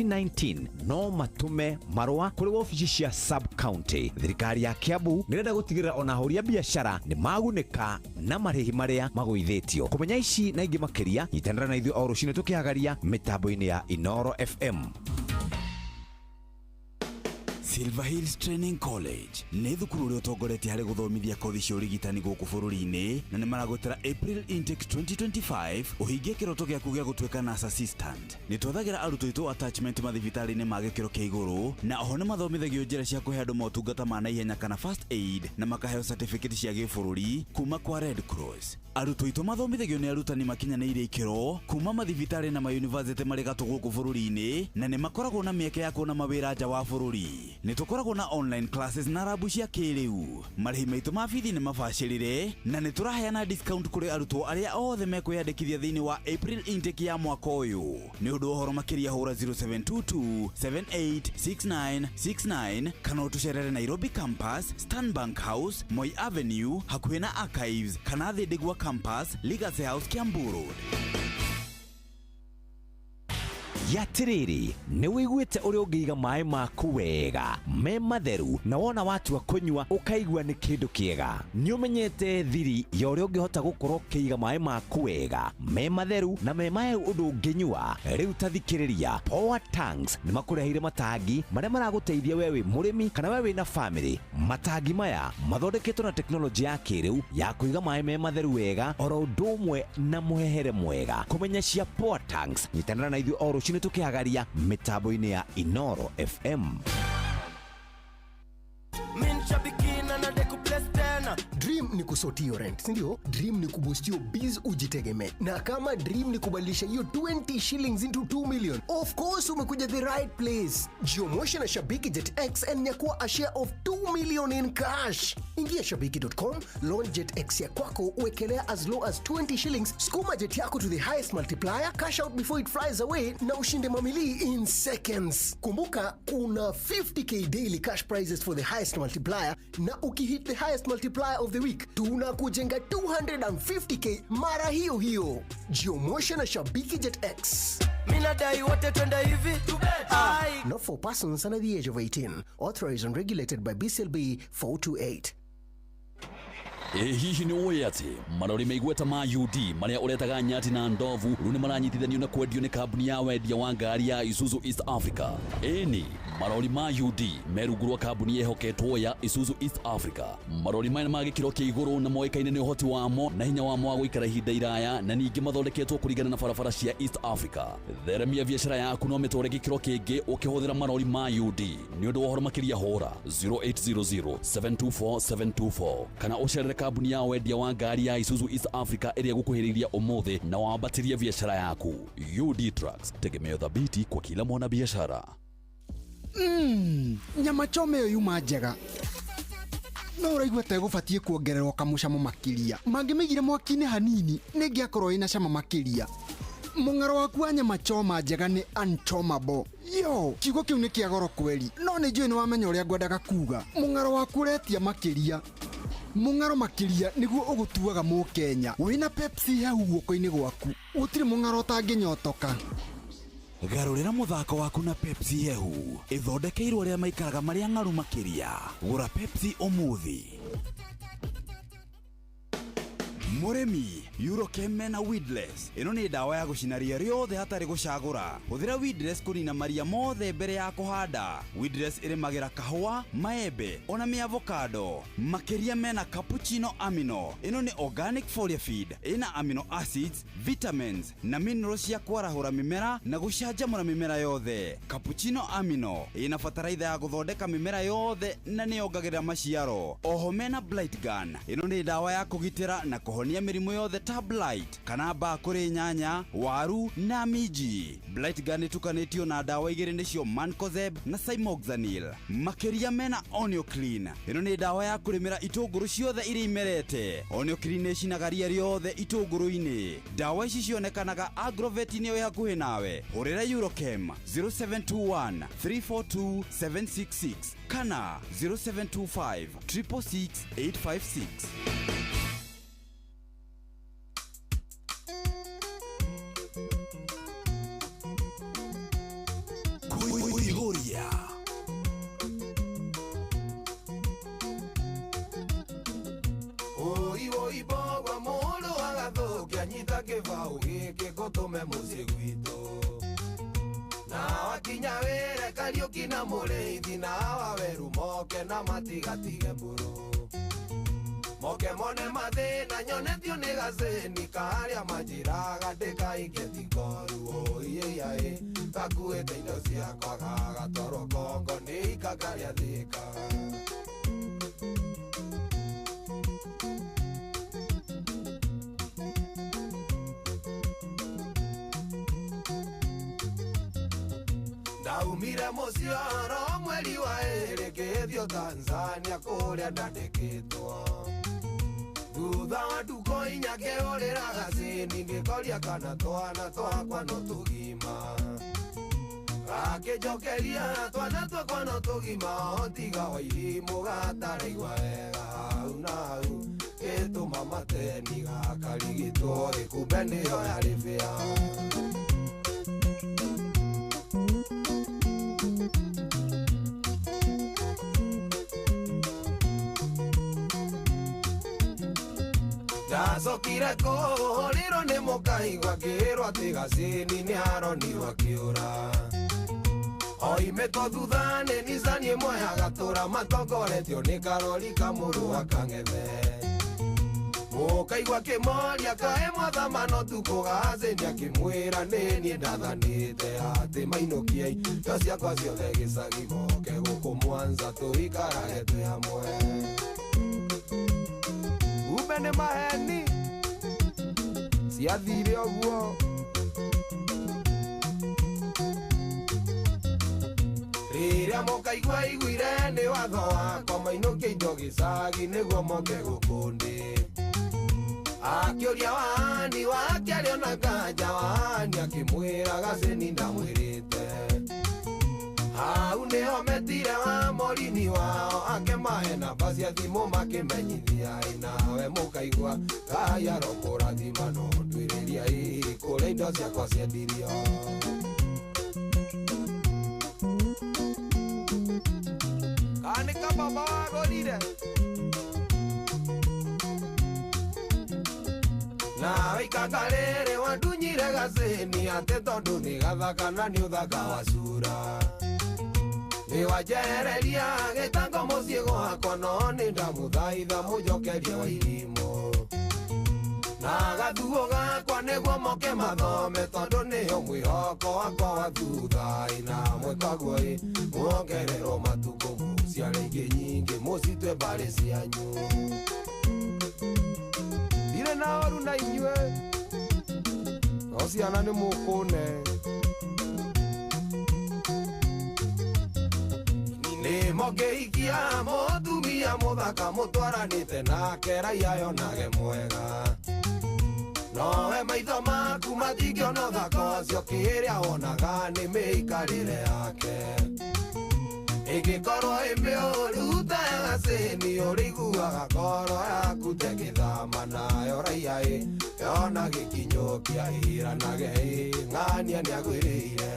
2019 no matũme marũa kũrĩ wabici cia sub county. Thirikari ya Kiambu nĩrenda gũtigĩrĩra ona ahũri a biacara nĩ magunĩka na marĩhi marĩa magũithĩtio. Kũmenya ici na ingĩ makĩria, nyitanĩra na ithuĩ o rũcinĩ tũkĩhagaria mĩtambo-inĩ ya Inoro FM. Silver Hills Training College nĩ thukuru ũrĩa ũtongoretie harĩ gũthomithia kothi cia ũrigitani gũkũ bũrũri-inĩ, na nĩ maragwĩtĩra April intake 2025 ũhingie kĩroto gĩaku gĩa gũtuĩka nurse assistant. Nĩ twethagĩra arutwo aitũ attachment mathibitarĩ-inĩ ma gĩkĩro kĩa igũrũ, na oho nĩ mathomithagio njĩra cia kũhe andũ motungata ma naihenya kana first aid, na makaheo certificate cia gĩbũrũri kuma kwa Red Cross. Arutwo aitũ mathomithagio nĩ arutani makinyanĩirie ikĩro kuma mathibitarĩ na mayunivasĩtĩ marĩ gatũ gũkũ bũrũri-inĩ, na nĩ makoragwo na mĩeke ya kuona mawĩra nja wa bũrũri. Nĩ tũkoragwo na online classes na rabu cia kĩrĩu. Marĩhi maitũ ma bithi nĩ mabacĩrĩre, na nĩ tũraheana discount kũrĩ arutwo arĩa othe mekwĩyandĩkithia thĩinĩ wa April intake ya mwaka ũyũ. Nĩ ũndũ wa ũhoro makĩria, hũra 0722 786969 kana ũtũcerere Nairobi campus, Stanbank House, Moi Avenue, hakuhĩ na Archives, kana Thindigua campus, Legacy House, Kiambu Road. Yatĩrĩrĩ, nĩ wĩiguĩte ũrĩa ũngĩiga maĩ maku wega me matheru, na wona watua kũnyua ũkaigua nĩ kĩndũ kĩega? Nĩ ũmenyete thiri ya ũrĩa ũngĩhota gũkorwo ũkĩiga maĩ maku wega me matheru na me mahehu ũndũ ũngĩnyua? Rĩu ta thikĩrĩria, Power Tanks nĩ makũreheire matangi marĩa maragũteithia we wĩ mũrĩmi kana we wĩna family. Matangi maya mathondeketwo na tekinoronjĩ ya kĩrĩu ya kũiga maĩ me matheru wega oro ũndũ ũmwe na mũhehere mwega. Kũmenya cia Power Tanks, nyitanĩra na ithuĩ o rũcinĩ tũkĩhagaria mĩtambo-inĩ ya Inoro FM. Min shabiki na nade tena. Dream ni kusort hiyo rent, sindio? Dream ni kuboost hiyo biz ujitegemee, na kama dream ni kubadilisha hiyo 20 shillings into 2 million, of course umekuja the right place. Jiomoshe na Shabiki Jet X and nyakua a share of 2 million in cash. Ingia shabiki.com, launch Jet X ya kwako, uwekelea as low as 20 shillings, skuma jet yako to the highest multiplier, cash out before it flies away na ushinde mamili in seconds. Kumbuka kuna 50K daily cash prizes for the highest multiplier, na ukihit the highest multiplier of the week, tunakujenga 250K mara hiyo hiyo. Jiomoshe na Shabiki Jet X. Mi nadai wote twende hivi. Ai. Not for persons under the age of 18. Authorized and regulated by BCLB 428. Ĩ hihi nĩ ũĩ atĩ marori meigweta ma UD marĩa ũretaga nyati na ndovu rĩu nĩ maranyitithanio na kwendio nĩ kambuni ya wendia wa ngari ya Isuzu East Africa? Ĩni, marori ma UD me rungu rwa kambuni yehoketwo ya Isuzu East Africa. Marori maya nĩ ma gĩkĩro kĩa igũrũ na moĩkaine nĩ ũhoti wamo na hinya wamo wa gũikara ihinda iraya, na ningĩ mathondeketwo kũringana na barabara cia East Africa. Theremia biacara yaku no mĩtware gĩkĩro kĩngĩ ũkĩhũthĩra marori ma UD. Nĩ ũndũ wa ũhoro makĩria, hũra 0800 724 724 kana ũcerere kambuni ya wendia wa ngari ya Isuzu East Africa ĩrĩa ĩgũkuhĩrĩiria ũmũthĩ na wambatĩrie biacara yaku. UD Trucks, tegemeo thabiti kwa kila mwanabiashara. Nyama choma ĩyo yuma njega, no ũraigua ta ĩgũbatiĩ kuongererwo kamũcamo makĩria. Mangĩmĩigire mwaki-inĩ hanini, nĩ ĩngĩakorwo ĩna cama makĩria. Mũng'aro waku wa nyama choma njega nĩ unchomable. Yo, kiugo kĩu nĩ kĩa goro kweri, no nĩ njũĩ nĩ wamenya ũrĩa ngwendaga kuga. Mũng'aro waku ũretia makĩria, mũng'aro makĩria nĩguo ũgũtuaga Mũkenya. Wĩna Pepsi hehu guoko-inĩ gwaku, gũtirĩ mũng'aro ũtangĩnyotoka. Garũrĩra mũthako waku na Pepsi hehu ĩthondekeirwo arĩa maikaraga marĩa ng'aru makĩria. Gũra Pepsi ũmũthĩ. Mũrĩmi, Eurochem mena Weedless. Ĩno nĩ ndawa ya gũcina ria rĩothe hatarĩ gũcagũra. Hũthĩra Weedless kũnina maria mothe mbere ya kũhanda. Weedless ĩrĩmagĩra kahũa, maembe ona mĩavocado. Makĩria mena Cappuccino Amino. Ĩno nĩ organic foliar feed ĩna amino acids, vitamins na minerals cia kwarahũra mĩmera na gũcanjamũra mĩmera yothe. Cappuccino Amino ĩna bataraitha ya gũthondeka mĩmera yothe na nĩyongagĩrĩra maciaro. Oho mena Blight Gun. Ĩno nĩ ndawa ya kũgitĩra na kũhonia mĩrimũ yothe ta blight kana mbaa kũrĩ nyanya, waru na minji. Blight Gun ĩtukanĩtio na ndawa igĩrĩ, nĩcio Mancozeb na Cymoxanil. Makĩria mena Onion Clean. Ĩno nĩ ndawa ya kũrĩmĩra itũngũrũ ciothe iria imerete. Onion Clean nĩ ĩcinaga ria rĩothe itũngũrũ-inĩ. Ndawa ici cionekanaga agrovet-inĩ ĩ hakuhĩ nawe. Hũrĩra Eurochem 0721 342 766 kana 0725 666 856. Ngũtũme mũciĩ gwitũ na wakinya wĩre Kariũki na Mũrĩithi na Waweru moke na matigatige mbũrũ moke mone mathĩna nyonetio nĩ gacĩni karĩa manjĩraga ndĩkainge tikoru oiĩiaĩ gakuĩte indo ciakwa gagatwarwo Kongo nĩ ikakarĩa Thĩka. Ndaumire mũciĩ oro mweri wa ĩrĩ ngĩthiĩ Tanzania kũrĩa ndandĩkĩtwo thutha wa ndukũ inya ngĩũrĩra gacĩni ngĩkoria kana twana twakwa no tũgima gakĩnjokeria twana twakwa no tũgima o tiga Wairimũ gataraigua wega hau na hau gĩtũma mateni gakarigitwo ĩkumbe nĩyo yarĩ bĩa. Ndacokire kũhũrĩrwo nĩ mũkaigua ngĩrwo atĩ gacĩni nĩ aronirwo akĩũra oimĩtwo thutha nĩ nicani ĩmwe ya gatũra matongoretio nĩ karori kamũrũ wa Kang'ethe mũkaigua kĩmoria kaĩ mwathamano tukũ gacĩni akĩmwĩra nĩ niĩ ndathanĩte atĩ mainũkie indo ciakwa ciothe gĩcagi moke gũkũ Mwanza tũikarage twĩ hamwe. Kumbe nĩ maheni ciathire ũguo. Rĩrĩa mũkaigua iguire nĩ watho wakwa mainũkie indo gĩcagi nĩguo moke gũkũ ndĩ akĩũria wani wake arĩona nganja wani akĩmwĩra gacĩni ndamwĩrĩte hau nĩho metire wa morini wao akĩmahe namba cia thimũ makĩmenyithia nawe mũkaigua Ngai arokũrathima no ndwĩrĩria kũrĩa indo ciakwa ciendirio. Kana nĩ kababa wagũrire nawe ikanga rĩrĩ wandunyire gacĩni atĩ tondũ nĩ gathaka na nĩ ũthaka wa cura nĩ wanjehereria gĩtango mũciĩ gwakwa no nĩ ndamũthaitha mũnjokerie Wairimũ na gathuo gakwa nĩguo moke mathome tondũ nĩyo mwĩhoko wakwa wa thutha na mwĩkaguo ĩ muongererwo matukũ mũciare ingĩ nyingĩ mũcitwe mbarĩ cianyu. Ndirĩ na ũru na inyuĩ no ciana nĩ mũkũne. Nĩ mũngĩhikia mũtumia mũthaka mũtwaranĩte nake raia yonage mwega nowe maitho maku matingĩona ũthaka ũcio kĩrĩa wonaga nĩ mĩikarĩre yake ĩngĩkorwo ĩ mĩũru ta ya gacĩni ũrĩiguaga ngoro yaku tegĩthama nayo raia ĩ yona gĩkinyũkia ĩranage ĩ ng'ania nĩagwĩrĩire.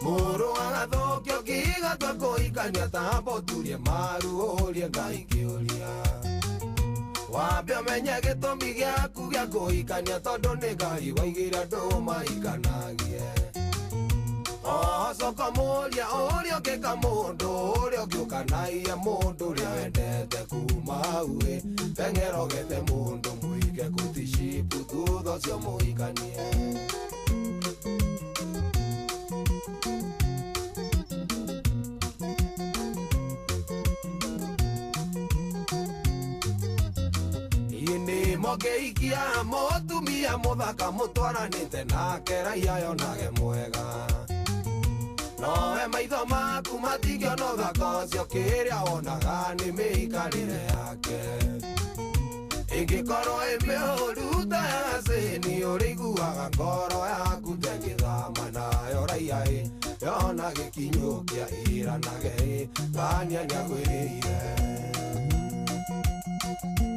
Mũrũ agathũkio kĩgatwa kũhikania tambo turie maru ũrie Ngai kĩũria wambe ũmenye gĩtũmi gĩaku gĩa kũhikania tondũ nĩ Ngai waigĩire andũ mahikanagie ocoka mũria ũrĩa ũngĩka mũndũ ũrĩa ũngĩũkanaia mũndũ ũrĩa wendete kuma hau ĩ teng'era ũgethe mũndũ mũige kũticipu thutha ũcio mũhikanie. Mũngĩhikia mũtumia mũthaka mũtwaranĩte nake raia yonage mwega nowe maitho maku matingĩona ũthaka ũcio kĩrĩa wonaga nĩ mĩikarĩre yake ĩngĩkorwo ĩ mĩũru ta ya gacĩni ũrĩiguaga ngoro yaku tegĩthama nayo raia ĩ yona gĩkinyũkia ĩranage ĩ ng'ania nĩagwĩrĩire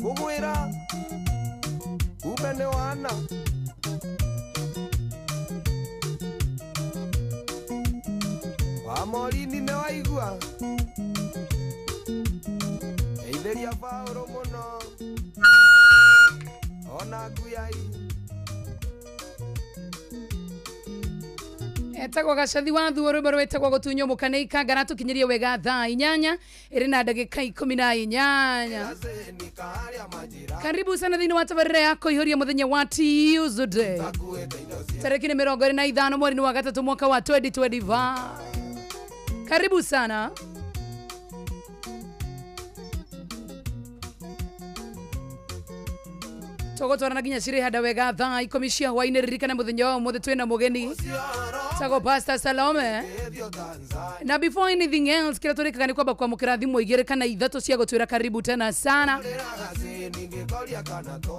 ngũmwĩra kumbe nĩ wana. Morini nĩ waigua Geithĩria Paũlũ mũno Ona nguyai. Etagwo gacathi wa thuo rwimbo rwĩtagwo gũtunywo mũka nĩ ikanga ratũkinyirie wega thaa 8 ĩrĩ na ndagĩka 18. Karibu sana thĩinĩ wa tabarĩra ya kũihũria mũthenya wa Tuesday tarĩki nĩ 25 mweri-inĩ wa gatatũ mwaka wa 2025. Karibu sana. Tũgũtwarana nginya cirĩ handa wega thaa 10 cia hwainĩ. Ririkana mũthenya wa ũmũthĩ twĩna mũgeni tago Pastor Salome, na before anything else kĩrĩa tũrĩkaga nĩ kwamba kwamũkĩra thimũ igĩrĩ kana ithatũ cia gũtwĩra karibu tena sana.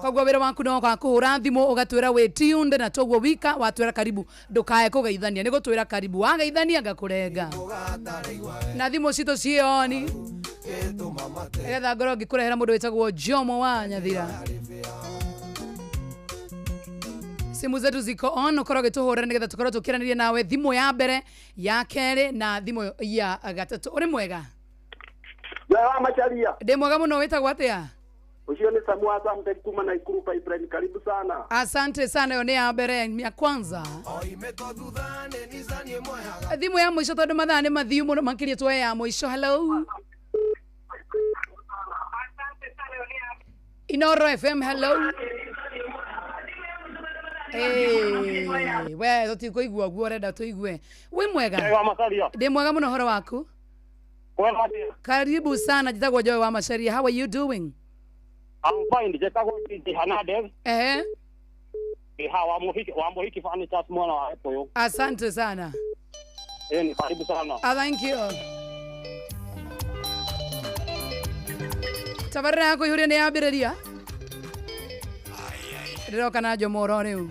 Koguo wĩra waku no wa kũhũra thimũ ũgatwĩra wĩ tuned, na toguo wika watwĩra karibu ndũkae kũgeithania, nĩ gũtwĩra karibu, wageithania ngakũrenga. Na thimũ citũ ciĩ on nĩgetha ngorwo ngĩkũrehera mũndũ wĩtagwo Jomo wa Nyathira. Simu zetu ziko on, ukorwo ũgĩtũhũrĩra nĩgetha tũkorwo tũkĩranĩria nawe thimũ ya mbere, ya kerĩ na thimũ ya gatatũ. Ũrĩ mwega? Joy wa Macharia. Ndĩ mwega mũno, wĩtagwo atĩa? Ucio ni Samu Asante kuma Nakuru Pipeline. Karibu sana. Asante sana. Ĩyo nĩ ya mbere, ya kwanza. Thimũ ya mũico tondũ mathaa nĩ mathiu mũno makĩria, tuoye ya mũico. Hello, Inoro FM, hello. Hey, we tũtikũigua guo ũrenda tũigue. Wĩ mwega? Joy wa Macharia. Ndĩ mwega mũno, horo waku? Kwega atĩa? Karibu sana, njĩtagwo Joy wa Macharia. How are you doing? I'm fine. Njĩtagwo DJ Hernandez. Ha wa Muhiki, wa Muhiki Furnitures mwana wa Gĩkũyũ. Asante sana. Ni karibu sana. Ah, thank you. Tabarĩra ya kũihũria nĩ yambĩrĩria, ndĩroka na Jomo oro rĩu.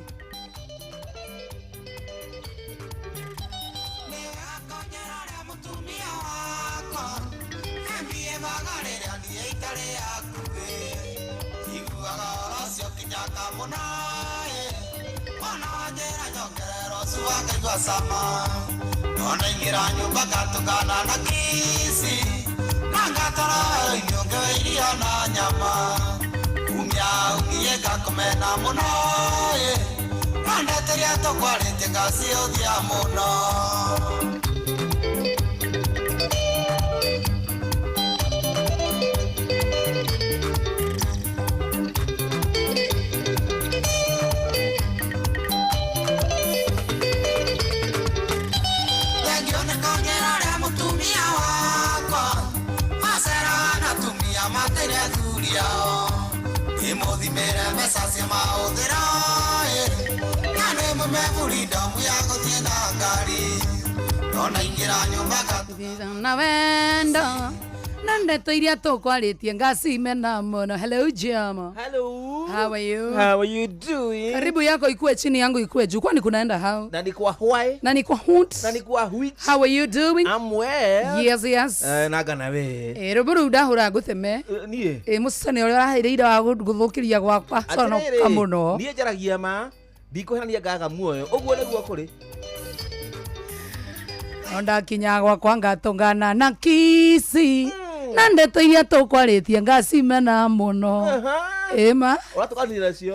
Ndonaingĩra nyũmba ngatũngana na kici na ngatara inyongewe irio na nyama kumia umie ngakomena mũno ĩ na ndeteria tũkwarĩtie ngaciũthia mũno. Thengio nĩ kũnjĩra ũrĩa mũtumia wakwa macera na atumia matirĩ athuri ao ndĩmũthimĩre mbeca cia mahũthĩro ĩ na ndĩmũme freedom ya gũthiĩ na ngari ndona ingĩra nyũmba. Na wendo na ndeto iria tũkwarĩtie ngacimena mũno. Hello, Jomo. Hello. How are you? How are you doing? Karibu yako ikue chini, yangu ikue juu, kwani kunaenda how? Na ni kwa why? Na ni kwa what? Na ni kwa which? How are you doing? I'm well. Yes. Naga na we. Rũmbũ rũu ndahũra ngũtheme. Niĩ. Mũcane ũrĩa ũraheire ira wa gũthũkĩria gwakwa conoka mũno. Niĩ njaragia ma ndikũhenania ngaga muoyo ũguo nĩguo kũrĩ. No ndakinya gwakwa ngatũngana na kici na ndeto iria tũkwarĩtie ngacimena mũno. Ĩma. Ũratũkanire nacio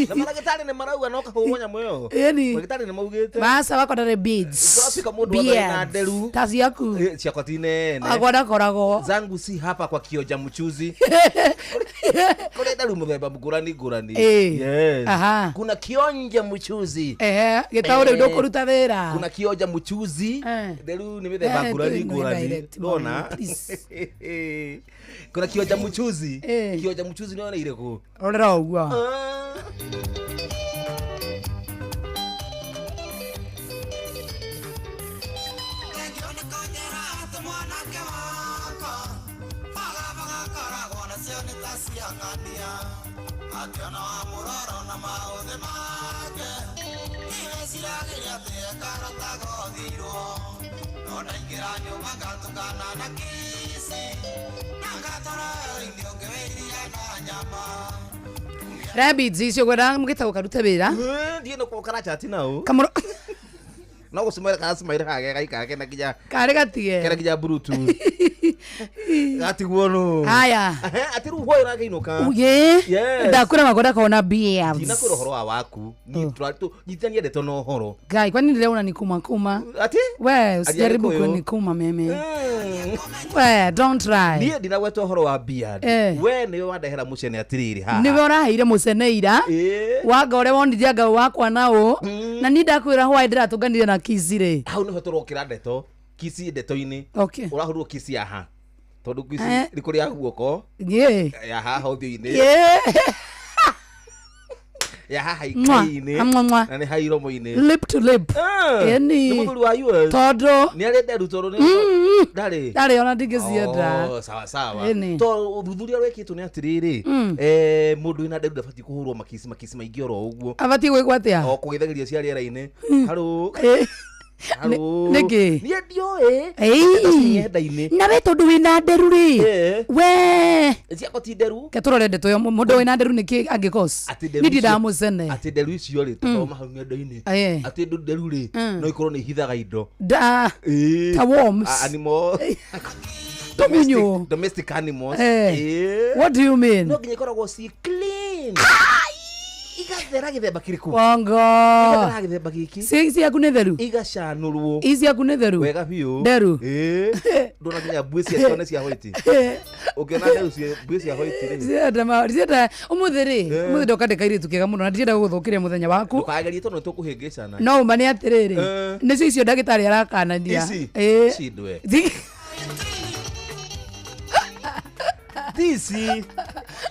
na maragĩtarĩ nĩ marauga no kahũrwo nyamũ ĩyo. Ĩni. Maragĩtarĩ nĩ maugĩte. Maca wakwa ndarĩ beads. Ũratuĩka mũndũ atarĩ na nderu. Ta ciaku. Ciakwa ti nene. Akwa ndakoragwo. Zangu si hapa kwa kionja mchuzi. Kũrĩ nderu mũthemba ngũrani ngũrani. Yes. Kuna kionja mchuzi. Ehe, gĩtaũ rĩu ndũkũruta wĩra. Kuna kionja mchuzi. Nderu nĩ mĩthemba ngũrani ngũrani. Direct, Ndona? Please. Kuna kionja mchuzi. Kionja mchuzi nĩ irĩkũ? Rorera ũguo. Akiona wa mũroro na maũthĩ make nĩweciragĩria atĩ ekarota gothirwo no ndaingĩra nyũmba ngatũngana na kici na ngatara irio ngĩwĩiria na nyama. Rabids icio gwenda mũgĩtagwo karute wĩra. Ndiĩ nĩ karachati nao. Kamũro. No gũcimwĩra karacimaire haha gaikara kena nginya Karĩ gatige. Kena nginya Bluetooth. Gatigwo nũ. Haya. Atĩ rĩu hwaĩ ũrakĩinũka. Ye. Yes. Ndakwĩra makwa ndakona beards. Ndinakwĩra ũhoro wa waku. Niĩ nyitithania ndeto na ũhoro. Guy, kwani leo unanikuma kuma? Ati? We, usijaribu Agĩkũyũ. kunikuma mimi. We, don't try. Niĩ ndinagweta ũhoro wa beard. Eh. We nĩwe wandehera mũcene atĩrĩrĩ haha. Niwe ũraheire mũcene ira. Wanga ũrĩa wonithia ngau wakwa na ũ. Na niĩ ndakwĩra hwaĩ ndĩratũnganire na Kiss rĩ. Hau nĩho tũrokĩra ndeto. Kisi ndeto-inĩ. Okay. Ũrahũrwo kisi ya ha. Tondũ kisi Eh. nĩ kũrĩ ya guoko. Yeah. Ya haha ũthiũ-inĩ. Yeah. Ya haha Mwa. ikai-inĩ. Mwa, mwa. Na nĩ ha iromo-inĩ. Lip to lip. Ĩni. Nĩ mũthuri wa US. Tondũ. Nĩ arĩ nderu tondũ nĩ ndarĩ. Ndarĩ ona ndingĩcienda. Oh, sawa sawa. Ĩni. To ũthuthuria wĩkĩtwo nĩ atĩrĩrĩ. Mm. Mũndũ wĩna nderu ndabatiĩ kũhũrwo makisi makisi maingĩ oro ũguo. Abatiĩ gwĩkwo atĩa? O kũgeithagĩria cia rĩera-inĩ. Harũ. Harũ. Nĩkĩ? Niĩ ndiũĩ. Ĩi. Ndeto ci ng'enda-inĩ. Na we tondũ wĩna nderu rĩ. We. Ciakwa ti nderu. Ke tũrore ndeto ĩyo mũndũ wĩna nderu nĩkĩ angĩcause? Atĩ nderu Niĩ icio- ndindamũcene. Atĩ nderu icio rĩ tũthoma hau ng'enda-inĩ. Eh. Atĩ nderu rĩ Mm. no ikorwo nĩ ihithaga indo. Da. Ĩĩ. Ta worms. Animal. Tũgunyũ. Domestic animals. Eh. Ĩĩ. What do you mean? No nginya ikoragwo ci clean. Igathera gĩthemba kĩrĩkũ? Wongo. Igathera gĩthemba gĩkĩ. Ci ciaku nĩ theru? Igacanũrwo. Ici ciaku nĩ theru? Wega biũ. Nderu. Ĩĩ. Ndona nginya mbuĩ ciacio nĩ cia white. Ũngĩona nderu cia mbuĩ cia white rĩ. Ndĩrenda ndĩrenda ũmũthĩ rĩ, Eh. ũmũthĩ ndoka ndĩ kairĩtu kega mũno na ndirenda gũgũthũkĩria mũthenya waku. Ndũkagerie tondũ nĩtũkũhĩngĩcana. No ũma nĩ atĩrĩrĩ, Eh. nĩcio icio ndagĩtarĩ arakanania. Ici? Ĩĩ. Cindwe. Thi- Ici.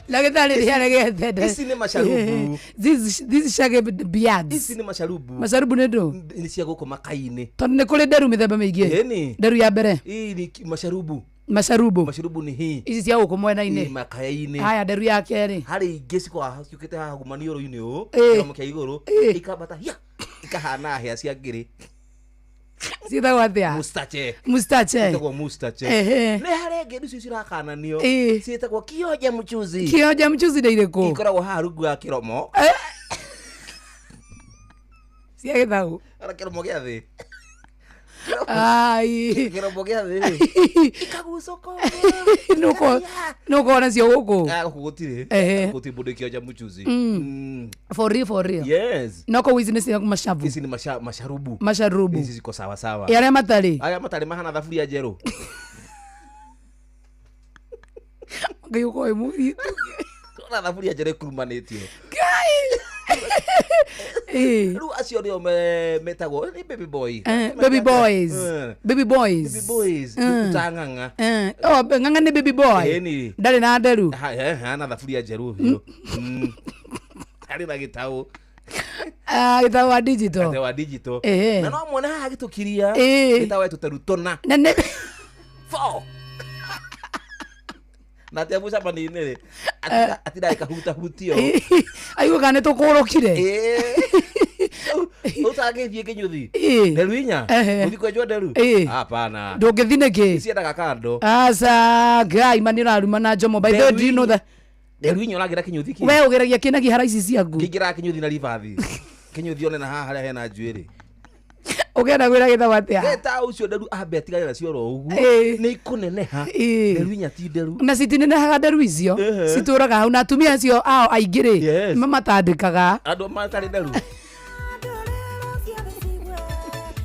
Ndagĩtarĩ nĩ aregete. Ici nĩ macarubu. These shaggy beards. Ici nĩ macarubu. Macarubu nĩ ndũ? Nĩ cia gũkũ makai-inĩ. Tondũ nĩ kũrĩ nderu mĩthemba mĩingĩ. Ĩni. Nderu ya mbere. Hii ni macarubu. Macarubu. Macarubu ni hii. Ici cia gũkũ mwena-inĩ. Hii makaya-inĩ. Haya nderu ya kerĩ. Harĩ ingĩ cikoragwo ciũkĩte haha maniũrũ-inĩ ũũ, Ĩĩ. kĩromo kĩa igũrũ, ikambata hia, ikahana hĩa cia ngĩrĩ. Ciĩtagwo atĩa? Mustache. Mustache. Ciĩtagwo mustache. Ehe. Nĩ harĩ ingĩ icio cirakananio. Ĩĩ. Ciĩtagwo kionja mchuzi. Kionja mchuzi nĩ irĩkũ? Ikoragwo haha rungu wa kĩromo. Cia gĩthaũ. Ara kĩromo gĩa thĩ. Ai. Kĩromo gĩa thĩ rĩ. Ikagucũka Nũkona cio gũkũ. Ah, gũkũ gũtirĩ. Ehe. Gũtirĩ mũndũ kionja mchuzi. Mm. For real, for real. Yes. No kũu ici nĩ cia macabu. Ici nĩ macarubu. Macarubu. Ici ciko sawa sawa. Ĩ arĩa matarĩ? Arĩa matarĩ mahana thaburia njerũ. Ngai ũkorwo wĩ mũritũ. Ona thaburia njerũ ĩkurumanĩtio. Ngai. Rĩu acio nĩo metagwo nĩ baby boy. Baby boys. Eh. Baby boys. Baby boys. Mm. Ta ng'ang'a. Eh. Oh, ng'ang'a nĩ baby boy. Ĩni. Ndarĩ na nderu. Hana thaburia njerũ biũ. Arĩ na gĩtaũ. Ah, gĩtaũ wa digital. Gĩtaũ wa digital. Ehe. Na no muone haha gĩtũkiria. Ĩĩ. Gĩtaũ etũteru tũna. Na nĩ Four. Na atia mũcemanio-inĩ rĩ, atinda ĩkahutahutio. Aigua kana nĩ tũkũrũkire. Ũtangĩthiĩ kĩnyũthi. Ĩĩ. Nderu inya. Ehe. Ũthiĩ kwenjwo nderu. Ĩĩ. Hapana. Ndũngĩthiĩ nĩkĩ? Ciendaga kando. Aca Ngai ma nĩ ũraruma na njomo. By the way, do you know that Nderu inya ũragĩra kĩnyũthi kĩ? we ũgeragia kĩna kĩhara ici ciaku? Kĩingĩraga kĩnyũthi na ribathi. Kĩnyũthi one na haha harĩa hena njuĩrĩ. Ũkenda kwĩra gĩthabu atĩa? Geta ũcio nderu ambe atigane nacio oro ũguo. Ĩĩ. Nĩ ikũneneha. Ĩĩ. Nderu inya ti nderu. Na citinenehaga nderu icio. Ehe. Citũraga hau na atumia acio ao aingĩ rĩ Yes. mamatandĩkaga. Andũ matarĩ nderu.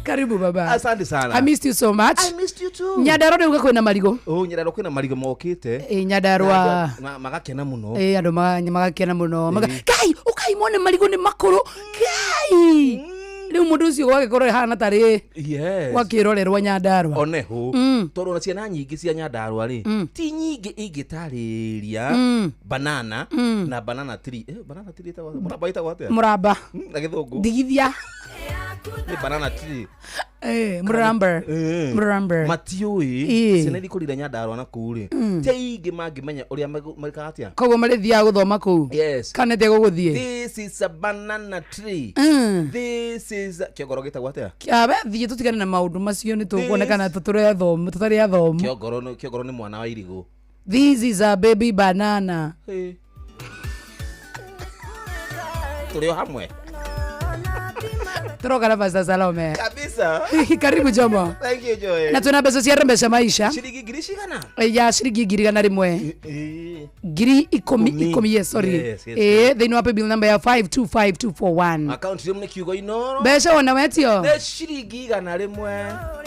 Karibu baba. Asante sana. I missed you so much. I missed you too. Nyandarua rĩu kwĩna marigũ. Oh, Nyandarua kwĩna marigũ mokĩte. Ĩĩ Nyandarua. Na magakena mũno. Ĩĩ andũ magakena mũno. Kai, ũkai mone marigũ nĩ makũrũ. Kai. Rĩu mũndũ ũcio gwagĩkorwo hana tarĩ Yes. gwakĩrorerwo Nyandarua. Oneho. Mm. Tondũ ona ciana nyingĩ cia Nyandarua rĩ, Mm. ti nyingĩ ingĩtarĩria Mm. banana Mm. na banana tree. Banana tree ĩtagwo atĩa? Mũramba ĩtagwo atĩa? Mũramba. Na gĩthũngũ. Ndigithia. Nĩ banana tree. Mũramba. Eh. Mũramba. Matiũĩ Ĩĩ. ciana iria ikũrĩire Nyandarua na kũu rĩ, Mm. ti aingĩ mangĩmenya ũrĩa mekaga atĩa. Koguo marĩthiaga gũthoma kũu. Yes. Kana nĩte gũgũthiĩ. This is a banana tree. Mm. This is a... Kĩongoro gĩtagwo atĩa? Kĩabe thiĩ tũtigane na maũndũ macio nĩ tũkuonekana tũtũrĩ athomu tũtarĩ athomu. Kĩongoro nĩ mwana wa irigũ. This is a baby banana. Hey. Tũrĩ o hamwe. Tũroka na Pastor Salome. Kabisa. Kabisa. Karibu Jomo. Thank you, Joy. Na tuna mbeca cia rembesha maisha. Ciringi ngiri cigana? Ya ciringi 100,000. Ngiri ikumi ikumi, yes, sorry. Yes. Thĩinĩ wa paybill number ya 525241. Account rĩu nĩ kiugo inoro. Mbeca wona wetio. Nĩ ciringi 100.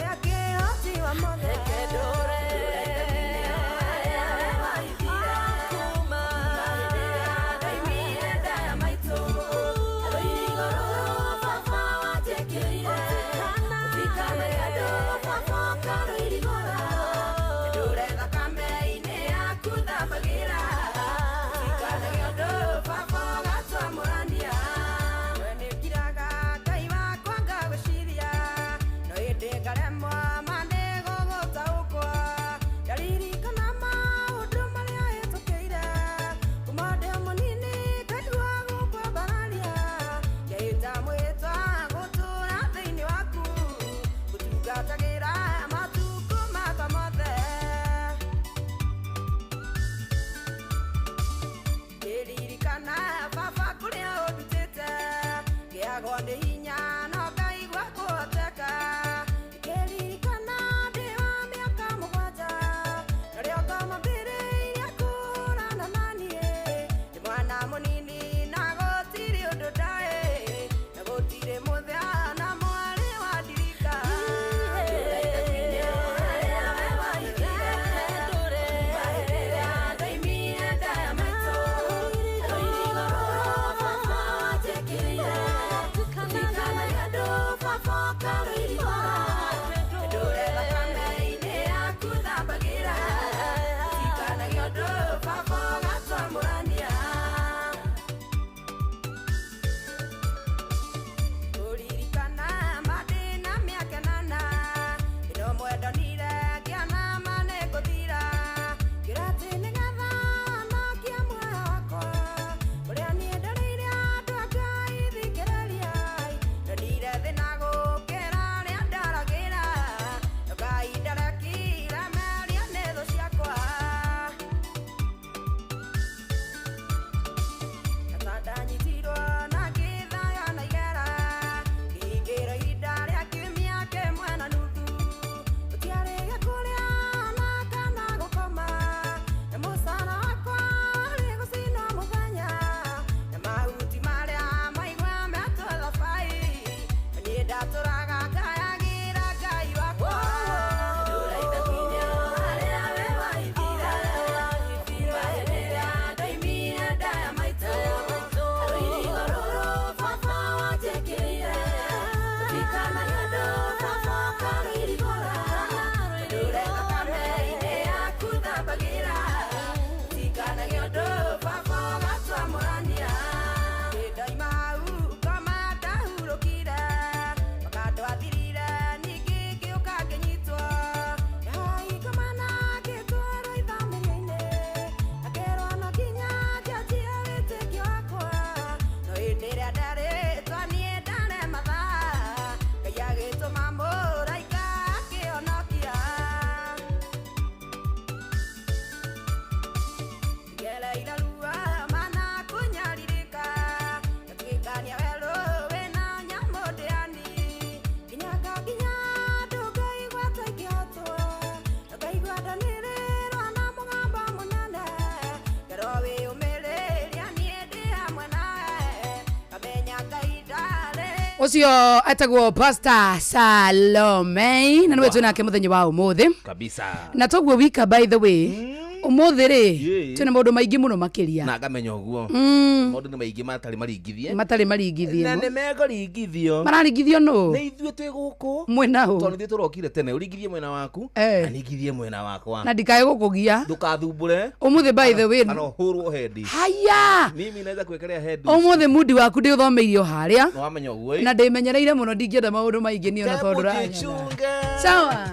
Ucio etagwo Pastor Salome na niwe twinake muthenya wa umuthi kabisa. Na toguo wika, by the way, umuthi ri twina maundu maingi muno makiria. Na ngamenya uguo maundu ni maingi matari maringithie. Matari maringithie. Na ni mekũringithio. Mararingithio no ni ithuĩ twĩ gũkũ mwena ũ tondu ithuĩ tũrokire tene. Ũringithie mwena waku na ningithie mwena wakwa. Na ndikae gũkũgia. Ndũkathumbũre umuthi, by the way. Kana ũhũrwo hendi. Haya, mimi naweza kuwekelea hendi. Umuthi mudi waku ndĩũthomeirio harĩa. No wamenya ũguo. Na ndĩmenyereire mũno, ndingĩenda maũndũ maingĩ niĩ ona tondũ ũranyona. Sawa,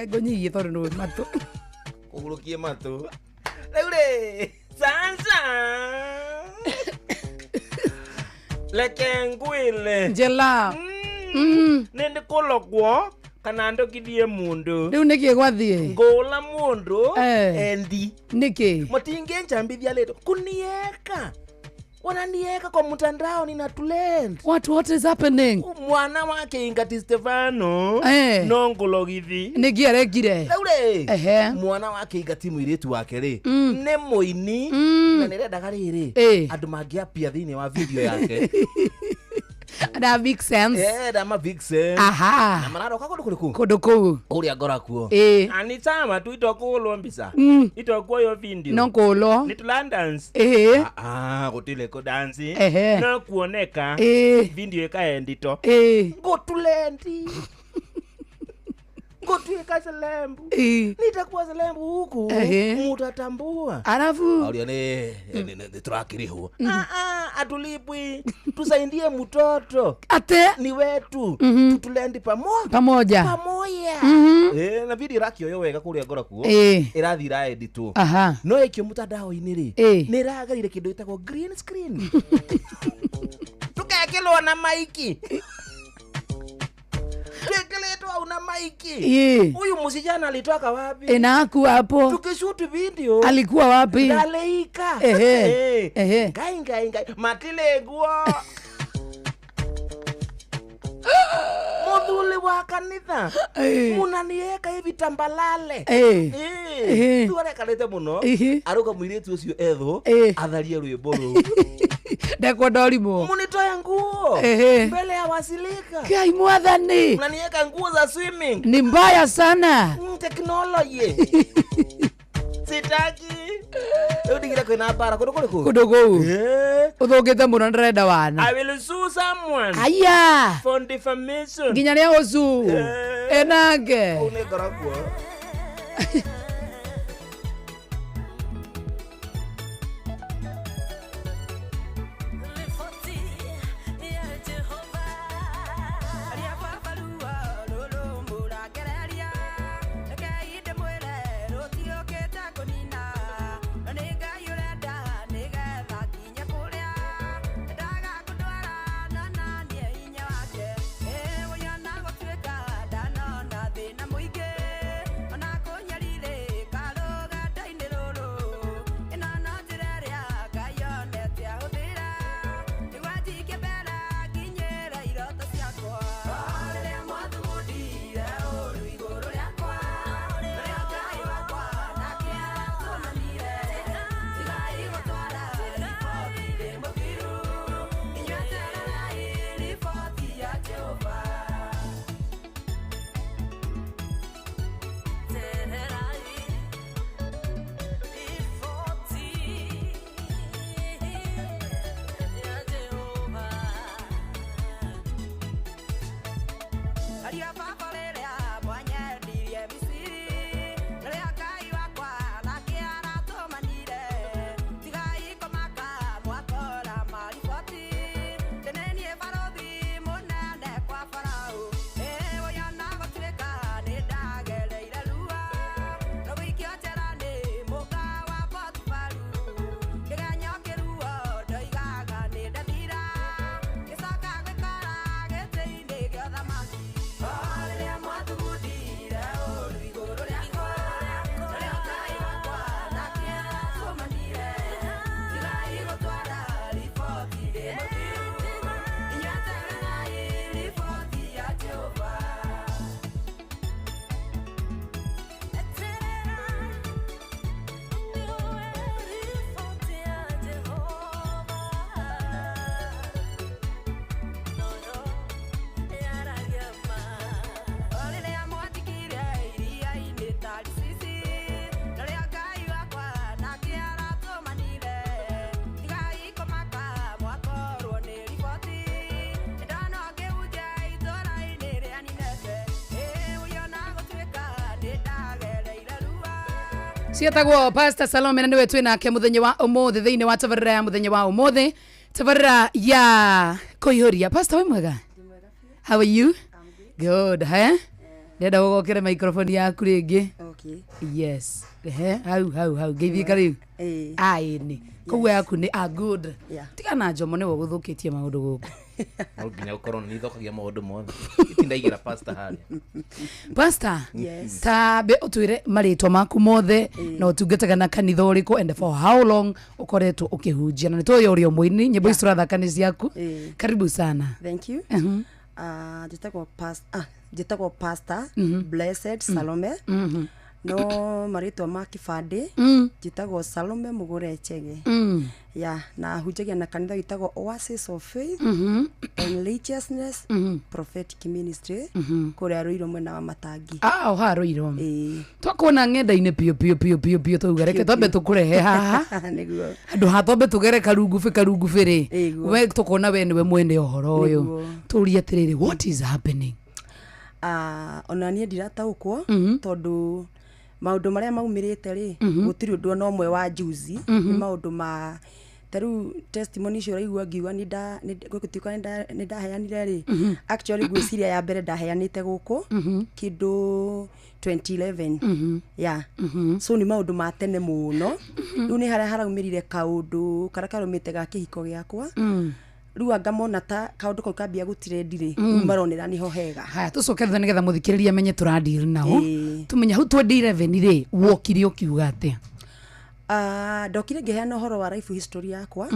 ngũnyihie tondũ nĩ matũ. Ũhurũkie matũ rĩu rĩ sasa leke ngwĩre. Njela. Nĩ ndĩkũrogwo kana ndũkithie mũndũ. Rĩu nĩkĩ gwathiĩ? Ngũla mũndũ endi. Nĩkĩ? Mũtingĩnjambithia rĩtwa kunieka. Wananieka kwa mtandao nina trend. What is happening? Mwana wake Ingati Stefano no ngũlogithi. Nĩkĩ arekire? Rĩu rĩ, mwana wake Ingati mũirĩtu wake rĩ, nĩ mũini na nĩrendaga rĩrĩ andũ mangĩapia thĩinĩ wa video yake. That makes sense. Yeah, that makes sense. Aha. Na mararoka kũndũ kũrĩkũ? Kũndũ kũu. Kũrĩa ngorakuo. Ani sama tu itokulwo mbisa. Itokuoyo video. No kũlwo. Ni tulandance. Ah, gũtirĩ kũdansi. No kuoneka. Video ĩkaendito. Ngotulendi. Ngotuika selembu. Nitakuwa selembu huku. Mutatambua. Alafu aulia ni turakirihwo. Atulipwi. Tusaidie mtoto. Ate ni wetu. Tutulendi pamoja. Pamoja. Pamoja. Na video irakioyo wega kuria ngorakuo. Irathi iraeditwo. No ikio mutandao-inĩ rĩ. Nĩ iragarire kĩndũ gĩtagwo green screen. Tukekĩrwo na maiki. Tukeletwa una maiki. Huyu msijana alitoka wapi? Na hakuwa hapo. Tukishoot video. Alikuwa wapi? Ndaleika. Ngai ngai ngai. Matile nguo. Muthuli wa kanitha. Munanieka hivi tambalale. Tuarekarete muno. Aruga muiritu ucio ethwo. Atharie rwimbo rũu. Ndekwenda ũrimũ. Munitoe nguo mbele ya wasilika. Kai mwathani. Mnaniweka nguo za swimming. Ni mbaya sana. Technology. Sitaki. Rĩu ndigire kwĩna mbara kũndũ kũrĩkũ? Kũndũ kũu. Ũthũkĩte mũno ndĩrenda wana. I will sue someone. Aya. For defamation. Nginya rĩa ũcu. Enange. Kũu nĩ ngorakuo. Cietagwo Pastor Salome na niwe twĩ nake mũthenya wa ũmũthĩ thĩinĩ wa tabarĩra ya mũthenya wa ũmũthĩ, tabarĩra ya kũihũria. Pastor, wĩ mwega? How are you? Good. He? Ndĩrenda gũgokere microphone yaku rĩngĩ. Okay. Yes. He, hau hau hau ngeithĩka rĩu. Aĩni. Koguo yaku nĩ a good. Tiga na njomo nĩwe ũgũthũkĩtie maũndũ gũkũ. No nginya ũkorwo nĩ ithũkagia maũndũ mothe. Itindaigĩra pastor harĩa. Pastor. Yes. Tambe ũtwĩre marĩtwa maku mothe na ũtungataga na kanitha ũrĩkũ and for how long ũkoretwo ũkĩhunjia, na nĩ tũĩ ũrĩ o mũini, nyĩmbo ici tũrathaka nĩ ciaku. Karibu sana. Thank you. Njĩtagwo Pastor Blessed Salome, no marĩtwa ma kĩbandĩ njĩtagwo Salome Mũgũre Chege. Ya, na hunjagia na kanitha wĩtagwo Oasis of Faith and Righteousness Prophetic Ministry kũrĩa Rũirũ, mwena wa Matangi. Ah, o haha Rũirũ. Ĩĩ. Twakuona ng'enda-inĩ piũ piũ piũ piũ piũ, twauga reke twambe tũkũrehe haha handũ ha twambe tũgere karungubĩ karungubĩ rĩ. Ĩguo. We tũkona we nĩwe mwene ũhoro ũyũ. Tũrie atĩrĩrĩ, what is happening? Ah, ona niĩ ndirataũkwo, tondũ maũndũ marĩa maumĩrĩte rĩ, gũtirĩ ũndũ ona ũmwe wa juzi. Nĩ maũndũ ma ta rĩu testimony icio ũraigua ngiuga gũtuĩka nĩ ndaheanire rĩ, actually ngwĩciria ya mbere ndaheanĩte gũkũ kĩndũ 2011. Yeah, so nĩ maũndũ ma tene mũno. Rĩu nĩ harĩa haraumĩrire kaũndũ karĩa karaumĩte ga kĩhiko gĩakwa. Rĩu anga mona ta kaũndũ kau kambia gũtirendi rĩ, rĩu maronera nĩho hega. Haya, tũcoke thutha nĩgetha mũthikĩrĩria amenye tũradeal nao. Tũmenye hau 2011 rĩ, wokire ũkiuga atĩa? Ah, ndokire ngĩheana ũhoro wa life history yakwa.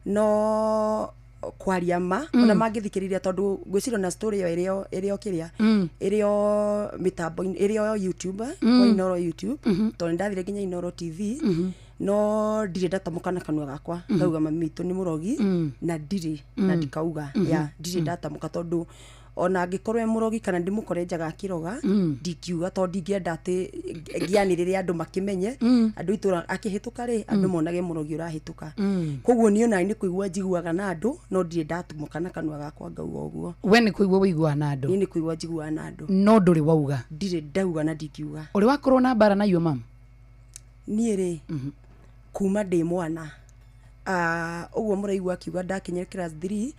No kwaria ma, ona mangĩthikĩrĩria, tondũ ngwĩciria ona story ĩyo ĩrĩ o kĩrĩa ĩrĩ o mĩtambo-inĩ, ĩrĩ o YouTube, kwa Inoro YouTube, tondũ nĩndathire nginya Inoro TV, no ndirĩ ndatamũka na kanua gakwa ngauga mami witũ nĩ mũrogi, na ndirĩ na ndikauga ya ndirĩ ndatamũka, tondũ ona angĩkorwo e mũrogi kana ndĩmũkore njaga akĩroga, ndingiuga, tondũ ndingĩenda atĩ ngĩanĩrĩre andũ makĩmenye, andũ itũra akĩhĩtũka rĩ, andũ monage mũrogi ũrahĩtũka. Koguo niĩ ona nĩ kũigua njiguaga na andũ, no ndirĩ ndatumũka na kanua gakwa ngauga ũguo. We nĩ kũigua wĩiguaga na andũ? Niĩ nĩ kũigua njiguaga na andũ. No ndũrĩ wauga? Ndirĩ ndauga na ndingiuga. Ũrĩ wakorwo na mbara na your mum? Niĩ rĩ, kuma ndĩ mwana, ũguo mũraigua akiuga ndakinyire class 3,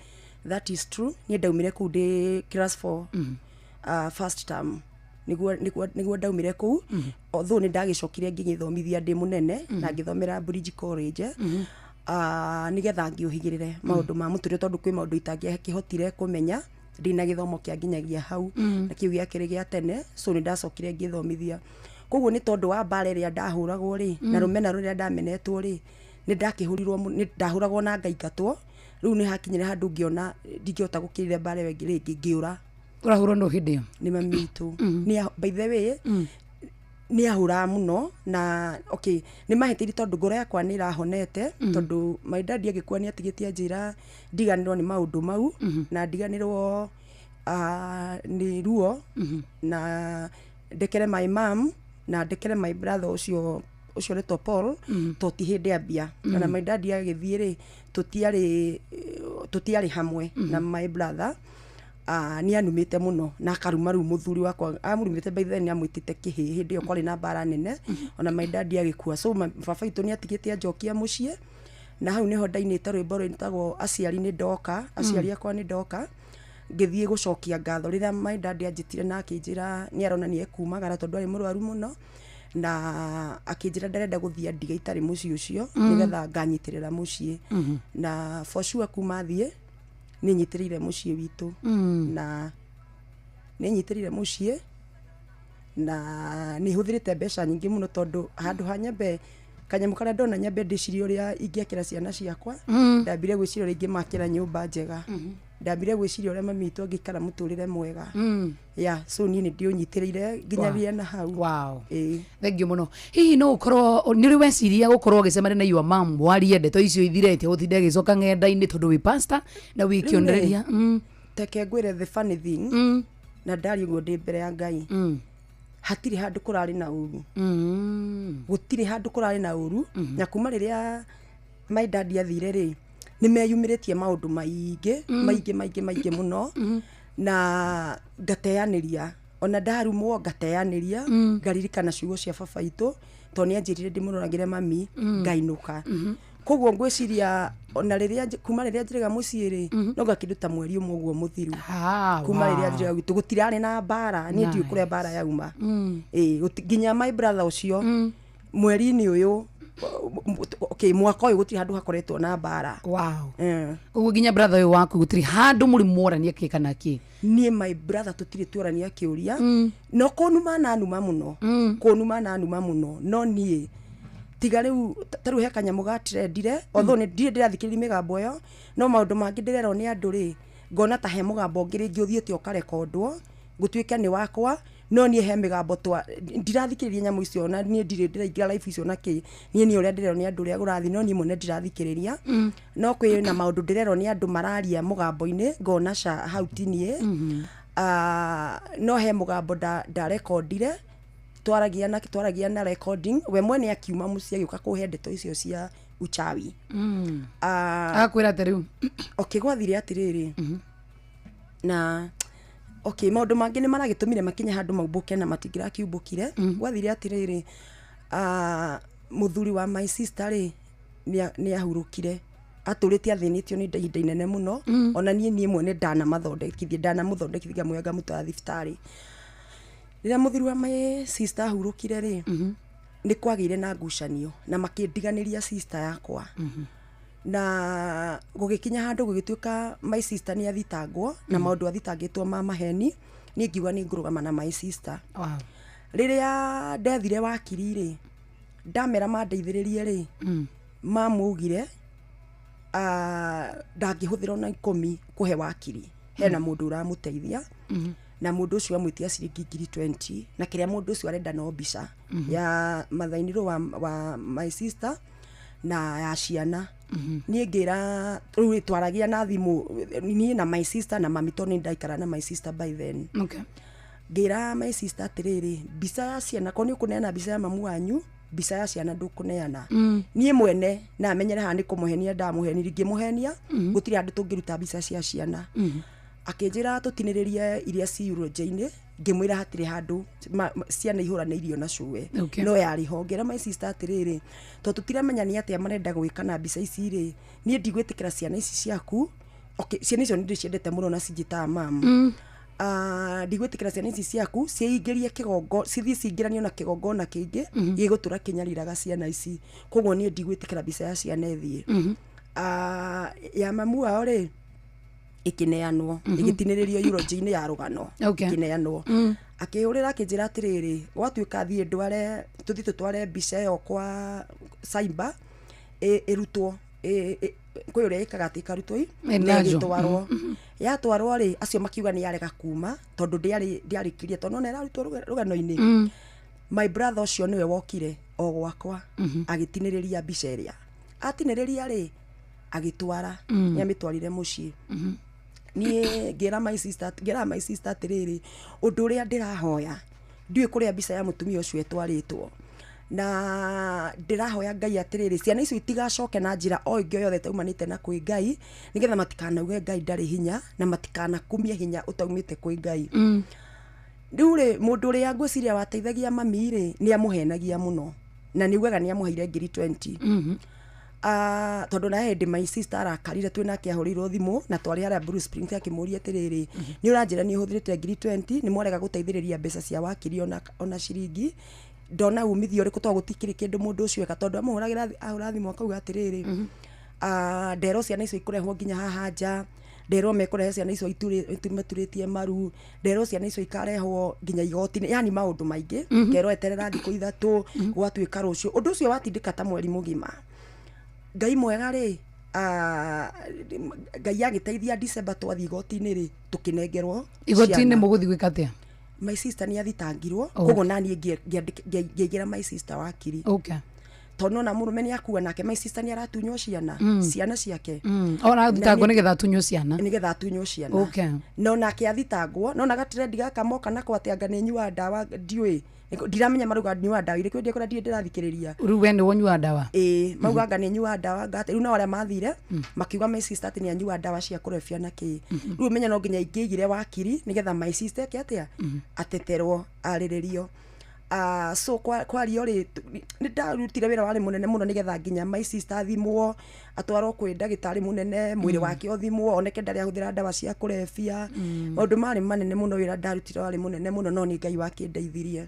that is true. Niĩ ndaumire kũu ndĩ class 4, first term nĩguo ndaumire kũu, although nĩ ndagĩcokire ngĩgĩthomithia ndĩ mũnene na ngĩthomera Bridge College, nĩgetha ngĩũhĩgĩrĩre maũndũ ma mũtũrĩre, tondũ kwĩ maũndũ itangĩakĩhotire kũmenya ndĩna gĩthomo kĩa nginyagia hau na kĩu gĩakĩrĩ gĩa tene. So nĩ ndacokire ngĩthomithia. Koguo nĩ tondũ wa mbara ĩrĩa ndahũragwo rĩ, na rũmena rũrĩa ndamenetwo rĩ, nĩ ndakĩhũrirwo nĩ ndahũragwo na ngaingatwo. Rĩu nĩ hakinyire handũ ngĩona ndingĩhota gũkĩrĩra mbara ĩyo ĩngĩ rĩngĩ, ngĩũra. Ũrahũrwo nũ hĩndĩ ĩyo? Nĩ mami witũ. By the way, nĩ ahũraga mũno na okay, nĩ mahĩtĩirie, tondũ ngoro yakwa nĩ ĩrahonete, tondũ my daddy agĩkua nĩ atigĩtie njĩra ndiganĩrwo nĩ maũndũ mau na ndiganĩrwo nĩ ruo na ndekere my mom na ndekere my brother ũcio ũretwo Paul, to ti hĩndĩ ambia. Ona my daddy agĩthiĩ rĩ, tũtiarĩ hamwe na my brother. Nĩ anumĩte mũno na akaruma rĩu mũthuri wakwa amurumĩte. By then nĩ amwĩtĩte kĩhĩ. Hĩndĩ ĩyo kwarĩ na mbara nene ona my daddy agĩkua. So baba witũ nĩ atigĩte anjokia mũciĩ, na hau nĩho ndainĩte rwĩmbo rwĩtagwo "Aciari nĩ ndoka, aciari akwa nĩ ndoka", ngĩthiĩ gũcokia ngatho rĩrĩa my daddy anjĩtire na akĩnjĩra nĩ arona nĩ ekumagara, tondũ arĩ mũrwaru mũno, na akĩnjĩra ndarenda gũthiĩ andige itarĩ mũciĩ ũcio, nĩgetha nganyitĩrĩra mũciĩ. Na for sure kuma thiĩ nĩ nyitĩrĩire mũciĩ witũ, na nĩ nyitĩrĩire mũciĩ na nĩ hũthĩrĩte mbeca nyingĩ mũno, tondũ handũ ha nyambe kanyamũ karĩa ndona nyambe ndĩcirie ũrĩa ingĩakĩra ciana ciakwa, ndambire gwĩciria ũrĩa ingĩmakĩra nyũmba njega, ndambire gwĩciria ũrĩa mami witũ angĩikara mũtũrĩre mwega. Yeah, so niĩ nĩ ndĩũnyitĩrĩire nginyagia na hau. Ĩĩ. Thank you mũno. Hihi no ũkorwo nĩ ũrĩ weciria gũkorwo ũgĩcemania na your mum, warie ndeto icio ithirĩte, gũtinda ĩgĩcoka ng'enda-inĩ, tondũ wĩ pastor na wĩ Rĩu rĩ, kĩonereria? Teke ngwĩre the funny thing, na ndaria ũguo ndĩ mbere ya Ngai, hatirĩ handũ kũrarĩ na ũru. Gũtirĩ handũ kũrarĩ na ũru. Na kuma rĩrĩa my daddy athire rĩ, nĩ meyumĩrĩtie maũndũ maingĩ, maingĩ maingĩ maingĩ mũno, na ngateanĩria. Ona ndarumwo ngateanĩria, ngaririkana ciugo cia baba witũ, tondũ nĩ anjĩrire ndĩmũroragĩre mami, ngainũka. Koguo ngwĩciria ona rĩrĩa kuma rĩrĩa njĩrĩga mũciĩ rĩ, no nga kĩndũ ta mweri ũmwe ũguo mũthiru kuma rĩrĩa njĩrĩga gwitũ, gũtirarĩ na mbara. Niĩ ndiũĩ kũrĩa mbara yauma. Ĩĩ, nginya my brother ũcio mweri-inĩ ũyũ. Okay, mwaka ũyũ gũtirĩ handũ hakoretwo na mbara. Wow. Koguo nginya brother ũyũ waku gũtirĩ handũ mũrĩ mworania kĩ kana kĩ? Niĩ my brother tũtirĩ tworania kĩũria. No kũnuma na numa mũno. Kũnuma na numa mũno. No niĩ tiga rĩu ta rĩu he kanyamũ gatrendire, although nĩ ndirĩ ndĩrathikĩrĩria mĩgambo ĩyo, no maũndũ mangĩ ndĩrerwo nĩ andũ rĩ, ngona ta he mũgambo ũngĩ rĩngĩ ũthiĩte ũkarekondwo gũtuĩke nĩ wakwa, no niĩ he mĩgambo twa ndirathikĩrĩria nyamũ icio, na niĩ ndirĩ ndĩraingĩra live icio na kĩ, niĩ nĩ ũrĩa ndĩrerwo nĩ andũ ũrĩa kũrathiĩ, no niĩ mwene ndirathikĩrĩria. No kwĩ na maũndũ ndĩrerwo nĩ andũ mararia mũgambo-inĩ, ngona ca hau ti niĩ. No he mũgambo ndarekondire, twaragia na recording, we mwene akiuma mũciĩ agĩũka kũhe ndeto icio cia uchawi. Agakwĩra atĩ rĩu? Okay, gwathire atĩrĩrĩ, na okay, maũndũ mangĩ nĩ maragĩtũmire makinye handũ maumbũke na matingĩrakiumbũkire. Gwathire atĩrĩrĩ, mũthuri wa my sister rĩ, nĩ ahurũkire, atũrĩte athĩnĩtio nĩ ihinda inene mũno. Ona niĩ mwene ndanamathondekithia, ndanamũthondekithia ngamũoya ngamũtwara thibitarĩ. Rĩrĩa mũthuri wa my sister ahurũkire rĩ, nĩ kwagĩire na ngucanio na makĩndiganĩria sister yakwa. Na gũgĩkinya handũ gũgĩtuĩka my sister nĩ athitangwo na maũndũ athitangĩtwo ma maheni, niĩ ngiuga nĩ ngũrũgama na my sister. Wow. Rĩrĩa ndethire wakiri rĩ, ndamera mandeithĩrĩrie rĩ, mamugire ndangĩhũthĩra ona 10 kũhe wakiri, hena mũndũ ũramũteithia. Na mũndũ ũcio amwĩtia ciringi ngiri 20, na kĩrĩa mũndũ ũcio arenda no mbica ya mathainirwo wa my sister na ya ciana. Niĩ ngĩra rĩu twaragia na thimũ niĩ na my sister na mami, tondũ nĩ ndaikara na my sister by then. Okay. Ngĩra my sister atĩrĩrĩ, mbica ya ciana ko nĩ ũkũneana mbica ya mamu wanyu, mbica ya ciana ndũkũneana. Niĩ mwene na menyere haha nĩ kũmũhenia ndamũhenirie, ngĩmũhenia gũtirĩ handũ tũngĩruta mbica cia ciana. Akĩnjĩra tũtinĩrĩrie iria ci eulogy-inĩ, ngĩmwĩra hatirĩ handũ ciana ihũranĩirio na cũwe. Okay. No yarĩ ho. Ngĩra my sister atĩrĩrĩ, tondũ tũtiramenya nĩ atĩa marenda gwĩka na mbica ici rĩ, niĩ ndigwĩtĩkĩra ciana ici ciaku. Okay, ciana icio nĩ ndĩciendete mũno na cinjĩtaga mam. Ndigwĩtĩkĩra ciana ici ciaku ciĩingĩrie kĩgongo, cithiĩ cingĩranio na kĩgongona kĩngĩ gĩgũtũra kĩnyariraga ciana ici, koguo niĩ ndigwĩtĩkĩra mbica ya ciana ĩthiĩ. Ya mamu wao rĩ, ĩkĩneanwo, ĩgĩtinĩrĩrio eulogy-inĩ ya rũgano. Okay. Ĩkĩneanwo. Akĩhũrĩra akĩnjĩra atĩrĩrĩ, gwatuĩka thiĩ ndware, tũthiĩ tũtware mbica ĩyo kwa cyber ĩrutwo, kwĩ ũrĩa ĩkaga atĩ ĩkarutwo na Ĩnajwo. ĩgĩtwarwo. Yatwarwo rĩ, acio makiuga nĩ yarega kuma tondũ ndĩarĩkirie, tondũ nona ĩrarutwo rũgano-inĩ. My brother ũcio nĩwe wokire o gwakwa agĩtinĩrĩria mbica ĩrĩa atinĩrĩria rĩ, agĩtwara, nĩ amĩtwarire mũciĩ. Niĩ ngĩra my sister, ngĩra my sister atĩrĩrĩ, ũndũ ũrĩa ndĩrahoya, ndiũĩ kũrĩa mbica ya mũtumia ũcio ĩtwarĩtwo, na ndĩrahoya Ngai atĩrĩrĩ, ciana icio itigacoke na njĩra o ĩngĩ o yothe ĩtaumanĩte na kwĩ Ngai, nĩgetha matikanauge Ngai ndarĩ hinya, na matikanakumie hinya ũtaumĩte kwĩ Ngai. Rĩu rĩ, mũndũ ũrĩa ngwĩciria wateithagia mami rĩ, nĩ amũhenagia mũno, na nĩ ugaga nĩ amũheire ngiri 20. Tondũ na hĩndĩ my sister arakarire twĩ nake ahũrĩirwo thimũ na twarĩ harĩa Blue Springs, akĩmũria atĩrĩrĩ, nĩ ũranjĩra nĩ ũhũthĩrĩte ngiri 20, nĩ mwarega gũteithĩrĩria mbeca cia wakiri ona ciringi, ndona umithio ũrĩkũ, tondũ gũtikĩrĩ kĩndũ mũndũ ũcio eka, tondũ amũhũragĩra ahũra thimũ akauga atĩrĩrĩ, nderwo ciana icio ikũrehwo nginya haha nja, nderwo mekũrehe ciana icio maturĩtie maru, nderwo ciana icio ikarehwo nginya igoti-inĩ, yani maũndũ maingĩ. Ngerwo eterera thikũ 3, gwatuĩka rũciũ. Ũndũ ũcio watindĩka ta mweri mũgima. Ngai mwega rĩ, Ngai agĩteithia December twathiĩ igoti-inĩ rĩ, tũkĩnengerwo Igoti-inĩ ciana. mũgũthiĩ gwĩka atĩa? My sister nĩ athitangirwo, Oh. koguo naniĩ ngĩaingĩra my sister wakiri. Okay. Tondũ nona mũrũme nĩ akua, nake my sister nĩ aratunywo ciana, ciana ciake. Ona athitangwo Na nĩgetha atunywo ciana. Nĩgetha atunywo ciana. Okay. No nake athitangwo, no na gatrendi gaka moka nako atĩ anga nĩ nyuaga ndawa, ndiũĩ. Ndiramenya marauga nyuaga ndawa irĩkũ, ndiĩ kũrĩa ndirĩ ndĩrathikĩrĩria. Rĩu we nĩ wonyuaga ndawa? Ĩĩ, mauga anga nĩ nyuaga ndawa, anga atĩ. Rĩu no arĩa mathire, makiuga my sister atĩ nĩ anyuaga ndawa cia kũrebia na kĩ. Rĩu ũmenye no nginya ingĩigire wakiri nĩgetha my sister eke atĩa? Ateterwo, arĩrĩrio. So kwario rĩ, nĩ ndarutire wĩra warĩ mũnene mũno nĩgetha nginya my sister athimwo, atwarwo kwĩ ndagĩtarĩ mũnene, mwĩrĩ wake ũthimwo, oneke ndarĩ ahũthĩra ndawa cia kũrebia. Maũndũ marĩ manene mũno, wĩra ndarutire warĩ mũnene mũno, no nĩ Ngai wakĩndeithirie.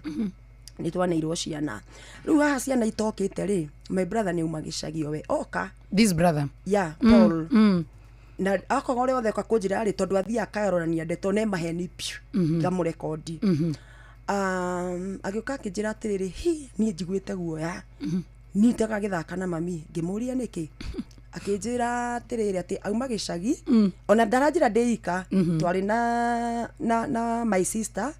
Nĩ twaneirwo ciana. Rĩu haha ciana itokĩte rĩ, my brother nĩ auma gĩcagi we oka. This brother? Yeah. Paul. Na akorwo ũrĩa othe oka kũnjĩra rĩ, tondũ athiaga akarorania ndeto ne maheni piũ, ngamũrekondi. Agĩũka akĩnjĩra atĩrĩrĩ, hi niĩ njiguĩte guoya, niĩ ndagagĩthaka na mami. Ngĩmũria nĩkĩ, akĩnjĩra atĩrĩrĩ, atĩ auma gĩcagi, ona ndaranjĩra ndĩ ika, twarĩ na my sister,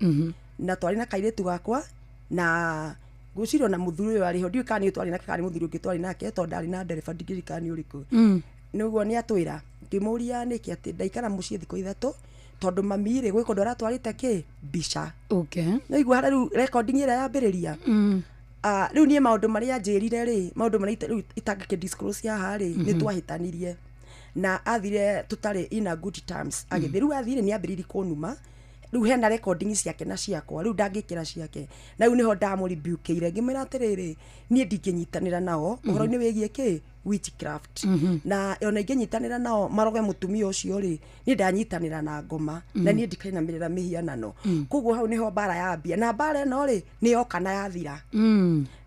na twarĩ na kairĩtu gakwa, na ngwĩciria ona mũthuri ũyũ arĩ ho, ndiũĩ kana nĩ twarĩ nake kana nĩ mũthuri ũngĩ twarĩ nake, tondũ ndarĩ na ndereba, ndingĩririkana nĩ ũrĩkũ. Nĩguo nĩ atwĩra. Ngĩmũria nĩkĩ, atĩ ndaikara mũciĩ thikũ 3, tondũ mami rĩ, gwĩ kũndũ aratwarĩte kĩ mbica. No igua harĩa rĩu recording ĩrĩa yambĩrĩria. Ah, rĩu niĩ maũndũ marĩa anjĩrire rĩ, maũndũ marĩa rĩu itangĩkĩ disclose haha rĩ, nĩ twahĩtanirie na athire tũtarĩ in a good terms. Agĩthiĩ, rĩu athire nĩ ambĩrĩirie kũnuma. Rĩu hena recording ciake na ciakwa, rĩu ndangĩkĩra ciake, na rĩu nĩho ndamũribukeire, ngĩmwĩra atĩrĩrĩ, niĩ ndingĩnyitanĩra nao ũhoro-inĩ wĩgiĩ kĩ witchcraft, na ona ingĩnyitanĩra nao maroge mũtumia ũcio rĩ, niĩ ndanyitanĩra na ngoma, na niĩ ndikainamĩrĩra mĩhianano. Koguo hau nĩho mbara yambia, na mbara ĩno rĩ, nĩ yoka na yathira.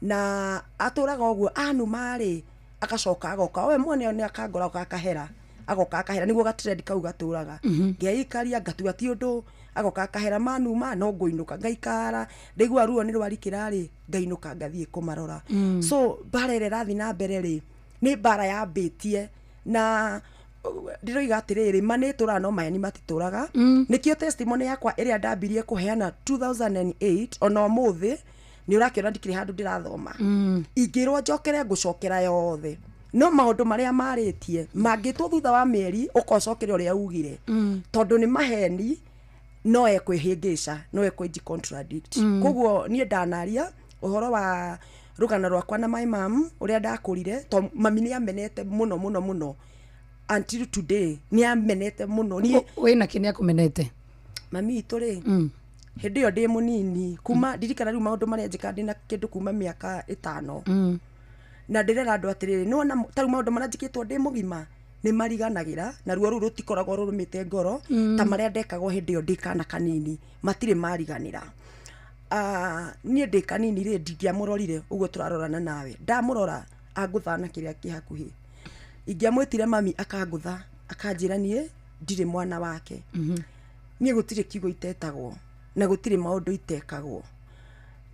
Na atũraga ũguo anuma rĩ, agacoka agoka we mwene nĩ akangora, agoka akahera, agoka akahera, nĩguo gatrend kau gatũraga. Ngeikaria ngatua ti ũndũ, agoka akahera, manuma no ngũinũka ngaikara, ndaigua ruo nĩ rwarikĩra rĩ, ngainũka ngathiĩ kũmarora. So mbara ĩrĩa ĩrathiĩ na mbere rĩ, nĩ mbara yambĩtie, na ndĩroiga atĩrĩrĩ, ma nĩ ĩtũraga no maheni matitũraga. Nĩkĩo testimony yakwa ĩrĩa ndambirie kũheana 2008, ona ũmũthĩ nĩ ũrakĩona ndikĩrĩ handũ ndĩrathoma. Ingĩrwo njokere, ngũcokera yothe, no maũndũ marĩa marĩtie mangĩtwo thutha wa mĩeri, ũkocokera ũrĩa ugire, tondũ nĩ maheni, no ekwĩhĩngĩca, no ekwĩnji contradict. Koguo niĩ ndanaria ũhoro wa rũgano rwakwa na my mom, ũrĩa ndakũrire, to mami nĩ amenete mũno mũno mũno, until today nĩ amenete mũno niĩ. Wĩna kĩ nĩ akũmenete? Mami itũ rĩ, hĩndĩ ĩyo ndĩ mũnini, kuma ndirikana rĩu maũndũ marĩa njĩkaga ndĩna kĩndũ kuma mĩaka 5, na ndĩrera andũ atĩrĩrĩ, nĩwona ta rĩu maũndũ marĩa njĩkĩtwo ndĩ mũgima nĩ mariganagĩra, na ruo rũu rũtikoragwo rũrũmĩte ngoro ta marĩa ndekagwo hĩndĩ ĩyo ndĩ kana kanini, matirĩ mariganĩra. Niĩ ndĩ kanini rĩ, ndingĩamũrorire ũguo tũrarorana nawe, ndamũrora angũtha na kĩrĩa kĩ hakuhĩ. Ingĩamwĩtire mami akangũtha, akanjĩra niĩ ndirĩ mwana wake. Niĩ gũtirĩ kiugo itetagwo na gũtirĩ maũndũ itekagwo.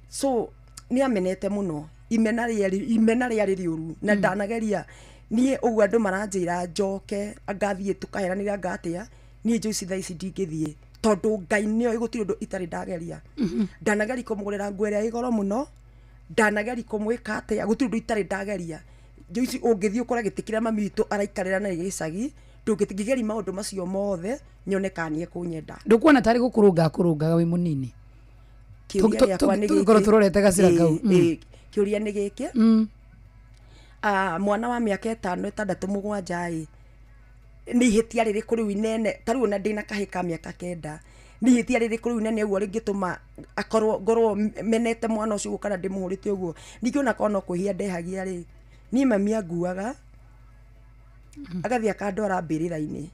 So nĩ amenete mũno, imena rĩarĩ, imena rĩarĩ rĩũru, na ndanageria niĩ ũguo andũ maranjĩra njoke ngathiĩ tũkaheranĩra ngatĩa, niĩ Joyce thaa ici ndingĩthiĩ, tondũ Ngai nĩoĩ gũtirĩ ũndũ itarĩ ndageria. Ndanageria kũmũgũrĩra nguo ĩrĩa ĩ goro mũno, ndanageria kũmwĩka atĩa, gũtirĩ ũndũ itarĩ ndageria. Joyce, ũngĩthiĩ ũkore gĩtĩ kĩrĩa mami witũ araikarĩra na gĩcagi, ndũngĩgeria maũndũ macio mothe nyone kana nĩ ekũnyenda. Ndũkuona tarĩ gũkũrũnga akũrũngaga wĩ mũnini? Kĩũria gĩakwa nĩ Tũngĩkorwo gĩkĩ. tũrorete gacĩra kau. Kĩũria nĩ gĩkĩ. Mwana wa mĩaka 5, 6, 7 ĩ, nĩ ihĩtia rĩrĩkũ rĩu inene? Ta rĩu ona ndĩna kahĩ ka mĩaka 9, nĩ ihĩtia rĩrĩkũ rĩu inene ũguo rĩngĩtũma akorwo ngorwo menete mwana ũcio ũguo kana ndĩmũhũrĩte ũguo? Ningĩ ona korwo no kwĩhia ndehagia rĩ, niĩ mami anguaga agathiĩ akandwara mbĩrĩra-inĩ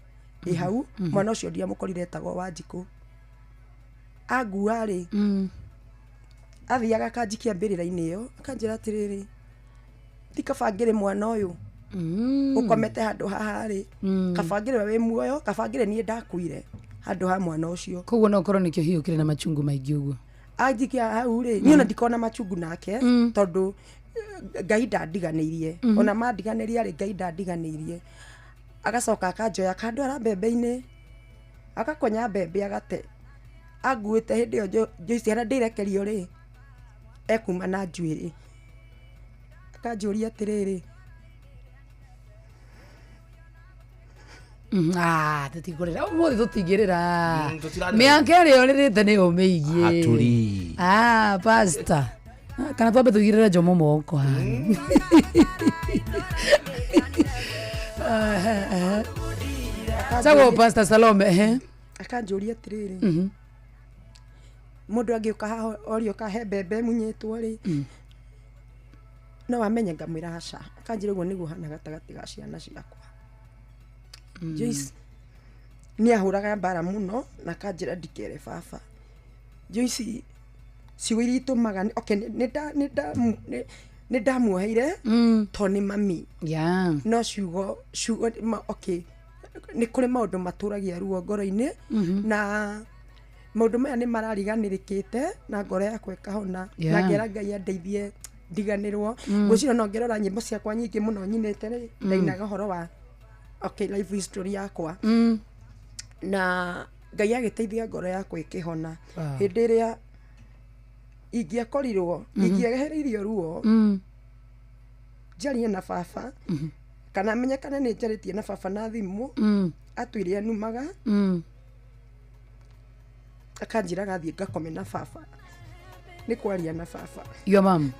ĩ hau, mwana ũcio ndiamũkorire, etagwo Wanjikũ. Angua rĩ, athiaga akanjikia mbĩrĩra-inĩ ĩyo, akanjĩra atĩrĩrĩ, ti kaba ngĩrĩ mwana ũyũ ũkomete handũ haha rĩ, kaba ngĩrĩ we wĩ muoyo, kaba ngĩrĩ niĩ ndakuire handũ ha mwana ũcio. Koguo no ũkorwo nĩkĩo hihi ũkĩrĩ na machungu maingĩ ũguo. Anjikia hau rĩ, niĩ ona ndikona machungu nake, tondũ Ngai ndandiganĩirie. Ona mandiganĩria rĩ, Ngai ndandiganĩirie. Agacoka akanjoya akandwara mbembe-inĩ, agakonya mbembe agate anguĩte. Hĩndĩ ĩyo Joyce harĩa ndĩrekerio rĩ, ekuma na njuĩrĩ, akanjũria atĩrĩrĩ, Ah, tũtikũrĩra ũmũthĩ, tũtingĩrĩra. Tũtirarĩra. Mĩaka ĩrĩa ũrĩrĩte nĩ ũmĩigie. Aturi. Ah, pastor. Ah, kana twambe tũigĩrĩre Njomo moko haha. Sawa, Pastor Salome, ehe. Akanjũria atĩrĩrĩ, mũndũ angĩũka haha orio kahe mbembe munyĩtwo rĩ, no amenye? Ngamwĩra aca. Akanjĩra ũguo nĩguo hana gatagatĩ ga ciana ciakwa. Joyce nĩ ahũraga mbara mũno na akanjĩra ndikere baba. Joyce, Ciugo iria itũmaga okay, nĩ ndamuoheire to nĩ mami. No ciugo okay, nĩ kũrĩ maũndũ matũragia ruo ngoro-inĩ na maũndũ maya nĩ marariganĩrĩkĩte na ngoro yakwa ĩkahona na ngera Ngai andeithie ndiganĩrwo. Ngwĩciria no ngĩrora nyĩmbo ciakwa nyingĩ mũno nyinĩte rĩ, ndainaga ũhoro wa okay, life history yakwa. Na Ngai agĩteithia ngoro yakwa ĩkĩhona. Hĩndĩ ĩrĩa ingĩakorirwo ingĩehereirio ruo njarie na baba kana menye kana nĩ njarĩtie na baba na thimũ, atuire anumaga akanjĩra gathiĩ ngakome na baba, nĩ kwaria na baba. Your mom?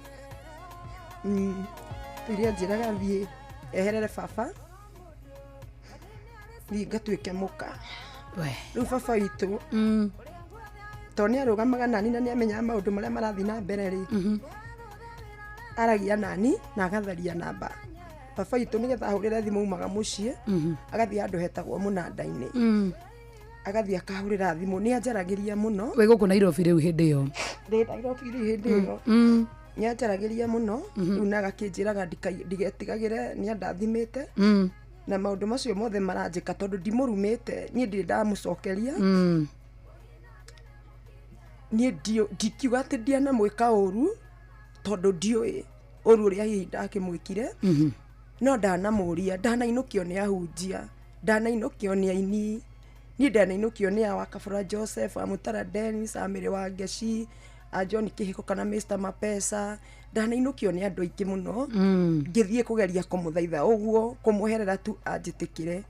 Tuire anjĩra gathiĩ eherere baba thiĩ ngatuĩke mũka. Rĩu baba witũ to nĩ arũgamaga nani na nĩ amenyaga maũndũ marĩa marathiĩ na mbere rĩ, aragia nani na agatharia namba. Baba witũ nĩgetha ahũrĩre thimũ umaga mũciĩ, agathiĩ handũ hetagwo mũnanda-inĩ, agathiĩ akahũrĩra thimũ. Nĩ anjaragĩria mũno. Wĩ gũkũ Nairobi rĩu hĩndĩ ĩyo? Ndĩ Nairobi rĩu hĩndĩ ĩyo. Nĩ anjaragĩria mũno rĩu na agakĩnjĩraga ndigetigagĩre, nĩ andathimĩte na maũndũ macio mothe maranjĩka tondũ ndimũrumĩte, niĩ ndirĩ ndamũcokeria. Niĩ ndikiuga atĩ ndianamwĩka ũru tondũ ndiũĩ ũru ũrĩa hihi ndakĩmwĩkire, no ndanamũria, ndanainũkio nĩ ahunjia, ndanainũkio nĩ aini, niĩ ndanainũkio nĩ a Wakabura Joseph, a Mutara Dennis, a Mĩrĩ wa Ngeci, a John Kĩhiko kana Mr Mapesa, ndanainũkio nĩ andũ aingĩ mũno. Ngĩthiĩ kũgeria kũmũthaitha ũguo, kũmweherera tu anjĩtĩkĩre,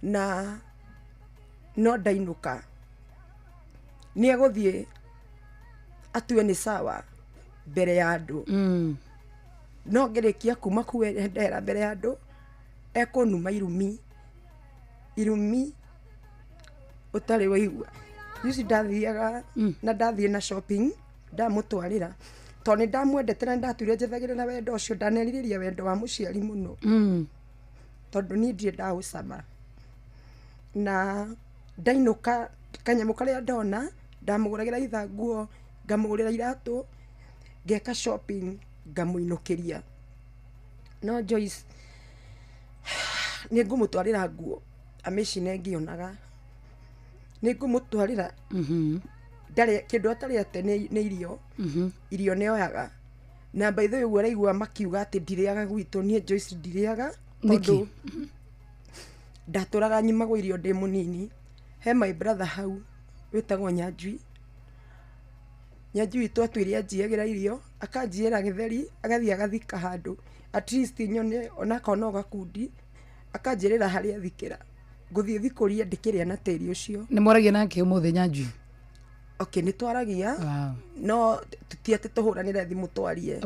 na no ndainũka nĩ egũthiĩ atue nĩ sawa mbere ya andũ. No ngĩrĩkia kuma kũu ndehera mbere ya andũ, ekũnuma irumi, irumi ũtarĩ waigua. Ici ndathiaga na ndathiĩ na shopping, ndamũtwarĩra tondũ nĩ ndamwendete na ndatũire njethagĩra na wendo ũcio, ndanerirĩria wendo wa mũciari mũno tondũ niĩ ndirĩ ndaũcama. Na ndainũka kanyamũ karĩa ndona ndamũgũragĩra itha nguo, ngamũgũrĩra iratũ, ngeka shopping, ngamũinũkĩria. No Joyce nĩ ngũmũtwarĩra nguo amĩcine ngĩonaga, nĩ ngũmũtwarĩra ndarĩ kĩndũ atarĩte nĩ irio, irio nĩ oyaga. Na by the way ũguo araigua makiuga atĩ ndirĩaga gwitũ, niĩ Joyce ndirĩaga tondũ ndatũraga nyimagwo irio ndĩ mũnini. He my brother hau wĩtagwo Nyanjui, Nyanjui witũ atuire anjiagĩra irio, akanjiĩra gĩtheri, agathiĩ agathika handũ at least nyone onakorwo no gakundi, akanjĩrĩra harĩa athikĩra, ngũthiĩ thikũrie ndĩkĩrĩa na tĩri ũcio. Nĩ mwaragia nake ũmũthĩ Nyanjui? Okay, nĩ twaragia no ti atĩ tũhũranĩre thimũ twarie.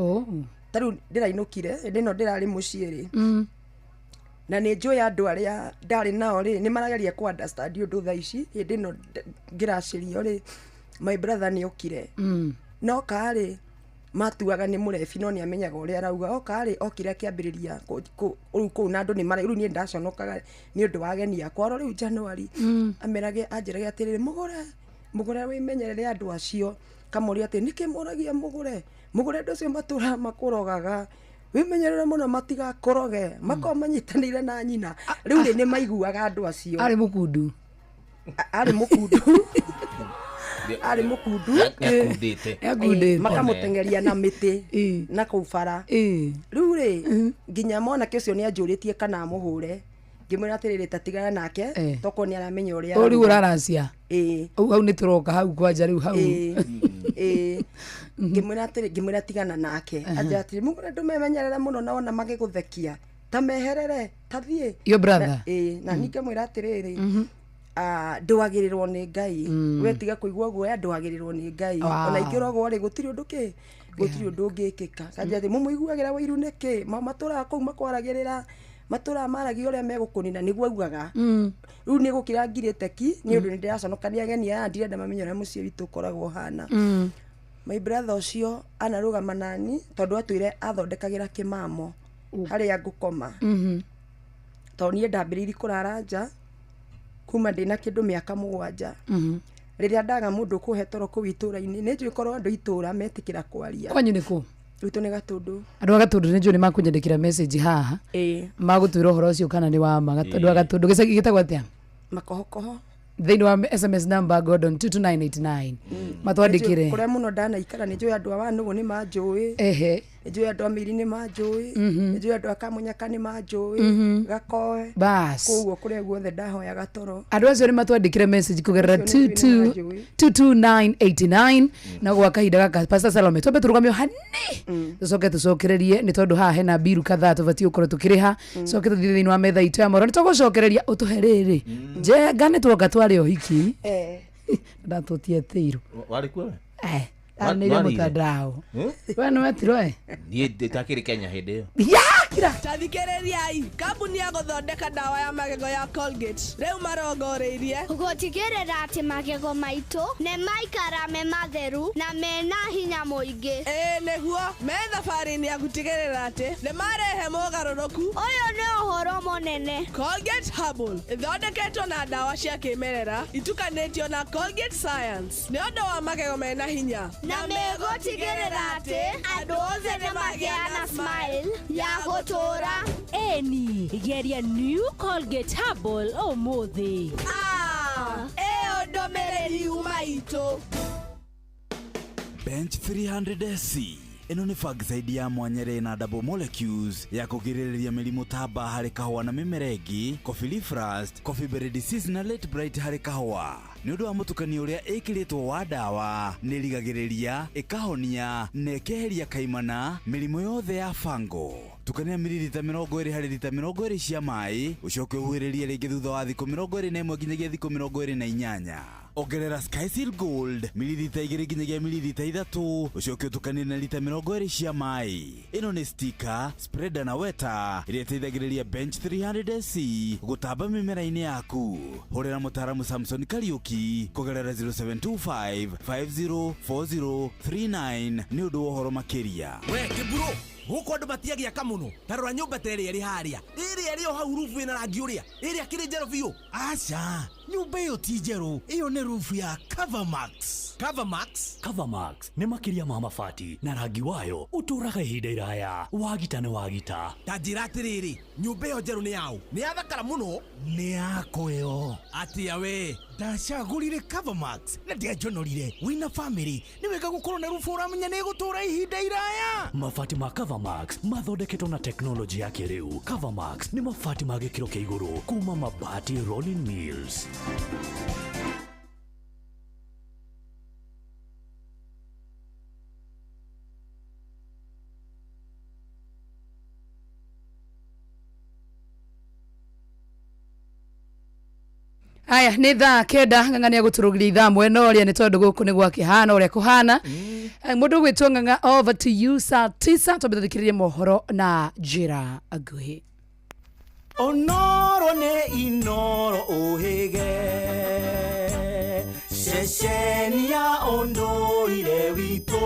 Ta rĩu ndĩrainũkire hĩndĩ ĩno ndĩrarĩ mũciĩ rĩ, na nĩ njũĩ andũ arĩa ndarĩ nao rĩ nĩ marageria kũ understand ũndũ thaa ici. Hĩndĩ ĩno ngĩracĩrio rĩ, my brother nĩ okire, no karĩ matuaga nĩ mũrebi no nĩ amenyaga ũrĩa arauga. Oka rĩ, okire akĩambĩrĩria rĩu kũu na andũ nĩ mara rĩu niĩ ndaconokaga nĩ ũndũ wa ageni akwa. Oro rĩu January amerage anjĩrage atĩrĩrĩ, mũgũre mũgũre wĩmenyerere andũ acio. Kamũria atĩ nĩkĩ mũragia mũgũre mũgũre andũ acio matũraga makũrogaga, wĩmenyerere mũno matigakũroge, makorwo manyitanĩire na nyina. Rĩu rĩ nĩ maiguaga andũ acio. Arĩ mũkundu, arĩ mũkundu, arĩ mũkundu, nĩakundĩte, makamũteng'eria na mĩtĩ na kũu bara. Rĩu rĩ nginya mwanake ũcio nĩ anjũrĩtie kana amũhũre, ngĩmwĩra atĩrĩrĩ tatigana nake tokorwo nĩ aramenya ũrĩa rĩu ũraracia. Hau nĩ tũroka hau kwanja rĩu hau. Ngĩmwĩra atĩrĩ, ngĩmwĩra tigana nake. Anjĩra atĩrĩ mũgũre ndũmemenyerere mũno na wona magĩgũthekia ta meherere ta thiĩ. Your brother? Na niĩ ngamwĩra atĩrĩrĩ, ndwagĩrĩrwo nĩ Ngai, we tiga kũigua guoya, ndwagĩrĩrwo nĩ Ngai. Ona ingĩrogwo rĩ gũtirĩ ũndũ kĩ, gũtirĩ ũndũ ũngĩkĩka. Kanjĩra atĩ mũmũiguagĩra wũiru nĩkĩ, matũraga kũu makwaragĩrĩra, matũraga maragia ũrĩa megũkũnina nĩguo augaga. Rĩu nĩ gũkira ngirĩte ki nĩ ũndũ nĩ ndĩraconoka nĩ ageni aya, ndirenda mamenye ũrĩa mũciĩ witũ ũkoragwo ũhana. My brother ũcio anarũgama nani tondũ atwĩre athondekagĩra kĩmamo harĩa ngũkoma, tondũ niĩ ndambĩrĩirie kũrara nja kuma ndĩna kĩndũ mĩaka 7. Rĩrĩa ndaga mũndũ kũhe toro kũu itũra-inĩ, nĩ njũĩ korwo andũ itũra metĩkĩra kwaria. Kwanyu nĩ kũ? Gwitũ nĩ Gatũndũ. Andũ a Gatũndũ nĩ njũĩ nĩ makũnyandĩkĩra message haha. Ĩĩ. Magũtwĩra ũhoro ũcio kana nĩ wa ma. Andũ a Gatũndũ gĩcagi gĩtagwo atĩa? Makohokoho. Thĩinĩ wa SMS number Gordon 22989. Matwandĩkĩre. Kũrĩa mũno ndanaikara nĩ njũĩ andũ a Wanũgũ nĩ manjũĩ. Ehe. Nĩ njũĩ andũ a Mĩiri nĩ manjũĩ. Nĩ njũĩ andũ a Kamunyaka nĩ manjũĩ. Gakoe. Bas. Koguo kũrĩa guothe ndahoyaga toro. Andũ acio nĩ matwandĩkĩre message kũgerera Acio nĩ njũĩ nĩ manjũĩ. 22989 na gwa kahinda gaka Pastor Salome twambe tũrũgamio hanini tũcoke tũcokererie nĩ tondũ haha hena mbiru kadhaa tũbatiĩ gũkorwo tũkĩrĩha, coke tũthiĩ thĩinĩ wa metha itũ ya mohoro. Nĩ tũgũcokereria ũtũhe rĩrĩ njenga nĩ tuoka twarĩ ũhiki ndatũtietĩirwo. Warĩ kuo we? Anĩire Warĩire? mũtandao. We nĩ wetirwo ĩ? Niĩ ndakĩrĩ Kenya hĩndĩ ĩyo. Yakira. Tathikĩrĩriai, kambuni ya gũthondeka ndawa ya magego ya Colgate rĩu marongoreirie gũtigĩrĩra atĩ magego maitũ nĩ maikara me matheru na mena hinya mũingĩ. Ĩĩ nĩguo, me thabarĩ-inĩ ya gũtigĩrĩra atĩ nĩ marehe mogarũrũku. Ũyũ nĩ ũhoro mũnene. Colgate Herbal ĩthondeketwo na ndawa cia kĩmerera itukanĩtio na Colgate Science nĩ ũndũ wa magego mena hinya, na megũtigĩrĩra atĩ andũ othe nĩ magĩa na smile ya gũtũũra. Ĩni, geria New Colgate Herbal ũmũthĩ. Ĩyo ndũmĩrĩri yuma itũ. Bench 300 SC ĩno nĩ fungicide ya mwanya ĩrĩ na double molecules ya kũgirĩrĩria mĩrimũ ta mbaa harĩ kahũa na mĩmera ĩngĩ, coffee leaf rust, coffee berry disease na late blight harĩ kahũa. Nĩ ũndũ wa mũtukanio ũrĩa ĩkĩrĩtwo wa ndawa, nĩ ĩrigagĩrĩria, ĩkahonia na ĩkeheria kaimana mĩrimũ yothe ya fango. Tukania mililita 20 harĩ lita 20 cia maĩ, ũcoke ũhuhĩrĩrie rĩngĩ thutha wa thikũ 21 nginyagia thikũ 28. Ongerera Skyseal Gold mililita 2 nginyagia mililita 3, ũcoke ũtukanie na lita 20 cia maĩ. Ĩno nĩ stika, spreader na weta ĩrĩa ĩteithagĩrĩria Bench 300 SC gũtamba mĩmera-inĩ yaku. Hũrĩra mũtaaramu Samson Kariuki kũgerera 0725 504039 nĩ ũndũ wa ũhoro makĩria. We kĩmburo, gũkũ andũ matiagĩaka mũno. Ta rora nyũmba ta ĩrĩa ĩrĩ harĩa, ĩrĩa ĩrĩ o hau rubu ĩna rangi ũrĩa, ĩrĩa kĩrĩ njerũ biũ. Aca, nyũmba ĩyo ti njerũ, ĩyo nĩ rubu ya Covermax. Covermax? Covermax nĩ makĩria ma mabati na rangi wayo ũtũũraga ihinda iraya. Wagita nĩ wagita. Ta njĩra atĩrĩrĩ, nyũmba ĩyo njerũ nĩ yaũ? Nĩ yathakara mũno. Nĩ yakwa ĩyo. Atĩa we? Ndacagũrire Covermax na ndianjonorire. Wĩna famĩlĩ nĩ wega gũkorwo na rubu ũramenya nĩ ĩgũtũũra ihinda iraya. Mabati ma Covermax mathondeketwo na teknolojĩ ya kĩrĩu. Covermax nĩ mabati ma gĩkĩro kĩa igũrũ kuma Mabati Rolling Mills. Aya nĩ thaa 9 ng'ang'a nĩ agũtũrũgĩria ithaa mwena ũrĩa nĩ tondũ gũkũ nĩ gwakĩhana ũrĩa kũhana. Mũndũ ũgwĩtwo Ng'ang'a, over to you saa 9 twambe tũthikĩrĩrie mohoro na njĩra nguhĩ. Onoro nĩ Inoro ũhĩge, ceceni ya ũndũire witũ,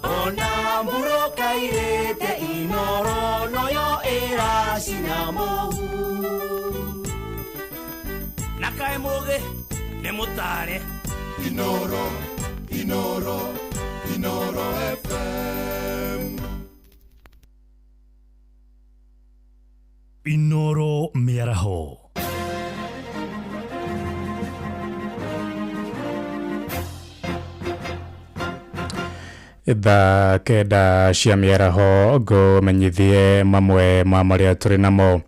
ona mbura kairĩte Inoro noyo ĩracina mũhu. Na kaĩ mũgĩ nĩ mũtare. Inoro, Inoro, Inoro FM. Inoro mĩaraho. Thaa 9 cia mĩaraho ngũmenyithie mamwe ma marĩa tũrĩ namo.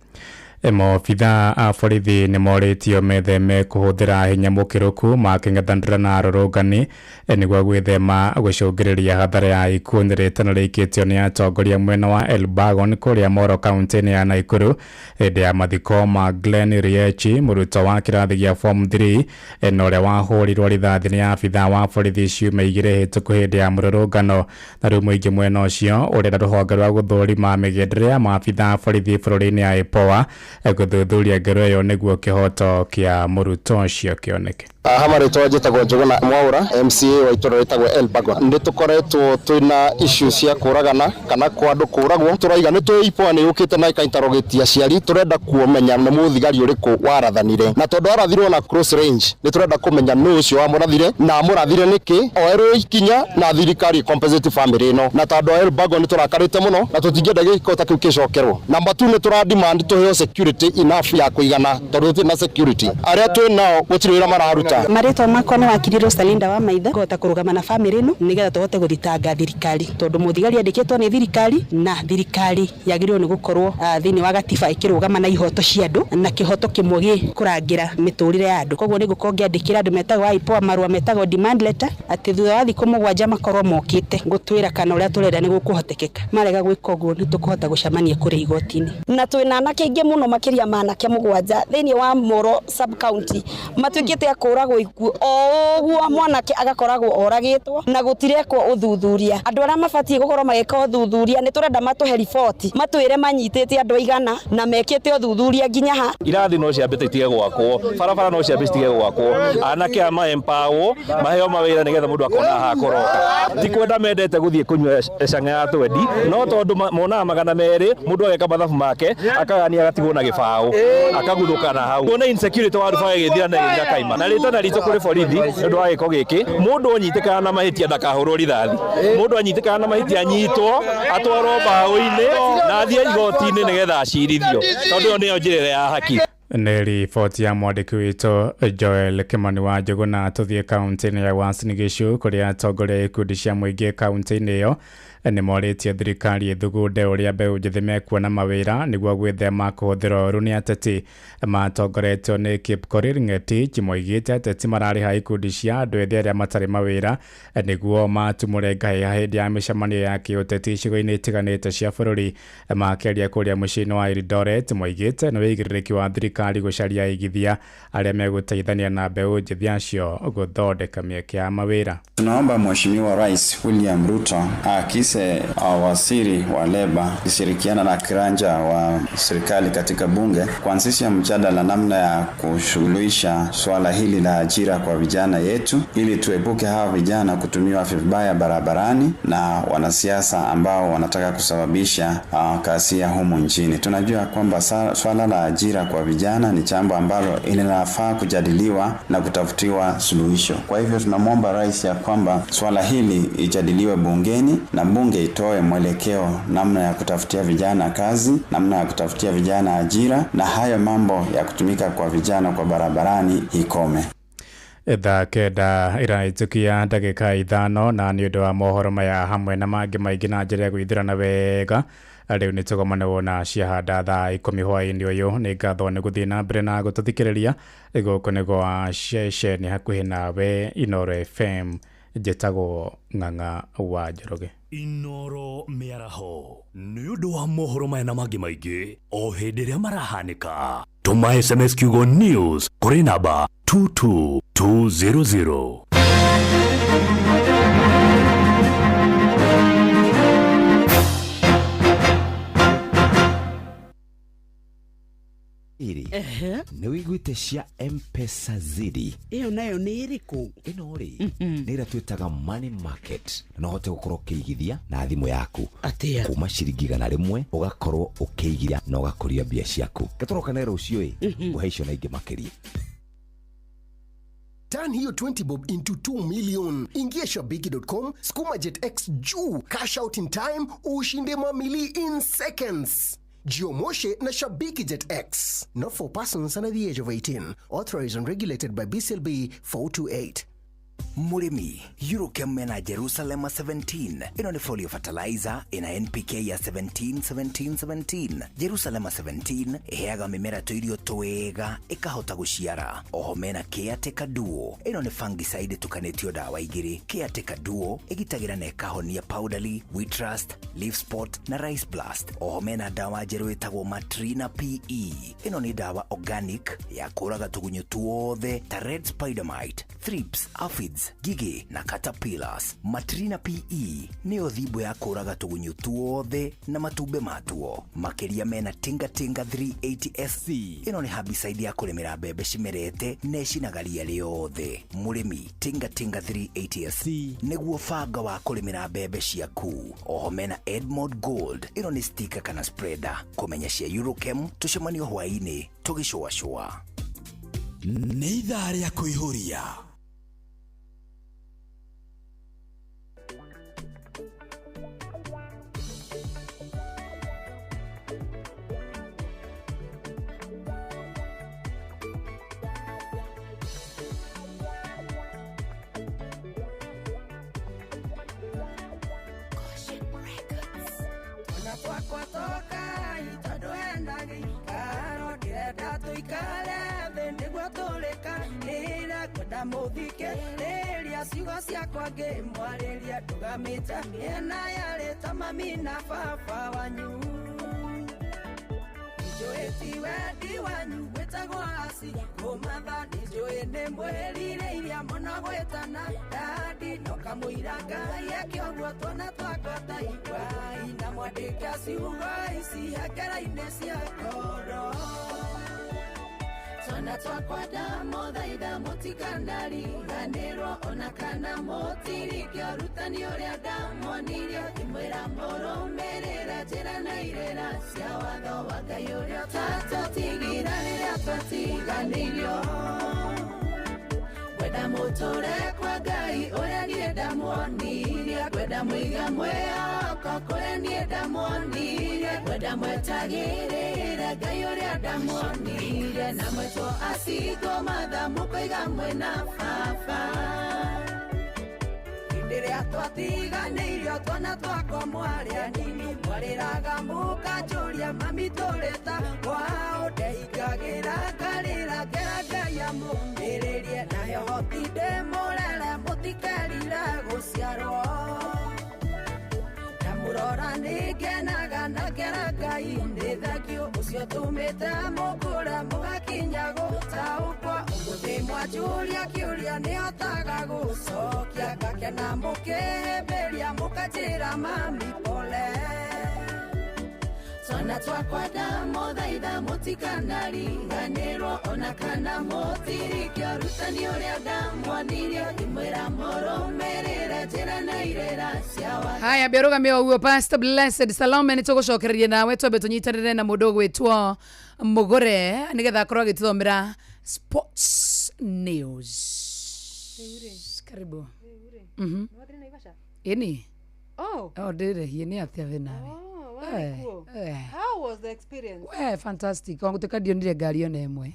Maobitha a borithi nĩ morĩtio metheme kũhũthĩra hinya mũkĩrũku makĩng'ethanĩra na arũrũngani nĩguo gwĩthema gũcũngĩrĩria hathara ya ikuũ. Nĩ rĩtana rĩikĩtio nĩ atongoria mwena wa Elbagon kũrĩa Moro kaunti-inĩ ya Nakuru hĩndĩ ya mathiko ma Glenn Riechi, mũrutwo wa kĩrathi gĩa form 3 na ũrĩa wahũrirwo rithathi nĩ abitha wa borithi ciumia 2 hĩtũku hĩndĩ ya mũrũrũngano. Na rĩu mũingĩ mwena ũcio ũrenda rũhonge rwa gũthũrima mĩgendere ya maabitha a borithi bũrũri-inĩ ya IPOA gũthuthuria ngero ĩyo nĩguo kĩhoto kĩa mũrutwo ũcio kĩoneke. Ha marĩtwa njĩtagwo Njũgũna Mwaũra, MCA wa itũra rĩtagwo Elbagon. Nĩ tũkoretwo twĩna issue cia kũragana kana kwa andũ kũragwo. Tũraiga nĩ tũĩ IPOA nĩ yũkĩte na ĩkainterrogate aciari, tũrenda kũmenya nĩ mũthigari ũrĩkũ warathanire, na tondũ arathirwo na cross range nĩ tũrenda kũmenya nũ ũcio wamũrathire na amũrathire nĩkĩ, oerwo ikinya na thirikari compensate family ĩno. Na tondũ a Elbagon nĩ tũrakarĩte mũno na tũtingĩenda gĩko ta kĩu gĩcokerwo. Number 2, nĩ tũra demand tũheo security enough ya kũigana tondũ tũtirĩ na security. Arĩa twĩ nao gũtirĩ wĩra mararuta. Marĩtwa makwa nĩ wakiri Rosalinda wa Maitha, ngũhota kũrũgama na bamĩrĩ ĩno nĩgetha tũhote gũthitanga thirikari, tondũ mũthigari andĩkĩtwo nĩ thirikari na thirikari yagĩrĩirwo nĩ gũkorwo thĩinĩ wa gatiba ĩkĩrũgama na ihoto cia andũ na kĩhoto kĩmwe gĩ kũrangĩra mĩtũrĩre ya andũ. Koguo nĩ ngũkorwo ngĩandĩkĩra andũ metagwo IPOA marũa metagwo demand letter atĩ thutha wa thikũ 7 makorwo mokĩte gũtwĩra kana ũrĩa tũrenda nĩ gũkũhotekeka. Marega gwĩka ũguo nĩ tũkũhota gũcemania kũrĩa igoti-inĩ. Na twĩna anake aingĩ mũno makĩria ma anake 7 thĩinĩ wa Moro sub county matuĩkĩte a kũragwo ikuũ o ũguo, mwanake agakoragwo oragĩtwo na gũtirekwo ũthuthuria. Andũ arĩa mabatiĩ gũkorwo magĩka ũthuthuria nĩ tũrenda matũhe riboti, matwĩre manyitĩte andũ aigana na mekĩte ũthuthuria nginya ha. Irathi no ciambĩte itige gwakwo, barabara no ciambe citige gwakwo, anake aya maempowerwo maheo mawĩra nĩgetha mũndũ akona ha kũroka. Ti kwenda mendete gũthiĩ kũnyua cang'a ya twendi, no tondũ monaga 200 mũndũ ageka mathabu make akagania agatigwo na gĩbaũ akaguthũka na hau. Kuona insecurity wa rubaya ĩgĩthira na ĩgĩthira kaima. Na rĩtana ritũ kũrĩ borithi nĩ ũndũ wa gĩko gĩkĩ, mũndũ anyitĩkana na mahĩtia ndakahũrwo rithathi, mũndũ anyitĩkana na mahĩtia anyitwo atwarwo mbaũ-inĩ na athiĩ igoti-inĩ nĩgetha acirithio, tondũ ĩyo nĩyo njĩra ya haki. Nĩ riboti ya mwandĩki witũ Joel Kimani wa Njũgũna. Tũthiĩ kaunti-inĩ ya Uasin Gishu kũrĩa atongoria a ikundi cia mũingĩ kaunti-inĩ ĩyo nĩ morĩtie thirikari ĩthugunde ũrĩa mbeũ njĩthĩ mekuona mawĩra nĩguo gwĩthema kũhũthĩra ũru nĩ ateti. Matongoretio nĩ Kipkorir Ng'etich moigĩte ateti mararĩha ikundi cia andũ ethĩ arĩa matarĩ mawĩra nĩguo matumũre ngahĩha hĩndĩ ya mĩcemanio ya kĩũteti icigo-inĩ itiganĩte cia bũrũri. Makĩaria kũrĩa mũciĩ-inĩ wa Eldoret moigĩte nĩ wĩigĩrĩrĩki wa thirikari gũcaria aigithia arĩa megũteithania na mbeũ njĩthĩ acio gũthondeka mĩeke ya mawĩra. Tunaomba Mheshimiwa Rais William Ruto aakise waziri wa leba akishirikiana na kiranja wa serikali katika bunge kuanzisha mjadala namna ya kushughulisha swala hili la ajira kwa vijana yetu, ili tuepuke hawa vijana kutumiwa vibaya barabarani na wanasiasa ambao wanataka kusababisha ghasia humu nchini. Tunajua kwamba swala la ajira kwa vijana ni jambo ambalo linafaa kujadiliwa na kutafutiwa suluhisho. Kwa hivyo tunamwomba rais ya kwamba swala hili ijadiliwe bungeni na bunge itoe mwelekeo namna ya kutafutia vijana kazi, namna ya kutafutia vijana ajira, na hayo mambo ya kutumika kwa vijana kwa barabarani ikome. Thaa 9 ĩrahĩtũkia ndagĩka 5 na nĩ ũndũ wa mohoro maya hamwe na mangĩ maingĩ na njĩra ya gwĩthirana wega rĩu nĩ tũgomane wona ciahanda thaa 10 hwaĩ-inĩ ũyũ. Nĩ ngatho nĩ gũthiĩ na mbere na gũtũthikĩrĩria. Gũkũ nĩ gwa ceceni hakuhĩ nawe Inooro FM. Njĩtagwo Ng'ang'a wa Njoroge. Inooro mĩaraho nĩ ũndũ wa mohoro maya na mangĩ maingĩ o hĩndĩ ĩrĩa marahanĩka. Tũma SMS kiugo news kũrĩ namba 22200. Iri nĩ wĩiguĩte cia M-Pesa Zidi? Ĩyo nayo nĩ ĩrĩkũ? Ĩno rĩ nĩ ĩrĩa twĩtaga money market, na no ũhote gũkorwo ũkĩigithia na thimũ yaku. Atĩa? Kuma ciringi 100 ũgakorwo ũkĩigithia na ũgakũria mbia ciaku. Gatũroka na rũciũ ĩ ngũhe icio na ingĩ makĩria. Turn hiyo 20 bob into 2 million. Ingia shabiki.com, skuma Jet X juu, cash out in time, ushinde mamili in seconds. Jiomoshe na Shabiki Jet X. Not for persons under the age of 18. Authorized and regulated by BCLB 428. Mũrĩmi, Eurochem mena Jerusalem 17. Ĩno nĩ folio fertilizer ĩna NPK ya 17 17 17. Jerusalem 17 ĩheaga mĩmera tũirio twega ĩkahota gũciara. Oho mena Caretaker Duo. Ĩno nĩ fungicide ĩtukanĩtio ndawa igĩrĩ. Caretaker Duo ĩgitagĩra na ĩkahonia powdery, wheat rust, leaf spot na rice blast. Oho mena ndawa njerũ ĩtagwo Matrina PE. Ĩno nĩ ndawa organic ya kũraga tũgunyũ tuothe ta red spider mite, Thrips, aphids, ngigĩ na caterpillars. Matrina PE nĩyo thimbo ya kũraga tũgunyũ tuothe na matumbĩ matuo. Makĩria mena Tinga Tinga 380 SC. Ĩno nĩ herbicide ya kũrĩmĩra mbembe cimerete na ĩcinaga ria rĩothe. Mũrĩmi, Tinga Tinga 380 SC nĩguo banga wa kũrĩmĩra mbembe ciaku. Oho mena Edmond Gold. Ĩno nĩ sticker kana spreader. Kũmenya cia Eurochem tũcemanio hwaĩ-inĩ tũgĩcũacũa. Nĩ ithaa rĩa kũihũria. Muthikĩrĩria ciugo ciakwa ngĩmwarĩria ndũgamĩte mĩena yarĩ ta mami na baba wanyu. Nĩnjũĩ ti wendi wanyu gwĩtagwo aci kũmatha, nĩnjũĩ nĩ mwĩrirĩirie mũno gwĩtana dadi, no kamũira Ngai eke ũguo tuona twakwa ta iguai, na mwandĩke ciugo ici hengere-inĩ cia ngoro. Twana twakwa ndamũthaitha mũtikanariganĩrwo ona kana mũtirike ũrutani ũrĩa ndamuonirie, ngĩmwĩra mũrũmĩrĩre njĩra na irĩra cia watho wa Ngai ũrĩa ũtatũtigire rĩrĩa twatiganĩirio. Ngwenda mũtũre kwa Ngai ũrĩa niĩ ndamuonirie, ngwenda mũiga mwĩhoko kũrĩa niĩ ndamuonirie, ngwenda mwetagĩrĩre Ngai ũrĩa ndamuonirie, na mwetwo acigo matha mũkoiga mwĩna baba. Hĩndĩ ĩrĩa twatiganĩirio twana twakwa mwarĩ anini, mwarĩraga mũkanjũria mami tũrĩ ta kwao, ndehingagĩra ngarĩra ngera Ngai amũmĩrĩrie, nayo hoti ndĩmũrere mũtikerire gũciarwo. Ndamũrora nĩngenaga na ngera Ngai nĩ thengio ũcio tũmĩte mũkũre mũgakinya gũtaũkwo, ũmũthĩ mwanjũria kĩũria nĩhotaga gũcokia, ngakena mũkĩhĩmbĩria mũkanjĩra mami pole. Twana twakwa ndamũthaitha mũtikanariganĩrwo ona kana mũtirike ũrutani ũrĩa ndamuonirie, ngĩmwĩra mũrũmĩrĩre njĩra na irĩra cia watho. Haya, mbĩrũgamio ũguo Pastor Blessed Salome, nĩtũgũcokereria nawe twambe tũnyitanĩre na mũndũ ũgwĩtwo Mũgũre nĩgetha akorwo agĩtũthomera sports news. Karibu. Ĩni. Oh. Oh, ndĩrĩhie nĩ atĩa we nawe? How was the experience? We, fantastic. Wa gũtuĩka ndionire ngari ona ĩmwe.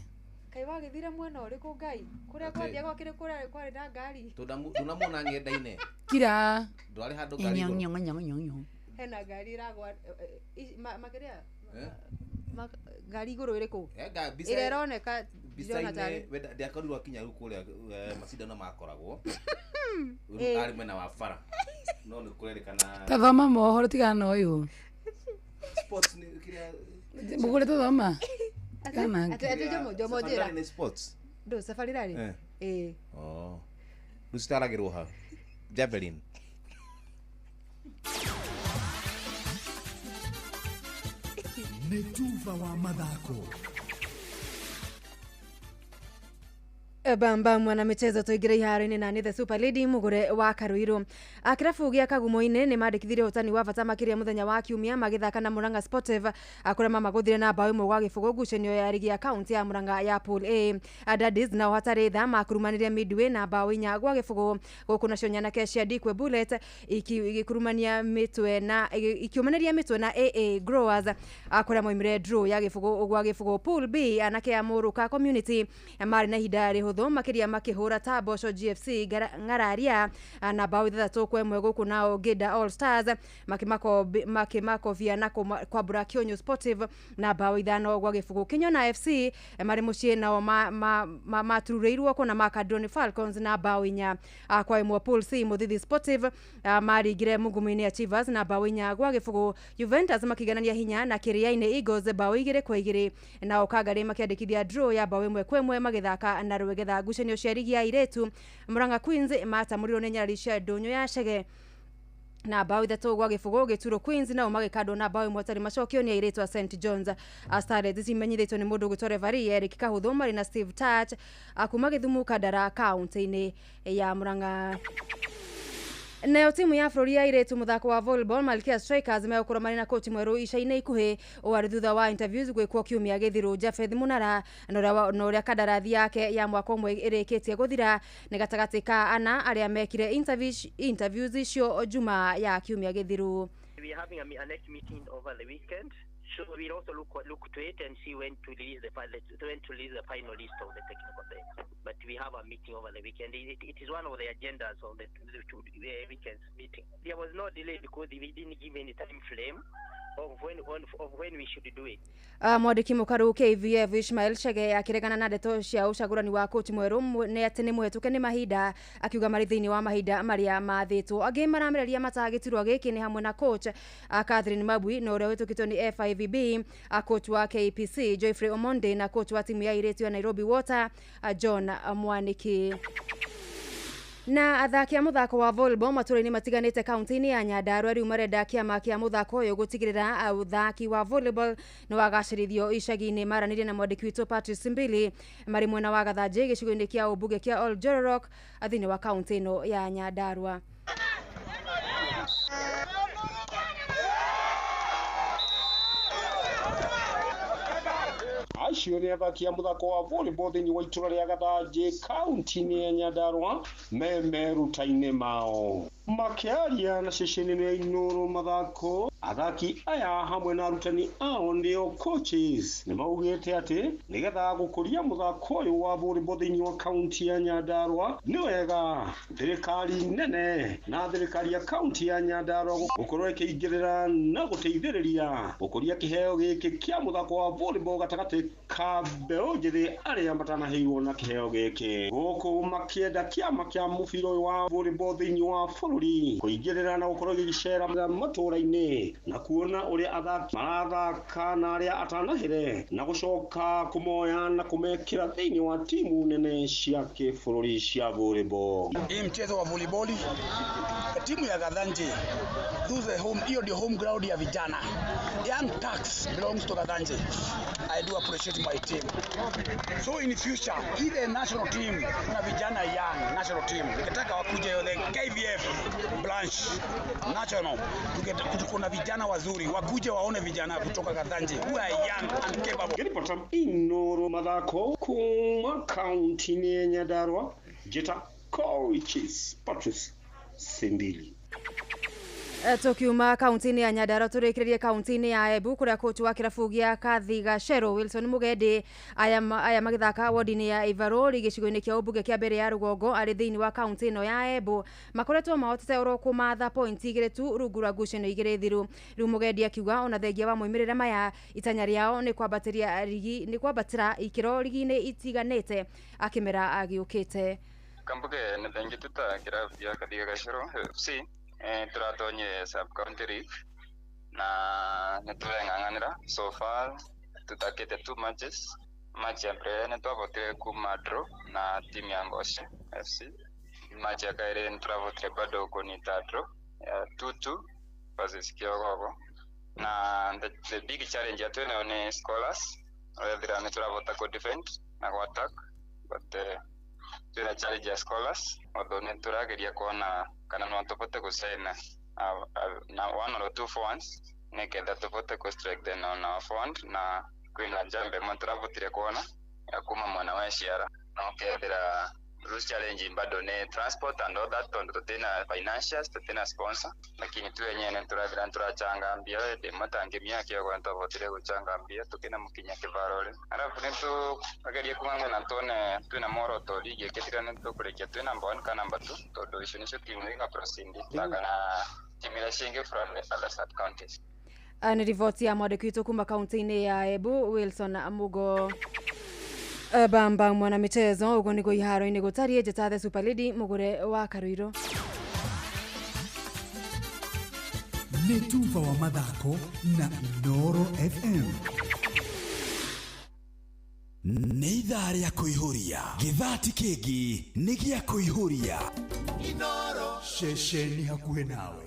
Kaĩ wagĩthire mwena ũrĩkũ Ngai? Kũrĩa kwathiagwo kĩrĩ kũrĩa kwarĩ na ngari. Ndũnamuona ng'enda-inĩ. Kira. Ndwarĩ handũ ngari igũrũ. Hena ngari ĩragwa makĩria ngari igũrũ ĩrĩkũ? Ĩrĩa ĩroneka ndĩrona tarĩ. Mbica-inĩ ndiakorirwo akinya rĩu kũrĩa macindano makoragwo. Arĩ mwena wa bara. No nĩ kũrerĩkana. Ta thoma mohoro tigana na ũyũ. Sports nĩ kĩrĩa Mũgũre tũthoma. Kana. Atĩ Jomo Jomo njĩra. Nĩ sports. Ndũ safari rally. Ĩĩ. Oh. Rĩu citaragĩrwo ha? Javelin. Nĩ tuba wa mathako. Bamba mwana michezo tuingire iharo-inĩ na nĩ the super lady Mugure wa Karuiru. Kĩrabu gĩa Kagumo-inĩ nĩ mandĩkithirie ũhotani wa bata makĩria mũthenya wa kiumia magĩthaka na Murang'a Sportive kũrĩa mamagũthire na bao 1-0 ngucanio ya rigi ya kaunti ya Murang'a ya Pool A. Daddies nao hatarĩ tha makurumanire Midway na bao 4-0 gũkũ nacio nyanake cia Dikwe Bullet ikikurumania mĩtwe na ikiumanĩria mĩtwe na AA Growers kũrĩa moimire draw ya 0-0. Pool B anake a Mũrũka Community marĩ na ihinda rĩhũthũ makiria makihura ta Mboco GFC Ng'araria na bao 6-1 gũkũ nao Ngĩnda All Stars makimakovia na kwambura Kĩonyo Sportive na bao 5-0. Kĩnyona FC marĩ mũciĩ nao matururĩirwo kũna Makadoni Falcons na bao 4-1. Pool C Mũthithi Sportive maringire Mugumu-inĩ Achievers na bao 4-0. Juventus makiganania hinya na Kĩrĩa-inĩ Eagles bao 2-2 nao Kangari makiandĩkithia draw ya bao 1-1 magĩthaka na Rwege Ngeretha. Ngucanio cia rigi ya airĩtu, Murang'a Queens matamũrirwo nĩ nyarari cia ndũnyũ ya Chege na bao 3-0. Gĩturo Queens nao magĩkandwo na bao 1 hatarĩ macokio nĩ airĩtu a St Johns. Starlets cimenyithĩtio nĩ mũndũ ũgwĩtwo referee Eric Kahũthũ marĩ na Steve Touch kuma Gĩthumo Kandara kaunti-inĩ ya Murang'a. Nayo timu ya bũrũri ya airĩtu mũthako wa volleyball Malkia Strikers megũkorwo marĩ na coach mwerũ ica-inĩ ikuhĩ. Ũũ arĩ thutha wa interviews gwĩkwo kiumia gĩthiru. Japheth Munara na ũrĩa kandarathi yake ya mwaka ũmwe ĩrĩkĩtie gũthira nĩ gatagatĩ ka ana arĩa mekire interviews icio Juma ya kiumia gĩthiru. We are having a next meeting over the weekend, so we'll also look to it and see when to release the final list of the technical bench. But we have a meeting over the weekend. It is one of the agendas of the weekend's meeting. There was no delay because we didn't give any time frame of when we should do it. Mwandĩki mũkaru KVF Ishmael Chege akĩregana na ndeto cia ũcagũrani wa coach mwerũ nĩ atĩ nĩ mũhetũke nĩ mahinda, akiuga marĩ thĩinĩ wa mahinda marĩa mathĩtwo. Angĩ maramereria matagĩturwa gĩkĩ nĩ hamwe na coach Catherine Mabui na ũrĩa wĩtũkĩtwo nĩ FIVB, coach wa KPC Geoffrey Omonde na coach wa timu ya airĩtu ya Nairobi Water John Mwaniki. Na athaki a mũthako wa volleyball matũra-inĩ matiganĩte kaunti-inĩ ya Nyandarua rĩu marenda kĩama kĩa mũthako ũyũ gũtigĩrĩra ũthaki wa volleyball nĩ wagacĩrithio icagi-inĩ. Maranĩrie na mwandĩki witũ Patrice Mbili marĩ mwena wa Gathanjĩ gĩcigo-inĩ kĩa ũmbunge kĩa Oljororok thĩinĩ wa kaunti ĩno ya Nyandarua. Acio nĩ athaki a mũthako wa volleyball thĩinĩ wa itũra rĩa Gathanjĩ kaunti-inĩ ya Nyandarua me meruta-inĩ mao. Makĩaria na ceceni ya Inooro mathako, athaki aya hamwe na arutani ao nĩo coaches nĩ maugĩte atĩ nĩgetha gũkũria mũthako ũyũ wa volleyball thĩinĩ wa kaunti ya Nyandarua nĩ wega thirikari nene na thirikari ya kaunti ya Nyandarua gũkorwo ĩkĩingĩrĩra na gũteithĩrĩria gũkũria kĩheo gĩkĩ kĩa mũthako wa volleyball gatagatĩ ka mbeũ njĩthĩ arĩa matanaheirwo na kĩheo gĩkĩ, gũkũ makĩenda kĩama kĩa mũbira ũyũ wa volleyball thĩinĩ wa bũrũri kũingĩrĩra na gũkorwo gĩgĩcera matũra-inĩ na kuona ũrĩa athaki marathaka na arĩa atanahĩre na gũcoka kũmoya na kũmekĩra thĩinĩ wa timu nene cia kĩbũrũri cia volleyball. Hii mchezo wa volleyball timu ya Gathanje, hiyo ndio home ground ya vijana. Young Turks belongs to Gathanje. I do appreciate my team. So in future, ile national team na vijana young national team nikitaka wakuje the KVF branch national, kuna vijana wazuri wakuje waone vijana kutoka Gathanje who are young and capable. Ngiripota Inooro mathako kuma kaunti ya Nyandarua, njĩta coaches Patrice Simbili. Tukiuma kaunti-inĩ ya Nyandarua tũrĩkĩrĩrie kaunti-inĩ ya Embu kũrĩa coach wa kĩrabu gĩa Kathiga Shero Wilson Mugendi aya magĩthaka wodi-inĩ ya Ivarori gĩcigo-inĩ kĩa ũmbunge kĩa mbere ya rũgongo arĩ thĩinĩ wa kaunti ĩno ya Embu makoretwo mahotete oro kũmatha pointi 2 tu rungu rwa ngucanio 2 thiru. Rĩu Mugendi akiuga ona thengia wa moimĩrĩra maya itanya rĩao nĩ kwambatĩria rigi, nĩ kwambatĩra ikĩro rigi-inĩ itiganĩte akĩmera agĩũkĩte. Kambuge nĩ thengi tuta kĩrabu gĩa Kathiga Gacero FC tũratonye sub county league na nĩ tũreng'ang'anĩra. So far tũthakĩte 2 matches. Match ya mbere nĩ twavotire kuma draw na timu ya Ngoshe FC. Match ya kaĩrĩ nĩ tũravotire bado kũnyita draw ya 2-2 versus Kĩogogo. Na the big challenge ya twĩnayo nĩ scholars wethira nĩ tũravota kũ defend na gũ attack, but twĩna challenge ya scholars although nĩ tũrageria kuona kana no tũbote gũcaina na 1 or 2 forwards nĩgetha tũbote kũ strengthen on our forward, na kwĩna njamba ĩmwe tũravotire kuona ya kuma mwena wa Ciara na ũkethira rĩu challenge bado ni transport and all that, tondu tutina financials, tutina sponsor, lakini tu wenyewe nĩ tũrathira nĩ tũrachanga mbia ndĩ matangĩmia kĩogo nĩ twavotire gũchanga mbia tukina mũkinya kĩvaro rĩ, arabu nĩ tũgerie kũng'ang'ana tuone twĩna muoroto ligi ĩkĩthira nĩ tũkũrĩkia twĩ number 1 kana number 2 tondu icio nĩcio timu iga proceed kana timu iria cingĩ from the other sub counties. Nĩ riboti ya mwandĩki witũ kuma kaunti-inĩ ya Embu Wilson Mugo. Bamba mwana michezo ugo nĩguo iharo-inĩ gũtariĩ. Njĩta the Super Lady mũgũre wa Karuiro. Nĩ tuba wa mathako na Inooro FM. Nĩ ithaa rĩa kũihũria gĩthati kĩngĩ nĩ gĩa kũihũria Inoro ceceni hakuhĩ nawe.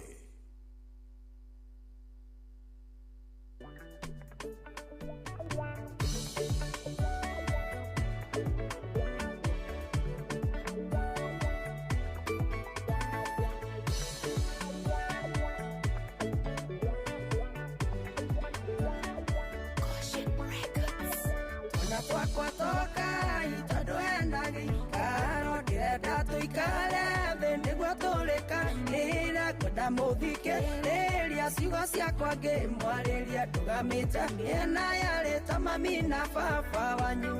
Twakwa tokai tondu ena gĩikaro ndĩrenda tũikare thĩ nĩguo tũrĩkanĩre ngwenda mũthikĩrĩria ciugo ciakwa ngĩmwarĩria ndũgamĩte mĩena yarĩ ta mami na baba wanyu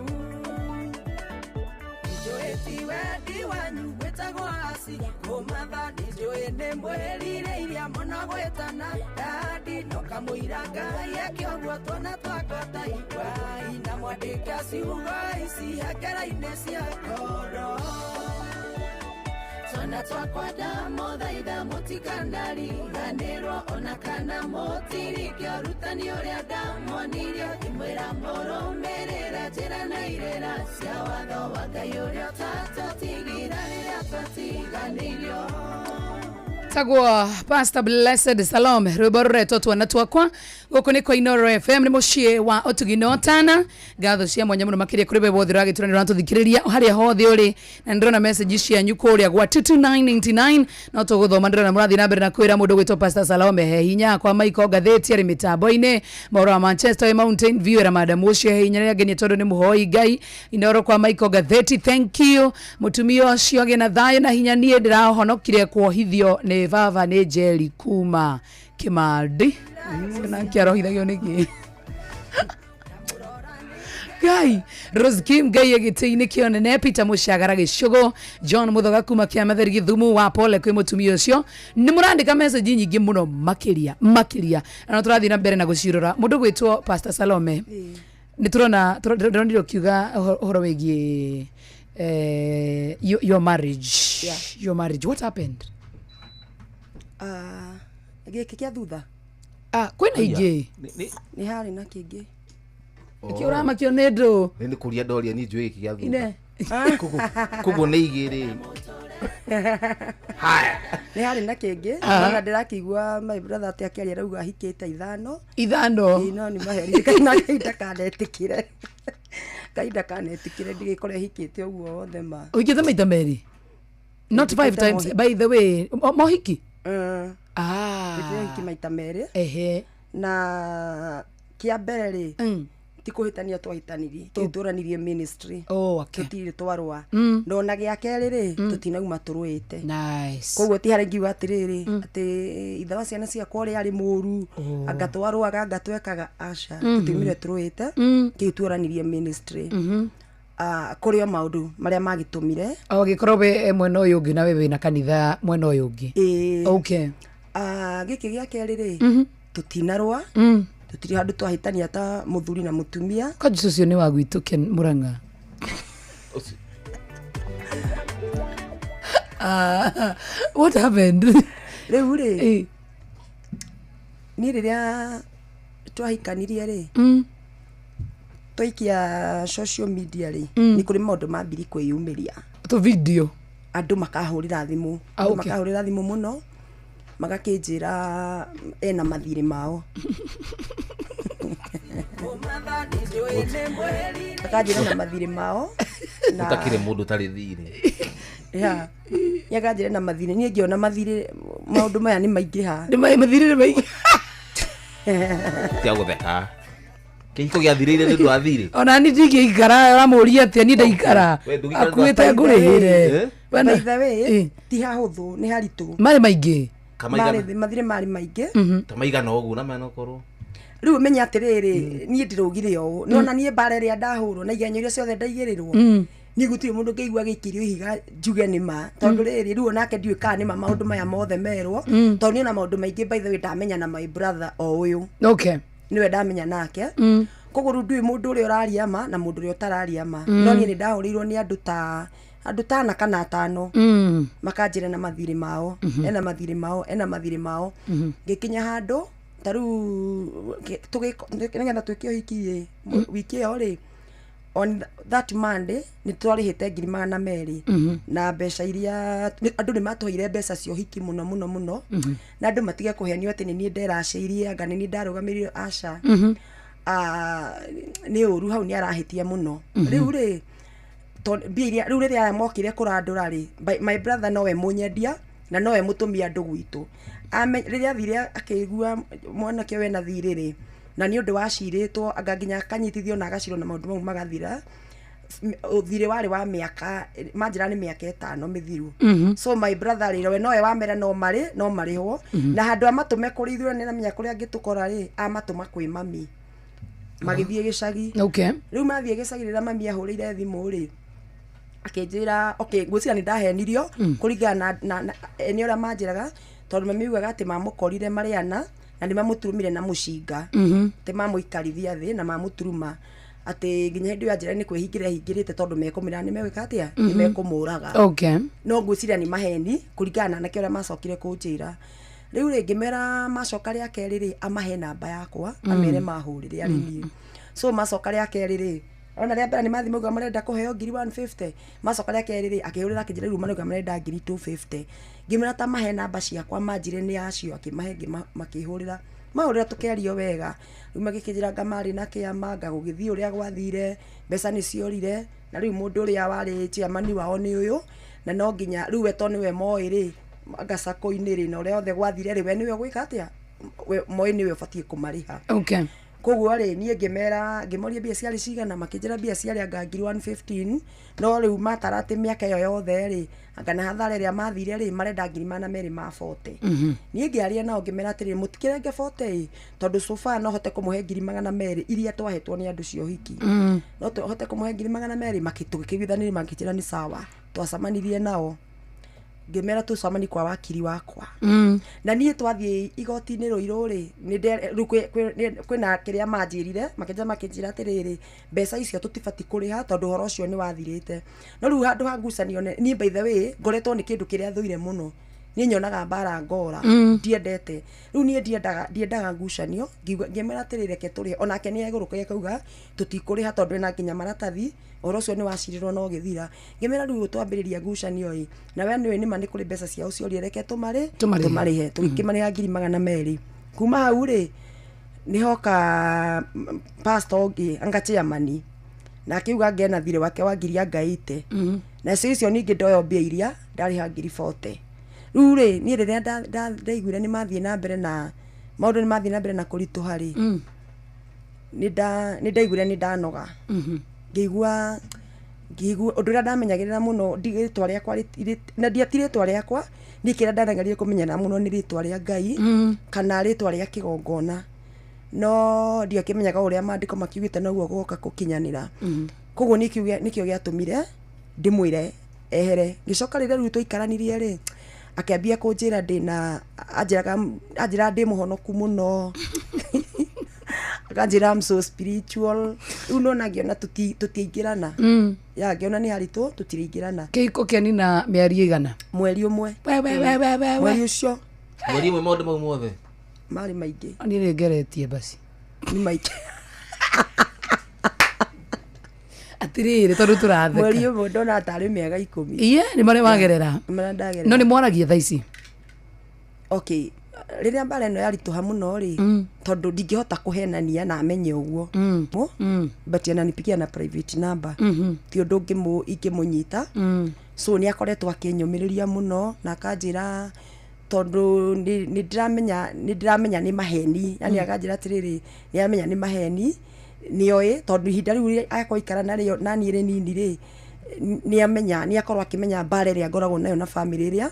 njũĩ ti wendi wanyu gwĩtagwo aci kũmatha nĩ njũĩ nĩ mwĩrirĩirie mũno gwĩtana dadi no kamũira Ngai eke ũguo tuona twakwa taiguai na mwandĩke ciugo ici hekera-inĩ cia ngoro twana twakwa ndamũthaitha mũtikanariganĩrwo ona kana mũtirike ũrutani ũrĩa ndamwonirie ngĩmwĩra mũrũmĩrĩre njĩra na irĩra cia watho wa Ngai ũrĩa ũtatũtigire rĩrĩa twatiganĩirio. Tagwo Pastor Blessed Salome rwĩmbo rũretwo twana twakwa gũkũ nĩ kwa Inoro FM nĩ mũciĩ wa ũtugi na ũtana ngatho cia mwanya mũno makĩria kũrĩ we wothe ũragĩtura nĩ ũratũthikĩrĩria harĩa hothe ũrĩ na nĩndĩrona message cianyu kũrĩa gwa 22999 no tũgũthoma ndĩrona mũrathiĩ na mbere na kwĩra mũndũ gwĩtwo Pastor Salome he hinya kwa Michael ngathĩti arĩ mĩtambo-inĩ mohoro wa Manchester wĩ Mountain View era madam ũcio he hinya rĩrĩa ngenie tondũ nĩ mũhoi Ngai Inoro kwa Michael ngathĩti thank you mũtumia ũcio agĩe na thayũ na hinya niĩ ndĩrahonokire kuohithio nĩ baba nĩ Njeri kuma Kimandi na kĩarohithagio nĩkĩ Ngai Rose Kim Ngai gĩtĩ-inĩ kĩonene Peter Mũcagara gĩcũgũ John Mũthoga kuma Kĩamatheri Gĩthumu wa pole kwĩ mũtumia ũcio nĩ mũrandĩka message nyingĩ mũno makĩria makĩria na no tũrathiĩ na mbere na gũcirora mũndũ gwĩtwo Pastor Salome nĩ tũrona ndĩronire ũkiuga ũhoro wĩgiĩ your marriage. Yeah. Your marriage what happened? Gĩkĩ kĩa thutha kwĩna ingĩ nĩ harĩ na kĩngĩ kĩ ũramakio nĩ ndũ nĩ kũria ndoria niĩ njũĩ gĩkĩ gĩa Ine. thutha koguo nĩ igĩrĩ haya nĩ harĩ na kĩngĩ na ndĩrakĩigua my brother atĩ akĩaria arauga ahikĩte ithano ithano no nĩ maheri kahinda kanetĩkĩre kahinda kanetĩkĩre ndigĩkore hikĩte ũguo wothe ma ũhikĩte maita merĩ not 5 times by the way mohiki hiki maita merĩ ehe na kĩa mbere rĩ ti kũhĩtania twahĩtanirie tũtũranirie ministry tũtirĩ twarũa no na gĩa kerĩ rĩ tũtinauma tũrũĩte koguo ti harĩa ingiuga atĩrĩrĩ atĩ ithe wa ciana ciakwa ũrĩa arĩ mũru anga twarũaga anga twekaga aca tũtiumire tũrũĩte kĩu tuoranirie ministry kũrĩ o maũndũ marĩa magĩtũmire o gĩkorwo we mwena ũyũ ũngĩ na we wĩna kanitha mwena ũyũ ũngĩ okay gĩkĩ gĩa kerĩ rĩ tũtinarũa tũtirĩ handũ twahĩtania ta mũthuri na mũtumia kwanjũ ũcio nĩ wa gwitũ Ken Murang'a what happened rĩu rĩ niĩ rĩrĩa twahikanirie rĩ twaikia social media rĩ nĩ kũrĩ maũndũ mambiri kwĩyumĩria tũ video andũ makahũrĩra thimũ andũ makahũrĩra thimũ mũno magakĩnjĩra ena mathirĩ mao akanjĩra na mathirĩ mao na ũtakĩrĩ mũndũ ũtarĩ thirĩ yeah akanjĩra na mathirĩ niĩ ngĩona mathirĩ maũndũ maya nĩ maingĩha nĩ mathirĩ nĩ maingĩ tia gũtheka kĩhiko gĩathirĩire nĩ ũndũ wa thirĩ ona niĩ ndingĩikara ũramũria atĩa niĩ ndaikara akuĩte ngũrĩhĩre by the way ti hahũthũ nĩ haritũ marĩ maingĩ mathirĩ marĩ maingĩ ta maigana ũguo na mena ũkorwo rĩu menya atĩrĩrĩ niĩ ndĩrũgire ũũ nona niĩ mbara ĩrĩa ndahũrwo na igenyo iria ciothe ndaigĩrĩrwo niĩ gũtirĩ mũndũ ngĩigua gĩikĩrio ihiga njuge nĩ ma tondũ rĩrĩ rĩu onake ndiũĩ kana nĩ ma maũndũ maya mothe merwo tondũ niĩ ona maũndũ maingĩ by the way ndamenya na my brother o ũyũ okay niwe ndamenya nake koguo rĩu ndiũĩ mũndũ ũrĩa ũraria ma na mũndũ ũrĩa ũtararia ma no niĩ nĩ ndahũrĩirwo nĩ andũ tana kana atano makanjĩra na mathirĩ mao ena mathirĩ mao ena mathirĩ mao ngĩkinya handũ ta rĩu nĩgetha twĩke ũhiki rĩ wiki ĩyo rĩ On that Monday nĩ twarĩhĩte 200,000. Na mbeca iria andũ nĩ matũheire mbeca cia ũhiki mũno mũno mũno. Na andũ matige kũhenio atĩ nĩ niĩ nderacĩirie, anga nĩ niĩ ndarũgamĩrĩire, aca. Ah, nĩ ũru hau, nĩ arahĩtia mũno. Rĩu rĩ, mbia iria rĩu rĩrĩa aya mokire kũrandũra rĩ, my brother nowe mũnyendia na nowe mũtũmi andũ gwitũ. Rĩrĩa athire akĩigua mwanake ũyũ ena thirĩ rĩ, na nĩ ũndũ wacirĩtwo anga nginya akanyitithio na agacirwo na maũndũ mau magathira. Thirĩ warĩ wa mĩaka, manjĩra nĩ mĩaka 5 mĩthiru. So my brother rĩ, we nowe wamera no marĩ no marĩhwo. Na handũ amatũme kũrĩ ithuĩ, nĩ namenya kũrĩa angĩtũkora rĩ, amatũma kwĩ mami, magĩthiĩ gĩcagi. Rĩu mathiĩ gĩcagi, rĩrĩa mami ahũrĩire thimũ rĩ, akĩnjĩra, okay, ngwĩciria nĩ ndahenirio. Kũringana na nĩ ũrĩa manjĩraga, tondũ mami augaga atĩ mamũkorire marĩ ana na nĩ mamũturumire na mũcinga. Atĩ mamũikarithia thĩ na mamũturuma, atĩ nginya hĩndĩ ĩyo anjĩra nĩ kwĩhingĩra hingĩrĩte, tondũ mekũmĩra nĩ megwĩka atĩa, nĩ mekũmũraga. No ngwĩciria nĩ maheni kũringana na anake ũrĩa macokire kũnjĩra. Rĩu rĩ, ngĩmera macoka rĩa kerĩ rĩ, amahe namba yakwa, amere mahũrĩre arĩ niĩ. So macoka rĩa kerĩ rĩ, ona rĩa mbere nĩ mathiĩ mauga marenda kũheo ngiri 150. Macoka rĩa kerĩ rĩ, akĩhũrĩra akĩnjĩra rĩu marauga marenda ngiri 250. Ngĩmwĩra ta mahe namba ciakwa, manjire nĩ acio. Akĩmahe, makĩhũrĩra, mahũrĩra tũkĩario wega. Rĩu magĩkĩnjĩra anga marĩ na kĩama, anga gũgĩthiĩ ũrĩa gwathire, mbeca nĩ ciorire, na rĩu mũndũ ũrĩa warĩ chairman wao nĩ ũyũ, na no nginya rĩu we to nĩwe moĩ rĩ, anga sacco-inĩ rĩ, na ũrĩa othe gwathire rĩ, we nĩwe ũgwĩka atĩa, we moĩ nĩwe ũbatiĩ kũmarĩha. Koguo rĩ, niĩ ngĩmera, ngĩmoria mbia ciarĩ cigana, makĩnjĩra mbia ciarĩ anga ngiri 115. No rĩu matara atĩ mĩaka ĩyo yothe rĩ, anga na hathara ĩrĩa mathire rĩ, marenda ngiri 240. Niĩ ngĩaria nao ngĩmera atĩrĩrĩ, mũtikĩrenge 40 ĩ, tondũ so far no hote kũmũhe ngiri 200 iria twahetwo nĩ andũ cia ũhiki. No hote kũmũhe ngiri 200. Tũgĩkĩiguithanĩria, makĩnjĩra nĩ sawa. Twacemanirie nao, ngĩmera tũcemanie kwa wakiri wakwa. Na niĩ twathiĩ igoti-inĩ Rũirũ rĩ, rĩu kwĩna kĩrĩa manjĩrire, makĩnjĩra atĩrĩrĩ, mbeca icio tũtibatiĩ kũrĩha tondũ ũhoro ũcio nĩ wathirĩte. No rĩu handũ ha ngucanio niĩ by the way ngoretwo nĩ kĩndũ kĩrĩa thũire mũno, niĩ nyonaga mbara ngora. Ndiendete rĩu, niĩ ndiendaga ngucanio. Ngĩmwĩra atĩrĩ, reke tũrĩhe. Onake nĩ egũrũkagia akauga tũtikũrĩha tondũ ena nginya maratathi, ũhoro ũcio nĩ wacirirwo na ũgĩthira. Ngĩmwĩra rĩu twambĩrĩria ngucanio ĩ, na we nĩũĩ nĩma nĩ kũrĩ mbeca ciao ciorie, reke tũmarĩ Tũmarĩhe. Tũmarĩhe. Tũgĩkĩmarĩha ngiri 200. Kuma hau rĩ, nĩhoka pastor ũngĩ, anga chairman, na akiuga ngena thirĩ wake wa ngiri anga 80. Nacio icio ningĩ ndoyo mbia iria ndarĩha ngiri 40. Rĩu rĩ, niĩ rĩrĩa ndaiguire nĩ mathiĩ na mbere na maũndũ, nĩ mathiĩ na mbere na kũritũha rĩ, nĩ ndaiguire nĩ ndanoga. Ngĩigua ũndũ ũrĩa ndamenyagĩrĩra mũno rĩtwa rĩakwa na ti rĩtwa rĩakwa niĩ, kĩrĩa ndanageririe kũmenyerera mũno nĩ rĩtwa rĩa Ngai kana rĩtwa rĩa kĩgongona, no ndiakĩmenyaga ũrĩa maandĩko makiugĩte noguo gũgoka gũkinyanĩra. Koguo nĩkĩo gĩatũmire ndĩmwĩre ehere. Ngĩcoka rĩrĩa rĩu twaikaranirie rĩ, akĩambia kũnjĩra ndĩna, anjĩraga, anjĩraga ndĩ mũhonoku mũno, akanjĩra I'm so spiritual. Rĩu nona ngĩona tũtiaingĩrana. Ya ngĩona nĩ haritũ, tũtiraingĩrana. Kĩhiko kĩanina mĩeri ĩigana? Mweri ũmwe. We, we, we, we, we, we. Mweri ũcio. Mweri ũmwe maũndũ mau mothe? Marĩ maingĩ. Niĩ nĩ ngeretie basi. Nĩ maingĩ. Atĩrĩrĩ, tondũ tũratheka. Mweri ũmwe ndona tarĩ mĩaka 10. Iye nĩ marĩa wagerera. Nĩ marĩa ndagerera. No nĩ mwaragia thaa ici? Okay, rĩrĩa mbara ĩno yaritũha mũno rĩ, tondũ ndingĩhota kũhenania na amenye ũguo. But ananipigia na private number. Ti ũndũ ingĩmũnyita. So nĩ akoretwo akĩnyũmĩrĩria mũno na akanjĩra tondũ nĩ ndĩramenya nĩ maheni, yani akanjĩra atĩrĩrĩ, nĩ aramenya nĩ maheni, nĩoĩ tondũ ihinda rĩu akwaikara narĩo naniĩ rĩnini rĩ, nĩ amenya, nĩ akorwo akĩmenya mbara ĩrĩa ngoragwo nayo na family ĩrĩa.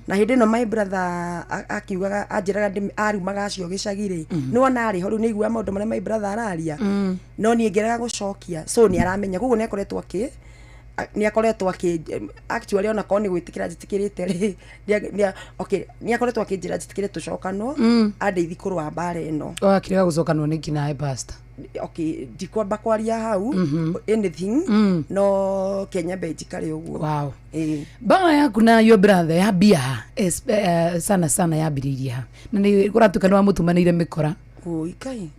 Na hĩndĩ ĩno my brother akiugaga, anjĩraga arumaga acio gĩcagi rĩ, nĩwona arĩ ho rĩu nĩ aiguaga maũndũ marĩa my brother araria, no niĩ ngĩrega gũcokia. So nĩ aramenya, koguo nĩ akoretwo akĩ actually ona korwo nĩ gwĩtĩkĩra njĩtĩkĩrĩte rĩ, okay, nĩ akoretwo akĩnjĩra njĩtĩkĩre tũcokanwo, andeithie kũrũa mbara ĩno. Wakĩrega gũcokanwo nĩkĩ nawe, pastor? Okay, ndikwamba kwaria hau anything, no Kenya mbe njikare ũguo. Ĩĩ. Mbara yaku na your brother yambia ha? Sana sana yambĩrĩirie ha, na nĩ kũratuĩka nĩ wamũtũmanĩire mĩkora? Ũikai.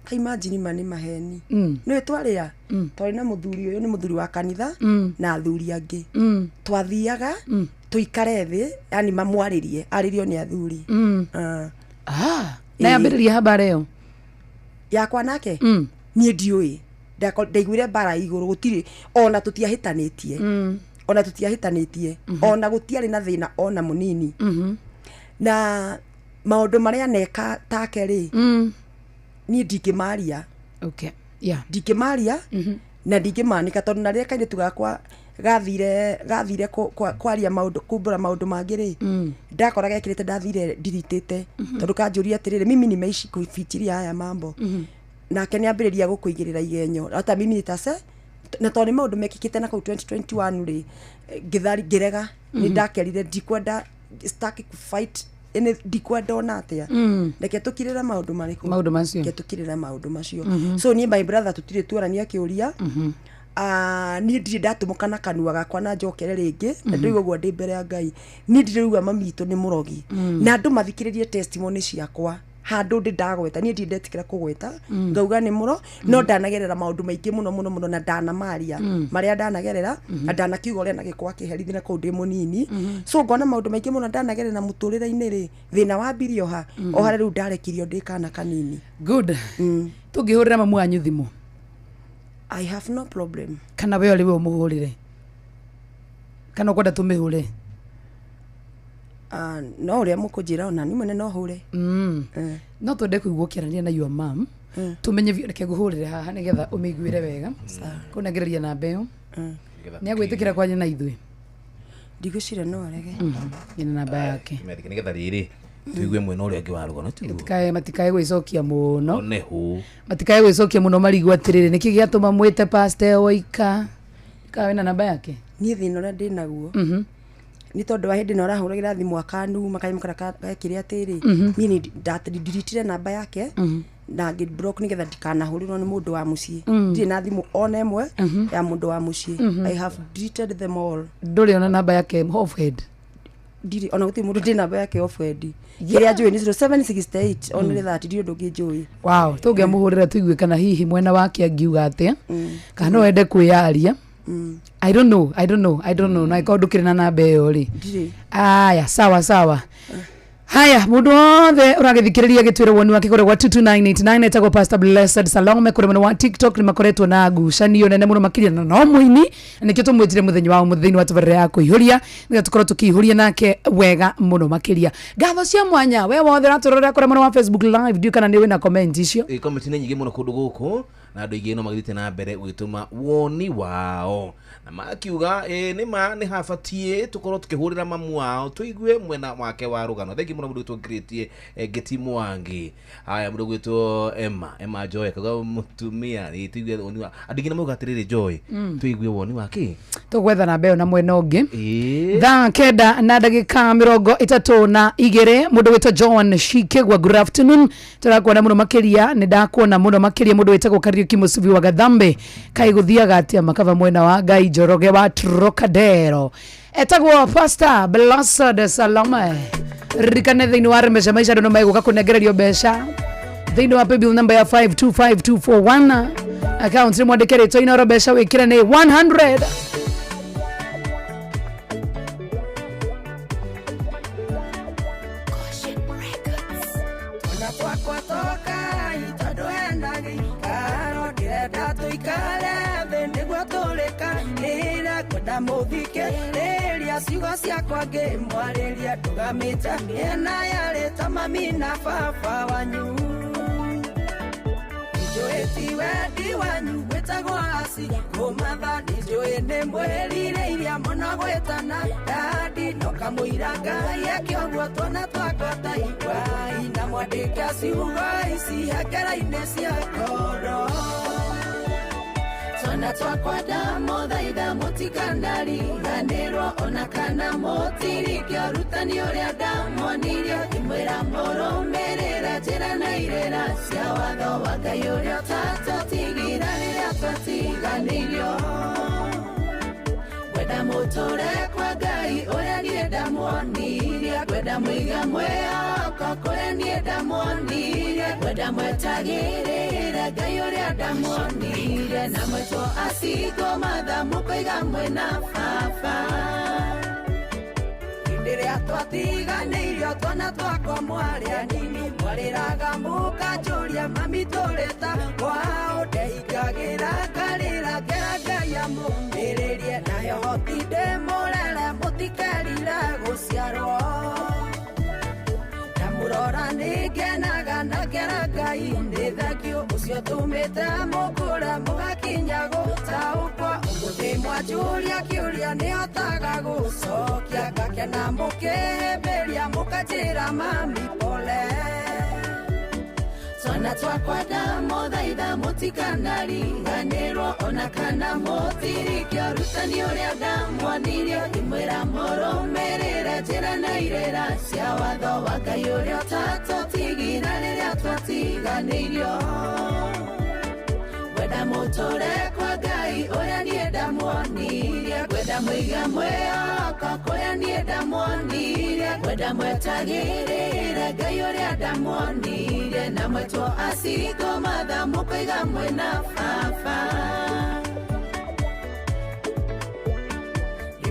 Ta imagine ma nĩ maheni. Nĩ twarĩa twarĩ na mũthuri ũyũ, nĩ mũthuri wa kanitha na athuri angĩ. Twathiaga tũikare thĩ, yani mamwarĩrie, arĩrio nĩ athuri. Ah, na yambĩrĩria habara ĩyo yakwa nake. Niĩ ndiũĩ. Ndaiguire mbara igũrũ, gũtirĩ ona tũtiahĩtanĩtie, ona tũtiahĩtanĩtie, ona gũtiarĩ na thĩna ona mũnini. Na maũndũ marĩa neka take rĩ, niĩ ndingĩmaria. Okay, yeah. Ndingĩmaria na ndingĩmanika, tondũ na rĩrĩa kairĩtu gakwa gathire kwaria maũndũ, kumbũra maũndũ mangĩ rĩ, ndakora gekĩrĩte, ndathire ndiritĩte, tondũ kanjũria atĩrĩrĩ, mimi nimeishi kufikiria haya mambo. Nake nĩ ambĩrĩria gũkũigĩrĩra igenyo hata mimi nitase, na tondũ nĩ maũndũ mekĩkĩte na kũu 2021 rĩ, ngĩthari ngĩrega. Nĩ ndakerire ndikwenda, staki kufight ene, ndikwenda ona atĩa. Reke tũkirĩre maũndũ marĩkũ? Maũndũ macio. Reke tũkirĩre maũndũ macio. So niĩ my brother tũtirĩ tuorania kĩũria. Ah, niĩ ndirĩ ndatũmũka na kanua gakwa na njokere rĩngĩ na ndĩraigua ũguo ndĩ mbere ya Ngai. Niĩ ndirĩ mami witũ nĩ mũrogi. Na andũ mathikĩrĩrie testimony ciakwa handũ ndĩ ndagweta, niĩ ndirĩ ndetĩkĩra kũgweta ngauga nĩ mũro, no ndanagerera maũndũ maingĩ mũno mũno mũno, na ndanamaria marĩa ndanagerera, na ndanakiuga ũrĩa nagĩkorwo akĩherithia na kũu ndĩ mũnini. So ngona maũndũ maingĩ mũno ndanagerera mũtũrĩre-inĩ rĩ, thĩna wambirie oha o harĩa rĩu ndarekirio ndĩ kana kanini. Good. Tũngĩhũrĩra mamu wanyu thimũ? I have no problem. Kana we ũrĩ we ũmũhũrĩre, kana ũkwenda tũmĩhũre? Ah, no ũrĩa mũkũnjĩra, ona niĩ mwene no hũre. No twende kũigua ũkĩaranĩria na your mom, tũmenye biũ. Reke ngũhũrĩre haha nĩgetha ũmĩiguĩre wega. Kũnengereria namba ĩyo, nĩ agwĩtĩkĩra kwaria na ithuĩ? Ndigwĩciria no arege. Ĩna namba yake. Nĩgetha rĩrĩ tuigue mwena ũrĩa ũngĩ wa rũgano tiguo. Matikae gwĩcokia mũno. Onehu. Matikae gwĩcokia mũno, marigwo atĩrĩrĩ, nĩkĩ gĩatũma mwĩte pastor woika kana wĩna namba yake? Niĩ thĩna ũrĩa ndĩ naguo nĩ tondũ wa hĩndĩ ĩno ũrahũragĩra thimũ akanuma kanyamũ karĩa gekire atĩrĩ, niĩ nĩ ndiritire namba yake na ngĩ block nĩgetha ndikanahũrĩrwo nĩ mũndũ wa mũciĩ. Ndirĩ na thimũ ona ĩmwe ya mũndũ wa mũciĩ. I have deleted them all. Ndũrĩ ona namba yake off head? Ndirĩ ona, gũtirĩ mũndũ ndĩ namba yake off head. Kĩrĩa njũĩ nĩ 0768 only that, ndirĩ ũndũ ũngĩ njũĩ. Wow, tũngĩamũhũrĩra tũigue kana hihi mwena wake angiuga atĩa, kana no ende kwĩyaria. I don't know, I don't know, I don't know. Na ĩkorwo ndũkĩrĩ na namba ĩyo rĩ. Ndirĩ. Aya, sawa sawa. Haya, mũndũ wothe ũragĩthikĩrĩria gĩtwĩre woni wake kũrĩa gwa 22989. Etagwo Pastor Blessed Salome kũrĩa mwena wa TikTok. Nĩ makoretwo na ngucanio nene mũno makĩria na no mũini, na nĩkĩo tũmwĩtire mũthenya wa ũmũthĩ thĩinĩ wa tabarĩra ya kũihũria, nĩgetha tũkorwo tũkĩihũria nake wega mũno makĩria. Ngatho cia mwanya we wothe ũratũrorera kũrĩa mwena wa Facebook Live. Ndiũ kana nĩ wĩna comment icio. Ĩ, comment nĩ nyingĩ mũno kũndũ gũkũ, na andũ aingĩ no magĩthiĩte na mbere gũgĩtũma woni wao na makiuga ĩ nĩ ma nĩ habatiĩ tũkorwo tũkĩhũrĩra mamu wao tũigue mwena wake wa rũgano. Thengi mũno mũndũ gwĩtwo Great Ngeti Mwangi. Haya, mũndũ gwĩtwo Emma Joy akauga mũtumia ĩ tũigue woni wa andũ aingĩ, mauga atĩrĩrĩ Joy, tũigue woni wake. Tũgwetha namba ĩyo na mwena ũngĩ. Ĩ. Thaa 9:32, mũndũ wĩtwo John Shikegwa, good afternoon, tũrakuona mũno makĩria, nĩ ndakuona mũno makĩria. Mũndũ wĩtagwo Kariuki Mũsubi wa Gathambe, kaĩ gũthiaga atĩa makava mwena wa Ngai Njoroge wa Trocadero? Etagwo Pastor Blessed Salome. Ririkane thĩinĩ wa Remesha Maisha andũ no megũka kũnengererio mbeca thĩinĩ wa paybill number ya 525241, account nĩ mwandĩke rĩtwa Inoro, mbeca wĩkĩre nĩ 100. Ona twakwa tokai tondũ hena gĩikaro ndĩrenda tũikare thĩ nĩguo tũrĩkanĩre, ngwenda mũthikĩrĩria ciugo ciakwa ngĩmwarĩria, ndũgamĩte mĩena yarĩ ta mami na baba wanyu. Njũĩ ti wendi wanyu gwĩtagwo aci kũmatha, nĩ njũĩ nĩ mwĩrirĩirie mũno gwĩtana dadi, no kamũira Ngai eke ũguo tuona twakwa taiguai, na mwandĩke ciugo ici hekera-inĩ cia ngoro. Twana twakwa ndamũthaitha mũtikanariganĩrwo, ona kana mũtirike ũrutani ũrĩa ndamonirie, ngĩmwĩra mũrũmĩrĩre njĩra na irĩra cia watho wa Ngai ũrĩa ũtatũtigire rĩrĩa twatiganĩirio. Ngwenda mũtũre kwa Ngai ũrĩa niĩ. Ndamuonirie ngwenda mũiga mwĩhoko kũrĩa niĩ ndamuonirie ngwenda mwetagĩrĩre Ngai ũrĩa ndamuonirie na mwetwo acingo matha mũkoiga mwĩna baba. Hĩndĩ ĩrĩa twatiganĩirio twana twakwa mwarĩ anini mwarĩraga mũkanjũria mami tũrĩ ta kwao ndehingagĩra ngarĩra ngera Ngai amũmĩrĩrie nayo hoti ndĩmũrere mũtikerire gũciarwo. Ndamũrora nĩngenaga na ngera Ngai nĩ thengiũ ũcio tũmĩte mũkũre mũgakinya gũtaũkwo. Ũmũthĩ mwanjũria kĩũria nĩhotaga gũcokia ngakena mũkĩhĩmbĩria mũkanjĩra mami pole. Twana twakwa ndamũthaitha mũtikanariganĩrwo ona kana mũtirike ũrutani ũrĩa ndamuonirie ngĩmwĩra mũrũmĩrĩre njĩra na irĩra cia watho wa Ngai ũrĩa ũtatũtigire rĩrĩa twatiganĩirio. Ngwenda mũtũre kwa Ngai ũrĩa niĩ ndamuonirie ngwenda mũiga mwĩhoko kũrĩa niĩ ndamuonirie ngwenda mwetagĩrĩre Ngai ũrĩa ndamuonirie na mwetwo acingo matha mũkoiga mwĩna baba.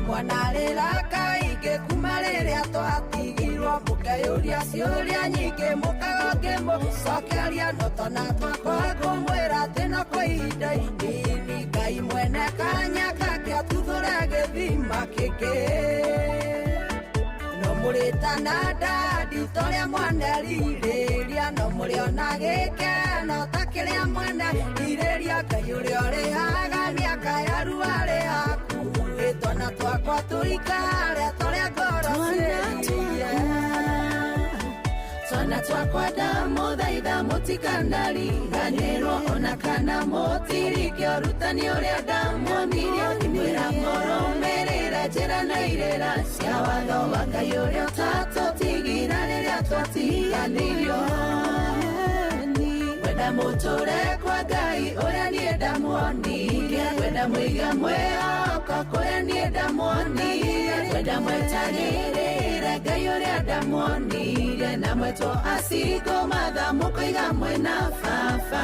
Mwana rĩra kaingĩ kuma rĩrĩa twatigirwo mũkeyũria ciũria nyingĩ mũkaga ngĩmũcokeria no twana twakwa ngũmwĩra atĩ no kwa ihinda inini Ngai mwene kanya kake atuthũre gĩthima kĩngĩ. No mũrĩtana ndadi torĩa mwanerirĩria no mũrĩona gĩkeno ta kĩrĩa mwanerirĩria Ngai ũrĩa ũrĩhaga mĩaka ya ruo arĩ hakuhĩ twana twakwa tũikare torĩa ngoro ciĩrirĩria. Twana twakwa ndamũthaitha mũtikanariganĩrwo ona kana mũtirike ũrutani ũrĩa ndamuonirie ngĩmwĩra mũrũmĩrĩre njĩra na irĩra cia watho wa Ngai ũrĩa ũtatũtigire rĩrĩa twatiganĩirio. Ngwenda mũtũre kwa Ngai ũrĩa niĩ ndamuonirie ngwenda mũiga mwĩhoko kũrĩa niĩ ndamuonirie ngwenda mwetagĩrĩre Ngai ũrĩa ndamuonirie na mwetwo acingo matha mũkoiga mwĩna baba.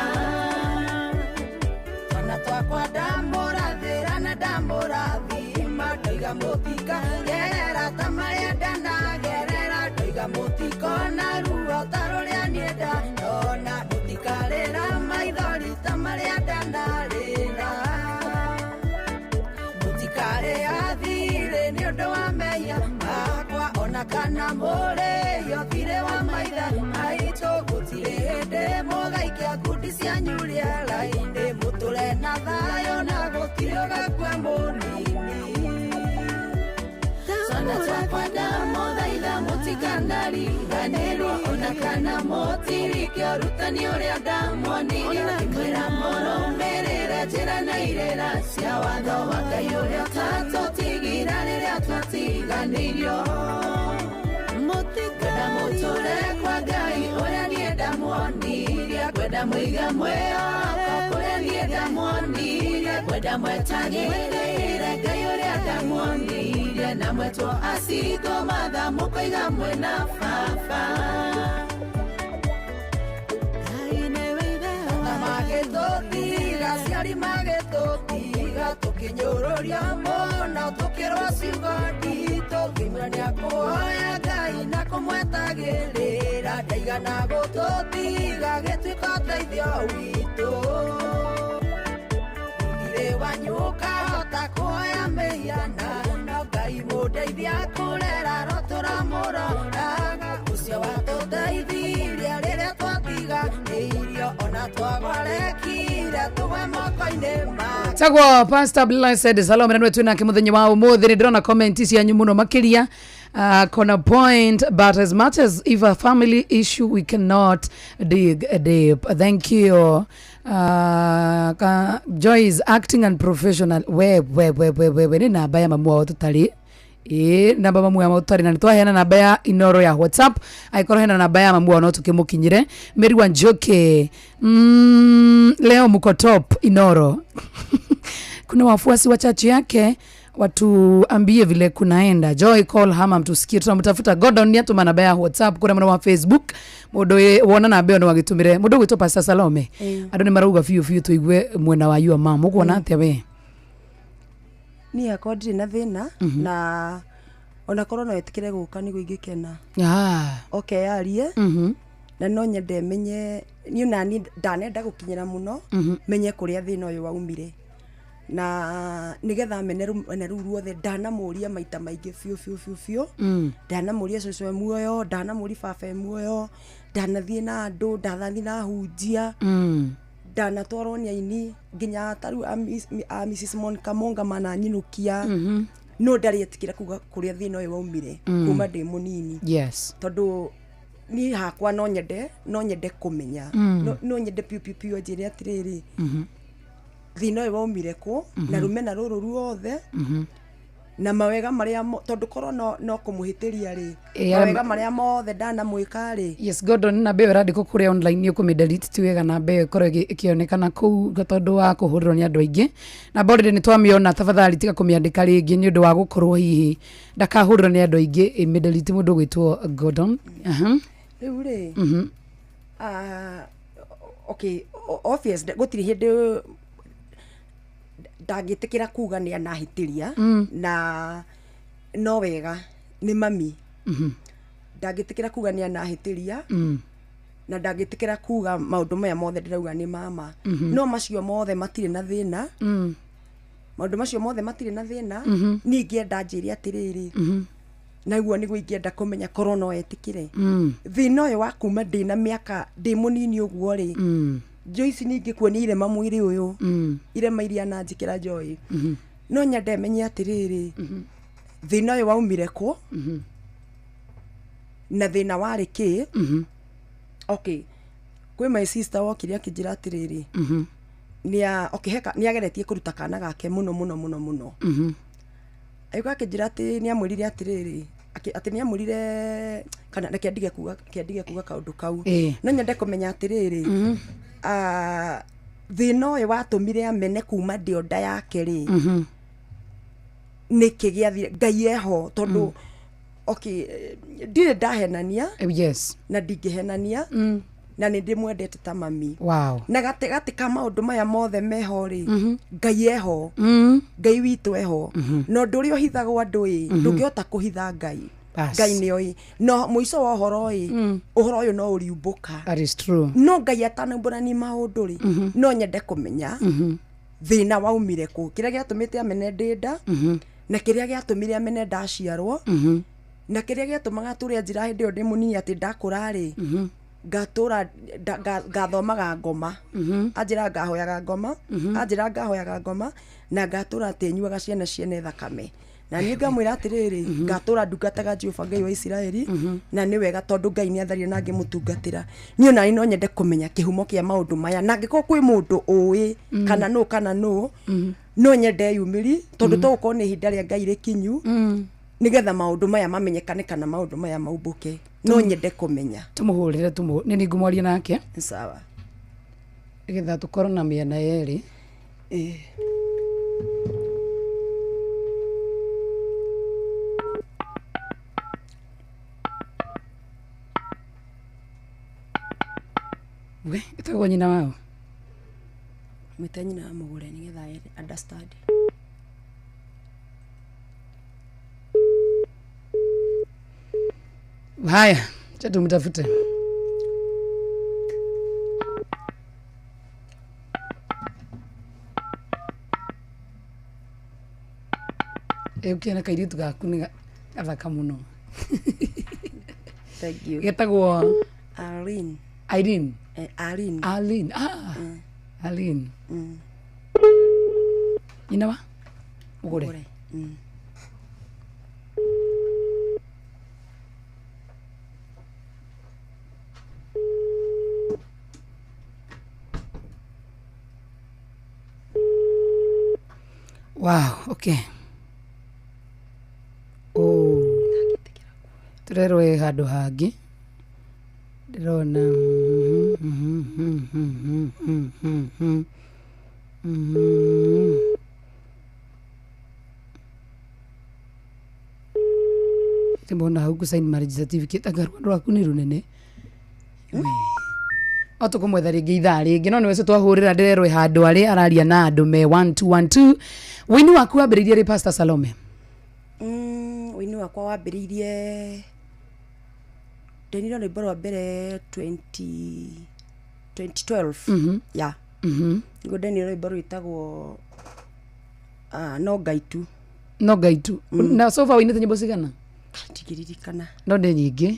Twana twakwa ndamũrathĩra na ndamũrathima ndoiga mũtikagerera ta marĩa ndanagerera ndoiga mũtikona ruo ta rũrĩa niĩ ndanona mũtikarĩra maithori ta marĩa ndanarĩra mũtikarĩha thirĩ nĩ ũndũ wa mehia makwa ona kana mũrĩhio thirĩ wa maithe maitũ gũtirĩ hĩndĩ mũgaikia ngundi cianyu rĩera-inĩ mũtũre na thayũ na gũtirĩ ũgakua mũnini. Twana twakwa ndamũthaitha mũtikanariganĩrwo ona kana mũtirike ũrutani ũrĩa ndamuonirie ngĩmwĩra mũrũmĩrĩre njĩra na irĩra cia watho wa Ngai ũrĩa ũtatũtigire rĩrĩa twatiganĩirio. Ngwenda mũtũre kwa Ngai ũrĩa niĩ ndamuonirie ngwenda mũiga mwĩhoko kũrĩa niĩ ndamuonirie ngwenda mwetagĩrĩre Ngai ũrĩa ndamuonirie na mwetwo acingo matha mũkoiga mwĩna baba. Magĩtũtiga aciari magĩtũtiga tũkĩnyũrũria mũno tũkĩrwo ciugo nditũ ngĩmwĩra nĩakũhoya Ngai na kũmwetagĩrĩra ndaigana gũtũtiga gĩtuĩka ũteithio witũ. Gũtirĩ wanyu ũkahota kũhoya mĩhianano Ngai mũndeithia kũrera rotũramũroraga ũcio watũteithirie rĩrĩa twatiganĩirio ona twagwarekire tũgwe moko-inĩ make. Tagwo Pastor Blessed Salome na nĩwe nake mũthenya wa ũmũthĩ. Nĩ ndĩrona comment cianyu mũno makĩria. Kona point, but as much as if a family issue we cannot dig deep. Thank you. Joy is acting and professional. We we we we we we nĩ namba ya mamu wao tũtarĩ ĩ namba mamu wao tũtarĩ na nĩtwaheana namba ya Inoro ya WhatsApp angĩkorwo hena namba ya mamu wao no tũkĩmũkinyĩre. Mary Wanjoke, leo mko top Inoro. Kuna wafuasi wa chachi yake Watuambie vile kunaenda. Joy call hama mtusikie, tunamtafuta Gordon ni atuma namba ya WhatsApp kura mwana wa Facebook mundu wona namba ĩyo no agĩtũmĩre mundu ũgwĩtwo Pastor Salome. Andũ nĩ marauga biũ biũ tũigue mwena wa your mom, ũkuona atĩa we? Niĩ hakwa ndirĩ na thĩna, na onakorwo no etĩkĩre gũka nĩguo ingĩkena. Oke yarie. Na no nyende menye niĩ nani ndanenda gũkinyĩra mũno, menye kũrĩa thĩna ũyũ waumire, na nĩgetha mene rũmena rũu ruothe. Ndanamũria maita maingĩ biũ biũ biũ biũ. Ndanamũria cũcũ e muoyo, ndanamũria baba e muoyo, ndanathiĩ na andũ, ndathiĩ na hunjia, ndanatwarwo nĩ aini nginya ta rĩu a Mrs Monica Monga mananyinũkia, no ndarĩ etĩkĩra kuga kũrĩa thĩna ũyũ waumire kuma ndĩ mũnini. Tondũ niĩ hakwa no nyende kũmenya, no nyende piũ piũ piũ anjĩre atĩrĩrĩ, thĩna ũyũ waumire kũ, na rũmena rũrũ ruothe, na mawega marĩa tondũ korwo no kũmũhĩtĩria rĩ, mawega marĩa mothe ndanamwĩka rĩ. Yes, Gordon, namba ĩyo ĩrandĩkwo kũrĩa online nĩ ũkũmĩ-delete, ti wega namba ĩyo ĩkorwo ĩkĩonekana kũu tondũ wa kũhũrĩrwo nĩ andũ aingĩ. Namba already nĩ twamĩona, tafadhali tiga kũmĩandĩka rĩngĩ nĩ ũndũ wa gũkorwo hihi ndakahũrĩrwo nĩ andũ aingĩ. Ĩmĩ-delete mũndũ ũgwĩtwo Gordon. Aha. Rĩu rĩ, okay, obvious gũtirĩ hĩndĩ ndangĩtĩkĩra kuga nĩ anahĩtĩria, na no wega nĩ mami. Ndangĩtĩkĩra kuga nĩ anahĩtĩria, na ndangĩtĩkĩra kuga maũndũ maya mothe ndĩrauga nĩ mama. No macio mothe matirĩ na thĩna. Maũndũ macio mothe matirĩ na thĩna. Niĩ ingĩenda njĩre atĩrĩrĩ, naguo nĩguo ingĩenda kũmenya korwo no etĩkĩre, thĩna ũyũ wa kuma ndĩna mĩaka ndĩ mũnini ũguo rĩ, Joyce, ningĩ kuonia irema mwĩrĩ ũyũ, irema iria ananjĩkĩra Joy. No nyende menye atĩrĩrĩ, thĩna ũyũ waumire kũ, na thĩna warĩ kĩ. Okay, kwĩ my sister wokire akĩnjĩra atĩrĩrĩ, nĩa okay, heka nĩ ageretie kũruta kana gake mũno mũno mũno mũno. Agĩũka akĩnjĩra atĩ nĩ amwĩrire atĩrĩrĩ, atĩ nĩ amwĩrire kana reke ndige kuga, reke ndige kuga kaũndũ kau. No nyende kũmenya atĩrĩrĩ, thĩna ũyũ watũmire amene kuma ndĩ o nda yake rĩ, nĩkĩ gĩathire? Ngai eho, tondũ okay, ndirĩ ndahenania, na ndingĩhenania, na nĩ ndĩmwendete ta mami. Na gatagatĩ ka maũndũ maya mothe meho rĩ, Ngai eho. Ngai witũ eho, na ũndũ ũrĩa ũhithagwo andũ ĩ, ndũngĩhota kũhitha Ngai. Ngai nĩ oĩ, no mũico wa ũhoro ĩ, ũhoro ũyũ no ũriumbũka. That is true. No Ngai atanaumbũrani maũndũ rĩ, no nyende kũmenya thĩna waumire kũ, kĩrĩa gĩatũmĩte amene ndĩ nda, na kĩrĩa gĩatũmire amene ndaciarwo, na kĩrĩa gĩatũmaga tũrĩa njĩra hĩndĩ ĩyo ndĩ mũnini atĩ ndakũra rĩ, ngatũra ngathomaga ngoma, anjĩra ngahoyaga ngoma, anjĩra ngahoyaga ngoma na ngatũra atĩ nyuaga ciana ciene thakame. Na niĩ ngamwĩra atĩrĩrĩ, ngatũra ndungataga Jehova Ngai wa Isiraeli, na nĩ wega tondũ Ngai nĩ atharire na ngĩmũtungatĩra. Niĩ onani no nyende kũmenya kĩhumo kĩa maũndũ maya, na angĩkorwo kwĩ mũndũ ũĩ kana nũ kana nũ, no nyende yumĩri, tondũ togũkorwo nĩ ihinda rĩa Ngai rĩkinyu nĩgetha maũndũ maya mamenyekane kana maũndũ maya maumbũke. No nyende kũmenya. Tũmũhũrĩre, tũmũ nĩ ningũmwaria nake. Sawa. Nĩgetha tũkorwo na mĩena yerĩ. We ĩtagwo nyina wao. Mwĩte nyina wa mũgũre nĩgetha understand. Haya, acha tumtafute. Ũkĩona kairĩtu gaku nĩ gathaka mũno. Thank you. Getagwo? Arlene. Irene. Eh, Arlene. Arlene. Ah. Arlene. Nyina wa mũgũre. Mũgũre. Wow, okay. Oh. Tũrerwo ĩ handũ hangĩ. Ndĩrona Mbona hau sign marriage certificate anga rwendo rwaku nĩ rũnene. O tũkũmwetha rĩngĩ ithaa rĩngĩ no nĩwe ũcio twahũrĩra ndĩrerwo ĩ handũ arĩ araria na andũ me 1212. Wĩini waku wambĩrĩirie rĩ, Pastor Salome? Wĩini wakwa wambĩrĩirie ndainire rwĩmbo rwa mbere 20 2012. Ya, nĩguo ndainire rwĩmbo rwĩtagwo No Ngai Tu. No Ngai Tu. Na so far wĩinĩte nyĩmbo cigana? Ndigĩririkana. No nĩ nyingĩ?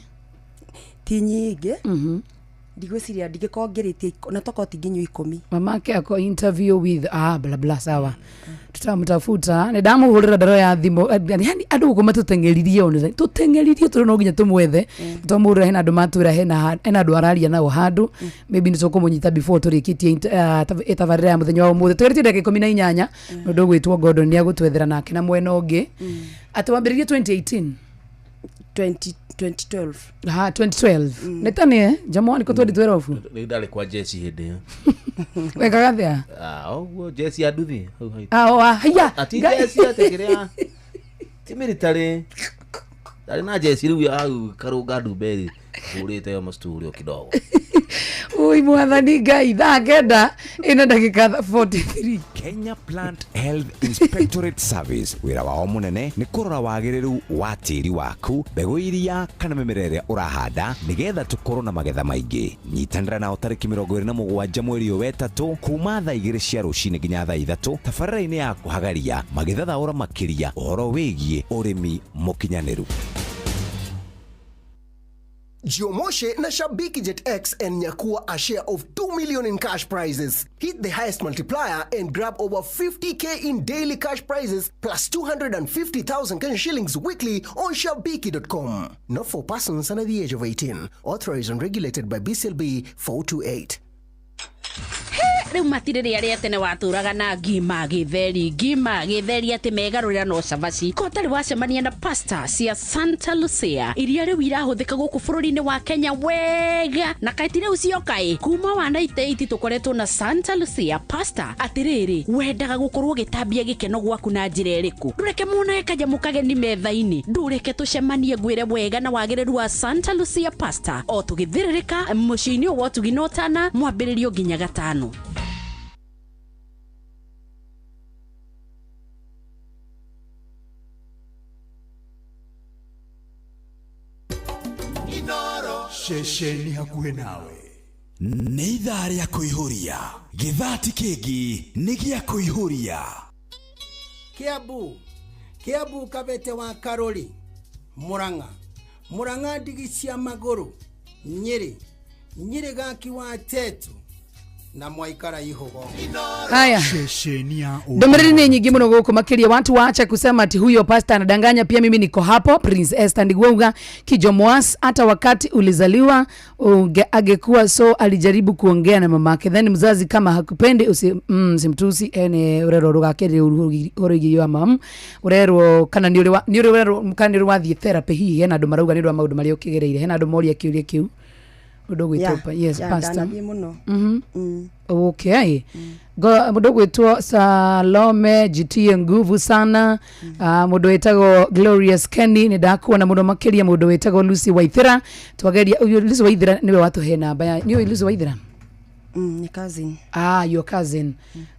Ti nyingĩ. Ndigwĩciria ndingĩkorwo ngĩrĩtie na tokorwo ti nginyu 10. Mamake ako interview with bla bla, sawa, tutamtafuta. Nĩ ndamuhũrĩra ndaro ya thimũ. Yani andũ gũkũ matũteng'eririe, ona tũteng'eririe tũrĩ no nginya tũmwethe. Twamũhũrĩra hena andũ matwĩra hena andũ araria nao handũ, maybe nĩ tũkũmũnyita before tũrĩkĩtie ĩtabarĩra ya mũthenya wa ũmũthĩ. Tũgeretie ndagĩka 18. Mũndũ ũgwĩtwo Gordon nĩ agũtwethera nake na mwena ũngĩ atĩ wambĩrĩrie 2018. 20 2012. Ha, 2012 nĩ tani jamwani ko 2012. Nĩ ndarĩ kwa jeci hĩndĩ ĩyo. Wekaga athĩa? Ah, ũguo jeci ya nduthi hau haitũ. Ah, oh, ah, haya. Ati jeci atĩ kĩrĩa ti military, ndarĩ na jeci rĩu ya hau karũnga ndumberi hũrĩte yo masturio kidogo. Ui mwathani Ngai, thaa 9 ina ndagĩka 43. Kenya Plant Health Inspectorate Service wĩra wao mũnene nĩ kũrora wagĩrĩru wa tĩri waku, mbegũ iria kana mĩmera ĩrĩa ũrahanda nĩgetha tũkorwo na magetha maingĩ. Nyitanĩra nao tarĩki 27 mweri ũyũ wetatũ kuma thaa 2 cia rũcinĩ nginya thaa 3 tabarĩra-inĩ ya kũhagaria magĩthathaũra makĩria ũhoro wĩgiĩ ũrĩmi mũkinyanĩru. Jiomoshe na Shabiki Jet X and nyakua a share of 2 million in cash prizes. Hit the highest multiplier and grab over 50K in daily cash prizes plus 250,000 Kenya shillings weekly on shabiki.com. Not for persons under the age of 18. Authorized and regulated by BCLB 428. Rĩu matirĩ rĩa rĩa tene watũraga na ngima gĩtheri, ngima gĩtheri atĩ megarũrĩra no cabaci ko ũtarĩ wacemania na pasta cia Santa Lucia iria rĩu irahũthĩka gũkũ bũrũri-inĩ wa Kenya wega na kaĩ ti rĩu cioka ĩ kuma wa 98 tũkoretwo na Santa Lucia pasta. Atĩrĩrĩ, wendaga gũkorwo ũgĩtambia gĩkeno gwaku na njĩra ĩrĩkũ? Ndũreke monage kanyamũ kageni metha-inĩ, ndũreke tũcemanie ngwĩre wega na wagĩrĩru wa Santa Lucia pasta o tũgĩthĩrĩrĩka mũciĩ-inĩ ũyũ wa ũtugi na ũtana mwambĩrĩrio nginya gatano. Ceceni hakuhĩ nawe. Nĩ ithaa rĩa kũihũria gĩthati kĩngĩ nĩ gĩa kũihũria. Kiambu, Kiambu Kabete wa Karori, Murang'a, Murang'a ndigi cia magũrũ, Nyĩrĩ, Nyĩrĩ gaki wa Tetu na mwaikara ihogo. Haya. Ceceni ya Ndũmĩrĩri nĩ nyingĩ mũno gũkũ makĩria watu waache kusema ati huyo pastor anadanganya. Pia mimi niko hapo. Prince Esther Ndigwauga Kijo Mwas, hata wakati ulizaliwa angekuwa so alijaribu kuongea na mamake, then mzazi kama hakupendi usimtusi ene urerwo rugakĩrĩ ũhoro wĩgiĩ wa mam urerwo kana nĩ ũrĩ nĩ ũrĩ urerwo kana nĩ ũrĩ wathiĩ therapy hihi hena andũ marauga nĩ ũndũ wa maũndũ marĩa ũkĩgereire, hena andũ moria kĩũria kĩu ũndũ ũgwĩtwo yes pastor ndanathiĩ mũno. Okay. Mũndũ ũgwĩtwo Salome jitie nguvu sana. Mũndũ wĩtagwo Glorious Kenny nĩ ndakuona mũno makĩria. Mũndũ wĩtagwo Lucy Waithera twageria ũyũ Lucy Waithera nĩwe watũhe namba ya nĩũĩ Lucy Waithera? Nĩ cousin. Ah, your cousin.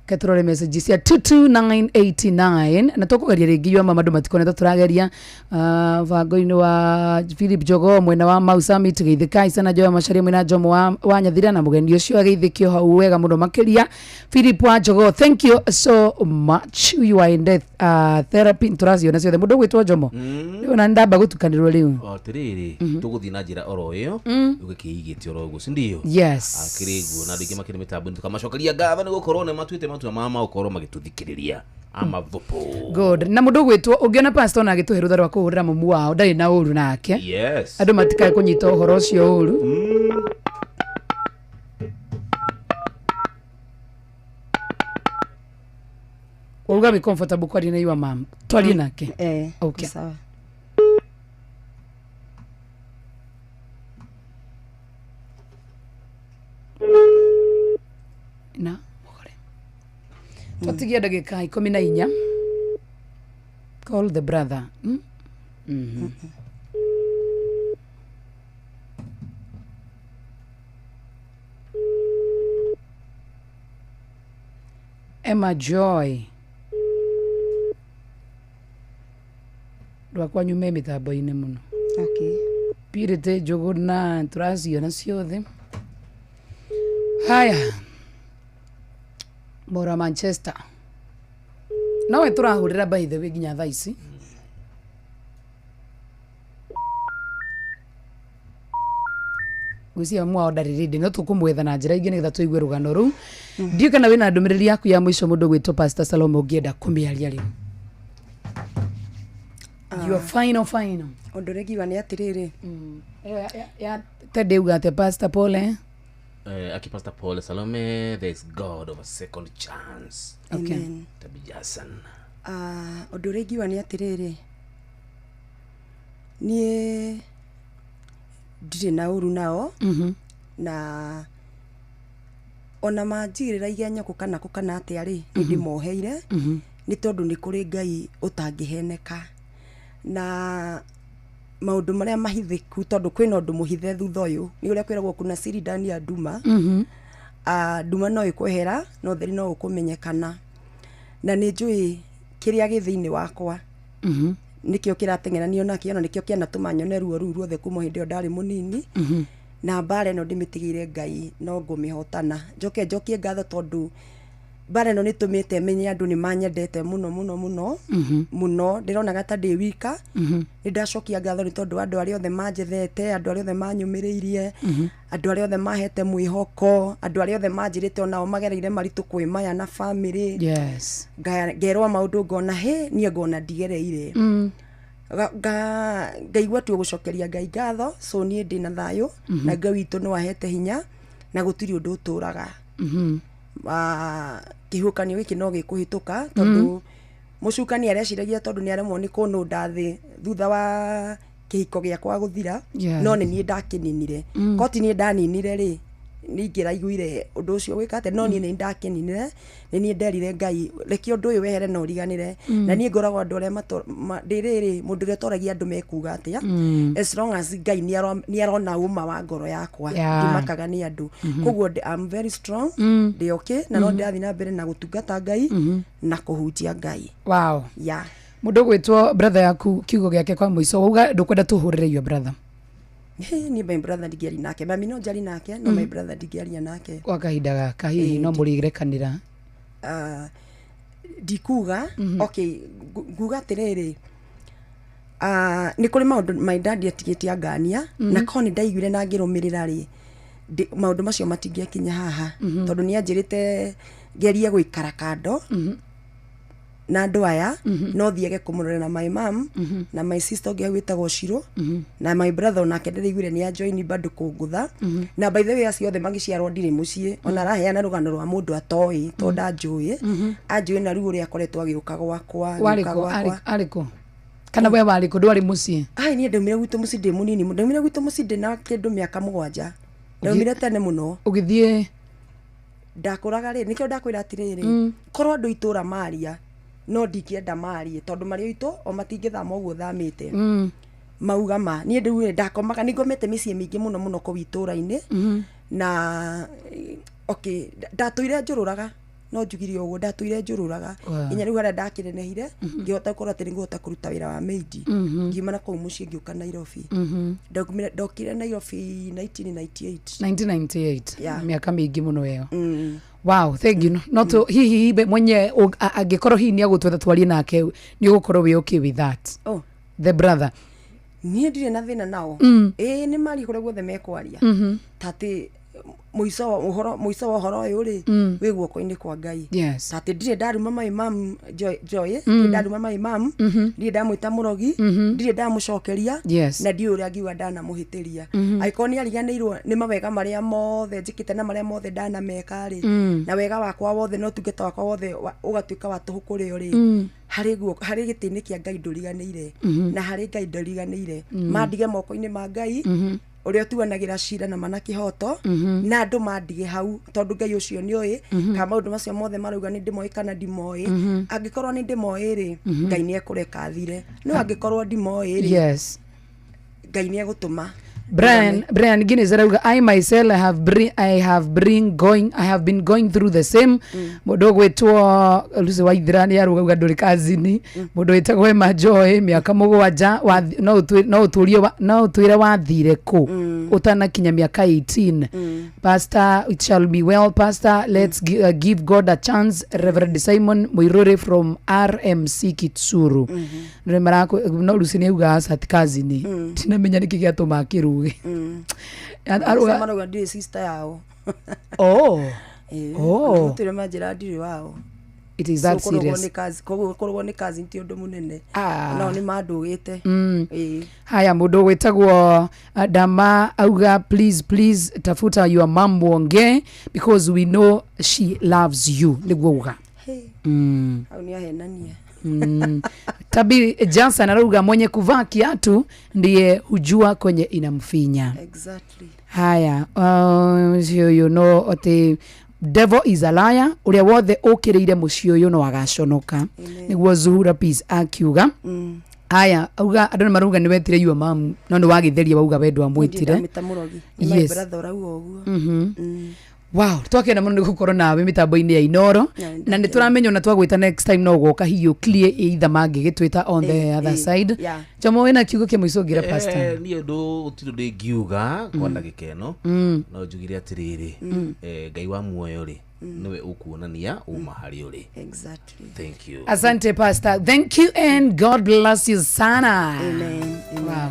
Ketũrore message cia 22989 na tũkũgeria rĩngĩ yua mama andũ matikonetwo tũrageria bango-inĩ wa Philip Jogo mwena wa Mau Summit geithĩkai sana Joya Macharia mwena Jomo wa Nyathira na mũgeni ũcio ageithĩkio hau wega mũno makĩria. Philip wa Jogo, thank you so much, you are in death therapy tũraciona ciothe. Mũndũ ũgwĩtwo Jomo rĩu na ndamba gũtukanĩrwo rĩu. Atĩrĩrĩ, tũgũthiĩ na njĩra oro ĩyo ũgĩkĩigĩte oro ũguo, si ndio? Yes. Akĩrĩ guo na andũ aingĩ makĩrĩ mĩtambo-inĩ tũkamacokeria ngatho nĩ gũkorwo nĩ matuĩte matua ma maũkorwo magĩtũthikĩrĩria amathupu. Good. Na mũndũ ũgwĩtwo ũngĩona pastor ona agĩtũhe rũtha rwa kũhũrĩra mũmu wao ndarĩ na ũru nake. Yes. Andũ matikae kũnyita ũhoro ũcio ũru. Wauga wĩ comfortable kwaria na your mom, twarie nake. Okay. Sawa. Na mũgore twatigia ndagĩka 14. Call the brother. Emma Joy rwakwa nyume mĩtambo-inĩ mũno. Okay. Purity Njũgũna tũraciona ciothe. Haya, Mora Manchester nowe tũrahũrĩra by the way nginya thaa ici. Ngwĩciria mwao ndarĩ rĩndĩ, no tũkũmwetha na njĩra ingĩ nĩgetha tũigue rũgano rũu. Ndiũĩ kana wĩna ndũmĩrĩri yaku ya mũico, mũndũ ũgwĩtwo Pastor Salome, ũngĩenda kũmĩaria rĩu, your final final. Ũndũ ũrĩa ngiuga nĩ atĩrĩrĩ, ya Teddy uga atĩa, Pastor Pole? Aki Pastor Paul Salome, there's God of a second chance. Okay. Amen. Tabijasan. Ah, ũndũ ũrĩa ingiuga nĩ atĩrĩrĩ, niĩ ndirĩ na ũru nao, na ona manjigĩrĩra igenyo kũ kana kũ kana atĩa rĩ, nĩ ndĩmoheire, nĩ tondũ nĩ kũrĩ Ngai ũtangĩheneka na maũndũ marĩa mahithĩku, tondũ kwĩna ũndũ mũhithe thutha ũyũ, nĩ ũrĩa kwĩragwo kuna siri ndani ya nduma. Ah, nduma no ĩkwehera no theri no ũkũmenyekana, na nĩ njũĩ kĩrĩa gĩ thĩinĩ wakwa nĩkĩo kĩrateng'eranio nakĩo, na nĩkĩo kĩanatũma nyone ruo rũu ruothe kuma hĩndĩ ĩyo ndarĩ mũnini. Na mbara ĩno ndĩmĩtigĩire Ngai, no ngũmĩhotana. Njoke njokie ngatho tondũ mbara ĩno nĩ tũmĩte menye andũ nĩ manyendete mũno mũno mũno mũno, ndĩronaga ta ndĩ wika. Nĩ ndacokia ngatho nĩ tondũ andũ arĩa othe manjethete, andũ arĩa othe manyũmĩrĩirie, andũ arĩa othe mahete mwĩhoko, andũ arĩa othe manjĩrĩte onao magereire maritũ kwĩ maya na bamĩrĩ. Ngerwo maũndũ ngona hĩ niĩ ngona ndigereire. Ngaigua tu gũcokeria Ngai ngatho. So niĩ ndĩna thayũ, na Ngai witũ no ahete hinya, na gũtirĩ ũndũ ũtũraga. Ah, kĩhuhũkanio gĩkĩ no gĩkũhĩtũka, tondũ mũcukani areciragia tondũ nĩ aremwo nĩ kũnũnda thĩ thutha wa kĩhiko gĩakwa gũthira. No nĩ niĩ ndakĩninire. Koti niĩ ndaninire rĩ, nĩ ingĩraiguire ũndũ ũcio gwĩka atĩa, no niĩ nĩ ndakĩninire, nĩ niĩ nderire Ngai reke ũndũ ũyũ wehere na ũriganĩre. Na niĩ ngoragwo andũ arĩa ndĩrĩrĩ mũndũ ũrĩa ũtoragia andũ mekuga atĩa, as long as Ngai nĩ arona ũma wa ngoro yakwa, ndimakaga nĩ andũ. Koguo I'm very strong, ndĩ okay, na no ndĩrathiĩ na mbere na gũtungata Ngai na kũhunjia Ngai. Yeah. Mũndũ ũgwĩtwo brother yaku, kiugo gĩake kwa mũico, wauga ndũkwenda tũhũrĩre your brother. Hĩ, niĩ my brother ndingĩaria nake, mami no njari nake, no my brother ndingĩaria nake. Kwa kahinda gaka hihi no mũrĩrekanĩra? Ah, ndikuga. Okay, nguga atĩrĩrĩ, ah, nĩ kũrĩ maũndũ my dad atigĩte angania, na korwo nĩ ndaiguire na ngĩrũmĩrĩra rĩ, maũndũ macio matingĩakinya haha, tondũ nĩ anjĩrĩte ngerie gũikara kando na andũ aya, no thiage kũmũrora na my mom na my sister ũngĩ hau wĩtagwo Shiro, na my brother onake ndĩraiguire nĩ ajoini bado kũngũtha. Na by the way, acio othe magĩciarwo ndirĩ mũciĩ, ona araheana rũgano rwa mũndũ atoĩ, tondũ ndanjũĩ, anjũĩ na rĩu ũrĩa akoretwo agĩũka gwakwa, agĩũka Warĩ kũ? gwakwa. Arĩ kũ kana we warĩ kũ? Ndwarĩ mũciĩ? Ai, niĩ ndaumire gwitũ mũciĩ ndĩ mũnini, ndaumire gwitũ mũciĩ ndĩ na kĩndũ mĩaka 7, ndaumire tene mũno. Ũgĩthiĩ? Ndakũraga rĩ, nĩkĩo ndakwĩra atĩrĩrĩ, korwo andũ itũra maria, no ndingĩenda marie, tondũ marĩ oitũ o matingĩthama ũguo thamĩte. Mauga ma niĩ rĩu rĩ, ndakomaga, nĩ ngomete mĩciĩ mĩingĩ mũno mũno kũu itũra-inĩ. Na okay, ndatũire njũrũraga, no njugire ũguo, ndatũire njũrũraga nginya rĩu harĩa ndakĩnenehire, ngĩhota gũkorwo atĩ nĩngũhota kũruta wĩra wa maid. Ngiuma na kũu mũciĩ ngĩũka Nairobi. Ndokire Nairobi 1998. 1998? Yeah. Mĩaka mĩingĩ mũno ĩyo. Wow, thank you. No tu hihi mwenye angĩkorwo hihi nĩ agũtwetha twarie nake, nĩ ũgũkorwo wĩ okay with that? Oh. The brother. Niĩ ndirĩ na thĩna nao. Ĩĩ, nĩ marie kũrĩa guothe mekwaria, ta atĩ mũico wa ũhoro, mũico wa ũhoro ũyũ rĩ, wĩ guoko-inĩ kwa Ngai. Ta atĩ ndirĩ ndaruma my mum Joy, ndirĩ ndaruma my mum, ndirĩ ndamwĩta mũrogi, ndirĩ ndamũcokeria, na ndiũĩ ũrĩa ngiuga ndanamũhĩtĩria. Angĩkorwo nĩ ariganĩirwo nĩ mawega marĩa mothe njĩkĩte na marĩa mothe ndanameka rĩ, na wega wakwa wothe na ũtungata wakwa wothe ũgatuĩka wa tũhũ kũrĩ o rĩ, harĩ guoko, harĩ gĩtĩ-inĩ kĩa Ngai ndũriganĩire, na harĩ Ngai ndũriganĩire. Mandige moko-inĩ ma Ngai ũrĩa ũtuanagĩra cira na mana kĩhoto, na andũ mandige hau, tondũ Ngai ũcio nĩ oĩ kana maũndũ macio mothe marauga nĩ ndĩmoĩ kana ndimoĩ. Angĩkorwo nĩ ndĩmoĩ rĩ, Ngai nĩ ekũreka thire, no angĩkorwo ndimoĩ rĩ, Ngai nĩ egũtũma. Brian Guinness arauga, "I myself, I have been going through the same." Mũndũ ũgwĩtwo Lucy Waithira nĩ arauga ndũrĩ kazini. Mũndũ wĩtagwo Emma Joy, mĩaka 7 no ũtwĩre wathire kũ ũtanakinya mĩaka 18? Pastor, it shall be well, Pastor. Let's give God a chance. Reverend Simon Muiruri from RMC Kitsuru. Nĩ no Lucy nĩ auga aca ti kazini. Tinamenya nĩkĩ gĩatũma akĩruge. Aruga Marauga ndirĩ sister yao. Oh. Ĩĩ, Oh. gũtirĩ manjĩra ndirĩ wao. It is that So, kũrogwo serious. nĩ cousin- koguo kũrogwo nĩ cousin ti ũndũ mũnene. Ah. Nao nĩ mandũgĩte. Ĩĩ. Haya, mũndũ wĩtagwo Dama auga, "Please, please tafuta your mom muongee because we know she loves you." Nĩguo uga. Hey. Hau nĩ ahenania. Tabi Johnson arauga, "Mwenye kuvaa kiatu ndiye hujua kwenye inamfinya." Exactly. Haya, ũcio ũyũ no atĩ devil is a liar, ũrĩa wothe ũkĩrĩire mũciĩ ũyũ no agaconoka, nĩguo Zuhura Peace akiuga. Haya, auga andũ nĩ marauga nĩ wetire your mom no nĩ wagĩtheria wauga we ndwamwĩtire. Ndamĩta mũrogi. Nĩ my brother ũrauga ũguo. Wow, twakena mũno nĩ gũkorwo nawe mĩtambo-inĩ ya Inoro, na nĩ tũramenya ona twagwĩta next time no ũgoka hihi ũ clear either mangĩgĩtwĩta on the other side. Jomo, wĩna kiugo kĩa mũico ũngĩra pastor? Niĩ ũndũ gũtirĩ ũndũ ingiuga kwa ndagĩka ĩno, no njugire atĩrĩrĩ, Ngai wa muoyo rĩ, nĩwe ũkuonania uma harĩ ũrĩ. Exactly. Thank you. Asante, Pastor. Thank you and God bless you sana. Amen. Amen. Wow.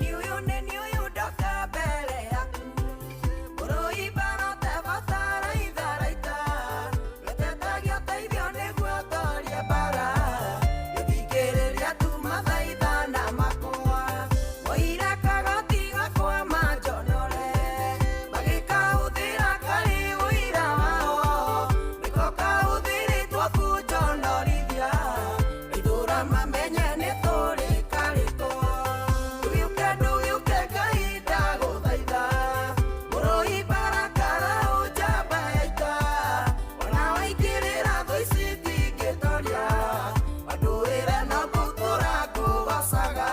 Nĩ ũyũ nĩ ũyũ ndoka mbere yaku ũrũimba rotebatara itharaita wetetagia ũteithio nĩguo torie mbara gĩthikĩrĩria tu mathaithana makwa woire kagoti gakwa manjonore magĩkahũthĩra karĩ ũira wao nĩko kahũthĩrĩtwo kũnjonorithia ithũra mamenye nĩ tũrĩ karĩtwo. Ndũgĩũke, ndũgĩũke Ngai ndagũthaitha mũrũi barakara ũnjamba ya ita ona waingĩrĩra thũ ici ndingĩtoria wandũĩre no ngũtũra ngũgocaga.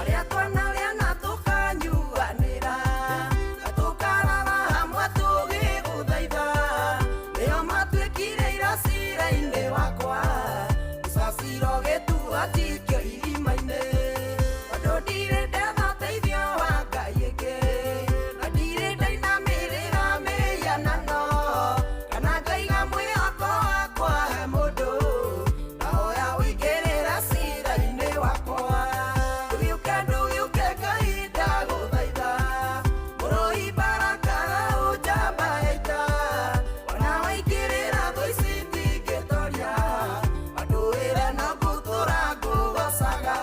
Arĩa twanarĩa na tũkanyuanĩra na tũkarara hamwe tũgĩgũthaitha nĩo matuĩkire ira cira-inĩ wakwa gĩcaciro gĩtua tikio irima-inĩ tondũ ndirĩ ndetha ũteithio wa Ngai ĩngĩ na ndirĩ ndainamĩrĩra mĩhianano kana ngaiga mwĩhoko wakwa he mũndũ ndahoya ũingĩrĩre cira-inĩ wakwa. Ndũgĩũke, ndũgĩũke Ngai ndagũthaitha mũrũi barakara ũnjamba ya ita ona waingĩrĩra thũ ici ndingĩtoria wandũĩre no ngũtũra ngũgocaga.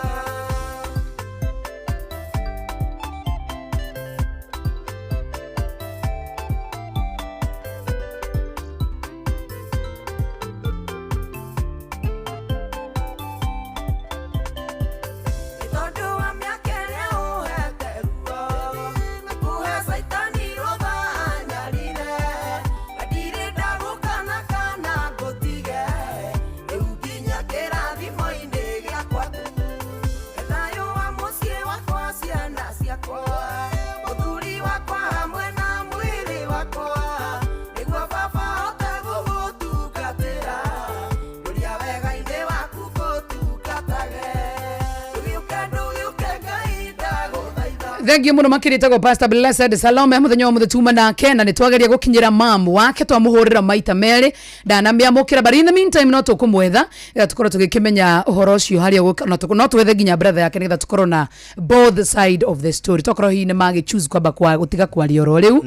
Nĩ tondũ wa mĩaka ĩrĩa ũhete ruo na kũhe caitani rũtha anyarire na ndirĩ ndagũkana kana ngũtige rĩu nginya kĩrathimo-inĩ gĩakwa tu thayũ wa mũciĩ wakwa ciana ciakwa mũthuri wakwa hamwe na mwĩrĩ wakwa nĩguo baba hote gũgũtungatĩra ũrĩa wega-inĩ waku ngũtungatage. Ndũgĩũke, ndũgĩũke Ngai ndagũthaitha. Thank you muno makĩria tagwo Pastor Blessed Salome mũthenya wa mũthĩ tuma nake na nĩ twageria gũkinyĩra mam wake twamũhũrĩra maita merĩ ndanamĩamũkĩra, but in the meantime no tũkũmwetha nĩgetha tũkorwo tũgĩkĩmenya ũhoro ũcio harĩa no twethe nginya brother yake nĩgetha tũkorwo na both side of the story tokorwo hihi nĩ magĩ choose kwamba kwa gũtiga kwaria oro rĩu.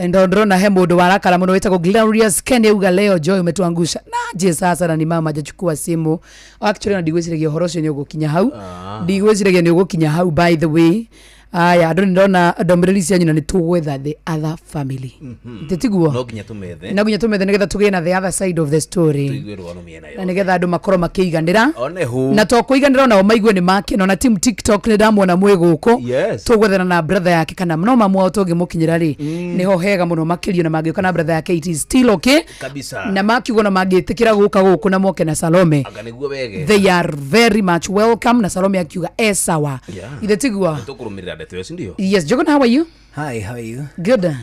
Ndo ndĩrona he mũndũ warakara mũno wĩtagwo Glorious Ken auga, "Leo Joy umetuangusha na je sasa na ni mama hajachukua simu." Actually, na ndigwĩciragia ũhoro ũcio nĩ ũgũkinya hau. Ndigwĩciragia nĩ ũgũkinya hau, by the way. Aya, andũ nĩ ndona ndũmĩrĩri cianyu na nĩ tũgwetha the other family. Tĩtiguo? No nginya tũmethe. No nginya tũmethe nĩgetha tũgĩe na the other side of the story. Tũigue rũgano mĩena Na yothe. nĩgetha andũ makorwo makĩiganĩra. One hu. Na to kũiganĩra onao maigue nĩ makena. Ona team TikTok nĩ ndamuona mwĩ gũkũ. Yes. Tũgwethana na brother yake kana no mamu wao tũngĩmũkinyĩra rĩ. Nĩho hega mũno makĩria na mangĩũka na brother yake it is still okay. Kabisa. Na makiuga na mangĩtĩkĩra gũka gũkũ na moke na Salome. Anga nĩguo wege. They are very much welcome na Salome akiuga e sawa. Yeah. Ithe tiguo? Tũkũrũmĩrĩra ndeto ĩyo, si ndio? Yes, Jogona, how are you? Hi, how are you? Good.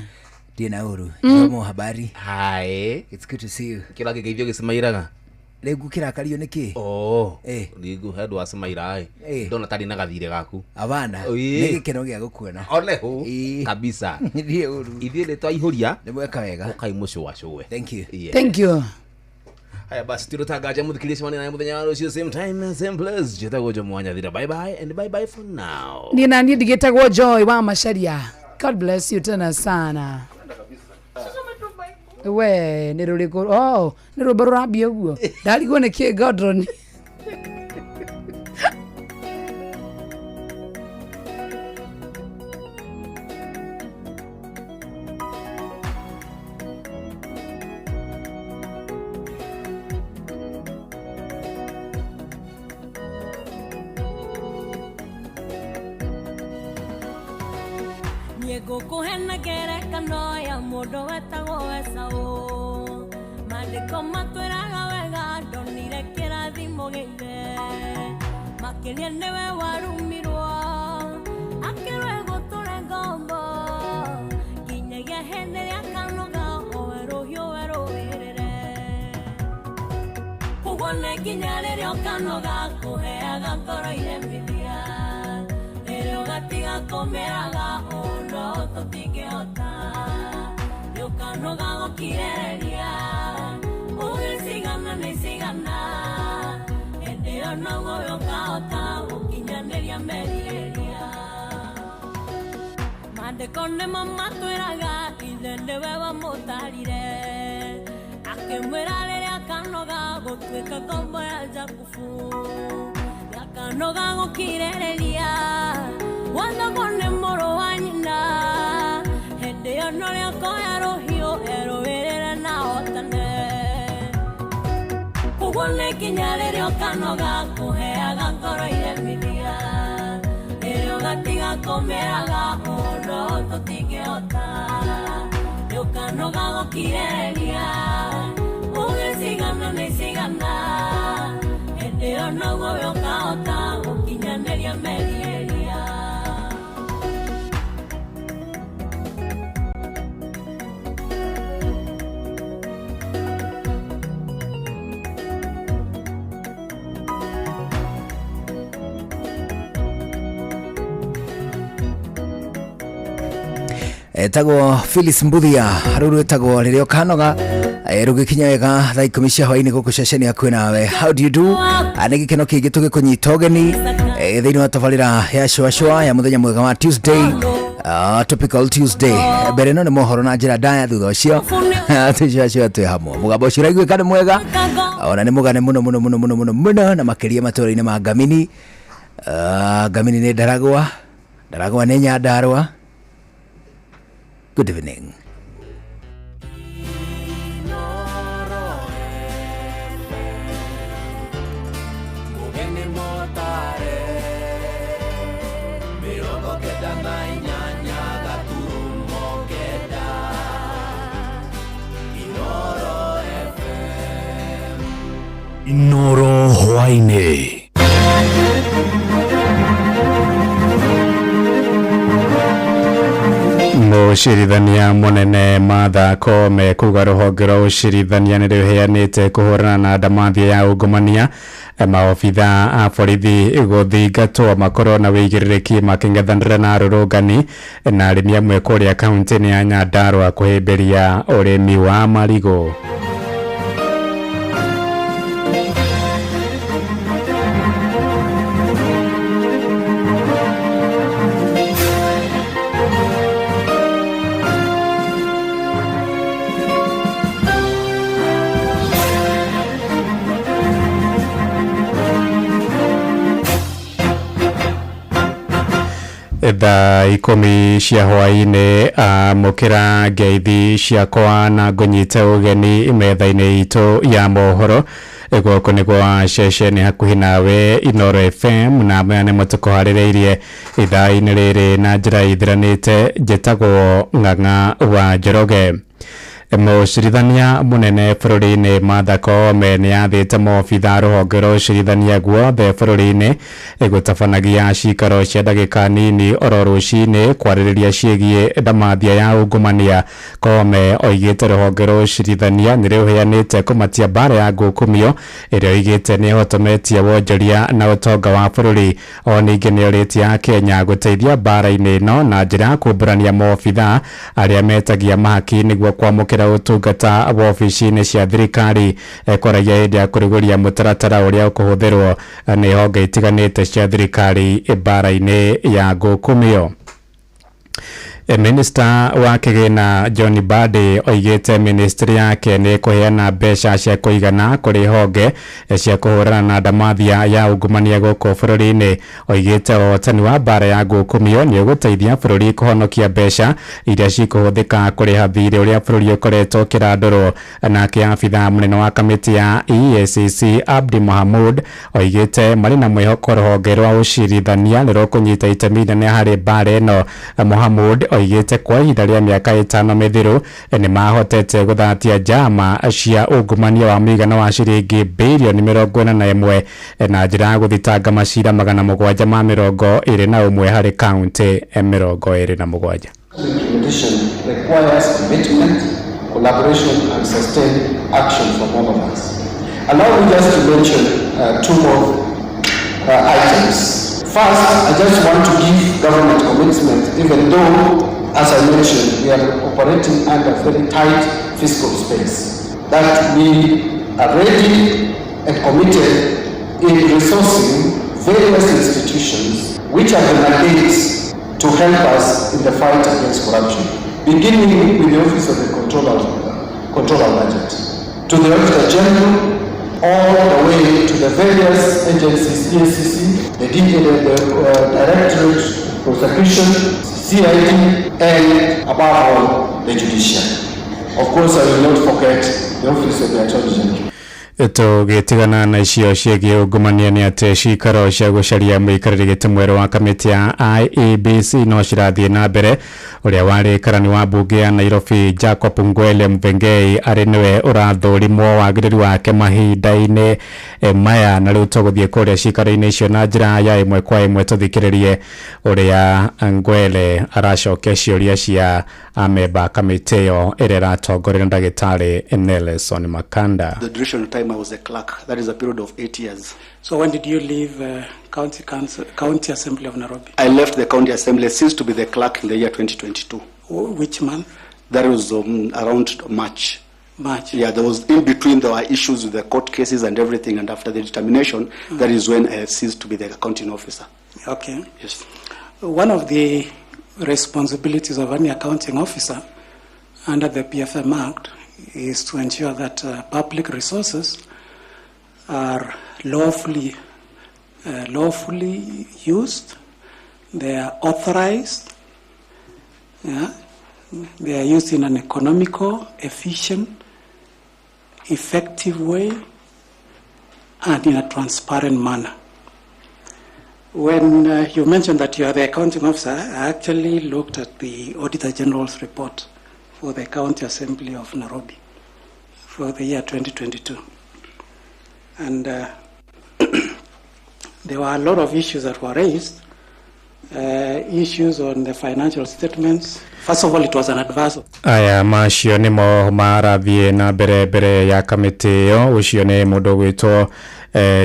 Ndina uru. Mo habari. Hi. It's good to see you. Kĩrĩa kĩgeithio gĩcimairaga? Rĩu kĩrakario nĩ kĩ? Oh. Rĩu he andũ acemaira ĩ. Ndona tarĩ na gathirĩ gaku. Abana. Ĩĩ. Nĩ gĩkeno gĩa gũkuona. One hu. Kabisa. Thiĩ uru. Ithuĩ nĩ twaihũria. Nĩ mweka wega. Ũkai mũcũacũe. Thank you. Yeah. Thank you. Haya basi turotangaja muthikiriria cemania naye muthenya wa rũciũ same time same place. Njĩtagwo Jomo Wanyathira. Bye bye and bye bye for now. Niĩ na niĩ ndigĩtagwo Joy wa Macharia. God bless you tena sana. We nĩ rũrĩkũ? Oh, nĩ rwĩmbo rũrambia ũguo. Ndarigwo nĩ kĩ Godron. Niĩ ngũkũhe na ngerekano ya mũndũ wetagwo Esaũ. Maandĩko matwĩraga wega ndonire kĩrathimo gĩa ithe. Makĩria nĩwe warumirwo, akĩrwo egũtũre ngombo. Nginyagia hĩndĩ ĩrĩa akanoga oe rũhiũ erũĩrĩre. Koguo nĩ nginya rĩrĩa ũkanoga kũheaga ngoro iremithia. Rĩrĩa ũgatiga kũmĩraga ũũ no tũtingĩhota. Nĩũkanoga gũkirĩrĩria, uge cigana nĩ cigana. Hĩndĩ ĩyo noguo we ũkahota gũkinyanĩria merirĩria. Maandĩko nĩmo matwĩraga ithe nĩwe wamũtarire. Akĩmwĩra rĩrĩa akanoga gũtuĩka ngombo ya Jakubu. Akanoga gũkirĩrĩria, wathagwo nĩ mũrũ wa nyina. Hĩndĩ ĩyo norĩo akoya rũhiũ erũĩrĩre na ahotane. Koguo nĩ nginya rĩrĩa ũkanoga kũheaga ngoro iremithia. Rĩrĩa ũgatiga kũmĩraga ũũ no tũtingĩhota. Nĩũkanoga gũkirĩrĩria, uge cigana nĩ cigana. Hĩndĩ ĩyo noguo we ũkahota gũkinyanĩria merirĩria. Etagwo Phyllis Mbuthia rũrũ etagwo rĩrĩa ũkanoga rũgĩkinya wega thaa 10 cia hwaĩ-inĩ gũkũ ceceni hakuhĩ nawe. How do you do? Nĩ gĩkeno kĩingĩ tũgĩkũnyita ũgeni thĩinĩ wa tabarĩra ya cũacũa ya mũthenya mwega wa Tuesday, Topical Tuesday. Mbere ĩno nĩ mohoro na njĩra ndaya, thutha ũcio tũcũacũa twĩ hamwe. Mũgambo ũcio ũraiguĩka nĩ mwega ona nĩ mũgane mũno mũno mũno mũno mũno mũno, na makĩria matũũra-inĩ ma Ngamini. Ngamini nĩ Ndaragwa, Ndaragwa nĩ Nyandarũa. Good evening. Inoro hwaĩ-inĩ. Mũcirithania mũnene Martha Koome kuga rũhonge rwa ũcirithania nĩ rũheanĩte kũhũrana na ndamathia ya ungumania. Maobitha a borithi gũthingatwo makorwo na wĩigĩrĩrĩki makĩng'ethanĩra na arũrũngani na arĩmi amwe kũrĩa kaunti-inĩ ya Nyandarũa kũhĩmbĩria ũrĩmi wa marigũ. Thaa 10 cia hwaĩ-inĩ. Amũkĩra ngeithi ciakwa na ngũnyite ũgeni metha-inĩ itũ ya mohoro. Gũkũ nĩ gwa ceceni hakuhĩ nawe Inoro FM, na maya nĩmo tũkũharĩrĩirie ithaa-inĩ rĩrĩ na njĩra ithiranĩte. Njĩtagwo Ng'ang'a wa Njoroge. Mũcirithania mũnene bũrũri-inĩ Martha Koome nĩ athĩte maobitha rũhonge rwa ũcirithania guothe bũrũri-inĩ gũtabanagia cikaro cia ndagĩka nini oro rũcinĩ kwarĩrĩria ciĩgiĩ ndamathia ya ungumania. Koome oigĩte rũhonge rwa ũcirithania nĩ rũheanĩte kũmatia mbara ya ngukumio ĩrĩa oigĩte nĩ ĩhotometie wonjoria na ũtonga wa bũrũri. O ningĩ nĩ orĩtie Akenya gũteithia mbara-inĩ ĩno na njĩra ya kumbũrania maobitha arĩa metagia mahaki nĩguo kwamũkĩra ũtungata wa obici-inĩ cia thirikari. Kwaragia hĩndĩ ya kũrugũria mũtaratara ũrĩa ũkũhũthĩrwo nĩ honge itiganĩte cia thirikari mbara-inĩ ya ngukumio. Minista wa kĩgĩna John Mbadi oigĩte ministry yake nĩ ĩkũheana mbeca cia kũigana kũrĩ honge cia kũhũrana na ndamathia ya ungumania gũkũ bũrũri-inĩ. Oigĩte ũhotani wa mbara ya ngukumio nĩ ũgũteithia bũrũri kũhonokia mbeca iria cikũhũthĩka kũrĩha thirĩ ũrĩa bũrũri ũkoretwo ũkĩrandũrwo. Nake abithaa mũnene wa kamĩtĩ ya EACC Abdi Mahamud oigĩte marĩ na mwĩhoko rũhonge rwa ũcirithania nĩ rũkũnyita itemi inene harĩ mbara ĩno. Mohamud oigĩte kwa ihinda rĩa mĩaka 5 mĩthiru nĩ mahotete gũthatia njama cia ungumania wa mũigana wa ciringi birioni 41 na njĩra ya gũthitanga macira 721 harĩ kaunti 27. Implementation requires commitment, collaboration and sustained action from all of us. Allow me just to mention two more items. First, I just want to give government commitment, even though, as I mentioned, we are operating under very tight fiscal space, that we are ready and committed in resourcing various institutions which have the mandate to help us in the fight against corruption, beginning with the Office of the Controller Budget, to the Auditor General, all the way to the various agencies, EACC, the Directorate, Prosecution, CID, and above all, the judiciary. Of course, I will not forget the Office of the Attorney General. Tũgĩtigana na icio ciĩgiĩ ungumania nĩ atĩ cikaro cia gũcaria mũikarĩri gĩtĩ mwerũ wa kamĩtĩ ya IEBC no cirathiĩ na mbere. Ũrĩa warĩ karani wa mbunge ya Nairobi Jacob Ngwele Mvengei arĩ nĩwe ũrathũrimwo wagĩrĩru wake mahinda-inĩ maya, na rĩu tũgũthiĩ kũrĩa cikaro-inĩ icio na njĩra ya ĩmwe kwa ĩmwe tũthikĩrĩrie ũrĩa Ngwele aracokia ciũria cia amemba kamĩtĩ ĩyo ĩrĩa ĩratongorio nĩ ndagĩtarĩ Nelson Makanda. The duration of time I was a clerk, that is a period of 8 years. So when did you leave County Assembly of Nairobi? I left the County Assembly, ceased to be the clerk in the year 2022. Which month? That was around March. March. Yeah, there was in between there were issues with the court cases and everything, and after the determination, that is when I ceased to be the accounting officer. Okay. Yes. One of the responsibilities of any accounting officer under the PFM Act is to ensure that public resources are lawfully used, they are authorized, yeah? They are used in an economical, efficient, effective way, and in a transparent manner. When you mentioned that you are the accounting officer, I actually looked at the Auditor General's report for the County Assembly of Nairobi for the year 2022. And there were a lot of issues that were raised, issues on the financial statements. First of all, it was an adverse. Aya macio nĩmo marathiĩ na mbere ya kamĩtĩ ĩyo. Ũcio nĩ mũndũ ũgwĩtwo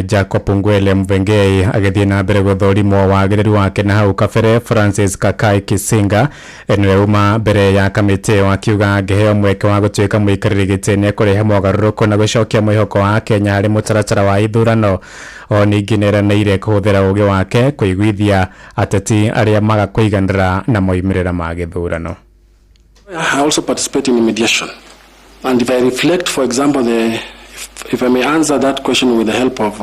Jacob Ngwele Mvengei agĩthiĩ na mbere gũthũrimwo wagĩrĩru wake na hau kabere. Francis Kakai Kisinga nĩwe uma mbere ya kamĩtĩ ĩyo akiuga angĩheo mweke wa gũtuĩka mũikarĩri gĩtĩ nĩekũrehe mogarũrũku na gũcokia mwĩhoko wa Kenya harĩ mũtaratara wa ithurano. O ningĩ nĩeranĩire kũhũthĩra ũũgĩ wake kũiguithia ateti arĩa maga kũiganĩra na moimĩrĩra ma gĩthurano. I also participate in mediation, and if I reflect, for example, if I may answer that question with the help of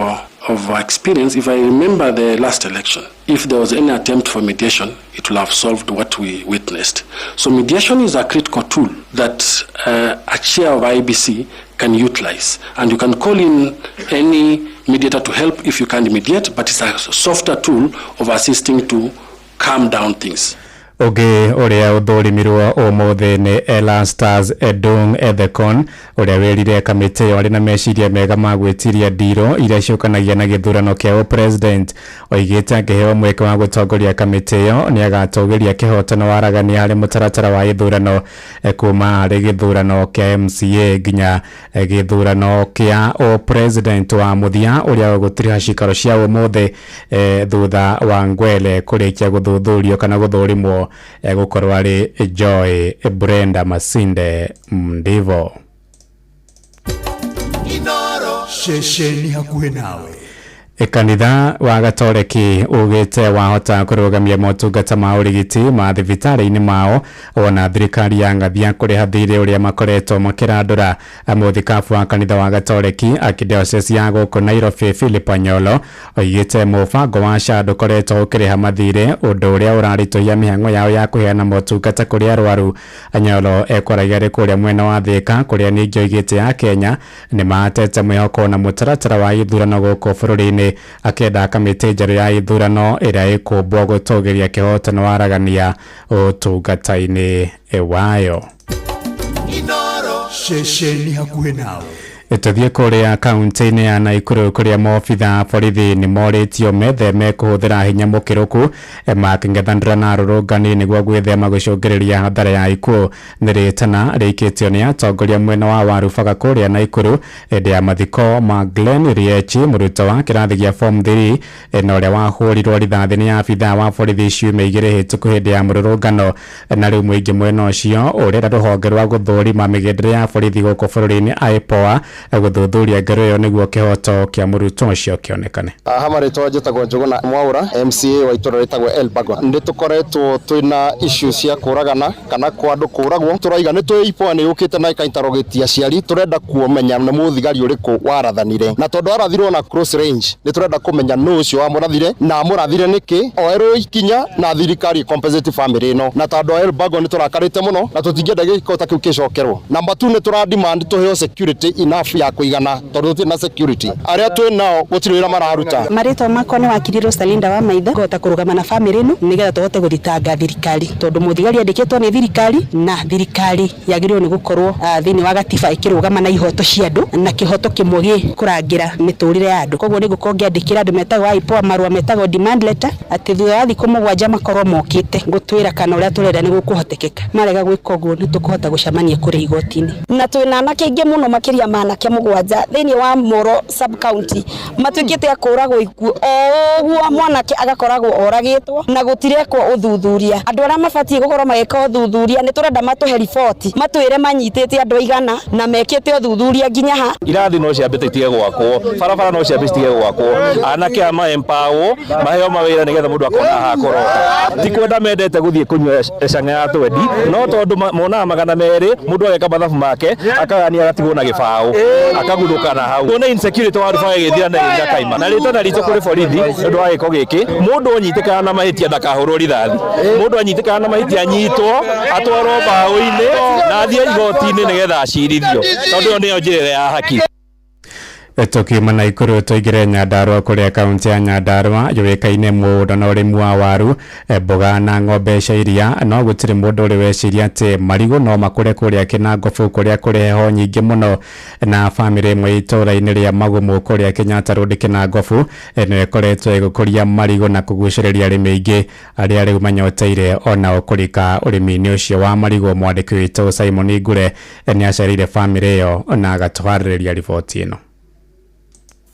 of experience, if I remember the last election, if there was any attempt for mediation, it will have solved what we witnessed. So mediation is a critical tool that a chair of IEBC can utilize. And you can call in any mediator to help if you can't mediate, but it's a softer tool of assisting to calm down things. Ũngĩ ũrĩa ũthũrimirwo ũmũthĩ nĩ Elastas Edung Ethekon, ũrĩa wĩrire kamĩtĩ ĩyo arĩ na meciria mega ma gwĩtiria ndiro iria ciũkanagia na gĩthurano kĩa ũpresident. Oigĩte angĩheo mweke wa gũtongoria kamĩtĩ ĩyo nĩ agatũgĩria kĩhoto na waragania harĩ mũtaratara wa gĩthurano, kuma harĩ gĩthurano kĩa MCA nginya gĩthurano kĩa ũpresident wa mũthia ũrĩa ũgũtiriha cikaro cia ũmũthĩ, thutha wa Ngwele kũrĩkia gũthuthurio kana gũthũrimwo gũkorwo arĩ Joy Brenda Masinde Mdivo. Ceceni hakuhĩ nawe. Kanitha wa Gatoreki ugĩte wahota kũrũgamia motungata ma ũrigiti ma thibitarĩ-inĩ mao ona thirikari ya ngathia kũrĩha thirĩ ũrĩa makoretwo makĩrandũra. Mũthikabu wa kanitha wa Gatoreki Archdiocese ya gũkũ Nairobi Philip Anyolo oigĩte mũbango wa SHA ndũkoretwo ũkĩrĩha mathirĩ, ũndũ ũrĩa ũraritũhia mĩhang'o yao ya kũheana motungata kũrĩ arwaru. Anyolo ekwaragia arĩ kũrĩa mwena wa Thika, kũrĩa ningĩ oigĩte ya Kenya nĩ matete mwĩhoko na mũtaratara wa ithurano gũkũ bũrũri-inĩ, akĩenda kamĩtĩ njerũ ya ithurano ĩrĩa ĩkũmbwo gũtũgĩria kĩhoto na waragania ũtungata-inĩ wayo. Ceceni hakuhĩ nawe. Tũthiĩ kũrĩa kaunti-inĩ ya Naikuru kũrĩa maobitha a borithi nĩ morĩtio metheme kũhũthĩra hinya mũkĩrũku makĩng'ethanĩra na arũrũngani nĩguo gwĩthema gũcũngĩrĩria hathara ya ikuũ. Nĩ rĩtana rĩikĩtio nĩ atongoria mwena wa Warubaga kũrĩa Naikuru hĩndĩ ya mathiko ma Glenn Riechi, mũrutwo wa kĩrathi gĩa form 3 na ũrĩa wahũrirwo rithathi nĩ abithaa wa borithi ciumia igĩrĩ hĩtũku hĩndĩ ya mũrũrũngano. Na rĩu mũingĩ mwena ũcio ũrera rũhonge rwa gũthũrima mĩgendere ya borithi gũkũ bũrũri-inĩ IPOA gũthuthuria ngero ĩyo nĩguo kĩhoto kĩa mũrutwo ũcio kĩonekane. Haha marĩtwa njĩtagwo Njũgũna Mwaũra, MCA wa itũra rĩtagwo Elbagon. Nĩ tũkoretwo twĩna issues cia kũragana kana kwa andũ kũragwo. Tũraiga nĩ twĩ IPOA nĩ yũkĩte na ĩkainterrogate aciari, tũrenda kũmenya nĩ mũthigari ũrĩkũ warathanire, na tondũ arathirwo na cross range nĩ tũrenda kũmenya nũ ũcio wamũrathire na amũrathire nĩkĩ, oerwo ikinya na thirikari compensate family ĩno. Na tondũ a Elbagon nĩ tũrakarĩte mũno na tũtingĩenda gĩko ta kĩu gĩcokerwo. Number 2 nĩ tũra demand tũheo security enough ya kũigana tondũ tũtirĩ na security, arĩa twĩ nao gũtirĩ wĩra mararuta. Marĩtwa makwa nĩ wakiri Rosalinda wa Maitha, ngũhota kũrũgama na family ĩno nĩgetha tũhote gũthitanga thirikari, tondũ mũthigari andĩkĩtwo nĩ thirikari na thirikari yagĩrĩirwo nĩ gũkorwo thĩinĩ wa gatiba ĩkĩrũgama na ihoto cia andũ na kĩhoto kĩmwe gĩ kũrangĩra mĩtũrĩre ya andũ. Koguo nĩ ngũkorwo ngĩandĩkĩra andũ metagwo IPOA marũa metagwo demand letter atĩ thutha wa thikũ 7 makorwo mokĩte gũtwĩra kana ũrĩa tũrenda nĩ gũkũhotekeka. Marega gwĩka ũguo nĩ tũkũhota gũcemania kũrĩa igoti-inĩ. Na twĩna anake aingĩ mũno makĩria ma anake 7 thĩinĩ wa Moro sub county matuĩkĩte a kũragwo ikuũ o ũguo, mwanake agakoragwo oragĩtwo na gũtirekwo ũthuthuria. Andũ arĩa mabatiĩ gũkorwo magĩka ũthuthuria nĩ tũrenda matũhe riboti, matwĩre manyitĩte andũ aigana na mekĩte ũthuthuria nginya ha. Irathi no ciambĩte itige gwakwo, barabara no ciambe citige gwakwo, anake aya ma-empower maheo mawĩra nĩgetha mũndũ akona ha kũrota. Ti kwenda mendete gũthiĩ kũnyua cang'a ya twendi, no tondũ monaga 200 mũndũ ageka mathabu make akagania agatigwo na gĩbaũ akaguthũka na hau. Tuone insecurity wa Rubaga ĩgĩthira na ĩgĩthira kaima. Na rĩtana ritũ kũrĩ borithi nĩ ũndũ wa gĩko gĩkĩ, mũndũ anyitĩkana na mahĩtia ndakahũrwo rithathi, mũndũ anyitĩkana na mahĩtia anyitwo atwarwo mbaũ-inĩ na athiĩ igoti-inĩ nĩgetha acirithio, tondũ ĩyo nĩyo njĩra ya haki. Tukiuma Naikuru tũingĩre Nyandarua kũrĩa kaunti ya Nyandarua yũĩkaine mũno na ũrĩmi wa waru, mboga na ng'ombe cia iria, no gũtirĩ mũndũ ũrĩ weciria atĩ marigũ no makũre kũrĩa Kĩnangobu kũrĩa kũrĩ heho nyingĩ mũno. Na bamĩrĩ ĩmwe itũũra-inĩ rĩa Magumu kũrĩa Kenyatta Road Kĩnangobu nĩyo ĩkoretwo ĩgĩkũria marigũ na kũgucĩrĩria arĩmi aingĩ arĩa rĩu manyoteire onao kũrika ũrĩmi-inĩ ũcio wa marigũ. Mwandĩki witũ Simon Ngure nĩ acereire bamĩrĩ ĩyo na agatũharĩrĩria riboti ĩno.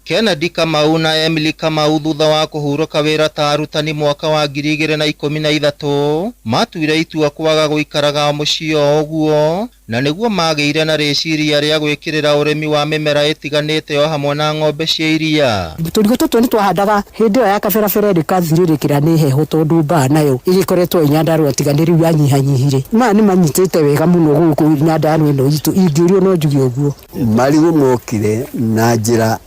Kennedy Kamau na Emily Kamau thutha wa kũhurũka wĩra ta arutani mwaka wa 2013 matuire itua kwaga gũikaraga mũciĩ o ũguo, na nĩguo magĩire na rĩciria rĩa gwĩkĩrĩra ũrĩmi wa mĩmera ĩtiganĩte o hamwe na ng'ombe cia iria. Tũrigũ tũtũ nĩ twahandaga hĩndĩ ĩyo ya kaberabere rĩkathirĩrĩkĩra nĩ heho tondũ mbaa nayo ĩgĩkoretwo ĩ Nyandarua tiga nĩ rĩu yanyihanyihire. Maya nĩ manyitĩte wega mũno gũkũ Nyandarua ĩno itũ, ingĩũrio no njuge ũguo. Marigũ mokire na njĩra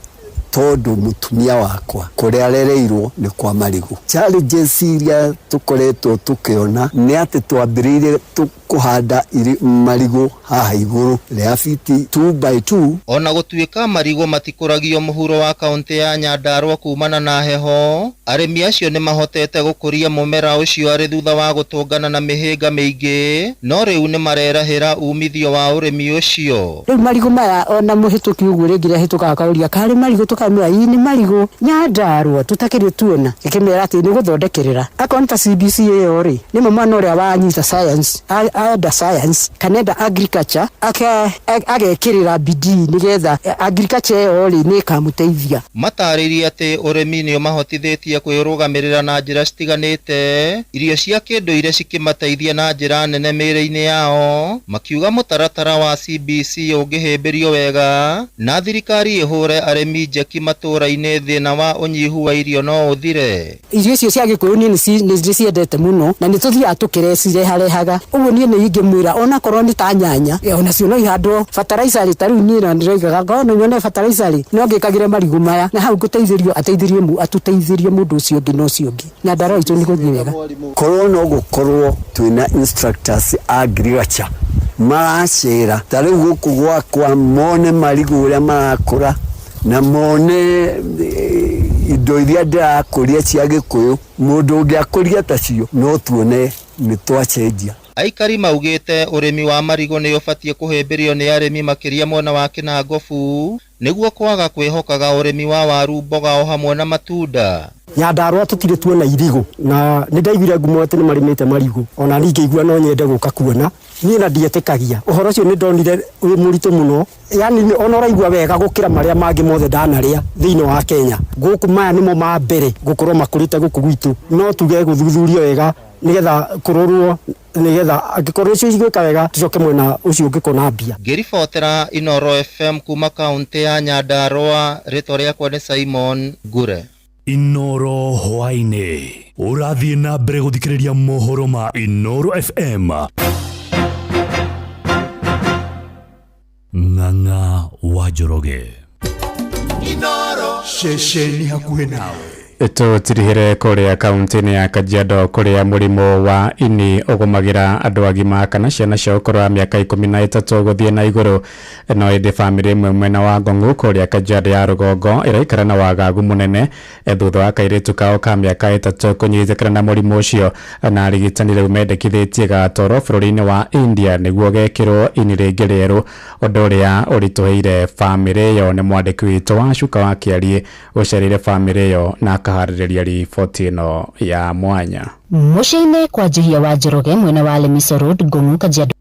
Tondũ mũtumia wakwa kũrĩa arereirwo nĩ kwa marigũ. Challenges iria tũkoretwo tũkĩona nĩ atĩ twambĩrĩirie kũhanda marigũ haha igũrũ rĩa fiti 2 by 2. Ona gũtuĩka marigũ matikũragio mũhuro wa kaũntĩ ya Nyandarua kumana na heho, arĩmi acio nĩ mahotete gũkũria mũmera ũcio arĩ thutha wa gũtũngana na mĩhĩnga mĩingĩ, no rĩu nĩ marerahĩra umithio wa ũrĩmi ũcio. Rĩu marigũ maya ona mũhĩtũki ũguo rĩngĩ rĩahĩtũkaga akauria karĩ marigũ, tũkamwĩra ii nĩ marigũ Nyandarua tũtakĩrĩ tuona, gĩkĩmera atĩ nĩ gũthondekerera. Akorwo nĩ ta CBC ĩyo rĩ, nĩma mwana ũrĩa wanyita science, enda science kana enda agriculture, agekĩrĩra bidii nĩgetha agriculture ĩyo rĩ nĩ ĩkamũteithia. Matarĩirie atĩ ũrĩmi nĩ ũmahotithĩtie kwĩrũgamĩrĩra na njĩra citiganĩte, irio cia kĩndũire cikĩmateithia na njĩra nene mĩĩrĩ-inĩ yao, makiuga mũtaratara wa CBC ũngĩhĩmbĩrio wega na thirikari ĩhũre arĩmi njeki matũũra-inĩ, thĩna wa ũnyihu wa irio no ũthire. Irio icio cia Gĩkũyũ niĩ nĩ ndĩciendete mũno na nĩ tũthiaga tũkĩrecireharehaga. Ũguo niĩ nĩ ingĩmwĩra onakorwo nĩ ta nyanya, onacio no ihandwo fertilizer rĩ, ta rĩu niĩ na ndĩroigaga ngorwo no nyone fertilizer rĩ, no ngĩkagĩre marigũ maya na hau ngũteithĩrio, ateithĩrie atũteithĩrie mũndũ ũcio ũngĩ na ũcio ũngĩ. Nyandarua itũ nĩ gũthiĩ wega. Korwo no gũkorwo twĩna instructors a agriculture maracera ta rĩu gũkũ gwakwa, mone marigũ ũrĩa marakũra na mone indo iria ndĩrakũria cia Gĩkũyũ, mũndũ ũngĩakũria tacio no tuone nĩ twacenjia. Aikari maugĩte ũrĩmi wa marigũ nĩ ũbatiĩ kũhĩmbĩrio nĩ arĩmi makĩria mwena wa Kĩnangobu nĩguo kwaga kwĩhokaga ũrĩmi wa waru, mboga o hamwe na matunda. Nyandarua tũtirĩ tuona irigũ na nĩ ndaiguire ngumo atĩ nĩ marĩmĩte marigũ, ona niĩ ngĩigua no nyende gũka kuona. Niĩ na ndietĩkagia ũhoro ũcio, nĩ ndonire wĩ mũritũ mũno, yani ona ũraigua wega gũkĩra marĩa mangĩ mothe ndanarĩa thĩinĩ wa Kenya. Gũkũ maya nĩmo ma mbere gũkorwo makũrĩte gũkũ gwitũ, no tuge gũthuthurio wega nĩgetha kũrorwo, nĩgetha angĩkorwo icio igwĩka wega tũcoke mwena ũcio ũngĩ kũna mbia. Ngĩribotera Inooro FM kuma kaũntĩ ya Nyandarua, rĩtwa rĩakwa nĩ Simon Ngure. Inooro hwaĩ-inĩ ũrathiĩ na mbere gũthikĩrĩria mohoro ma Inooro FM. Ng'ang'a wa Njoroge. Inooro. Ceceni hakuhĩ nawe. Tũtirihĩre kũrĩa kaunti-inĩ ya Kajiado kũrĩa mũrimũ wa ini ũgũmagĩra andũ agima kana ciana cia ũkũrũ wa mĩaka 13 gũthiĩ na igũrũ. No ĩndĩ bamĩrĩ ĩmwe mwena wa Ngong'u kũrĩa Kajiado ya rũgongo ĩraikara na wagagu mũnene thutha wa kairĩtu kao ka mĩaka 3 kũnyitĩkana na mũrimũ ũcio, na arigitani rĩu mendekithĩtie gatwarwo bũrũri-inĩ wa India nĩguo gekĩrwo ini rĩngĩ rĩerũ, ũndũ ũrĩa ũritũhĩire bamĩrĩ ĩyo. Nĩ mwandĩki witũ wa Cuka wa Kĩariĩ ũcereire bamĩrĩ ĩyo na akaharĩrĩria riboti ĩno ya mwanya. Mũciĩ-inĩ kwa Njihia wa Njoroge mwena wa Lemiso Road, Ngong'u, Kajiado.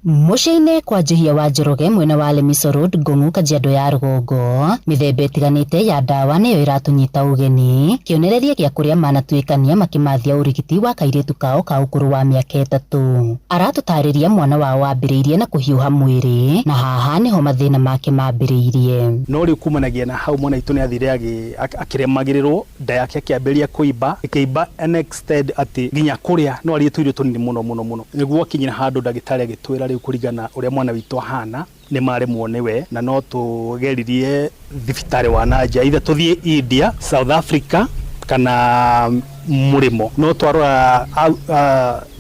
Mũciĩ-inĩ kwa Njihia wa Njoroge mwena wa Lemiso Road, Ngong'u, Kajiado ya rũgongo, mĩthemba ĩtiganĩte ya ndawa nĩyo ĩratũnyita ũgeni, kĩonereria gĩa kũrĩa manatuĩkania makĩmathia ũrigiti wa kairĩtu kao ka ũkũrũ wa mĩaka 3. Aratũtarĩria mwana wao wambĩrĩirie na kũhiũha mwĩrĩ, na haha nĩho mathĩna make mambĩrĩirie. No rĩu kumanagia na hau mwana witũ nĩ athire akĩremagĩrĩrwo, nda yake akĩambĩrĩria kũimba, ĩkĩimba an extend atĩ nginya kũrĩa no arĩe tũirio tũnini mũno mũno mũno, nĩguo akinyire handũ ndagĩtarĩ agĩtwĩra rĩu kũringana ũrĩa mwana witũ ahana nĩ maremwo nĩwe, na no tũgeririe thibitarĩ wa nanja, either tũthiĩ India, South Africa kana mũrĩmo. No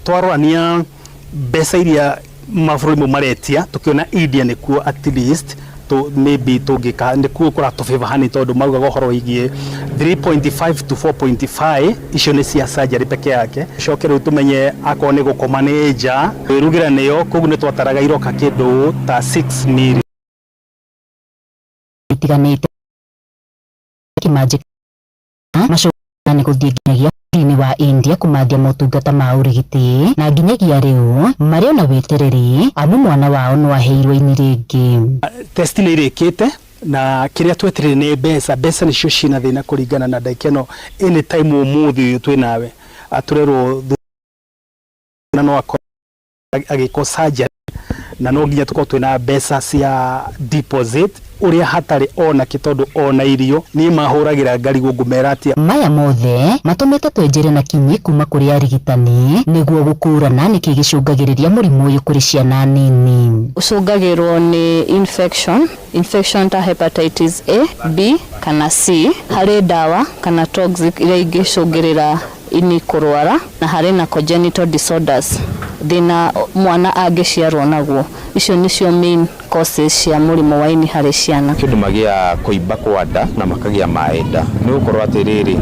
twarorania mbeca iria mabũrũri mau maretia, tũkĩona India nĩkuo at least maybe tũngĩka nĩkuo kũratũbĩba hani, tondũ maugaga ũhoro wĩgiĩ 3.5 to 4.5, icio nĩ cia surgery peke yake. Coke rĩu tũmenye akorwo nĩ gũkoma nĩ nja, kwĩrugĩra nĩyo, koguo nĩ twataraga iroka kĩndũ ta 6 million. Itiganĩte kĩmanjĩka macoka nĩ gũthiĩ nginyagia bũrũri-inĩ wa India kũmathia motungata ma ũrigiti, na nginyagia rĩu marĩ ona wĩtereri amu mwana wao no aheirwo ini rĩngĩ. Test nĩ irĩkĩte na kĩrĩa twetereire nĩ mbeca. Mbeca nĩcio ciĩna thĩna kũringana na ndagĩka ĩno, anytime ũmũthĩ ũyũ twĩ nawe atũrerwo na no akorwo agĩkwo surgery, Na no nginya tũkorwo twĩna mbeca cia deposit ũrĩa hatarĩ ona kĩ, tondũ ona irio niĩ mahũragĩra ngarigwo ngũmera atĩa. Maya mothe matũmĩte twenjere na kinyi kuma kũrĩ arigitani nĩguo gũkũrana nĩkĩ gĩcũngagĩrĩria mũrimũ ũyũ kũrĩ ciana nini. Ũcũngagĩrwo nĩ infection ta hepatitis A, B kana C. Harĩ ndawa kana toxic iria ingĩcũngĩrĩra ini kũrwara, na harĩ na congenital disorders, thĩna mwana angĩciarwo naguo. Icio nĩcio main causes cia mũrimũ wa ini harĩ ciana. Kĩndũ magĩaga kũimba kwa nda na makagĩa maĩ nda nĩ gũkorwo atĩrĩrĩ,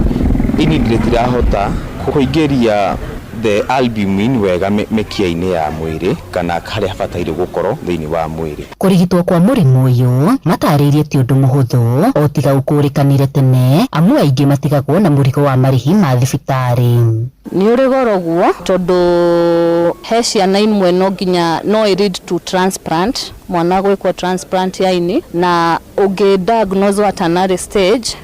ini rĩtirahota kũingĩria the albumin wega mĩkiha-inĩ ya mwĩrĩ kana harĩa habataire gũkorwo thĩinĩ wa mwĩrĩ. Kũrigitwo kwa mũrimũ ũyũ matarĩirie ti ũndũ mũhũthũ o tiga ũkũrĩkanire tene, amu aingĩ matigagwo na mũrigo wa marĩhi ma thibitarĩ. Nĩ ũrĩ goro guo tondũ he ciana imwe no nginya no ĩ lead to transplant, mwana gwĩkwo transplant ya ini, na ũngĩ diagnose at an early stage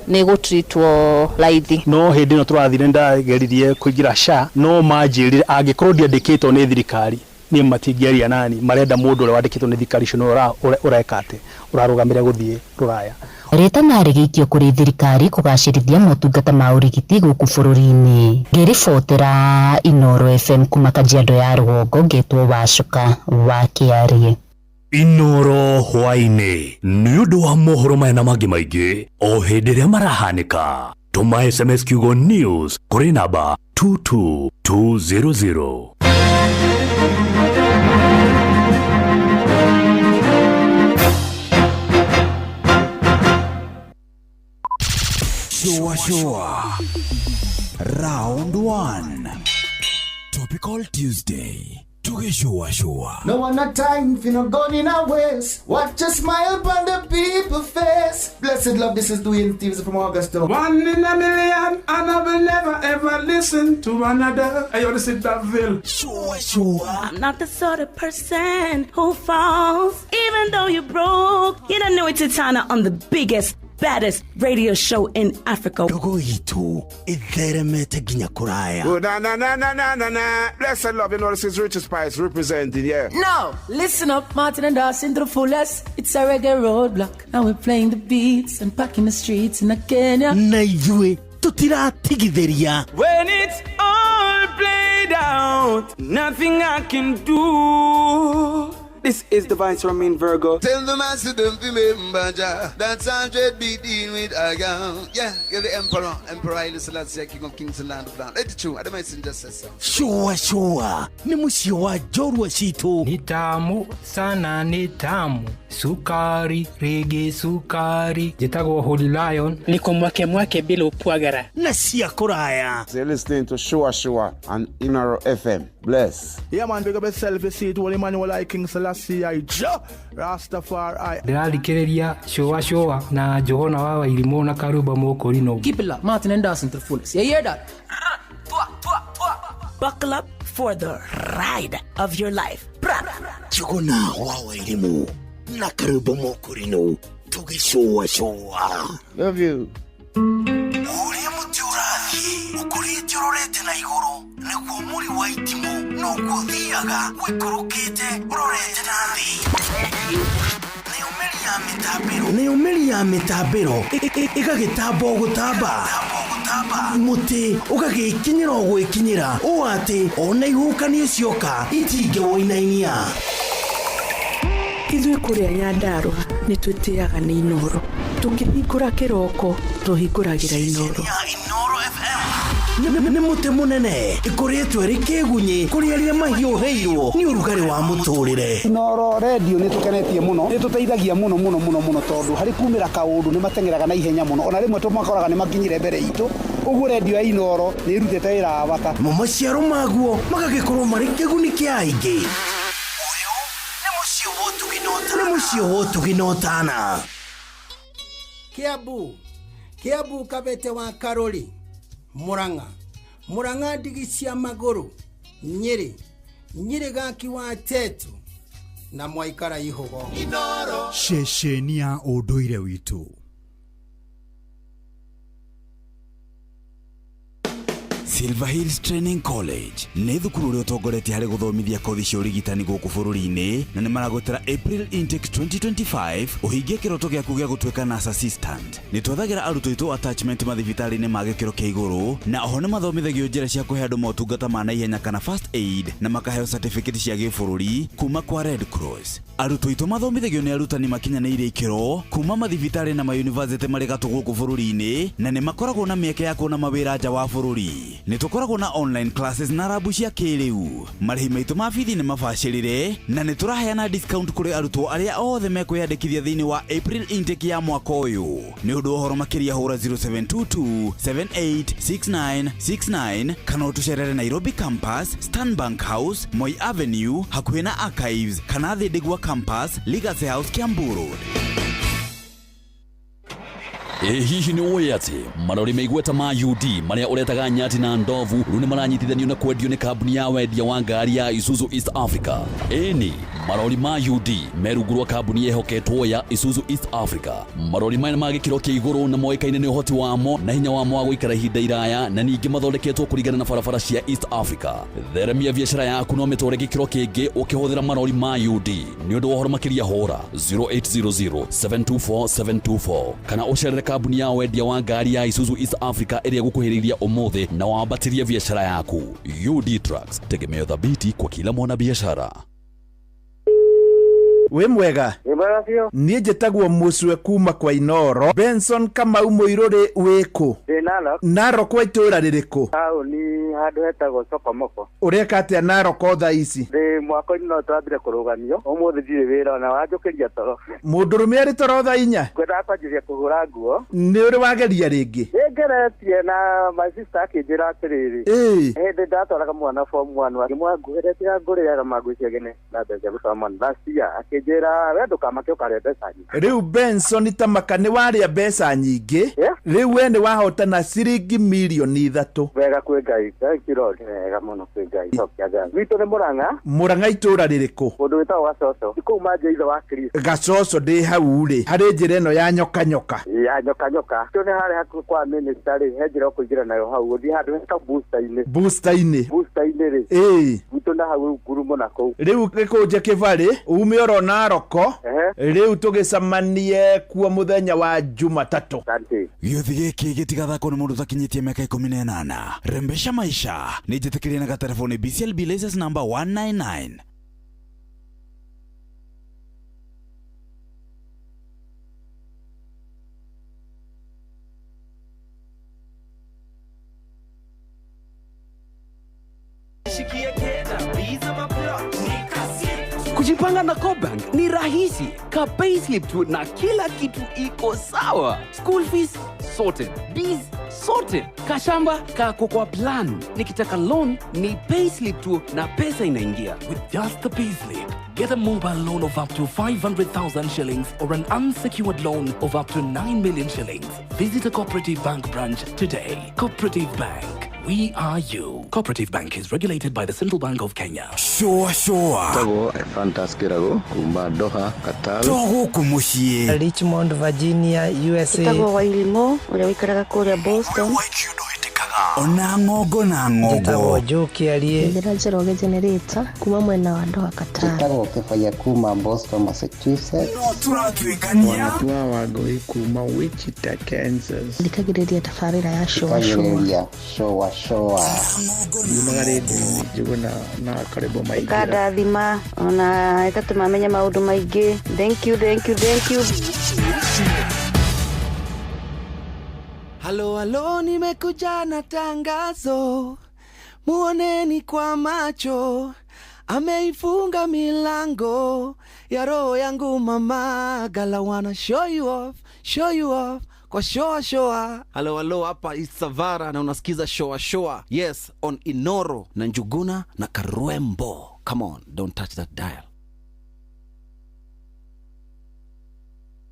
nĩ gũtreatwo raithi. No hĩndĩ ĩno tũrathire ndageririe kũingĩra SHA, no manjĩrire angĩkorwo ndiandĩkĩtwo nĩ thirikari niĩ matingĩaria nani, marenda mũndũ ũrĩa wandĩkĩtwo nĩ thirikari icio nĩwe ũreka atĩ ũrarũgamĩrĩra gũthiĩ rũraya. Rĩtana rĩgĩikio kũrĩ thirikari kũgacĩrithia motungata ma ũrigiti gũkũ bũrũri-inĩ. Ngĩribotera Inooro FM kuma Kajiado ya rũgongo, ngetwo Wacuka wa Kĩarie. Inooro hwaĩ-inĩ nĩ ũndũ wa mohoro maya na mangĩ maingĩ o hĩndĩ ĩrĩa marahanĩka. Tũma SMS kiugo news kũrĩ namba 22200. Shua Shua Round 1 Topical Tuesday. Tugishua shua. No one a time for no gun in a waste. Watch a smile upon the people face. Blessed love, this is Dwayne Stevens from Augusta. One in a million, and I will never ever listen to another. I want to sit that ville. Shua shua. I'm not the sort of person who falls, even though you're broke. You don't know it's Titana on the biggest, baddest radio show in Africa. Dogo itu itheremete nginya kuraya. Oh, na na na na na na na. Blessed love, you know this is Richard Spice representing, yeah. Now, listen up, Martin and Dawson to the fullest. It's a reggae roadblock, and we're playing the beats and packing the streets in Kenya. Na ithuĩ tutiratigithĩria. When it's all played out, nothing I can do. This is the Vice Romain Virgo. Tell the master don't remember Jah. That's 100 be dealing with a gun. Yeah, you're the emperor. Emperor Haile Selassie, King of Kings and Land of Land. Let it true. I don't mind just say so. Shua shua. Ni mũciĩ wa njorua citũ. Ni tamu sana, ni tamu. Sukari, rege sukari. Njĩtagwo Holy Lion. Niko mwake mwake bila upwagara. Na cia kũraya. So you're listening to Shua Shua on Inooro FM. Bless. Yeah man, big up yourself, you see it, Holy Emmanuel I King Selassie I Jah Rastafari. Ndĩrathikĩrĩria Shua Shua na Johana wa Wairimũ na Karuba Mũkũrinũ. Keep it locked, Martin and Dawson to the fullest. You hear that? Buckle up for the ride of your life. Johana wa Wairimũ na Karuba Mũkũrinũ tũgĩcũa cũa. Love you. Ũrĩa mũtĩ ũrathiĩ ũkũrĩte ũrorete na igũrũ nĩguo mũri wa itimũ noguo ũthiaga ũikũrũkĩte ũrorete na thĩ. Nayo mĩri ya mĩtambĩro ĩgagĩtamba o gũtamba, mũtĩ ũgagĩkinyĩra o gwĩkinyĩra ũũ atĩ ona ihuhũkanio cioka itingĩwũinainia. Ithuĩ kũrĩa Nyandarũa nĩ twĩtĩaga nĩ Inooro. Tũkĩhingũra kĩroko tũhingũragĩra Inooro. Nĩ mũtĩ mũnene ĩkũrĩtwo ĩrĩ kĩgunyĩ kũrĩ arĩa mahiũhĩirwo nĩ ũrugarĩ wa mũtũrĩre. Inooro radio nĩ tũkenetie mũno, nĩ tũteithagia mũno mũno mũno mũno tondũ harĩ kumĩra kaũndũ nĩ mateng'eraga na ihenya mũno, ona rĩmwe tũmakoraga nĩ makinyire mbere itũ. Ũguo radio ya Inooro nĩ ĩrutĩte wĩra wa bata. Mo maciaro maguo magagĩkorwo marĩ kĩguni kĩa aingĩ. Nĩ mũciĩ wa ũtugi na ũtana. Kiambu, Kiambu Kabete wa Karori, Murang'a, Murang'a ndigi cia magũrũ, Nyĩrĩ, Nyĩrĩ gaki wa Tetu na mwaikara ihũgo. Ceceni ya ũndũire witũ. Silver Hills Training College nĩ thukuru ũrĩa ũtongoretie harĩ gũthomithia kothi cia ũrigitani gũkũ bũrũri-inĩ na nĩ maragwĩtĩra April intake 2025 ũhingie kĩroto gĩaku gĩa gũtuĩka nurse assistant. Nĩ twethagĩra arutwo aitũ attachment mathibitarĩ-inĩ ma gĩkĩro kĩa igũrũ na oho nĩ mathomithagio njĩra cia kũhe andũ motungata ma naihenya kana first aid na makaheo certificate cia gĩbũrũri kuma kwa Red Cross. Arutwo aitũ mathomithagio nĩ arutani makinyanĩirie ikĩro kuma mathibitarĩ na mayunivasĩtĩ marĩ gatũ gũkũ bũrũri-inĩ na nĩ makoragwo na mĩeke ya kuona mawĩra nja wa bũrũri. Nĩ tũkoragwo na online classes na rabu cia kĩrĩu. Marĩhi maitũ ma bithi nĩ mabacĩrĩre na nĩ tũraheana discount kũrĩ arutwo arĩa othe mekwĩyandĩkithia thĩinĩ wa April intake ya mwaka ũyũ. Nĩ ũndũ wa ũhoro makĩria hũra 0722 786969 kana ũtũcerere Nairobi campus, Stanbank House, Moi Avenue, hakuhĩ na Archives kana Thindigua campus, Legacy House, Kiambu Road. Ĩ hihi nĩ ũĩ atĩ marori me igweta ma UD marĩa ũretaga nyati na ndovu rĩu nĩ maranyitithanio na kwendio nĩ kambuni ya wendia wa ngari ya Isuzu East Africa? Ĩni, marori ma UD me rungu rwa kambuni yehoketwo ya Isuzu East Africa. Marori maya nĩ ma gĩkĩro kĩa igũrũ na moĩkaine nĩ ũhoti wamo na hinya wamo wa gũikara ihinda iraya na ningĩ mathondeketwo kũringana na barabara cia East Africa. Theremia biacara yaku na ũmĩtware gĩkĩro kĩngĩ ũkĩhũthĩra marori ma UD. Nĩ ũndũ wa ũhoro makĩria hũra 0800 724 724 kana ũcerere kambuni ya wendia wa ngari ya Isuzu East Africa ĩrĩa ĩgũkuhĩrĩirie ũmũthĩ na wambatĩrie biacara yaku. UD Trucks, tegemeo thabiti kwa kila mwanabiashara. Wĩ mwega? Wĩ mwega biũ. Niĩ njĩtagwo Mũcwe kuma kwa Inoro. Benson Kamau Mũirũrĩ, wĩkũ? Ndĩ Narok. Narok wa itũũra rĩrĩkũ? Taũni handũ hetagwo Sokomoko. Ũreka atĩa Narok thaa ici? Ndĩ mwako-inĩ no twambire kũrũgamio. Ũmũthĩ ndirĩ wĩra ona wanjũkĩria toro. Mũndũrũme arĩ toro thaa 4? Ngwendaga kwanjĩrĩria kũhũra nguo. Nĩ ũrĩ wageria rĩngĩ? Nĩngeretie na my sister akĩnjĩra atĩrĩrĩ. Ĩĩ. Hĩndĩ ndatwaraga mwana form 1 akĩmwĩra nguhĩre tiga ngũrĩaga manguo icio ngene na mbeca cia gũtwara mwana last year akĩnjĩra we ndũkamake ũkarĩa mbeca nyingĩ. Rĩu Benson Tamaka nĩ warĩa mbeca nyingĩ. Rĩu we nĩ wahotana ciringi mirioni 3. Wega kwĩ Ngai. Thank you Lord. Wega mũno kwĩ Ngai. Cokia ngatho. Gwitũ nĩ Mũrang'a. Mũrang'a itũũra rĩrĩkũ? Kũndũ gwĩtagwo Gacoco. Nĩ kũu manja ithe wa Kristo. Gacoco ndĩ hau rĩ, harĩ njĩra ĩno ya nyoka nyoka. Ya nyoka nyoka. Kĩu nĩ harĩa hakuhĩ kwa minister rĩ, he njĩra ũkũingĩra nayo hau ũthiĩ handũ hetagwo booster-inĩ. Booster-inĩ. Booster-inĩ rĩ. Ĩĩ. Gwitũ na hau ngurumo na kũu. Rĩu gĩkũnje kĩbarĩ ume oro Naroko, rĩu tũgĩcemanie kuo mũthenya wa Jumatatũ. Gĩũthi gĩkĩ gĩtigathakwo nĩ mũndũ ũtakinyĩtie mĩaka 18. Rembesha maisha nĩ njĩtĩkĩrie na gatelefoni BCLB license number 199. Kujipanga na CoBank ni rahisi. Ka payslip tu na kila kitu iko sawa. School fees sorted, biz sorted, kashamba kako kwa plan. Nikitaka loan ni payslip tu na pesa inaingia. With just the payslip, get a mobile loan of up to 500,000 shillings or an unsecured loan of up to 9 million shillings. Visit a Cooperative Bank branch today. Cooperative Bank. We are you. Cooperative Bank is regulated by the Central Bank of Kenya. Sure, sure. Tagwo Fantas Kirago kuma Doha, Qatar. To gũkũ mũciĩ. Richmond, Virginia, USA. Njĩtagwo Wairimu ũrĩa ũikaraga kũrĩa Boston. Ona ng'ongo na ng'ongo. Njĩtagwo Joe Kĩarie. Njĩra Njoroge Generator kuma mwena wa Doha, Qatar. Njĩtagwo Kĩbaya kuma Boston, Massachusetts. No tũratuĩkania. Wanatua Wangũi kuma Wichita, Kansas. Thikagĩrĩria tabarĩra ya Shoa Shoa. Thikagĩrĩria Shoa Shoa. Yumaga rĩndiũ-inĩ Njũgũna na Karĩbo Maingĩra. Ĩkandathima ona ĩgatũma menye maũndũ maingĩ. Thank you, thank you, thank you. Halo halo, nimekuja na tangazo, muoneni kwa macho, ameifunga milango ya roho yangu mama. Gala wanna show you off, show you off kwa shoa shoa. Halo halo, hapa Isavara na unasikiza shoa shoa. Yes, on Inoro na Njuguna na Karwembo. Come on, don't touch that dial.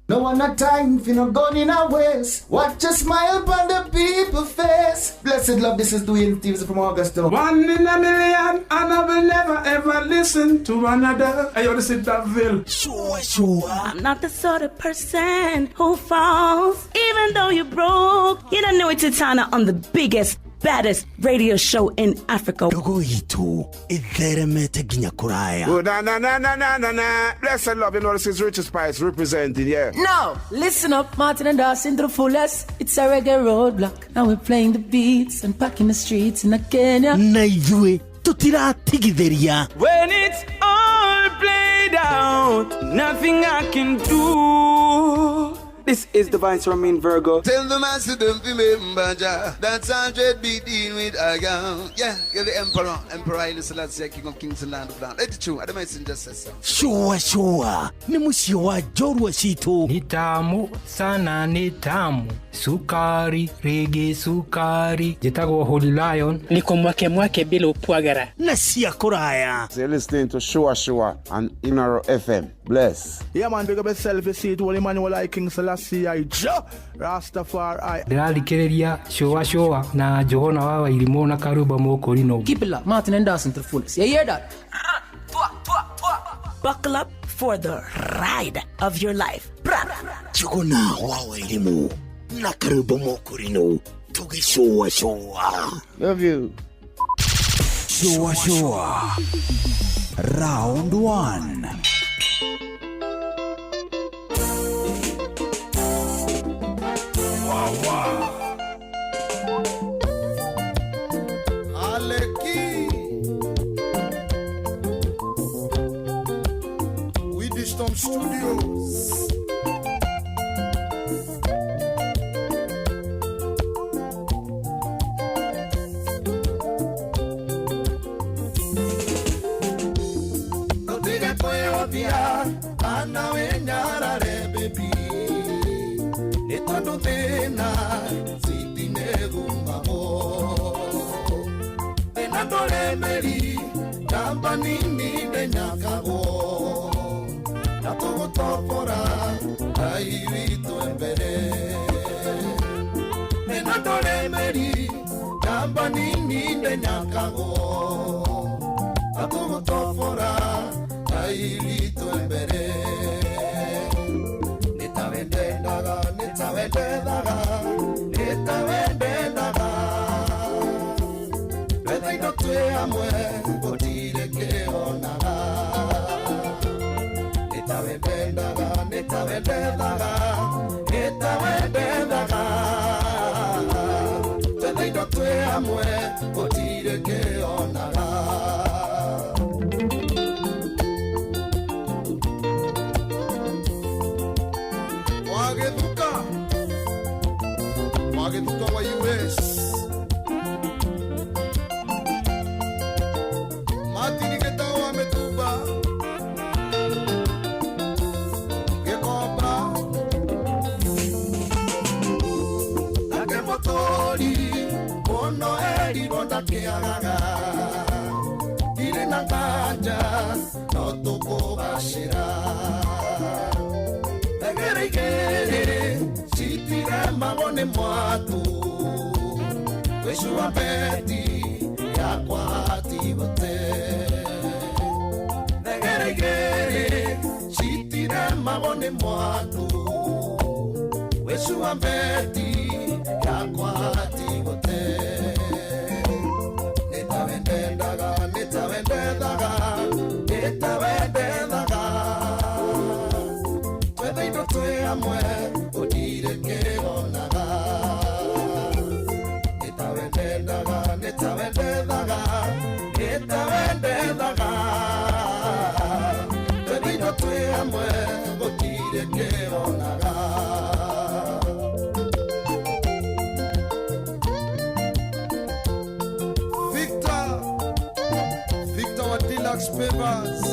No one a time for no gun in a waste. Watch a smile upon the people face. Blessed love, this is Dwayne Stevens from Augusta. One in a million, and I will never ever listen to another. Hey, yo, this is Daville. Sure, sure. I'm not the sort of person who falls, even though you're broke. You don't know it's Titana on the biggest, baddest radio show in Africa. Ndogo itu itheremete nginya kuraya. Oh, na na na na na na na. Bless and love, you know, this is Richard Spice representing, yeah. Now, listen up, Martin and Dawson to the fullest. It's a reggae roadblock. Now we're playing the beats and packing the streets in Kenya. Na ithuĩ tũtiratigithĩria. When it's all played out, nothing I can do. This is Divine Ramin Virgo. Tell the master don't remember Jah. That's 100 be dealing with a girl. Yeah, you're the emperor. Emperor Haile Selassie, King of Kings and Land of Land. Let it true. I don't just say so. Shua shua ni mũciĩ wa njorua citũ. Ni tamu sana, ni tamu sukari rege sukari. Njĩtagwo Holy Lion. Niko mwake mwake bila upwagara na cia kũraya. So you're listening to Shua Shua on Inoro FM. Bless. Yeah man, big up yourself, you see it, Holy Emmanuel I King Selassie I Jah Rastafari. Ndĩrathikĩrĩria Shua Shua na Johana wa Wairimũ na Karuba Mũkũrinũ. Keep it locked, Martin and Dawson to the fullest. You hear that? Buckle up for the ride of your life. Njuguna wa Wairimũ na Karuba Mũkũrinũ tũgĩcũa shua. Love you. Shua Shua Round 1. Aleki We Disturb Studios. Ana wenyarare baby Nĩ tena sitine gumbamo Tena ndoremeri namba nini ndenyakagwo Na tũgũtobora Ngai witũ mbere Tena ndoremeri namba nini ndenyakagwo Na tũgũtobora Ngai witũ mbere Nĩtawendendaga, nĩtawendendaga, nĩtawendendaga Twetha indo twĩ hamwe gũtirĩ kĩonaga Nĩtawendendaga, nĩtawendendaga, nĩtawendendaga Twetha indo twĩ hamwe gũtirĩ kĩonaga Wagithuka wa US Martin Gitau wa Mĩtumba Gĩkomba Nake mũtũri mũno erirwo ndakĩagaga Ndirĩ na nganja no tũkũgacĩra Thengere igĩrĩ citiremagwo nĩ mwatũ Wĩcua beti yakwa tigũte Thengere igĩrĩ citiremagwo nĩ mwatũ Wĩcua beti yakwa tigũte Nĩtawendendaga, nĩtawendendaga, nĩtawendendaga Twetha indo twĩ hamwe gũtirĩ kĩonaga Nĩtawendendaga, nĩtawendendaga, nĩtawendendaga Twetha indo twĩ hamwe gũtirĩ kĩonaga Victor, Victor wa Deluxe Papers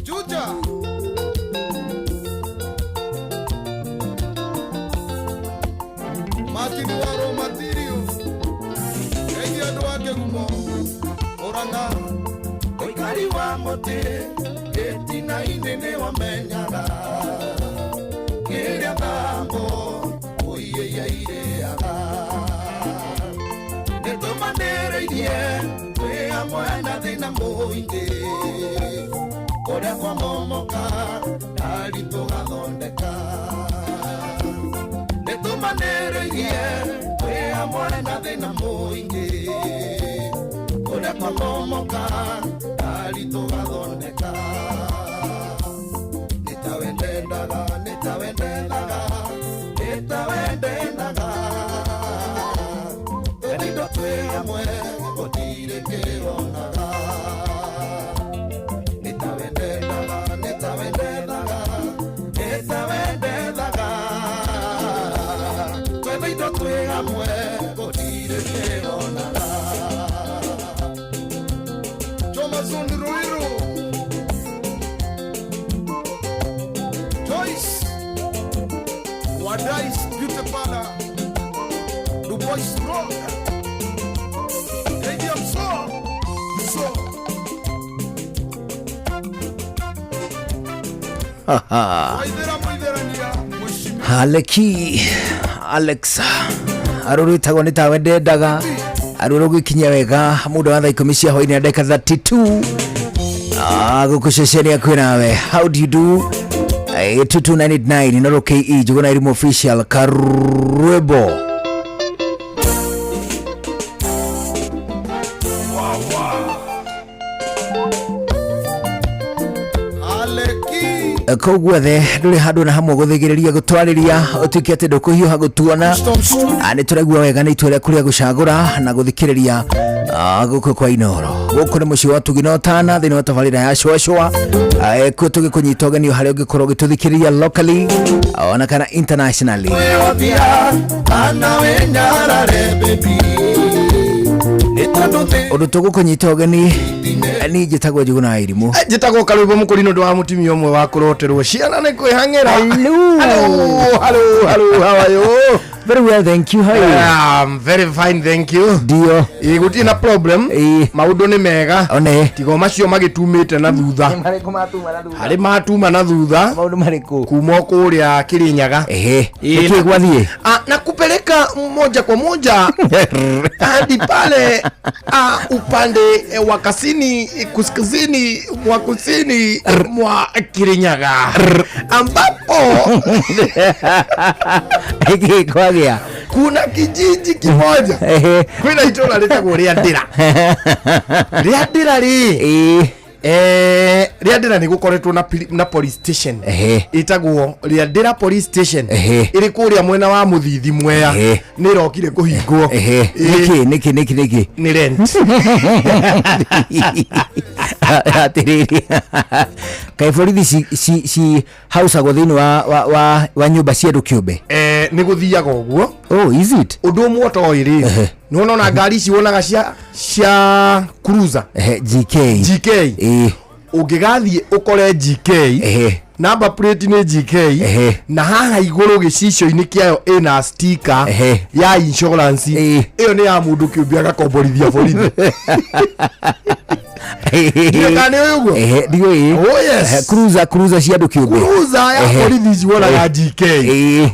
Juja Martin Waro Matirio Eji andũ a Kĩgumo Ũrang'a Ũikari wa mũtĩ gĩtina-inĩ nĩwamenyaga Kĩrĩa thambo ũiĩia irĩaga Nĩtũmanĩrĩirie twĩ hamwe na thĩna mũingĩ Kũrĩa kwamomoka ndari tũgathondeka Nĩtũmanĩrĩirie twĩ hamwe na thĩna Twamomoka Ngari tũgathondeka Nĩ tawe ndendaga, nĩ tawe ndendaga, nĩ tawe ndendaga Twendito twĩ hamwe gũtirĩ kĩonaga Nĩ tawe ndendaga, nĩ tawe ndendaga, nĩ tawe ndendaga Twendito twĩ hamwe gũtirĩ kĩonaga Jomazon Ruiru Joyce Wadais Beauty Parlor Du Bois Rock ADM So So Waithera Mwaitherania Aleki Alex arå rwä tagwo nä tawe ndendaga arå rå gwä kinyia wega må wa thaa ikå cia hwainä na ndagä 32 gå kå ceceni akwä nawe how do you do 22989 Inoro KE Njuguna Elimu official Karwebo Aleki kũu guothe ndũrĩ handũ na hamwe gũthĩgĩrĩria gũtwarĩria ũtuĩke atĩ ndũkũhiũha gũtuona. Nĩ tũraigua wega nĩ itua rĩaku rĩa gũcagũra na gũthikĩrĩria gũkũ kwa Inoro. Gũkũ nĩ mũciĩ wa Tugi na Ũtana thĩinĩ wa tabarĩra ya Cũacũa. Kuo tũgĩkũnyita ũgeni o harĩa ũngĩkorwo ũgĩtũthikĩrĩria locally ona kana internationally. Kana wenyarare baby Nĩ tondũ thĩ Ũndũ tũgũkũnyita ũgeni niĩ njĩtagwo Njuguna wa Irimũ. Njĩtagwo Karwĩmbo Mũkũrinũ ndũ wa mũtumia ũmwe wa kũroterwo ciana nĩ kwĩhang'ĩra. Hello. Hello, hello, hello, how are you? Very well, thank you. How are you? I'm very fine, thank you. Ndio. Ĩ gũtirĩ na problem. Maũndũ nĩ mega. One. Tiga o macio magĩtumĩte na thutha. Marĩkũ matuma na thutha? Harĩ matuma na thutha. Maũndũ marĩkũ? Kuma o kũrĩa Kĩrĩnyaga. Ehe. Ĩ, Nĩkĩĩ gwathiĩ? Na kupeleka moja kwa moja hadi pale upande wa kasini kuskazini mwa kusini mwa Kirinyaga ambapo Nĩkĩĩ kwagĩa? kuna kijiji kimoja kwina itũra rĩtagwo Rĩandĩra. Rĩandĩra rĩ Rĩandĩra nĩ gũkoretwo na police station ĩtagwo Rĩandĩra police station ĩrĩ kũrĩa mwena wa Mũthithi Mwea nĩ ĩrokire kũhingwo. Nĩkĩ nĩkĩ nĩkĩ nĩkĩ? Nĩ rent. Atĩrĩrĩ, kaĩ borithi ci hausagwo thĩinĩ wa nyũmba cia andũ kĩũmbe? Nĩ gũthiaga ũguo. Oh, is it? Ũndũ ũmwe ũtoĩ rĩ nĩ wona ona ngari ici wonaga cia cruiser. GK. GK. Ũngĩgathiĩ ũkore GK number plate nĩ GK na haha igũrũ gĩcicio-inĩ kĩayo ĩna sticker ya insurance ĩyo nĩ ya mũndũ kĩũmbe agakomborithia borithi. Ndiũĩ kana nĩ ũĩ ũguo? Ndiũĩ. Oh, yes. Cruiser cia andũ kĩũmbe. Cruiser ya borithi ici wonaga GK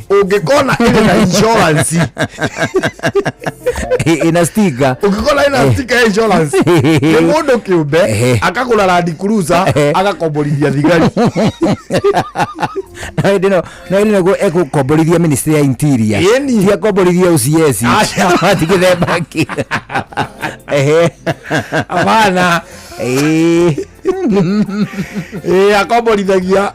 ũngĩkona ĩrĩ na insurance ĩna sticker ũngĩkona ĩna sticker ya insurance nĩ mũndũ kĩũmbe akagũra Land Cruiser agakomborithia thigari. Na hĩndĩ ĩno na hĩndĩ ĩno egũkomborithia ministry ya interior ti akomborithia OCS ti gĩthemba kĩ. Hapana. Akomborithagia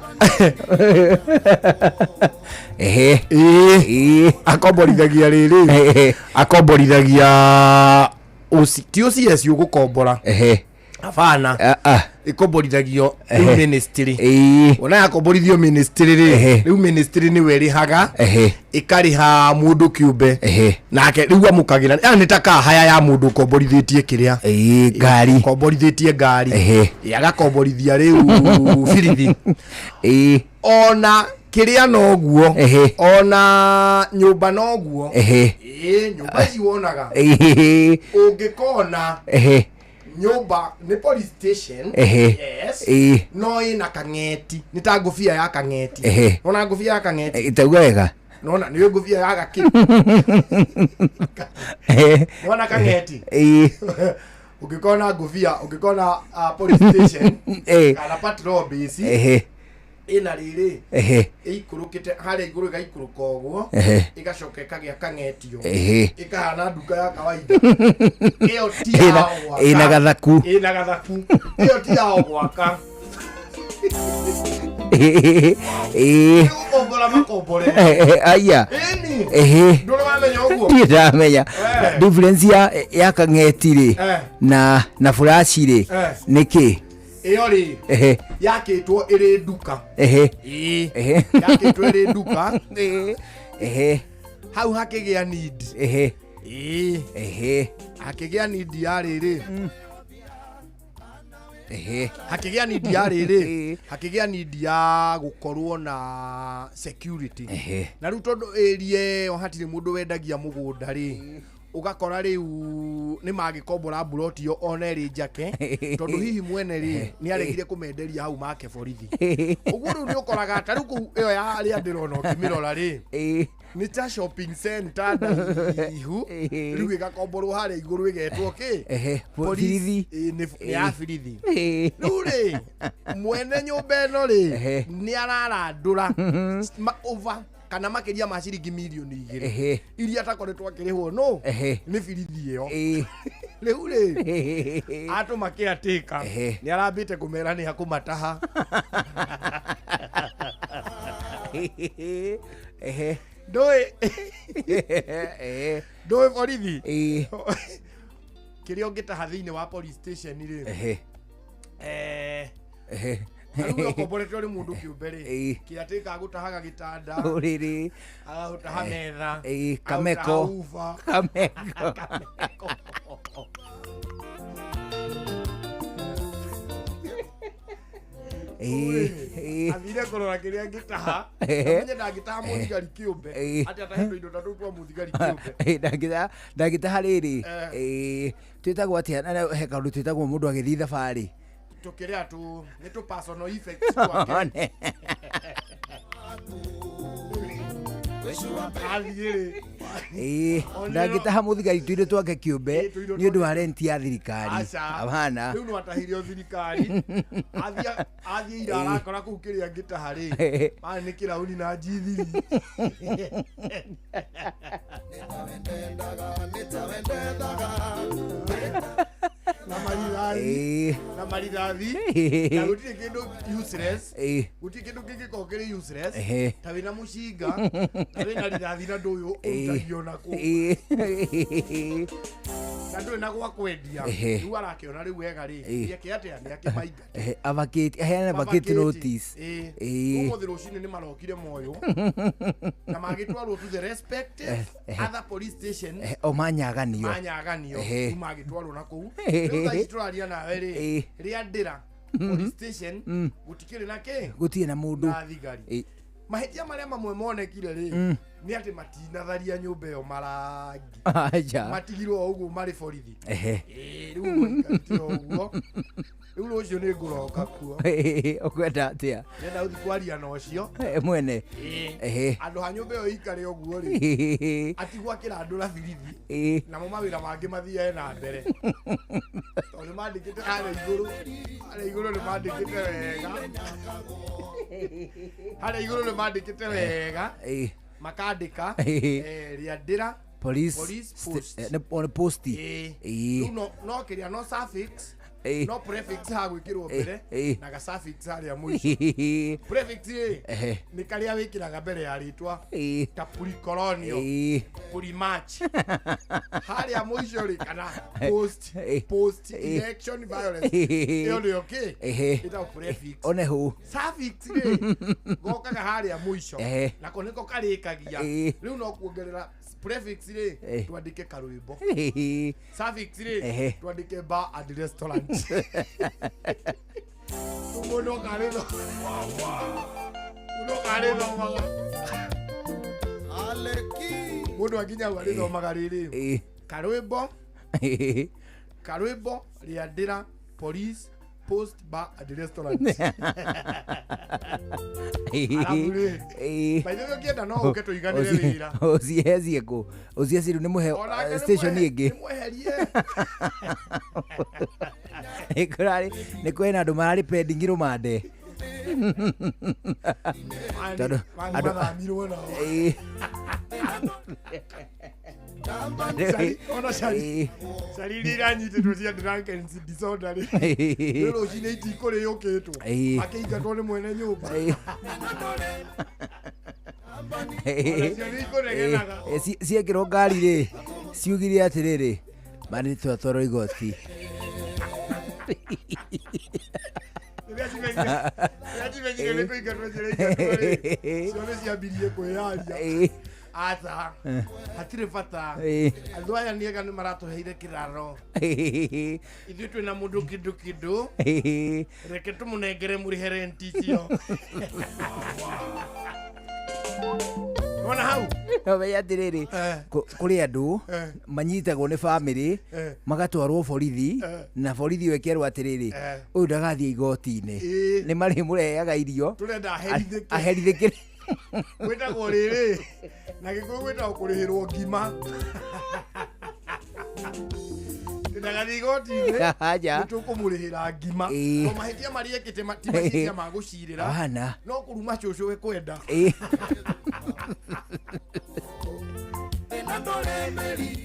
akomborithagia rĩrĩ akomborithagia ti OCS ũgũkombora. Hapana. Ĩkomborithagio rĩu ministry. Wona yakomborithio ministry rĩ rĩu ministry nĩwe ĩrĩhaga ĩkarĩha mũndũ kĩũmbe nake rĩu amũkagĩra nĩ ta kahaya ya mũndũ ũkomborithĩtie kĩrĩa ngari ũkomborithĩtie ngari agakomborithia rĩu birithi ona kĩrĩa noguo ona nyũmba noguo nyũmba ici wonaga ũngĩkona nyũmba nĩ police station. Yes. No ĩna kang'eti nĩ ta ngũbia ya kang'eti. Nona ngũbia ya kang'eti ĩtauga wega. Nona nĩ ngũbia ya gakĩ. Nona kang'eti ũngĩkona ngũbia ũngĩkona police station kana patrol base Ĩna rĩrĩ Ehe. Ĩikũrũkĩte harĩa igũrũ ĩgaikũrũka ũguo. Ehe. Ĩgacoka ĩkagĩa kang'etio. Ehe. Ĩkahana nduka ya kawaida. Ĩyo ti ya gwaka. Ĩna gathaku. Ĩna gathaku. Ĩyo ti ya gwaka. Ĩĩ. Gũkombora makombore. Aya. Ĩni. Ehe. Ndũrĩ wamenya ũguo? Ndirĩ ndamenya. Eh. Difference ya kang'eti rĩ Eh. na furashi rĩ Eh. nĩ kĩ? Ĩyo rĩ Ehe. yakĩtwo ĩrĩ nduka. Ehe. Ĩĩ. Ehe. Yakĩtwo ĩrĩ nduka. Ehe. Hau hakĩgĩa need. Ehe. Ĩĩ. Ehe. Hakĩgĩa need ya rĩrĩ. Ehe. Hakĩgĩa need ya rĩrĩ, hakĩgĩa need ya gũkorwo na security. Ehe. Na rĩu tondũ area ĩyo hatirĩ mũndũ wendagia mũgũnda rĩ, ũgakora rĩu nĩ mangĩkombora mburoti ĩyo ona ĩrĩ njake, tondũ hihi mwene rĩ nĩ aregire kũmenderia hau make borithi. Ũguo rĩu nĩ ũkoraga ta rĩu kũu ĩyo ya harĩa ndĩrona ũkĩmĩrora rĩ, nĩ ta shopping center ndaihu, rĩu ĩgakomborwo harĩa igũrũ ĩgetwo kĩ? Ehe. Police. Birithi. Ĩĩ, nĩ ya birithi. Ĩĩ. Rĩu rĩ mwene nyũmba ĩno rĩ Ehe. nĩ ararandũra over kana makĩria ma ciringi mirioni 2 Ehe. iria atakoretwo akĩrĩhwo no Ehe. nĩ birithi ĩyo. Ĩĩ. Rĩu rĩ atũma caretaker Ehe. nĩ arambĩte kũmera nĩ akũmataha. Ehe. Ndũĩ Ehe. ndũĩ borithi Ĩĩ. kĩrĩa ũngĩtaha thĩinĩ wa police station rĩ, Ehe. Ehe. rĩu ũkomboretwo nĩ mũndũ kĩũmbe rĩ, Ĩĩ. kĩatĩka agũtahaga gĩtanda, Ũrĩrĩ. agagũtaha metha, Ĩĩ, agagũtaha kameko. uba. Kameko. Ĩĩ. Ĩĩ. Athire kũrora kĩrĩa angĩtaha. Ehe. Amenye ndangĩtaha mũthigari kĩũmbe, Ĩĩ. atĩ atahe tũindo ta tũu twa mũthigari kĩũmbe. Ĩĩ, ndangĩtaha rĩrĩ. Eh. Ĩĩ, twĩtagwo atĩa? Na he kaũndũ twĩtagwo mũndũ agĩthiĩ thabarĩ. Tũkĩrĩa tũ nĩ tũ personal effects twake. Athiĩ rĩ Ĩĩ, Onero- ndangĩtaha mũthigari tũindo twake kĩũmbe Ĩĩ, tũindo nĩ ũndũ wa renti ya thirikari. Aca. Hapana. Rĩu no atahirio thirikari. Athiĩ ira Ĩĩ. arakora kũu kĩrĩa angĩtaha rĩ marĩ nĩ kĩrauni na njithiri. Na marithathi. Ĩĩ. Na marithathi. Na gũtirĩ kĩndũ useless. Ĩĩ. Gũtirĩ kĩndũ kĩngĩkorwo kĩrĩ useless Ehe. ta wĩna mũcinga na wĩna rithathi na ndũyũ ũrutagio nakũ Ĩĩ. na ndũrĩ na gwa kwendia. Ehe. Rĩu arakĩona rĩu wega rĩ, Ĩĩ. nĩeke atĩa? Nĩakĩmaingate. Ehe, avacate, aheane vacate notice. Ĩĩ. Ĩĩ. Ũmũthĩ rũcinĩ nĩ marokire moyo na magĩtwarwo to the respective Ehe. other police station. Ehe, o manyaganio. Manyaganio. Ehe. Rĩu magĩtwarwo na kũu. Ehe. Rĩu thaa ici tũraria nawe rĩ, Ĩĩ. rĩandĩra police station gũtikĩrĩ na kĩ? Gũtirĩ na mũndũ. Na thigari. Ĩĩ. Mahĩtia marĩa mamwe monekire rĩ, nĩ atĩ matinatharia nyũmba ĩyo marangi. Aca. Matigirwo o ũguo marĩ borithi. Ehe. Ĩĩ, rĩu maikarĩte o ũguo. Rĩu rũciũ nĩ ngũroka kuo. Ĩĩ, ũkwenda atĩa? Ndĩrenda gũthiĩ kwaria na ũcio. Eh, mwene. Ĩĩ. Ehe. Handũ ha nyũmba ĩyo ĩikare ũguo rĩ, Ĩĩ. atigwo akĩrandũra birithi. Ĩĩ. Namo mawĩra mangĩ mathiage na mbere tondũ nĩ mandĩkĩte harĩa igũrũ, harĩa igũrũ nĩ mandĩkĩte wega, harĩa igũrũ nĩ mandĩkĩte wega. Ĩĩ. Makandĩka Ĩĩ. rĩandĩra Police police post. nĩ posti. Ĩĩ. Ĩĩ. Rĩu no kĩrĩa no suffix, Ĩĩ. no prefix ha gwĩkĩrwo Ĩĩ. mbere Ĩĩ. na ga suffix harĩa mũico. Prefix rĩ Ehe. nĩ karĩa wĩkĩraga mbere ya rĩtwa Ĩĩ. ta puricolonio, Ĩĩ. purimach harĩa mũico rĩ, kana post, Ĩĩ. post Ĩĩ. election violence. Ĩĩ. Ĩyo nĩyo kĩ? Ehe. Ĩtagwo prefix. One hũ. Suffix rĩ gokaga harĩa mũico. Ehe. Nako nĩko karĩkagia. Ĩĩ. Rĩu no kuongerera prefix rĩ, Ĩĩ. twandĩke karwĩmbo. Ĩĩ. Suffix rĩ, Ehe. twandĩke bar and restaurant. Mũndũ okarĩthomaga, mũndũ akinya hau arĩthomaga rĩrĩ, Ĩĩ. karwĩmbo, Ĩĩ. karwĩmbo, rĩandĩra police post bar and restaurant. Arabu rĩ, Ĩĩ. by the way, ũngĩenda no ũke tũiganĩre wĩra. Ũciezie kũ? Ũciezie rĩu nĩ mũhe Onake nĩ station ĩngĩ. nĩ mweherie. Nĩ kũrarĩ nĩ kwĩna andũ mararĩ pending rũmande. Tondũ Mani andũ- mathamirwo nao. Ĩĩ. Cari- ona cari Ĩĩ. cari iria iranyitĩtwo cia drunkenness disorder rĩ Ĩĩ. rĩ rũcinĩ itikũrĩũkĩtwo Ĩĩ. akĩingatwo nĩ mwene nyũmba Ĩĩ. Onacio nĩ ikũnegenaga. Ĩĩ, ciekĩrwo ngari rĩ ciugire atĩrĩrĩ mani twatwarwo igoti. Rĩrĩa cimenyire nĩ kũingatwo ciraingatwo rĩ cio nĩ ciambirie kwĩyaria. Ĩĩ. Aca Eh. hatirĩ bata. Ĩĩ. Andũ aya nĩega nĩ maratũheire kĩraro. Ĩĩ. Ithuĩ twĩna mũndũ kĩndũ kĩndũ. Ĩĩ. Reke tũmũnengere mũrĩhe renti icio. Wona hau. Nomenya atĩrĩrĩ, kũrĩ andũ Eh. manyitagwo nĩ bamĩrĩ Eh. magatwarwo borithi Eh. na borithi ĩyo ĩkerwo atĩrĩrĩ, Eh. ũyũ ndagathiĩ igoti-inĩ, Ĩĩ. nĩ marĩmũreheaga irio Tũrenda aherithĩke. Aherithĩke. Gwĩtagwo rĩrĩ na gĩkũyũ gwĩtagwo kũrĩhĩrwo ngima. Ndagathiĩ igoti-inĩ. Aja. Nĩ tũkũmũrĩhĩra ngima. Ĩĩ. To mahĩtia marĩa ekĩte ti mahĩtia ma gũcirĩra. Hapana. No kũruma cũcũ we kwenda. Ĩĩ.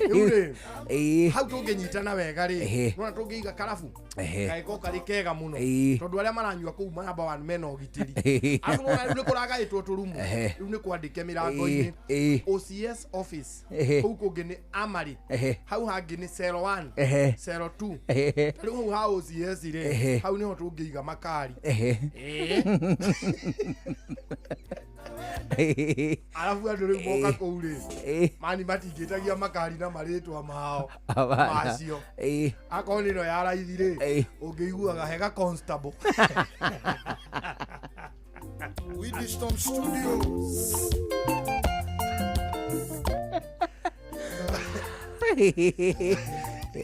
Rĩu rĩ, Ĩĩ. hau tũngĩnyitana wega rĩ, Ehe. nona tũngĩiga karabu Ehe. gagĩkorwo karĩ kega mũno Ĩĩ. tondũ arĩa maranyua kũu maramba one mena ũgitĩri. Ĩĩ. Arabu nĩwona rĩu nĩ kũragaĩtwo tũrumu. Ehe. Rĩu nĩ kwandĩke mĩrango-inĩ. Ĩĩ. OCS office. Ehe. Kũu kũngĩ nĩ Amari. Ehe. Hau hangĩ nĩ cell 1, Ehe. cell 2. Ehe. Ta rĩu hau ha OCS rĩ, Ehe. hau nĩho tũngĩiga makari. Ehe. Ĩĩ. Arabu andũ rĩu moka kũu rĩ, Ĩĩ. mani matingĩtagia makari na marĩtwa mao Hapana. macio. Ĩĩ. Akorwo nĩ ĩno ya raithi rĩ, Ĩĩ. ũngĩiguaga hega constable. Wisdom Studios.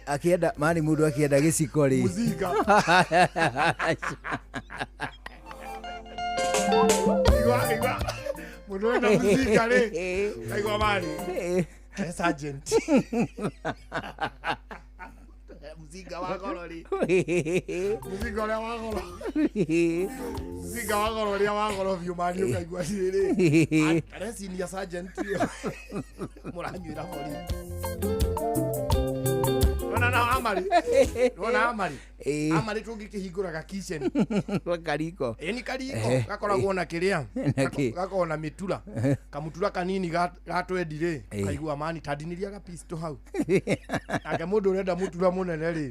Akienda mani mundu akienda gĩciko rĩ. Mũcinga. Igua igua mũndũ wenda mũcinga rĩ, kaigua mani he sergeant. Mũcinga wa goro rĩ, mũcinga ũrĩa wa goro, mũcinga wa goro ũrĩa wa goro biũ mani ũkaigua atĩrĩrĩ, are senior sergeant ĩyo mũranyuĩra borithi. Nona nao amari, nona amari. Ĩĩ. Amari tũngĩkĩhingũra kitchen. Kariko. Ĩni kariko Ehe. gakoragwo na kĩrĩa. Na kĩ? Gakoragwo na mĩtura kamutura kanini ga twendi rĩ, Ĩĩ. kaigua mani tandinĩria ga pisto hau. Nake mũndũ ũrenda mũtura mũnene rĩ,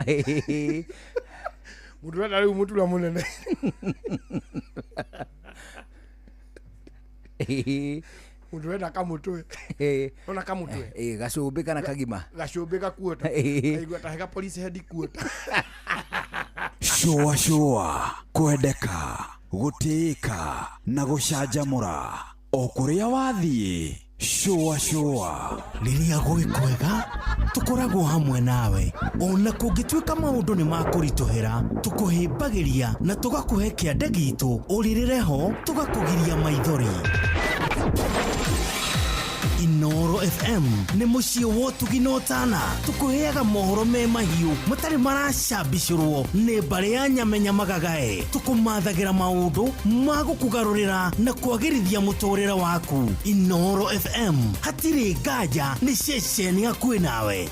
mũndũ ũrenda rĩu mũtura mũnene, mũndũ ũrenda kamũtwe, ona kamũtwe. Ĩĩ, gacũmbĩ kana kagima. Gacũmbĩ gakuota. Ĩĩ. Kaigua tahe ga police head kuota. Shũa shũa kwendeka gũtĩĩka na gũcanjamũra o kũrĩa wathiĩ. Shũa shũa. Rĩrĩa gwĩ kwega tũkoragwo hamwe nawe ona kũngĩtuĩka maũndũ nĩ makũritũhĩra tũkũhĩmbagĩria na tũgakũhe kĩande gitũ ũrĩrĩre ho tũgakũgiria maithori. Inoro FM nĩ mũciĩ wa ũtugi na ũtana tũkũheaga mohoro me mahiũ matarĩ maracambicũrwo nĩ mbarĩ ya nyamenya magagae tũkũmathagĩra maũndũ ma gũkũgarũrĩra na kwagĩrithia mũtũrĩre waku. Inoro FM hatirĩ nganja nĩ ceceni hakuhĩ nawe.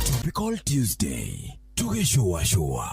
Topical Tuesday tũgĩcũacũa.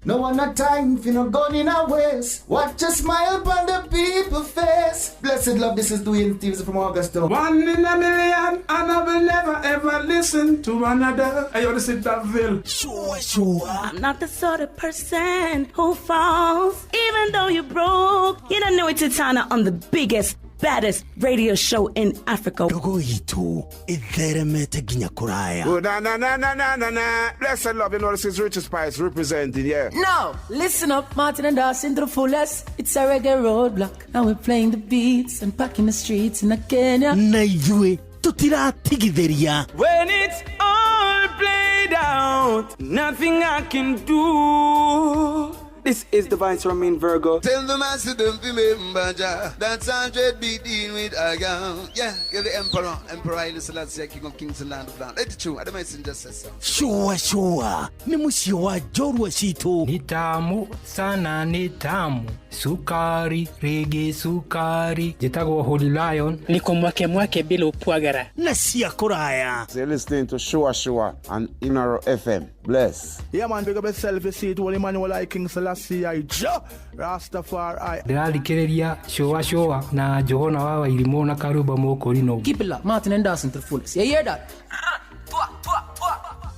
No one a time for no gun in a waste. Watch a smile upon the people face. Blessed love, this is Dwayne Stevens from Augusta. One in a million, and I will never ever listen to another. Hey, yo, this is Daville. Sure, sure. I'm not the sort of person who falls, even though you're broke. You don't know it's Titana on the biggest, baddest radio show in Africa. Ndogo itũ ĩtheremete nginya kũraya. Oh, na na na na na na na. Blessed love, you know this is Richard Spice representing, yeah. Now, listen up, Martin and Dawson to the fullest. It's a reggae roadblock, and we're playing the beats and packing the streets in Kenya. Na ithuĩ tũtiratigithĩria. When it's all played out, nothing I can do. This is Divine Romain Virgo. Tell the master don't remember Jah. That's 100 be dealing with a girl. Yeah, you're the emperor. Emperor Haile Selassie, King of Kings and Land of Land. Let it true. I don't messenger says so. Shua shua nĩ mũciĩ wa njorua citũ. Ni tamu sana, ni tamu, sukari rege sukari. Njĩtagwo Holy Lion. Niko mwake mwake bila upwagara. Na cia kũraya. So you're listening to Shua Shua on Inoro FM. Bless. Yeah, man, big up yourself. You see it, Holy Emmanuel I, King Selassie I, Jah Rastafari. Ndĩrathikĩrĩria Shua Shua na Johana wa Wairimũ na Karumba Mũkũrinũ. Keep it locked, Martin and Dawson to the fullest. You hear that?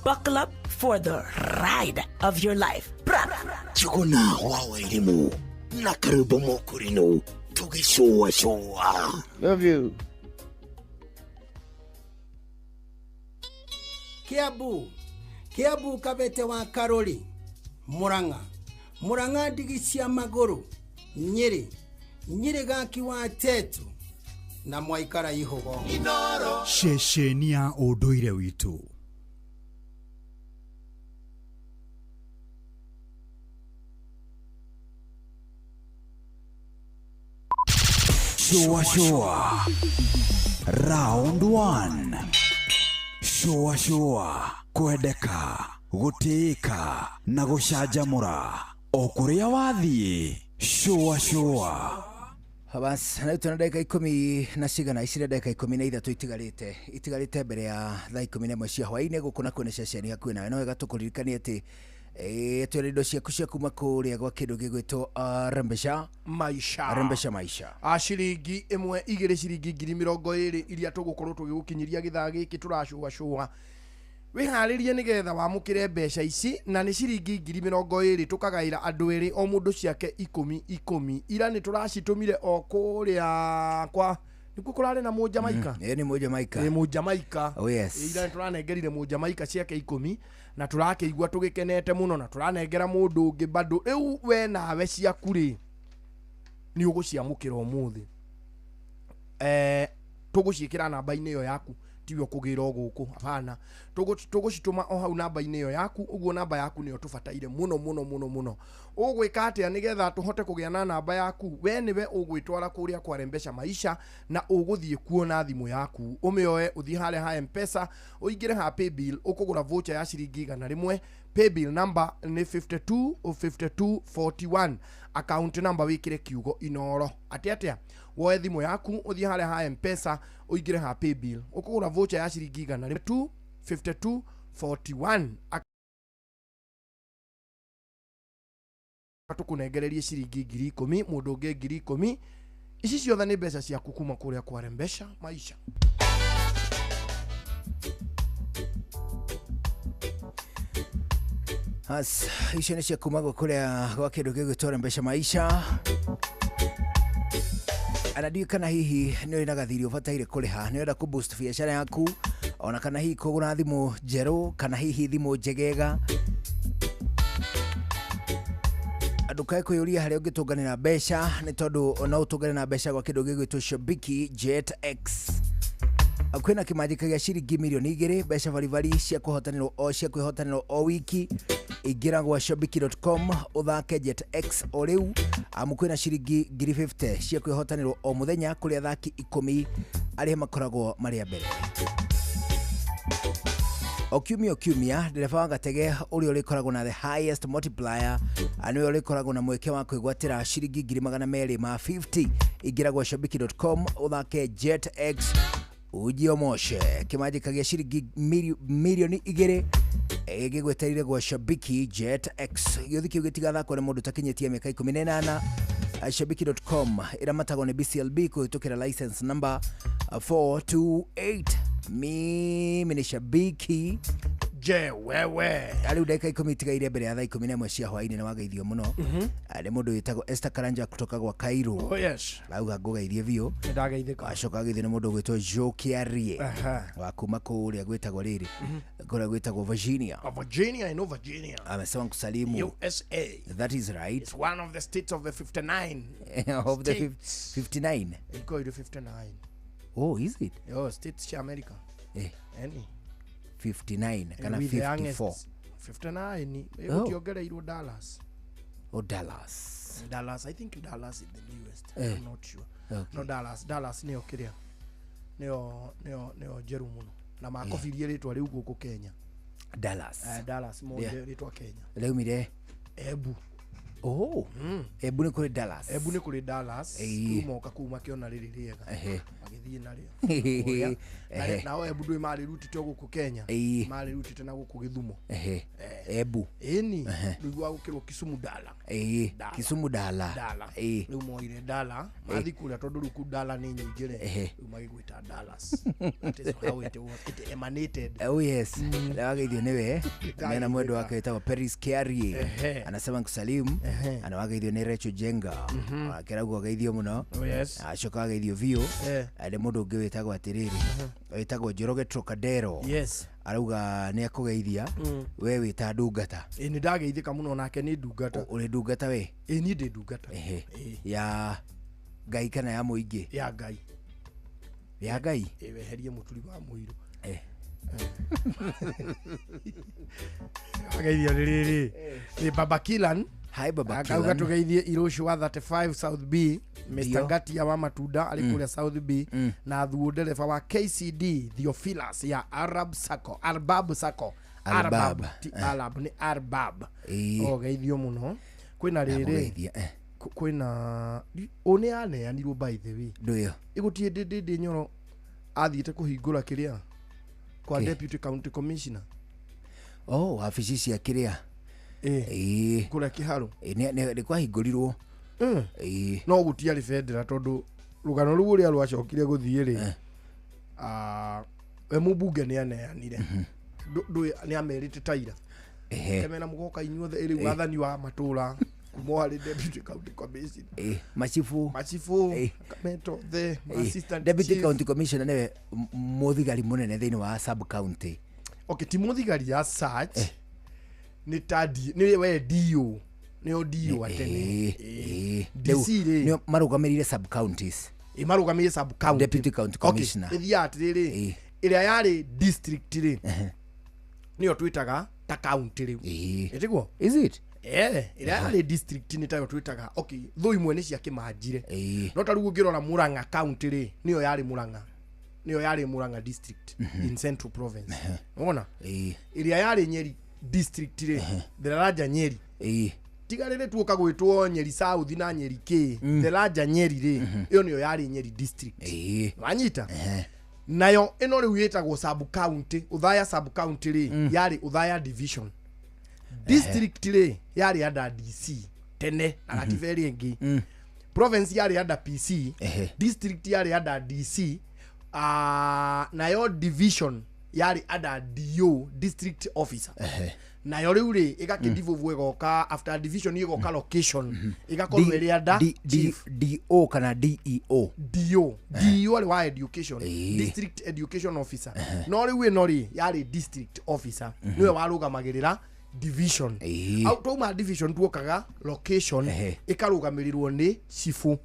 Buckle up for the ride of your life. Njuguna wa Wairimũ na Karumba Mũkũrinũ tũgĩcũa cũa. Love you. Kiambu Kiambu Kabete wa Karori Murang'a Murang'a ndigi cia magũrũ Nyĩrĩ Nyĩrĩ gaki wa Tetu na mwaikara ihugo. Ceceni ya ũndũire witũ. Shua shua round 1. Shua shua kwendeka gũtĩĩka na gũcanjamũra o kũrĩa wathiĩ. Shua shua. Bas, na tuna dakika 10 na cigana ici dakika 13 itigarĩte mbere ya thaa 11 cia hwaĩ-inĩ gũkũ na kwĩna ceceni hakuhĩ nawe. No wega tũkũririkanie atĩ twĩna indo ciaku cia kuma kũrĩa gwa kĩndũ gĩgwĩtwo Rembesha Maisha. Rembesha Maisha. A ciringi ĩmwe igĩrĩ ciringi 20,000 iria tũgũkorwo tũgĩgũkinyĩria gĩthaa gĩkĩ tũracũacũa. Wĩharĩrie nĩgetha wamũkĩre mbeca ici na nĩ ciringi 20,000 tũkagaĩra andũ erĩ o mũndũ ciake 10 10. Ira nĩ tũracitũmire o kũrĩa kwa nĩkuo kũrarĩ na Mũjamaika. Nĩ Mũjamaika. Nĩ Mũjamaika. Oh yes. Ira nĩ tũranengerire Mũjamaika ciake 10 na tũrakĩigua tũgĩkenete mũno na tũranengera mũndũ ũngĩ bado. Rĩu we nawe ciaku rĩ nĩ ũgũciamũkĩra ũmũthĩ. Tũgũciĩkĩra namba-inĩ ĩyo yaku tiwe kũgĩra gũkũ hapana, tũgũcitũma o hau namba-inĩ ĩyo yaku. Ũguo namba yaku nĩyo tũbataire mũno mũno mũno mũno. Ũgwĩka atĩa nĩgetha tũhote kũgĩa na namba yaku? We nĩwe ũgwĩtwara kũrĩa kwa Rembesha Maisha na ũgũthiĩ kuo na thimũ yaku ũmĩoe ũthiĩ harĩa ha M-Pesa ũingĩre ha paybill ũkũgũra voucher ya ciringi 100. Paybill number nĩ 52 52 41. Account number wĩkĩre kiugo Inoro. Atĩ atĩa? Woe thimũ yaku ũthiĩ harĩa ha M-Pesa ũingĩre ha paybill ũkũgũra voucher ya ciringi 100 52 41. Tũkũnengererie ciringi 10,000 mũndũ ũngĩ 10,000. Ici ciothe nĩ mbeca ciaku kuma kũrĩa kwa Rembesha Maisha. Has icio nĩ cia kuma kũrĩa gwa kĩndũ gĩgwĩtwo Rembesha Maisha. Ana kana hihi nĩ ũrĩ na gathiri ũbataire kũrĩha, nĩ ũrenda kũ boost biacara yaku ona kana hihi kũgũra thimũ njerũ kana hihi thimũ njegega. Ndukae kwĩyũria harĩa ũngĩtũnganĩra mbeca nĩ tondũ no ũtũngane na mbeca gwa kĩndũ gĩgwĩtwo Shabiki Jet X. Kwĩna kĩmanjĩka gĩa ciringi 2,000,000 mbeca baribari cia kũhotanĩrwo o cia kwĩhotanĩrwo o wiki. Ingĩra gwa shabiki.com ũthake Jet X o rĩu amu kwĩna ciringi 50,000 cia kwĩhotanĩrwo o mũthenya kũrĩ athaki 10 arĩa makoragwo marĩ a mbere. O kiumia ndereba wa Gatege ũrĩa ũrĩkoragwo na the highest multiplier nĩwe ũrĩkoragwo na mweke wa kwĩgwatĩra ciringi 250,000. Ingĩra gwa shabiki.com ũthake Jet X ujiomoshe kĩmanjĩka gĩa ciringi 2,000,000 gĩgwetereire gwa Shabiki Jet X. Gĩũthi kĩu gĩtigathakwo nĩ mũndũ ũtakinyĩtie mĩaka 18. Shabiki.com ĩramatagwo nĩ BCLB kũhĩtũkĩra license number 428. Mimi ni Shabiki Je wewe. Rĩu ndagĩka 10 itigaire mbere ya thaa 11 cia hwaĩ-inĩ nĩ wageithio mũno nĩ mũndũ wĩtagwo Esther Karanja kutoka gwa Cairo. Oh yes. Auga ngũgeithie biũ. Nĩndageithĩka. Acoka ageithio nĩ mũndũ ũgwĩtwo Joe Kiarie wa kuma kũrĩa gwĩtagwo rĩrĩ kũrĩa gwĩtagwo Virginia. Virginia, I know Virginia. Amesema nkusalimu. USA. That is right. It's one of the states of the 59. Of the 59. Iko 59. Oh, is it? Yo, states cha America. Eh. Any. 59 kana 54. 59 gũtiongereirwo Dallas. O Dallas. Dallas, I think Dallas is the newest. Eh. I'm not sure. Okay. No Dallas, Dallas nĩyo kĩrĩa nĩyo nĩyo nĩyo njerũ mũno na makobirie rĩtwa rĩu gũkũ Kenya. Dallas. Eh, Dallas moire Yeah. rĩtwa Kenya. Rĩaumire Embu. Oh. Embu nĩ kũrĩ Dallas. Embu nĩ kũrĩ Dallas. Ĩĩ. Rĩu moka kũu makĩona rĩrĩ rĩega. Ehe. Magĩthiĩ narĩo. Kũrĩa. Na- Ehe. Nao Embu ndũĩ marĩrutĩte o gũkũ Kenya. Ĩĩ. Marĩrutĩte na gũkũ Gĩthumo. Ehe. Embu. Ĩni. Ehe. Rĩu gwagũkĩrwo Kisumu Dala. Ĩĩ. Dala. Kisumu Dala. Dala. Ĩĩ. Rĩu moire Dala. Mathiĩ kũrĩa tondũ rĩu kũu Dala nĩ nyingĩ rĩ. Ehe. Rĩu magĩgwĩta Dallas. That is how it was. It emanated. Oh yes. Wageithio nĩwe mena mwendo wake wĩtagwo Peris Kiarie. Ehe. Anasema nkusalimu. Ehe. Anawageithio nĩ Rachel Jenga. Mhm. Akĩragwo ageithio mũno. Oh, yes. Acoka ageithio biũ. Eh. Nĩ mũndũ ũngĩ wĩtagwo atĩrĩrĩ. Wĩtagwo Njoroge Trocadero. Yes. Arauga nĩ akũgeithia. Mm. We wĩta ndungata. Ĩ nĩ ndageithĩka mũno nake nĩ ndungata. Ũrĩ ndungata we? Ĩ niĩ ndĩ ndungata. Ehe. Ya Ngai kana ya mũingĩ? Ya Ngai. Ya Ngai? Ĩ weherie mũturi wa mũirũ. Eh. Ageithio nĩ rĩrĩ. Nĩ Baba Kilan. Hi Baba Akauga Kilan. tũgeithie Irũcũ wa 35 South B. Mr. Ndio. Ngatia wa matunda arĩ Mm. kũrĩa South B Mm. na thuo ndereba wa KCD Theophilus ya Arab Sacco Arbab Sacco Arbab. ti Eh. Arab nĩ Arbab. Ĩĩ. Ogeithio mũno kwĩna rĩrĩ Ndamũgeithia, eh. kwĩna ũ nĩ aneanirwo by the way Ndũyo. ĩgũtiĩ ndĩ ndĩ nyoro athiĩte kũhingũra kĩrĩa kwa Kĩ? deputy county commissioner Oh, wabici cia kĩrĩa. Ĩĩ. Kũrĩa Kĩharũ. Ĩĩ nĩ kwahingũrirwo. Ĩĩ. No gũtiarĩ bendera tondũ rũgano rũu ũrĩa rwacokire gũthiĩ rĩ ah, we mũmbunge nĩ aneanire Ndũĩ nĩ amerite taira Ehe. kemena mũgoka inyuothe ĩrĩu Ĩĩ. wathani wa matũra kuma o harĩ deputy county commissioner Ĩĩ. Machifu. machifu kameta othe ma Ĩĩ. assistant Deputy chief. County Commissioner nĩwe mũthigari mũnene thĩinĩ wa sub county. Okay, ti mũthigari ya search nĩ ta nĩ we DO nĩo DO atene Ĩĩ, ĩĩ. DC Rĩu rĩ nĩo marũgamĩrĩire sub counties. Ĩ marũgamĩrĩire sub county. Deputy County Commissioner. Okay, ĩthiaga atĩrĩrĩ ĩrĩa yarĩ district rĩ nĩyo twĩtaga ta county rĩu ĩtiguo Is it? Eh, ĩrĩa yarĩ district nĩ tayo twĩtaga okay thũ imwe nĩ cia kĩmanjire no ta rĩu ũngĩrora Murang'a county rĩ nĩyo yarĩ Murang'a nĩyo yarĩ Murang'a district in Central Province wona Ĩĩ. ĩrĩa yarĩ Nyeri district rĩ the larger Nyeri Ĩĩ. tiga rĩrĩ tuoka gwĩtwo Nyeri South na Nyeri K the larger Nyeri rĩ ĩyo nĩyo yarĩ Nyeri district Ĩĩ. wanyita nayo ĩno rĩu ĩtagwo sub county Othaya sub county rĩ yarĩ Othaya division district rĩ yarĩ under DC tene na gatiba ĩrĩa ĩngĩ province yarĩ under PC district yarĩ under DC ah, nayo division yarĩ under DO district officer nayo rĩu rĩ ĩgakĩdivolve ĩgoka after division ĩgoka location ĩgakorwo ĩrĩ under chief DO kana DEO. DO DO arĩ wa education district education officer no rĩu ĩno rĩ yarĩ district officer nĩwe warũgamagĩrĩra division au twauma division tuokaga location ĩkarũgamĩrĩrwo nĩ cibũ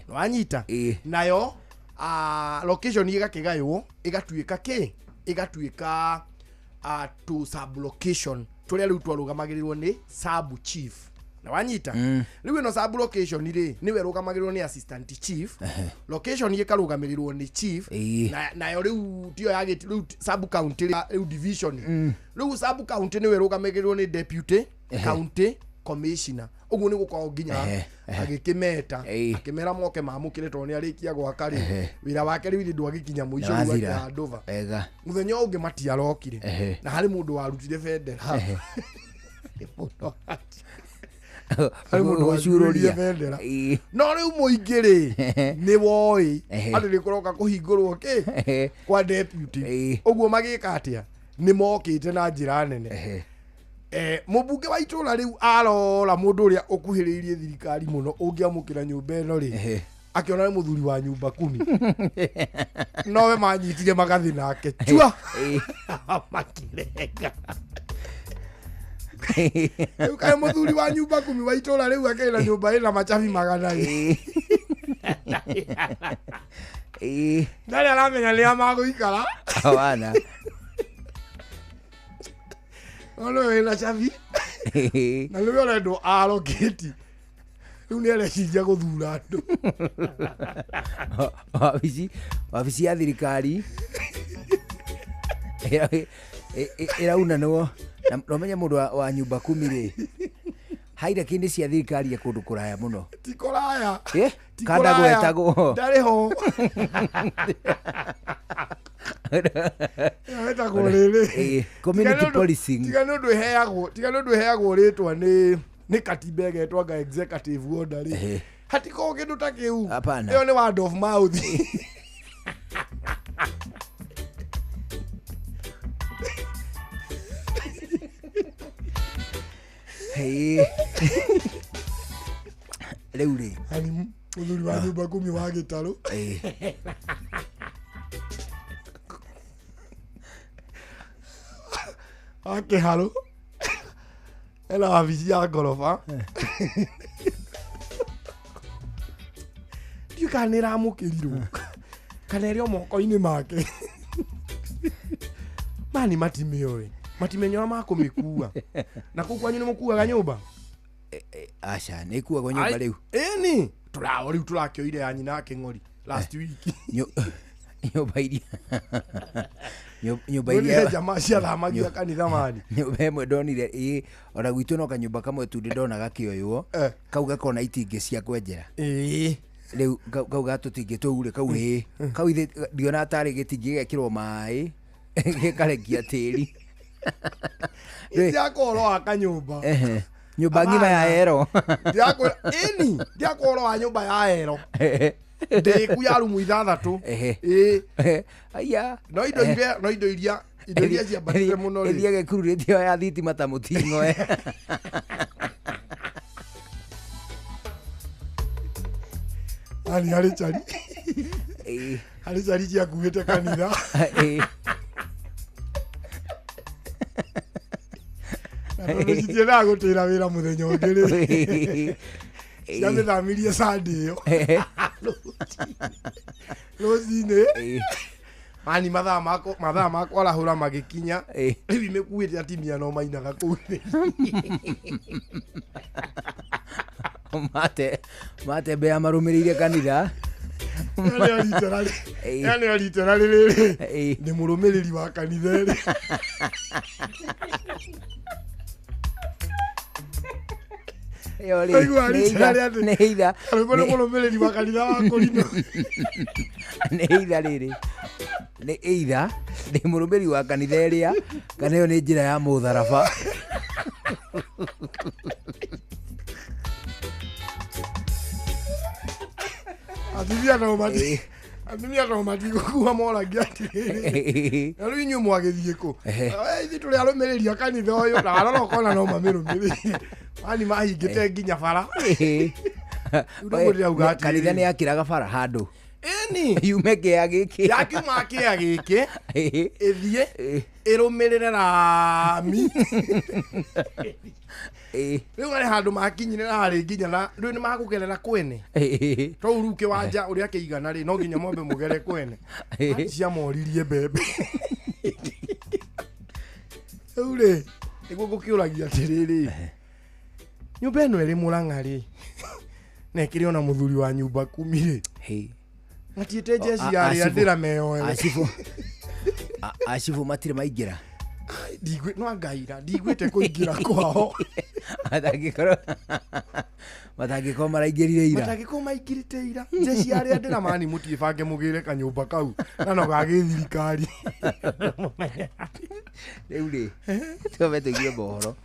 wanyita nayo ah, location ĩgakĩgaywo ĩgatuĩka kĩ ĩgatuĩka ah, to sub location tũrĩa rĩu twarũgamagĩrĩrwo nĩ sub chief na wanyita rĩu ĩno sub location rĩ nĩwe ĩrũgamagĩrĩrwo nĩ assistant chief location ĩkarũgamĩrĩrwo nĩ chief na nayo rĩu tiyo yagĩti rĩu sub county rĩ- rĩu division rĩu sub county nĩwe ĩrũgamagĩrĩrwo nĩ deputy county commissioner ũguo nĩ gũkorwo nginya agĩkĩmeta akĩmera moke mamũkĩre tondũ nĩ arĩkia gwaka rĩ wĩra wake rĩu ithe ndwagĩkinya mũico rĩu Nĩwathira. akĩhandũva Wega. mũthenya ũngĩ matiarokire Ehe. na harĩ mũndũ warutire bendera Harĩ mũndũ Gũcuurũria. wacuurũria bendera no rĩu mũingĩ rĩ nĩ woĩ Ehe. andũ nĩ kũroka kũhingũrwo kĩ kwa deputy ũguo magĩka atĩa nĩ mokĩte na njĩra nene Eh, mũmbunge wa itũra rĩu arora mũndũ ũrĩa ũkuhĩrĩirie thirikari mũno ũngĩamũkĩra nyũmba ĩno rĩ akĩona nĩ mũthuri wa nyũmba kumi nowe manyitire magathi nake chua makirenga rĩu kaĩ mũthuri wa nyũmba kumi wa itũra rĩu akĩrĩ na nyũmba ĩna macabi magana rĩ ndarĩ aramenya nĩa magũikara Hawana. no nĩwe wĩna cabi Na nĩwe ũrendwo allocate. Rĩu nĩ areciria gũthura andũ. Wabici ya thirikari ĩraunanwo na ũmenye mũndũ wa nyumba kumi rĩ hierarchy nĩ cia thirikari ya kũndũ kũraya mũno. Ti kũraya. Kanda gwetagwo ndarĩ ho. Wetagwo rĩrĩ community policing. Tiga nĩ ũndũ ĩheagwo, tiga nĩ ũndũ ĩheagwo rĩtwa nĩ katiba ĩgetwo anga executive order rĩ. Hatikoragwo kĩndũ ta kĩu. Hapana. Ĩyo nĩ word of mouth. Rĩu rĩ yani mũthuri wa nyumba kumi wa gĩtarũ wa kĩharũ ena wabici ya ngoroba ndiũĩ kana nĩ ĩramũkĩrirwo kana ĩrĩ o moko-inĩ make. Mani matimĩoĩ matimenyaga makũmĩkua. Na kũu kwanyu nĩ mũkuaga nyũmba? Aca nĩ ikuagwo nyũmba rĩu. Ĩni tũrao rĩu tũrakĩoire ya nyina Kĩng'ori last week. Nyũmba iria nyũmba iria jamaa ciathamagia kanitha mani. Nyũmba ĩmwe ndonire ĩ ona gwitũ no kanyũmba kamwe tu ndona gakĩoywo kau gakona itingĩ cia kwenjera. Rĩu kau gatũtingĩ tũu rĩ kau ĩ kau ithe ndiona tarĩ gĩtingĩ gĩgekĩrwo maĩ gĩkarekia tĩri. Ndiakwa ũhoro wa kanyũmba. Nyũmba ng'ima ya ero. Ndiakwa ĩni ndiakwa ũhoro wa nyũmba ya ero. Ndĩku ya rumu ithathatũ. Ĩ. Aya. No indo iria no indo iria indo iria ciambatĩte mũno rĩ. Ĩthiage kururĩtio ya thitima ta mũting'oe. Ani harĩ cari. Harĩ cari ciakuĩte kanitha. Citiendaga gũtĩra wĩra mũthenya ũngĩ rĩ. Ciamĩthamirie Sunday ĩyo. Rũcinĩ. Mani mathaa ma kwarahũra magĩkinya. Rĩu imĩkuĩte atimia no mainaga kũu. Matembea marũmĩrĩire kanitha. Ĩyo nĩyo literally rĩrĩ nĩ mũrũmĩrĩri wa kanitha ĩrĩ. Nĩ mũrũmĩrĩri wa kanitha wa Kũrinũ. Nĩ either rĩrĩ nĩ either nĩ mũrũmĩrĩri wa kanitha ĩrĩa kana ĩyo nĩ njĩra ya mũtharaba. Atumia no matigũkua moragia atĩrĩrĩ na rĩu inyuĩ mwagĩthiĩ kũ? Ithuĩ tũrĩ arũmĩrĩri a kanitha ũyũ na warora ũkona no mamĩrũmĩrĩire. Mani mahingĩte nginya bara. Kanitha nĩ yakĩraga bara handũ. Ĩni yume kĩa gĩkĩ. Yakiuma kĩa gĩkĩ ĩthiĩ ĩrũmĩrĩre rami. Rĩu harĩ handũ makinyire na harĩ nginya na rĩu nĩ makũgerera kwene. Tou rĩu kĩwanja ũrĩa kĩigana rĩ no nginya mwambe mũgere kwene. Ciamoririe mbembe. Rĩu rĩ nĩguo ngũkĩũragia atĩrĩrĩ nyũmba ĩno ĩrĩ Mũrang'a rĩ na ĩkĩrĩ ona mũthuri wa nyumba kumi rĩ matiĩte jeshi ya arĩa ndĩra meyoere. Acibũ matirĩ maingĩra. No ngaira ndigwĩte kũingĩra kwao. Matangĩkorwo maraingĩrire ira. Matangĩkorwo maingĩrĩte ira. Jeshi ya arĩa ndĩra mani mũtiĩbange mũgĩre kanyũmba kau na no ga gĩthirikari. Rĩu rĩ twambe tũigue mohoro.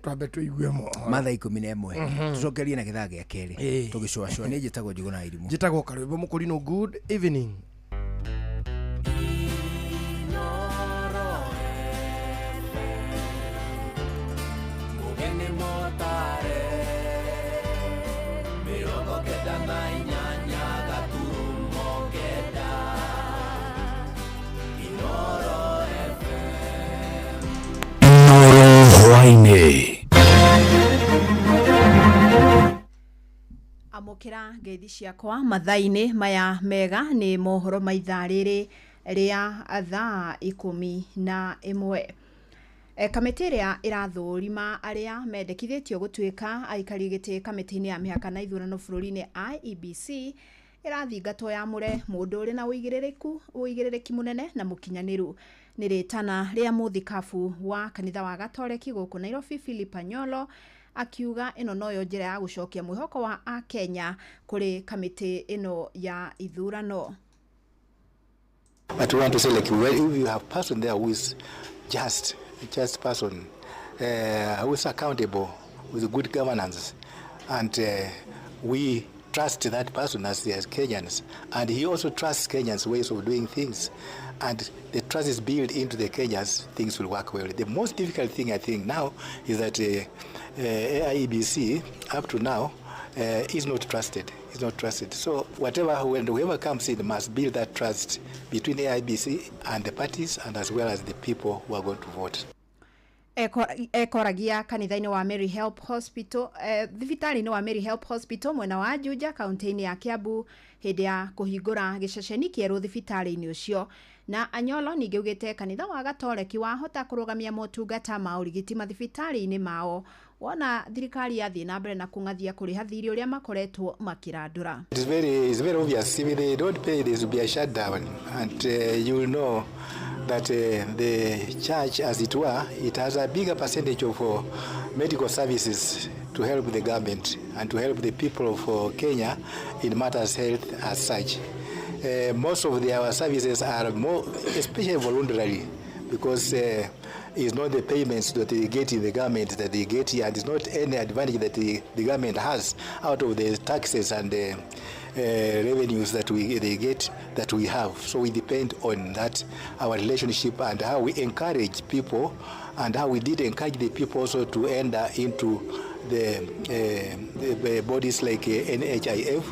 Twambe tũigue mohoro. Mathaa 11 tũcokerie na gĩthaa gĩa kerĩ tũgĩcũacũa. Niĩ njĩtagwo Njuguna Irimũ. Njĩtagwo Karwĩmbo Mũkũrinũ. Good evening. Amũkĩra ngeithi ciakwa mathaa-inĩ maya mega nĩ mohoro ma ithaa rĩrĩ rĩa thaa 11. Kamĩtĩ ĩrĩa ĩrathũrima arĩa mendekithĩtio gũtuĩka aikari gĩtĩ kamĩtĩ-inĩ ya mĩhaka na ithurano bũrũri-inĩ IEBC ĩrathingatwo yamũre mũndũ ũrĩ na ũigĩrĩrĩki mũnene na mũkinyanĩru. Nĩ rĩtana rĩa mũthikabu wa kanitha wa Gatoreki gũkũ Nairobi Philip Anyolo akiuga ĩno noyo njĩra ya gũcokia mwĩhoko wa Akenya kũrĩ kamĩtĩ ĩno ya ithurano. But we want to say, like, well, if you have person there who is just a just person, who is accountable with good governance, and we trust that person as Kenyans, and he also trusts Kenyans' ways of doing things, and the trust is built into the Kenyans, things will work well. The most difficult thing, I think, now is that IEBC, up to now, is not trusted. Is not trusted. So whoever comes in must build that trust between the IEBC and the parties, and as well as the people who are going to vote. Ekoragia kanitha-inĩ wa Mary Help Hospital, thibitarĩ-inĩ wa Mary Help Hospital mwena wa Juja kaunti-inĩ ya Kiambu hĩndĩ ya kũhingũra gĩceceni kĩerũ thibitarĩ-inĩ ũcio. Na Anyolo ningĩ augĩte kanitha wa Gatoreki wahota kũrũgamia motungata ma ũrigiti mathibitarĩ-inĩ mao wona thirikari yathiĩ na mbere na kũng'athia kũrĩha thirĩ ũrĩa makoretwo makĩrandũra. It's very obvious. If they don't pay, there will be a shutdown, and you will know that the church, as it were, it has a bigger percentage of medical services to help the government and to help the people of Kenya in matters health as such. Most of our services are more, especially voluntarily, because it's not the payments that they get in the government that they get here, and it's not any advantage that the government has out of the taxes and the revenues that they get that we have. So we depend on that, our relationship, and how we encourage people, and how we did encourage the people also to enter into the bodies like NHIF.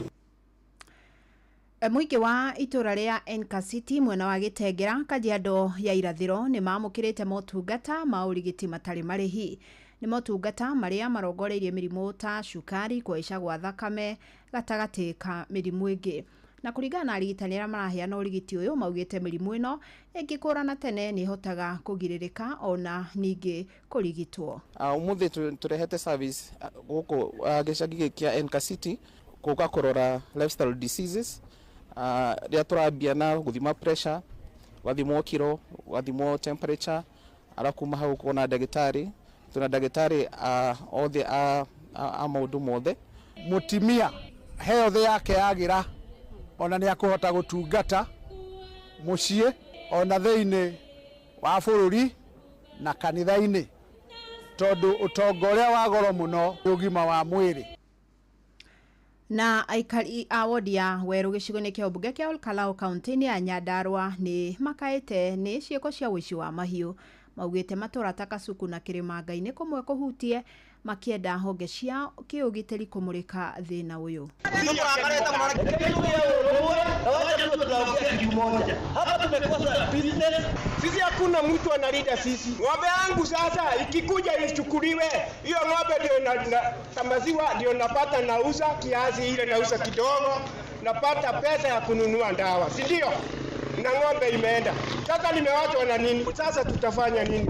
Mũingĩ wa itũra rĩa Enka City mwena wa Gĩtengera Kajiado ya irathĩro nĩ mamũkĩrĩte motungata ma ũrigiti matarĩ marĩhi. Nĩ motungata marĩa marongoreirie mĩrimũ ta cukari, kũhaica gwa thakame gatagatĩ ka mĩrimũ ĩngĩ. Na kũringana na arigitani arĩa maraheana ũrigiti ũyũ maugĩte mĩrimũ ĩno ĩngĩkũrana tene nĩ ĩhotaga kũgirĩrĩka ona ningĩ kũrigitwo. Ũmũthĩ tũrehete service gũkũ gĩcagi gĩkĩ kĩa Enka City gũka kũrora lifestyle diseases. Rĩrĩa tũrambia na gũthima pressure, gwathimwo kiro, gwathimwo temperature, arabu kuma hau kuona ndagĩtarĩ. Tuna ndagĩtarĩ othe a maũndũ mothe. Mũtimia health yake yagira ona nĩ akũhota gũtungata mũciĩ ona thĩinĩ wa bũrũri na kanitha-inĩ, tondũ ũtonga ũrĩa wa goro mũno nĩ ũgima wa mwĩrĩ. Na aikari a wodi ya Weru gĩcigo-inĩ kĩa ũmbunge kĩa Olkalau kaunti-inĩ ya Nyandarua nĩ makaĩte nĩ ciĩko cia ũici wa mahiũ. Maugĩte matũra ta Kasuku na Kĩrĩmangai-inĩ kũmwe kũhutie makĩenda honge cia kĩũgitĩri kũmũrĩka thĩna ũyũ. Sisi hakuna mtu analinda sisi. Ng'ombe yangu sasa ikikuja ichukuliwe, hiyo ng'ombe ndio na maziwa ndio napata, nauza kiasi ile, nauza kidogo, napata pesa ya kununua ndawa, si ndio? Na ng'ombe imeenda. Sasa nimewachwa na nini? Sasa tutafanya nini?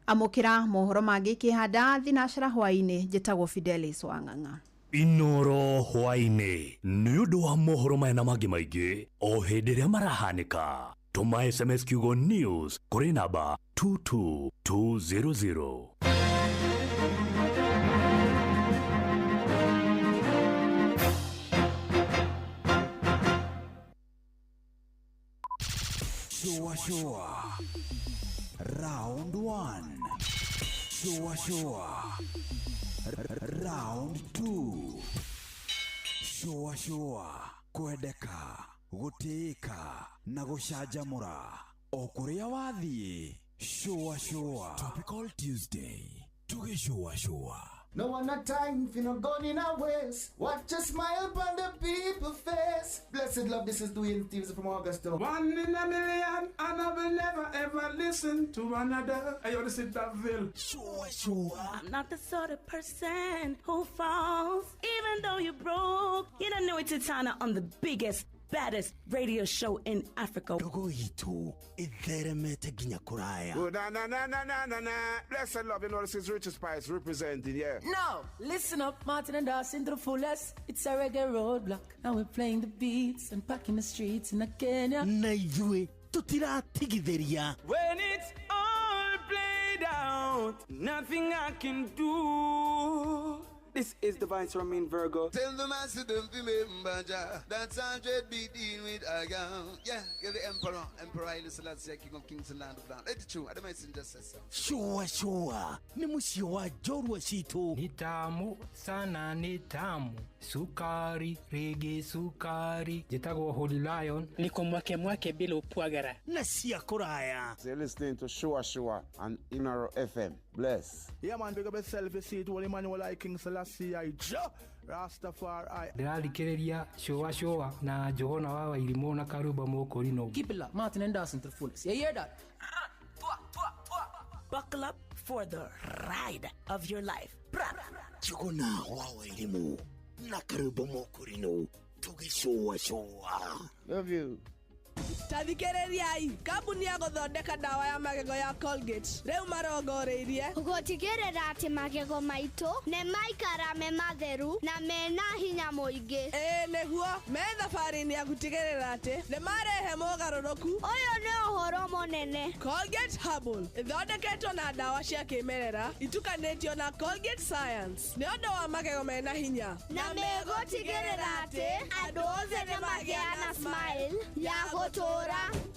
Amũkĩra mohoro mangĩ kĩhanda thinacara hwaĩ-inĩ. Njĩtagwo Fidelis Wang'ang'a. Inoro hwaĩ-inĩ nĩ ũndũ wa mohoro maya na mangĩ maingĩ o hĩndĩ ĩrĩa marahanĩka. Tũma SMS kiugo news kũrĩ namba 22200. Shua shua round 1, shua shua round 2, shua shua kwendeka gũtĩĩka na gũcanjamũra o kũrĩa wathiĩ. Shua shua Topical Tuesday tũgĩcua shua. No one a time for no gun in a waste. Watch a smile upon the people face. Blessed love, this is Dwayne Stevens from Augusta. One in a million, and I will never ever listen to another. I want to sit that bill. Sure, sure. I'm not the sort of person who falls, even though you're broke. You don't know it's Titana on the biggest, baddest radio show in Africa. Ndogo itũ ĩtheremete nginya kũraya. Oh, na na na na na na na. Blessed love, you know this is Richie Spice representing, yeah. Now, listen up, Martin and Dawson to the fullest. It's a reggae roadblock. Now we're playing the beats and packing the streets in Kenya. Na ithuĩ tũtiratigithĩria. When it's all played out, nothing I can do. This is the Vice Romain Virgo. Tell the master them to remember Jah. That's 100 be dealing with a girl. Yeah, you're the emperor. Emperor Haile Selassie, King of Kings and Land of Land. Let it true. I don't just say so. Shua shua. Ni mũciĩ wa njorua citũ. Ni tamu sana, ni tamu. Sukari, rege sukari. Njĩtagwo Holy Lion. Niko mwake mwake bila upwagara. Na cia kũraya. So you're listening to Shua Shua on Inoro FM. Bless. Yeah, man, big up yourself. You see it, Holy Emmanuel I, King Selassie I, Jah Rastafari. Ndĩrathikĩrĩria Shua Shua na Johana wa Wairimũ na Karũmba Mũkũrinũ. Keep it locked, Martin and Dawson to the fullest. You hear that? Buckle up for the ride of your life. Jogona wa Wairimũ na Karũmba Mũkũrinũ tũgĩcũa cũa. Love you. Tathikĩrĩriai kambuni ya gũthondeka ndawa ya magego ya Colgate rĩu marongoreirie gũtigĩrĩra atĩ magego maitũ nĩ maikara me matheru na mena hinya mũingĩ. Ĩĩ nĩguo me thabarĩ-inĩ ya gũtigĩrĩra atĩ nĩ marehe mogarũrũku. Ũyũ nĩ ũhoro mũnene. Colgate Herbal ĩthondeketwo na ndawa cia kĩmerera itukanĩtio na Colgate Science nĩ ũndũ wa magego mena hinya na megũtigĩrĩra atĩ andũ othe nĩ magĩa na smile ya gũtũũra.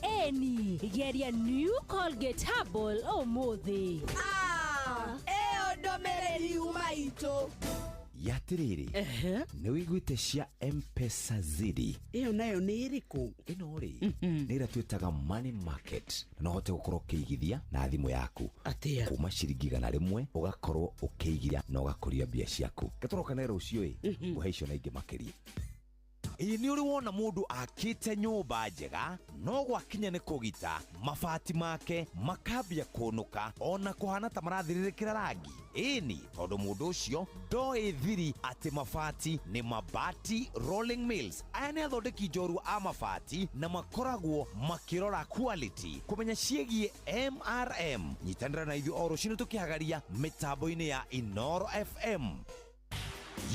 Eni geria new Colgate Herbal ũmũthĩ. Ĩyo ndũmĩrĩri yuma itũ. Yatiriri nĩ wĩiguĩte cia M-Pesa Zidi? Ĩyo nayo nĩ ĩrĩkũ? Ĩno rĩ nĩ ĩrĩa twĩtaga money market, na no ũhote gũkorwo ũkĩigithia na thimũ yaku. Atĩa? Kuma ciringi 100 ũgakorwo ũkĩigithia na ũgakũria mbia ciaku. Gatũroka na rũciũ ĩ ngũhe icio na ingĩ makĩria. Ĩĩ nĩ ũrĩ wona mũndũ akĩte nyũmba njega no gwakinya nĩ kũgita mabati make makambia kũnũka ona kũhana ta marathirĩrĩkĩra rangi. Ĩni tondũ mũndũ ũcio ndoĩ thiri atĩ mabati nĩ Mabati Rolling Mills. Aya nĩ athondeki njorua a mabati na makoragwo makĩrora quality kũmenya ciĩgiĩ MRM. Nyitanĩra na ithuĩ o rũcinĩ tũkĩhagaria mĩtambo-inĩ ya Inoro FM.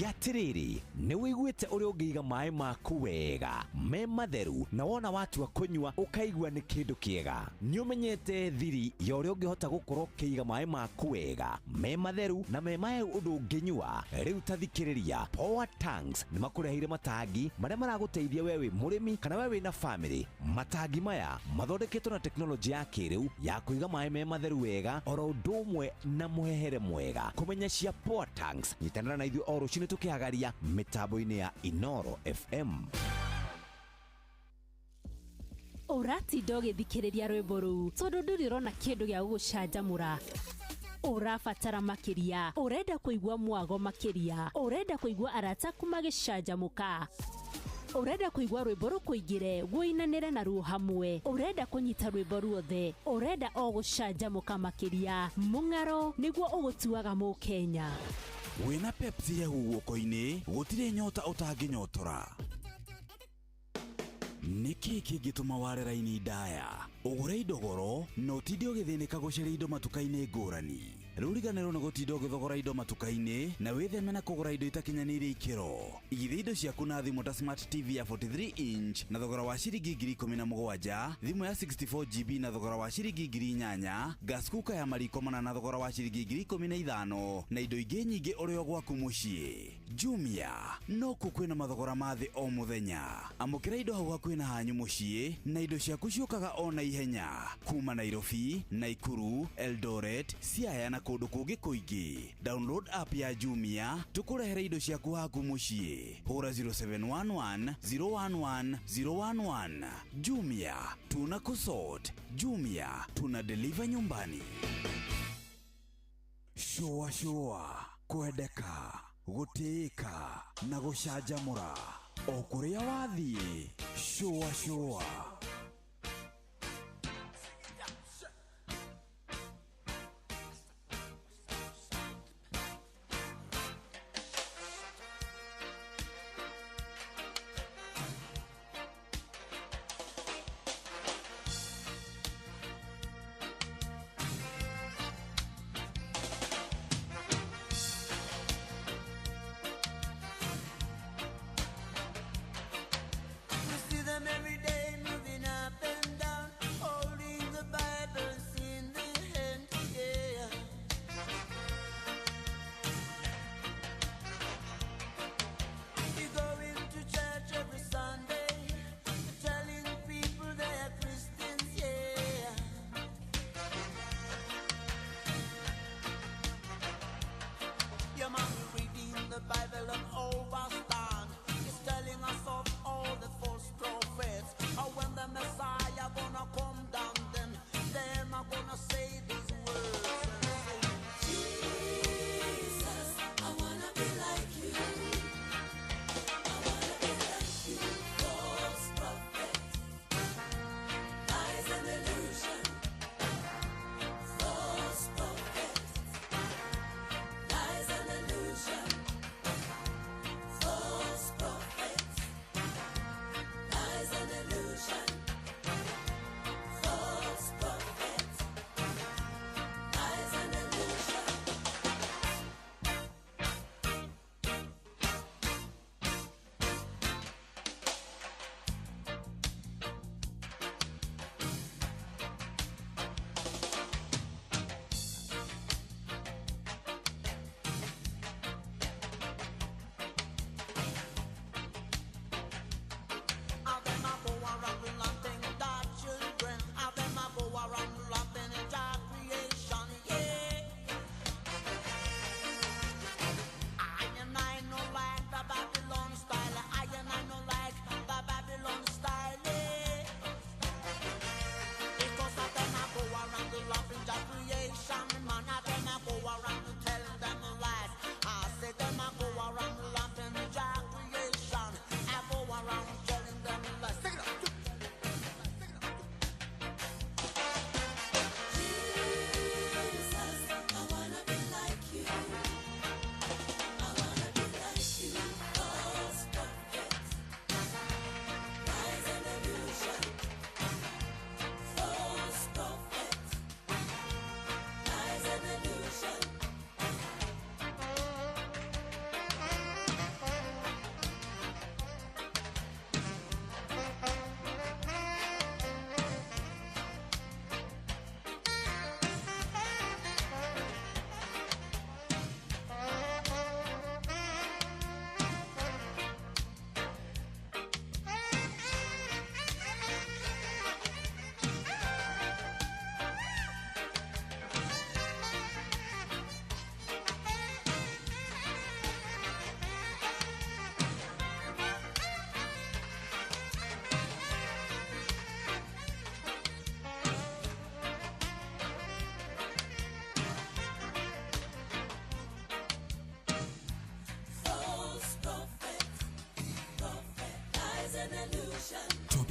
Yatiriri nĩ wĩiguĩte ũrĩa ũngĩiga maĩ maku wega me matheru na wona watua kũnyua ũkaigua nĩ kĩndũ kĩega. Nĩ ũmenyete thiri ya ũrĩa ũngĩhota gũkorwo ũkĩiga maĩ maku wega me matheru na me maĩ ũndũ ũngĩnyua. Rĩu ta thikĩrĩria, Power Tanks nĩ makũreheire matangi marĩa maragũteithia we wĩ mũrĩmi kana we wĩna family. Matangi maya mathondeketwo na teknolojĩ ya kĩrĩu ya kũiga maĩ me matheru wega oro ũndũ ũmwe na mũhehere mwega. Kũmenya cia Power Tanks, nyitanĩra na ithuĩ o rũcinĩ tũkĩhagaria mĩtambo-inĩ ya Inoro FM. Ũratinda ũgĩthikĩrĩria rwĩmbo rũu tondũ ndũrĩ ũrona kĩndũ gĩa gũgũcanjamũra. Ũrabatara makĩria, ũrenda kũigua mwago makĩria, ũrenda kũigua arata aku magĩcanjamũka, ũrenda kũigua rwĩmbo rũkũingĩre wũinanĩre naruo hamwe, ũrenda kũnyita rwĩmbo ruothe, ũrenda o gũcanjamũka makĩria. Mũng'aro nĩguo ũgũtuaga mũkenya. Wĩna Pepsi hehu guoko-inĩ gũtirĩ nyota ũtangĩnyotora. Nĩkĩ kĩngĩtũma ware raini ndaya ũgũre indo goro na ũtinde ũgĩthĩnĩka gũcaria indo matuka-inĩ ngũrani? Rĩu riganĩrwo nĩ gũtinda ũgĩthogora indo matuka-inĩ na wĩtheme na kũgũra indo itakinyanĩirie ikĩro. Igithia indo ciaku na thimũ ta Smart TV ya 43 inch na thogora wa ciringi 17,000, thimũ ya 64 GB na thogora wa ciringi 8,000, gas cooker ya mariko mana na thogora wa ciringi 15,000 na indo ingĩ nyingĩ ũrĩ o gwaku mũciĩ. Jumia nokuo kwĩna mathogora ma thĩ o mũthenya. Amũkĩra indo hau hakuhĩ na hanyu mũciĩ na indo ciaku ciũkaga o na ihenya kuma Nairobi, Naikuru, Eldoret, Siaya na kũndũ kũngĩ kũingĩ. Download app ya Jumia tũkũrehere indo ciaku haku mũciĩ. Hũra 0711 011 011. Jumia tuna kusort. Jumia tuna deliver nyumbani. Shua shua, kwendeka, gũtĩĩka na gũcanjamũra o kũrĩa wathiĩ. Shua shua.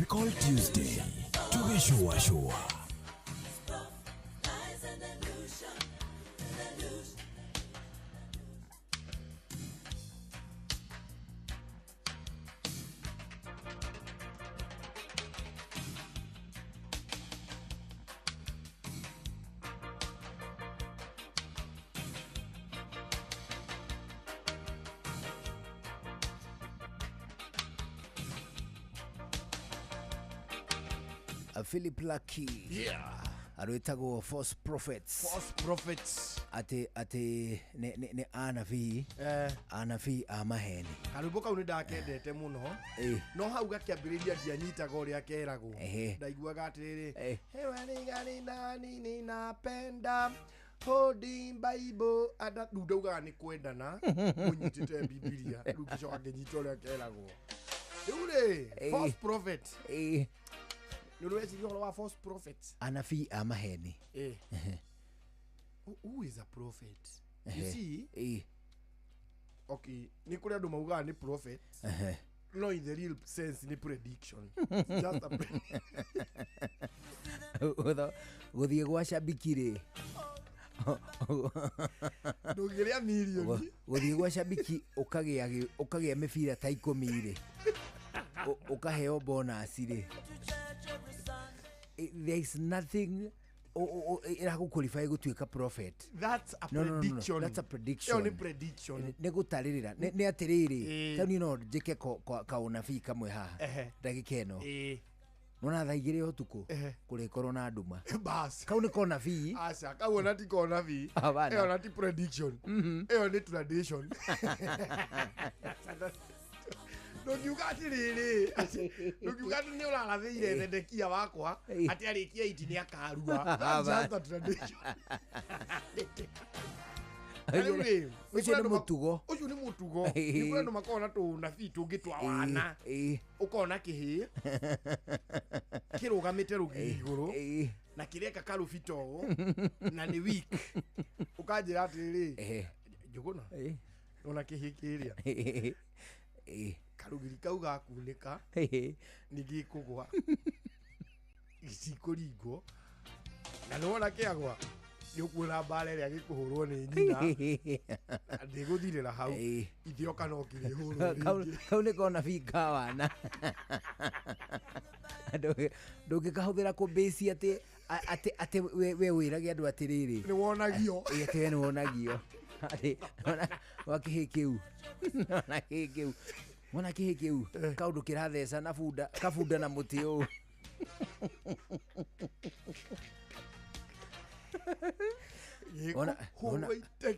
Tropical Tuesday tũgĩcũacũa. Philip Lucky. Yeah. Arwĩtagwo False Prophets. False Prophets. Atĩ nĩ anabii. Anabii a maheni. Karwĩmbo kau nĩ ndakendete mũno. No hau gakĩambĩrĩria ndianyitaga ũrĩa keragwo. Ndaiguaga atĩrĩrĩ, hewa nigani nani ninapenda holding Bible ada rĩu ndaugaga nĩ kwendana mũnyitĩte Bibilia rĩu ngĩcoka ngĩnyita ũrĩa keragwo. Rĩu rĩ, False Prophet. Nĩ ũreciria ũhoro wa false prophets? Anabii a maheni. Who is a prophet? You see? Okay, nĩ kũrĩ andũ maugaga nĩ prophet. No in the real sense nĩ prediction. It's just a Gũthiĩ gwa shabiki rĩ. Ndũngĩrĩa mirioni. Gũthiĩ gwa shabiki ũkagĩa mĩbira ta 10 rĩ. Ũkaheo bonus rĩ. There is nothing ĩragũqualify gũtuĩka prophet. That's a prediction. No. That's a prediction. Ĩyo nĩ prediction. Nĩ gũtarĩrĩra. Nĩ atĩrĩrĩ, ta niĩ no njĩke kaũnabii kamwe haha ndagĩka ĩno. Nona thaa 2 ũtukũ kũrĩkorwo na nduma. Bas. Kau nĩ konabii. Aca, kau ona ti konabii. Ĩyo ona ti prediction. Ĩyo nĩ tradition. Ndũngiuga atĩrĩrĩ, ndũngiuga atĩ nĩ ũrarathĩire Zedekia wakwa atĩ arĩkia iti nĩ akarua. That's just a tradition. Ũcio nĩ mũtugo. Ũcio nĩ mũtugo. Nĩ kũrĩ andũ makoragwo na tũnabii tũngĩ twa wana. Ũkona kĩhĩĩ kĩrũgamĩte rũgiri igũrũ na kĩreka karũbito ũũ na nĩ weak. Ũkanjĩra atĩrĩrĩ, Njũgũna, nĩwona kĩhĩĩ kĩrĩa karugiri kau gakunĩka nĩ gĩkũgwa gĩtikũringwo na nĩwona kĩagwa nĩ ũkuona mbara ĩrĩa gĩkũhũrwo nĩ nyina ndĩgũthirĩra hau ithioka no kĩrĩhũrwo rĩngĩ. Kau nĩ konabii ka wana. Ndũngĩkahũthĩra kũmbĩci atĩ we wĩrage andũ atĩrĩrĩ nĩ wonagio. Atĩ we nĩ wonagio. Atĩ wa kĩhĩĩ kĩu. Ona kĩhĩĩ kĩu. Wona kĩhĩĩ kĩu kaũndũ kĩratheca na bunda kabunda na mũtĩ ũũ.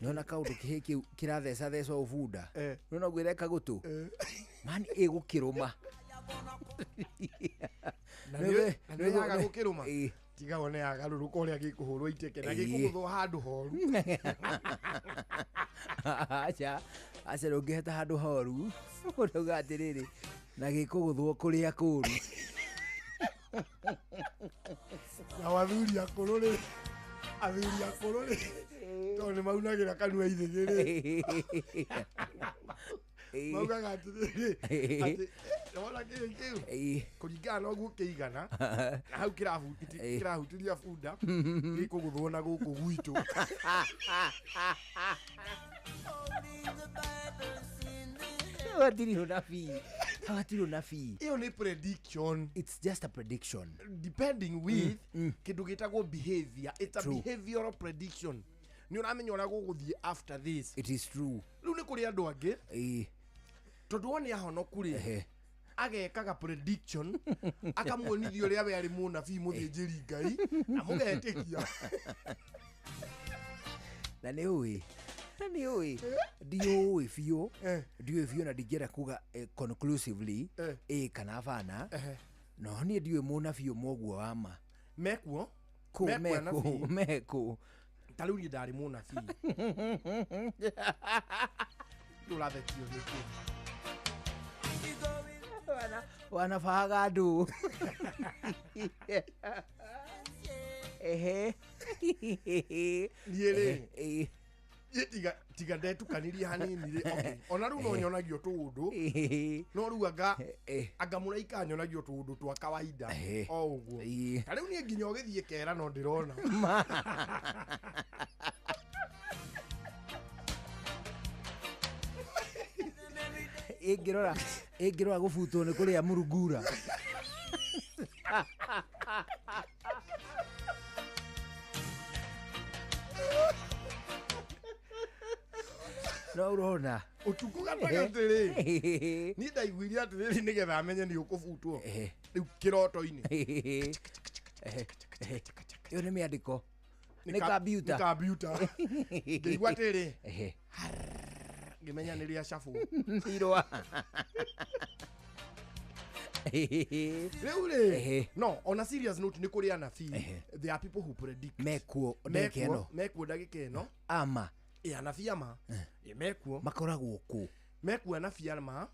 Nona kaũndũ kĩhĩĩ kĩu kĩratheca theca ũũ bunda. Nona ũguo ĩreka gũtũ. Mani ĩgũkĩrũma. Na nĩ yaga gũkĩrũma. Tiga wone yagarũrũka ũrĩa gĩkũhũrwo iteke na gĩkũgũthwo handũ horu. Aca, aca ndũngĩheta handũ horu. Ũrauga atĩrĩrĩ na gĩkũgũthwo kũrĩa kũru. Na athuri akũrũ rĩ, athuri akũrũ rĩ, tondũ nĩ maunagĩra kanua ithĩgĩ rĩ. Maugaga atĩrĩrĩ, atĩ nĩwona kĩhĩĩ kĩu kũringana na ũguo kĩigana na hau kĩrahutĩria bunda gĩkũgũthwo na gũkũ gwitũ. Hatirĩ ũnabii. Hatirĩ ũnabii. Ĩyo nĩ prediction. It's just a prediction. Depending with kĩndũ gĩtagwo behavior. It's a behavioral prediction. Nĩ ũramenya ũrĩa gũgũthiĩ after this. It is true. Rĩu nĩ kũrĩ andũ angĩ tondũ wone ahonoku rĩ agekaga prediction akamuonithia ũrĩa we arĩ mũnabii mũthĩnjĩri Ngai na mũgetĩkia. Na nĩ ũĩ ndiũĩ biũ ndiũĩ biũ na ndingĩenda kuga conclusively ĩ kana bana no niĩ ndiũĩ mũnabii ũmwe ũguo wa ma. Mekuo mekuo ta rĩu niĩ ndarĩ mũnabii. Ndũrathekio nĩkĩ? Wanabahaga andũ. Ehe. Niĩ rĩ, Tiga tiga ndetukanirie hanini rĩ, okay. Ona rĩu no nyonagio tũũndũ, no rĩu anga anga mũraika anyonagio tũũndũ twa kawaida o ũguo. Ta rĩu niĩ nginya ũgĩthiĩ kera no ndĩrona. Ĩngĩrora ĩngĩrora gũbutwo nĩ kũrĩa murugura. No urona ũtukũ gatagatĩ rĩ, niĩ ndaiguire atĩrĩrĩ nĩgetha amenye nĩ ũkũbutwo rĩu kĩroto-inĩ. Ĩyo nĩ mĩandĩko, nĩ kambiuta. Nĩ kambiuta. Ngĩigua atĩrĩ, ngĩmenya nĩ rĩa cabũ irũa. Rĩu rĩ, no on a serious note, nĩ kũrĩ anabii, there are people who predict. Mekuo ndagĩka ĩno. Mekuo ndagĩka ĩno. Ama. Ĩ anabii ama. Ĩ mekuo. Makoragwo kũ? Mekuo anabii ama.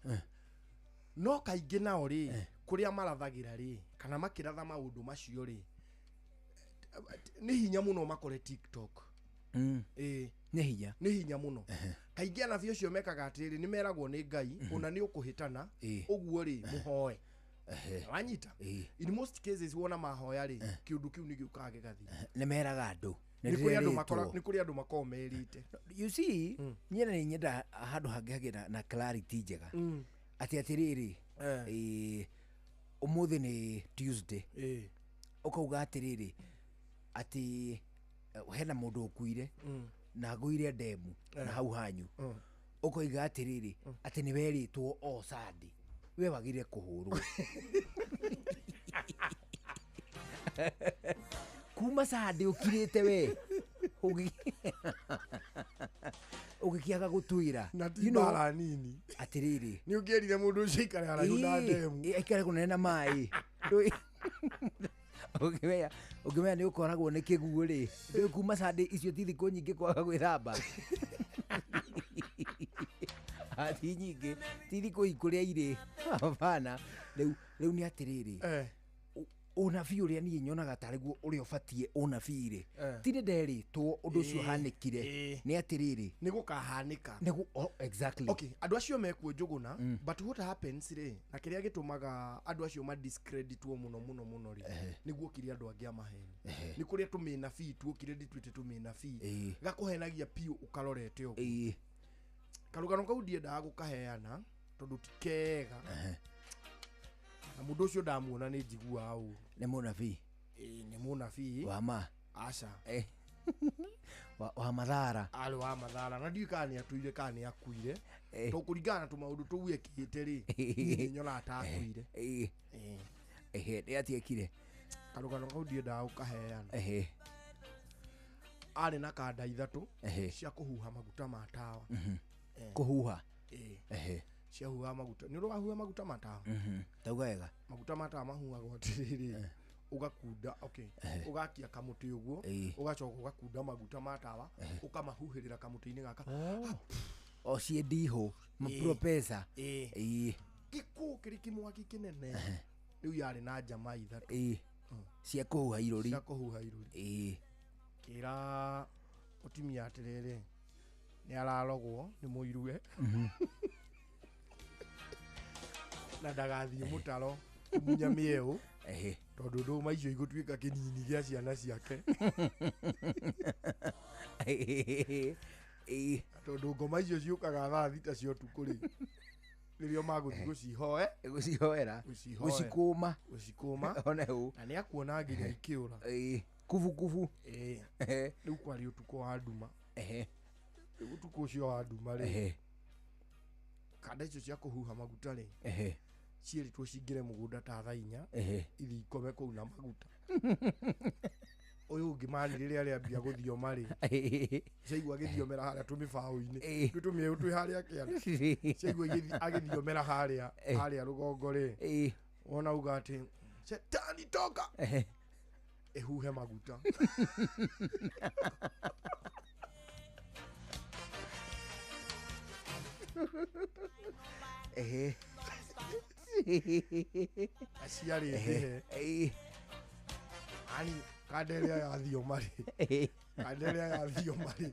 No kaingĩ nao rĩ, kũrĩa marathagĩra rĩ, kana makĩratha maũndũ macio rĩ, nĩ hinya mũno makore TikTok. Ĩ. Nĩ hinya. Nĩ hinya mũno. Kaingĩ anabii acio mekaga atĩrĩrĩ, nĩ meragwo nĩ Ngai, ona nĩ ũkũhĩtana, ũguo rĩ, mũhoe. Wanyita? In most cases wona mahoya rĩ, kĩũndũ kĩu nĩ gĩũkaga gĩgathiĩ. Nĩ meraga andũ. Nĩ kũrĩ andũ makora, nĩ kũrĩ andũ makoragwo merĩte. You see, niĩ nĩ nyenda handũ hangĩ hagĩe na clarity njega. Atĩ atĩrĩrĩ, ũmũthĩ nĩ Tuesday. Ũkauga atĩrĩrĩ, atĩ hena mũndũ ũkuire na ngũire ndemu na hau hanyu. Ũkoiga atĩrĩrĩ, atĩ nĩ werĩtwo o Sunday. We wagĩrĩire kũhũrwo. Kuma Sunday ũkirĩte we. Ũgĩkĩaga gũtwĩra. Na ti mbara nini. Atĩrĩrĩ. Nĩ ũngĩerire mũndũ ũcio aikare haraihu na ndemu. Aikare kũnene na maĩ. Ũngĩmenya ũngĩmenya nĩ ũkoragwo nĩ kĩguũ rĩ, ndũĩ kuma Sunday icio ti thikũ nyingĩ kwaga gwĩthamba. Ti nyingĩ, ti thikũ ikũrĩa irĩ. Hapana. Rĩu rĩu nĩ atĩrĩrĩ. Ũnabii ũrĩa niĩ nyonaga tarĩ guo ũrĩa ũbatiĩ ũnabii rĩ, ti nĩ nderĩtwo ũndũ ũcio ũhanĩkire, nĩ atĩrĩrĩ, nĩ gũkahanĩka. Exactly. Okay, andũ acio mekuo Njũgũna, but what happens rĩ, na kĩrĩa gĩtũmaga andũ acio ma discreditwo mũno mũno mũno rĩ, nĩguo kĩrĩa andũ angĩ a maheni. Nĩ kũrĩa tũmĩnabii tuokire ndituĩte tũmĩnabii, gakũhenagia piũ ũkarorete ũguo. Karũgano kau ndiendaga gũkaheana tondũ ti kega. Na mũndũ ũcio ndamuona nĩ njiguaga ũru. Nĩ mũnabii? Ĩĩ nĩ mũnabii. Wa ma? Aca. Wa mathara. Arĩ wa mathara na ndiũĩ kana nĩ atũire kana nĩ akuire. Tondũ kũringana na tũmaũndũ tũu ekĩte rĩ, niĩ nĩ nyonaga ta akuire. Nĩ atiekire. Karũgano kau ndiendaga gũkaheana. Arĩ na kanda ithatũ cia kũhuha maguta ma tawa. Kũhuha? Ciahuhaga maguta. Nĩ ũrĩ wahuha maguta ma tawa? Tauga wega. Maguta ma tawa mahuhagwo atĩrĩrĩ, ũgakunda, okay, ũgakia kamũtĩ ũguo, ũgacoka ũgakunda maguta ma tawa, ũkamahuhĩrĩra kamũtĩ-inĩ gaka. O ciĩ ndihũ, mapropesa. Gĩkũũ kĩrĩ kĩmwaki kĩnene. Rĩu yarĩ na njama ithatũ. Cia kũhuha irũri. Cia kũhuha irũri. Kĩra mũtumia atĩrĩrĩ, nĩ ararogwo nĩ mũirue. Na ndagathiĩ mũtaro kũmunya mĩeũ, tondũ ndũma icio igũtuĩka kĩnini gĩa ciana ciake. Tondũ ngoma icio ciũkaga thaa 6 cia ũtukũ rĩ, rĩrĩa magũthiĩ gũcihoe, gũcihoera, gũcikũma, gũcikũma. One ũũ. Na nĩ akuona nginya ikĩũra. Kubu kubu. Rĩu kwarĩ ũtukũ wa nduma. Rĩu ũtukũ ũcio wa nduma rĩ, kanda icio cia kũhuha maguta rĩ, ciĩrĩtwo cingĩre mũgũnda ta thaa 4, ithiĩ ikome kũu na maguta. Ũyũ ũngĩ mani rĩrĩa arĩambia gũthioma rĩ, ciaigua agĩthiomera harĩa tũmĩbaũ-inĩ, twĩ tũmĩeũ twĩ harĩa kĩanda, ciaigua agĩthiomera harĩa harĩa rũgongo rĩ, wona uga atĩ shetani toka, ĩhuhe maguta. Aciarĩ ndĩhe. Ani kanda ĩrĩa yathioma rĩ, kanda ĩrĩa yathioma rĩ,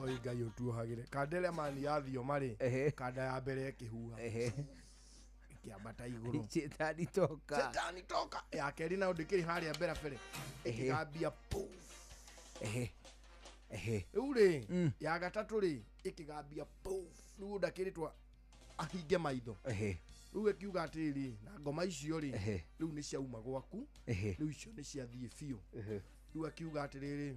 Oi Ngai ũtuohagĩre. Kanda ĩrĩa mani yathioma rĩ, kanda ya mbere ĩkĩhuha. Ĩkĩambata igũrũ. Shetani toka. Shetani toka. Ya kerĩ nayo ndĩkĩrĩ harĩa mbere bere. Ĩkĩgambia poof. Rĩu rĩ, ya gatatũ rĩ, ĩkĩgambia poof. Rĩu ndakĩrĩtwo ahinge maitho. Rĩu ĩkiuga atĩrĩrĩ, na ngoma icio rĩ, rĩu nĩ ciauma gwaku, rĩu icio nĩ ciathiĩ biũ. Rĩu akiuga atĩrĩrĩ,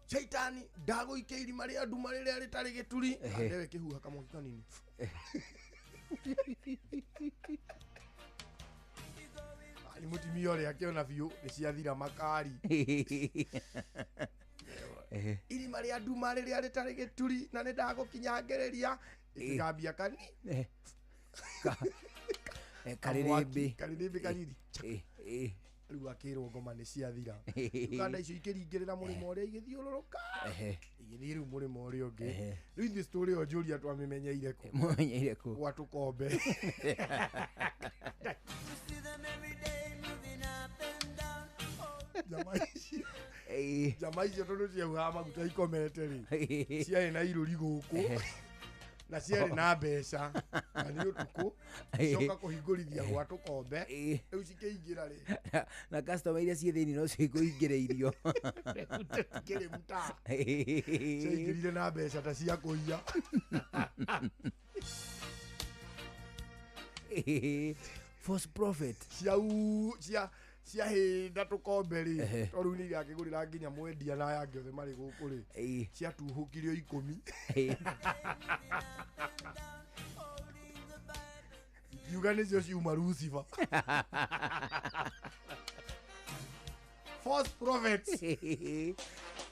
Shaitani ndagũikia irima rĩa nduma rĩrĩa rĩtarĩ gĩturi. Kanda ĩyo ĩkĩhuha kamwaki kanini. Nĩ mũtumia ũrĩa akĩona biũ nĩ ciathira makari. Irima rĩa nduma rĩrĩa rĩtarĩ gĩturi na nĩ ndagũkinyangĩrĩria. Ĩkĩgambia kani. Karĩrĩmbĩ. Karĩrĩmbĩ kanini. Rĩu akĩrwo ngoma nĩ ciathira. Rĩu kanda icio ikĩringĩrĩra mũrĩmo ũrĩa igĩthiũrũrũka. Igĩthiĩ rĩu mũrĩmo ũrĩa ũngĩ. Rĩu ithuĩ story ĩyo njũria twamĩmenyeire kũ? Mũmenyeire kũ? Gwa tũkombe. Njama icio tondũ ciaugaga maguta ikomete rĩ, ciarĩ na irũri gũkũ na ciarĩ na mbeca na nĩ ũtukũ coka kũhingũrithia gwa tũkombe rĩu cikĩingĩra rĩ na customer iria ciĩ thĩinĩ no cio ikũhingĩrĩirio. Kĩrĩ mtaa ciaingĩrire na mbeca ta cia kũiya. False prophet ciahĩnda tũkombe rĩ, tondũ rĩu nĩ irakĩgũrĩra nginya mwendia na aya angĩ othe marĩ gũkũ rĩ, ciatuhũkirio 10. Ikiuga nĩcio ciuma Lucifer. False prophets.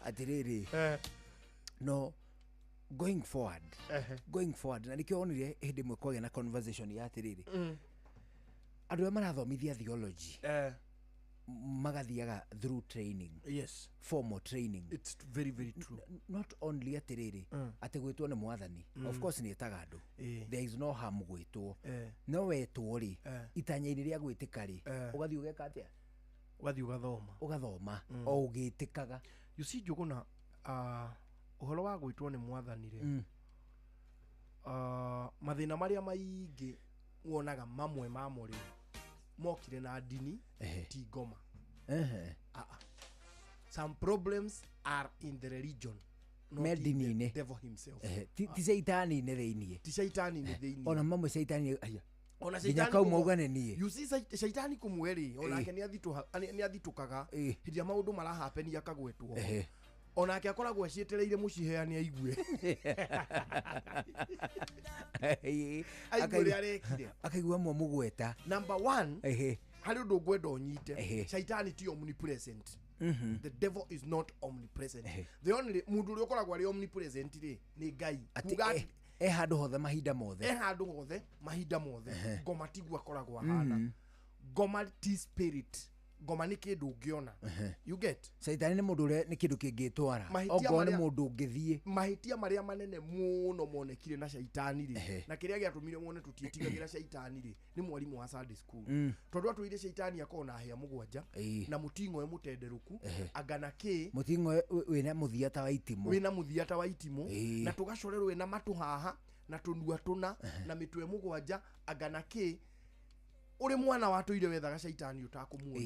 Atĩrĩrĩ, no going forward, going forward, na nĩkĩo wonire hĩndĩ ĩmwe kwagĩa na conversation ya atĩrĩrĩ, andũ arĩa marathomithia theology magathiaga through training. Yes. Formal training. It's very very true. Not only atĩrĩrĩ, atĩ gwĩtwo nĩ mwathani. Of course nĩ ĩtaga andũ. There is no harm gwĩtwo. No wetwo rĩ, itanya-inĩ rĩa gwĩtĩka rĩ, ũgathiĩ ũgeka atĩa? Ũgathiĩ ũgathoma. Ũgathoma o ũgĩtĩkaga. You see Njũgũna, ũhoro wa gwĩtwo nĩ mwathani rĩ, mathĩna marĩa maingĩ wonaga mamwe mamo rĩ, mokire na ndini ti ngoma. Some problems are in the religion, not in the devil himself. Ti caitani-inĩ thĩiniĩ. Ti caitani-inĩ thĩiniĩ. Ona mamwe caitani aya. Ona nginya caitani kau maugane niĩ. You see caitani kũmwe rĩ, onake nĩ athitũkaga hĩndĩ ĩrĩa maũndũ marahapeni akagwetwo. Onake akoragwo acietereire mũciheane aigue. Aigue ũrĩa arekire. Akaigua mwamũgweta. Number 1, harĩ ũndũ ngwenda ũnyite, caitani ti omnipresent. The devil is not omnipresent. The only mũndũ ũrĩa ũkoragwo arĩ omnipresent rĩ nĩ Ngai. Kuga e handũ hothe mahinda mothe. E handũ hothe mahinda mothe. Ngoma tiguo akoragwo ahana. Ngoma ti spirit. Ngoma nĩ kĩndũ ũngĩona. You get? Caitani nĩ mũndũ ũrĩa nĩ kĩndũ kĩngĩtwara. Ongorwo nĩ mũndũ ũngĩthiĩ. Mahĩtia marĩa manene mũno monekire na caitani rĩ, na kĩrĩa gĩatũmire muone tũtiĩtigagĩra caitani rĩ, nĩ mwarimũ wa Sunday school. Tondũ atwĩrire caitani akoragwo na hĩa mũgwanja, na mũting'oe mũtenderũku, anga na kĩ. Mũting'oe wĩna mũthia ta wa itimũ. Wĩna mũthia ta wa itimũ, na tũgacorerwo wĩna matũ haha, na tũnua tũna, na mĩtwe mũgwanja, anga na kĩ. Ũrĩ mwana watũire wethaga caitani ũtakũmuona.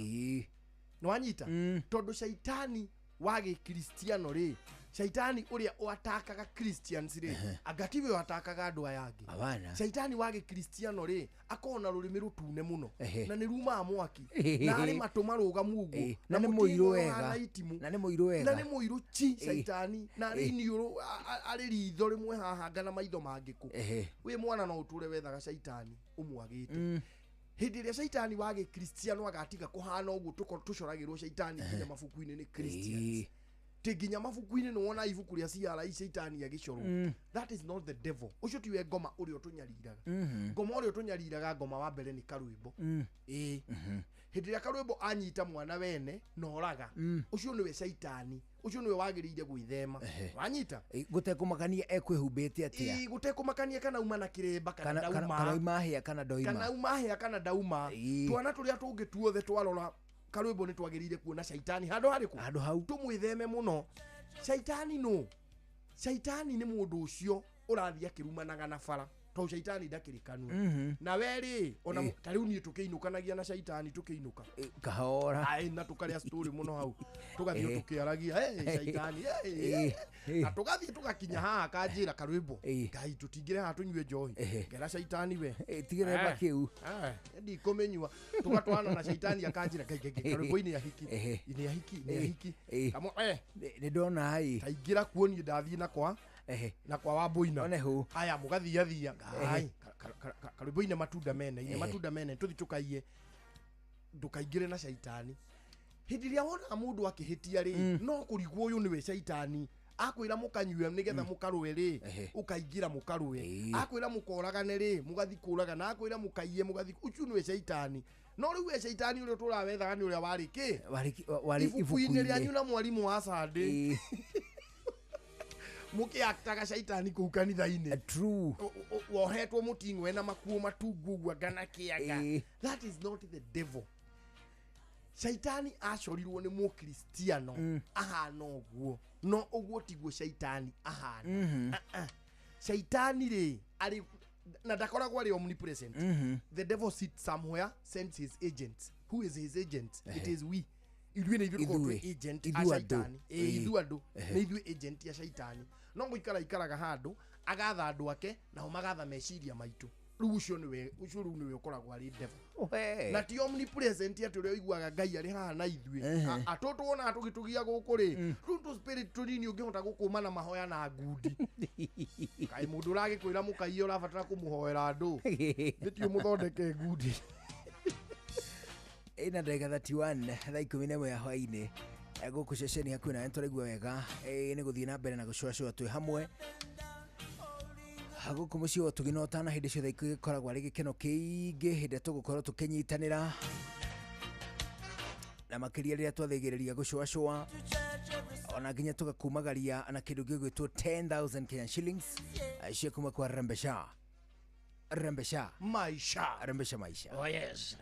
Nĩ wanyita? Tondũ caitani wa gĩkristiano rĩ, caitani ũrĩa ũatakaga Christians rĩ, anga tiwe ũatakaga andũ aya angĩ. Caitani wa gĩkristiano rĩ, akoragwo na rũrĩmĩ rũtune mũno, na nĩ rumaga mwaki, na arĩ matũ marũgamu ũguo, na nĩ mũirũ wega, na nĩ mũirũ wega, na nĩ mũirũ chi caitani, na arĩ iniũrũ, arĩ ritho rĩmwe haha anga na maitho mangĩkũ. Wĩ mwana no ũtũre wethaga caitani ũmwagĩte. Hĩndĩ ĩrĩa caitani wa gĩkristiano agatiga kũhana ũguo tũcoragĩrwo caitani nginya mabuku-inĩ nĩ Christians. Ti nginya mabuku-inĩ nĩ wona ibuku rĩa CRI caitani agĩcorwo. That is not the devil. Ũcio tiwe ngoma ũrĩa ũtũnyariraga. Ngoma ũrĩa ũtũnyariraga ngoma wa mbere nĩ karwĩmbo. Hĩndĩ ĩrĩa karwĩmbo anyita mwana wene na oraga, ũcio nĩwe caitani. Ũcio nĩwe wagĩrĩire gwĩthema. Wanyita? Gũtekũmakania ekwĩhumbĩte atĩa. Gũtekũmakania kana uma na kĩremba kana ndauma. Kana uma hĩa kana ndoima. Kana uma hĩa kana ndauma. Twana tũrĩa tũngĩ tuothe twarora karwĩmbo nĩ twagĩrĩire kuona caitani handũ harĩkũ? Handũ hau. Tũmwĩtheme mũno. Shaitani no shaitani nĩ mũndũ ũcio ũrathiĩ akĩrumanaga na bara tondũ shaitani ndakĩrĩ kanua. Na we rĩ ona ta rĩu niĩ tũkĩinũkanagia na shaitani tũkĩinũka kahora ai na tũkarĩa story mũno hau tũgathiĩ tũkĩaragia hey shaitani hey na tũgathiĩ tũgakinya haha kanjĩra karwĩmbo Ngai tũtingĩre haha tũnyue njohi ngera shaitani we tigĩrĩra kĩu ndikũmĩnyua tũgatwarana na shaitani akanjĩra Ngai Ngai karwĩmbo-inĩ ya hiki inĩ ya hiki inĩ ya hiki kamwe nĩ ndona ĩ taingĩra kuo niĩ ndathiĩ na kwa na kwa wambuina aya mũgathiathia Ngai karwĩmbo-inĩ matunda mene ine matunda mene tũthi tũkaiye ndũkaingĩre na shaitani hĩndĩ ĩrĩa wonaga mũndũ akĩhĩtia rĩ no kũrigwo ũyũ nĩwe shaitani akwĩra mũkanyue nĩgetha mũkarũe rĩ ũkaingĩra mũkarũe akwĩra mũkoragane rĩ mũgathi kũragana akwĩra mũkaiye mũgathi ũcio nĩwe shaitani no rĩu we shaitani ũrĩa tũrawethaga nĩ ũrĩa warĩ kĩ ibuku-inĩ rĩanyu na mwarimũ wa Sunday mũkĩaktaga shaitani kũu kanitha-inĩ true wohetwo mũting'oe na makuo matungu ũguo ngana kĩanga that is not the devil. Shaitani acorirwo nĩ mũkristiano ahana ũguo no ũguo tiguo shaitani ahana. Shaitani rĩ arĩ na ndakoragwo arĩ omnipresent. The devil sits somewhere, sends his agents. Who is his agent? It is we. Ithuĩ nĩ ithuĩ tũkoragwo twĩ agent a shaitani. Ithuĩ andũ nĩ ithuĩ agent ya shaitani no gũikara ikaraga handũ agatha andũ ake nao magatha meciria maitũ rĩu ũcio nĩwe ũcio rĩu nĩwe ũkoragwo arĩ devil na ti omnipresent atĩ ũrĩa ũiguaga Ngai arĩ haha na ithuĩ atũ tuonaga tũgĩtũgia gũkũ rĩ rĩu tũ spirit tũnini ũngĩhota gũkũma na mahoya na ngundi kaĩ mũndũ ũragĩkwĩra mũkaiye ũrabatara kũmũhoera andũ nĩtio mũthondeke ngundi. Ina ndagĩka 31 thaa 11 ya hwaĩ-inĩ gũkũ ceceni hakuhĩ nawe tũraigua wega nĩ gũthiĩ na mbere na gũcũacũa twĩ hamwe gũkũ mũciĩ wa ũtugi na ũtana hĩndĩ ciothe gĩkoragwo arĩ gĩkeno kĩingĩ hĩndĩ ĩrĩa tũgũkorwo tũkĩnyitanĩra na makĩria rĩrĩa twathĩgĩrĩria gũcũacũa ona nginya tũgakumagaria na kĩndũ gĩgwĩtwo 10,000 Kenyan shillings cia kuma kwa Rembesha Rembesha Maisha Rembesha Maisha. Oh yes.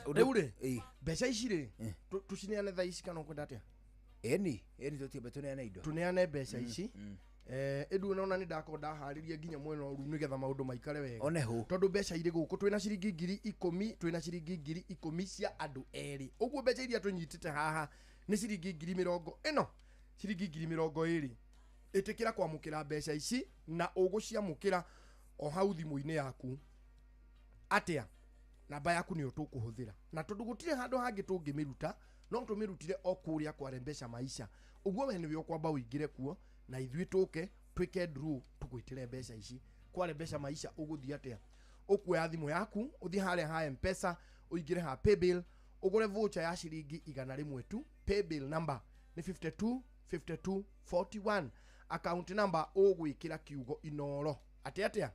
Rĩu rĩ mbeca ici rĩ tũcineane thaa ici kana ũkwenda atĩa? Ĩni ĩni tũtiambe tũneane indo tũneane mbeca ici ĩndu nona nĩ ndakorwo ndaharĩria nginya mwena ũru nĩgetha maũndũ maikare wega one hũ tondũ mbeca irĩ gũkũ twĩna ciringi 10,000 twĩna ciringi 10,000 cia andũ erĩ ũguo mbeca iria tũnyitĩte haha nĩ ciringi 20,000 ĩno ciringi 20,000 ĩtĩkĩra kwamũkĩra mbeca ici na ũgũciamũkĩra o hau thimũ-inĩ yaku atĩa namba yaku nĩyo tũkũhũthĩra na tondũ gũtirĩ handũ hangĩ tũngĩmĩruta no tũmĩrutire o kũrĩa kwa Rembesha Maisha ũguo we nĩwe ũkwamba ũingĩre kuo na ithuĩ tũke twĩke draw tũgwĩtĩre mbeca ici kwa Rembesha Maisha ũgũthiĩ atĩa ũkuoya thimũ yaku ũthiĩ harĩa ha M-Pesa ũingĩre ha paybill ũgũre voucher ya ciringi 100 tu paybill number nĩ 52 52 41 account number ũgwĩkĩra kiugo Inoro atĩa atĩa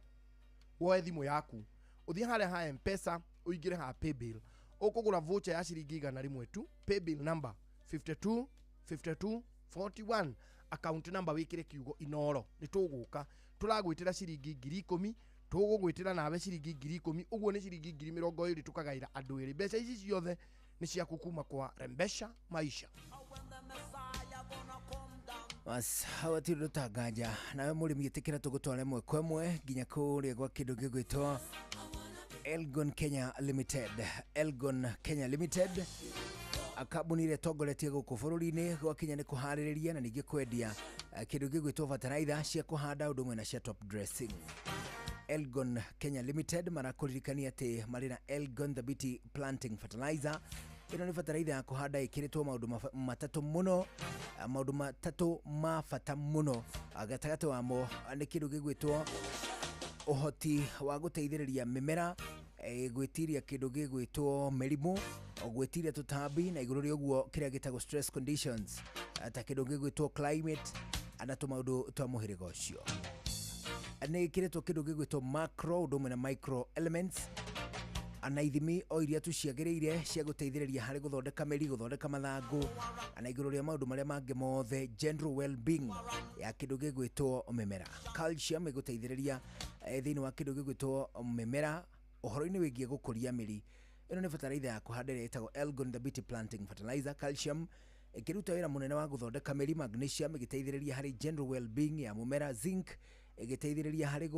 woe thimũ yaku ũthiĩ harĩa ha M-Pesa ũingĩre ha paybill ũkũgũra voucher ya ciringi 100 tu paybill number 52 52 41 account number wĩkĩre kiugo Inoro nĩ tũgũka tũragwĩtĩra ciringi 10,000 tũgũgwĩtĩra nawe ciringi 10,000 ũguo nĩ ciringi 20,000 tũkagaĩra andũ erĩ mbeca ici ciothe nĩ ciaku kuma kwa Rembesha Maisha. Hawa ti ũndũ tanganja nawe mũrĩmi ĩtĩkĩra tũgũtwara ĩmwe kwa ĩmwe nginya kũrĩa gwa kĩndũ gĩgwĩtwo Elgon Kenya Limited. Elgon Kenya Limited kambuni ĩrĩa ĩtongoretie gũkũ bũrũri-inĩ gwakinya nĩ kũharĩrĩria na ningĩ kwendia kĩndũ gĩgwĩtwo bataraitha cia kũhanda ũndũ ũmwe na cia top dressing. Elgon Kenya Limited marakũririkania atĩ marĩ na Elgon Thabiti Planting Fertilizer. Ĩno nĩ bataraitha ya kũhanda ĩkĩrĩtwo maũndũ matatũ mũno, maũndũ matatũ ma bata mũno. Gatagatĩ wamo nĩ kĩndũ gĩgwĩtwo ũhoti wa gũteithĩrĩria mĩmera gwĩtiria kĩndũ gĩgwĩtwo mĩrimũ, gwĩtiria tũtambi na igũrũ rĩa ũguo kĩrĩa gĩtagwo stress conditions ta kĩndũ gĩgwĩtwo climate na tũmaũndũ twa mũhĩrĩga ũcio. Nĩ ĩkĩrĩtwo kĩndũ gĩgwĩtwo macro ũndũ ũmwe na micro elements na ithimi o iria tu ciagĩrĩire cia gũteithĩrĩria harĩ gũthondeka mĩri, gũthondeka mathangũ na igũrũ rĩa maũndũ marĩa mangĩ mothe general well-being ya kĩndũ gĩgwĩtwo mĩmera. Calcium ĩgũteithĩrĩria thĩinĩ wa kĩndũ gĩgwĩtwo mĩmera ũhoro-inĩ wĩgiĩ gũkũria mĩri. Ĩno nĩ bataraitha ya kũhanda ĩrĩa ĩtagwo Elgon Thabiti Planting Fertilizer. Calcium Ĩkĩruta wĩra mũnene wa gũthondeka mĩri. Magnesium ĩgĩteithĩrĩria harĩ general well-being ya mũmera. Zinc ĩgĩteithĩrĩria harĩ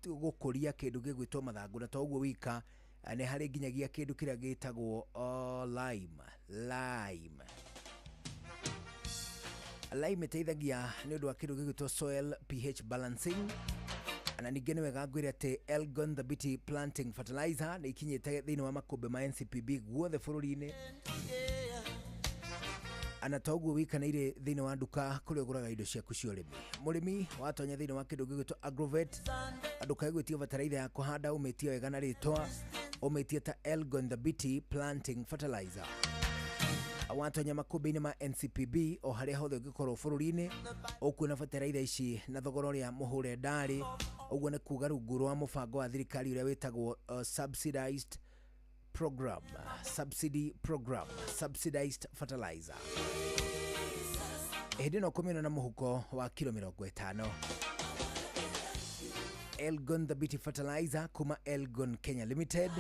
gũkũria kĩndũ gĩgwĩtwo mathangũ, na to ũguo wika, nĩ harĩ nginyagia kĩndũ kĩrĩa gĩtagwo lime ĩteithagia nĩ ũndũ wa kĩndũ gĩgwĩtwo soil pH balancing. Na ningĩ nĩ wega ngwĩre atĩ Elgon Thabiti Planting Fertilizer nĩ ikinyĩte thĩinĩ wa makũmbĩ ma NCPB guothe bũrũri-inĩ, ana toguo wikanĩire thĩinĩ wa nduka kũrĩa ũgũraga indo ciaku cia ũrĩmi. Mũrĩmi watonya thĩinĩ wa kĩndũ gĩgwĩtwo Agrovet, ndũkae gwĩtia bataraitha ya kũhanda, ũmĩtie wega na rĩtwa, ũmĩtie ta Elgon Thabiti Planting Fertilizer. Watonya makũmbĩ-inĩ ma NCPB o harĩa hothe ũngĩkorwo bũrũri-inĩ, ũkuona bataraitha ici na thogora ũrĩa mũhũre ndarĩ. Ũguo nĩ kuga rungu rwa mũbango wa thirikari ũrĩa wĩtagwo subsidized program, subsidy program, subsidized fertilizer. Hĩndĩ ĩno kũmĩona na mũhuko wa kilo 50. Elgon Thabiti Fertilizer kuma Elgon Kenya Limited.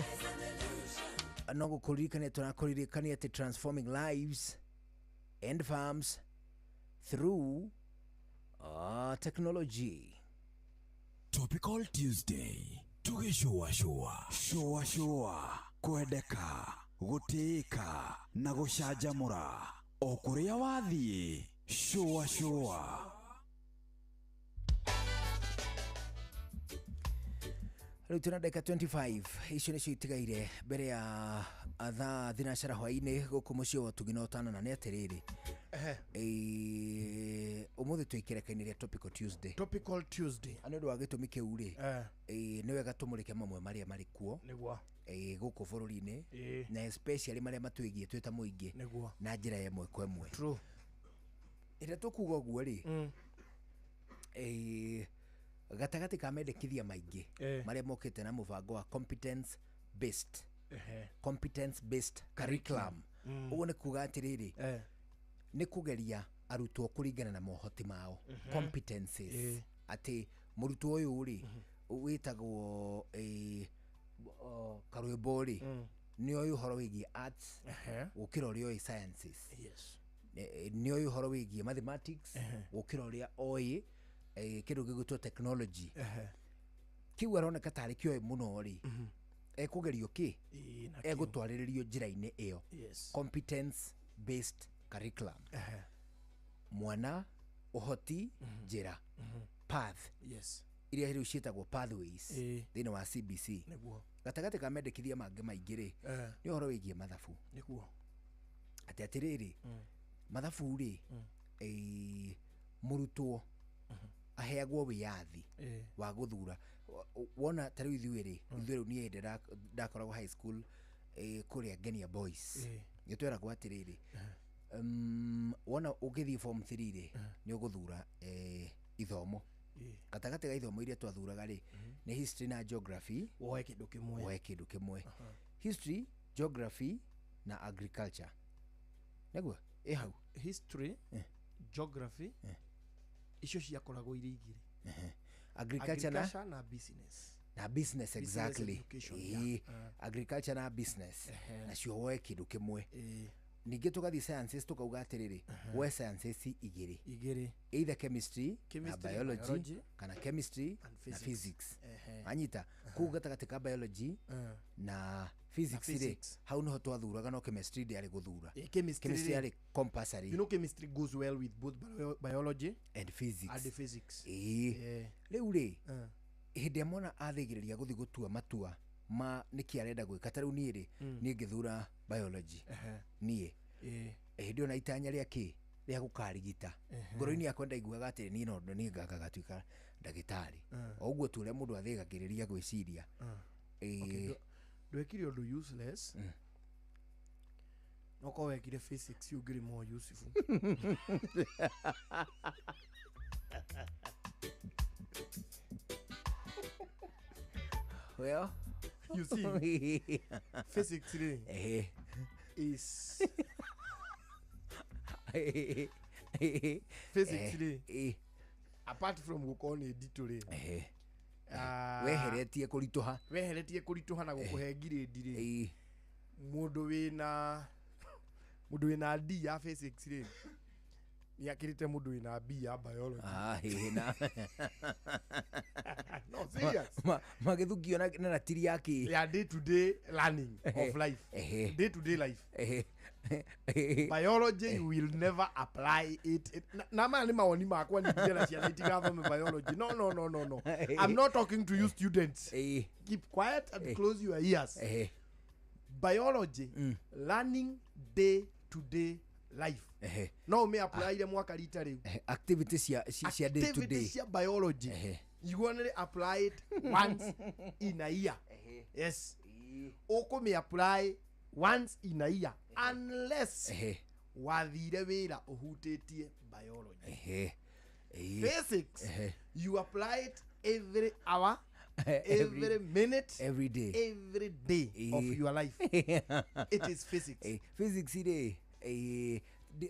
No gũkũririkania tũrakũririkania atĩ transforming lives and farms through technology. Topical Tuesday tũgĩcũacũa cũacũa kwendeka gũtĩĩka na gũcanjamũra o kũrĩa wathiĩ cũacũa. Rĩu twĩna ndagĩka 25 icio nĩcio itigaire mbere ya thaa thinacara hwaĩ-inĩ gũkũ mũciĩ wa ũtugi na ũtana. Na nĩ atĩrĩrĩ, ũmũthĩ twĩ kĩreka-inĩ rĩa Topical Tuesday. Topical Tuesday. Na nĩ ũndũ wa gĩtũmi kĩu rĩ, nĩ wega tũmũrĩke mamwe marĩa marĩ kuo nĩguo gũkũ bũrũri-inĩ, na especially marĩa matwĩgiĩ twĩ ta mũingĩ nĩguo na njĩra ya ĩmwe kwa ĩmwe. True. Ĩrĩa tũkuga ũguo rĩ, gatagatĩ ka mendekithia maingĩ marĩa mokĩte na mũbango wa competence based, competence based curriculum, ũguo nĩ kuga atĩrĩrĩ, nĩ kũgeria arutwo kũringana na mohoti mao, competences, atĩ mũrutwo ũyũ rĩ wĩtagwo Karwĩmbo rĩ, nĩ oĩ ũhoro wĩgiĩ arts gũkĩra ũrĩa oĩ sciences. Yes. Nĩ oĩ ũhoro wĩgiĩ mathematics gũkĩra ũrĩa oĩ kĩndũ gĩgwĩtwo technology. Kĩu aroneka tarĩ kĩoĩ mũno rĩ, ekũgerio kĩ, egũtwarĩrĩrio njĩra-inĩ ĩyo. Yes. Competence based curriculum. Mwana ũhoti, njĩra, path. Yes. Iria rĩu ciĩtagwo pathways thĩinĩ wa CBC. Nĩguo. Gatagatĩ ka mendekithia mangĩ maingĩ rĩ, nĩ ũhoro wĩgiĩ mathabu. Nĩguo. Atĩ atĩrĩrĩ, mathabu rĩ, mũrutwo aheagwo wĩyathi wa gũthura. Wona ta rĩu ithuĩ rĩ, ithuĩ rĩu niĩ hĩndĩ ndakoragwo high school kũrĩa Ngenia Boys, nĩ tweragwo atĩrĩrĩ, wona ũngĩthiĩ form 3 rĩ, nĩ ũgũthura ithomo. Gatagatĩ ga ithomo iria twathuraga rĩ, nĩ history na geography. Woe kĩndũ kĩmwe. Woe kĩndũ kĩmwe. History, geography na agriculture. Nĩguo ĩ hau. History, geography, icio ciakoragwo irĩ igĩrĩ. Agriculture na business. Na business, exactly. Education, agriculture na business. Nacio woe kĩndũ kĩmwe. Ningĩ tũgathiĩ sciences tũkauga atĩrĩrĩ, woe sciences igĩrĩ. Igĩrĩ. Either chemistry na biology, kana chemistry na physics. Anyita kũu gatagatĩ ka biology na physics rĩ, hau niho twathuraga, no chemistry ndĩarĩ gũthura. Chemistry yarĩ compulsory. You know chemistry goes well with both biology and physics. And physics. Rĩu rĩ, hĩndĩ ĩrĩa mwana athĩgĩrĩria gũthiĩ gũtua matua ma nĩkĩ arenda gwĩka, ta rĩu niĩ rĩ, niĩ ngĩthura biology. Niĩ hĩndĩ ĩyo na itanya rĩa kĩ, rĩa gũkarigita. Ngoro-inĩ yakwa ndaiguaga atĩ niĩ no niĩ ngagatuĩka ndagĩtarĩ. O ũguo tu ũrĩa mũndũ athĩgagĩrĩria gwĩciria. Ndwekire ũndũ useless. No korwo wekire physics ũngĩrĩ more useful. Well, you see, physics rĩ is physics rĩ, apart from gũkorwo nĩ nditũ rĩ, weheretie kũritũha, weheretie kũritũha na gũkũhe ngirĩndi rĩ, mũndũ wĩna Mũndũ wĩna D ya physics rĩ, nĩ akĩrĩte mũndũ wĩna B ya biology. Ah, hĩhĩ na No, serious. Magĩthukio na ratiri ya kĩ? Ya day to day learning of life. Ehe. Day to day life. Ehe. Biology, you will never apply it. Na maya nĩ mawoni makwa, ningĩ na ciana itigathome biology. No, no, no, no, no, I'm not talking to you students. Keep quiet and close your ears. Ehe. Biology, learning day to day life, Ehe. no ũmĩ apply mwaka rita rĩu. Ehe, activity cia day to Activity day. cia biology, Ehe. you only apply it once in a year. Yes, ũkũmĩ apply once in a year unless Ehe. wathire wĩra ũhutĩtie biology. Ehe. Ĩĩ. Physics, Ehe. you apply it every hour, every minute, every day, every day of your life. It is physics. Physics rĩ,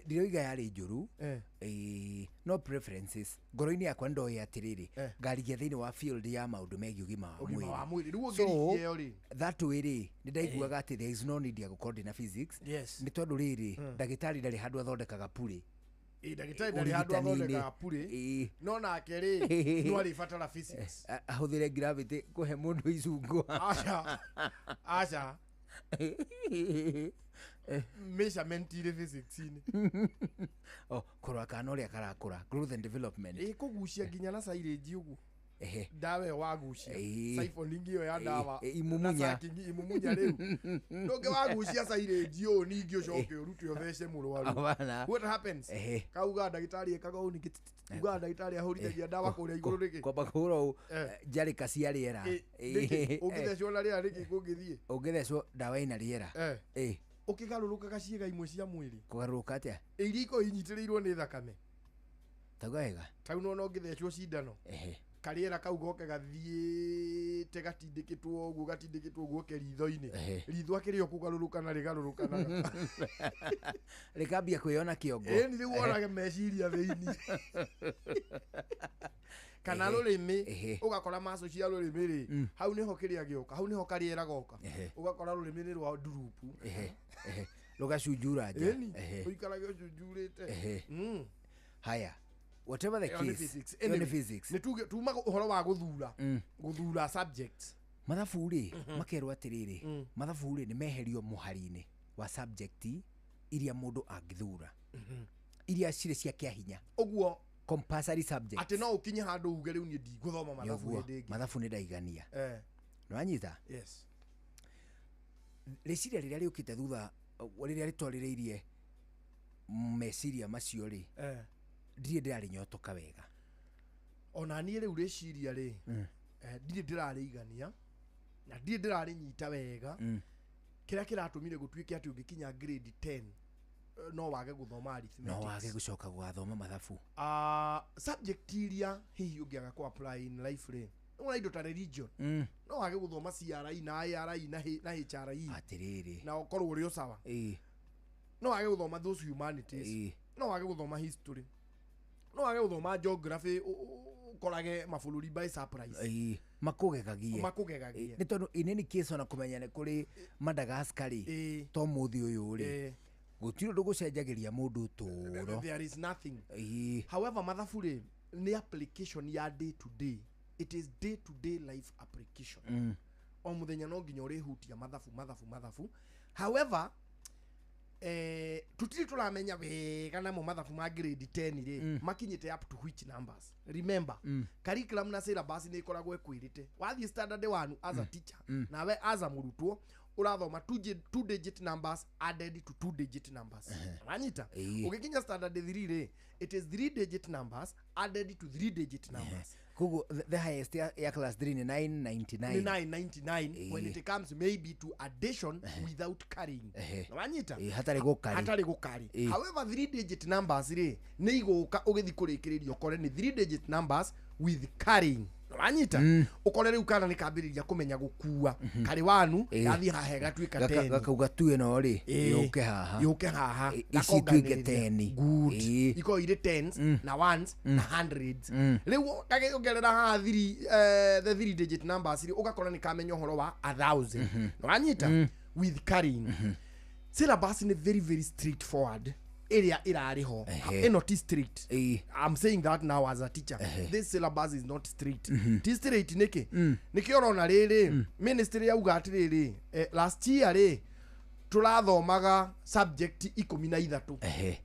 ndiroiga yarĩ njũru. Eh. No preferences ngoro-inĩ yakwa ndoĩ atĩrĩrĩ, Eh. ngarigia thĩinĩ wa field ya maũndũ megiĩ ũgima wa Ũgima wa mwĩrĩ. mwĩrĩ. Rĩu So, ũngĩrikia ĩyo rĩ. that way rĩ, nĩ ndaiguaga atĩ there is no need ya gũkorwo ndĩna physics. Yes. Nĩ tondũ rĩrĩ, ndagĩtarĩ ndarĩ handũ athondekaga purĩ. Ĩ, ndagĩtarĩ ndarĩ handũ Ũrigitani-inĩ. athondekaga purĩ. Ĩĩ. No nake rĩ, no arĩbatara physics. Ahũthĩre gravity kũhe mũndũ icungwa. Aca, aca, measurement irĩ physics-inĩ. Oh, kũrora kana ũrĩa karakũra, growth and development. Ĩ, kũgucia nginya na silage ũguo. Ehe. Ndawa ĩyo wagucia, Ĩĩ. siphoning ĩyo ya ndawa. Ĩ, imumunya. Na sucking, imumunya rĩu ndũngĩ wagucia silage ũũ ningĩ ũcoke ũrute ũthece mũrwaru. Hapana. What happens? Ehe. Kauga ndagĩtarĩ ekaga ũũ ningĩ, ugaga ndagĩtarĩ ahũrithagia ndawa kũrĩa igũrũ rĩkĩ. Kwamba kũhũra ũũ Eh. njarĩka cia rĩera. Ĩ, nĩkĩ? Ũngĩthecwo na rĩera nĩkĩ kũngĩthiĩ? Ũngĩthecwo ndawa ĩna rĩera. Eh. Ĩ. Ũkĩgarũrũkaga ciĩga imwe cia mwĩrĩ. Kũgarũrũka atĩa? Ĩ, iria ikoragwo inyitĩrĩirwo nĩ thakame. Tauga wega. Tau nona ũngĩthecwo cindano, Ehe. karĩera kau goke gathiĩte gatindĩkĩtwo ũguo, gatindĩkĩtwo ũguo ke ritho-inĩ. Ehe. Ritho akĩrĩ o kũgarũrũkana rĩgarũrũkanaga. Rĩkambia kwĩyona kĩongo. Ĩni rĩu wonage meciria thĩinĩ kana Ehe. rũrĩmĩ. Ehe. Ũgakora maco cia rũrĩmĩ rĩ, hau nĩho kĩrĩa gĩoka, hau nĩho karĩera goka. Ehe. Ũgakora rũrĩmĩ nĩ rwa ndurupu. Ehe. Ehe. Rũgacunjura nja. Ĩni Ehe. ũikarage ũcunjurĩte. Ehe. Mm. Haya, whatever the Ĩyo nĩ case, physics. ĩyo nĩ Anyway, physics. nĩ tuge tuma ũhoro wa gũthura, gũthura subjects. Mathabu rĩ, makerwo atĩrĩrĩ, mathabu rĩ nĩ meherio mũhari-inĩ wa subject iria mũndũ angĩthura, iria cirĩ cia kĩa hinya. Ũguo. Compulsory subject. Atĩ no ũkinye handũ uge rĩu niĩ ndigũthoma Nĩ mathabu ũguo, hĩndĩ ĩngĩ. mathabu nĩ ndaigania. Eh. Nĩwanyita? Yes. Rĩciria rĩrĩa rĩũkĩte thutha, rĩrĩa rĩtwarĩrĩirie meciria macio rĩ, Eh. ndirĩ ndĩrarĩnyotoka wega. Ona niĩ rĩu rĩciria rĩ, ndirĩ ndĩrarĩigania na ndirĩ ndĩrarĩnyita wega. Kĩrĩa kĩratũmire gũtuĩke atĩ ũngĩkinya grade 10, no wage gũthoma arithmetic. No wage gũcoka gũgathoma mathabu. Subject iria hihi ũngĩaga kũ apply in life rĩ, nĩwona indo ta religion, no wage gũthoma CRE na IRE na HRE. Atĩrĩrĩ. Na ũkorwo ũrĩ o sawa. Ĩĩ. No wage gũthoma those humanities. Ĩĩ. No wage gũthoma history, no wage gũthoma geography, ũkorage mabũrũri by surprise. Ĩĩ, makũgegagie. Makũgegagie. Nĩ tondũ in any case, ona kũmenya nĩ kũrĩ Madagascar rĩ, Ĩĩ. to mũthĩ ũyũ rĩ, Ĩĩ. gũtirĩ ũndũ gũcenjagĩria mũndũ ũtũũro. There is nothing. Ĩĩ. However, mathabu rĩ nĩ application ya day to day. It is day to day life application. O mũthenya no nginya ũrĩhutia mathabu, mathabu, mathabu. However, tutirĩ tũramenya wega namo mathabu ma grade 10 rĩ, makinyĩte up to which numbers. Remember, curriculum na syllabus nĩ ĩkoragwo ĩkwĩrĩte wathiĩ standard 1 as a teacher, nawe as a mũrutwo ũrathoma two digit numbers added to two digit numbers. Wanyita? Ĩĩ. Ũgĩkinya standard 3 rĩ, it is three digit numbers added to three digit numbers. Koguo the highest ya class 3 nĩ 999. Nĩ 999 when Ĩĩ. it comes maybe to addition without carrying. Ehe. Wanyita? Ĩĩ, hatarĩ gũkarĩ. Hatarĩ gũkarĩ. Ĩĩ. However, three digit numbers rĩ, nĩ igũka ũgĩthiĩ kũrĩkĩrĩria ũkore nĩ three digit numbers with carrying. Wanyita? Ũkore rĩu kana nĩ kambĩrĩria kũmenya gũkua karĩ wanu, Ĩĩ. gathiĩ haha gatuĩka 10. Gakauga tu ĩno rĩ, Ĩĩ. yũke haha. Yũke haha. Ĩ, ici ituĩke Gakonganĩrĩria. 10. Good. Ĩĩ. Ikoragwo irĩ tens na ones na hundreds. Rĩu gagĩongerera haha three, the three digit numbers rĩ, ũgakora nĩ kamenya ũhoro wa a thousand. Wanyita? With carrying. Syllabus nĩ very very straightforward ĩrĩa ĩrarĩ ho. Ehe. Ĩno ti straight. I'm saying that now as a teacher. This syllabus is not straight. Ti straight nĩkĩ? Nĩkĩo ũrona rĩrĩ ministry yauga atĩrĩrĩ, last year rĩ tũrathomaga subject 13. Ehe.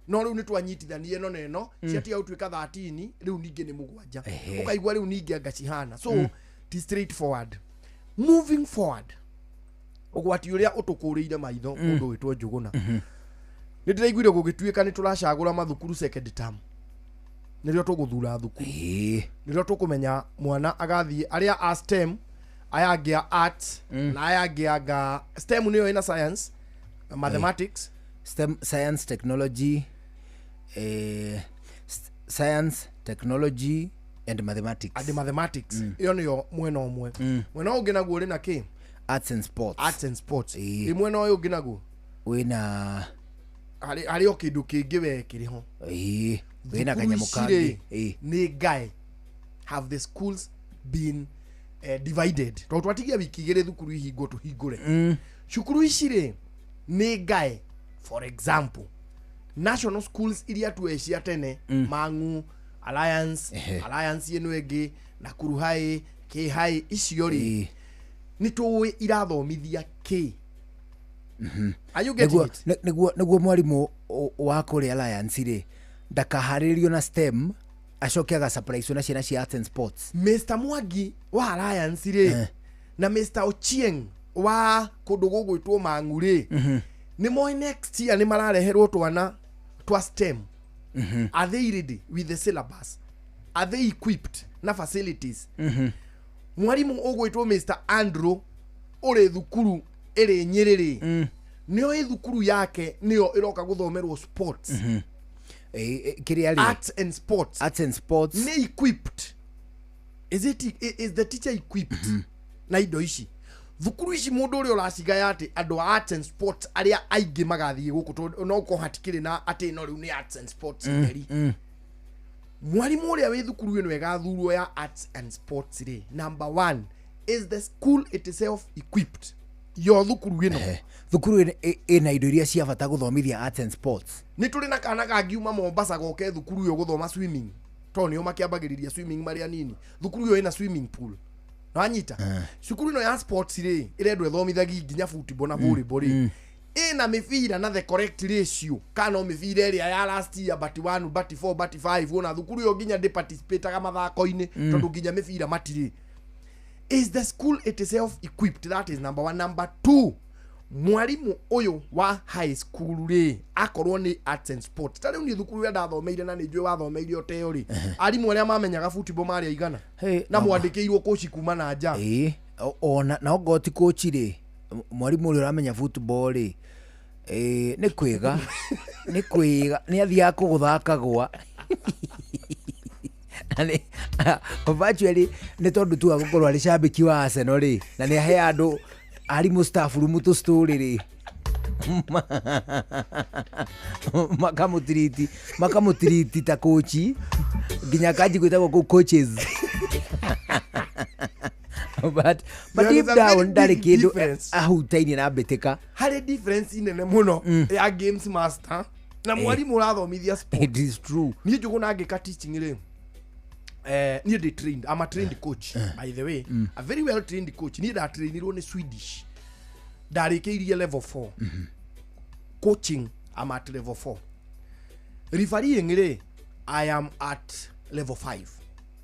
No rĩu nĩ twanyitithanie ĩno na ĩno, ciatiga gũtuĩka 13, rĩu ningĩ nĩ 7. Ehe. Ũkaigua rĩu ningĩ anga cihana so ti straightforward. Moving forward, ũgwati ũrĩa ũtũkũrĩire maitho mũndũ wĩtwo Njũgũna, nĩ ndĩraiguire gũgĩtuĩka nĩ tũracagũra mathukuru second term, nĩrĩo tũgũthura thukuru, nĩrĩo tũkũmenya mwana agathiĩ arĩa a STEM, aya angĩ a arts, na aya angĩ anga STEM nĩyo ĩna science, mathematics. STEM, science, technology, science, technology and mathematics. And mathematics. Ĩyo nĩyo mwena ũmwe. Mwena ũyũ ũngĩ naguo ũrĩ na kĩ? Arts and sports. Arts and sports. Ĩ mwena ũyũ ũngĩ naguo wĩna harĩ o kĩndũ kĩngĩ we kĩrĩ ho. Ĩĩ, wĩna Thukuru kanyamũ ici kangĩ. rĩ, nĩ ngae. Have the schools been divided? Tondũ twatigia wiki 2 thukuru ihingwo tũhingũre cukuru ici rĩ nĩ ngae. For example, national schools iria tuoe cia tene, Mang'u, Alliance, Alliance ĩno ĩngĩ, Nakuru High, K High, icio rĩ nĩ tũĩ irathomithia kĩ? Are you getting Nĩguo- it? nĩguo mwarimũ wa kũrĩa Alliance rĩ ndakaharĩrĩrio na STEM acoke agasurprise na ciana cia arts and sports. Mr Mwangi wa Alliance rĩ na Mr Ochieng wa kũndũ gũgwĩtwo Mang'u rĩ, nĩ moĩ next year nĩ marareherwo twana twa STEM. Are they ready with the syllabus? Are they equipped na facilities? Mwarimũ ũgwĩtwo Mr Andrew ũrĩ thukuru ĩrĩ Nyĩrĩ rĩ, nĩoĩ thukuru yake nĩyo ĩroka gũthomerwo sports. Kĩrĩa rĩ Arts and sports. Arts and sports. Nĩ equipped? Is it, is the teacher equipped na indo ici? Thukuru ici mũndũ ũrĩa ũracigaya atĩ andũ a arts and sports arĩa aingĩ magathiĩ gũkũ, tondũ no ũkorwo hatikĩrĩ na atĩ no rĩu nĩ arts and sports theri. Mwarimũ ũrĩa wĩ thukuru ĩno ĩgathurwo ya arts and sports rĩ, number one, is the school itself equipped? Yo thukuru ĩno Thukuru ĩna indo iria cia bata gũthomithia arts and sports? Nĩ tũrĩ na kana kangiuma Mombasa goke thukuru ĩyo gũthoma swimming, tondũ nĩo makĩambagĩrĩria swimming marĩ anini. Thukuru ĩyo ĩna swimming pool, nĩwanyita? Cukuru ĩno ya sports rĩ ĩrendwo ĩthomithagi nginya football na volleyball rĩ, ĩna mĩbira na the correct ratio kana no mĩbira ĩrĩa ya last year, but 1, but 4, but 5? Ona thukuru ĩyo nginya ndĩ-participataga mathako-inĩ tondũ nginya mĩbira matirĩ. Is the school itself equipped? That is number one. Number two, mwarimu ũyũ wa high school rĩ, akorwo nĩ arts and sport, ta rĩu niĩ thukuru ĩrĩa ndathomeire na nĩ njũĩ wathomeire ũteo rĩ, arimũ arĩa mamenyaga football marĩ aigana na mwandĩkĩirwo kũci kuma na nja? Ĩĩ, ona na okorwo ti kũci rĩ, mwarimũ ũrĩa ũramenya football rĩ, ĩĩ, nĩ kwĩga nĩ kwĩga nĩ athiaga kũgũthaka gwa virtually nĩ tondũ tu agũkorwo arĩ cambĩki wa Arsenal rĩ, na nĩ ahe andũ arimũ staff room tũ story rĩ, makamũtiriti ta kũci nginya kanji gwĩtagwo kũu coaches, but There deep is a very down ndarĩ big kĩndũ difference. ahutainie na mbĩtĩka. Harĩ difference nene mũno ya games master na mwarimũ ũrathomithia sport. It is true. Niĩ Njũgũna ngĩka teaching rĩ, niĩ ndĩ trained, I'm a trained coach, by the way, a very well trained coach. Niĩ ndatrainirwo nĩ Swedish, ndarĩkĩirie level 4 coaching. I'm at level 4. Refereeing rĩ, I am at level 5,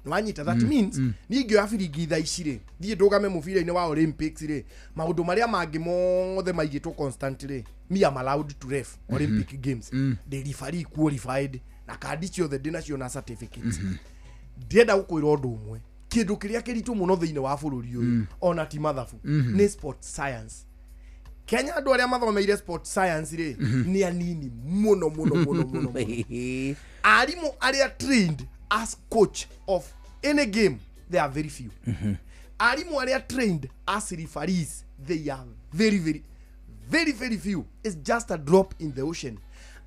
nĩwanyita? That means niĩ ingĩoya biringi thaa ici rĩ, thiĩ ndũgame mũbira-inĩ wa Olympics rĩ, maũndũ marĩa mangĩ mothe maigĩtwo constant rĩ, me am allowed to ref Olympic Games. Ndĩ referee qualified na kandi ciothe ndĩnacio na certificates. Ndĩrenda gũkwĩra ũndũ ũmwe, kĩndũ kĩrĩa kĩritũ mũno thĩinĩ wa bũrũri ũyũ, ona ti mathabu, nĩ sport science. Kenya andũ arĩa mathomeire sport science rĩ nĩ anini mũno mũno mũno mũno mũno. Arimũ arĩa trained as coach of any game, they are very few. Arimũ arĩa trained as referees, they are very very very very few. It's just a drop in the ocean.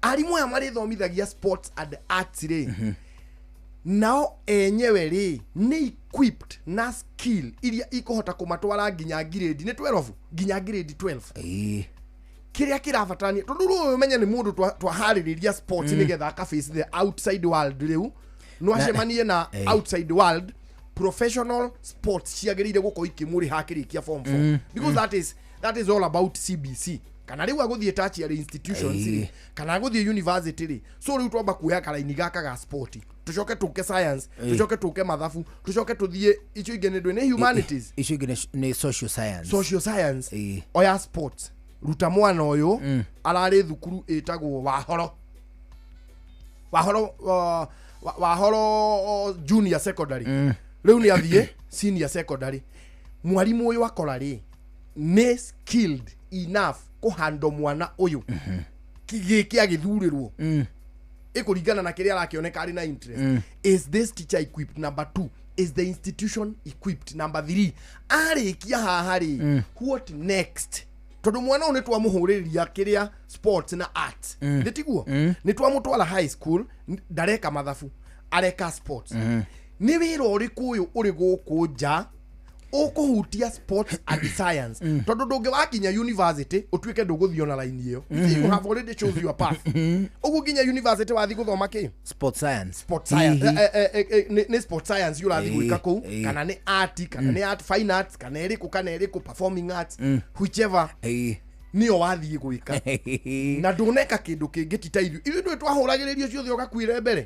Arimũ aya marĩthomithagia sports and arts rĩ, nao enyewe rĩ nĩ equipped na skill iria ikũhota kũmatwara nginya grade nĩ 12, nginya grade 12? Ĩĩ. Kĩrĩa kĩrabatarania, tondũ rĩu ũyũ ũmenye nĩ mũndũ twaharĩrĩria sports nĩgetha aka face the outside world. Rĩu no acemanie na outside world. Professional sports ciagĩrĩire gũkorwo ikĩmũrĩha akĩrĩkia form 4, because that is all about CBC, kana rĩu agũthiĩ tertiary institutions rĩ, kana agũthiĩ university rĩ. So rĩu twamba kuoya karaini gaka ga sport, tũcoke tũke science, tũcoke tũke mathabu, tũcoke tũthiĩ icio ingĩ nĩ ndũĩ nĩ humanities. Icio ingĩ nĩ social science. Social science. Oya sports, ruta mwana ũyũ ararĩ thukuru ĩtagwo Wahoro, Wahoro, Wahoro Junior Secondary. Rĩu nĩ athiĩ senior secondary. Mwarimũ ũyũ akora rĩ nĩ skilled enough kũhando mwana ũyũ gĩkĩ agĩthurĩrwo ĩkũringana na kĩrĩa arakĩoneka arĩ na interest. Is this teacher equipped? Number two, is the institution equipped? Number three, arĩkia haha rĩ, what next? Tondũ mwana ũyũ nĩ twamũhũrĩrĩria kĩrĩa sports na arts, nĩ tiguo? Nĩ twamũtwara high school, ndareka mathabu, areka sports. Nĩ wĩra ũrĩkũ ũyũ ũrĩ gũkũ nja ũkũhutia sports and science? Tondũ ndũngĩwakinya university ũtuĩke ndũgũthiĩ ona line ĩyo. You have already chose your path. Ũguo nginya university wathiĩ gũthoma kĩ? Sport science. Sport science. Nĩ sport science ũrathiĩ gwĩka kũu, kana nĩ art, kana nĩ art, fine arts, kana ĩrĩkũ, kana ĩrĩkũ, performing arts, whichever nĩyo wathiĩ gwĩka, na ndũneka kĩndũ kĩngĩ. Ti ta ithuĩ, ithuĩ ndũĩ twahũragĩrĩrio ciothe ũgakuire mbere.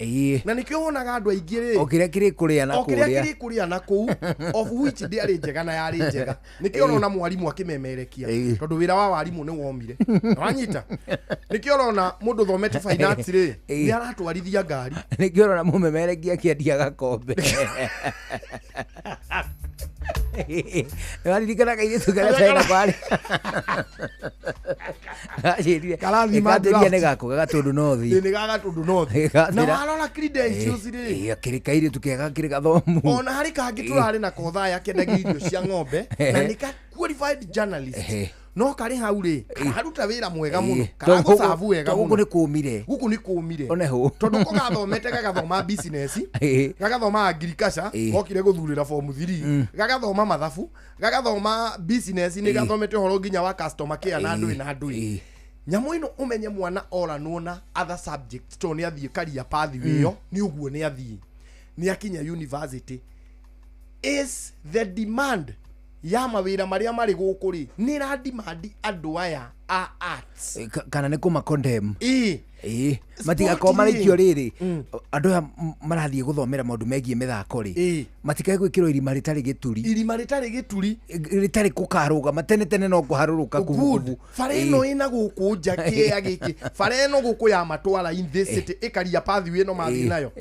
Na nĩkĩo wonaga andũ aingĩ rĩ, O kĩrĩa kĩrĩ kũrĩa na o kĩrĩa kũrĩa. Kĩrĩ kũrĩa na kũu, of which ndĩarĩ njega na yarĩ njega. Nĩkĩo ũrona mwarimũ akĩmemerekia, tondũ wĩra wa warimũ nĩ womire. Wanyita? Nĩkĩo ũrona mũndũ thomete finance rĩ, nĩ aratwarithia ngari. Nĩkĩo ũrona mũmemerekia akĩendia gakombe. Nĩwaririkana kairĩtu karĩa twarĩ nako harĩa? Gacĩrire Karathima ĩkanjĩria draft. nĩ gako gagatũndũ nothi. Nĩ gagatũndũ nothi. Na warora credentials rĩ, Kĩrĩ kairĩtu kega, kĩrĩ gathomu. Ona harĩ kangĩ tũrarĩ na kothaya kendagia irio cia ng'ombe, na nĩ ka qualified journalist, no karĩ hau rĩ, kararuta wĩra mwega mũno, karagũcabu wega Tondũ gũkũ mũno. nĩ kũmire. Gũkũ nĩ kũmire. Oneho. Tondũ ko gathomete, gagathoma business, gagathoma agriculture, gokire gũthurĩra form 3, gagathoma mathabu, gagathoma business, nĩ gathomete ũhoro nginya wa customer care na ndũĩ na ndũĩ. Nyamũ ĩno, ũmenye mwana oranwo na other subjects, tondũ nĩ athiĩ career path ĩyo, nĩ ũguo nĩ athiĩ, nĩ akinya university, is the demand ya mawĩra marĩa marĩ gũkũ rĩ, nĩ ĩra demand andũ aya a arts? Kana nĩ kũma condemn. Ĩĩ. Ĩĩ, Sport matigakorwo rĩ. maraikio rĩrĩ, andũ aya marathiĩ gũthomera maũndũ megiĩ mĩthako rĩ, matikae gwĩkĩrwo irima rĩtarĩ gĩturi. Irima rĩtarĩ gĩturi. Rĩtarĩ kũkarũgama tene tene, no kũharũrũka. Good. Kubukubu. Bara ĩno ĩna gũkũ nja kĩea gĩkĩ, bara ĩno gũkũ ya matwara in this city, ĩkaria pathway ĩno mathiĩ nayo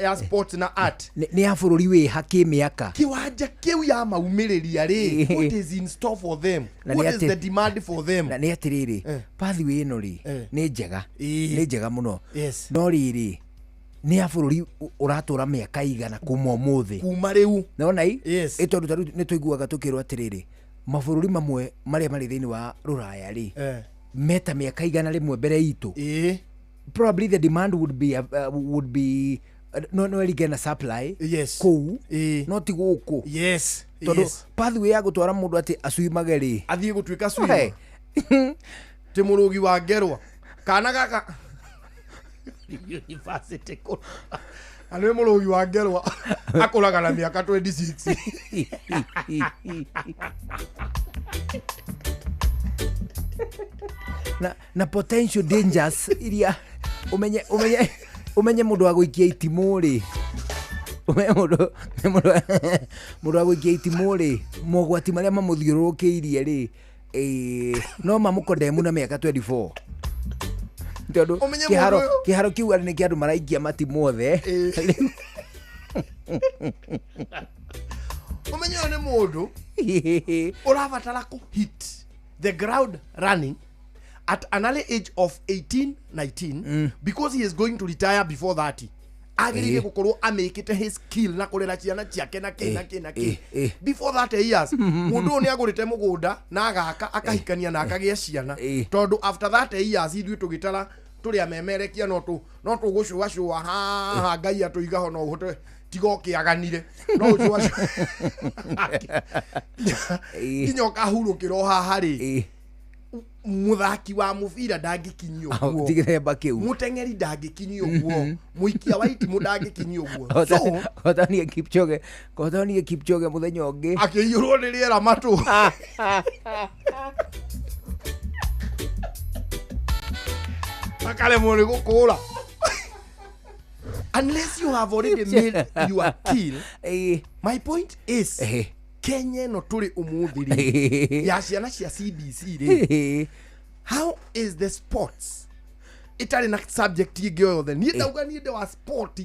ya sports na art. Nĩ ya bũrũri wĩ ha kĩmĩaka. Kĩwanja kĩu ya maumĩrĩria rĩ, what is in store for them? Na nĩ What is atĩ- the demand for them? Na nĩ atĩrĩrĩ, pathway ĩno rĩ, nĩ njega, nĩ njega mũno. No rĩrĩ, nĩ ya bũrũri ũratũra mĩaka igana kuma ũmũthĩ. Kuma rĩu. Nona i ĩ tondũ ta rĩu nĩ tũiguaga tũkĩrwo atĩrĩrĩ, mabũrũri mamwe marĩa marĩ thĩinĩ wa rũraya rĩ, meta mĩaka 100 mbere itũ. Probably the demand would be no ĩringane na supply kũu, no ti gũkũ. Tondũ pathway ya gũtwara mũndũ atĩ acuimage rĩ, athiĩ gũtuĩka swimmer, ti mũrũgi wa ngerwa kana gaka university kũ na nĩ mũrũgi wa ngerwa akũraga na mĩaka 26. Na potential dangers iria ũmenye mũndũ wa gũikia itimũ rĩ, ũmenye mũndũ wa gũikia itimũ rĩ, mogwati marĩa mamũthiũrũrũkĩirie rĩ, no mamũkondemu na mĩaka 24, tondũ Ũmenye kĩharo mũndũ ũyũ- kĩharo kĩu arĩ nĩ kĩa andũ maraikia matimũ othe. Rĩu- Ũmenye ũyũ nĩ mũndũ ũrabatara kũ hit the ground running at an early age of 18 19, because he is going to retire before 30. Agĩrĩire gũkorwo amĩkĩte his skill na kũrera ciana ciake na kĩ na kĩ na kĩ before 30 years. Mũndũ ũyũ nĩ agũrĩte mũgũnda na agaka, akahikania na akagĩa ciana, tondũ after 30 years ithuĩ tũgĩtara tũrĩ amemerekia, no tũgũcũacũa haha Ngai atũiga ho, no ũhote tiga ũkĩaganire, no ũcũacũa nginya ũkahurũkĩra o haha rĩ. Muthaki wa mubira ndangĩkinyia ũguo. Ti gĩthemba kĩu. Mũteng'eri ndangĩkinyia ũguo, mũikia wa itimũ ndangĩkinyia ũguo. So Kotanie Kipchoge, kotanie Kipchoge mũthenya ũngĩ akĩiyũrwo nĩ rĩera matũ. Akaremwo nĩ gũkũra unless you have already made your kill. My point is, Kenya ĩno tũrĩ ũmũthĩ rĩ, ya ciana cia CBC rĩ, how is the sports ĩtarĩ na subject ĩngĩ o yothe? Niĩ ndauga niĩ ndĩ wa sport,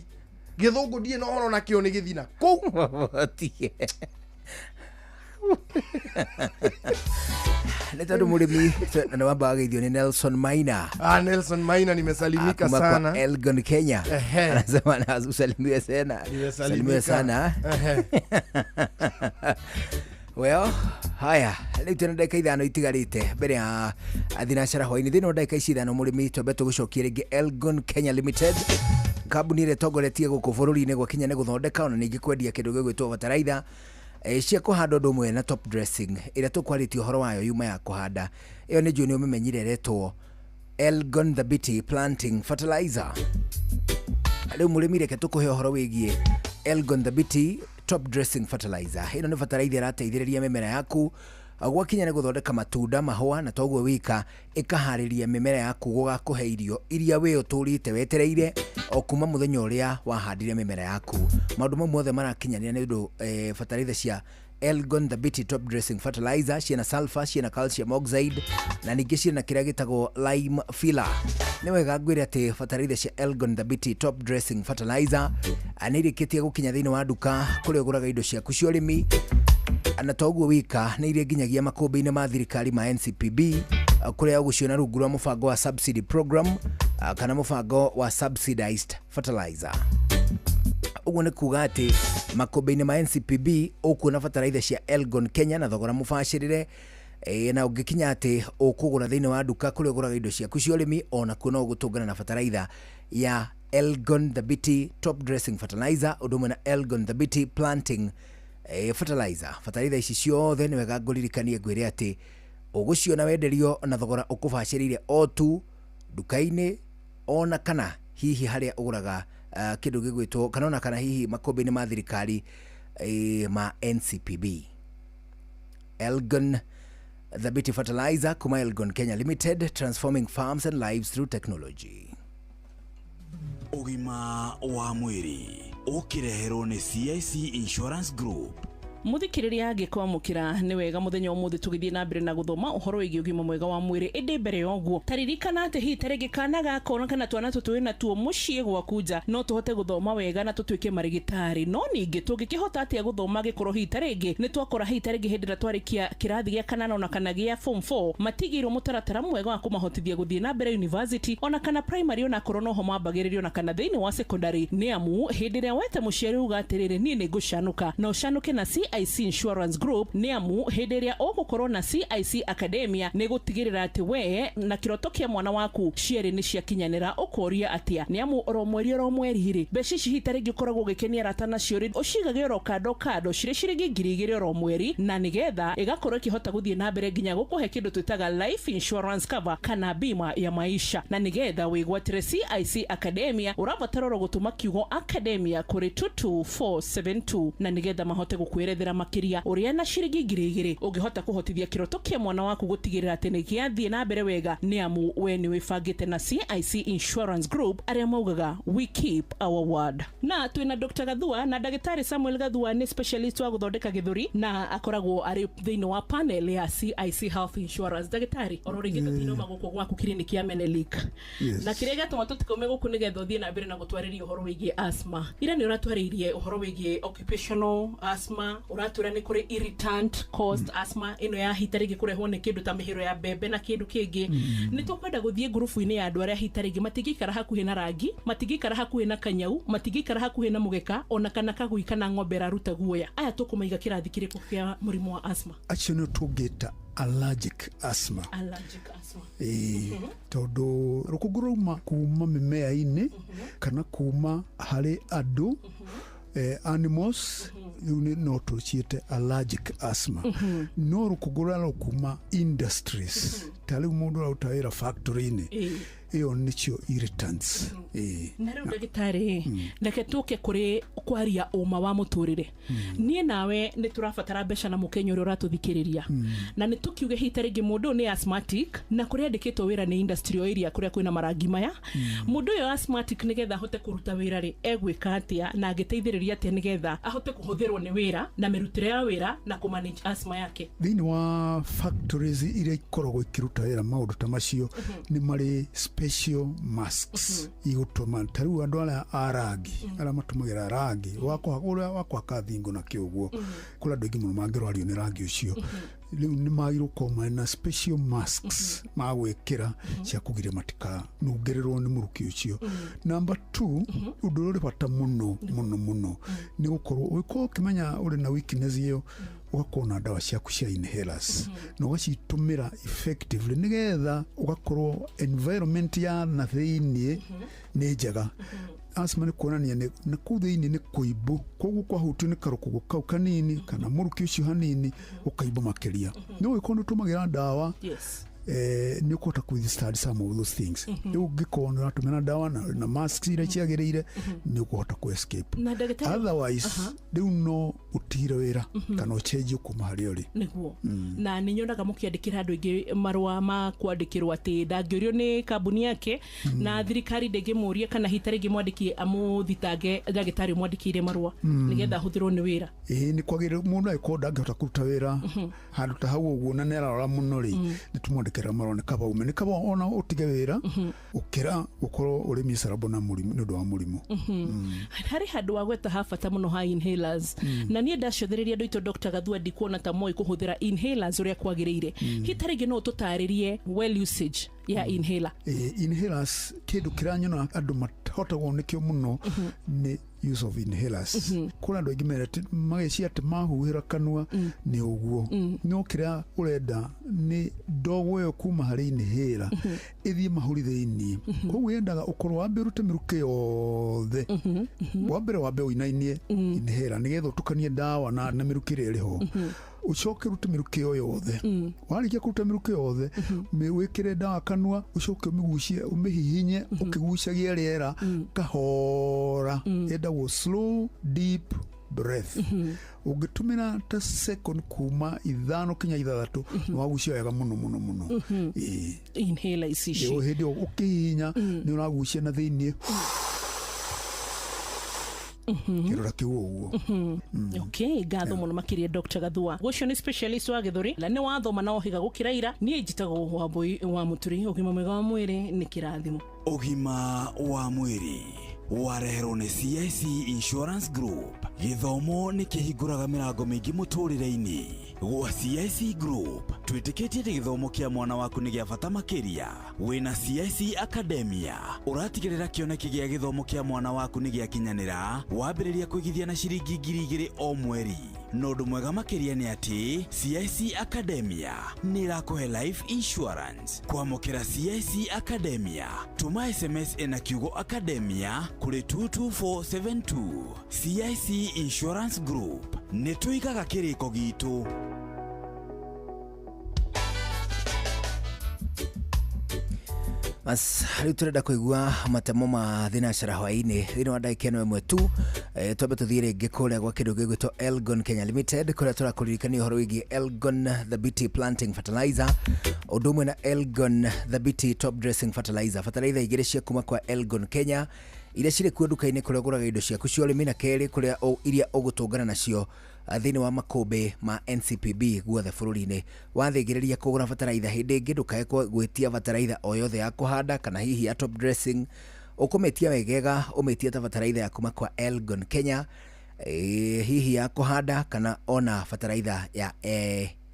gĩthũngũ ndirĩ na ũhoro nakĩo, nĩ gĩthina kũu. Tige. Nĩ tondũ mũrĩmi na nĩ wambaga geithio nĩ Nelson Maina. Ah, Nelson Maina, nimesalimika Kuma kwa sana. Elgon, Kenya. Anasema na usalimiwe sana. Nimesalimika. Usalimiwe sana. Well, haya, rĩu twĩna ndagĩka 5 itigarĩte mbere ya thinacara hwainĩ. Thĩinĩ wa ndagĩka ici 5, mũrĩmi, twambe tũgũcokie rĩngĩ Elgon Kenya Limited, kambuni ĩrĩa ĩtongoretie gũkũ bũrũri-inĩ gwakinya nĩ gũthondeka ona ningĩ kwendia kĩndũ gĩgwĩtwo bataraitha cia kũhanda, ũndũ ũmwe na top dressing ĩrĩa tũkwarĩtie ũhoro wayo yuma ya kũhanda. Ĩyo nĩ njũĩ nĩ ũmĩmenyire, ĩretwo Elgon Thabiti Planting Fertilizer. Rĩu mũrĩmi, reke tũkũhe ũhoro wĩgiĩ Elgon Thabiti top dressing fertilizer. Ĩno nĩ bataraitha ĩrateithĩrĩria mĩmera yaku gwakinya nĩ gũthondeka matunda, mahũa, na toguo wika ĩkaharĩria mĩmera yaku gũgakũhe irio iria we ũtũrĩte wetereire o kuma mũthenya ũrĩa wahandire mĩmera yaku. Maũndũ mau mothe marakinyanĩra nĩ ũndũ bataraitha cia Elgon Thabiti top dressing fertilizer ciĩna sulfur, ciĩna calcium oxide, na ningĩ ciĩna kĩrĩa gĩtagwo lime filler. Nĩ wega ngwĩre atĩ bataraitha cia Elgon Thabiti top dressing fertilizer nĩ irĩkĩtie gũkinya thĩinĩ wa nduka kũrĩa ũgũraga indo ciaku cia ũrĩmi, na toguo wika nĩ irĩ nginyagia makũmbĩ-inĩ ma thirikari ma NCPB, kũrĩa ũgũciona rungu rwa mũbango wa subsidy program, kana mũbango wa subsidized fertilizer. Ũguo nĩ kuga atĩ makũmbĩ-inĩ ma NCPB ũkuona bataraitha cia Elgon Kenya na thogora mũbacĩrĩre. Na ũngĩkinya atĩ ũkũgũra thĩinĩ wa nduka kũrĩa ũgũraga indo ciaku cia ũrĩmi, ona kuo no ũgũtũngana na bataraitha ya Elgon Thabiti top dressing fertilizer, ũndũ ũmwe na Elgon Thabiti planting fertilizer. Bataraitha ici ciothe, nĩ wega ngũririkanie ngwĩre atĩ ũgũciona wenderio na thogora ũkũbacĩrĩire o tu nduka-inĩ, ona kana hihi harĩa ũgũraga kĩndũ gĩgwĩtwo, kana ona kana hihi makũmbĩ-inĩ ma thirikari ma NCPB. Elgon Thabiti Fertilizer kuma Elgon Kenya Limited, transforming farms and lives through technology. Ũgima wa mwĩrĩ ũkĩreherwo nĩ CIC Insurance Group. Muthikiriria, ngĩkwamũkĩra nĩ wega mũthenya ũmũthĩ tũgĩthiĩ na mbere na gũthoma ũhoro wĩgiĩ ũgima mwega wa mwĩrĩ. Ĩndĩ mbere ya ũguo, taririkana atĩ hihi tarĩngĩ kana gaka ona kana twana tũtũ wĩna tuo mũciĩ gwaku nja no tũhote gũthoma wega na tũtuĩke marĩgĩtarĩ. No ningĩ tũngĩkĩhota atĩa gũthoma gĩkorwo hihi tarĩngĩ nĩ twakora hihi tarĩngĩ hĩndĩ ĩrĩa twarĩkia kĩrathi gĩa kanana ona kana gĩa form 4 matigĩirwo mũtaratara mwega wa kũmahotithia gũthiĩ na mbere university, ona kana primary ona korwo noho mambagĩrĩrio, ona kana thĩinĩ wa secondary? Nĩ amu hĩndĩ ĩrĩa wete mũciari uga atĩrĩrĩ, niĩ nĩ ngũcanũka na ũcanũke na CIC Insurance Group, nĩ amu hĩndĩ ĩrĩa ũgũkorwo na CIC Academia nĩ gũtigĩrĩra atĩ we na kĩroto kĩa mwana waku cierĩ nĩ ciakinyanĩra. Ũkoria atĩa? Nĩ amu oro mweri oro mweri rĩ, mbeca ici hihi tarĩngĩ ũkoragwo ũgĩkenia arata nacio rĩ, ũcigage oro kando kando cirĩ ciringi 2,000 oro mweri, na nĩgetha ĩgakorwo ĩkĩhota gũthiĩ na mbere nginya gũkũhe kĩndũ twĩtaga life insurance cover kana bima ya maisha. Na nĩgetha wĩgwatĩre CIC Academia, ũrabatara oro gũtũma kiugo Academia kũrĩ 22472, na nĩgetha mahote gũkwĩrethera makĩria ũrĩa na ciringi 2,000 ũngĩhota kũhotithia kĩroto kĩa mwana waku gũtigĩrĩra atĩ nĩ gĩathiĩ na mbere wega, nĩ amu we nĩ wĩbangĩte na CIC Insurance Group, arĩa maugaga "We keep our word". Na twĩna Dr. Gathua, na ndagĩtarĩ Samuel Gathua nĩ specialist wa gũthondeka gĩthũri na akoragwo arĩ thĩinĩ wa panel ya CIC Health Insurance. Ndagĩtarĩ, oro rĩngĩ tũtinoma gũkũ gwaku kiriniki ya Menelik. Yes. Na kĩrĩa gĩatũma tũtikaume gũkũ nĩgetha ũthiĩ na mbere na gũtwarĩria ũhoro wĩgiĩ asthma. Ira nĩ ũratwarĩirie ũhoro wĩgiĩ occupational asthma, ũratwĩra nĩ kũrĩ irritant caused asthma, ĩno ya hita rĩngĩ kũrehwo nĩ kĩndũ ta mĩhĩro ya mbembe na kĩndũ kĩngĩ. Nĩ tũkwenda gũthiĩ ngurubu-inĩ ya andũ arĩa hita rĩngĩ matingĩikara hakuhĩ na rangi, matingĩikara hakuhĩ na kanyau, matingĩikara hakuhĩ na mũgeka, ona kana kagui kana ng'ombe ĩraruta guoya. Aya tũkũmaiga kĩrathi kĩrĩkũ kĩa mũrimũ wa asthma? Acio nĩ tũngĩta allergic asthma. Allergic asthma. Ĩĩ, tondũ rũkũngũ rwauma kuma mĩmea-inĩ kana kuma harĩ andũ, Animals rĩu no tũciĩte allergic asthma. No rũkũngũ rũrĩa rũkuma industries, ta rĩu mũndũ ũraruta wĩra factory-inĩ, ĩyo nĩcio irritants. Ĩĩ. Na rĩu ndagĩtarĩ, reke tũke kũrĩ kwaria ũma wa mũtũrĩre. Niĩ nawe nĩ tũrabatara mbeca na mũkenya ũrĩa ũratũthikĩrĩria, na nĩ tũkiuge hihi ta rĩngĩ mũndũ ũyũ nĩ asthmatic na kũrĩa andĩkĩtwo wĩra nĩ industrial area kũrĩa kwĩna marangi maya. Mũndũ ũyũ asthmatic, nĩgetha ahote kũruta wĩra rĩ, egwĩka atĩa na angĩteithĩrĩria atĩa nĩgetha ahote kũhũthĩrwo nĩ wĩra na mĩrutĩre ya wĩra na kũmanage asthma yake? Thĩinĩ wa factories iria ikoragwo ikĩruta wĩra maũndũ ta macio, nĩ marĩ special masks igũtũma ta rĩu andũ arĩa a rangi, arĩa matũmagĩra rangi wa ũrĩa wa kũhaka thingo na kĩũguo, kũrĩ andũ aingĩ mũno mangĩrwario nĩ rangi ũcio. Rĩu nĩ magĩrĩirwo gũkorwo marĩ na special masks ma gwĩkĩra cia kũgiria matikanungĩrĩrwo nĩ mũrukĩ ũcio. Number two, ũndũ ũrĩa ũrĩ bata mũno mũno mũno nĩ gũkorwo ũgĩkorwo ũkĩmenya ũrĩ na weakness ĩyo, ũgakorwo na ndawa ciaku cia inhalers na ũgacitũmĩra effectively, nĩgetha ũgakorwo environment ya na thĩiniĩ nĩ njega. Asthma nĩ kuonania nĩ na kũu thĩiniĩ nĩ kũimbu, koguo kwahutio nĩ karũkũngũ kau kanini kana mũrukĩ ũcio hanini, ũkaimba makĩria. No ũgĩkorwo nĩ ũtũmagĩra ndawa, nĩ ũkũhota kũ withstand some of those things. Rĩu ũngĩkorwo nĩ ũratũmĩra ndawa na masks iria ciagĩrĩire, nĩ ũkũhota kũ escape. Na ndagĩtarĩ, Otherwise, rĩu no ũtigire wĩra kana ũcenjio kuma harĩa ũrĩ. Nĩguo. Na nĩ nyonaga mũkĩandĩkĩra andũ aingĩ marũa ma kwandĩkĩrwo atĩ ndangĩũrio nĩ kambuni yake na thirikari ndĩngĩmũria, kana hita rĩngĩ mwandĩki amũthitange ndagĩtarĩ ũmwandĩkĩire marũa nĩgetha ahũthĩrwo nĩ wĩra. Ĩĩ, nĩ kwagĩrĩire mũndũ angĩkorwo ndangĩhota kũruta wĩra handũ ta hau ũguo na nĩ ararora mũno rĩ, nĩ tũmwandĩkĩra marũa, nĩ kaba ume, nĩ kaba ona ũtige wĩra ũkĩra gũkorwo ũrĩ miserable na mũrimũ, nĩ ũndũ wa mũrimũ. Harĩ handũ wagweta ha bata mũno ha inhalers, na niĩ ndacothereria andũ aitũ, Dr. Gathua, ndikuona ta moĩ kũhũthĩra inhalers ũrĩa kwagĩrĩire. Hihi ta rĩngĩ no ũtũtarĩrie well usage ya inhaler? Ĩĩ, inhalers, kĩndũ kĩranyona andũ matahotagwo nĩkĩo mũno nĩ use of inhalers. Kũrĩ andũ aingĩ merete mageciria atĩ mahuhĩra kanua nĩ ũguo, no kĩrĩa ũrenda nĩ ndogo ĩyo kuma harĩ inhaler ĩthiĩ mahũri thĩiniĩ. Koguo yendaga ũkorwo wambe ũrute mĩrukĩ yothe wa mbere, wambe ũinainie inhaler nĩgetha ũtukanie ndawa na mĩrukĩ ĩrĩa ĩrĩ ho, ũcoke ũrute mĩrukĩ ĩyo yothe. Warĩkia kũruta mĩrukĩ yothe, wĩkĩre ndawa kanua, ũcoke ũmĩgucie, ũmĩhihinye ũkĩgucagia rĩera kahora. Yendagwo slow deep breath. Ũngĩtũmĩra ta second kuma 5 kinya 6, nĩ wagucia wega mũno mũno mũno. Ĩĩ. Inhaler ici ici. Ĩĩ, hĩndĩ ĩyo ũkĩhihinya nĩ ũragucia na thĩiniĩ kĩrora kĩu ũguo. Okay, ngatho mũno makĩria, Dr. Gathua. Ũcio nĩ specialist wa gĩthũri na nĩ wathoma na ohiga gũkĩra ira. Niĩ njĩtagwo Wambui wa Mũturi. Ũgima mwega wa mwĩrĩ nĩ kĩrathimo. Ũgima wa mwĩrĩ wareherwo nĩ CIC Insurance Group. Gĩthomo nĩ kĩhingũraga mĩrango mĩingĩ mũtũrĩre-inĩ. Gwa CIC Group twĩtĩkĩtie atĩ gĩthomo kĩa mwana waku nĩ gĩa bata makĩria. Wĩna CIC Academia ũratigĩrĩra kĩoneki gĩa gĩthomo kĩa mwana waku nĩ gĩakinyanĩra, wambĩrĩria kũigithia na ciringi 2000 o mweri. Na ũndũ mwega makĩria nĩ atĩ CIC Academia nĩ ĩrakũhe life insurance. Kwamũkĩra CIC Academia, tũma SMS ĩna kiugo Academia kũrĩ 22472. CIC Insurance Group, nĩ tũigaga kĩrĩko gitũ. Bas, rĩu tũrenda kũigua matemo ma thinacara hwaĩ-inĩ thĩinĩ wa ndagĩka ĩno ĩmwe tu. Twambe tũthiĩ rĩngĩ kũrĩa gwa kĩndũ gĩgwĩtwo Elgon Kenya Limited, kũrĩa tũrakũririkania ũhoro wĩgiĩ Elgon Thabiti Planting Fertilizer, ũndũ ũmwe na Elgon Thabiti Top Dressing Fertilizer, bataraitha igĩrĩ cia kuma kwa Elgon Kenya iria cirĩ kuo nduka-inĩ kũrĩa ũgũraga indo ciaku cia ũrĩmi, na kerĩ kũrĩa iria ũgũtũngana nacio thĩinĩ wa makũmbĩ ma NCPB guothe bũrũri-inĩ. Wathĩngĩrĩria kũgũra bataraitha hĩndĩ ĩngĩ, ndũkae gwĩtia bataraitha o yothe ya kũhanda kana hihi ya top dressing. Ũkũmĩtia wegega, ũmĩtie ta bataraitha ya kuma kwa Elgon Kenya, hihi ya kũhanda kana ona bataraitha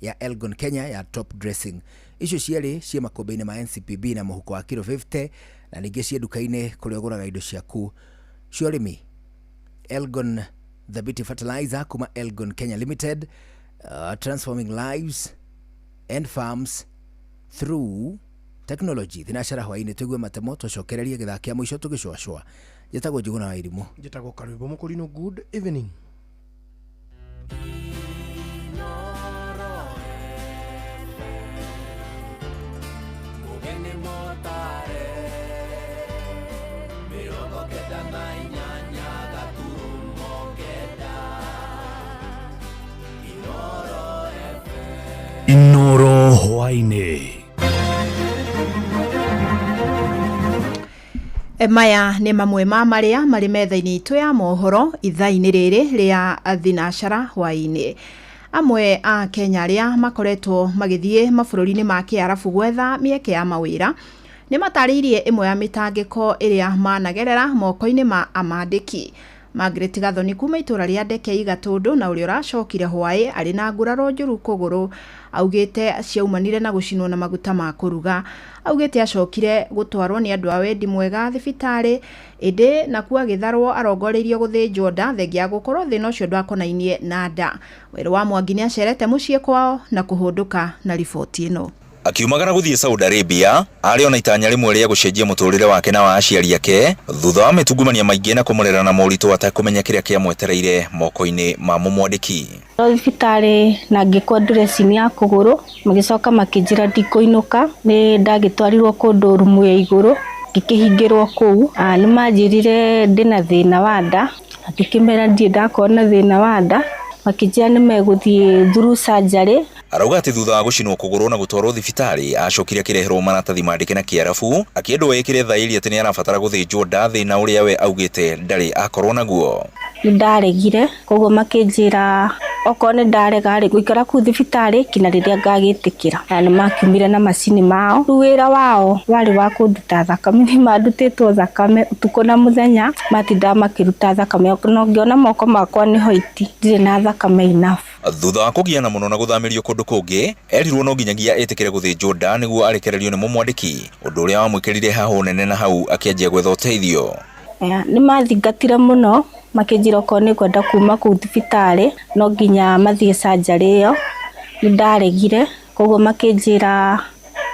ya Elgon Kenya ya top dressing. Icio cierĩ ciĩ makũmbĩ-inĩ ma NCPB na mũhuko wa kiro 50, na ningĩ ciĩ nduka-inĩ kũrĩa ũgũraga indo ciaku cia ũrĩmi. Elgon Thabiti Fertilizer kuma Elgon Kenya Limited, transforming lives and farms through technology. Thinacara hwaĩ-inĩ, tũigue matemo, tũcokererie gĩthaa kĩa mũico tũgĩcũacũa. Njĩtagwo Njũgũna wa Irimũ. Njĩtagwo Karwĩmbo Mũkũrinũ. Good evening. Mũgeni mũtare 98.9 Inoro FM. Inoro hwaĩ-inĩ. Maya nĩ mamwe ma marĩa marĩ metha-inĩ itũ ya mohoro ithaa-inĩ rĩrĩ rĩa thinacara hwaĩ-inĩ. Amwe a Kenya arĩa makoretwo magĩthiĩ mabũrũri-inĩ ma Kĩarabu gwetha mĩeke ya mawĩra nĩ matarĩirie ĩmwe ya mĩtangĩko ĩrĩa managerera moko-inĩ ma amandĩki. Margaret Gathoni kuma itũra rĩa Ndekei Gatũndũ na ũrĩa ũracokire hwaĩ arĩ na nguraro njũru kũgũrũ augĩte ciaumanire na gũcinwo na maguta ma kũruga. Augĩte acokire gũtwarwo nĩ andũ a wendi mwega thibitarĩ ĩndĩ nakuo agĩtharwo arongoreirio gũthĩnjwo nda thengia ya gũkorwo thĩna ũcio ndwakonainie na nda. Werũ wa Mwangi nĩacerete mũciĩ kwao na kũhũndũka na riboti ĩno. Akiumagara gũthiĩ Saudi Arabia arĩ ona itanya rĩmwe rĩa gũcenjia mũtũrĩre wake na wa aciari ake thutha wa mĩtungumania maingĩ na kũmũrera na moritũ atekũmenya kĩrĩa kĩamwetereire moko-inĩ ma mũmwandĩki. Thibitarĩ na ngĩkwo dressing ya kũgũrũ magĩcoka makĩnjĩra ndikũinũka nĩ ndagĩtwarirwo kũndũ rumu ya igũrũ ngĩkĩhingĩrwo kũu. Nĩ manjĩrire ndĩna thĩna wa nda, ngĩkĩmera ndirĩ ndakorwo na thĩna wa nda, makĩnjĩra nĩ megũthiĩ through surgery. Arauga atĩ thutha wa gũcinwo kũgũrũ na gũtwarwo thibitarĩ acokire akĩreherwo maratathi mandĩke na Kĩarabu akĩendwo ĩkĩre thaĩri atĩ nĩ arabatara gũthĩnjwo nda thĩna ũrĩa we augĩte ndarĩ akorwo naguo. Nĩ ndaregire koguo makĩnjĩra okorwo nĩ ndarega rĩ gũikara kũu thibitarĩ kinya rĩrĩa ngagĩtĩkĩra. Na nĩ makiumire na macini mao. Rĩu wĩra wao warĩ wa kũnduta thakame, nĩ mandutĩtwo thakame ũtukũ na mũthenya, matindaga makĩruta thakame no ngĩona moko makwa nĩ hoiti ndirĩ na thakame enough. Thutha wa kũgiana mũno na gũthamĩrio kũndũ kũngĩ erirwo no nginyagia ĩtĩkĩre gũthĩnjwo nda nĩguo arekererio nĩ mũmwandĩki, ũndũ ũrĩa wamwĩkĩrire hahũ nene na hau akĩanjia gwetha ũteithio. Nĩ mathingatire mũno makĩnjĩra okorwo nĩ ngwenda kuma kũu thibitarĩ no nginya mathiĩ surgery ĩyo. Nĩ ndaregire koguo makĩnjĩra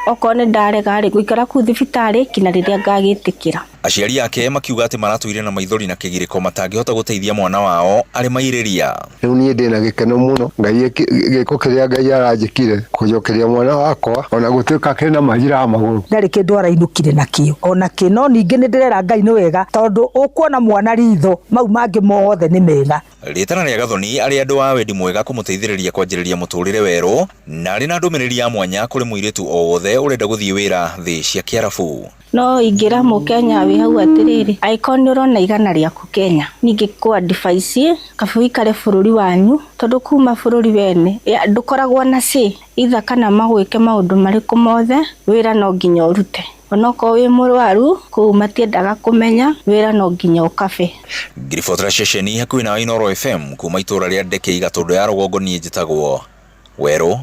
okorwo nĩ ndarega rĩ gũikara kũu thibitarĩ kinya rĩrĩa ngagĩtĩkĩra. Aciari ake makiuga atĩ maratũire na maithori na kĩgirĩko matangĩhota gũteithia mwana wao arĩ mairĩria. Rĩu niĩ ndĩna gĩkeno mũno Ngai gĩko kĩrĩa Ngai aranjĩkire kũnjokeria mwana wakwa ona gũtuĩka kĩna majira ya magũrũ. Ndarĩ kĩndũ arainũkire nakĩo ona kĩ, no ningĩ nĩ ndĩrera Ngai nĩ wega tondũ ũkuona mwana ritho mau mangĩ mothe nĩ mega. Rĩtana rĩa Gathoni arĩ andũ a wendi mwega kũmũteithĩrĩria kwanjĩrĩria mũtũrĩre werũ na arĩ na ndũmĩrĩri ya mwanya kũrĩ mũirĩtu o wothe ũrenda gũthiĩ wĩra thĩ cia Kĩarabu. No ingĩra mũkenya wĩ hau atĩrĩrĩ, angĩkorwo nĩ ũrona igana rĩaku Kenya, ningĩ kũ advice kaba ũikare bũrũri wanyu tondũ kuma bũrũri wene ndũkoragwo na say either kana magwĩke maũndũ marĩkũ mothe, wĩra no nginya ũrute. Onokorwo wĩ mũrwaru kũu matiendaga kũmenya, wĩra no nginya ũkabe. Ngiribotera ceceni hakuhĩ na Inoro FM kuma itũra rĩa Ndekei Gatũndũ ya rũgongo, niĩ njĩtagwo Werũ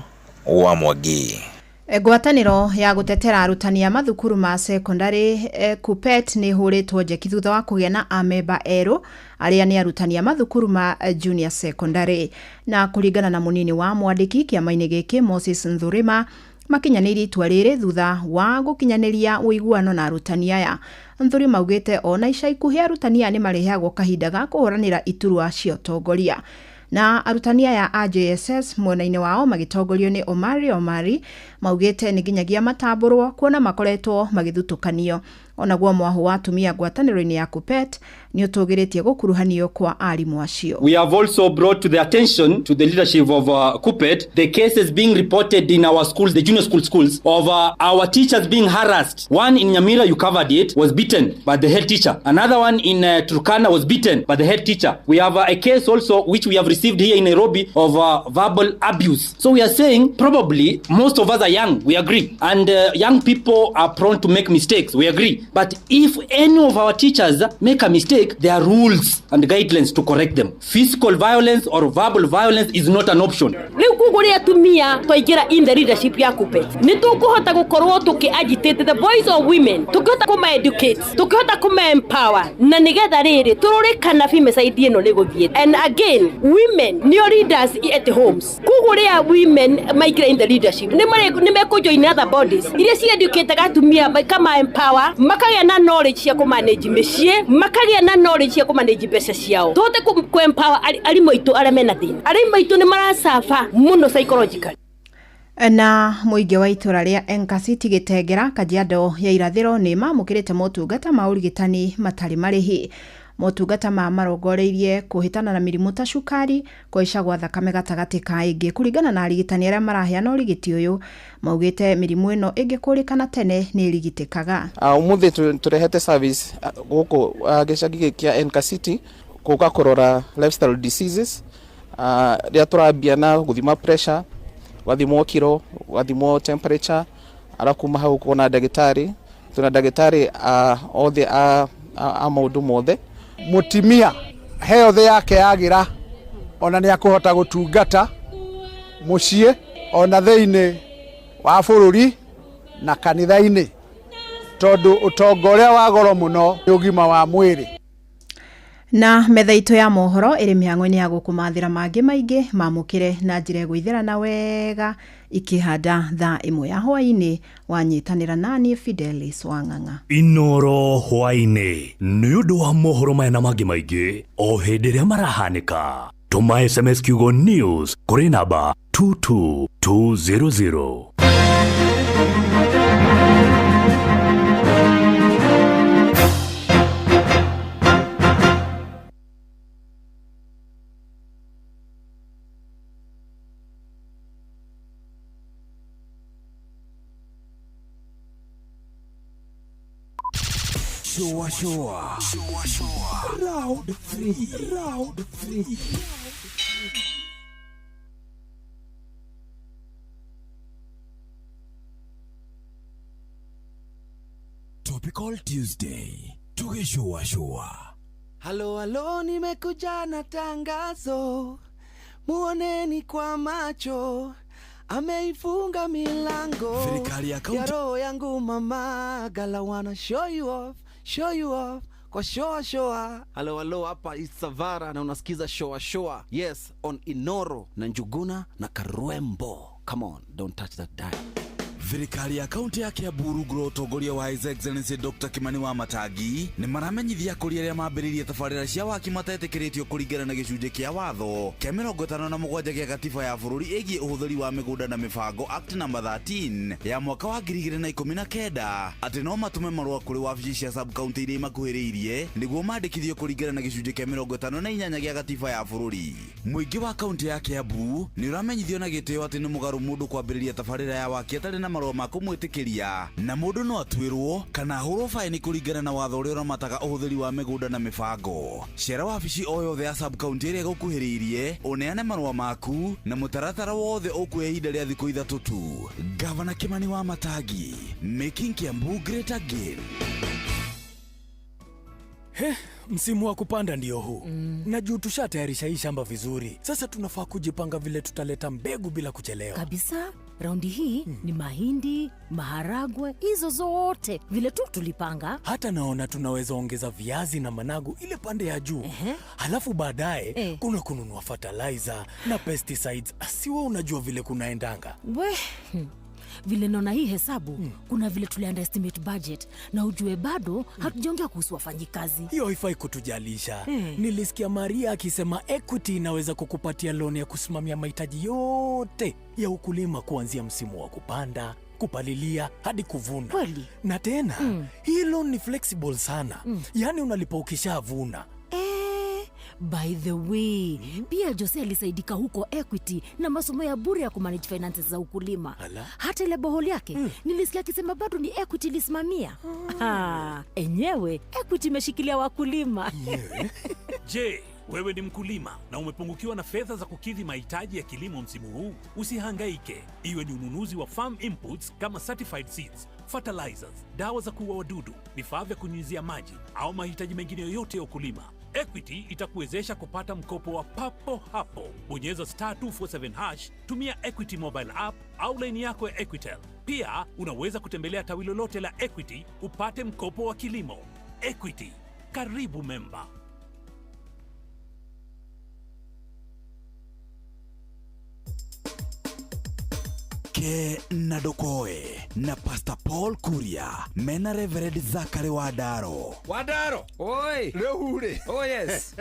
wa Mwangi. Ngwatanĩro ya gũtetera arutani a mathukuru ma sekondari KUPPET nĩ ĩhũrĩtwo njeki thutha wa kũgĩa na amemba erũ arĩa nĩ arutani a mathukuru ma junior secondary. Na kũringana na mũnini wa mwandĩki kĩama-inĩ gĩkĩ Moses Nthurima, makinyanĩirie itua rĩrĩ thutha wa gũkinyanĩria ũiguano na arutani aya. Nthurima augĩte ona ica ikuhĩ arutani aya nĩ marĩheagwo kahinda ga kũhũranĩra iturwa cia ũtongoria. Na arutani aya a JSS mwena-inĩ wao magĩtongorio nĩ Omari Omari maugĩte nĩ nginyagia matambũrwo kuona makoretwo magĩthutũkanio. Onaguo mwahũ wa atumia ngwatanĩro-inĩ ya KUPPET nĩ ũtũgĩrĩtie gũkuruhanio kwa arimũ acio. We have also brought to the attention to the leadership of KUPPET the cases being reported in our schools, the junior school schools, of our teachers being harassed. One in Nyamira, you covered it, was beaten by the head teacher. Another one in Turkana was beaten by the head teacher. We have a case also which we have received here in Nairobi of verbal abuse. So we are saying probably most of us are young, we agree. And young people are prone to make mistakes, we agree. But if any of our teachers make a mistake, there are rules and guidelines to correct them. Physical violence or verbal violence is not an option. Rĩu koguo rĩrĩa atumia twaingĩra in the leadership ya KUPPET nĩ tũkũhota gũkorwo tũkĩ agitate the voice of women, tũkĩhota kũma educate, tũkĩhota kũma empower, na nĩgetha rĩrĩ tũrore kana femicide ĩno nĩ gũthiĩ. And again, women nĩo leaders at homes. Koguo rĩrĩa women maingĩra in the leadership nĩ mekũ join other bodies iria ci educate atumia kama empower Makagĩa na knowledge cia kũmanage mĩciĩ, makagĩa na knowledge cia kũmanage mbeca ciao. Tũhote kũ-empower arimũ aitũ arĩa mena thĩna. Arimũ aitũ nĩ maracaba mũno psychologically. Na mũingĩ wa itũra rĩa Enkasiti Gĩtengera, Kajiado ya Irathĩro nĩ mamũkĩrĩte motungata ma ũrigitani matarĩ marĩhi. Motungata ma marongoreirie kũhĩtana na mĩrimũ ta cukari, kũhaica gwa thakame gatagatĩ ka ĩngĩ. Kũringana na arigitani arĩa maraheana ũrigiti ũyũ, maugĩte mĩrimũ ĩno ĩngĩkũrĩkana tene nĩ ĩrigitĩkaga. Umuthi turehete service guku gicagi giki kia Enkasiti guka kurora lifestyle diseases, ria turambia na guthima pressure, wathimwo kiro, wathimwo temperature, ara kuma hau kuona ndagitari. Tuna ndagitari othe a maundu mothe. Mutimia health yake yagira ona ni akuhota gutungata mucii ona thiini wa bururi na kanitha-ini, tondu utonga uria wa goro muno ni ugima wa mwiri. Na metha itũ ya mohoro ĩrĩ mĩhang'o-inĩ ya gũkũmathĩra mangĩ maingĩ mamũkĩre na njĩra ĩgũithĩrana wega ikĩhanda thaa 1 ya hwaĩ-inĩ. Wanyitanĩra nani Fidelis Wang'ang'a. Inoro hwaĩ-inĩ nĩ ũndũ wa mohoro maya na mangĩ maingĩ o hĩndĩ ĩrĩa marahanĩka. Tũma SMS kiugo news kũrĩ namba 22200. Shoa shoa. Shoa shoa. Round 3. Round 3. Topical Tuesday. Tugishoa shoa. Halo halo, nimekuja na tangazo. Muoneni kwa macho. Ameifunga milango ya roho yangu mama. Gala wanna show you off, show you off kwa shoa shoa. Halo halo, hapa Isavara na unasikiza shoa shoa. Yes, on Inoro na Njuguna na Karwembo. Come on, don't touch that dial. Thirikari ya kaunti ya Kiambu rungu rwa ũtongoria wa His Excellency Dr. Kimani Wamatangi nĩ maramenyithia akũria arĩa mambĩrĩirie tabarĩra cia waki matetĩkĩrĩtio kũringana na gĩcunjĩ kĩa watho kĩa 57 gĩa gatiba ya bũrũri ĩgiĩ ũhũthĩri wa mĩgũnda na mĩbango Act number 13 ya mwaka wa 2019 atĩ no matũme marũa kũrĩ wabici cia sub county iria imakuhĩrĩirie nĩguo mandĩkithio kũringana na gĩcunjĩ kĩa 58 gĩa gatiba ya bũrũri. Mũingĩ wa kaunti ya Kiambu nĩ ũramenyithio na gĩtĩo atĩ nĩ mũgarũ mũndũ kwambĩrĩria tabarĩra ya waki atarĩ na marũa ma kũmwĩtĩkĩria na mũndũ no atuĩrwo kana ahũrwo baĩni kũringana na watho ũrĩa ũramataga ũhũthĩri wa mĩgũnda na mĩbango. Cera wabici o yothe ya sub county ĩrĩa ĩgũkuhĩrĩirie ũneane marũa maku na mũtaratara wothe ũkuoya ihinda rĩa thikũ 3 tu. Gavana Kimani Wamatangi, making Kiambu great again. He, msimu wa kupanda ndio huu. Na juu tushatayarisha hii shamba vizuri. Sasa tunafaa kujipanga vile tutaleta mbegu bila kuchelewa. Kabisa. Raundi hii ni mahindi, maharagwe, hizo zote vile tu tulipanga. Hata naona tunaweza ongeza viazi na managu ile pande ya juu. Halafu baadaye kuna kununua fertilizer na pesticides. Si wewe unajua vile kunaendanga. We, vile naona hii hesabu, kuna vile tuli underestimate budget na ujue bado hatujaongea kuhusu wafanyikazi. Hiyo haifai kutujalisha. Nilisikia Maria akisema Equity inaweza kukupatia loan ya kusimamia mahitaji yote ya ukulima kuanzia msimu wa kupanda, kupalilia hadi kuvuna. Kweli? Na tena hii loan ni flexible sana. Yaani unalipa ukishavuna. By the way, pia Jose alisaidika huko Equity na masomo ya bure ya kumanage finances za ukulima. Ala. Hata ile boholi yake nilisikia akisema bado ni Equity ilisimamia. Enyewe Equity imeshikilia wakulima. Je, wewe ni mkulima na umepungukiwa na fedha za kukidhi mahitaji ya kilimo msimu huu? Usihangaike. Iwe ni ununuzi wa farm inputs kama certified seeds, fertilizers, dawa za kuua wadudu, vifaa vya kunyunyizia maji au mahitaji mengine yoyote ya ukulima, Equity itakuwezesha kupata mkopo wa papo hapo. Bonyeza *247#, tumia Equity mobile app au laini yako ya Equitel. Pia unaweza kutembelea tawi lolote la Equity upate mkopo wa kilimo. Equity, karibu memba. Ke na ndukoe Na Pastor Paul Kuria mena Reverend Zachary Wandaro. Wandaro. Oi. Rĩu rĩ. Oh yes.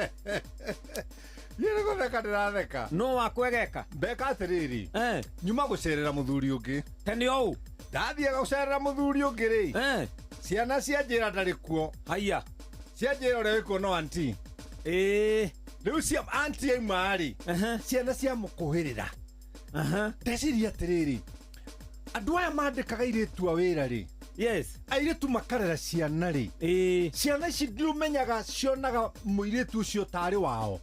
Niĩ nĩ gũtheka ndĩratheka. No wakwegeka. Mbeka atĩrĩrĩ. Nyuma gũcerera mũthuri ũngĩ. Tene ũũ. Ndathiĩ gũcerera mũthuri ũngĩ rĩ. Ciana cia njĩra ndarĩ kuo. Haiya. Cia njĩra ũrĩa wĩ kuo no anti. Ĩĩ. Rĩu cia anti auma rĩ. Ciana cia mũkũhĩrĩra. Ndeciria atĩrĩrĩ. Andũ aya mandĩkaga airĩtu a wĩra rĩ. Yes. Airĩtu makarera ciana rĩ. Ciana ici ndiũmenyaga cionaga mũirĩtu ũcio tarĩ wao.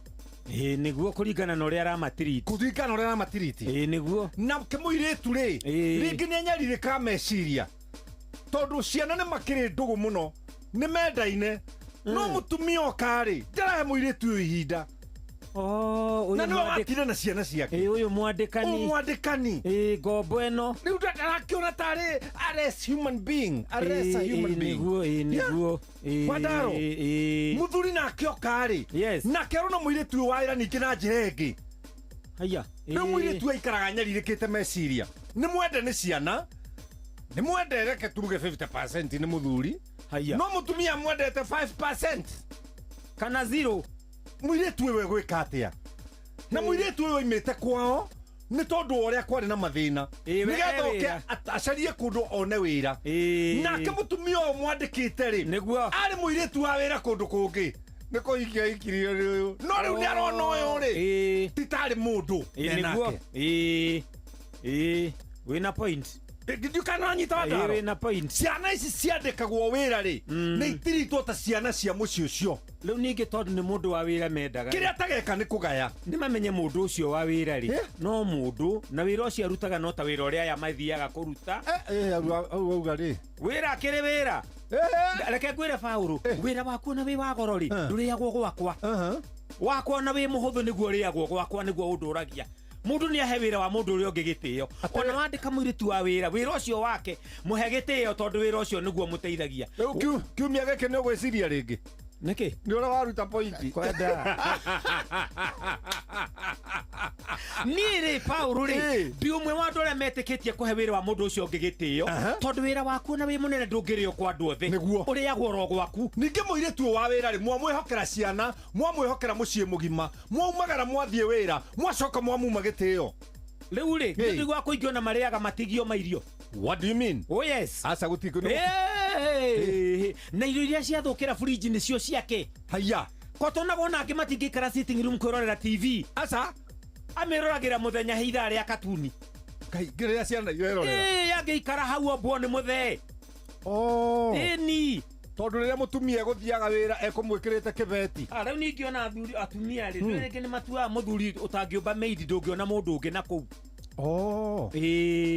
Ĩĩ nĩguo kũringana na ũrĩa aramatiriti. Kũringana na ũrĩa aramatiriti. Ĩĩ nĩguo. Na kĩmũirĩtu rĩ. Rĩngĩ nĩ anyarirĩkaga meciria. Tondũ ciana nĩ makĩrĩ ndũgũ mũno. Nĩ mendaine. No mũtumia oka rĩ, ndarahe mũirĩtu ũyũ ihinda. Oh, na nĩwe watinda na ciana ciake. Ĩĩ ũyũ mwandĩkani. Ũyũ mwandĩkani. Ĩĩ ngombo ĩno. Rĩu ndarakĩona tarĩ a less human being, a less a human being. Nĩguo, ĩĩ nĩguo. Wandaro. Ĩĩ. Mũthuri nake oka rĩ. Yes. Nake arona mũirĩtu ũyũ wa wĩra ningĩ na njĩra ĩngĩ. Haiya. Rĩu mũirĩtu aikaraga anyarirĩkĩte meciria. Nĩ mwende nĩ ciana. Nĩ mwende reke tuge 50% nĩ mũthuri. Haiya. No mũtumia mwendete 5%. Kana zero. Mũirĩtu ũyũ egwĩka atĩa? Na mũirĩtu ũyũ oimĩte kwao nĩ tondũ wa ũrĩa kwarĩ na mathĩna. Nĩgetha oke acarie kũndũ one wĩra. Nake mũtumia ũyũ mwandĩkĩte rĩ, nĩguo arĩ mũirĩtu wa wĩra kũndũ kũngĩ. Nĩ kũhikia hikirio nĩ ũyũ. No rĩu nĩ arona ũyũ rĩ, ti tarĩ mũndũ nĩguo. Ĩĩ wĩna point. Ndiũkana wanyita Wandaro. Wĩna point. Ciana ici ciandĩkagwo wĩra rĩ, nĩ itiritwo ta ciana cia mũciĩ ũcio. Rĩu ningĩ tondũ nĩ mũndũ wa wĩra mendaga. Kĩrĩa atageka nĩ kũgaya. Nĩ mamenye mũndũ ũcio wa wĩra rĩ, no mũndũ na wĩra ũcio arutaga no ta wĩra ũrĩa aya mathiaga kũruta. Auga rĩ. Wĩra akĩrĩ wĩra. Reke ngwĩre Paũlũ, wĩra waku na wĩ wa goro rĩ, ndũrĩagwo gwakwa. Wakwa na wĩ mũhũthũ nĩguo ũrĩagwo gwakwa nĩguo ũndũragia. Mũndũ nĩ ahe wĩra wa mũndũ ũrĩa ũngĩ gĩtĩo. Ona wandĩka mũirĩtu wa wĩra, wĩra ũcio wake mũhe gĩtĩo tondũ wĩra ũcio nĩguo mũteithagia. Rĩu kiumia gĩkĩ nĩ ũgwĩciria rĩngĩ. Nĩkĩ? Nĩ ũrĩa waruta pointi. Kwenda. Niĩ rĩ Paũlũ rĩ, ndi ũmwe wa andũ arĩa metĩkĩtie kũhe wĩra wa mũndũ ũcio ũngĩ gĩtĩo, tondũ wĩra waku na wĩ mũnene ndũngĩrĩo kwa andũ othe. Nĩguo. Ũrĩagwo oro gwaku. Ningĩ mũirĩtu ũyũ wa wĩra rĩ, mwamwĩhokera ciana, mwamwĩhokera mũciĩ mũgima, mwaumagara mwathiĩ wĩra, mwacoka mwamuma gĩtĩo. Rĩu rĩ, nĩ gwa kũingĩ ona marĩaga matigio ma irio. What do you mean? Oh yes. Aca gũtikũ. Na irio iria ciathũkĩra fridge nĩcio ciake. Haiya. Kotonaga ona angĩ matingĩikara sitting room kwĩrorera TV. Aca. Amĩroragĩra mũthenya he ithaa rĩa katuni. Ngai, ngĩrĩa ciana irerorera. Ĩĩ, angĩikara hau ombwo nĩ mũthee. Oh. Ĩni. Tondũ rĩrĩa mũtumia egũthiaga wĩra ekũmwĩkĩrĩte kĩbeti. Rĩu ningĩ ona athuri atumia rĩ, rĩngĩ nĩ matuaga mũthuri ũtangĩũmba maid ndũngĩona mũndũ ũngĩ na kũu. Oh.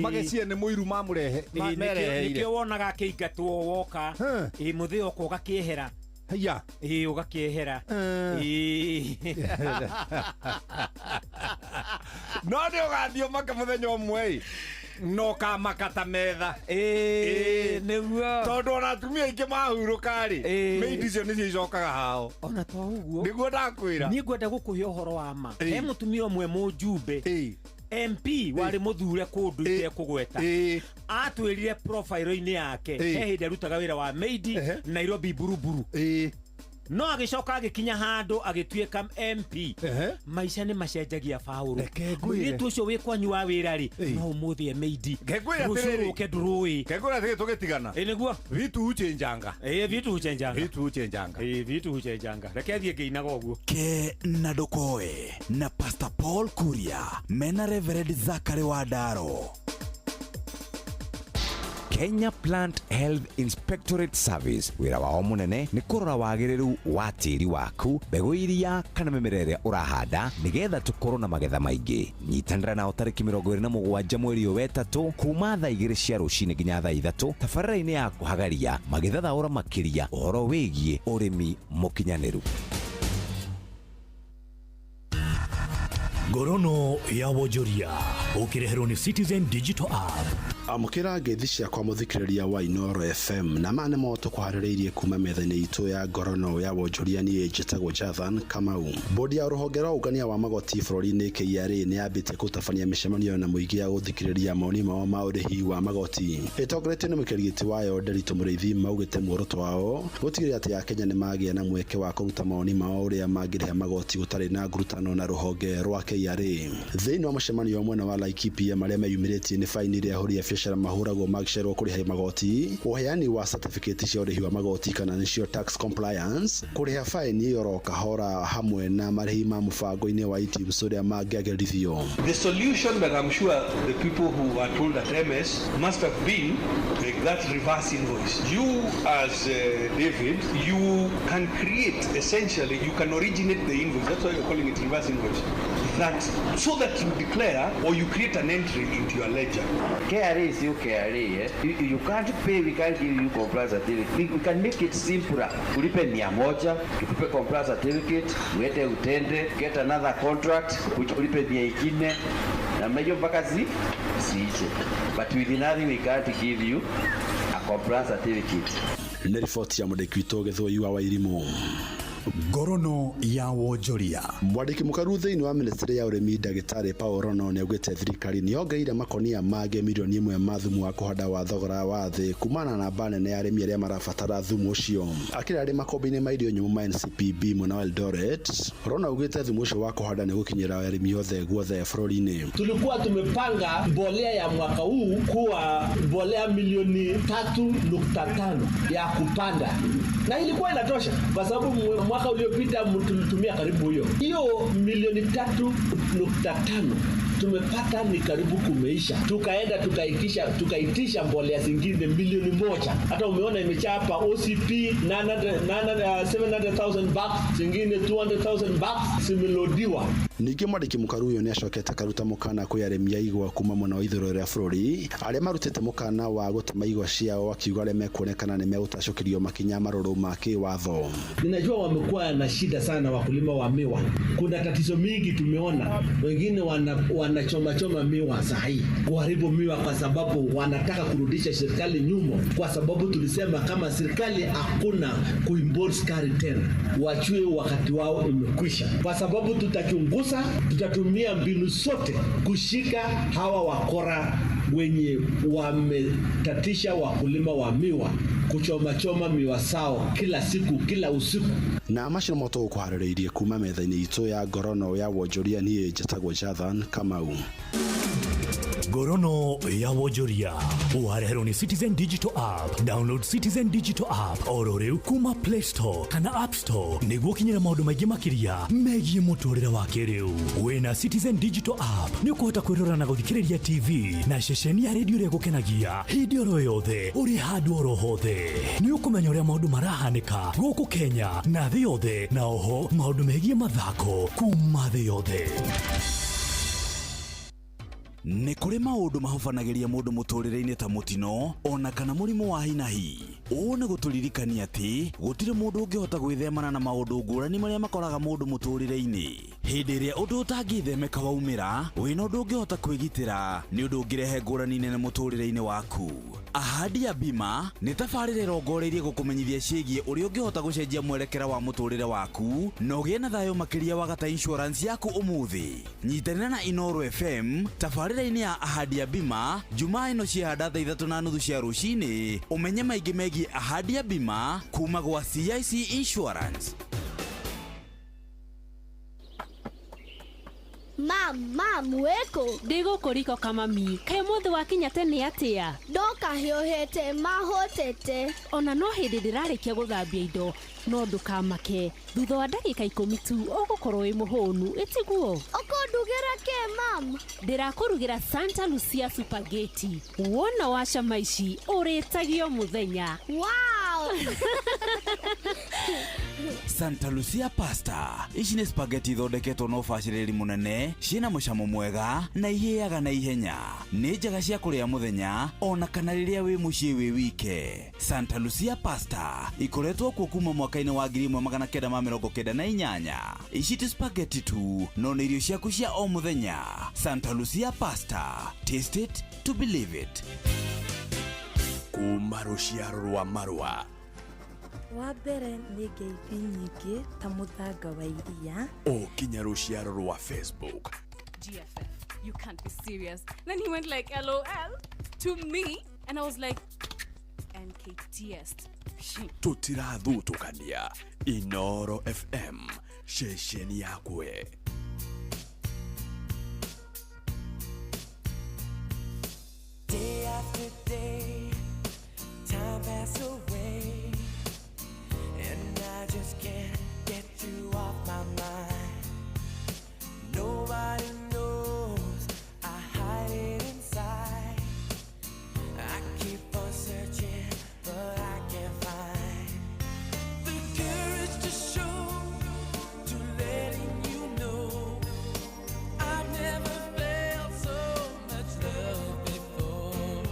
Magecie nĩ mũiru mamũrehe mereheire. Nĩkĩo wonaga akĩingatwo woka. Ĩĩ mũthee oka ũgakĩehera. Haiya. Ĩĩ ũgakĩehera. Ĩĩ. No nĩ ũgathiĩ ũmake mũthenya ũmwe ĩ. No kamaka ta metha. Ĩĩ nĩguo. Tondũ ona atumia aingĩ mahurũka rĩ, maid icio nĩcio icokaga hao. Ona to ũguo. Nĩguo ndakwĩra. Niĩ ngwenda gũkũhe ũhoro wa ma. He mũtumia ũmwe mũjumbe. MP warĩ mũthure kũndũ itekũgweta. Atwĩrire profile-inĩ yake he hĩndĩ arutaga wĩra wa maid Nairobi buruburu. No agĩcoka agĩkinya handũ agĩtuĩka MP. Maica nĩ macenjagia Paũlũ. Mũirĩtu ũcio wĩ kwanyu wa wĩra rĩ, no ũmũthĩ e maid. Rũciũ rũke ndũrũĩ. Ngwĩra atĩrĩrĩ tũgĩtigana. Ĩĩ nĩguo. Vitu huchenjanga. Ĩĩ vitu huchenjanga. Vitu huchenjanga. Ĩĩ vitu huchenjanga. Reke thiĩ ngĩinaga ũguo. Ke na ndũkoe na Pastor Paul Kuria mena Reverend Zachary Wandaro. Kenya Plant Health Inspectorate Service wĩra wao mũnene nĩ kũrora wagĩrĩru wa tĩri waku, mbegũ iria kana mĩmera ĩrĩa ũrahanda nĩgetha tũkorwo na magetha maingĩ. Nyitanĩra nao tarĩki 27 mweri ũyũ wetatũ kuma thaa 2 cia rũcinĩ nginya thaa 3 tabarĩra-inĩ ya kũhagaria magĩthathaũra makĩria ũhoro wĩgiĩ ũrĩmi mũkinyanĩru. Ngorono ya wonjoria ũkĩreherwo nĩ Citizen Digital App. Amũkĩra ngeithi ciakwa mũthikĩrĩria wa Inoro FM, na maya nĩmo tũkũharĩrĩirie kuma metha-inĩ itũ ya ngorono ya wonjoria. Niĩ njĩtagwo Jathan Kamau. Bodi ya rũhonge rwa ũngania wa magoti bũrũri-inĩ KRA nĩ yambĩtie gũtabania mĩcemanio na mũingĩ ya gũthikĩrĩria mawoni mao ma ũrĩhi wa magoti. Ĩtongoretio nĩ mũikarĩri wayo Nderitu Mũrĩithi, maugĩte muoroto wao gũtigĩrĩra atĩ Akenya nĩ magĩa na mweke wa kũruta mawoni mao ũrĩa mangĩrĩha magoti gũtarĩ na ngurutano na rũhonge rwa KRA. Thĩinĩ wa mũcemanio mwena wa Laikipia, marĩa meyumĩrĩtie nĩ faini ĩrĩa ahũri a biacara mahũragwo mangĩcererwo kũrĩha magoti, ũheani wa certificate cia ũrĩhi wa magoti kana nĩcio tax compliance, kũrĩha faini oro kahora, hamwe na marĩhi ma mũbango-inĩ wa eTIMS ũrĩa mangĩagĩrithio. The solution that I'm sure the people who were told at MS must have been like that reverse invoice. You, as David, you can create, essentially, you can originate the invoice. That's why you're calling it reverse invoice. That so that you declare or you create an entry into your ledger. KRA is your KRA. Eh? You can't pay, we can't give you compliance certificate. We can make it simpler. Ulipe 100, tukupe compliance certificate, uende utende, get another contract, ulipe 100 ingine, na hiyo mpaka ziishe. But with nothing we can't give you a compliance certificate. Nĩ riboti ya mwandĩki witũ Gĩthũi wa Wairimũ. Ngorono ya wonjoria. Mwandĩki mũkaru thĩinĩ wa ministry ya ũrĩmi ndagĩtarĩ Paul Rono nĩ augĩte thirikari nĩ yongereire makonia mangĩ 1 milioni ma thumu wa kũhanda wa thogora wa thĩ kumana na namba nene ya arĩmi arĩa marabatara thumu ũcio. Akĩra arĩ makũmbĩ-inĩ ma irio nyũmũ ma NCPB mwena wa Eldoret, Rono augĩte thumu ũcio wa kũhanda nĩ gũkinyĩra arĩmi othe guothe bũrũri-inĩ. Tulikuwa tumepanga mbolea ya mwaka huu kuwa mbolea milioni 3.5 ya kupanda, na ilikuwa inatosha kwa sababu mwaka uliopita tulitumia karibu hiyo hiyo milioni 3.5. Tumepata ni karibu kumeisha, tukaenda tukaitisha mbolea zingine milioni 1. Hata umeona imechaa hapa OCP 900, 900, 700,000 bags, zingine 200,000 bags zimelodiwa. Ningĩ mwandĩki mũkaru ũyũ nĩ acokete akaruta mũkana kwĩ arĩmi a igwa kuma mwena wa ithũĩro rĩa bũrũri arĩa marutĩte mũkana wa gũtema igwa ciao, akiuga arĩa mekuonekana nĩ megũtacũkĩrio makinya marũrũ ma kĩwatho. Ninajua wamekuwa na shida sana wakulima wa miwa. Kuna tatizo mingi tumeona, wengine wanachoma choma miwa sahi, kuharibu miwa kwa sababu wanataka kurudisha serikali nyuma, kwa sababu tulisema kama serikali hakuna kuimport sukari tena, wachue wakati wao imekwisha, kwa sababu tutachunguza, tutatumia mbinu zote kushika hawa wakora wenye wametatisha wakulima wa miwa kuchoma choma miwa sao kila siku, kila usiku. Na macio nĩmo tũgũkũharĩrĩirie kuma metha-inĩ itũ ya ngorono ya wonjoria. Niĩ njĩtagwo Jathan Kamau. Ngorono ya wonjoria wareherwo nĩ Citizen Digital App. Download Citizen Digital App oro rĩu kuma Play Store kana App Store nĩguo ũkinyĩre maũndũ maingĩ makĩria megiĩ mũtũrĩre wa kĩrĩu. Wĩna Citizen Digital App nĩ ũkũhota kwĩrora na gũthikĩrĩria TV na ceceni ya redio ĩrĩa ĩgũkenagia hĩndĩ oro yothe, ũrĩ handũ oro hothe. Nĩ ũkũmenya ũrĩa maũndũ marahanĩka gũkũ Kenya na thĩ yothe, na oho maũndũ megiĩ mathako kuma thĩ yothe. Nĩ kũrĩ maũndũ mahubanagĩria mũndũ mũtũrĩre-inĩ ta mũtino ona kana mũrimũ wa hinahi. Ũũ nĩ gũtũririkania atĩ gũtirĩ mũndũ ũngĩhota gwĩthemana na maũndũ ngũrani marĩa makoraga mũndũ mũtũrĩre-inĩ. Hĩndĩ ĩrĩa ũndũ ũtangĩthemeka waumĩra, wĩna ũndũ ũngĩhota kwĩgitĩra, nĩ ũndũ ũngĩrehe ngũrani nene mũtũrĩre-inĩ waku. Ahadi ya Bima nĩ tabarĩra ĩrongoreirie gũkũmenyithia ciĩgiĩ ũrĩa ũngĩhota gũcenjia mwerekera wa mũtũrĩre waku na ũgĩe na thayũ makĩria wagata insurance yaku ũmũthĩ. Nyitanĩra na Inoro FM tabarĩra-inĩ ya Ahadi ya Bima Jumaa ĩno ciahanda thaa 3:30 cia rũcinĩ, ũmenye maingĩ megiĩ Ahadi ya Bima kuma gwa CIC Insurance. Mam, mam, wĩkũ? Ndĩ gũkũ riko kamami. Kaĩ mũthĩ wakinya tene atĩa? Ndoka hiũhĩte mahũtĩte. Ona no hĩndĩ ndĩrarĩkia gũthambia indo, no ndũkamake, thutha wa ndagĩka 10 tu ũgũkorwo wĩ mũhũnu, ĩtiguo? Ũkũndugĩra kĩ, mam? Ndĩrakũrugĩra Santa Lucia Spaghetti. Wona wacama ici ũrĩtagio mũthenya. Wow! Santa Lucia Pasta ici nĩ spaghetti ithondeketwo na ũbacĩrĩri mũnene, ciĩna mũcamo mwega na ihĩaga na ihenya. Nĩ njega cia kũrĩa mũthenya ona kana rĩrĩa wĩ mũciĩ wĩ wike. Santa Lucia Pasta ikoretwo kuo kuma mwaka-inĩ wa 1998. Ici ti spaghetti tu, no nĩ irio ciaku cia o mũthenya. Santa Lucia Pasta, taste it to believe it. Kuma rũciaro rwa marũa. Wa mbere nĩ ngeithi nyingĩ ta mũthanga wa iria. O kinya rũciaro rwa Facebook. GFF, you can't be serious. Then he went like LOL to me and I was like NKTS. Tũtirathutũkania. Inoro FM, ceceni yakwe. Day after day, time pass away, and I just can't get you off my mind. Nobody knows I hide it inside. I keep on searching, but I can't find the courage to show, to letting you know I've never felt so much love before.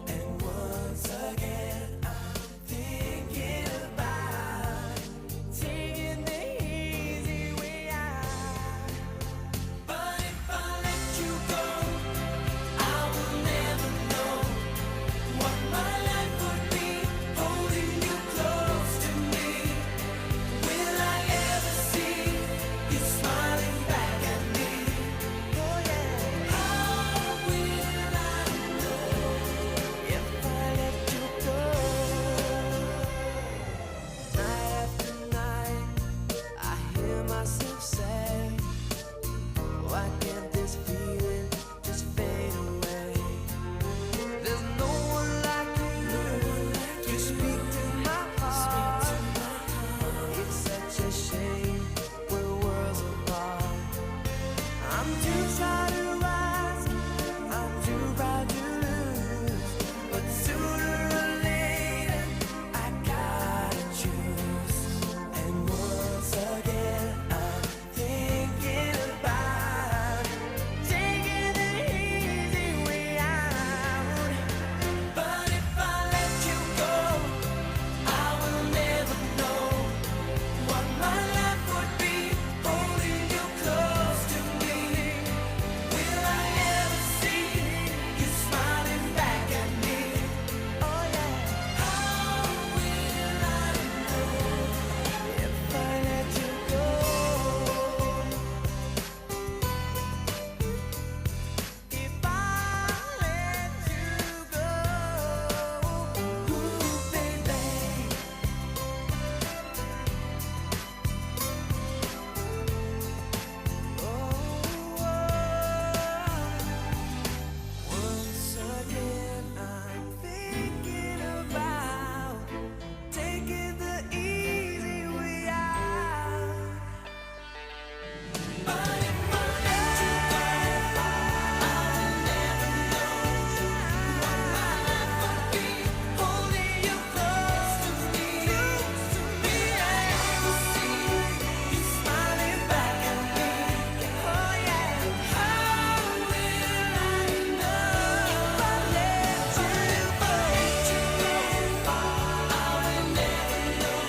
And once again, I'm thinking about taking the easy way out. But if I let you go, I will never know what my life would be holding you close to me. Will I ever see you smiling back at me? Oh yeah. How will I know if I let you go? Night after night, I hear myself say, why can't this feeling just fade away? There's no one like you to speak to my heart. It's such a shame we're worlds apart. I'm too shy to ask, I'm too proud to lose. But sooner or later, I gotta choose. And once again, I'm thinking about taking the easy way out. But if I let you go, I will never know what my life would be holding you close to me. Will I ever see you smiling back at me? Oh yeah. How will I know if I let you go? If I let you go, ooh baby. Once again, I'm thinking about taking the easy way out. But if I let you go, I will never know what my life would be holding you close to me. Will I ever see you smiling back at me? Oh yeah. How will I know if I let you go? I will never know.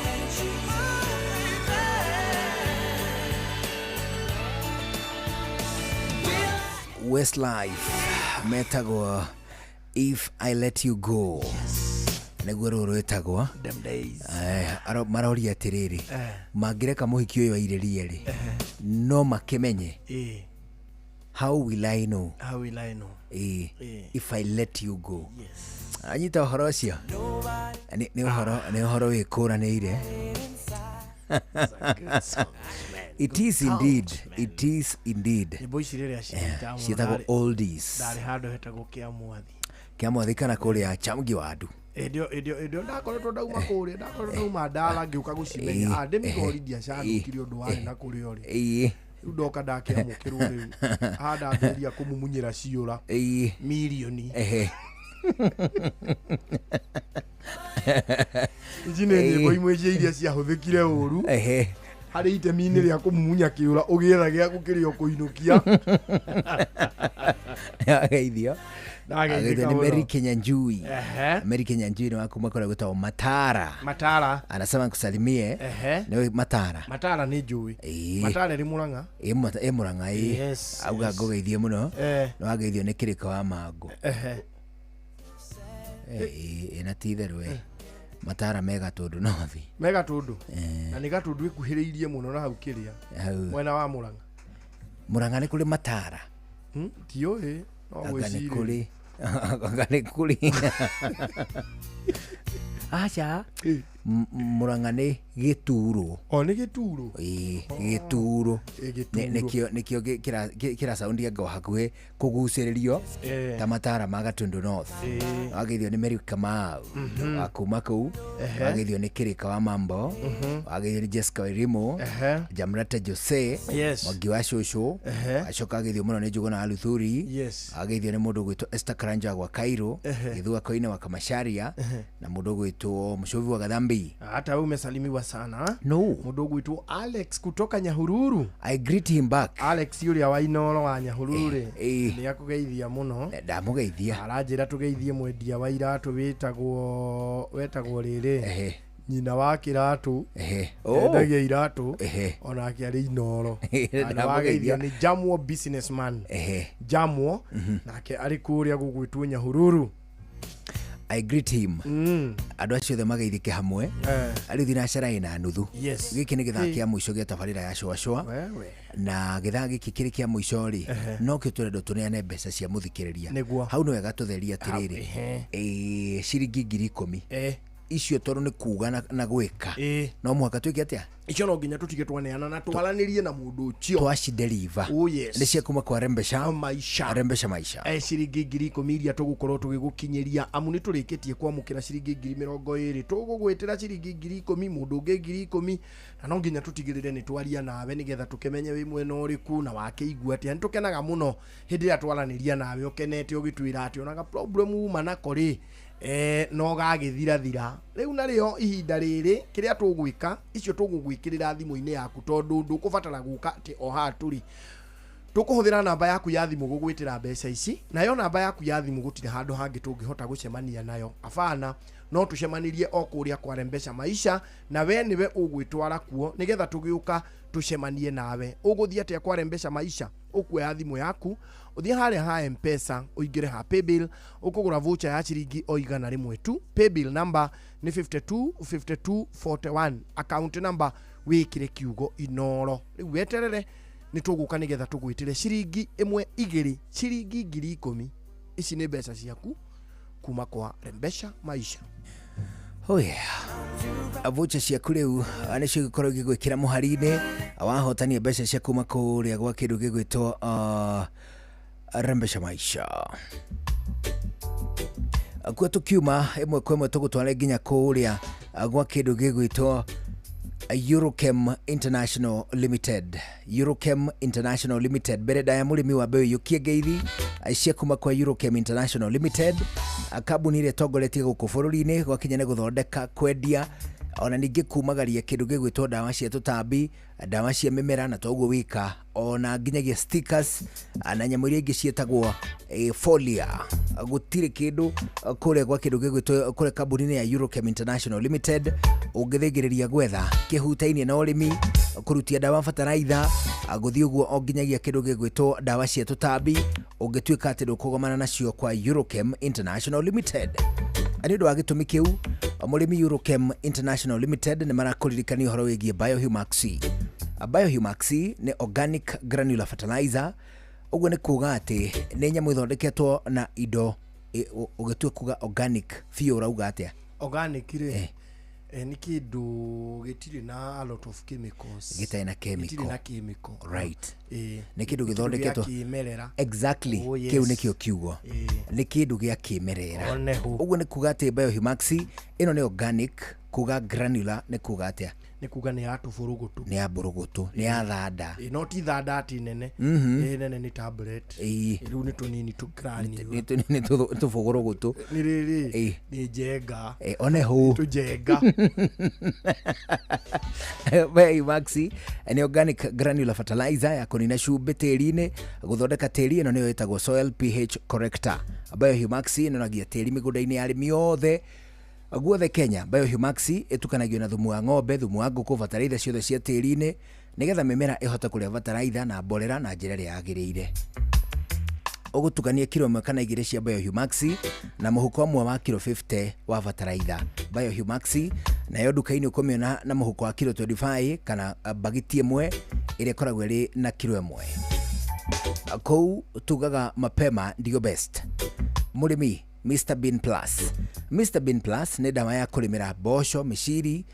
Westlife metagwo If I Let You Go, nĩguo rũrũ rwĩtagwo. Them days. Maroria atĩrĩrĩ, mangĩreka mũhiki ũyũ airĩrie rĩ, no makĩmenye? How will I know? How will I know? If I let you go. Anyita ũhoro ũcio nĩ ũhoro wĩkũranĩire. It is indeed. It is indeed. Nyĩmbo ici rĩrĩa ciĩtagwo Ciĩtagwo oldies. Ndarĩ handũ hetagwo Kĩamwathi. Kĩamwathi kana kũrĩa Chamgi Wandu. Hĩndĩ ĩyo ndakoretwo ndauma kũrĩa, ndakoretwo ndauma Ndara ngĩũka gũcimenya. Ndĩ Migori ndiacanũkire ũndũ warĩ na kũrĩa ũrĩ. Rĩu ndoka ndakĩamũkĩrwo rĩu handambĩrĩria kũmumunyĩra ciũra mirioni. Ici nĩ nyĩmbo imwe cia iria ciahũthĩkire ũru harĩ itemi-inĩ rĩa kũmumunya kĩũra ũgĩetha gĩa gũkĩrĩa ũkũinũkia. Ageithio. Ndageithĩka Nĩ mũno. Mary Kinyanjui. Mary Kinyanjui ni wa kuma kũrĩa gwĩtagwo Matara. Matara. Anasema nikusalimie. Nĩ Matara. Matara nĩ njũĩ. Matara ĩrĩ Mũrang'a. Ĩ Mũrang'a ĩ. Yes, Auga yes. ngũgeithie mũno. Nĩ wageithio nĩ Kĩrĩko wa Mangũ. Ĩ na ti itherũ ĩ matara me Gatũndũ North. Me Gatũndũ, na nĩ Gatũndũ ĩkuhĩrĩirie mũno na hau kĩrĩa Hau. Mwena wa Mũrang'a. Mũrang'a nĩ kũrĩ matara? Tiũĩ no Anga nĩ gwĩciria. Kũrĩ, anga nĩ kũrĩ, aca. Mũrang'a nĩ Gĩturo. O nĩ Gĩturo. Ĩĩ, Gĩturo. Ĩ, Gĩturo. Nĩkĩo kĩra sound anga hakuhĩ kũgucĩrĩrio ta matara ma Gatundu North. Wageithio nĩ Mary Kamau wa kuma kũu. Wageithio nĩ Kĩrĩka wa Mambo. Wageithio nĩ Jessica Wairimu, Jamrata Jose, Mwangi wa Cũcũ. Acoka ageithio mũno nĩ Njũgũna wa Luthuri. Ageithio nĩ mũndũ ũgwĩtwo Esther Karanja wa Cairo, Gĩthua Koine wa Kamacharia, na mũndũ ũgwĩtwo Mũcũvi wa Gathambi. Hata wewe umesalimiwa sana. No. Mũndũ ũgwĩtwo Alex kutoka Nyahururu. I greet him back. Alex ũrĩa wa Inoro wa Nyahururu rĩ, nĩ akũgeithia mũno. Ndamũgeithia. Aranjĩra tũgeithie mwendia wa iratũ wetagwo rĩrĩ, nyina wa kĩratũ. Endagia iratũ onake arĩ Inoro. Na nĩ Ndamũgeithia. wageithio nĩ Jamwo businessman. Jamwo nake arĩ kũrĩa gũgwĩtwo Nyahururu. I greet him. Andũ acio othe mageithĩke hamwe. Rĩu thinacara ĩna nuthu. Gĩkĩ nĩ gĩthaa kĩa mũico gĩa tabarĩra ya cwacwa. Wewe. Na gĩthaa gĩkĩ kĩrĩ kĩa mũico rĩ, no kĩo tũrenda tũneane mbeca cia mũthikĩrĩria. Hau nĩ wega tũtherie atĩrĩrĩ, ciringi 10,000 icio tondũ nĩ kuga na gwĩka, no mũhaka twĩke atĩa? Icio no nginya tũtige twaneana na twaranĩrie na mũndũ ũcio. Twacideliver. Oh, yes. Nĩ cia kuma kwa Rembesha Maisha. Rembesha Maisha. Ciringi 10,000 iria tũgũkorwo tũgĩgũkinyĩria, amu nĩ tũrĩkĩtie kwamũkĩra ciringi 20,000, tũgũgwĩtĩra ciringi 10,000, mũndũ ũngĩ 10,000, na no nginya tũtigĩrĩre nĩ twaria nawe nĩgetha tũkĩmenye wĩ mwena ũrĩkũ na wakĩigua atĩa. Nĩ tũkenaga mũno hĩndĩ ĩrĩa twaranĩria nawe ũkenete ũgĩtwĩra atĩ onaga problem uma nako rĩ, no gagĩthirathira rĩu. Narĩo ihinda rĩrĩ kĩrĩa tũgwĩka, icio tũgũgwĩkĩrĩra thimũ-inĩ yaku tondũ ndũkũbatara gũka atĩ o haha tũrĩ. Tũkũhũthĩra namba yaku ya thimũ gũgwĩtĩra mbeca ici, nayo namba yaku ya thimũ gũtirĩ handũ hangĩ tũngĩhota gũcemania nayo, abana, no tũcemanirie o kũrĩa kwa Rembesha Maisha, na we nĩwe ũgwĩtwara kuo nĩgetha tũgĩũka tũcemanie nawe. Ũgũthiĩ atĩa kwa Rembesha Maisha? Ũkuoya thimũ yaku, ũthiĩ harĩa ha Mpesa, ũingĩre ha paybill, ũkũgũra voucher ya ciringi o 100 tu. Paybill number nĩ 52 52 41, account number wĩkĩre kiugo Inoro. Rĩu weterere nĩ tũgũka nĩgetha tũgwĩtĩre ciringi ĩmwe, igĩrĩ, ciringi 10,000. Ici nĩ mbeca ciaku kuma kwa Rembesha Maisha. Oh yeah. Voucher ciaku rĩu nĩcio igĩkorwo igĩgwĩkĩra mũhari-inĩ wahotania mbeca cia kuma kũrĩa gwa kĩndũ gĩgwĩtwo Rembesha Maisha. Kuo tũkiuma ĩmwe kwa ĩmwe tũgũtware nginya kũrĩa gwa kĩndũ gĩgwĩtwo Eurochem International Limited. Eurochem International Limited, mbere ndaya mũrĩmi wa mbeũ iyũkie ngeithi cia kuma kwa Eurochem International Limited, kambuni ĩrĩa ĩtongoretie gũkũ bũrũri-inĩ gwakinya nĩ gũthondeka, kwendia ona ningĩ kumagaria kĩndũ gĩgwĩtwo ndawa cia tũtambi, ndawa cia mĩmera, na toguo wika ona nginyagia stickers na nyamũ iria ingĩ ciĩtagwo folia. Gũtirĩ kĩndũ kũrĩa gwa kĩndũ gĩgwĩtwo kũrĩa kambuni-inĩ ya Eurochem International Limited ũngĩthĩngĩrĩria gwetha kĩhutainie na ũrĩmi, kũrutia ndawa, bataraitha, gũthiĩ ũguo o nginyagia kĩndũ gĩgwĩtwo ndawa cia tũtambi, ũngĩtuĩka atĩ ndũkũgomana nacio kwa Eurochem International Limited. Na nĩ ũndũ wa gĩtũmi kĩu, mũrĩmi, Eurochem International Limited nĩ marakũririkania ũhoro wĩgiĩ Biohumax. Biohumax nĩ organic granular fertilizer. Ũguo nĩ kuga atĩ nĩ nyamũ ĩthondeketwo na indo ũgĩtua kuga organic biũ ũrauga atĩa? Organic rĩ, nĩ kĩndũ gĩtirĩ na a lot of chemicals. Gĩtarĩ na chemical. Gĩtirĩ na chemical. Nĩ kĩndũ Kĩndũ gĩa gĩthondeketwo kĩmerera. Exactly. Oh, yes. Kĩu nĩkĩo kiugo, nĩ kĩndũ gĩa kĩmerera. Oneho. Ũguo nĩ kuga atĩ Biohumax ĩno nĩ organic. Kuga granular nĩ kuga atĩa? Nĩ kuga nĩ ya tũbũrũgũtũ. Nĩ ya mbũrũgũtũ, nĩ ya thanda. No ti thanda atĩ nene. Nene nĩ tablet. Rĩu nĩ tũnini tũ granular. Nĩ tũbũgũrũgũtũ. Nĩ rĩrĩ, nĩ njenga. Oneho. Tũnjenga. Biohumax nĩ organic granular fertilizer ya kũnina cumbĩ tĩri-inĩ, gũthondeka tĩri. Ĩno nĩyo ĩtagwo soil pH corrector. Biohumax ĩnoragia tĩri mĩgũnda-inĩ ya arĩmi othe guothe Kenya. Biohumax ĩtukanagio na thumu wa ng'ombe, thumu wa ngũkũ, bataraitha ciothe cia tĩri-inĩ nĩgetha mĩmera ĩhote kũrĩa bataraitha na mborera na njĩra ĩrĩa yagĩrĩire. Ũgũtukania kiro 1 kana 2 cia Biohumax na mũhuko ũmwe wa kiro 50 wa bataraitha. Biohumax nayo nduka-inĩ ũkũmĩona na mũhuko wa kiro 25 kana bagiti 1 ĩrĩa ĩkoragwo ĩrĩ na kiro 1. Kũu tugaga mapema ndio best. Mũrĩmi, Mr Bean Plus. Mr Bean Plus nĩ ndawa ya kũrĩmĩra mboco, mĩciri,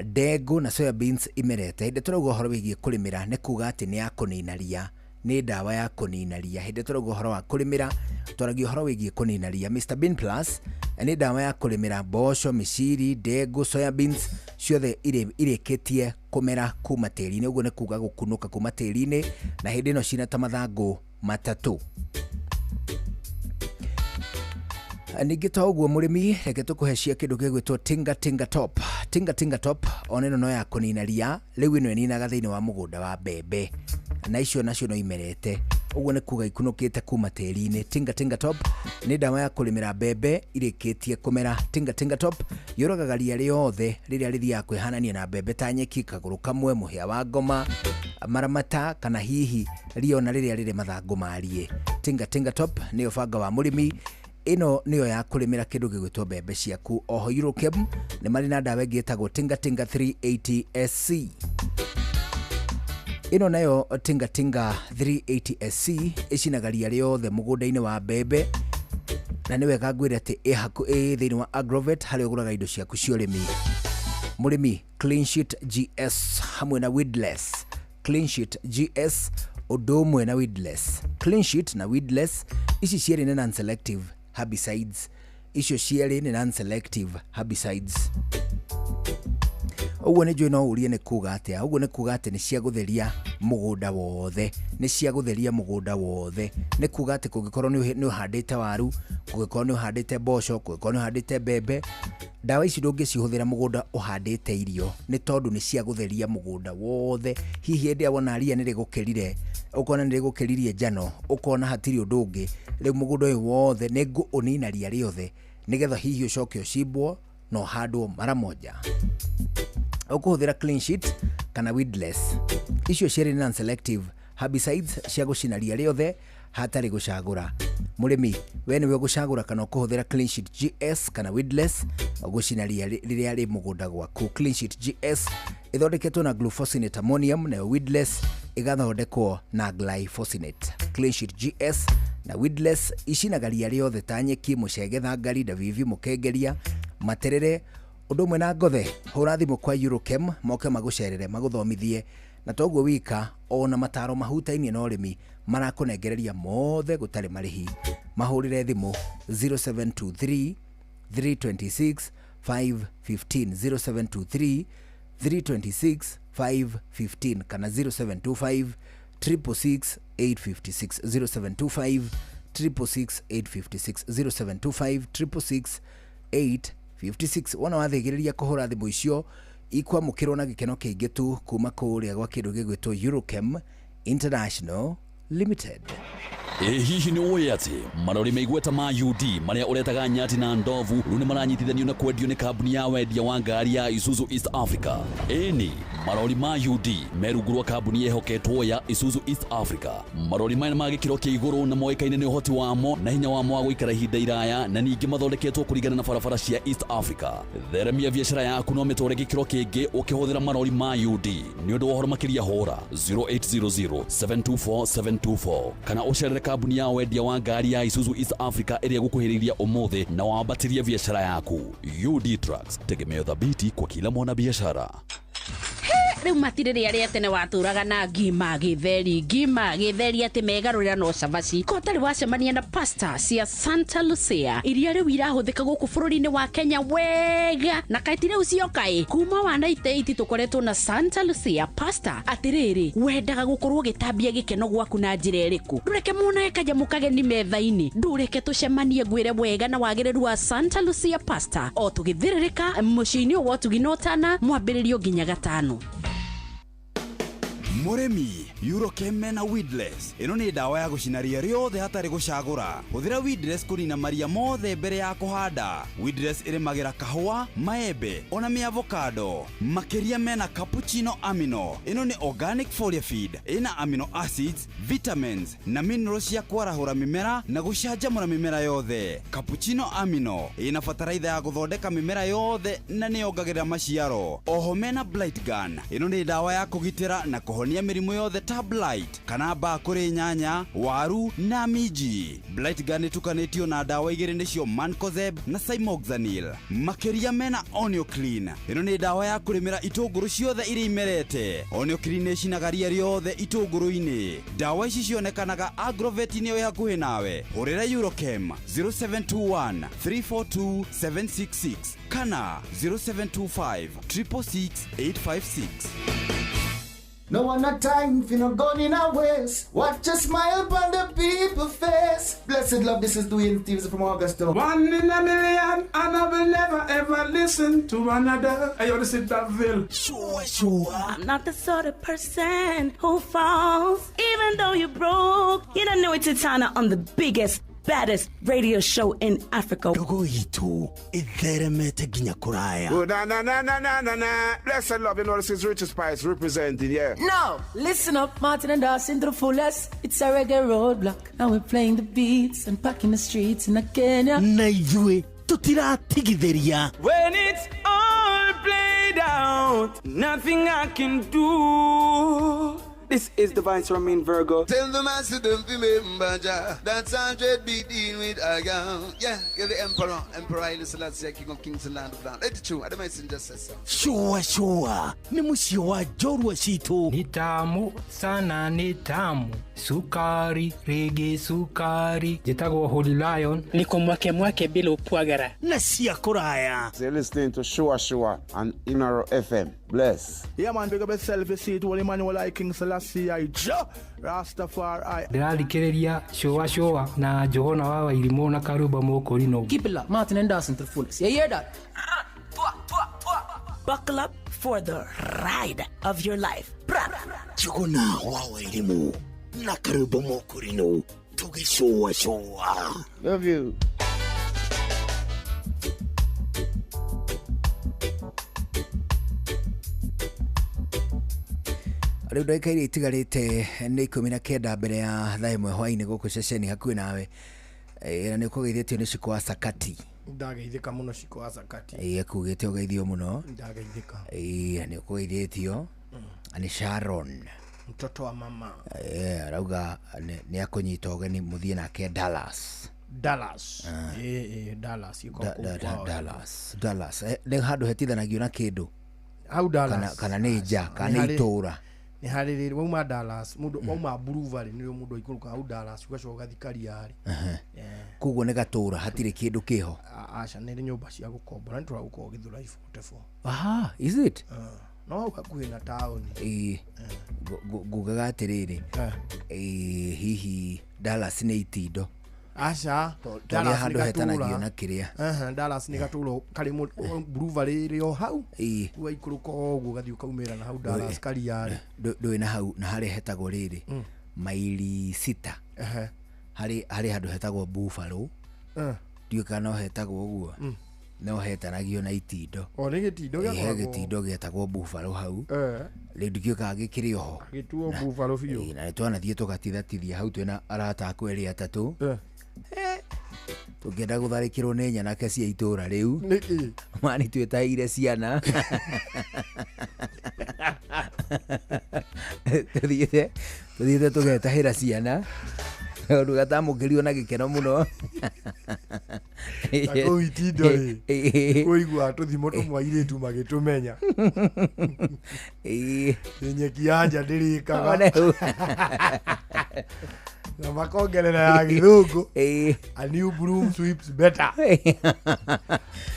ndengũ na soya beans imerete. Hĩndĩ tũrauga ũhoro wĩgiĩ kũrĩmĩra nĩ kuga atĩ nĩ ya kũnina ria, nĩ ndawa ya kũnina ria. Hĩndĩ tũrauga ũhoro wa kũrĩmĩra twaragia ũhoro wĩgiĩ kũnina ria. Mr Bean Plus nĩ ndawa ya kũrĩmĩra mboco, mĩciri, ndengũ, soya beans ciothe irĩkĩtie kũmera kuma tĩri-inĩ. Ũguo nĩ kuga gũkunũka kuma tĩri-inĩ, na hĩndĩ ĩno cina ta mathangũ 3. Ningĩ to ũguo mũrĩmi, reke tũkũhe cia kĩndũ gĩgwĩtwo Tinga Tinga Top. Tinga Tinga Top ona ĩno no ya kũnina ria, rĩu ĩno ĩninaga thĩinĩ wa mũgũnda wa mbembe, na icio nacio no imerete. Ũguo nĩ kuga ikunũkĩte kuma tĩri-inĩ. Tinga Tinga Top nĩ ndawa ya kũrĩmĩra mbembe irĩkĩtie kũmera. Tinga Tinga Top yũragaga ria rĩothe rĩrĩa rĩthiaga kwĩhanania na mbembe ta nyeki, kagũrũ kamwe, mũhĩa wa ngoma, maramata, kana hihi ria ona rĩrĩa rĩrĩ mathangũ mariĩ. Tinga Tinga Top nĩyo banga wa mũrĩmi. Ĩno nĩyo ya kũrĩmĩra kĩndũ gĩgwĩtwo mbembe ciaku. Oho Eurochem nĩ marĩ na ndawa ĩngĩ ĩtagwo Tinga Tinga 380 SC. Ĩno nayo Tinga Tinga 380 SC ĩcinaga ria rĩothe mũgũnda-inĩ wa mbembe, na nĩ wega ngwĩre atĩ ĩ thĩinĩ wa Agrovet harĩa ũgũraga indo ciaku cia ũrĩmi. Mũrĩmi, Clean Sheet GS hamwe na Weedless. Clean Sheet GS ũndũ ũmwe na Weedless. Clean Sheet na Weedless ici cierĩ nĩ non-selective herbicides. Icio cierĩ nĩ non-selective herbicides. Ũguo nĩ njũĩ no ũrie nĩ kuga atĩa. Ũguo nĩ kuga atĩ nĩ cia gũtheria mũgũnda wothe, nĩ cia gũtheria mũgũnda wothe. Nĩ kuga atĩ kũngĩkorwo nĩ ũhandĩte waru, kũngĩkorwo nĩ ũhandĩte mboco, kũngĩkorwo nĩ ũhandĩte mbembe, ndawa ici ndũngĩcihũthĩra mũgũnda ũhandĩte irio, nĩ tondũ nĩ cia gũtheria mũgũnda wothe. Hihi hĩndĩ ĩrĩa wona ria nĩ rĩgũkĩrire, ũkona nĩ rĩgũkĩririe njano, ũkona hatirĩ ũndũ ũngĩ, rĩu mũgũnda ũyũ wothe nĩ ngũũnina ria rĩothe, nĩgetha hihi ũcoke ũcimbwo na ũhandwo mara moja. Ũkũhũthĩra Clean Sheet kana Weedless. Icio cierĩ nĩ non-selective herbicides cia gũcina ria rĩothe hatarĩ gũcagũra. Mũrĩmi, we nĩwe ũgũcagũra kana ũkũhũthĩra Clean Sheet GS kana Weedless gũcina ria rĩrĩa rĩ mũgũnda gwaku. Clean Sheet GS ĩthondeketwo na glufosinate ammonium, nayo Weedless ĩgathondekwo na glyphosate. Clean Sheet GS na Weedless icinaga ria rĩothe ta nyeki, mũcege, thangari, ndavivi, mũkengeria, materere, ũndũ ũmwe na ngothe. Hũra thimũ kwa Eurochem moke magũcerere, magũthomithie, na toguo wika ona mataro mahutainie na ũrĩmi marakũnengereria mothe gũtarĩ marĩhi. Mahũrĩre thimũ 0723 326 515, 0723 326 515 kana 0725 666 856, 0725 666 856, 0725 666 856. Wona wathĩgĩrĩria kũhũra thimũ icio ikwamũkĩrwo na gĩkeno kĩingĩ tu kuma kũrĩa gwa kĩndũ gĩgwĩtwo Eurochem International Limited. Ĩ hihi nĩ ũĩ atĩ marori meigweta ma UD marĩa ũretaga nyati na ndovu rĩu nĩ maranyitithanio na kwendio nĩ kambuni ya wendia wa ngari ya Isuzu East Africa. Ĩni marori ma UD me rungu rwa kambuni ĩhoketwo ya Isuzu East Africa. Marori maya ma gĩkĩro kĩa igũrũ na moĩkaine nĩ ũhoti wamo na hinya wamo wa gũikara ihinda iraya, na ningĩ mathondeketwo kũringana na barabara cia East Africa. Theremia biacara yaku no mĩtware gĩkĩro kĩngĩ ũkĩhũthĩra marori ma UD. Nĩ ũndũ wa ũhoro makĩria hũra 0800 724 724 kana ũcerere kambuni ya wendia wa ngari ya Isuzu East Africa ĩrĩa ĩgũkuhĩrĩirie ũmũthĩ na wambatĩrie biacara yaku. UD Trucks, tegemeo thabiti kwa kila mwanabiashara. Rĩu matirĩ rĩa rĩa tene watũraga na ngima gĩtheri atĩ megarũrĩra no cabaci. Ko ũtarĩ wacemania na pasta cia Santa Lucia iria rĩu irahũthĩka gũkũ bũrũri-inĩ wa Kenya wega, na kaĩ ti rĩu cioka ĩ kuma wa 98 tũkoretwo na Santa Lucia pasta. Atĩrĩrĩ, wendaga gũkorwo ũgĩtambia gĩkeno gwaku na njĩra ĩrĩkũ? Ndũreke monage kanyamũ kageni metha-inĩ, ndũreke tũcemanie ngwĩre wega na wagĩrĩru wa Santa Lucia pasta o tũgĩthĩrĩrĩka mũciĩ-inĩ wa ũtugi na ũtana mwambĩrĩrio nginya gatano. Mũrĩmi Eurochem na Weedless ĩno nĩ ndawa ya gũcina ria rĩothe hatarĩ gũcagũra. Hũthĩra Weedless kũnina maria mothe mbere ya kũhanda. Weedless ĩrĩmagĩra kahũa, maembe ona mĩavokado. Makĩria mena cappuccino amino. Ĩno nĩ organic foliar feed ĩna amino acids, vitamins na minerals cia kwarahũra mĩmera na gũcanjamũra mĩmera yothe. Cappuccino amino ĩna bataraitha ya gũthondeka mĩmera yothe na nĩyongagĩrĩra maciaro. Oho mena blight gun. Ĩno nĩ ndawa ya kũgitĩra na kũhonia mĩrimũ yothe ta blight kana mbaa kũrĩ nyanya, waru na minji. Blight gun ĩtukanĩtio na ndawa igĩrĩ nĩcio mancozeb na cymoxanil. Makĩria mena Onioclean. Ĩno nĩ ndawa ya kũrĩmĩra itũngũrũ ciothe iria imerete. Onioclean ĩcinaga ria rĩothe itũngũrũ-inĩ. Ndawa ici cionekanaga agrovet-inĩ ĩ hakuhĩ nawe. Hũrĩra Eurochem 0721 342 766 kana 0725 666 856. No one no time for no gun in our waist. Watch a smile upon the people face. Blessed love, this is Dwayne Stevens from Augusta. One in a million, and I will never ever listen to another. Hey, yo, this is Daville. Sure, sure. I'm not the sort of person who falls, even though you're broke. You don't know it's Titana on the biggest, baddest radio show in Africa. Ndogo itu itheremete nginya kuraya. Oh, na na na na na na na. Blessed love, you know this is Richard Spice representing, yeah. Now, listen up, Martin and Dawson to the fullest. It's a reggae roadblock. Now we're playing the beats and packing the streets in Kenya. Na ithuĩ tutiratigithĩria. When it's all played out, nothing I can do. This is the Vice Romain Virgo. Tell the master don't remember Jah. That's 100 beat in with a gun. Yeah, you're the emperor. Emperor Haile Selassie, King of Kings and Land of Land. 82, I don't just say so. Sure, sure. Ni mũciĩ wa njorua citũ. Ni tamu sana, ni tamu. Sukari, rege sukari. Njĩtagwo Holy Lion. Niko mwake mwake bila upwagara. Na cia kũraya. You're listening to Shua Shua on Inoro FM. Bless. Yeah, man, pick up yourself, you see it, Holy Emmanuel, I King Selassie, I Jah Rastafari. Ndĩrathikĩrĩria Shua Shua na Johana wa Wairimũ na Karuba Mũkũrinũ. Keep it locked, Martin and Dawson to the fullest. You hear that? Buckle up for the ride of your life. Jogona wa Wairimũ na Karuba Mũkũrinũ tũgĩcũa cũa. Love you. Rĩu ndagĩka iria itigarĩte nĩ 19 mbere ya thaa 1 hwaĩ-inĩ gũkũ ceceni hakuhĩ nawe. Na nĩ ũkũgeithĩtio nĩ Shiko wa Sakati. Ndageithĩka mũno Shiko wa Sakati. Akugĩte ũgeithio mũno. Ndageithĩka. Na nĩ ũkũgeithĩtio nĩ Sharon. Mtoto wa mama. Arauga nĩ akũnyita ũgeni mũthiĩ nake Dallas. Dallas. Dallas. Dallas. Dallas. Nĩ handũ hetithanagio na kĩndũ. Hau Dallas. Kana nĩ nja, kana nĩ itũũra. Nĩ harĩ rĩrĩ wauma Dallas mũndũ wauma Blue Valley nĩrĩo mũndũ aikũrũka hau Dallas ũgacoka ũgathiĩ Kariarĩ. Koguo nĩ gatũũra hatirĩ kĩndũ kĩho. Aca nĩ nyũmba cia gũkombora nĩ tũragũkorwo Gĩthũrai 44. Aha, is it? No hau hakuhĩ na taũni. Ngugaga atĩrĩrĩ, hihi Dallas nĩ itindo? Aca, Dallas handũ hetanagio na kĩrĩa. Dallas nĩ gatũũra karĩ Blue Valley ĩrĩ o hau. Waikũrũka ũguo ũgathiĩ ũkaumĩra na hau Dallas Kariarĩ. Ndũĩ na hau na harĩa hetagwo rĩrĩ maili 6. Harĩ handũ hetagwo Buffalo. Ndiũĩ kana no hetagwo ũguo. No hetanagio na itindo. O nĩ gĩtindo gĩakoragwo. He gĩtindo gĩetagwo Buffalo hau. Rĩu ndikĩũĩ kana gĩkĩrĩ oho. Gĩtuo Buffalo biũ. Na nĩtwanathiĩ tũgatithatithia hau twĩna arata akwa erĩ atatũ. Tũngĩenda gũtharĩkĩrwo nĩ nyanake cia itũũra rĩu. Nĩkĩ? Mani twĩtahĩire ciana. Tũthiĩte tũgetahĩra ciana. Kaũndũ gatamũkĩrio na gĩkeno mũno. Na kũu itindo rĩ, kũigua tũthimo tũmwe airĩtu magĩtũmenya. Nyeki ya nja ndĩrĩkaga. Na makongerera ya gĩthũngũ. A new broom sweeps better.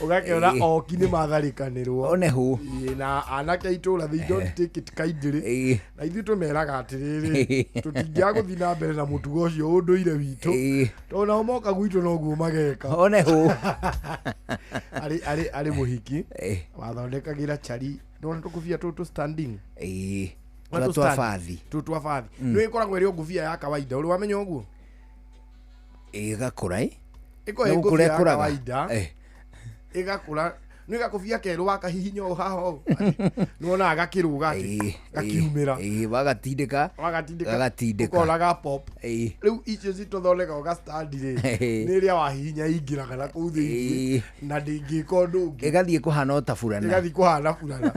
Ũgakĩona oki nĩ matharĩkanĩrwo. One hu. Na anake a itũũra they don't take it kindly. Na ithuĩ tũmeraga atĩrĩrĩ, tũtingĩaga gũthiĩ na mbere na mũtugo ũcio ũndũire witũ. Tondũ nao moka gwitũ noguo mageka. One hu. Arĩ mũhiki wathondekagĩra chari. Nĩwona tũkũbia tũtũ standing. Tũrĩa twa bathi. Tũu twa bathi. Mm. Nĩ ĩkoragwo ĩrĩ o ngũbia ya kawaida, ũrĩ wamenya ũguo? Ĩgakũra ĩ. Ĩkoragwo Nĩ ĩ gũkũra ngũbia ya ĩkũraga. kawaida. Eh. Ĩgakũra nĩ gakũbia kerũ wakahihinya ũũ haha ũũ nĩwonaga gakĩrũga atĩ, gakiumĩra. Ĩ, wagatindĩka. Wagatindĩka. Gagatindĩka. Ũkona ga pop. Ĩ. Rĩu icio citũthondekagwo ga stand rĩ, nĩ ĩrĩa wahihinya ingĩraga na kũu thĩinĩ na ndĩngĩka ũndũ ũngĩ. Ĩgathiĩ kũhana o ta burana. Ĩgathiĩ kũhana burana.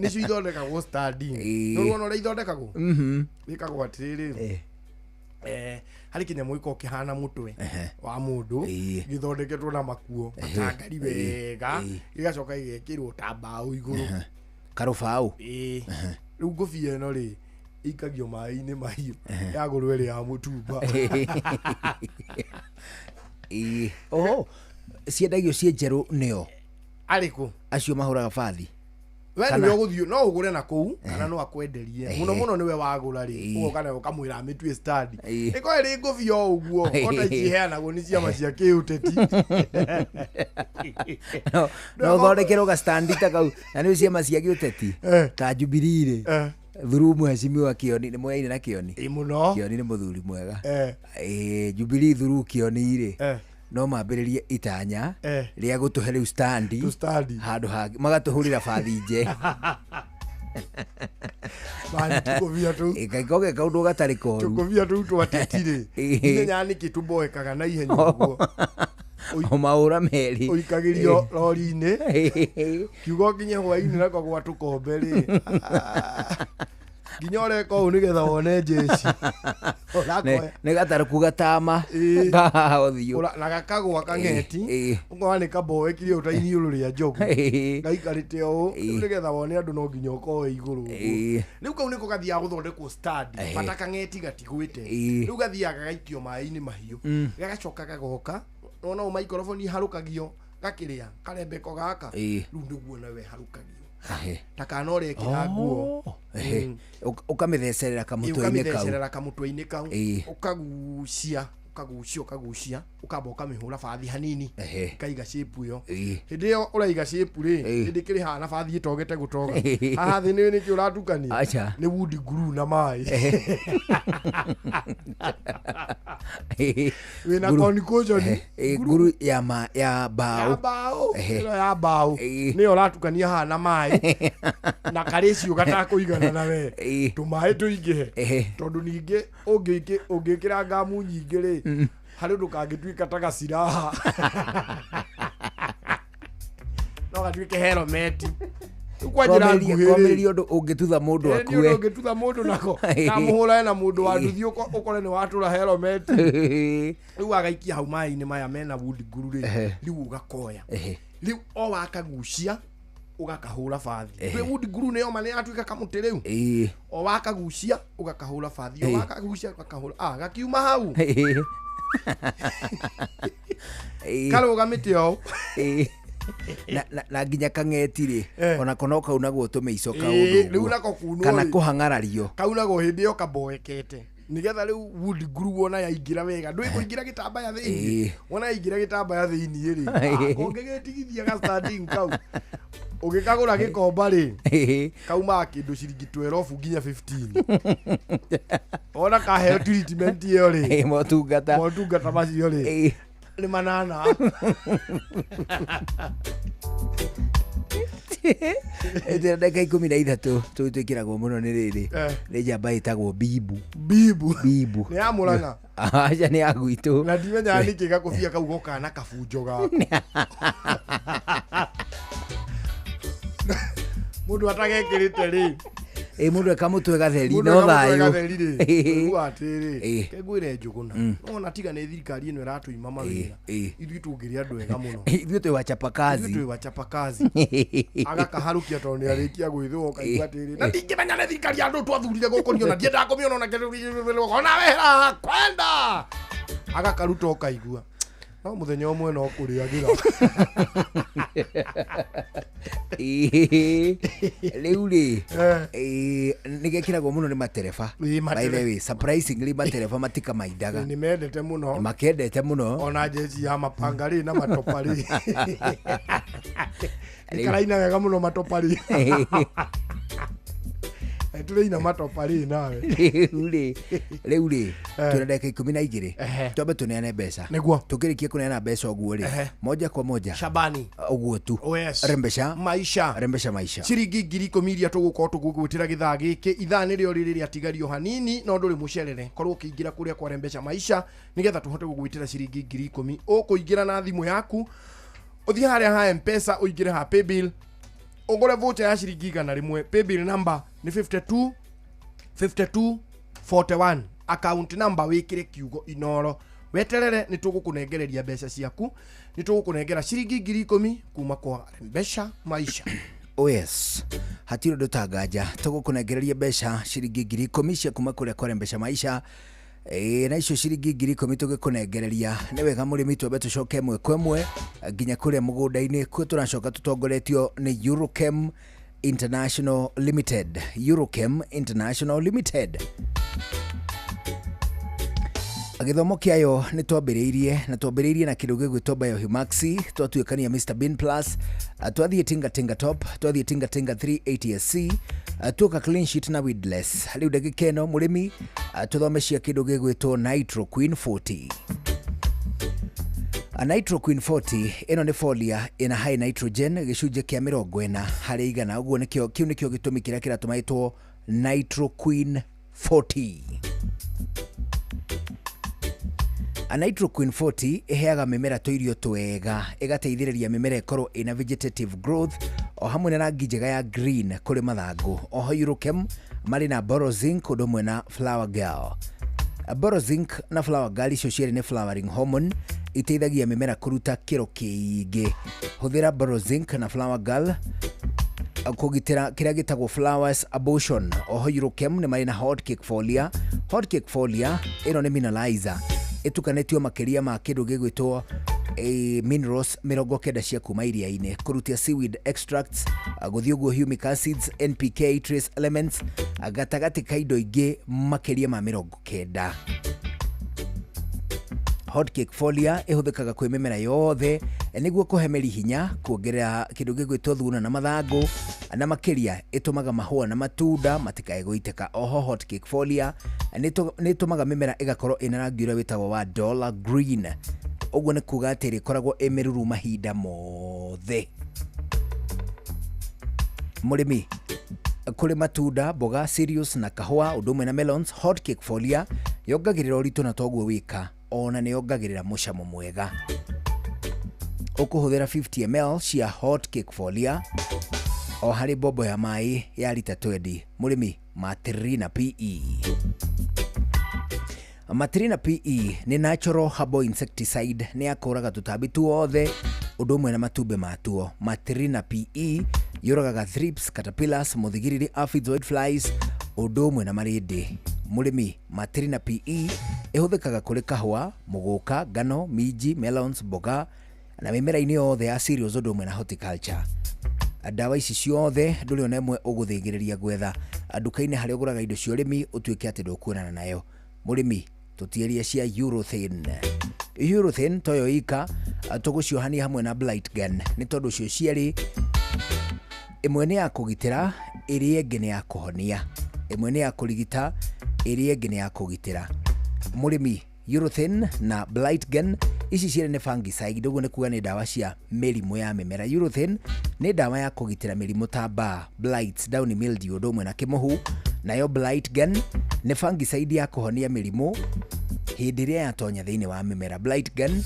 Nĩcio ithondekagwo stand. Ĩ. Nĩ ũrona ũrĩa ithondekagwo? Mhm. Wĩkagwo atĩrĩrĩ, harĩ kĩnyamũ gĩkoragwo kĩhana mũtwe wa mũndũ gĩthondeketwo na makuo matangari wega, gĩgacoka gĩgekĩrwo ta mbaũ igũrũ. Karũbaũ. Ĩĩ. Rĩu ngũbia ĩno rĩ, ĩikagio maĩ-inĩ mahiũ yagũrwo ĩrĩ ya mũtumba. Ĩ. Oho, ciendagio ciĩ njerũ nĩo? Arĩkũ? Acio mahũraga bathi. We Kana- nĩwe ũgũthiĩ, no ũgũre na kũu kana no akwenderie. Mũno mũno nĩwe wagũra rĩ, ũgoka nawe ũkamwĩra amĩtue stand. Ĩkorwo ĩrĩ ngũbia o ũguo, ota ici iheanagwo nĩ ciama cia kĩũteti. No ũthondekerwo gastandi ta kau na nĩ ciama cia gĩũteti ta Jubilee rĩ, through mheshimiwa Kĩoni, nĩ moyaine na Kĩoni. Ĩ mũno. Kĩoni nĩ mũthuri mwega. Eh. Ĩ, Jubilee through Kĩoni rĩ, Eh. no mambĩrĩrie itanya Eh. rĩa gũtũhe rĩu standi handũ hangĩ magatũhũrĩra bathi nje. Mani tũkũbia tũu. Ĩkaikoge kaũndũ gatarĩ koru. Tũkũbia tũu twateti rĩ, ndimenyaga nĩkĩ tũmboekaga na ihenya ũguo. O mahũra merĩ. Ũikagĩrio rori-inĩ, kiugo nginya hwaĩ-inĩ nako gwa tũkombe rĩ, nginya ũreka ũũ nĩgetha wone njeci. Ũrakoya. Nĩ gatarũku gatama kahaha ũthiũ. Na gakagwa kang'eti, ũkona nĩ kamboekire ũũ ta iniũrũ rĩa njogu, gaikarĩte ũũ. Rĩu nĩgetha wone andũ no nginya ũkoe igũrũ ũguo. Rĩu kau nĩko gathiaga gũthondekwo stand, bata kang'eti gatigwĩte. Rĩu gathiaga gagaikio maĩ-inĩ mahiũ, gagacoka gagoka nona ũ maikoroboni harũkagio gakĩrĩa karembeko gaka. Rĩu nĩguo nawe harũkagio ta kana ũrekĩra nguo. Ũkamĩthecerera kamũtwe-inĩ kau. Ũkamĩthecerera kamũtwe-inĩ kau. Ĩ. Ũkagucia ũkagucia ũkagucia, ũkamba ũkamĩhũra bathi hanini, ĩkaiga shape ĩyo. Hĩndĩ ĩyo ũraiga shape rĩ, hĩndĩ ĩkĩrĩ hana bathi ĩtogete gũtoga. Haha thĩ nĩ nĩkĩ ũratukania? Acha. Nĩ wood glue na maĩ. Wĩna concoction. Nguru ya ma ya mbaũ. Ya mbaũ. Ĩno ya mbaũ nĩyo ũratukania haha na maĩ na karĩcio gatakũigana na we, tũmaĩ tũingĩhe, tondũ ningĩ ũngĩkĩra ngamu nyingĩ rĩ, harĩ ũndũ kangĩtuĩka ta gaciraha, no gatuĩke helmeti. Rĩu kwa njĩra nguhĩ rĩ, Komĩrĩria ũndũ ũngĩtutha mũndũ nĩ ũndũ akue. ũngĩtutha mũndũ nako kamũhũrane na mũndũ wa nduthi, ũkore nĩ watũra helmeti. Rĩu agaikia hau maĩ-inĩ maya mena wood glue rĩ, rĩu ũgakoya, rĩu o wakagucia ũgakahũra bathi. Rĩu wood glue nĩyo ma nĩ yatuĩka kamũtĩ rĩu. O wakagucia ũgakahũra bathi, o wakagucia ũgakahũra, ah, gakiuma hau karũgamĩte ũũ. Na nginya kang'eti rĩ, onako no kaunagwo tũmĩico kaũndũ Rĩu ũguo. nako kunwo Kana rĩ, kũhang'arario. Kaunagwo hĩndĩ ĩyo kamboekete, nĩgetha rĩu wood glue wona yaingĩra wega, ndũĩ kũingĩra gĩtambaya thĩinĩ, wona yaingĩra gĩtambaya thĩinĩ rĩ, ũngĩgĩtigithia ga standing kau ũgĩkagũra gĩkomba rĩ, kaumaga kĩndũ ciringi 12 nginya 15. Wona kaheo treatment ĩyo rĩ, motungata motungata macio rĩ, nĩ manana. Ĩtĩra ndagĩka 13 tũu twĩkĩragwo mũno nĩ rĩrĩ, nĩ njamba ĩtagwo Bibu. Bibu. Bibu Nĩ ya Mũrang'a? Aca, nĩ ya gwitũ. Na ndimenyaga nĩkĩ gakũbia kau gokaga na kabunjo gako mũndũ atagekĩrĩte rĩ. Ĩ, mũndũ eka mũtwe gatheri Mũndũ no eka mũtwe thayũ. gatheri rĩ, ũiguaga atĩrĩ, Ĩ. ke ngwĩre Njũgũna, nona tiga nĩ thirikari ĩno ĩratũima mawĩra, ithuĩ tũngĩrĩ andũ ega mũno. Ithuĩ twĩ wachapakazi. Ithuĩ twĩ wachapakazi. Agakaharũkia tondũ nĩ arĩkia gwĩthũa, ũkaigua atĩrĩ, na ndingĩmenya nĩ thirikari ya andũ twathurire gũkũ niĩ ona ndiendaga kũmĩona ona kĩndũ, ona wehera kwenda agakaruta, ũkaigua no mũthenya ũmwe no kũrĩagĩra. Rĩu rĩ, nĩ gekĩragwo mũno nĩ matereba. By the way, surprisingly matereba matikamaindaga. Nĩ mendete mũno. Makendete mũno. Ona njeci ya mapanga rĩ na matopa rĩ, nĩ karaina wega mũno matopa rĩ. Tũrĩina matopa rĩ nawe. Rĩu rĩ, rĩu rĩ, Eh. twĩna ndagĩka 12. Ehe. Twambe tũneane mbeca. Nĩguo. Tũkĩrĩkia kũneana mbeca ũguo rĩ, Ehe. moja kwa moja. Shabani. Ũguo tu. Oh, yes. Rembesha. Maisha. Rembesha maisha. Ciringi 10,000 iria tũgũkorwo tũgũgwĩtĩra gĩthaa gĩkĩ, ithaa nĩrĩo rĩrĩ rĩatigario hanini, no ndũrĩ mũcerere, korwo ũkĩingĩra kũrĩa kwa Rembesha Maisha nĩgetha tũhote gũgwĩtĩra ciringi 10,000. Ũkũingĩra na thimũ yaku, ũthiĩ harĩa ha M-Pesa, ũingĩre ha paybill, ũgũre voucher ya ciringi 100. Paybill number nĩ 52 52 41, account number wĩkĩre kiugo Inoro, weterere nĩ tũgũkũnengereria mbeca ciaku, nĩ tũgũkũnengera ciringi 10,000 kuma kwa Rembesha Maisha. Oh yes, hatirĩ ũndũ tanganja, tũgũkũnengereria mbeca ciringi 10,000 cia kuma kũrĩa kwa Rembesha Maisha. Ĩĩ, na icio ciringi 10,000 tũgĩkũnengereria nĩ wega mũrĩmi twambe tũcoke ĩmwe kwa ĩmwe nginya kũrĩa mũgũnda-inĩ kuo tũracoka tũtongoretio nĩ Eurochem International Limited. Eurochem International Limited, gĩthomo kĩayo nĩ twambĩrĩirie na twambĩrĩirie na kĩndũ gĩgwĩtwo Biohumaxi, twatuĩkania Mr Bean Plus, twathiĩ Tinga Tinga Top, twathiĩ Tinga Tinga 380 SC, tuoka Clean Sheet na Weedless. Rĩu ndagĩka ĩno mũrĩmi, tũthome cia kĩndũ gĩgwĩtwo Nitro Queen 40. Nitro Queen 40 ĩno nĩ folia ĩna high nitrogen gĩcunjĩ kĩa 40%, ũguo nĩkĩo, kĩu nĩkĩo gĩtũmi kĩrĩa kĩratũma ĩtwo Nitro Queen 40. Nitro Queen 40 ĩheaga mĩmera tũirio twega, ĩgateithĩrĩria mĩmera ĩkorwo ĩna vegetative growth o hamwe na rangi njega ya green kũrĩ mathangũ. Oho Eurochem marĩ na Borozinc ũndũ ũmwe na Flower Girl. Borozinc na Flower Girl icio cierĩ nĩ flowering hormone iteithagia mĩmera kũruta kĩro kĩingĩ. Hũthĩra Borozinc na Flower Girl kũgitĩra kĩrĩa gĩtagwo flowers abortion. Oho Eurochem nĩ marĩ na hot cake folia. Hot cake folia ĩno nĩ mineralizer ĩtukanĩtio makĩria ma kĩndũ gĩgwĩtwo minerals 90 cia kuma iria-inĩ, kũrutia seaweed extracts, gũthiĩ ũguo humic acids, NPK, trace elements, gatagatĩ ka indo ingĩ makĩria ma 90. Hot cake folia ĩhũthĩkaga kwĩ mĩmera yothe nĩguo kũhe mĩri hinya, kuongerera kĩndũ gĩgwĩtwo thuna na mathangũ, na makĩria ĩtũmaga mahũa na matunda matikae gũitĩka. Oho hot cake folia nĩ ĩtũmaga mĩmera ĩgakorwo ĩna rangi ũrĩa wĩtagwo wa dollar green, ũguo nĩ kuga atĩ ĩrĩkoragwo ĩ mĩruru mahinda mothe. Mũrĩmi, kũrĩ matunda, mboga, cereals na kahũa ũndũ ũmwe na melons, hot cake folia yongagĩrĩra ũritũ na toguo wika ona nĩ yongagĩrĩra mũcamo mwega. Ũkũhũthĩra 50 ml cia hot cake folia o harĩ mbombo ya maĩ ya rita 20. Mũrĩmi, Matrina PE. Matrina PE nĩ natural herbal insecticide, nĩ ya kũraga tũtambi tuothe ũndũ ũmwe na matumbĩ matuo. Matrina PE yũragaga thrips, caterpillars, mũthigiriri, aphids, whiteflies ũndũ ũmwe na marĩndĩ. Mũrĩmi, Matrina PE ĩhũthĩkaga kũrĩ kahũa, mũgũka, ngano, minji, melons, mboga na mĩmera-inĩ yothe ya cereals ũndũ ũmwe na horticulture. Ndawa ici ciothe ndũrĩ ona ĩmwe ũgũthĩngĩrĩria gwetha nduka-inĩ harĩa ũgũraga indo cia ũrĩmi ũtuĩke atĩ ndũkuonana nayo. Mũrĩmi, tũtieria cia Eurothane. Eurothane toyo ika, tũgũciohania hamwe na Blight Gun nĩ tondũ cio cierĩ, ĩmwe nĩ ya kũgitĩra, ĩrĩa ĩngĩ nĩ ya kũhonia. Ĩmwe nĩ ya kũrigita, ĩrĩa ĩngĩ nĩ ya kũgitĩra. Mũrĩmi, Eurothane na Blight Gun ici cierĩ nĩ fungicide, ũguo nĩ kuga nĩ ndawa cia mĩrimũ ya mĩmera. Eurothane nĩ ndawa ya kũgitĩra mĩrimũ ta mbaa, blights, downy mildew ũndũ ũmwe na kĩmũhu. Nayo Blight Gun nĩ fungicide ya kũhonia mĩrimũ hĩndĩ ĩrĩa yatonya thĩinĩ wa mĩmera. Blight Gun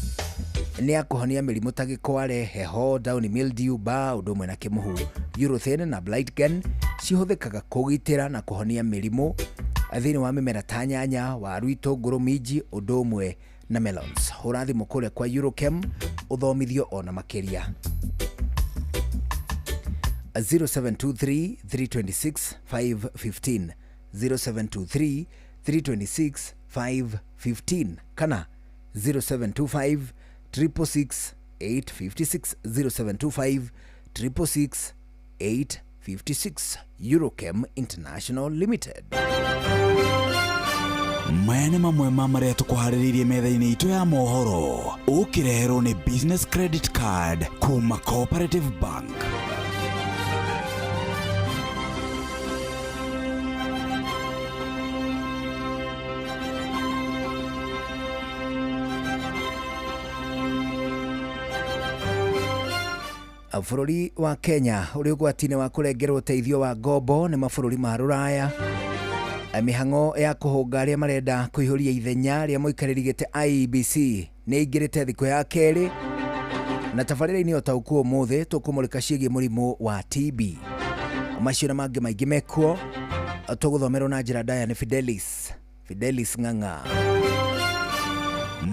nĩ ya kũhonia mĩrimũ ta gĩkware, heho, downy mildew, mbaa ũndũ ũmwe na kĩmũhu. Eurothane na Blight Gun cihũthĩkaga kũgitĩra na kũhonia mĩrimũ thĩinĩ wa mĩmera ta nyanya, waru, itũngũrũ, minji ũndũ ũmwe na melons. Hũra thimũ kũrĩa kwa Eurochem ũthomithio ona makĩria. 0723 326 515, 0723 326 515 kana 0725 666 856, 0725 666 856. Eurochem International Limited. Maya nĩ mamwe ma marĩa tũkũharĩrĩirie metha-inĩ itũ ya mohoro, ũkĩreherwo nĩ business credit card kuma Cooperative Bank. Bũrũri wa Kenya ũrĩ ũgwati-inĩ wa kũrengerwo ũteithio wa ngombo nĩ mabũrũri ma rũraya. Mĩhang'o ya kũhũnga arĩa marenda kũihũria ithenya rĩa mũikarĩri gĩtĩ IEBC nĩ ĩingĩrĩte thikũ ya kerĩ, na tabarĩra-inĩ o ta ũkuo ũmũthĩ tũkũmũrĩka ciĩgiĩ mũrimũ wa TB. Macio na mangĩ maingĩ mekuo tũgũthomerwo na njĩra ndaya nĩ Fidelis Ng'ang'a.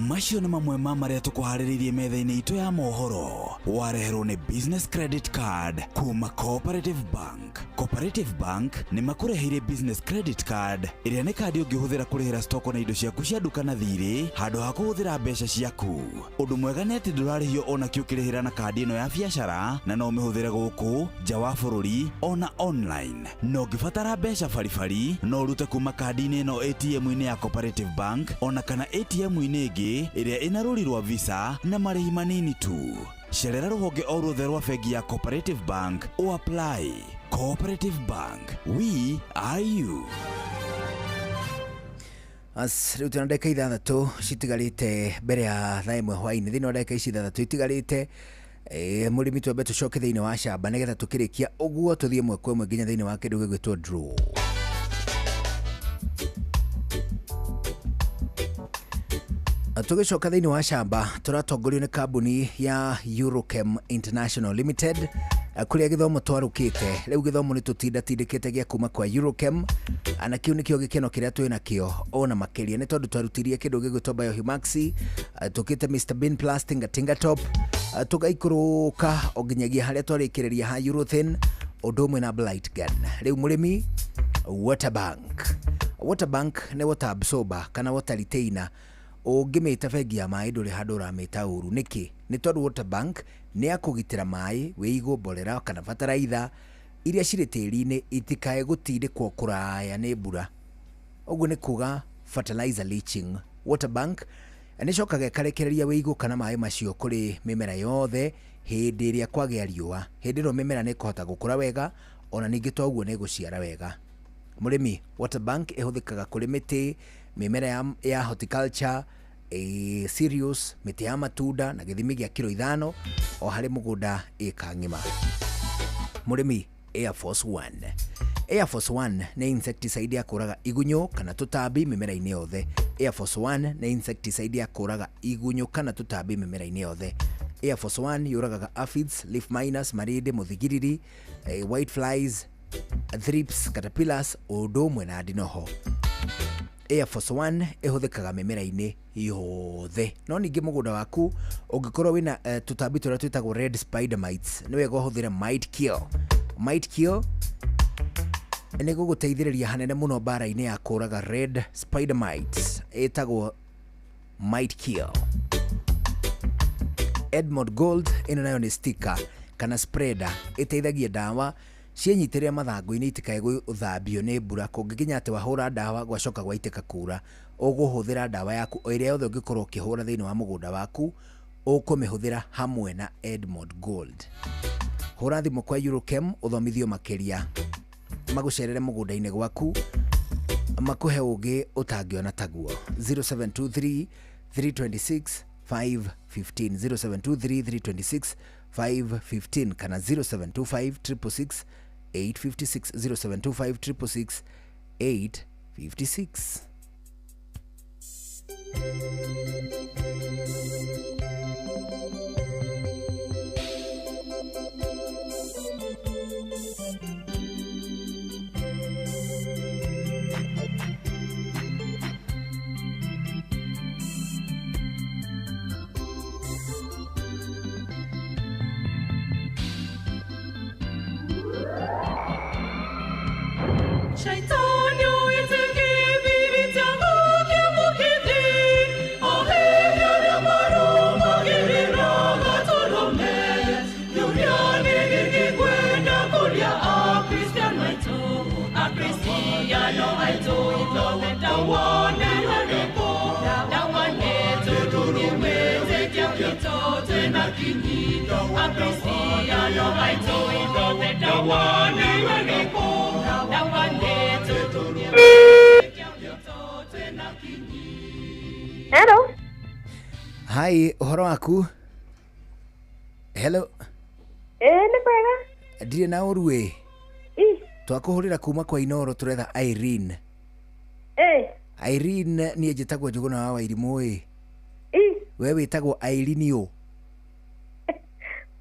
Macio nĩ mamwe ma marĩa tũkũharĩrĩirie metha-inĩ itũ ya mohoro. Wareherwo nĩ Business Credit Card kuma Cooperative Bank. Cooperative Bank nĩ makũreheire Business Credit Card ĩrĩa nĩ kandi ũngĩhũthĩra kũrĩhĩra stoko na indo ciaku cia nduka na thirĩ handũ ha kũhũthĩra mbeca ciaku. Ũndũ mwega nĩ atĩ ndũrarĩhio ona kĩ ũkĩrĩhĩra na kandi ĩno ya biacara, na no ũmĩhũthĩre gũkũ nja wa bũrũri ona online. Na ũngĩbatara mbeca baribari no ũrute kuma kandi-inĩ ĩno ATM-inĩ ya Cooperative Bank ona kana ATM-inĩ ĩngĩ ĩrĩa ĩna rũri rwa Visa na marĩhi manini tu. Cerera rũhonge o ruothe rwa bengi ya Cooperative Bank o apply. Cooperative Bank, we are you. As rĩu twĩna ndagĩka ithathatũ citigarĩte mbere ya thaa ĩmwe hwaĩ-inĩ. Thĩinĩ wa ndagĩka ici ithathatũ itigarĩte, mũrĩmi twambe tũcoke thĩinĩ wa shamba nĩgetha tũkĩrĩkia ũguo tũthiĩ ĩmwe kwa ĩmwe nginya thĩinĩ wa kĩndũ gĩgwĩtwo draw. Tũgĩcoka thĩinĩ wa shamba tũratongorio nĩ kambuni ya Eurochem International Limited, kũrĩa gĩthomo twarũkĩte. Rĩu gĩthomo nĩ tũtindatindĩkĩte gĩa kuma kwa Eurochem, na kĩu nĩkĩo gĩkeno kĩrĩa twĩ nakĩo ona makĩria, nĩ tondũ twarutirie kĩndũ gĩgwĩtwo Biohumaxi, tũkĩte Mr Bean Plus Tinga Tinga Top, tũgaikũrũka o nginyagia harĩa twarĩkĩrĩria ha Eurothin, ũndũ ũmwe na Blight Gun. Rĩu mũrĩmi, Water Bank. Water Bank nĩ water absorber kana water retainer. Ũngĩmĩta bengi ya maĩ ndũrĩ handũ ũramĩta ũru. Nĩkĩ? Nĩ tondũ Water Bank nĩ ya kũgitĩra maĩ, wĩigũ, mborera kana bataraitha iria cirĩ tĩri-inĩ itikae gũtindĩkwo kũraya nĩ mbura. Ũguo nĩ kuga fertilizer leaching. Water Bank nĩ ĩcokaga ĩkarekereria wĩigũ kana maĩ macio kũrĩ mĩmera yothe hĩndĩ ĩrĩa kwagĩa riũa. Hĩndĩ ĩno mĩmera nĩ ĩkũhota gũkũra wega, ona ningĩ to ũguo nĩ ĩgũciara wega. Mũrĩmi, Water Bank ĩhũthĩkaga kũrĩ mĩtĩ, mĩmera ya horticulture, cereals, mĩtĩ ya matunda na gĩthimi gĩa kiro 5 o harĩ mũgũnda ĩka ng'ima. Mũrĩmi, Air Force One. Air Force One nĩ insecticide ya kũraga igunyũ kana tũtambi mĩmera-inĩ yothe. Air Force One nĩ insecticide ya kũraga igunyũ kana tũtambi mĩmera-inĩ yothe. Air Force One yũragaga aphids, leaf miners, marĩndĩ, mũthigiriri, white flies, thrips, caterpillars, ũndũ ũmwe na ndinoho. Air Force One ĩhũthĩkaga mĩmera-inĩ yothe. No ningĩ mũgũnda waku ũngĩkorwo wĩna tũtambi tũrĩa twĩtagwo red spider mites, nĩ wega ũhũthĩre mite kill. Mite kill nĩ gũgũteithĩrĩria hanene mũno mbara-inĩ ya kũraga red spider mites, ĩtagwo mite kill. Edmond Gold ĩno nayo nĩ sticker kana spreader, ĩteithagia ndawa ciĩnyitĩrĩra mathangũ-inĩ itikae gũthambio nĩ mbura. Kũngĩkinya atĩ wahũra ndawa gwacoka gwaitĩka kura, ũgũhũthĩra ndawa yaku o ĩrĩa yothe ũngĩkorwo ũkĩhũra thĩinĩ wa mũgũnda waku, ũkũmĩhũthĩra hamwe na Edmond Gold. Hũra thimũ kwa Eurochem ũthomithio makĩria, magũcerere mũgũnda-inĩ gwaku, makũhe ũgĩ ũtangĩona taguo. 0723 326 515, 0723 326 515 kana 0725 666 856, 0725 666 856. Hello. Hi, ũhoro waku? Hello. Ĩĩ nĩ kwega. Ndirĩ na ũru ĩ. Ĩ. Twakũhũrĩra kuma kwa Inoro tũretha Irene. Ĩ. Irene niĩ njĩtagwo Njũgũna wa Wairimũ ĩ. Ĩ. We wĩtagwo Irene ũ?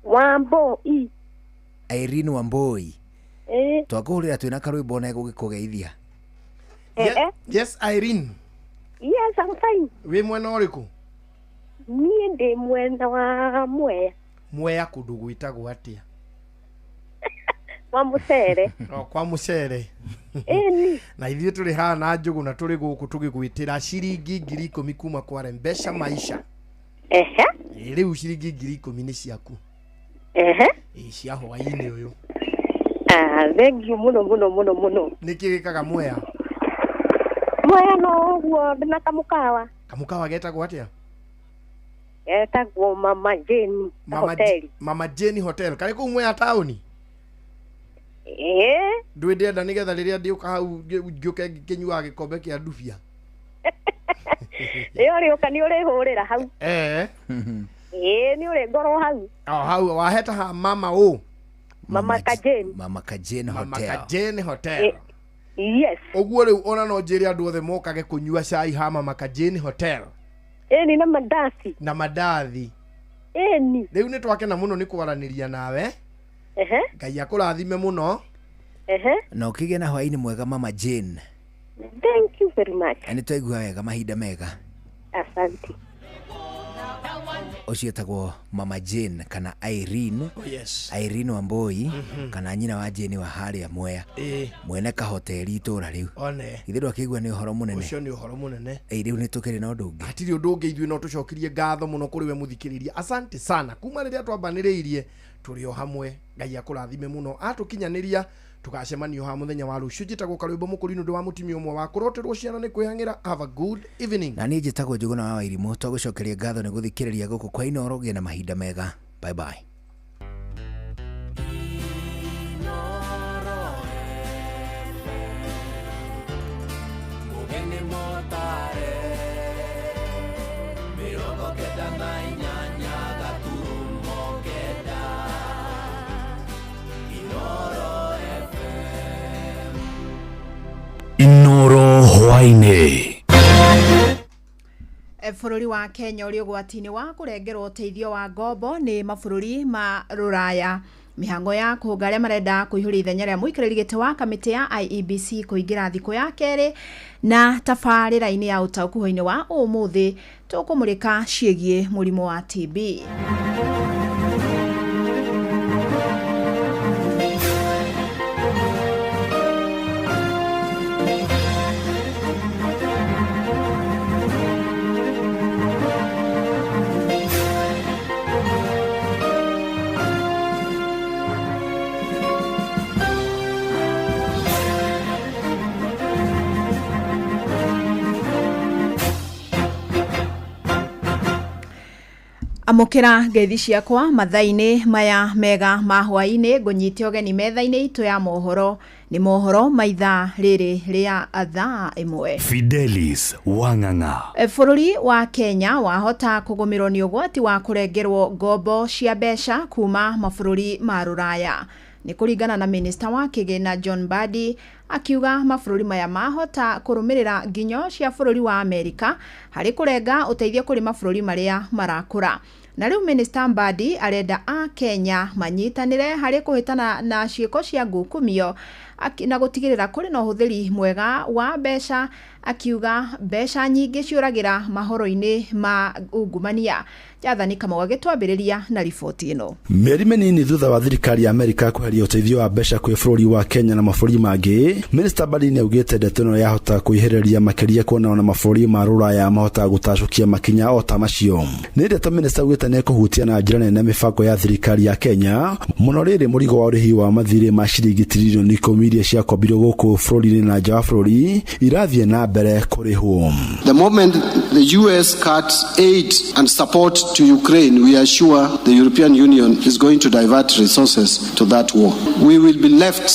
Wambo i. Irene Wamboi. Ĩ. Twakũhũrĩra twĩna karwĩmbo na gũgĩkũgeithia. Yes, Irene. Yes, I'm fine. Wĩ mwena ũrĩkũ? Niĩ ndĩ mwena wa Mwea. Mwea kũndũ gwĩtagwo atĩa? Wa mũcere. O kwa mũcere. Ĩni. Na ithuĩ tũrĩ haha na Njũgũna tũrĩ gũkũ tũgĩgwĩtĩra ciringi 10,000 kuma kwa Rembesha Maisha. Ehe. Ĩ, rĩu ciringi 10,000 nĩ ciaku. Ehe. Ĩ, cia hwaĩ-inĩ ũyũ. Ah, thank you mũno mũno mũno mũno. Nĩkĩ gĩkaga Mwea? Mwea no ũguo ndĩna kamũkawa. Kamũkawa getagwo atĩa? Getagwo Mama Jane Hotel. Mama Jane Hotel. Karĩ kũu Mwea taũni? Ĩĩ. Ndwĩ ndĩenda nĩgetha rĩrĩa ndĩũka hau ngĩũke ngĩnyuaga gĩkombe kĩa ndubia. Ĩ ũrĩũka nĩ ũrĩhũrĩra hau. Eh. Ĩĩ nĩ ũrĩngorwo hau. O hau waheta ha mama ũ. Mama Kajane. Mama Kajane Mama Hotel. Kajane Hotel. Yes. Ũguo rĩu ona no njĩre andũ othe mokage kũnyua cai ha Mama Kajane Hotel. Ĩni na mandathi. Na mandathi. Ĩni. Rĩu nĩ twakena mũno nĩ kwaranĩria nawe. Ehe. Ngai akũrathime mũno. Ehe. Na ũkĩgĩe na hwaĩ-inĩ mwega Mama Jane. Thank you very much. Na nĩ twaigua wega mahinda mega. Asante. Ũcio etagwo Mama Jane kana Irene. Oh, yes. Irene Wamboi Mhm. kana nyina wa Jane wa harĩa Mwea. Ĩĩ. Mwene kahoteri itũra rĩu. One. Ithe ndwakĩigua nĩ ũhoro mũnene. Ũcio nĩ ũhoro mũnene. Ĩ rĩu nĩ tũkĩrĩ na ũndũ ũngĩ. Hatirĩ ũndũ ũngĩ ithuĩ no tũcokirie ngatho mũno kũrĩ we mũthikĩrĩria. Asante sana. Kuma rĩrĩa twambanĩrĩirie tũrĩ o hamwe. Ngai akũrathime mũno. Atũkinyanĩria tũgacemanio ha mũthenya wa rũciũ. Njĩtagwo Karwĩmbo Mũkũrinũ ndĩ wa mũtumia ũmwe wa kũroterwo ciana nĩ kwĩhang'ĩra. Have a good evening. Na niĩ njĩtagwo Njũgũna wa Wairimũ. Twagũcokeria ngatho nĩ gũthikĩrĩria gũkũ kwa Inoro. Gĩa na mahinda mega. Bye bye. Mũgeni mũtare 98.9 Inoro FM. Inoro hwaĩ-inĩ. Bũrũri wa Kenya ũrĩ ũgwati-inĩ wa kũrengerwo ũteithio wa ngombo nĩ mabũrũri ma rũraya. Mĩhango ya kũhũnga arĩa marenda kũihũria ithenya rĩa mũikarĩri gĩtĩ wa kamĩtĩ ya IEBC kũingĩra thikũ ya kerĩ na tabarĩra-inĩ ya ũtaũku hwaĩ-inĩ wa ũmũthĩ tũkũmũrĩka ciĩgiĩ mũrimũ wa TB. Amũkĩra ngeithi ciakwa mathaa-inĩ maya mega ma hwaĩ-inĩ ngũnyite ũgeni metha-inĩ itũ ya mohoro nĩ mohoro ma ithaa rĩrĩ rĩa thaa ĩmwe. Fidelis Wang'ang'a. Bũrũri wa Kenya wahota kũgũmĩrwo nĩ ũgwati wa kũrengerwo ngombo cia mbeca kuma mabũrũri ma rũraya. Nĩ kũringana na minista wa kĩgĩna John Mbadi akiuga mabũrũri maya mahota kũrũmĩrĩra nginyo cia bũrũri wa Amerika harĩ kũrenga ũteithio kũrĩ mabũrũri marĩa marakũra. Na rĩu minista Mbadi arenda a Kenya manyitanĩre harĩ kũhĩtana na ciĩko cia ngukumio na gũtigĩrĩra kũrĩ na ũhũthĩri mwega wa mbeca, akiuga mbeca nyingĩ ciũragĩra mahoro-inĩ ma ungumania. Jathani Kamau agĩtwambĩrĩria na riboti ĩno. Mĩeri mĩnini thutha wa thirikari ya Amerika kweheria ũteithio wa mbeca kwĩ bũrũri wa Kenya na mabũrũri mangĩ, Minista Mbadi nĩaugĩte ndeto ĩno yahota kwĩhĩrĩria makĩria kuona ona mabũrũri ma rũraya mahotaga gũtacũkia makinya o ta macio. Nĩ ndeto minista augĩte nĩkũhutia na njĩra nene mĩbango ya thirikari ya Kenya mũno rĩrĩ mũrigo wa ũrĩhi wa mathirĩ ma ciringi tiririoni 10 iria ciakombirwo gũkũ bũrũri-inĩ na nja wa bũrũri irathiĩ na mbere kũrĩhwo. The moment the US cuts aid and support to Ukraine, we are sure the European Union is going to divert resources to that war. We will be left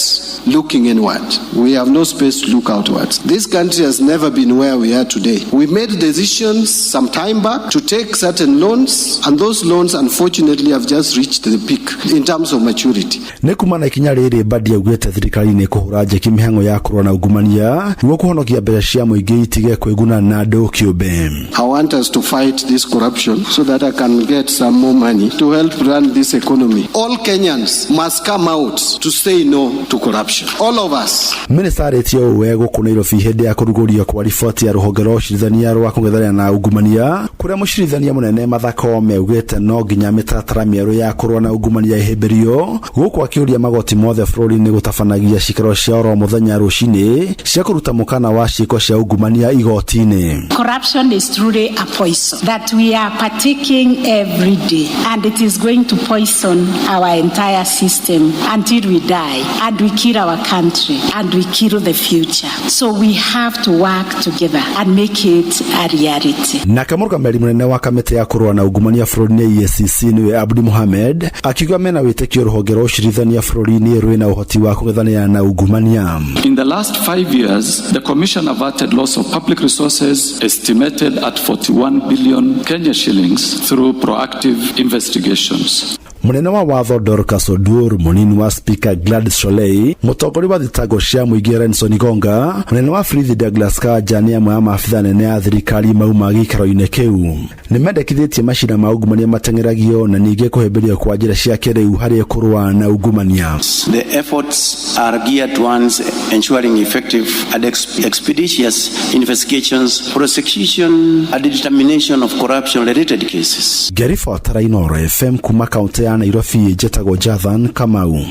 looking inward. We have no space to look outwards. This country has never been where we are today. We made decisions some time back to take certain loans, and those loans unfortunately have just reached the peak in terms of maturity. Nĩ kuma na ikinya rĩrĩ, Mbadi augĩte thirikari nĩ kũhũra njeki mĩhang'o ya kũrũa na ungumania nĩguo kũhonokia mbeca cia mũingĩ itige kwĩguna na andũ kĩũmbe. I want us to fight this corruption so that I can get some more money to help run this economy. All Kenyans must come out to say no to corruption. All of us. Minista arĩtie ũũ we gũkũ Nairobi hĩndĩ ya kũrugũrio kwa riboti ya rũhonge rwa ũcirithania rwa kũng'ethanĩra na ungumania, kũrĩa mũcirithania mũnene Martha Koome augĩte no nginya mĩtaratara mĩerũ ya kũrũa na ungumania ĩhĩmbĩrio, gũkũ akĩũria magoti mothe bũrũri-inĩ gũtabanagia cikaro cia oro mũthenya rũcinĩ cia kũruta mũkana wa ciĩko cia ungumania igoti-inĩ. Corruption is truly a poison that we are partaking every day, and it is going to poison our entire system until we die, and we kill our country, and we kill the future. So we have to work together and make it a reality. Nake mũrũgamĩrĩri mũnene wa kamĩtĩ ya kũrũa na ungumania bũrũri-inĩ EACC, nĩwe Abdi Mohamed, akiuga mena wĩtĩkio rũhonge rwa ũcirithania bũrũri-inĩ rwĩna ũhoti wa kũng'ethanĩra na ungumania. In the last 5 years, the Commission averted loss of public resources estimated at 41 billion Kenya shillings through proactive investigations. Mũnene wa watho Dorcas Oduor, mũnini wa spika Gladys Shollei, mũtongoria wa thitango cia mũingĩ Renson Gonga, mũnene wa borithi Douglas Kanja nĩ amwe a maabitha nene a thirikari mauma gĩikaro-inĩ kĩu. Nĩ mendekithĩtie macira ma ungumania mateng'eragio na ningĩ kũhĩmbĩrio kwa njĩra cia kĩrĩu harĩ kũrũa na ungumania. The efforts are geared towards ensuring effective and expeditious investigations, prosecution, and determination of corruption-related cases. Ngĩribotera Inooro FM kuma kaunti ya Nairobi, njĩtagwo Jathan Kamau.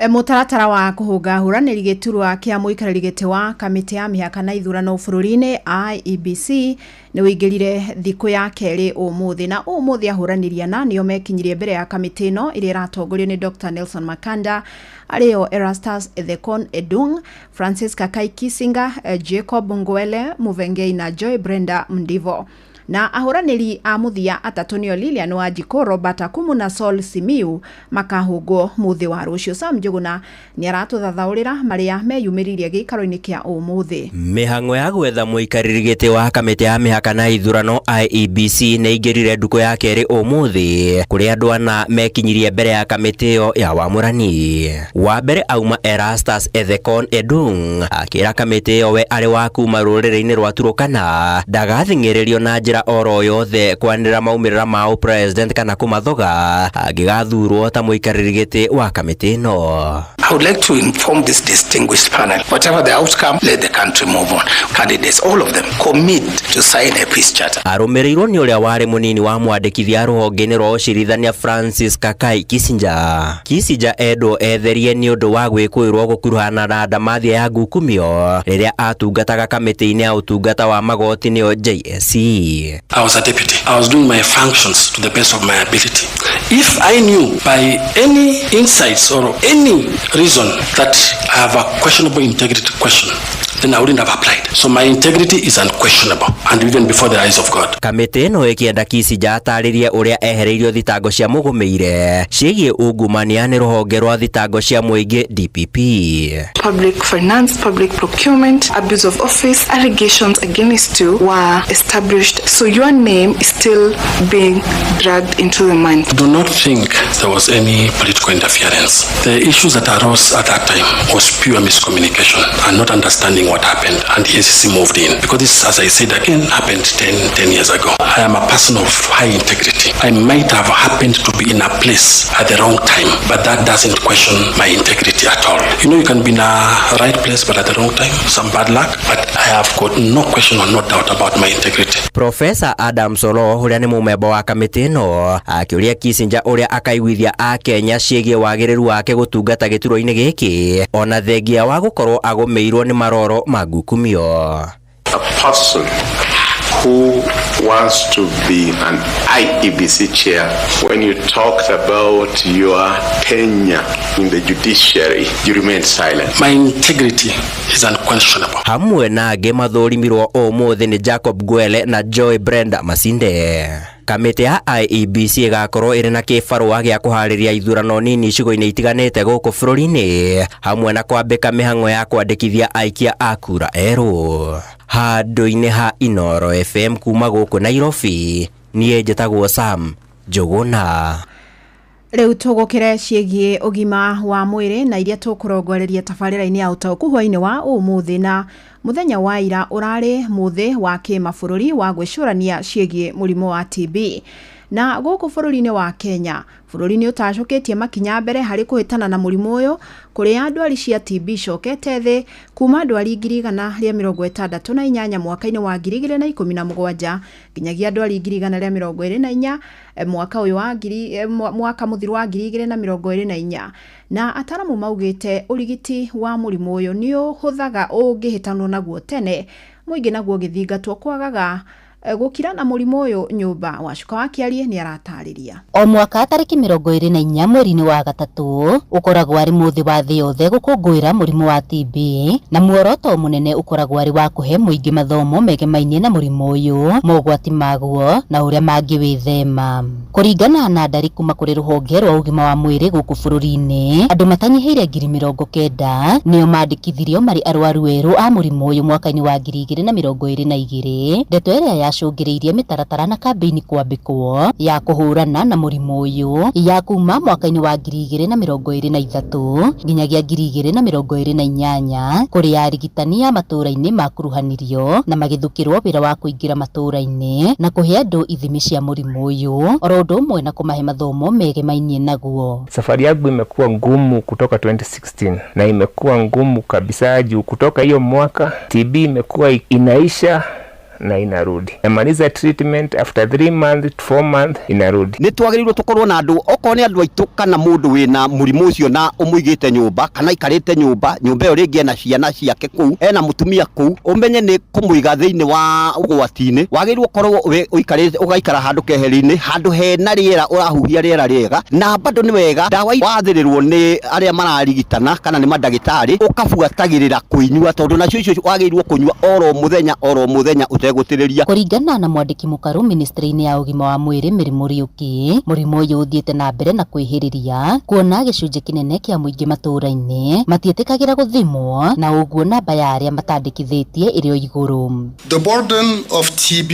Mũtaratara wa kũhũnga hũranĩri gĩturwa kĩa mũikarĩri gĩtĩ wa kamĩtĩ ya mĩhaka na ithurano bũrũri-inĩ IEBC nĩ ũingĩrire thikũ ya kerĩ ũmũthĩ, na ũmũthĩ ahũranĩri ana nĩo mekinyirie mbere ya kamĩtĩ ĩno ĩrĩa ĩratongorio nĩ Dr Nelson Makanda, arĩo Erastus Ethekon Edung, Francis Kakai Kisinga, Jacob Ngwele Muvengei na Joy Brenda Mdivo, na ahũranĩri a mũthia atatũ nĩo Lilian Wanjikũ, Robert Akumu na Saul Simiu makahũngwo mũthĩ wa rũciũ. Sam Njũgũna nĩ aratũthathaũrĩra marĩa meyumĩririe gĩikaro-inĩ kĩa ũmũthĩ. Mĩhang'o ya gwetha mũikarĩri gĩtĩ wa kamĩtĩ ya mĩhaka na ithurano IEBC nĩ ingĩrire ndukũ ya kerĩ ũmũthĩ, kũrĩa andũ ana mekinyirie mbere ya kamĩtĩ ĩyo ya wamũrani. Wa mbere auma Erastus Ethekon Edung, akĩra kamĩtĩ ĩyo we arĩ wa kuma rũrĩrĩ-inĩ rwa Turukana ndagathing'ĩrĩrio na njĩra oro yothe kwanĩrĩra maumĩrĩra ma ũpresident kana kũmathoga angĩgathurwo ta mũikarĩri gĩtĩ wa kamĩtĩ ĩno. I would like to inform this distinguished panel, whatever the outcome, let the country move on. Candidates, all of them, commit to sign a peace charter. Arũmĩrĩirwo nĩ ũrĩa warĩ mũnini wa mwandĩkithia rũhonge-inĩ rwa ũcirithania Francis Kakai Kisinja. Kisinja endwo etherie nĩ ũndũ wa gwĩkũĩrwo gũkuruhana na ndamathia ya ngukumio rĩrĩa atungataga kamĩtĩ-inĩ ya ũtungata wa magoti, nĩyo JSC. I was a deputy. I was doing my functions to the best of my ability. If I knew by any insights or any reason that I have a questionable integrity question, then I wouldn't have applied. So my integrity is unquestionable and even before the eyes of God. Kamĩtĩ ĩno ĩkĩenda Kisinja atarĩrie ũrĩa ehereirio thitango cia mũgũmĩire ciĩgiĩ ungumania nĩ rũhonge rwa thitango cia mũingĩ DPP. Public finance, public procurement, abuse of office, allegations against you were established. So your name is still being dragged into the mud. Do not think there was any political interference. The issues that arose at that time was pure miscommunication and not understanding what happened, and the EACC moved in. Because this, as I said again, happened 10 years ago. I am a person of high integrity. I might have happened to be in a place at the wrong time, but that doesn't question my integrity at all. You can be in a right place but at the wrong time, some bad luck, but I have got no question or no doubt about my integrity. Profesa Adam Solo, ũrĩa nĩ mũmemba wa kamĩtĩ ĩno, akĩũria Kissinger ũrĩa akaiguithia akenya ciĩgiĩ wagĩrĩru wake gũtungata gĩturwa-inĩ gĩkĩ ona thengia wa gũkorwo agũmĩirwo nĩ maroro ma ngukumio. A person who wants to be an IEBC chair, when you talked about your tenure in the judiciary, you remained silent. My integrity is unquestionable. Hamwe na angĩ mathũrimirwo ũmũthĩ nĩ Jacob Gwele na Joy Brenda Masinde. Kamĩtĩ ya IEBC ĩgakorwo ĩrĩ na kĩbarũa gĩa kũharĩria ithurano nini icigo-inĩ itiganĩte gũkũ bũrũri-inĩ hamwe na kwambĩka mĩhang'o ya kwandĩkithia aikia a kura erũ. Handũ-inĩ ha Inoro FM kuma gũkũ Nairobi, niĩ njĩtagwo Sam Njũgũna. Rĩu tũgũkĩre ciĩgiĩ ũgima wa mwĩrĩ na iria tũkũrongoreria tabarĩra-inĩ ya ũtaũku hwaĩ-inĩ wa ũmũthĩ. Na mũthenya wa ira ũrarĩ mũthĩ wa kĩmabũrũri wa gwĩcũrania ciĩgiĩ mũrimũ wa TB. Na gũkũ bũrũri-inĩ wa Kenya, bũrũri nĩ ũtacũkĩtie makinya mbere harĩ kũhĩtana na mũrimũ ũyũ, kũrĩa ndwari cia TB icokete thĩ kuma ndwari 168,000 mwaka-inĩ wa 2017 nginyagia ndwari 124,000 mwaka ũyũ wa ngiri mwaka mũthiru wa 2024. Na ataramu maugĩte ũrigiti wa mũrimũ ũyũ nĩ ũhũthaga ũngĩhĩtanwo naguo tene, mũingĩ naguo ũgĩthingatwo kwagaga gũkira na mũrimũ ũyũ nyũmba. Wacuka wa Kĩarie nĩ aratarĩria. O mwaka tarĩki 24 mweri-inĩ wa gatatũ ũkoragwo arĩ mũthĩ wa thĩ yothe gũkũngũĩra mũrimũ wa TB, na muoroto mũnene ũkoragwo arĩ wa kũhe mũingĩ mathomo megemainie na mũrimũ ũyũ, mogwati maguo na ũrĩa mangĩwĩthema. Kũringana na ndari kuma kũrĩ rũhonge rwa ũgima wa mwĩrĩ gũkũ bũrũri-inĩ, andũ matanyihĩire 90,000 nĩo mandĩkithirio marĩ arwaru erũ a mũrimũ ũyũ mwaka-inĩ wa 2022. Ndeto ĩrĩa yacũngĩrĩirie mĩtaratara na kambĩini kwambĩkwo ya kũhũrana na mũrimũ ũyũ ya kuma mwaka-inĩ wa 2023 nginyagia 2028, kũrĩa arigitani a matũũra-inĩ makuruhanirio na magĩthukĩrwo wĩra wa kũingĩra matũũra-inĩ na kũhe andũ ithimi cia mũrimũ ũyũ oro ũndũ ũmwe na kũmahe mathomo megemainie naguo. Safari yangu imekuwa ngumu kutoka 2016 na imekuwa ngumu kabisa juu kutoka hiyo mwaka TB imekuwa inaisha na inarudi. Namaliza treatment after 3 months, 4 months inarudi. Nĩ twagĩrĩirwo tũkorwo na andũ, okorwo nĩ andũ aitũ kana mũndũ wĩna mũrimũ ũcio na ũmũigĩte nyũmba kana aikarĩte nyũmba, nyũmba ĩyo rĩngĩ ena ciana ciake kũu, ena mũtumia kũu, ũmenye nĩ kũmũiga thĩinĩ wa ũgwati-inĩ. Wagĩrĩirwo ũkorwo ũikarĩte, ũgaikara handũ keheri-inĩ, handũ hena rĩera, ũrahuhia rĩera rĩega, na bado nĩ wega ndawa wathĩrĩrwo nĩ arĩa mararigitana kana nĩ mandagĩtarĩ, ũkabuatagĩrĩra kũinyua, tondũ nacio icio wagĩrĩirwo kũnyua oro mũthenya oro mũthenya ũtegũtĩrĩria. Kũringana na mwandĩki mũkaru ministry-inĩ ya ũgima wa mwĩrĩ Mary Mũriũki, mũrimũ ũyũ ũthiĩte na mbere na kwĩhĩrĩria, kuona gĩcunjĩ kĩnene kĩa mũingĩ matũũra-inĩ matiĩtĩkagĩra gũthimwo, na ũguo namba ya arĩa matandĩkithĩtie ĩrĩ o igũrũ. The burden of TB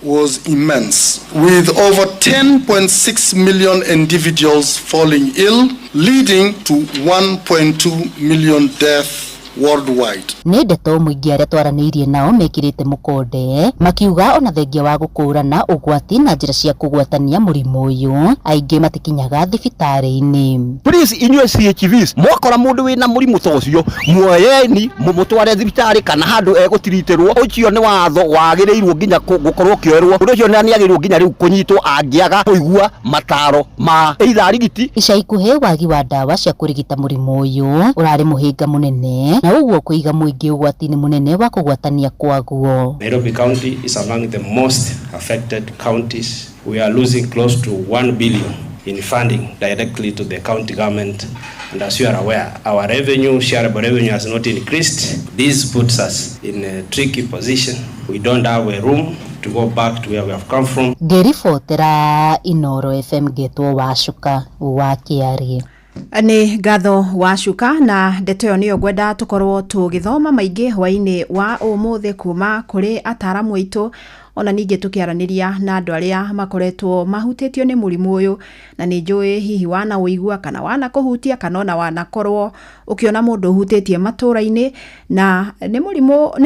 was immense, with over 10.6 million individuals falling ill, leading to 1.2 million deaths worldwide. Nĩ ndeto mũingĩ arĩa twaranĩirie nao mekĩrĩte mũkonde makiuga ona thengia wa gũkũrana ũgwati na njĩra cia kũgwatania mũrimũ ũyũ, aingĩ matikinyaga thibitarĩ-inĩ. Please inyuĩ CHVs mwakora mũndũ wĩna mũrimũ ta ũcio, muoyeni mũmũtware thibitarĩ kana handũ egũtiritĩrwo. Ũcio nĩ watho wagĩrĩirwo nginya gũkorwo ũkĩoerwo. Ũndũ ũcio nĩ agĩrĩirwo nginya rĩu kũnyitwo angĩaga kũigua mataro ma either arigiti. Ica ikuhĩ wagi wa ndawa cia kũrigita mũrimũ ũyũ ũrarĩ mũhĩnga mũnene, na ũguo kũiga mũingĩ ũgwati-inĩ mũnene wa kũgwatania kwaguo. Nairobi County is among the most affected counties. We are losing close to 1 billion in funding directly to the county government. And as you are aware, our revenue, shareable revenue has not increased. This puts us in a tricky position. We don't have a room to go back to where we have come from. Ngĩribotera Inoro FM ngetwo Wacuka wa Kĩarie. Nĩ ngatho Wacuka, na ndeto ĩyo nĩyo ngwenda tũkorwo tũgĩthoma maingĩ hwaĩ-inĩ wa ũmũthĩ kuma kũrĩ ataramu aitũ, ona ningĩ tũkĩaranĩria na andũ arĩa makoretwo mahutĩtio nĩ mũrimũ ũyũ, na nĩ njũĩ hihi wana ũigua kana wana kũhutia kana ona wanakorwo ũkĩona mũndũ ũhutĩtie matũũra-inĩ, na nĩ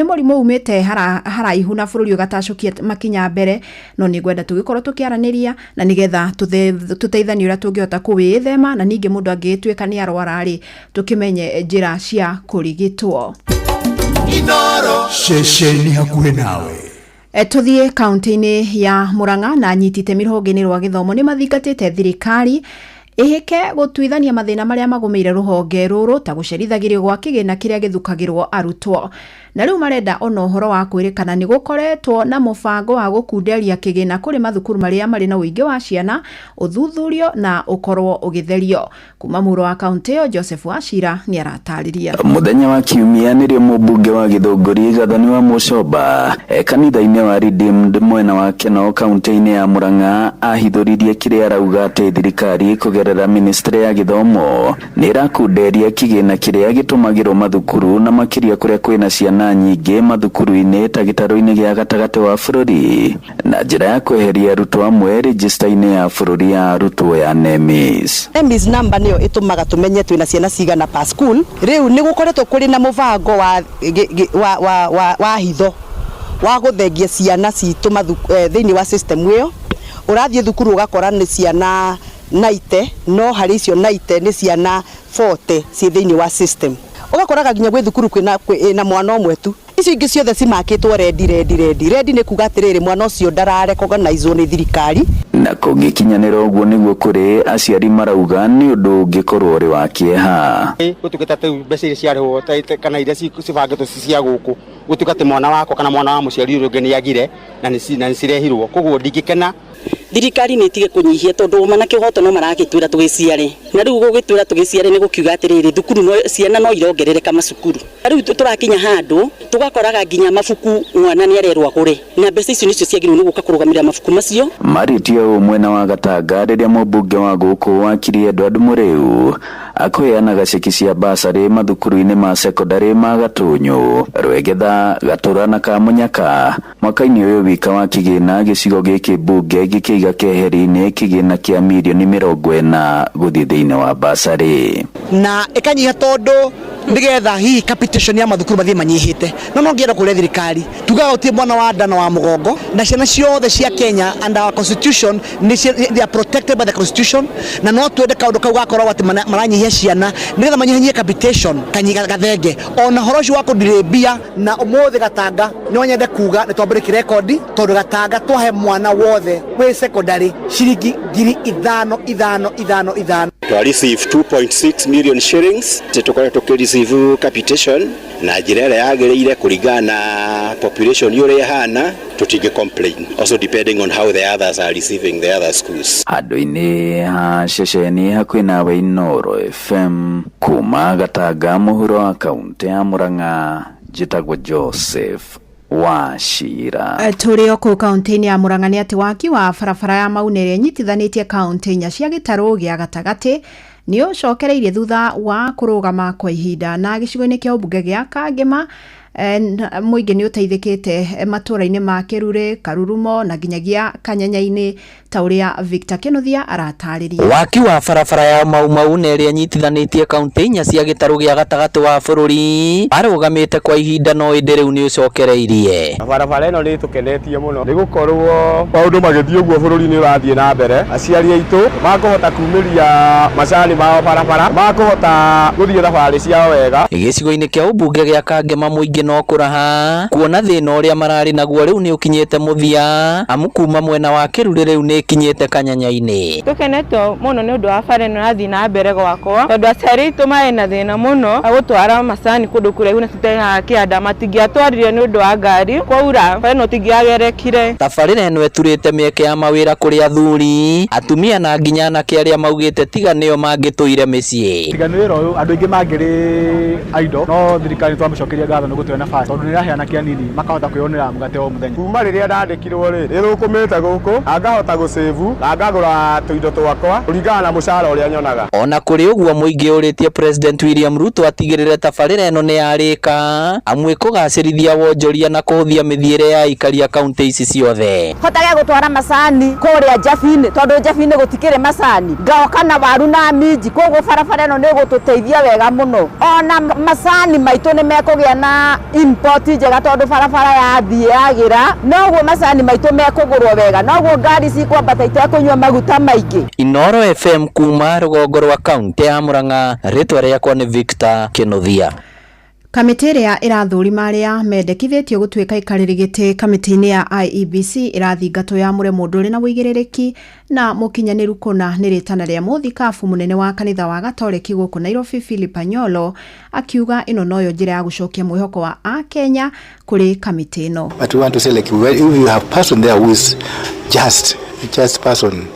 mũrimũ umĩte haraihu na bũrũri ũgatacũkia makinya mbere, no nĩ ngwenda tũgĩkorwo tũkĩaranĩria na nĩgetha tũteithanie ũrĩa tũngĩhota kũwĩthema, na ningĩ mũndũ angĩtuĩka nĩ arwara rĩ, tũkĩmenye njĩra cia kũrigitwo. Ceceni hakuhĩ nawe. Tũthiĩ kaunti-inĩ ya Murang'a na anyiti itemi rũhonge-inĩ rwa gĩthomo nĩ mathingatĩte thirikari Ĩhĩke gũtuithania mathĩna marĩa magũmĩire rũhonge rũrũ ta gũcerithagĩrio gwa kĩgĩna kĩrĩa gĩthukagĩrwo arutwo. Na rĩu marenda ona ũhoro wa kwĩrĩkana nĩ gũkoretwo na mũbango wa gũkunderia kĩgĩna kũrĩ mathukuru marĩa marĩ na ũingĩ wa ciana ũthuthurio na ũkorwo ũgĩtherio. Kuma mũro wa kaunti ĩyo Joseph Wachira nĩ aratarĩria. Mũthenya wa kiumia nĩrĩo mũmbunge wa Gĩthũngũri Gathoni wa Mũcomba e kanitha-inĩ wa Redeemed mwena wa Keno kaunti-inĩ ya Murang'a ahithũririe kĩrĩa arauga atĩ thirikari kũgerera ministry ya gĩthomo nĩ ĩrakunderia kĩgĩna kĩrĩa gĩtũmagĩrwo mathukuru na makĩria kũrĩa kwĩna ciana nyingĩ mathukuru-inĩ ta gĩtarũ-inĩ gĩa gatagatĩ wa bũrũri na njĩra ya kweheria arutwo amwe rejista-inĩ ya bũrũri ya arutwo ya NEMIS. NEMIS number niyo itumaga tumenye twina ciana cigana per school. Riu ni gukoretwo kuri na mubango wa wa wa wa, wa hitho wa guthengia ciana citu thiini wa system iyo. Urathie thukuru ugakora ni ciana 90 no hari icio 90 ni ciana 40 ci thiini wa system. Ugakoraga nginya gwi thukuru kwina na mwana umwe tu, icio ingĩ ciothe cimakĩtwo rendi rendi rendi rendi, nĩ kuga atĩrĩrĩ mwana ũcio ndararekoganizwo nĩ thirikari. Na kũngĩkinyanĩra ũguo nĩguo kũrĩ aciari marauga nĩ ũndũ ũngĩkorwo ũrĩ wa kĩeha. Gũtuĩka ta mbeca iria ciarĩhwo kana iria cibangĩtwo ci cia gũkũ, gũtuĩka atĩ mwana wakwa kana mwana wa mũciari ũrĩa ũngĩ nĩ agire na nĩ cirehirwo, koguo ndingĩkena. Thirikari nĩ ĩtige kũnyihia tondũ ũma na kĩhoto no maragĩtwĩra tũgĩciare, na rĩu gũgĩtwĩra tũgĩciare nĩ gũkiuga atĩrĩrĩ thukuru no ciana no irongerereka macukuru. Rĩu tũrakinya handũ tũgakoraga nginya mabuku mwana nĩ arerwo agũre, na mbeca icio nĩcio ciagĩrĩirwo nĩ gũka kũrũgamĩrĩra mabuku macio. Marĩtie ũũ mwena wa Gatanga rĩrĩa mũmbunge wa gũkũ wakiri Edward Mũrĩu akũheanaga ceki cia basarĩ mathukuru-inĩ ma sekondarĩ ma Gatũnyũ, Rwegetha, Gatũra na Kamunyaka. Mwaka-inĩ ũyũ wika wa kĩgĩna gĩcigo gĩkĩ mbunge gĩkĩiga keheri-inĩ kĩgĩna kĩa mirioni 40 gũthiĩ thĩinĩ wa basarĩ. Na ĩkanyiha tondũ nigetha hihi capitation ya mathukuru mathie manyihite, no no ngienda kuria thirikari tugaga gutie mwana wa nda na wa mugongo, na ciana ciothe cia Kenya under our constitution they are protected by the constitution, na no twende kaundu kau gakorwo ati maranyihia ciana nigetha manyihanyihie capitation kanyiga gathenge ona horo ucio wa kudiribia. Na umuthi Gatanga no nyende kuga ni twambĩrĩki rekondi tondu Gatanga twahe mwana wothe wi secondary ciringi 5,000 5 5 5. Twa receive 2.6 million shillings tukoretwo tukireceive capitation na njĩra ĩrĩa yagĩrĩire kũringana na population ũrĩa ĩhana, tũtingĩ complain, also depending on how the others are receiving the other schools. Handũ-inĩ ha ceceni hakuhĩ nawe Inooro FM kuma Gatanga mũhuro wa kaunti ya Murang'a, njĩtagwo Joseph Wachira. Tũrĩ o kũu kaunti-inĩ ya Murang'a nĩ atĩ waki wa barabara ya Mauna ĩrĩa ĩnyitithanĩtie kaunti inya cia gĩtarũ gĩa gatagatĩ nĩ ũcokereirie thutha wa kũrũgama kwa ihinda. Na gĩcigo-inĩ kĩa ũmbunge gĩa Kangema mũingĩ nĩ ũteithĩkĩte matũũra-inĩ ma Kĩrurĩ, Karurumo na nginyagia Kanyanya-inĩ ta ũrĩa Victor Kĩnuthia aratarĩria. Waki wa barabara ya Mau Mau na ĩrĩa ĩnyitithanĩtie kaunti inya cia gĩtarũ gĩa gatagatĩ wa bũrũri arũgamĩte kwa ihinda no ĩndĩ rĩu nĩ ũcokereirie. Barabara ĩno nĩ ĩtũkenetie mũno nĩ gũkorwo maũndũ magĩthiĩ ũguo bũrũri nĩ ũrathiĩ na mbere, aciari aitũ makũhota kumĩria macani mao barabara, makũhota gũthiĩ thabarĩ ciao wega. Gĩcigo-inĩ kĩa ũmbunge gĩa Kangema mũingĩ no kũraha kuona thĩna ũrĩa mararĩ naguo rĩu nĩ ũkinyĩte mũthia, amu kuma mwena wa Kĩrurĩ rĩu nĩ ĩkinyĩte Kanyanya-inĩ. Tũkenete mũno nĩ ũndũ wa bara ĩno ĩrathiĩ na mbere gwakwa tondũ aciari aitũ marĩ na thĩna mũno wa gũtwara macani kũndũ kũraihu na tũtehaga kĩanda, matingĩatwarire nĩ ũndũ wa ngari, kwaura bara ĩno tingĩagerekire. Tabarĩra ĩno ĩturĩte mĩeke ya mawĩra kũrĩ athuri, atumia na nginya anake arĩa maugĩte tiga nĩo mangĩtũire mĩciĩ. Tiga nĩ wĩra ũyũ andũ aingĩ mangĩrĩ idle, no thirikari twamĩcokeria ngatho nĩ gũtũhe nafasi tondũ nĩ ĩraheana kĩanini makahota kwĩyonera mũgate o mũthenya. Kuma rĩrĩa ndandĩkirwo rĩ, nĩthũkũmĩte gũkũ na ngahota gũcĩvu na ngagũra tũindo twakwa kũringana na mũcara ũrĩa nyonaga. Ona kũrĩ ũguo mũingĩ ũrĩtie President William Ruto atigĩrĩre tabarĩra ĩno nĩ yarĩka amu ĩkũgacĩrithia wonjoria na kũhũthia mĩthiĩre ya aikari a kaunti ici ciothe. Hotage gũtwara macani kũrĩa Njabinĩ tondũ Njabinĩ gũtikĩrĩ macani, ngoka na waru na minji, koguo barabara ĩno nĩ ĩgũtũteithia wega mũno. Ona macani maitũ nĩ mekũgĩa na import njega tondũ barabara yathiĩ yagĩra, noguo macani maitũ mekũgũrwo wega, noguo ngari cikwambata itekũnyua maguta maingĩ. Inooro FM kuma rũgongo rwa kaunti ya Murang'a, rĩtwa rĩakwa nĩ Victor Kĩnuthia. Kamĩtĩ ĩrĩa ĩrathũrima arĩa mendekithĩtio gũtuĩka aikarĩri gĩtĩ kamĩtĩ-inĩ ya IEBC ĩrathingatwo yamũre mũndũ ũrĩ na ũigĩrĩrĩki na mũkinyanĩru kũna nĩ rĩtana rĩa mũthikabu mũnene wa kanitha wa Gatoreki gũkũ Nairobi Philip Anyolo akiuga ĩno noyo njĩra ya gũcokia mwĩhoko wa akenya kũrĩ kamĩtĩ ĩno. But we want to say, like, well, if you have person there who is just, a just person,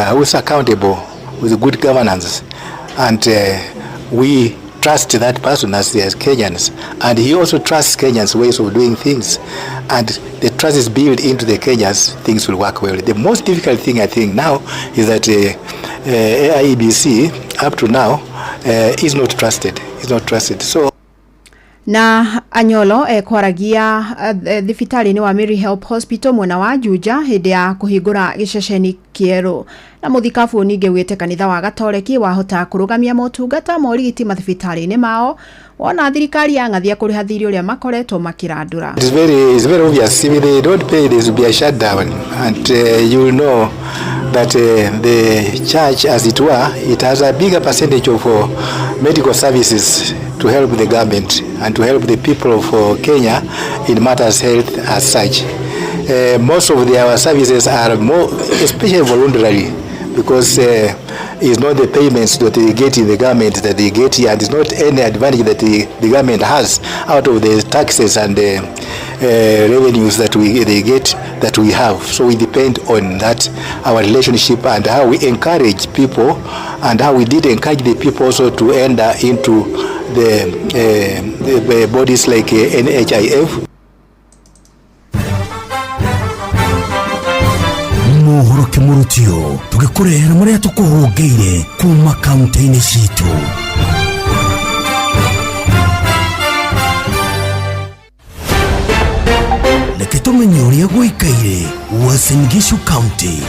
who is accountable with good governance, and we trust that person as Kenyans, and he also trusts Kenyans' ways of doing things, and the trust is built into the Kenyans, things will work well. The most difficult thing, I think, now is that IEBC, up to now, is not trusted. Is not trusted. So. Na Anyolo ekwaragia thibitarĩ-inĩ wa Mary Help Hospital mwena wa Juja hĩndĩ ya kũhingũra gĩceceni kĩerũ. Na mũthikabu ningĩ wĩte kanitha wa Gatoreki wahota kũrũgamia motungata ma ũrigiti mathibitarĩ-inĩ mao wona thirikari yang'athia kũrĩha thirĩ ũrĩa makoretwo makĩrandũra. It's very obvious. If they don't pay, there will be a shutdown, and you know that the church, as it were, it has a bigger percentage of medical services to help the government and to help the people of Kenya in matters health as such. Most of their services are more, especially voluntarily, because it's not the payments that they get in the government that they get here, and it's not any advantage that the government has out of the taxes and the revenues that they get that we have. So we depend on that, our relationship, and how we encourage people, and how we did encourage the people also to enter into the bodies like NHIF. Mohoro kĩmũrutio tũgĩkũrehera marĩa tũkũhũngĩire kuma kaunti-inĩ citũ. Reke tũmenye ũrĩa gũikaire Uasin Gishu County.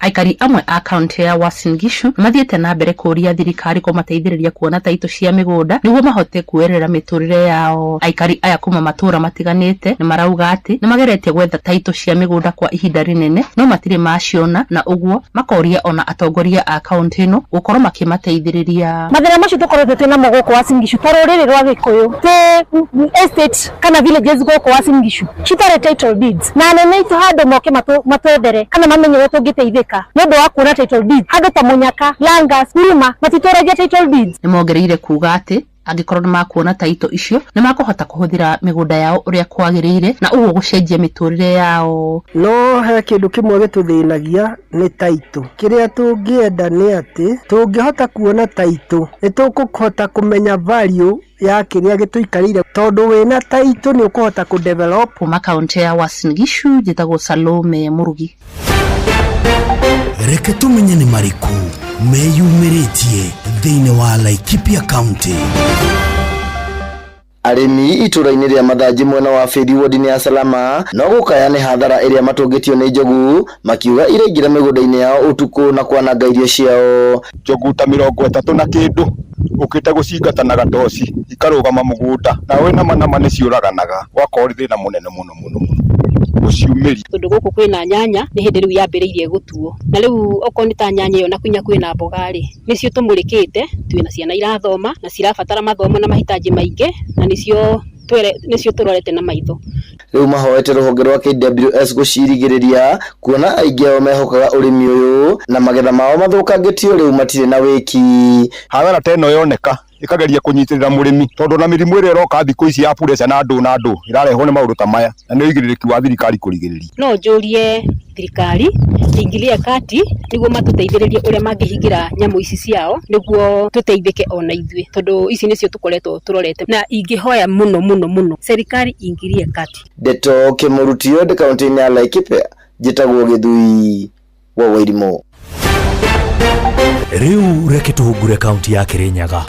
Aikari amwe a kaunti ya Uasin Gishu mathiĩte na mbere kũũria thirikari kũmateithĩrĩria kuona taitũ cia mĩgũnda nĩguo mahote kuoerera mĩtũrĩre yao. Aikari aya kuma matũũra matiganĩte nĩ marauga atĩ nĩ mageretie gwetha taitũ cia mĩgũnda kwa ihinda rĩnene no matirĩ maciona, na ũguo makoria ona atongoria a kaunti ĩno gũkorwo makĩmateithĩrĩria. Mathĩna macio tũkoretwo twĩ namo gũkũ Uasin Gishu ta rũrĩrĩ rwa Gĩkũyũ twĩ estate kana villages gũkũ Uasin Gishu citarĩ title deeds, na anene aitũ handũ moke matwethere kana mamenye ũrĩa tũngĩteithĩka nĩ ũndũ wa kuona title deeds. Handũ ta Munyaka, Langas, Huruma matitũragia title deeds. Nĩ mongereire kuga atĩ angĩkorwo nĩ makuona taitũ icio nĩ makũhota kũhũthĩra mĩgũnda yao ũrĩa kwagĩrĩire na ũguo gũcenjia mĩtũrĩre yao. No he kĩndũ kĩmwe gĩtũthĩnagia nĩ taitũ. Kĩrĩa tũngĩenda nĩ atĩ tũngĩhota kuona taitũ nĩ tũkũhota kũmenya value ya kĩrĩa gĩtũikarĩire, tondũ wĩna taitũ nĩ ũkũhota kũdevelop. Kuma kaunti ya Uasin Gishu njĩtagwo Salome Murugi. Reke tũmenye nĩ marĩkũ meyumĩrĩtie thĩinĩ wa Laikipia County. Arĩmi itũra-inĩ rĩa Mathanji mwena wa Bĩri wodi-inĩ ya Salama no gũkaya nĩ hathara ĩrĩa matũngĩtio nĩ njogu, makiuga iraingĩra mĩgũnda-inĩ yao ũtukũ na kwananga irio ciao. Njogu ta 30 na kĩndũ ũkĩte gũcingata na gatoci ikarũgama mũgũnda nawe nama nama nĩ ciũraganaga, gwakorwo thĩna mũnene mũno mũno mũno gũciumĩria. Tondũ gũkũ kwĩna nyanya nĩ hĩndĩ rĩu yambĩrĩirie gũtuo, na rĩu okorwo nĩ ta nyanya ĩyo na kinya kwĩna mboga rĩ, nĩcio tũmũrĩkĩte. Twĩna ciana irathoma na cirabatara mathomo na mahitaji maingĩ, na nĩcio tũrorete na maitho. Rĩu mahoete rũhonge rwa KWS gũcirigĩrĩria kuona aingĩ ao mehokaga ũrĩmi ũyũ na magetha mao mathũkangĩtio rĩu matirĩ na wĩki. Hathara ta ĩno yoneka ĩkageria kũnyitĩrĩra mũrĩmi, tondũ na mĩrimũ ĩrĩa ĩroka thikũ ici ya pressure na andũ ĩrarehwo nĩ maũndũ ta maya, na nĩ ũigĩrĩrĩki wa thirikari kũrigĩrĩria. No njũrie thirikari ĩingĩrie kati nĩguo matũteithĩrĩrie ũrĩa mangĩhingĩra nyamũ ici ciao nĩguo tũteithĩke ona ithuĩ, tondũ ici nĩcio tũkoretwo tũrorete, na ingĩhoya mũno mũno mũno serikali ingĩrie kati. Ndeto Kĩmũrutio ndĩ kaunti-inĩ ya Laikipia, njĩtagwo Gĩthui wa Wairimũ. Rĩu reke tũhungure kaunti ya Kirinyaga.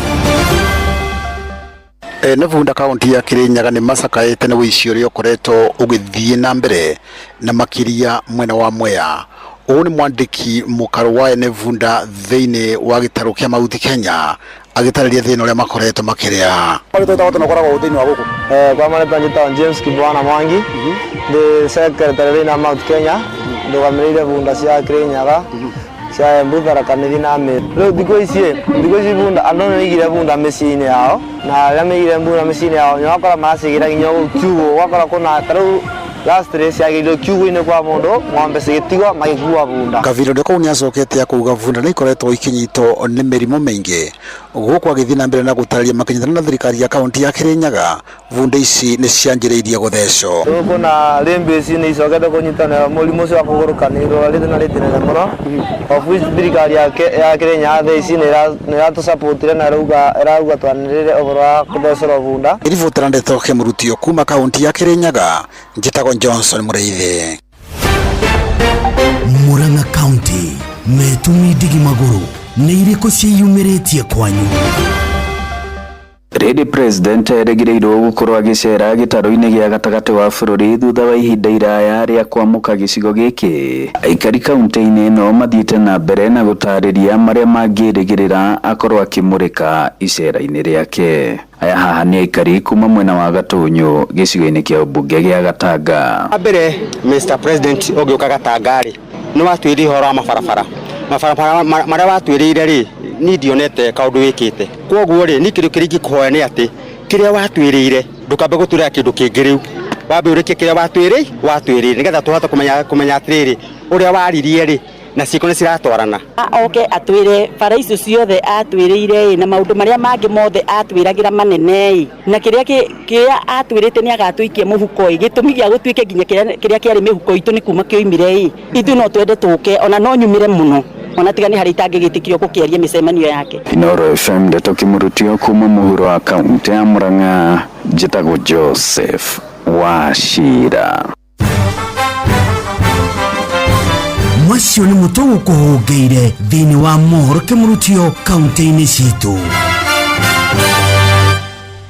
Ene bunda kaunti ya Kirinyaga nĩ macakaĩte nĩ ũici ũrĩa ũkoretwo ũgĩthiĩ na mbere na makĩria mwena wa Mwea. Ũũ nĩ mwandĩki mũkarũ wa ene bunda thĩinĩ wa gĩtarũ kĩa Mount Kenya agĩtarĩria thĩna ũrĩa makoretwo makĩrĩa. Kwa marĩtwa njĩtagwo James Kibwana Mwangi, ndĩ secretary thĩinĩ wa Mount Kenya, ndũgamĩrĩire bunda cia Kirinyaga Cia Embu, Tharaka Nithi na Meru. Rĩu thikũ ici thikũ ici bunda andũ nĩ maigire bunda mĩciĩ-inĩ yao, na arĩa maigire bunda mĩciĩ-inĩ yao nĩ ũgakora maracigĩra nginya kũu kiugũ, ũgakora kũna ta rĩu lastly ciagĩrĩirwo kiugũ-inĩ kwa mũndũ, ng'ombe cigĩtigwo magĩkua bunda. Kavirondo kau nĩacokete akauga bunda nĩ ikoretwo ikinyitwo nĩ mĩrimũ mĩingĩ gũkũ agĩthiĩ na mbere na gũtarĩria makĩnyitana na thirikari ya kaunti ya Kirinyaga bunda ici nĩ cianjĩrĩirie gũthecwo. Rĩu kwĩna rabies nĩ icokete kũnyitwo nĩ mũrimũ ũcio wa kũgũrũka nĩ irwarĩte na rĩti nene mũno, of which thirikari ya Kĩrĩnyaga thaa ici nĩ ĩratũ na ĩrauga twanĩrĩre ũhoro wa kũthecerwo bunda. Ngĩribotera ndeto kĩmũrutio kuma kaunti ya Kirinyaga, njĩtagwo Johnson Mũrĩithi. Murang'a County metumi ndigi magũrũ nĩ irĩkũ ciĩyumĩrĩtie kwanyu? Lady President erĩgĩrĩirwo gũkorwo agĩcera gĩtarũ-inĩ gĩa gatagatĩ wa bũrũri thutha wa ihinda iraya rĩa kwamũka gĩcigo gĩkĩ. Aikari kaunti-inĩ ĩno mathiĩte na mbere na gũtarĩria marĩa mangĩrĩgĩrĩra akorwo akĩmũrĩka icera-inĩ rĩake. Aya haha nĩ aikari kuma mwena wa Gatũnyũ gĩcigo-inĩ kĩa ũmbunge gĩa Gatanga. Wa mbere Mr President ũngĩũka Gatanga rĩ, nĩ watwĩrire ũhoro wa mabarabara. Mabarabara marĩa watwĩrĩire rĩ, niĩ ndionete kaũndũ wĩkĩte. Kwoguo rĩ, niĩ kĩndũ kĩrĩa ingĩkũhoya nĩ atĩ kĩrĩa watwĩrĩire ndũkambe gũtwĩrĩra kĩndũ kĩngĩ rĩu, wambe ũrĩkie kĩrĩa watwĩrĩire nĩgetha tũhote kũmenya kũmenya atĩrĩrĩ, ũrĩa waririe rĩ na ciĩko nĩ ciratwarana. Oke atwĩre bara icio ciothe atwĩrĩire ĩ na maũndũ marĩa mangĩ mothe atwĩragĩra manene ĩ na kĩrĩa kĩrĩa atwĩrĩte nĩ agatũikia mũhuko ĩ, gĩtũmi gĩa gũtuĩke nginya kĩrĩa kĩarĩ mĩhuko itũ nĩ kuma kĩoimire ĩ, ithuĩ no twende tũke ona no nyumĩre mũno ona tiga nĩ harĩa itangĩgĩtĩkĩrio gũkĩaria mĩcemanio yake. Inooro FM ndeto kĩmũrutio kuma mũhuro wa kaunti ya Murang'a, njĩtagwo Joseph Wachira. Macio nĩ mũtũ gũkũhũngĩire thĩinĩ wa mohoro kĩmũrutio kaunti-inĩ citũ.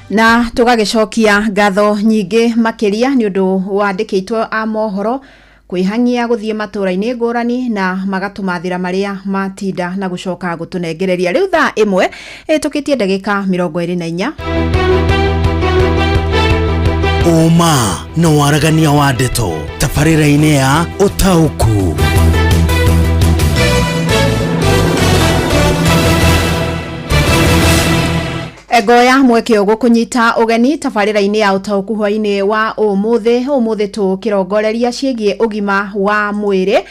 Na tũgagĩcokia ngatho nyingĩ makĩria nĩ ũndũ wandĩkĩtwo a mohoro kwĩhang'ia gũthiĩ matũũra-inĩ ngũrani na magatũmathĩra marĩa matinda na gũcoka gũtũnengereria. Rĩu thaa 1 ĩtũkĩtie ndagĩka 24. Ũma na waragania wa ndeto tabarĩra-inĩ ya ũtaũku. Ngoya mweke ũgũkũnyita ũgeni tabarĩra-inĩ ya ũtaũku hwainĩ wa ũmũthĩ. Ũmũthĩ tũkĩrongoreria ciĩgiĩ ũgima wa mwĩrĩ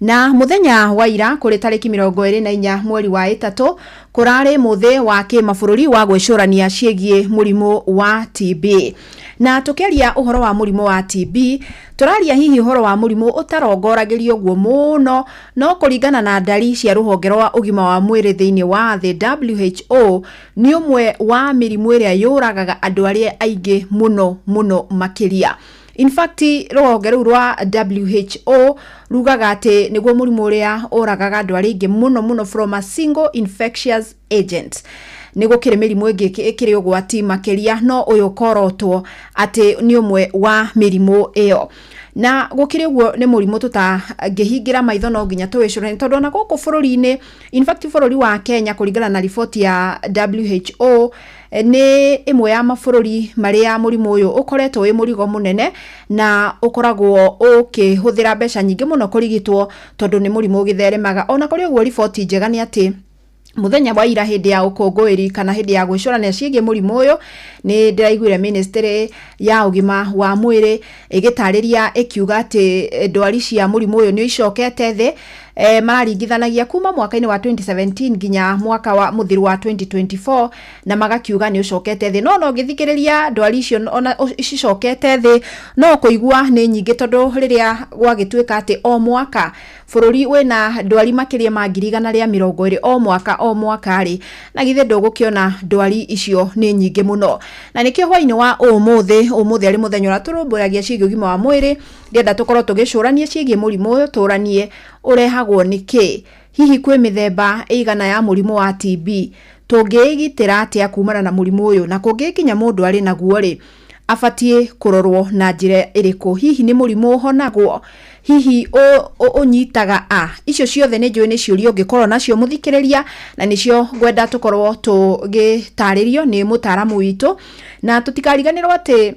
na mũthenya wa ira kũrĩ tarĩki 24 mweri wa 3 kũrarĩ mũthĩ wa kĩmabũrũri wa gwĩcũrania ciĩgiĩ mũrimũ wa TB. Na tũkĩaria ũhoro wa mũrimũ wa TB, tũraria hihi ũhoro wa mũrimũ ũtarongoragĩrio guo mũno, no kũringana na ndari cia rũhonge rwa ũgima wa mwĩrĩ thĩinĩ wa thĩ WHO, nĩ ũmwe wa mĩrimũ ĩrĩa yũragaga andũ arĩa aingĩ mũno mũno makĩria. In fact, rũhonge rũu rwa WHO rugaga atĩ nĩguo mũrimũ ũrĩa ũragaga andũ arĩa aingĩ mũno mũno from a single infectious agent. Nĩ gũkĩrĩ mĩrimũ ĩngĩ ĩkĩrĩ ũgwati makĩria, no ũyũ ũkorotwo atĩ nĩ ũmwe wa mĩrimũ ĩyo. Na gũkĩrĩ ũguo nĩ mũrimũ tũtangĩhingĩra maitho, no nginya tũwĩcũranie, tondũ ona gũkũ bũrũri-inĩ, in fact bũrũri wa Kenya kũringana na riboti ya WHO nĩ ĩmwe ya mabũrũri marĩa mũrimũ ũyũ ũkoretwo wĩ mũrigo mũnene na ũkoragwo ũkĩhũthĩra mbeca nyingĩ mũno kũrigitwo, tondũ nĩ mũrimũ ũgĩtheremaga. Ona kũrĩ ũguo riboti njega nĩ atĩ mũthenya wa ira hĩndĩ ya ũkũngũĩri kana hĩndĩ ya gwĩcũrania ciĩgiĩ mũrimũ ũyũ, nĩ ndĩraiguire ministry ya ũgima wa mwĩrĩ ĩgĩtarĩria ĩkiuga atĩ ndwari cia mũrimũ ũyũ nĩ icokete thĩ. Mararingithanagia kuma mwaka-inĩ wa 2017 nginya mwaka wa mũthiru wa 2024 na magakiuga nĩ ũcokete thĩ. No ũngĩthikĩrĩria ndwari icio ona cicokete thĩ no kũigua nĩ nyingĩ, tondũ rĩrĩa gwagĩtuĩka atĩ o mwaka bũrũri wĩna ndwari makĩria ma 120,000 o mwaka o mwaka rĩ, na githĩ ndũgũkĩona ndwari icio nĩ nyingĩ mũno. Na nĩkĩo hwainĩ wa ũmũthĩ, ũmũthĩ arĩ mũthenya ũrĩa tũrũmbũyagia ciĩgiĩ ũgima wa mwĩrĩ, ndĩrenda tũkorwo tũgĩcũrania ciĩgiĩ mũrimũ ũyũ, tũranie ũrehagwo nĩ kĩ, hihi kwĩ mĩthemba ĩigana ya mũrimũ wa TB, tũngĩĩgitĩra atĩa kumana na mũrimũ ũyũ, na kũngĩkinya mũndũ arĩ naguo rĩ, abatiĩ kũrorwo na njĩra ĩrĩkũ, hihi nĩ mũrimũ ũhonagwo, hihi ũnyitaga a. Icio ciothe nĩ njũĩ nĩ ciũria ũngĩkorwo nacio mũthikĩrĩria, na nĩcio ngwenda tũkorwo tũgĩtarĩrio nĩ mũtaaramu witũ. Na tũtikariganĩrwo atĩ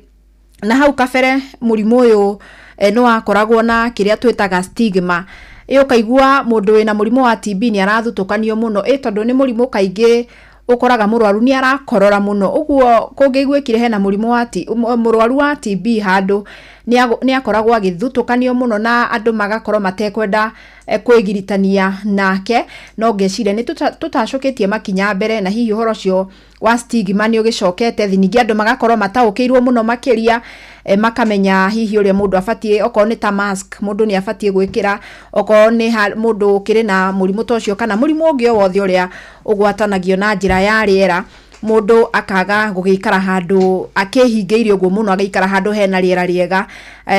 na hau kabere mũrimũ ũyũ nĩ wakoragwo na kĩrĩa twĩtaga stigma. Ĩ ũkaigua mũndũ wĩna mũrimũ wa TB nĩ arathutũkanio mũno, ĩ tondũ nĩ mũrimũ kaingĩ ũkoraga mũrwaru nĩ arakorora mũno, ũguo kũngĩiguĩkire hena mũrimũ wa mũrwaru wa TB handũ nĩ akoragwo agĩthutũkanio mũno na andũ magakorwo matekwenda kwĩgiritania nake. No ngeciria nĩ tũtacũkĩtie makinya mbere, na hihi ũhoro ũcio wa stigma nĩ ũgĩcokete thĩ. Ningĩ andũ magakorwo mataũkĩirwo mũno makĩria, makamenya hihi ũrĩa mũndũ abatiĩ, okorwo nĩ ta mask mũndũ nĩ abatiĩ gwĩkĩra, okorwo nĩ mũndũ ũkĩrĩ na mũrimũ ta ũcio kana mũrimũ ũngĩ o wothe ũrĩa ũgwatanagio na njĩra ya rĩera, mũndũ akaga gũgĩikara handũ akĩhingĩirie ũguo mũno, agaikara handũ hena rĩera rĩega.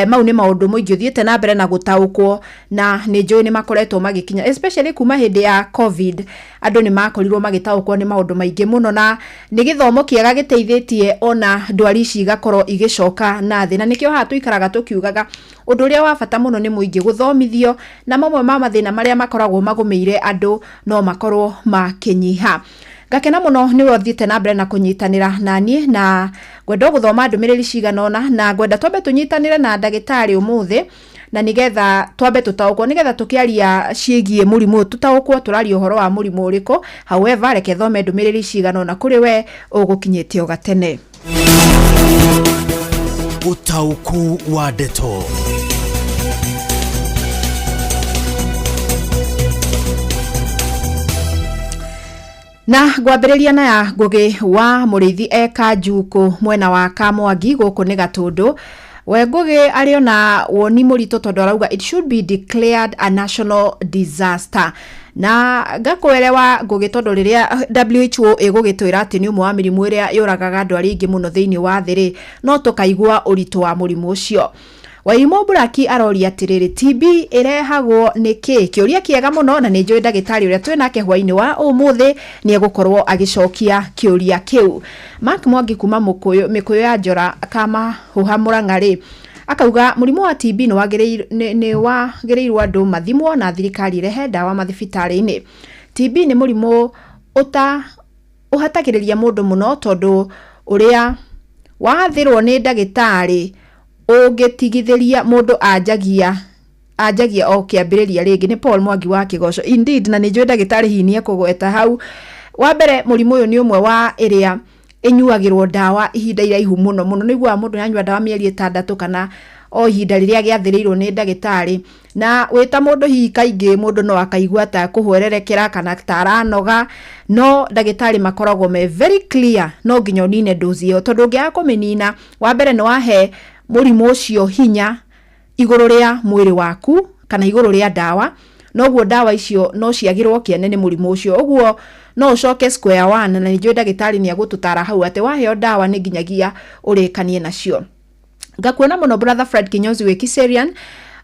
Mau nĩ maũndũ mũingĩ ũthiĩte na mbere na gũtaũkwo, na nĩ njũĩ nĩ makoretwo magĩkinya, especially kuma hĩndĩ ya COVID andũ nĩ makorirwo magĩtaũkwo nĩ maũndũ maingĩ mũno, na nĩ gĩthomo kĩega gĩteithĩtie ona ndwari ici igakorwo igĩcoka na thĩ. Na nĩkĩo haha tũikaraga tũkiugaga ũndũ ũrĩa wa bata mũno nĩ mũingĩ gũthomithio, na mamwe ma mathĩna marĩa makoragwo magũmĩire andũ no makorwo makĩnyiha. Ngakena mũno nĩwe ũthiĩte na mbere na kũnyitanĩra na niĩ, na ngwenda gũthoma ndũmĩrĩri cigana ũna, na ngwenda twambe tũnyitanĩre na ndagĩtarĩ ũmũthĩ, na nĩgetha twambe tũtaũkwo, nĩgetha tũkĩaria ciĩgiĩ mũrimũ tũtaũkwo tũraria ũhoro wa mũrimũ ũrĩkũ. However, reke thome ndũmĩrĩri cigana ũna kũrĩ we ũgũkinyĩte o gatene. Ũtaũku wa ndeto. Na ngwambĩrĩria na ya Ngũgĩ wa Mũrĩithi eka Njuku mwena wa Kamwangi gũkũ nĩ Gatũndũ. We Ngũgĩ arĩ ona woni mũritũ tondũ arauga it should be declared a national disaster. Na ngakwerewa Ngũgĩ tondũ rĩrĩa WHO ĩgũgĩtwĩra atĩ nĩ ũmwe wa mĩrimũ ĩrĩa yũragaga andũ arĩa aingĩ mũno thĩinĩ wa thĩ rĩ, no tũkaigua ũritũ wa mũrimũ ũcio. Wairimu Buraki aroria atĩrĩrĩ, TB ĩrehagwo nĩ kĩ? Kĩũria kĩega mũno, na nĩ njũĩ ndagĩtarĩ ũrĩa twĩ nake hwainĩ wa ũmũthĩ nĩ egũkorwo agĩcokia kĩũria kĩu. Mark Mwangi kuma Mĩkũyũ ya Njora Kamahuha Mũrang'a rĩ, akauga mũrimũ wa TB nĩ wagĩrĩirwo andũ mathimwo na thirikari ĩrehe ndawa mathibitarĩ-inĩ. TB nĩ mũrimũ ũhatagĩrĩria mũndũ mũno tondũ ũrĩa wathĩrwo nĩ ndagĩtarĩ ũngĩtigithĩria mũndũ anjagia o kĩambĩrĩria rĩngĩ. Nĩ Paul Mwangi wa Kĩgoco. Indeed, na nĩ njũĩ ndagĩtarĩ hihi nĩ ekũgweta hau. Wa mbere, mũrimũ ũyũ nĩ ũmwe wa ĩrĩa ĩnyuagĩrwo ndawa ihinda iraihu mũno mũno. Nĩ ũiguaga mũndũ nĩanyua ndawa mĩeri 6 kana o ihinda rĩrĩa gĩathĩrĩirwo nĩ ndagĩtarĩ, na wĩta mũndũ hihi kaingĩ mũndũ no akaigua ta kũhwererekera kana ta aranoga, no ndagĩtarĩ makoragwo me very clear no nginya ũnine dozi ĩyo, tondũ ũngĩaga kũmĩnina, wa mbere nĩ wahe mũrimũ ũcio hinya igũrũ rĩa mwĩrĩ waku kana igũrũ rĩa ndawa, noguo ndawa icio no ciagĩrwo kĩene nĩ mũrimũ ũcio, ũguo no ũcoke square one. Na nĩ njũĩ ndagĩtarĩ nĩ egũtũtara hau atĩ waheo ndawa nĩ nginyagia ũrĩkanie nacio. Ngakuona mũno brother Fred Kinyozi wĩ Kiserian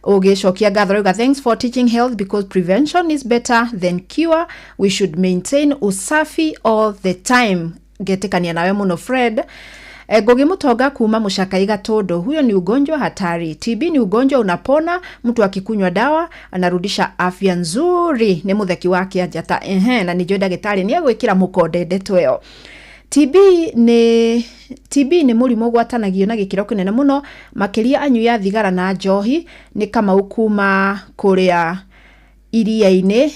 ũgĩcokia ngatho, rauga thanks for teaching health because prevention is better than cure, we should maintain usafi all the time. Ngetĩkania nawe mũno Fred. Ngugi Mutonga kuma Muchakai Gatondo, huyo ni ugonjwa hatari. TB ni ugonjwa unapona, mtu akikunywa dawa anarudisha afya nzuri. Nĩ mutheki wa Kĩanjata. Ehe, na nĩ njũĩ ndagĩtarĩ nĩ egwĩkĩra mũkonde ndeto ĩyo. TB nĩ mũrimũ ũgwatanagio na gĩkĩro kĩnene mũno, makĩria anyui a thigara na njohi. Nĩ Kamau kuma kũrĩa iria-inĩ,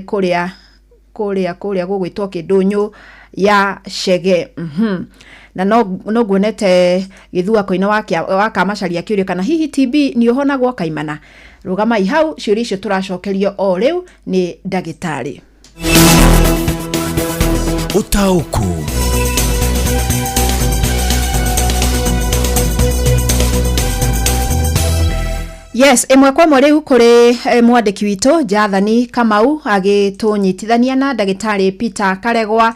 kũrĩa gũgwĩtwo Kĩndũnyũ ya Chege. Na no nguonete Gĩthua Koine wa Kamacaria akĩũria kana hihi TB nĩ ũhonagwo kaimana. Rũgamai hau, ciũria icio tũracokerio o rĩu nĩ ndagĩtarĩ. Ũtaũku. Yes, ĩmwe kwa ĩmwe rĩu kũrĩ mwandĩki witũ Jathani Kamau agĩtũnyitithania na ndagĩtarĩ Peter Karegwa,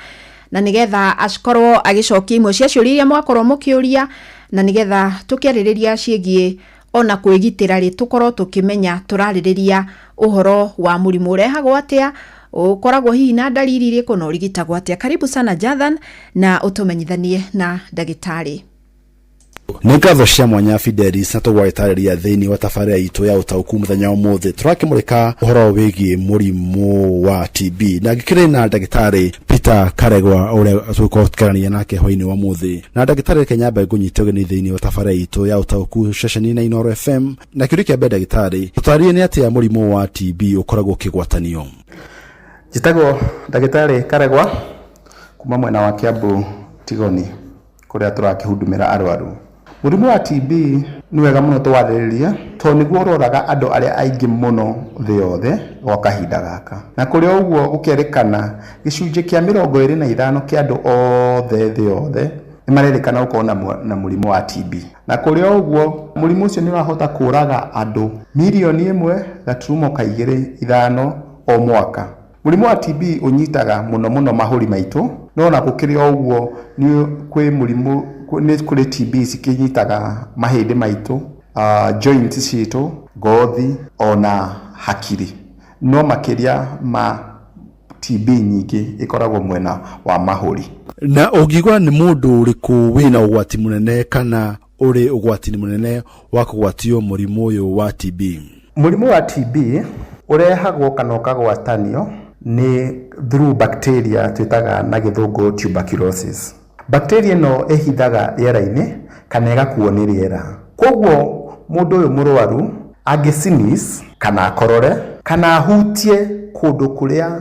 na nĩgetha akorwo agĩcokia imwe cia ciũria iria mwakorwo mũkĩũria, na nĩgetha tũkĩarĩrĩria ciĩgiĩ ona kwĩgitĩra rĩ, tũkorwo tũkĩmenya tũrarĩrĩria ũhoro wa mũrimũ ũrehagwo atĩa, ũkoragwo hihi na ndariri irĩkũ, na ũrigitagwo atĩa. Karibu sana Jathan, na ũtũmenyithanie na ndagĩtarĩ. Nĩ ngatho cia mwanya Fidelis, na tũgwagĩtarĩria thĩinĩ wa tabarĩra itũ ya ũtaũku mũthenya wa ũmũthĩ tũrakĩmũrĩka ũhoro wĩgiĩ mũrimũ wa TB, na ngĩkĩrĩ na ndagĩtarĩ Peter Karegwa ũrĩa tũgũkorwo tũkĩarania nake hwainĩ wa ũmũthĩ. Na ndagĩtarĩ, reke nyambe ngũnyite ũgeni thĩinĩ wa tabarĩra itũ ya ũtaũku ceceni na Inooro FM, na kĩũria kĩa mbere ndagĩtarĩ, tũtarĩrie nĩ atĩa mũrimũ wa TB ũkoragwo ũkĩgwatanio. Njĩtagwo ndagĩtarĩ Karegwa kuma mwena wa Kiambu Tigoni, kũrĩa tũrakĩhudumĩra arwaru. Mũrimũ wa TB nĩ wega mũno tũwarĩrĩrie tondũ nĩguo ũroraga andũ arĩa aingĩ mũno thĩ yothe gwa kahinda gaka. Na kũrĩ o ũguo gũkerĩkana gĩcunjĩ kĩa 25 kĩa andũ othe thĩ yothe nĩ marerĩkana gũkorwo na mũrimũ wa TB. Na kũrĩ o ũguo mũrimũ ũcio nĩ ũrahota kũraga andũ 1.25 mirioni o mwaka. Mũrimũ wa TB ũnyitaga mũno mũno mahũri maitũ, no ona gũkĩrĩ o ũguo nĩ kwĩ mũrimũ, nĩ kũrĩ TB cikĩnyitaga mahĩndĩ maitũ, joints citũ, ngothi ona hakiri. No makĩria ma TB nyingĩ ĩkoragwo mwena wa mahũri. Na ũngiuga nĩ mũndũ ũrĩkũ wĩna ũgwati mũnene kana ũrĩ ũgwati-inĩ mũnene wa kũgwatio mũrimũ ũyũ wa TB? Mũrimũ wa TB ũrehagwo kana ũkagwatanio nĩ through bacteria twĩtaga na gĩthũngũ tuberculosis. Bacteria ĩno ĩhithaga rĩera-inĩ kana ĩgakuo nĩ rĩera. Koguo mũndũ ũyũ mũrwaru angĩ sneeze kana akorore kana ahutie kũndũ kũrĩa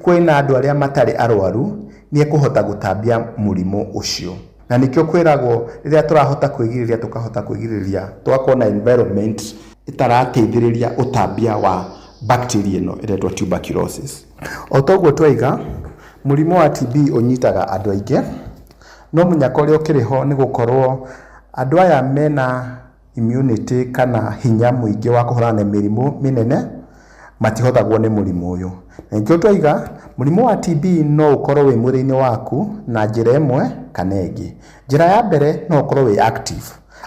kwĩna andũ arĩa matarĩ arwaru, nĩ ekũhota gũtambia mũrimũ ũcio. Na nĩkĩo kwĩragwo rĩrĩa tũrahota kwĩgirĩrĩria, tũkahota kwĩgirĩrĩria, tũgakorwo na environment ĩtarateithĩrĩria ũtambia wa bacteria ĩno ĩretwo tuberculosis. O toguo twaiga, mũrimũ wa TB ũnyitaga andũ aingĩ, no mũnyaka ũrĩa ũkĩrĩ ho nĩ gũkorwo andũ aya mena immunity kana hinya mũingĩ wa kũhũrana na mĩrimũ mĩnene matihotagwo nĩ mũrimũ ũyũ. Na nĩkĩo twaiga mũrimũ wa TB no ũkorwo wĩ mwĩrĩ-inĩ waku na njĩra ĩmwe kana ĩngĩ. Njĩra ya mbere, no ũkorwo wĩ active.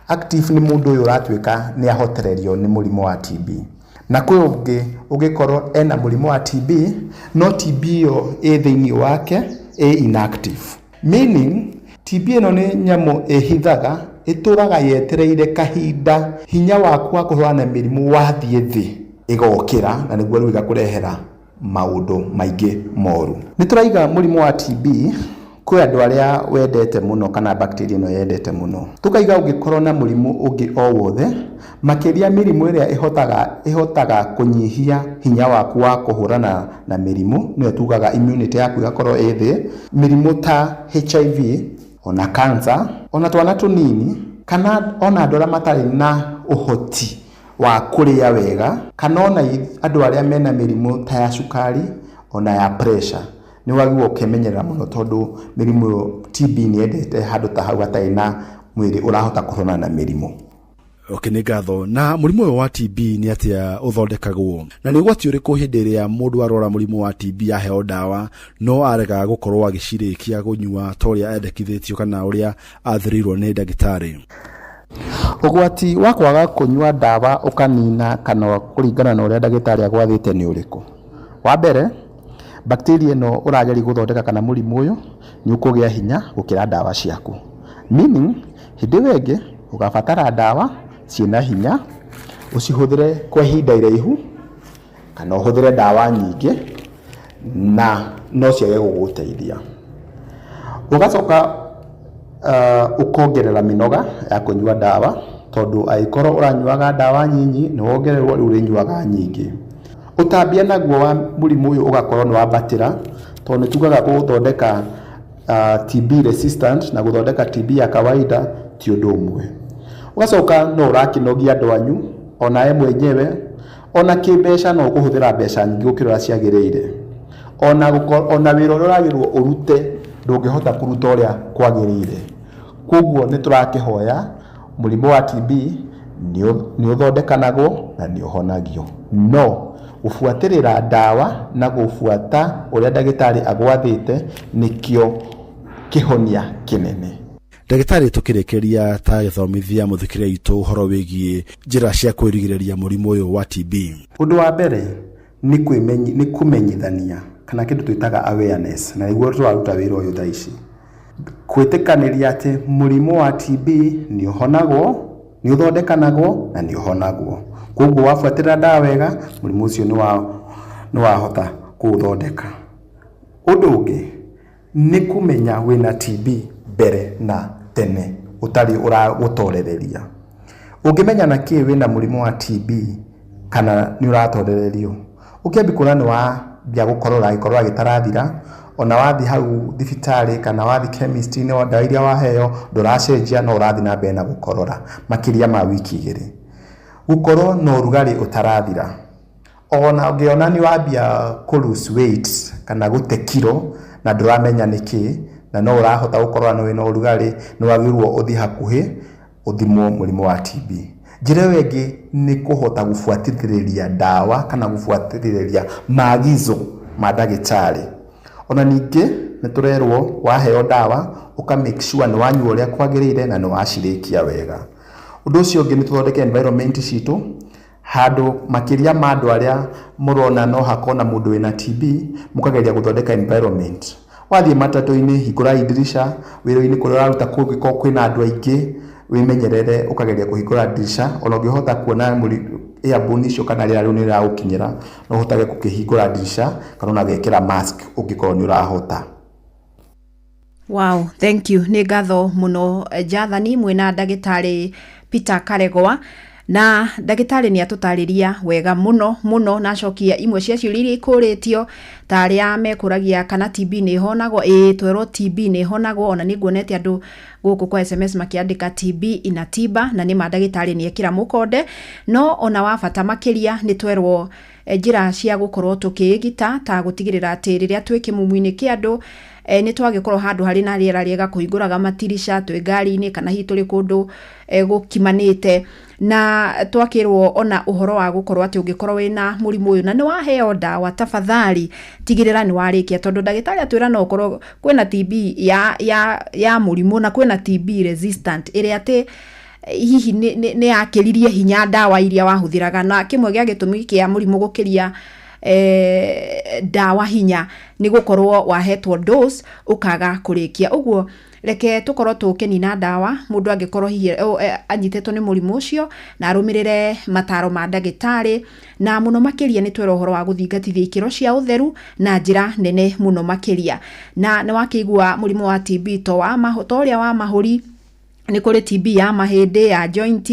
Active nĩ mũndũ ũyũ ũratuĩka nĩ ahotererio nĩ mũrimũ wa TB. Na kwĩ ũngĩ ũngĩkorwo ena mũrimũ wa TB, no TB ĩyo ĩ thĩinĩ wake ĩ inactive. Meaning TB ĩno nĩ nyamũ ĩhithaga, ĩtũraga yetereire kahinda hinya waku wa kũhũrana na mĩrimũ wathiĩ thĩ, ĩgokĩra na nĩguo rĩu ĩgakũrehera maũndũ maingĩ moru. Nĩ tũraiga mũrimũ wa TB kwĩ andũ arĩa wendete mũno kana bacteria ĩno yendete mũno. Tũkaiga ũngĩkorwo na mũrimũ ũngĩ o wothe, makĩria mĩrimũ ĩrĩa ĩhotaga kũnyihia hinya waku wa kũhũrana na mĩrimũ, nĩyo tugaga immunity yaku ĩgakorwo ĩ thĩ, mĩrimũ ta HIV ona cancer, ona twana tũnini, kana ona andũ arĩa matarĩ na ũhoti wa kũrĩa wega, kana ona andũ arĩa mena mĩrimũ ta ya cukari ona ya pressure, nĩ wagĩrĩirwo ũkemenyerera mũno tondũ mĩrimũ ĩyo TB nĩ yendete handũ ta hau hatarĩ na mwĩrĩ ũrahota kũhũrana na mĩrimũ. Okay, nĩ ngatho. Na mũrimũ ũyũ wa TB nĩ atĩa ũthondekagwo, na nĩ ũgwati ũrĩkũ hĩndĩ ĩrĩa mũndũ arwara mũrimũ wa TB aheo ndawa no arega gũkorwo agĩcirĩkia kũnyua ta ũrĩa endekithĩtio kana ũrĩa athĩrĩirwo nĩ ndagĩtarĩ? Ũgwati wa kwaga kũnyua ndawa ũkanina kana kũringana na ũrĩa ndagĩtarĩ agwathĩte nĩ ũrĩkũ? Wa mbere, bacteria ĩno ũrageria gũthondeka kana mũrimũ ũyũ nĩ ũkũgĩa hinya gũkĩra ndawa ciaku. Meaning hĩndĩ ĩyo ĩngĩ ũgabatara ndawa ciĩna hinya, ũcihũthĩre kwa ihinda iraihu kana ũhũthĩre ndawa nyingĩ na no ciage gũgũteithia. Ũgacoka ũkongerera mĩnoga ya kũnyua ndawa, tondũ angĩkorwo ũranyuaga ndawa nyinyi nĩ wongererwo, rĩu ũrĩnyuaga nyingĩ. Ũtambia naguo wa mũrimũ ũyũ ũgakorwo nĩ wambatĩra, tondũ nĩ tugaga gũthondeka TB resistant na gũthondeka TB ya kawaida ti ũndũ ũmwe. Ũgacoka no ũrakĩnogia andũ anyu onawe mwenyewe, ona kĩmbeca no ũkũhũthĩra mbeca nyingĩ gũkĩra ũrĩa ciagĩrĩire. Ona wĩra ũrĩa ũragĩrĩirwo ũrute ndũngĩhota kũruta ũrĩa kwagĩrĩire. Koguo nĩ tũrakĩhoya mũrimũ wa TB nĩ ũthondekanagwo na nĩ ũhonagio, no gũbuatĩrĩra ndawa na gũbuata ũrĩa ndagĩtarĩ agwathĩte nĩkĩo kĩhonia kĩnene. Ndagĩtarĩ, tũkĩrĩkĩria, ta gĩthomithia mũthikĩrĩria witũ ũhoro wĩgiĩ njĩra cia kwĩrigĩrĩria mũrimũ ũyũ wa TB. Ũndũ wa mbere nĩ kũmenyithania kana kĩndũ twĩtaga awareness, na nĩguo tũraruta wĩra ũyũ thaa ici. Kwĩtĩkanĩria atĩ mũrimũ wa TB nĩ ũhonagwo, nĩ ũthondekanagwo na nĩ ũhonagwo. Koguo wabuatĩrĩra ndawa wega, mũrimũ ũcio nĩ wahota kũũthondeka. Ũndũ ũngĩ nĩ kũmenya wĩna TB mbere na tene ũtarĩ ũragũtorereria. Ũngĩmenya na kĩ wĩna mũrimũ wa TB kana nĩ ũratorererio? Ũkĩambia kuona nĩ wambia gũkorora gĩkorora gĩtarathira, ona wathiĩ hau thibitarĩ kana wathiĩ chemist-inĩ ndawa iria waheo ndũracenjia no ũrathiĩ na mbere na gũkorora makĩria ma wiki 2. Gũkorwo na ũrugarĩ ũtarathira, ona ũngĩona nĩ wambia kũ lose weight kana gũte kiro na ndũramenya nĩkĩ, na no ũrahota gũkorora na wĩna ũrugarĩ, nĩ wagĩrĩirwo ũthiĩ hakuhĩ ũthimwo mũrimũ wa TB. Njĩra ĩyo ĩngĩ nĩ kũhota gũbuatithĩrĩria ndawa kana gũbuatithĩrĩria maagizo ma ndagĩtarĩ. Ona ningĩ nĩ tũrerwo waheo ndawa ũka make sure nĩ wanyua ũrĩa kwagĩrĩire na nĩ wacirĩkia wega. Ũndũ ũcio ũngĩ nĩ tũthondeke environment citũ handũ makĩria ma andũ arĩa mũrona no hakorwo na mũndũ wĩna TB, mũkageria gũthondeka environment. Wathiĩ matatũ-inĩ hingũra idirisha, wĩra-inĩ kũrĩa ũraruta kũngĩkorwo kwĩna andũ aingĩ wĩmenyerere ũkageria kũhingũra ndirisha, ona ũngĩhota kuona airborne icio kana rĩera rĩu nĩ rĩragũkinyĩra, no ũhotage gũkĩhingũra ndirisha kana ona gwĩkĩra mask ũngĩkorwo nĩ ũrahota. Wow, thank you. Nĩ ngatho mũno Jathani mwĩna ndagĩtarĩ Peter Karegwa na ndagĩtarĩ nĩ atũtarĩria wega mũno mũno na acokia imwe cia ciũria iria ikũrĩtio ta arĩa mekũragia kana TB nĩ ĩhonagwo. Ĩĩ, twerwo TB nĩ ĩhonagwo, ona nĩ nguonete andũ gũkũ kwa SMS makĩandĩka TB ina tiba, na nĩ ma ndagĩtarĩ nĩ ekĩra mũkonde. No ona wa bata makĩria nĩ twerwo njĩra cia gũkorwo tũkĩĩgita ta gũtigĩrĩra atĩ rĩrĩa twĩ kĩmumu-inĩ kĩa andũ nĩ twagĩkorwo handũ harĩ na rĩera rĩega, kũhingũraga matirica twĩ ngari-inĩ kana hihi tũrĩ kũndũ gũkimanĩte, na twakĩrwo ona ũhoro wa gũkorwo atĩ ũngĩkorwo wĩna mũrimũ ũyũ na nĩ waheo ndawa, tafadhali tigĩrĩra nĩ warĩkia, tondũ ndagĩtarĩ atwĩra no ũkorwo kwĩna TB ya mũrimũ na kwĩna TB resistant ĩrĩa atĩ hihi nĩ yakĩririe hinya ndawa iria wahũthĩraga, na kĩmwe gĩa gĩtũmi kĩa mũrimũ gũkĩria ndawa hinya nĩ gũkorwo wahetwo dose ũkaga kũrĩkia. Ũguo reke tũkorwo tũkĩnina ndawa mũndũ angĩkorwo hihi anyitĩtwo nĩ mũrimũ ũcio na arũmĩrĩre mataro ma ndagĩtarĩ, na mũno makĩria nĩ twera ũhoro wa gũthingatithia ikĩro cia ũtheru na njĩra nene mũno makĩria. Na nĩ wakĩigua mũrimũ wa TB to ũrĩa wa mahũri, nĩ kũrĩ TB ya mahĩndĩ, ya joint,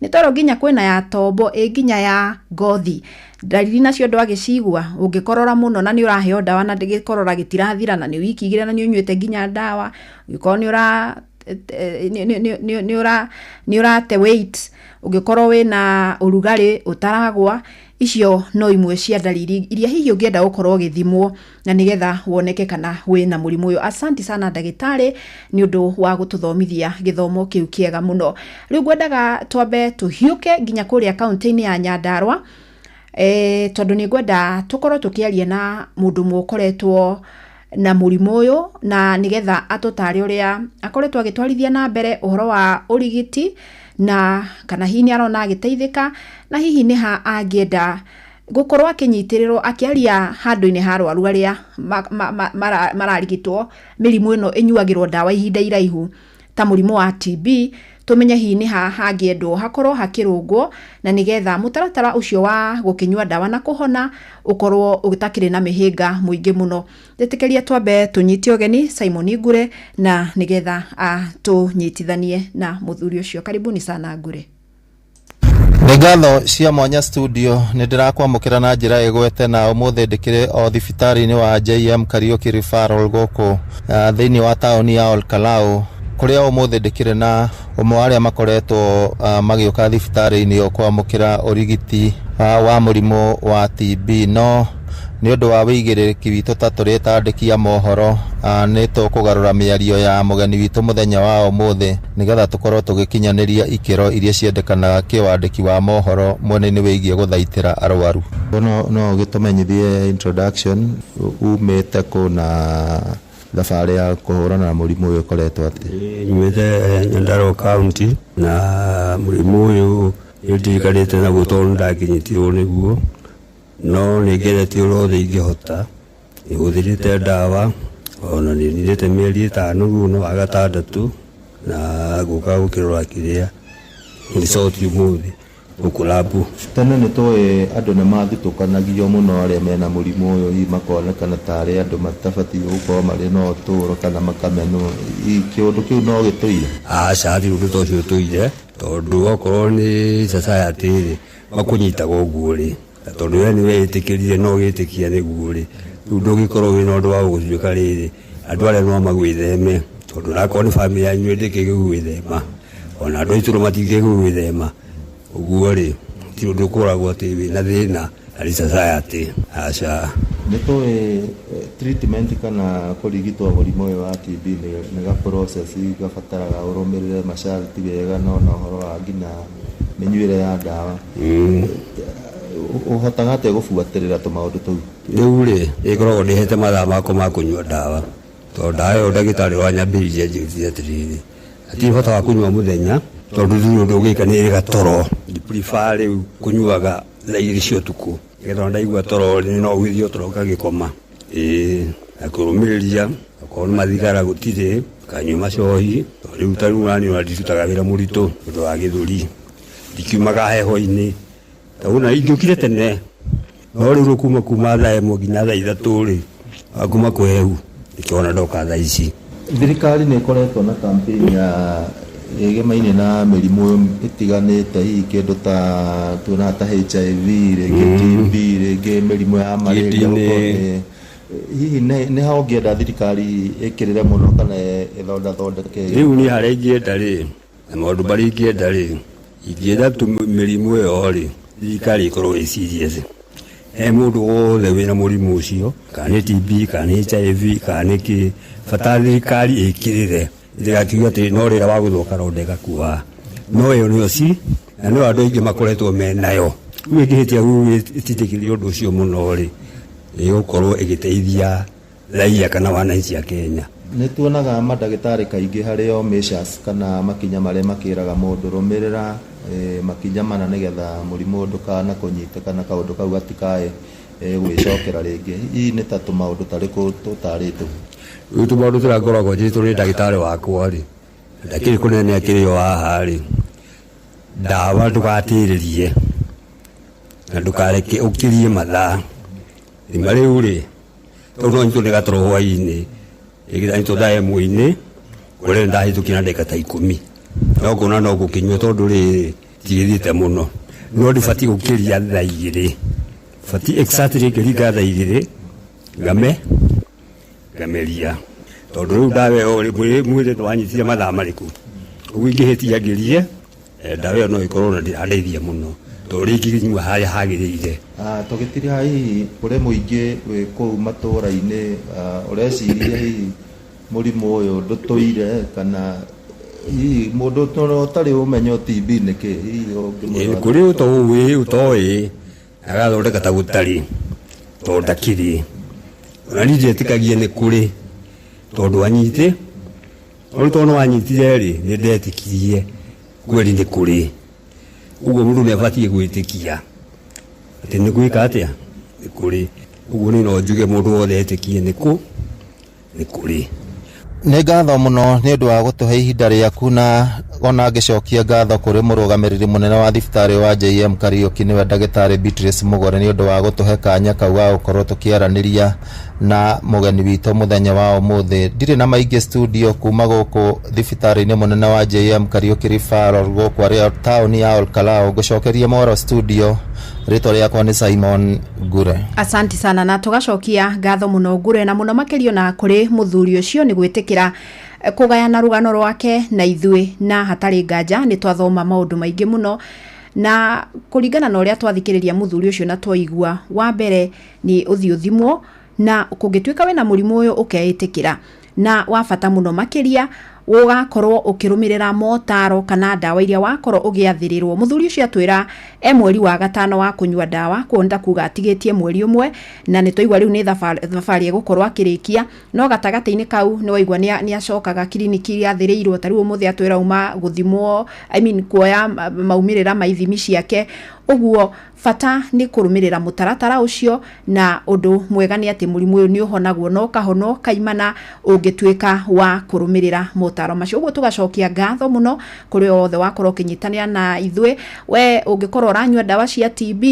nĩ twerwo nginya kwĩna ya tombo, ĩ nginya ya ngothi. Ndariri nacio ndwagĩcigua, ũngĩkorora mũno na nĩ ũraheo ndawa na gĩkorora gĩtirathira na nĩ wiki 2 na nĩ ũnyuĩte nginya ndawa, ũngĩkorwo nĩ ũrate weight, ũngĩkorwo wĩna ũrugarĩ ũtaragwa, icio no imwe cia ndariri iria hihi ũngĩenda gũkorwo ũgĩthimwo na nĩgetha woneke kana wĩna mũrimũ ũyũ. Asanti sana ndagĩtarĩ nĩ ũndũ wa gũtũthomithia gĩthomo kĩu kĩega mũno. Rĩu ngwendaga twambe tũhiũke nginya kũrĩa kaũntĩ-inĩ ya Nyandarua, tondũ nĩ ngwenda tũkorwo tũkĩaria na mũndũ ũmwe ũkoretwo na mũrimũ ũyũ, na nĩgetha atũtare ũrĩa akoretwo agĩtwarithia na mbere ũhoro wa ũrigiti, na kana hihi nĩ arona agĩteithĩka, na hihi nĩ ha angĩenda gũkorwo akĩnyitĩrĩrwo akĩaria handũ-inĩ ha arwaru arĩa mararigitwo mĩrimũ ĩno ĩnyuagĩrwo ndawa ihinda iraihu ta mũrimũ wa TB, tũmenye hihi nĩ ha hangĩendwo hakorwo hakĩrũngwo, na nĩgetha mũtaratara ũcio wa gũkĩnyua ndawa na kũhona ũkorwo ũtakĩrĩ na mĩhĩnga mũingĩ mũno. Njĩtĩkĩria twambe tũnyite ũgeni Simon Ngure na nĩgetha atũnyitithanie na mũthuri ũcio. Karibuni sana Ngure. Nĩ ngatho cia mwanya studio, nĩ ndĩrakwamũkĩra na njĩra ĩgwete, na ũmũthĩ ndĩkĩrĩ o thibitarĩ-inĩ wa JM Kariuki Referral gũkũ thĩinĩ wa taũni ya Olkalau, kũrĩa ũmũthĩ ndĩkĩrĩ na ũmwe wa arĩa makoretwo magĩũka thibitarĩ-inĩ ũyũ kwamũkĩra ũrigiti wa mũrimũ wa TB. No nĩ ũndũ wa wĩigĩrĩrĩki witũ ta tũrĩ ta andĩki a mohoro, nĩ tũkũgarũra mĩario ya mũgeni witũ mũthenya wa ũmũthĩ nĩgetha tũkorwo tũgĩkinyanĩria ikĩro iria ciendekanaga kĩwandĩki wa mohoro mwena-inĩ wĩgiĩ gũthaitĩra arwaru. No ũgĩtũmenyithie introduction, umĩte kũ na thabarĩ ya kũhũrana na mũrimũ ũyũ ũkoretwo atĩa? Nyumĩte Nyandarua County, na mũrimũ ũyũ nĩ ndirikanĩte naguo tondũ nĩndakinyĩtirwo nĩguo, no nĩ ngeretie ũrĩa wothe ingĩhota, nĩhũthĩrĩte ndawa Ona nĩ thirĩte mĩeri 5 rĩu no wa gatandatũ na gũka gũkĩrora kĩrĩa result ũmũthĩ gũkũ labu. Tene nĩ tũĩ andũ nĩ mathutũkanagio mũno arĩa mena mũrimũ ũyũ, hihi makonekana tarĩ andũ matabatiĩ gũkorwo marĩ na ũtũũro kana makamenwo. Hihi kĩũndũ kĩu no gĩtũire? Aca, hatirĩ ũndũ ta ũcio ũtũire, tondũ okorwo nĩ society rĩ, makũnyitaga ũguo rĩ, na tondũ we nĩ weyĩtĩkĩrire na ũgĩtĩkia nĩguo rĩ, rĩu ndũngĩkorwo wĩna ũndũ wa gũtuĩka rĩrĩ, andũ arĩa no magwĩtheme, tondũ onakorwo nĩ bamĩrĩ yanyu ndĩngĩgũgwĩthema, ona andũ a itũũra matingĩgũgwĩthema, ũguo rĩ, ti ũndũ ũkoragwo atĩ wĩna thĩna harĩ society, aca. Nĩ tũĩ treatment kana kũrigitwo mũrimũ ũyũ wa TB nĩ ga process gabataraga ũrũmĩrĩre masharti wega na ona ũhoro wa nginya mĩnyuĩre ya ndawa. Ũhotaga atĩa gũbuatĩrĩra tũmaũndũ tũu? Rĩu rĩ, ĩkoragwo ndĩhete mathaa makwa ma kũnyua ndawa, tondũ ndawa ĩyo ndagĩtarĩ wanyambĩrĩirie anjĩrire atĩrĩrĩ, hatirĩ bata wa kũnyua mũthenya, tondũ ndirĩ ũndũ ũngĩka nĩ ĩrĩ gatoro. Prefer rĩu kũnyuaga thaa 2 cia ũtukũ, nĩgetha ona ndaigua toro rĩ, no ũgĩthiĩ o toro ngagĩkoma. Ĩĩ, na kũrũmĩrĩria, okorwo nĩ mathigara gũtirĩ, kanyua macohi, tondũ rĩu ta rĩu naniĩ ona ndirutaga wĩra mũritũ nĩ ũndũ wa gĩthũri, ndikiumaga heho-inĩ, tondũ ona ingĩũkire tene, no rĩu kuma thaa 1 nginya thaa 3 rĩ, kuma kũhehu, nĩkĩo ona ndoka thaa ici. Thirikari nĩ ĩkoretwo na campaign ya ĩgemaine na mĩrimũ ĩtiganĩte, hihi kĩndũ ta tuonaga ta HIV, rĩngĩ TB, rĩngĩ mĩrimũ ya malaria, Kidney. Hihi nĩ ha ũngĩenda thirikari ĩkĩrĩre mũno kana ĩthondathondeke? Rĩu niĩ harĩa ingĩenda rĩ, na maũndũ marĩa ingĩenda rĩ, ingĩenda tu mĩrimũ ĩyo rĩ, thirikari ĩkorwo ĩ serious. He mũndũ wothe wĩna mũrimũ ũcio, kana nĩ TB, kana nĩ HIV, kana nĩ kĩ, bata thirikari ĩkĩrĩre, ndĩgakiuge atĩ no rĩrĩa wa gũthũka ronda ĩgakua. No ĩyo nĩyo ci, na nĩyo andũ aingĩ makoretwo menayo. Rĩu ĩngĩhĩtia rĩu ĩtindĩkĩrĩrie ũndũ ũcio mũno rĩ, ĩgũkorwo ĩgĩteithia raia kana wananchi a Kenya. Nĩ tuonaga mandagĩtarĩ kaingĩ harĩ o measures kana makinya marĩa makĩraga mũndũ rũmĩrĩra makinya mana nĩgetha mũrimũ ndũkana kũnyite kana kaũndũ kau gatikae gwĩcokera rĩngĩ. Hihi nĩ ta tũmaũndũ tarĩkũ tũtarĩtwo? Rĩu tũmaũndũ tũrĩa ngoragwo njĩrĩtwo nĩ ndagĩtarĩ wakwa rĩ, ndakĩrĩ kũnene akĩrĩ o haha rĩ, ndawa ndũgatĩrĩrie na ndũkareke ũkĩrie mathaa. Thima rĩu rĩ, tondũ no nyitwo nĩ gatoro hwaĩ-inĩ, ĩgĩtha nyitwo thaa 1-inĩ, kũrĩa ndahĩtũkia na ndagĩka ta 10. No kuona no gũkĩnyua tondũ rĩrĩ, tigĩthiĩte mũno. No ndibatiĩ gũkĩria thaa 2. Batiĩ exactly ngĩringa thaa 2, ngameria. Tondũ rĩu ndawa ĩyo rĩ, mwĩrĩ nĩwanyitire mathaa marĩkũ. Ũguo ingĩhĩtia ngĩrie, ndawa ĩyo no ĩkorwo na ndĩrandeithia mũno. Tondũ rĩngĩ nyua harĩa hagĩrĩire. Tũgĩtiriha hihi kũrĩ mũingĩ wĩ kũu matũũra-inĩ, ũreciria hihi mũrimũ ũyũ ndũtũire kana hihi mũndũ ũtarĩ ũmenyo TB nĩ kĩ? Hihi ũngĩmwĩra atĩa? Kũrĩ ũtoĩ, ũtoĩ, agathondeka ta gũtarĩ, tondũ ndakĩrĩ. Ona niĩ ndietĩkagia nĩ kũrĩ, tondũ anyitĩ, no rĩu tondũ nĩwanyitire rĩ, nĩ ndetĩkirie kweli nĩ kũrĩ. Ũguo mũndũ nĩ abatiĩ gwĩtĩkia atĩ nĩ gwĩka atĩa, nĩ kũrĩ. Ũguo niĩ no njuge mũndũ wothe etĩkie nĩ kũrĩ. Nĩ ngatho mũno nĩ ũndũ wa gũtũhe ihinda rĩaku na ona ngĩcokia ngatho kũrĩ mũrũgamĩrĩri mũnene wa thibitarĩ wa JM Kariuki nĩwe ndagĩtarĩ Beatrice Mugore nĩ ũndũ wa gũtũhe kanya kau ga gũkorwo tũkĩaranĩria na mũgeni witũ mũthenya wa ũmũthĩ. Ndirĩ na maingĩ studio kuma gũkũ thibitarĩ-inĩ mũnene wa JM Kariuki Referral gũkũ arĩa taũni ya Olkalau. Ngũcokerie mohoro studio, rĩtwa rĩakwa nĩ Simon Ngure. Asante sana na tugacokia ngatho muno Ngure na muno makiria na kuri muthuri ucio ni gwitikira kugayana rugano rwake na ithuĩ na hatarĩ nganja nĩ twathoma maũndũ maingĩ mũno na kũringana na ũrĩa twathikĩrĩria mũthuri ũcio na twaigua wa mbere nĩ ũthiĩ ũthimwo na kũngĩtuĩka wĩna mũrimũ ũyũ ũkeĩtĩkĩra na wa bata mũno makĩria Ũgakorwo ũkĩrũmĩrĩra motaro kana ndawa iria wakorwo ũgĩathĩrĩrwo. Mũthuri ũcio atwĩra e mweri wa gatano wa kũnyua ndawa, koguo nĩ ta kuga atigĩtie mweri ũmwe, na nĩ twaigua rĩu nĩ thabarĩ egũkorwo akĩrĩkia. No gatagatĩ-inĩ kau nĩ waigua nĩ acokaga kiriniki iria athĩrĩirwo. Ta rĩu ũmũthĩ atwĩra auma gũthimwo, I mean kuoya maumĩrĩra ma ithimi ciake. Ũguo bata nĩ kũrũmĩrĩra mũtaratara ũcio, na ũndũ mwega nĩ atĩ mũrimũ ũyũ nĩ ũhonagwo na ũkahonwo kaimana ũngĩtuĩka wa kũrũmĩrĩra motaro macio. Ũguo tũgacokia ngatho mũno kũrĩ othe wakorwo ũkĩnyitanĩra na ithuĩ. We ũngĩkorwo ũranyua ndawa cia TB,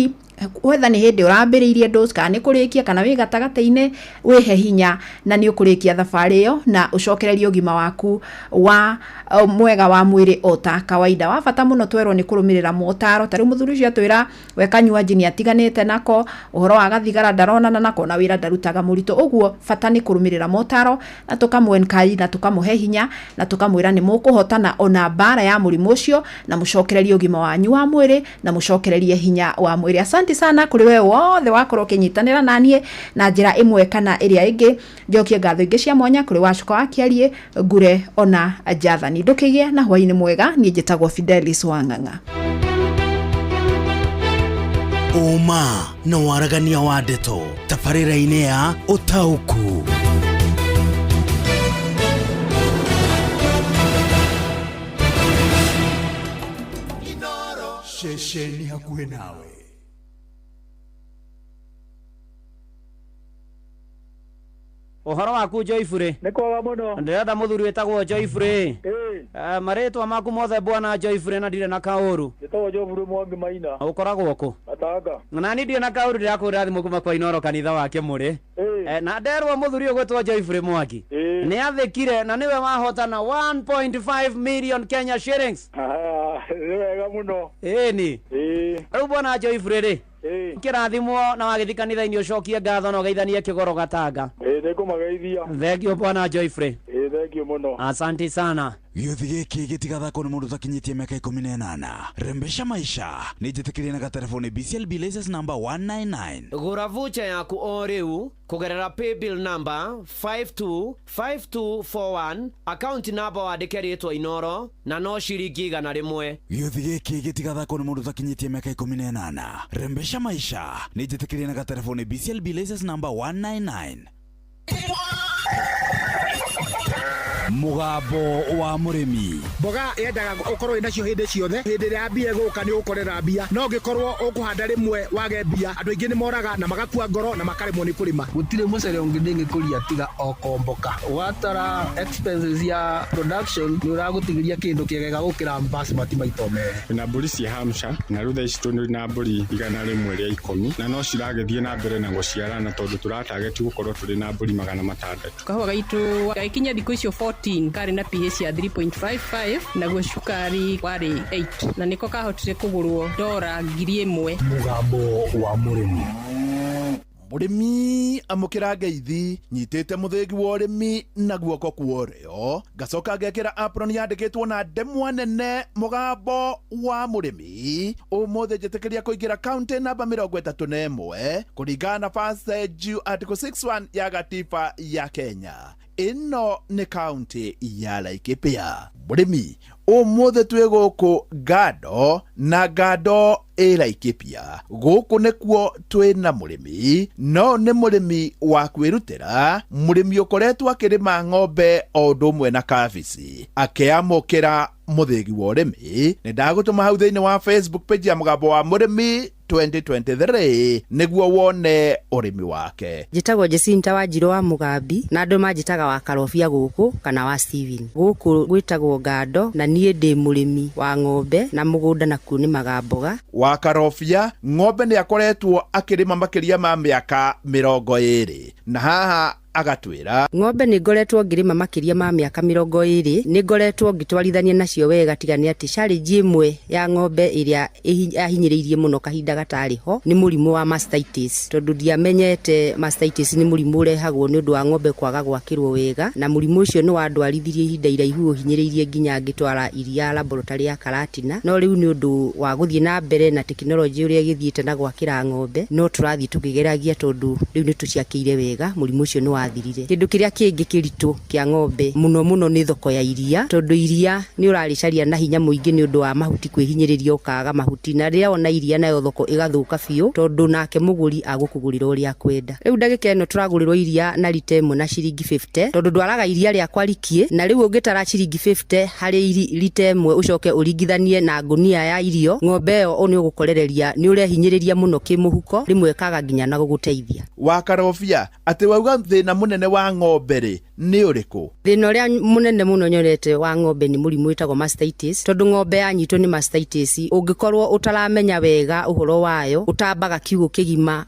whether nĩ hĩndĩ ũrambĩrĩirie dose kana nĩ kũrĩkia kana wĩ gatagatĩ-inĩ, wĩhe hinya na nĩ ũkũrĩkia thabarĩ ĩyo na ũcokererie ũgima waku wa mwega wa mwĩrĩ o ta kawaida. Wa bata mũno twerwo nĩ kũrũmĩrĩra motaro. Ta rĩu mũthuri ũcio atwĩra we kanyuanji nĩ atiganĩte nako, ũhoro wa gathigara ndaronana nako, na wĩra ndarutaga mũritũ. Ũguo bata nĩ kũrũmĩrĩra motaro, na tũkamũ encourage na tũkamũhe hinya na tũkamwĩra nĩ mũkũhotana ona mbara ya mũrimũ ũcio, na mũcokererie ũgima wanyu wa mwĩrĩ na mũcokererie hinya wa mwĩrĩ. Asante sana kũrĩ we wothe wakorwo ũkĩnyitanĩra naniĩ na njĩra ĩmwe kana ĩrĩa ĩngĩ. Njokie ngatho ingĩ cia mwanya kũrĩ Wacuka wa Kĩariĩ, Ngure ona Jathani. Ndũkĩgĩe na hwaĩ-inĩ mwega. Niĩ njĩtagwo Fidelis Wang'ang'a. Ũma na waragania wa ndeto tabarĩra-inĩ ya Ũtaũku. Ceceni hakuhĩ nawe. Ũhoro waku Joyfrey? Nĩ kwega mũno. Ndĩrenda mũthuri wĩtagwo Joyfrey. Ĩĩ. Marĩtwa maku mothe bwana Joyfrey, na ndirĩ na kaũru. Njĩtagwo Joyfrey Mwangi Maina. Ũkoragwo kũ? Gatanga. Na niĩ ndirĩ na kaũru, ndĩrakũhũrĩra thimũ kuma kwa Inoro kanitha wa Kĩmũrĩ. Ĩĩ. Na nderwo mũthuri ũyũ gwĩtwo Joyfrey Mwangi Ĩĩ. nĩ athĩkire na nĩwe wahotana 1.5 million Kenya shillings. Nĩ wega mũno. Ĩni. Ĩĩ. Rĩu bwana Joyfrey rĩ, Ĩĩ. kĩrathimwo na wagĩthiĩ kanitha-inĩ ũcokie ngatho na ũgeithanie kĩgoro Gatanga. Ĩĩ, nĩngũmageithia. Thank you bwana Joyfrey. Ĩĩ, thank you mũno. Asante sana. Gĩũthi gĩkĩ gĩtigathakwo nĩ mũndũ ũtakinyĩtie mĩaka 18. Rembesha maisha nĩ njĩtĩkĩrie na gatelefoni BCLB license number 199. Gũra voucher yaku o rĩu kũgerera paybill number 525241, account number wandĩke rĩtwa Inoro, na no ciringi 100. Gĩũthi gĩkĩ gĩtigathakwo nĩ mũndũ ũtakinyĩtie mĩaka 18. Rembesha maisha nĩ njĩtĩkĩrie na gatelefoni BCLB license number 199. Mũgambo wa mũrĩmi. Mboga yendaga ũkorwo wĩ nacio hĩndĩ ciothe. Hĩndĩ ĩrĩa mbia ĩgũka nĩ ũgũkorera mbia, no ũngĩkorwo ũkũhanda rĩmwe wage mbia, andũ aingĩ nĩ moraga na magakua ngoro na makaremwo nĩ kũrĩma. Gũtirĩ mũcere ũngĩ ndĩngĩkũria tiga o komboka. Watara expenses ya production nĩ ũragũtigĩria kĩndũ kĩega gũkĩra basmati maita merĩ. Na mbũri cia Hampshire, na rĩu thaa ici tũrĩ na mbũri 110, na no ciragĩthiĩ na mbere na gũciarana tondũ tũratageti gũkorwo tũrĩ na mbũri 600. Kahũa gaitũ gagĩkinya thikũ icio 14 karĩ na pH ya 3.55, naguo cukari warĩ 8, na nĩko kahotire kũgũrwo dora 1000. Mũgambo wa mũrĩmi. Mũrĩmi amũkĩra ngeithi, nyitĩte mũthĩgi wa ũrĩmi na guoko kwa ũrĩo, ngacoka ngekĩra apron yandĩkĩtwo na ndemwa nene mũgambo wa mũrĩmi. Ũmũthĩ njĩtĩkĩria kũingĩra kaunti namba 31 kũringana na First Article 61 ya gatiba ya Kenya. Ĩno nĩ kaunti ya Laikipia. Mũrĩmi, ũmũthĩ twĩ gũkũ Ngando, na Ngando ĩ Laikipia. Gũkũ nĩkuo twĩ na mũrĩmi, no nĩ mũrĩmi wa kwĩrutĩra, mũrĩmi ũkoretwo akĩrĩma ng'ombe o ũndũ ũmwe na kabici, akĩamũkĩra mũthĩgi wa ũrĩmi. Nĩ ndagũtũma hau thĩinĩ wa Facebook page ya mũgambo wa mũrĩmi 2023 nĩguo wone ũrĩmi wake. Njĩtagwo Jacinta Wanjirũ wa Mũgambi, na andũ manjĩtaga wa Karobia gũkũ kana wa Steven. Gũkũ gwĩtagwo Ngando, na niĩ ndĩ mũrĩmi wa ng'ombe na mũgũnda nakuo nĩmaga mboga. Wa Karobia, ng'ombe nĩ akoretwo akĩrĩma makĩria ma mĩaka 20, na haha agatwĩra. Ng'ombe nĩ ngoretwo ngĩrĩma makĩria ma mĩaka 20, nĩ ngoretwo ngĩtwarithania nacio wega, tiga nĩ atĩ challenge ĩmwe ya ng'ombe ĩrĩa yahinyĩrĩirie mũno kahinda gatarĩ ho nĩ mũrimũ wa mastitis, tondũ ndiamenyete mastitis nĩ mũrimũ ũrehagwo nĩ ũndũ wa ng'ombe kwaga gwakĩrwo wega, na mũrimũ ũcio nĩ wandwarithirie ihinda iraihu ũhinyĩrĩirie nginya ngĩtwara iria laboratory ya Karatina. No rĩu nĩ ũndũ wa gũthiĩ na mbere na tekinoronjĩ ũrĩa ĩgĩthiĩte na gwakĩra ng'ombe, no tũrathiĩ tũkĩgeragia, tondũ rĩu nĩ tũciakĩire wega, mũrimũ ũcio nĩ wathirire. Kĩndũ kĩrĩa kĩngĩ kĩritũ kĩa ng'ombe mũno mũno nĩ thoko ya iria, tondũ iria nĩ ũrarĩcaria na hinya mũingĩ nĩ ũndũ wa mahuti kwĩhinyĩrĩria ũkaga mahuti, na rĩrĩa wona iria nayo thoko ĩgathũka biũ, tondũ nake mũgũri agũkũgũrĩra ũrĩa akwenda. Rĩu ndagĩka ĩno tũragũrĩrwo iria na rita ĩmwe na ciringi 50, tondũ ndwaraga iria rĩakwa rikie, na rĩu ũngĩtara ciringi 50 harĩ rita ĩmwe ũcoke ũringithanie na ngũnia ya irio, ng'ombe ĩyo nĩ ũgũkorereria nĩ ũrehinyĩrĩria mũno kĩmũhuko, rĩmwe ĩkaga nginya na gũgũteithia. Wa Karobia, atĩ wauga thĩna mũnene wa ng'ombe rĩ nĩ ũrĩkũ? Thĩna ũrĩa mũnene mũno nyonete wa ng'ombe nĩ mũrimũ wĩtagwo mastitis, tondũ ng'ombe yanyitwo nĩ mastitis, ũngĩkorwo ũtaramenya wega ũhoro wayo, ũtambaga kiugũ kĩgima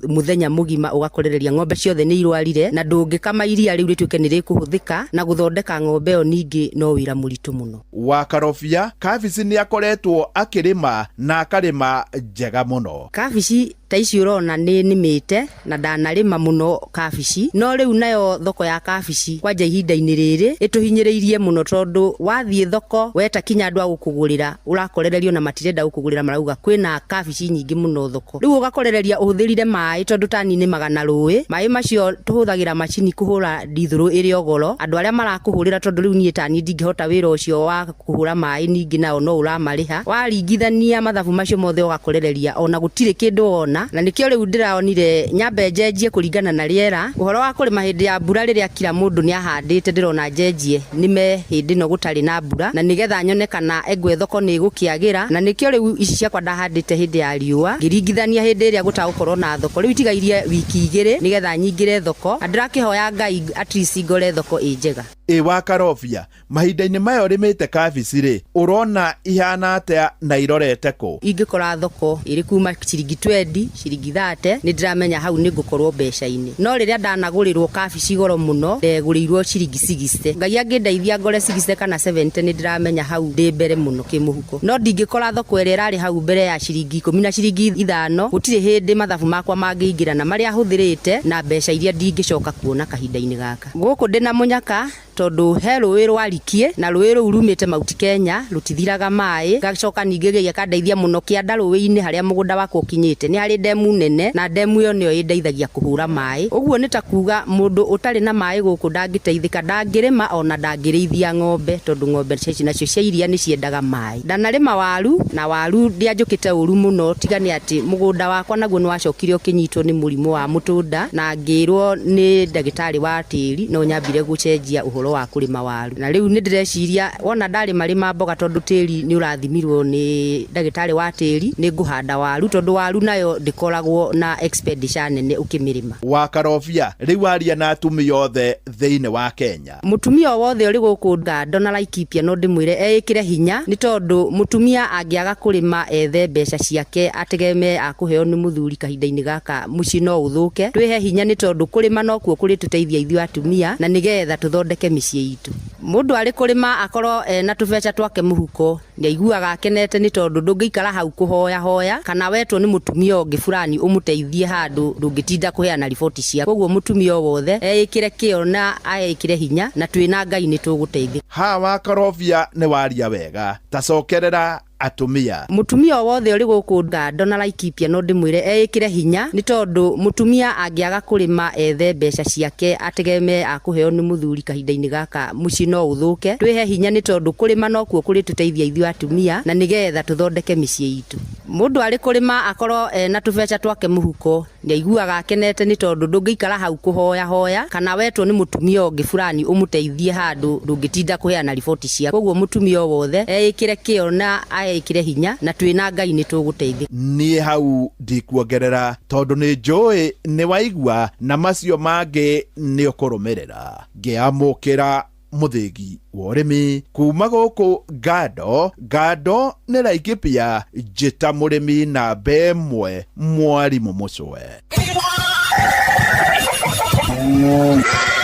mũthenya mũgima ũgakorereria ng'ombe ciothe nĩ irwarire, na ndũngĩkama iria rĩu rĩtuĩke nĩ rĩkũhũthĩka, na gũthondeka ng'ombe ĩyo ningĩ no wĩra mũritũ mũno. Wa Karobia, kabici nĩ akoretwo akĩrĩma na akarĩma njega mũno. Kabici ta ici ũrona nĩ nĩmĩte na ndanarĩma mũno kabici, no rĩu nayo thoko ya kabici kwanja ihinda-inĩ rĩrĩ ĩtũhinyĩrĩirie mũno, tondũ wathiĩ thoko weta kinya andũ a gũkũgũrĩra ũrakorererio na matirenda gũkũgũrĩra, marauga kwĩna kabici nyingĩ mũno thoko. Rĩu ũgakorereria ũhũthĩrire maĩ, tondũ tani nĩmaga na rũĩ, maĩ macio tũhũthagĩra macini kũhũra ndithũrũ ĩrĩ o goro, andũ arĩa marakũhũrĩra, tondũ rĩu niĩ tani ndingĩhota wĩra ũcio wa kũhũra maĩ, ningĩ nao no ũramarĩha. Waringithania mathabu macio mothe ũgakorereria ona gũtirĩ kĩndũ wona, na nĩkĩo rĩu ndĩronire nyambe njenjie kũringana na rĩera. Ũhoro wa kũrĩma hĩndĩ ya mbura rĩrĩa kila mũndũ nĩ ahandĩte, ndĩrona njenjie nĩme hĩndĩ ĩno gũtarĩ na mbura, na nĩgetha nyone kana engwe thoko nĩ ĩgũkĩagĩra, na nĩkĩo rĩu ici ciakwa ndahandĩte hĩndĩ ya riũa ngĩringithania hĩndĩ ĩrĩa gũtagũkorwo na thoko. Rĩu itigairie wiki igĩrĩ nĩgetha nyingĩre thoko, na ndĩrakĩhoya Ngai at least ngore thoko ĩ njega. Ĩ wa Karobia, mahinda-inĩ maya ũrĩmĩte kabici rĩ, ũrona ihana atĩa na irorete kũ? Ingĩkora thoko ĩrĩ kuma ciringi 20, ciringi 30, nĩ ndĩramenya hau nĩ ngũkorwo mbeca-inĩ. No rĩrĩa ndanagũrĩrwo kabici goro mũno, ndegũrĩirwo ciringi 60. Ngai angĩndeithia ngore 60 kana 70, nĩ ndĩramenya hau ndĩ mbere mũno kĩmũhuko. No ndingĩkora thoko ĩrĩa ĩrarĩ hau mbere ya ciringi 10 na ciringi 5, gũtirĩ hĩndĩ mathabu makwa mangĩingĩrana marĩa hũthĩrĩte na mbeca iria ndingĩcoka kuona kahinda-inĩ gaka. Gũkũ ndĩna mũnyaka tondũ he rũĩ rwa Rikie, na rũĩ rũu rumĩte Mount Kenya rũtithiraga maĩ. Ngacoka ningĩ Ngai akandeithia mũno kĩanda rũĩ-inĩ harĩa mũgũnda wakwa ũkinyĩte nĩ harĩ ndemu nene, na ndemu ĩyo nĩyo ĩndeithagia kũhũra maĩ. Ũguo nĩ ta kuga mũndũ ũtarĩ na maĩ gũkũ ndangĩteithĩka, ndangĩrĩma ona ndangĩrĩithia ng'ombe, tondũ ng'ombe nacio cia iria nĩ ciendaga maĩ. Ndanarĩma waru, na waru ndĩanjũkĩte ũru mũno, tiga nĩ atĩ mũgũnda wakwa naguo nĩ wacokire ũkĩnyitwo nĩ mũrimũ wa mũtũnda, na ngĩrwo nĩ ndagĩtarĩ wa tĩri no nyambire gũcenjia ũhoro wa kũrĩma waru. Na rĩu nĩ ndĩreciria wona ndarĩma rĩma mboga, tondũ tĩri nĩ ũrathimirwo nĩ ndagĩtarĩ wa tĩri, nĩ ngũhanda waru, tondũ waru nayo ndĩkoragwo na expenditure nene ũkĩmĩrĩma. Wa Karobia, rĩu aria na atumia othe thĩinĩ wa Kenya. Mũtumia o wothe ũrĩ gũkũ Ngando na Laikipia no ndĩmwĩre eĩkĩre hinya, nĩ tondũ mũtumia angĩaga kũrĩma ethe mbeca ciake ategeme akũheo nĩ mũthuri kahinda-inĩ gaka mũciĩ no ũthũke. Twĩhe hinya, nĩ tondũ kũrĩma nokuo kũrĩtũteithia ithuĩ atumia, na nĩgetha tũthondeke mĩciĩ itũ. Mũndũ arĩ kũrĩma akorwo ena tũbeca twake mũhuko nĩ aiguaga akenete, nĩ tondũ ndũngĩikara hau kũhoya hoya, kana wetwo nĩ mũtumia ũngĩ fulani ũmũteithie handũ, ndũngĩtinda kũheana riboti ciaku. Koguo mũtumia o wothe eĩkĩre kĩo na eĩkĩre hinya, na twĩna Ngai nĩ tũgũteithĩka. Ha wa Karobia, nĩ waria wega, tacokerera atumia. Mũtumia o wothe ũrĩ gũkũ Ngando na Laikipia no ndĩmwĩre eĩkĩre hinya, nĩ tondũ mũtumia angĩaga kũrĩma ethe mbeca ciake ategeme akũheo nĩ mũthuri kahinda-inĩ gaka mũciĩ no ũthũke. Twĩhe hinya, nĩ tondũ kũrĩma nokuo kũrĩtũteithia ithuĩ atumia, na nĩgetha tũthondeke mĩciĩ itũ. Mũndũ arĩ kũrĩma akorwo ena tũbeca twake mũhuko nĩ aiguaga akenete, nĩ tondũ ndũngĩikara hau kũhoya hoya, kana wetwo nĩ mũtumia ũngĩ fulani ũmũteithie handũ, ndũngĩtinda kũheana riboti ciaku. Koguo mũtumia o wothe eĩkĩre kĩo na eĩkĩre hinya, na twĩna Ngai nĩ tũgũteithĩka. Niĩ hau ndikuongerera, tondũ nĩ njũĩ nĩ waigua, na macio mangĩ nĩ ũkũrũmĩrĩra. Ngĩamũkĩra mũthĩgi wa ũrĩmi kuma gũkũ Ngando. Ngando nĩ Laikipia, njĩta mũrĩmi namba ĩmwe, mwarimũ Mũcwe.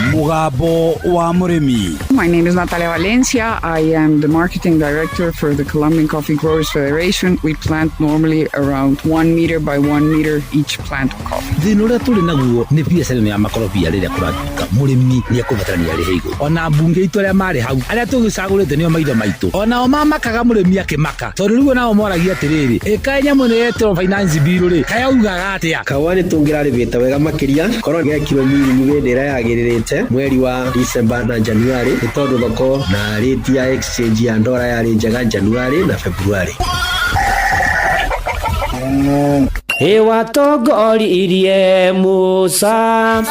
Mũgambo wa mũrĩmi. My name is Natalia Valencia. I am the marketing director for the Colombian Coffee Growers Federation. We plant normally around 1 meter by 1 meter each plant of coffee. Thĩna ũrĩa tũrĩ naguo nĩ biacara ĩno ya makorobia. Rĩrĩa kũratuĩka mũrĩmi nĩ ekũbatarania arĩhe igũrũ, ona mbunge itũ arĩa marĩ hau, arĩa tũgĩcagũrĩte nĩo maitho maitũ, onao mamakaga mũrĩmi akĩmaka, tondũ rĩu onao moragia atĩrĩrĩ, ĩkaĩ nyamũ ĩno yetĩrwo finance bill rĩ, kayaugaga atĩa? Kahũa nĩ tũngĩrarĩmĩte wega makĩria korwo gekirwo mirinyu hĩndĩ ĩrĩa yagĩrĩrĩte, mweri wa December na January, nĩ tondũ thoko na rate ya exchange ya ndora yarĩ njega January na February. Ĩwatongoririe Musa.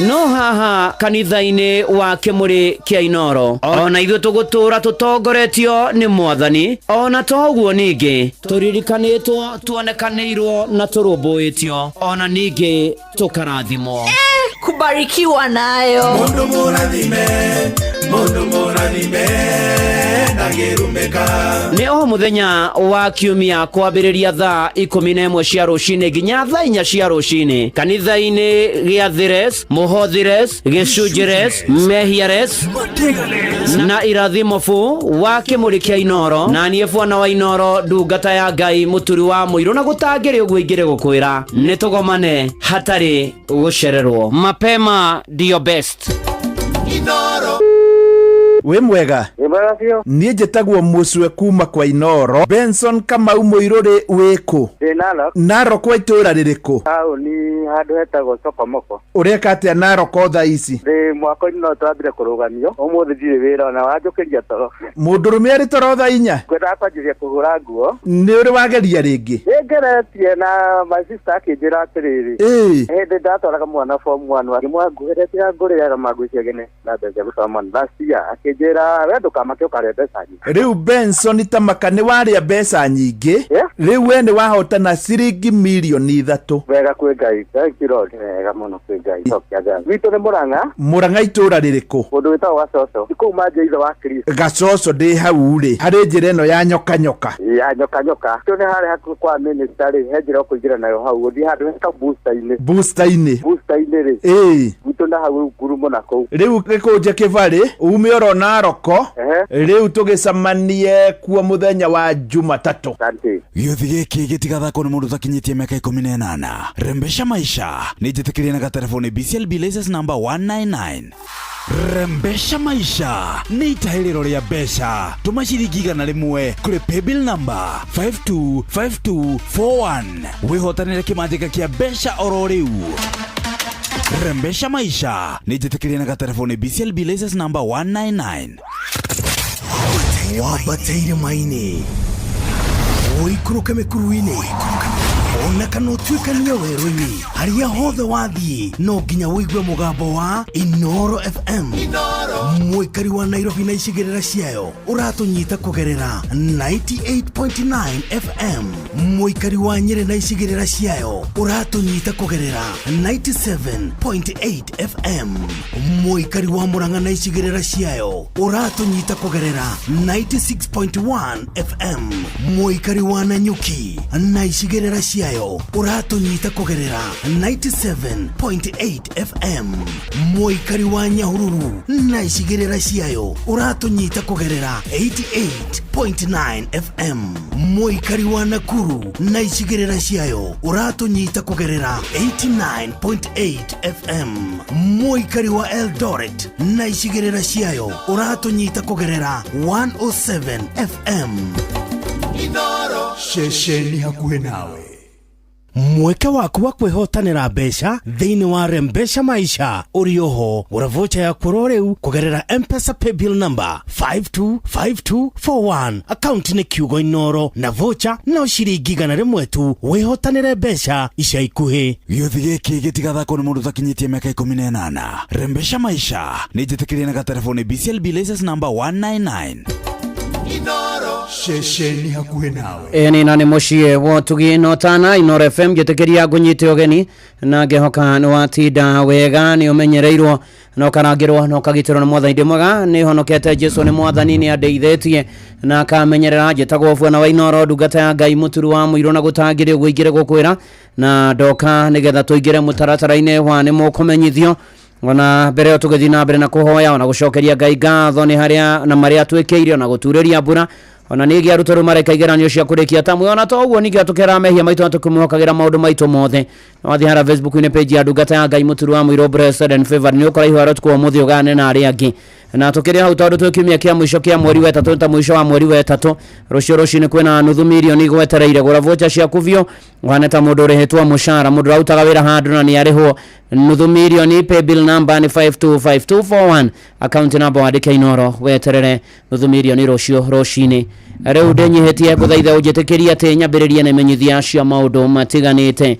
No haha kanitha-inĩ wa Kĩmũrĩ kĩa Inoro, ona ithuĩ tũgũtũra tũtongoretio nĩ Mwathani. Ona to ũguo, ningĩ tũririkanĩtwo, tuonekanĩirwo na tũrũmbũĩtio, ona ningĩ tũkarathimwo. Kubarikiwa nayo. Mundu mũrathime, mundu mũrathime ndangĩrumĩka. Nĩ o mũthenya wa Kiumia kwambĩrĩria thaa 11 cia rũcinĩ nginya thaa 4 cia rũcinĩ, kanitha-inĩ gĩa Thires, Mũhothires, Gĩcunjĩres, Mehiares na Irathimo bu wa Kĩmũrĩ kĩa Inoro, na niĩ bwana wa Inoro, ndungata ya Ngai, mũturi wa mũirũ, na gũtangĩrĩ ũguo ingĩrĩ gũkwĩra nĩ tũgomane hatarĩ gũcererwo. Mapema ndio best. Inoro. Wĩ mwega? Wĩ mwega biũ. Niĩ njĩtagwo Mũcwe kuma kwa Inoro. Benson Kamau Mũirũrĩ, wĩkũ? Ndĩ Narok. Narok wa itũũra rĩrĩkũ? Taũni handũ hetagwo Sokomoko. Ũreka atĩa Narok thaa ici? Ndĩ mwako-inĩ, no twambire kũrũgamio. Ũmũthĩ ndirĩ wĩra, ona wanjũkĩria toro. Mũndũrũme arĩ toro thaa 4? Ngwendaga kwanjĩrĩria kũhũra nguo. Nĩ ũrĩ wageria rĩngĩ? Nĩngeretie na my sister akĩnjĩra atĩrĩrĩ. Hĩndĩ ndatwaraga mwana form one, akĩmwĩra nguhĩre tiga ngũrĩaga mangu ciagene na mbeca cia gũtwara mwana last year, akĩnjĩra we ndũkamake, ũkarĩa mbeca nyingĩ. Rĩu Benson, tamaka nĩ warĩa mbeca nyingĩ. Rĩu we nĩ wahotana ciringi mirioni 3. Wega kwĩ Ngai. Thank you Lord. Wega mũno kwĩ Ngai. Cokia ngatho. Gwitũ nĩ Mũrang'a. Mũrang'a itũũra rĩrĩkũ? Kũndũ gwĩtagwo Gacoco. Kũu manje ithe wa Kristo. Gacoco ndĩ hau rĩ, harĩ njĩra ĩno ya nyoka nyoka? Ya nyoka nyoka. Tũ nĩ harĩa hakuhĩ kwa minister rĩ, he njĩra ũkũingĩra nayo hau ũthiĩ handũ heta booster-inĩ. Booster-inĩ? Booster-inĩ rĩ. Gwitũ na hau ngurumo na kũu. Rĩu gĩkũnje kĩbarĩ ume oro Naroko. Rĩu tũgĩcemanie kuo mũthenya wa Jumatatũ. Gĩũthi gĩkĩ gĩtigathakwo nĩ mũndũ ũtakinyĩtie mĩaka 18. Rembesha maisha nĩ njĩtĩkĩrie na gatelefoni BCLB license number 199. Rembesha maisha nĩ itahĩrĩro rĩa mbeca. Tũma ciringi 100 kũrĩ paybill number 525241 wĩhotanĩre kĩmanjĩka kĩa mbeca oro rĩu. Rembesha maisha nĩ njĩtĩkĩrie na gatelefoni BCLB license number 199. Wambate irĩma-inĩ, ũikũrũke mĩkuru-inĩ, ona kana ũtuĩkanie werũ-inĩ, harĩa hothe wathiĩ no nginya ũigue mũgambo wa Inoro FM. Mũikari wa Nairobi na icigĩrĩra ciayo, ũratũnyita kũgerera 98.9 FM. Mũikari wa Nyĩrĩ na icigĩrĩra ciayo, ũratũnyita kũgerera 97.8 FM. Mũikari wa Mũrang'a na icigĩrĩra ciayo, ũratũnyita kũgerera 96.1 FM. Mũikari wa Nanyuki na icigĩrĩra ciayo, ũratũnyita kũgerera 97.8 FM. Mũikari wa Nyahururu na icigĩrĩra ciayo, ũratũnyita kũgerera 88.9 FM. Mũikari wa Nakuru na icigĩrĩra ciayo, ũratũnyita kũgerera 89.8 FM. Mũikari wa Eldoret na icigĩrĩra ciayo, ũratũnyita kũgerera 107 FM. Ceceni hakuhĩ nawe. Mweke waku wa kwĩhotanĩra mbeca thĩinĩ wa Rembesha Maisha ũrĩ oho. Gũra vocha yaku oro rĩu kũgerera Mpesa paybill number 525241, akaunti nĩ kiugo Inoro, na vocha no ciringi 100 tu. Wĩhotanĩre mbeca ica ikuhĩ. Gĩũthi gĩkĩ gĩtigathakwo nĩ mũndũ ũtakinyĩtie mĩaka 18. Rembesha maisha nĩ njĩtĩkĩrie na gatelefoni BCLB license number 199. Ceceni hakuhĩ nawe. Ĩni na nĩ mũciĩ wotugi no tana Inoro FM. Njĩtĩkĩria ngũnyite ũgeni na ngĩhoka nĩ watinda wega, nĩ ũmenyereirwo. Na ũkarangĩrwo na ũkagitĩrwo nĩ mwathani. Ndĩ mwega, nĩ honokete. Jesu nĩ mwathani, nĩ andeithĩtie na akamenyerera. Njĩtagwo Bwana wa Inoro, ndungata ya Ngai, mũturu wa mũirũ na gũtangĩrĩ ũguo ingĩrĩ gũkwĩra na ndoka nĩgetha tũingĩre mũtaratara-inĩ wa nĩ mũkũmenyithio. Ona mbere ĩyo tũgĩthiĩ na mbere na kũhoya ona gũcokeria Ngai ngatho nĩ harĩa na marĩa twĩkĩire, ona gũturĩria mbura, ona ningĩ arutwo rĩu mareka igeranio cia kũrĩkia tamu. Ona to ũguo, ningĩ tũkera mehia maitũ na tũkĩmwĩhokagĩra maũndũ maitũ mothe. Na wathiĩ harĩa Facebook-inĩ page ya ndungata ya Ngai mũturu wa mũirũ, blessed and favored, nĩ ũkora ihoro tukũ ũmũthĩ ũgane na arĩa angĩ. Na tũkĩrĩ hau, tondũ twĩ kiumia kĩa mũico kĩa mweri wa ĩtatũ, ta mũico wa mweri wa ĩtatũ, rũciũ rũcinĩ kwĩna nuthu mirioni gwetereire. Gũra voucher ciaku biũ, ũhane ta mũndũ ũrĩhĩtwo mũcara, mũndũ ũrarutaga wĩra handũ na nĩ arĩhwo nuthu mirioni. Paybill number nĩ 525241, account number wandĩke Inoro, weterere nuthu mirioni rũciũ rũcinĩ. Rĩu ndĩnyihĩtie ngũthaitha ũnjĩtĩkĩrie atĩ nyambĩrĩrie na imenyithia cia maũndũ matiganĩte.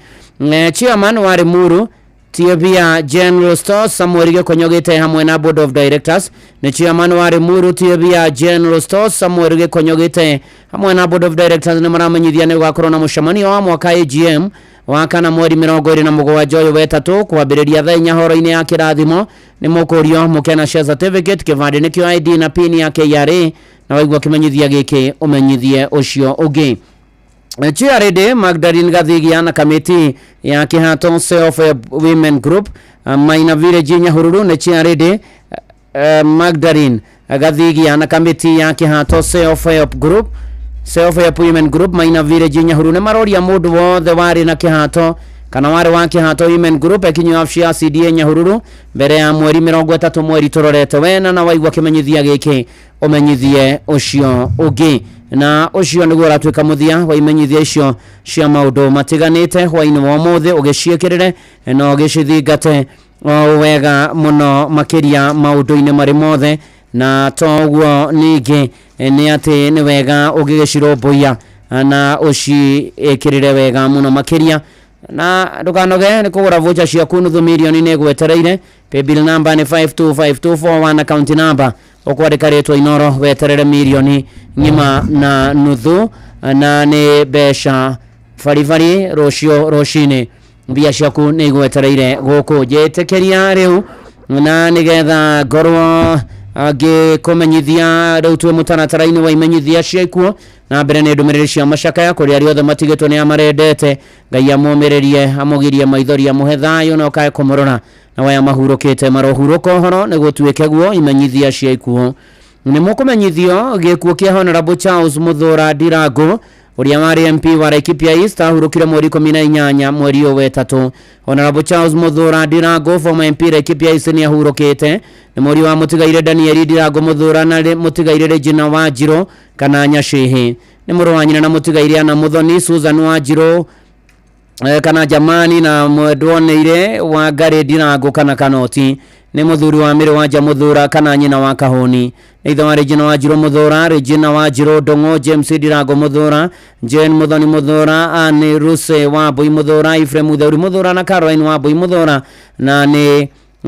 Chairman wa Limuru TBA General Stores Samuel Gĩkonyo Gĩte hamwe na Board of Directors. Nĩ chairman wa Limuru TBA General Stores Samuel Gĩkonyo Gĩte hamwe na Board of Directors nĩ maramenyithia nĩ gũgakorwo na mũcemanio wa mwaka, AGM, wa kana mweri 27 ũyũ wetatũ, kwambĩrĩria thaa 4 horo-inĩ ya kĩrathimo. Nĩ mũkũrio mũkena share certificate, kĩbandĩ nĩkĩo ID, na PIN ya KRA. Na waigua kĩmenyithia gĩkĩ, ũmenyithie ũcio ũngĩ. Chairlady Magdalene Gathigia na kamĩtĩ ya Kĩhato Self Help Women Group, Maina Village, Nyahururu. Nĩ Chairlady Magdalene Gathigia na kamĩtĩ ya Kĩhato Self Help Group, Self Help Women Group, Maina Village, Nyahururu, nĩ maroria mũndũ wothe warĩ na kĩhato kana warĩ wa Kĩhato Women Group ekinyio wabici ya CDA Nyahururu mbere ya mweri 30 mweri tũrorete wena. Na waigua kĩmenyithia gĩkĩ, ũmenyithie ũcio ũngĩ. Na ũcio nĩguo ũratuĩka mũthia wa imenyithia icio cia maũndũ matiganĩte hwainĩ wa ũmũthĩ. Ũgĩciĩkĩrĩre na ũgĩcithingate o wega mũno makĩria maũndũ-inĩ marĩ mothe. Na to ũguo, ningĩ nĩ atĩ nĩ wega ũgĩgĩcirũmbũiya na ũciĩkĩrĩre wega mũno makĩria. Na ndũkanoge nĩ kũgũra voucher ciaku, nuthu mirioni nĩ ĩgwetereire. Paybill number nĩ 525241, account number ũkwandĩka rĩtwa Inoro, weterere mirioni ng'ima na nuthu, na nĩ mbeca baribari. Rũciũ rũcinĩ mbia ciaku nĩ igwetereire gũkũ. Njĩtĩkĩria rĩu na nĩgetha ngorwo ngĩkũmenyithia rĩu twĩ mũtaratara-inĩ wa imenyithia cia ikuũ. Na mbere nĩ ndũmĩrĩri cia macakaya kũrĩ arĩa othe matigĩtwo nĩ amarendete. Ngai amũmĩrĩrie, amũgirie maithori, amũhe thayũ na ũkae kũmũrora, na waya mahurũkĩte marohurũka ũhoro. Nĩ gũtuĩke guo. Imenyithia cia ikuũ: nĩ mũkũmenyithio gĩkuũ kĩa Honorable Charles Muthura Ndirango, ũrĩa warĩ MP wa Laikipia East, ahurũkire mweri 18 mweri ũyũ wetatũ. Honorable Charles Muthura Ndirango, former MP Laikipia East, nĩ ahurũkĩte. Nĩ mũriũ wa mũtigaire Danieli Ndirango Muthura na mũtigaire Regina Wanjirũ kana Nyacĩhĩ. Nĩ mũrũ wa nyina na mũtigaire Anna Muthoni, Susan Wanjirũ kana Jamani, na mwendwoneire wa Ngarĩ Ndirango kana Kanoti. Nĩ mũthuri wa Mĩrĩ Wanja Mũthura kana nyina wa Kahũni. Nĩ ithe wa Regina Wanjirũ Mũthura, Regina Wanjirũ Ndũng'ũ, James Ndirango Mũthura, Jane Muthoni Mũthura, Anne Ruse Wambui Mũthura, Ephraim Theuri Mũthura na Caroline Wambui Mũthura, na nĩ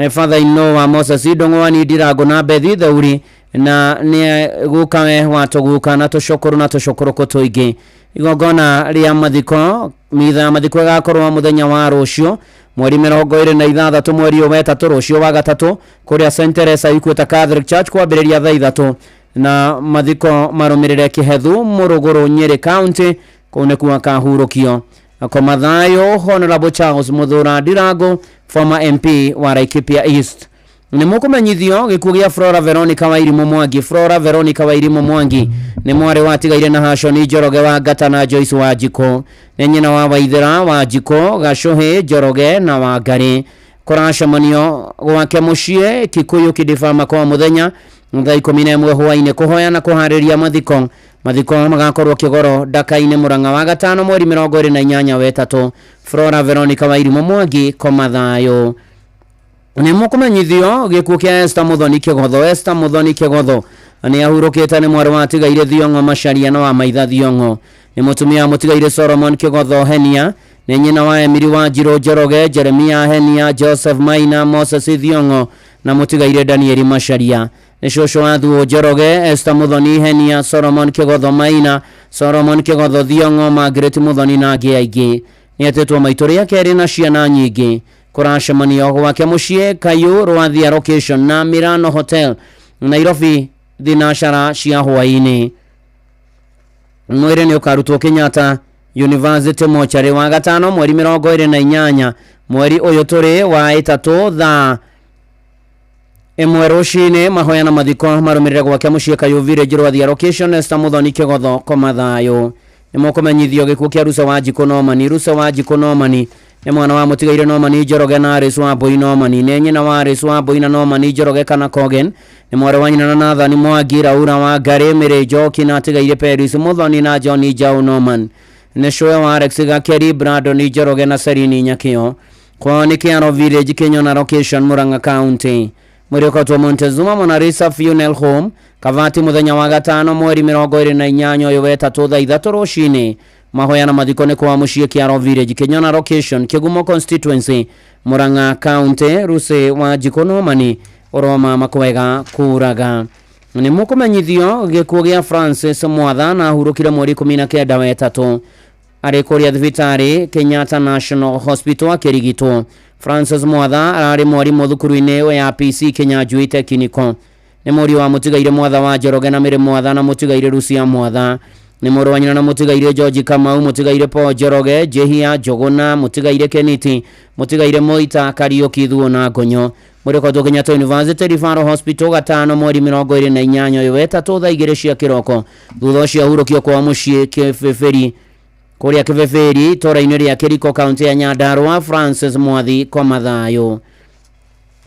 father in law wa Moses Ndũng'ũ, Ani Ndirango na Bethi Theuri, na nĩ gukawe wa tũguka na tũcũkũrũ na tũcũkũrũkũ tũingĩ. Igongona rĩa mathiko, mitha ya mathiko ĩgakorwo mũthenya wa rũciũ mweri 26 mweri ũyũ wetatũ, rũciũ wa gatatũ, kũrĩa St Teresa Equator Catholic Church, kwambĩrĩria thaa 3, na mathiko marũmĩrĩre Kĩhethu, Mũrũgũrũ, Nyĩrĩ County. Kũu nĩkuo akahurũkio. Koma thayũ Honorable Charles Muthura Ndirango, former MP wa Laikipia East. Nĩ mũkũmenyithio gĩkuũ gĩa Flora Veronica Wairimu Mwangi. Flora Veronica Wairimu Mwangi nĩ mwarĩ watigaire na Hashoni Njoroge wa Ngata na Joyce Wanjikũ. Nĩ nyina wa Waithera Wanjikũ, Gacũhĩ Njoroge na Wangarĩ. Kũracemanio gwake mũciĩ Kikuyu Kidifama kwa mũthenya thaa 11 hwainĩ kũhoya na kũharĩria mathiko. Mathiko magakorwo Kĩgoro Ndaka-inĩ, Mũrang'a, wa gatano mweri 28 wetatũ. Flora Veronica Wairimu Mwangi, koma thayũ. Nĩ mũkũmenyithio gĩkuũ kĩa Esther Muthoni Kĩgotho. Esther Muthoni Kĩgotho nĩ ahurũkĩte. Nĩ mwarĩ wa tigaire Thiong'o Macaria na wa Maitha Thiong'o. Nĩ mũtumia wa mũtigaire Solomon Kĩgotho Henia. Nĩ nyina wa Emily Wanjirũ Njoroge, Jeremia Henia, Joseph Maina, Moses Thiong'o na mũtigaire Danieli Macaria. Nĩ cũcũ wa Thuo Njoroge, Esther Muthoni Henia, Solomon Kĩgotho Maina, Solomon Kĩgotho Thiong'o, Margaret Muthoni na angĩ aingĩ. Nĩ etĩtwo maitũ rĩa kerĩ na ciana nyingĩ. Kũracemanio gwake mũciĩ Kayũ Rwathia location na Mirano Hotel Nairobi thinacara cia hwaĩ-inĩ. Mwĩrĩ nĩ ũkarutwo Kenyatta University mochari wa gatano mweri 28 mweri ũyũ tũrĩ wa ĩtatũ thaa 1 rũcinĩ. Mahoya na mathiko marũmĩrĩre gwake mũciĩ Kayũ Village Rwathia location. Esther Muthoni Kĩgotho koma thayũ. Nĩ mũkũmenyithio gĩkuũ kĩa Rusa Wanjikũ Nomani. Rusa Wanjikũ Nomani nĩ mwana wa mũtigaire Nomani Njoroge na Alice Wambui Nomani. Nĩ nyina wa Alice Wambui na Nomani Njoroge kana Kogen. Nĩ mwarĩ wa nyina na Nathan Mwangi, Raura wa Ngarĩ, Mĩrĩ Njoki na atigaire Peris Muthoni na John Njau Norman. Nĩ cũwe wa Alex Gakeri, Brandon Njoroge na Serini Nyakĩo. Kwao nĩ Kĩaro Village, Kĩnyona location, Murang'a County. Mwĩrĩ ũkotwo Montezuma Monarisa Funeral Home Kavati mũthenya wa gatano mweri 28 ũyũ wetatũ thaa 3 rũcinĩ. Mahoya na mathiko nĩ kwa mũciĩ Kĩaro Village, Kĩnyona location, Kĩgumo constituency, Murang'a County. Rusi Wanjikũ Nomani ũroma makwega kũraga. Nĩ mũkũmenyithio gĩkuũ gĩa Francis Mwatha na ahurũkire mweri 19 wetatũ arĩ kũrĩa thibitarĩ Kenyatta National Hospital akĩrigitwo. Francis Mwatha ararĩ mwarimũ thukuru-inĩ ya PC Kinyanjui Technical. Nĩ mũriũ wa mũtigaire Mwatha wa Njoroge na Mĩrĩ Mwatha na mũtigaire Lucia Mwatha. Nĩ mũrũ wa nyina na mũtigaire George Kamau, mũtigaire Paul Njoroge, Jehia Njũgũna, mũtigaire Keniti, mũtigaire Moita Kariũki Thuo na Ngonyo. Mwĩrĩ ũkotwo Kenyatta University Referral Hospital gatano mweri 28 ũyũ wetatũ thaa 2 cia kĩroko. Thutha ũcio ahurũkio kwa mũciĩ Kĩbĩbĩri kũrĩa Kĩbĩbĩri itũũra-inĩ rĩa Kĩriko kaunti ya Nyandarua. Francis Mwathi koma thayũ.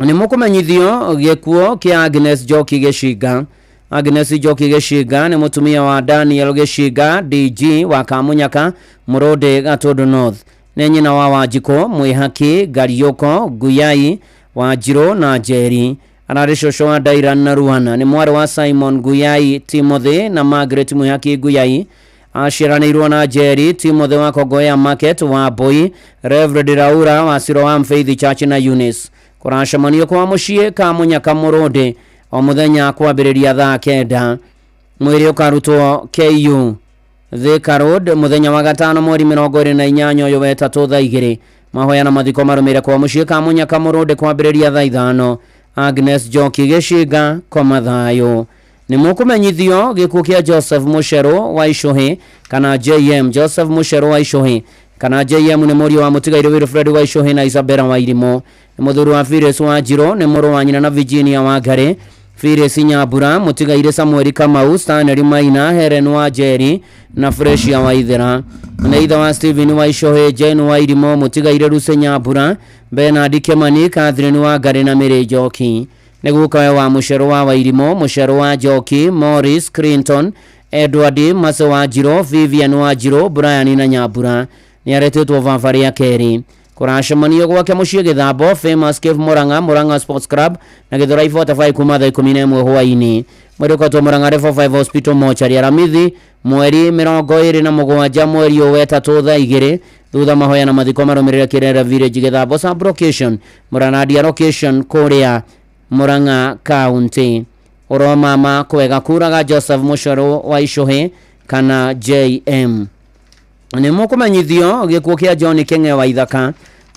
Nĩ mũkũmenyithio gĩkuũ kĩa Agnes Njoki Gĩcinga. Agnes Njoki Gĩcinga nĩ mũtumia wa Daniel Gĩcinga DG wa Kamunyaka Mũrũndĩ Gatũndũ North. Nĩ nyina wa Wanjikũ Mwĩhaki Ngariũko Nguyai Wanjirũ na Njeri. Ararĩ cũcũ wa Dairan na Ruana. Nĩ mwarĩ wa Simon Nguyai Timothy na Margaret Mwĩhaki Nguyai. Aciaranĩirwo na Njeri Timothy wa Kongoya Market wa Mbui, Reverend Raura wa Siloam Faith Church na Eunice. Kũracemanio kwa mũciĩ Kamunyaka Mũrũndĩ o mũthenya kwambĩrĩria thaa 9. Mwĩrĩ ũkarutwo KU Thika Road mũthenya wa gatano mweri 28 ũyũ wetatũ thaa 2. Mahoya na mathiko marũmĩrĩre kwa mũciĩ Kamunyaka Mũrũndĩ kwambĩrĩria thaa 5. Agnes Njoki Gĩcinga koma thayũ. Nĩ mũkũmenyithio gĩkuũ kĩa Joseph Mũcerũ wa Icũhĩ kana JM. Joseph Mũcerũ wa Icũhĩ kana JM nĩ mũriũ wa mũtigaire Wilfred wa Icũhĩ na Isabella wa Irimũ. Nĩ mũthuri wa Phyllis wa Njirũ. Nĩ mũrũ wa nyina na Virginia wa Ngarĩ, Phyllis Nyambura, mũtigaire Samuel Kamau, Stanley Maina, Helen wa Njeri na Fresia wa Ithera. Nĩ ithe wa Stephen wa Icũhĩ, Jane wa Irimũ, mũtigaire Lucy Nyambura, Bernard Kimani, Catherine wa Ngarĩ na Mary Njoki. Nĩ gukawe wa Mũcerũ wa Wairimũ, Mũcerũ wa Njoki, Morris Clinton, Edward Mase wa Njirũ, Vivian wa Njirũ, Brian na Nyambura. Nĩ aretĩtwo baba rĩa kerĩ. Kũracemanio gwake mũciĩ Gĩthambo, Famous Cave Murang'a, Murang'a Sports Club na Gĩthũrai 45 kuma thaa 11 hwaĩ-inĩ. Mwĩrĩ ũkotwo Murang'a Level 5 Hospital mochari Aramithi mweri 27 mweri ũyũ wetatũ thaa 2. Thutha mahoya na mathiko marũmĩrĩre Kĩrera Village Gĩthambo sub location Mũranadia location kũrĩa Murang'a County. Ũromama kwega kuraga Joseph Mũcorũ wa Icũhĩ kana JM. Nĩ mũkũmenyithio gĩkuũ kĩa John Kĩng'e wa Ithaka.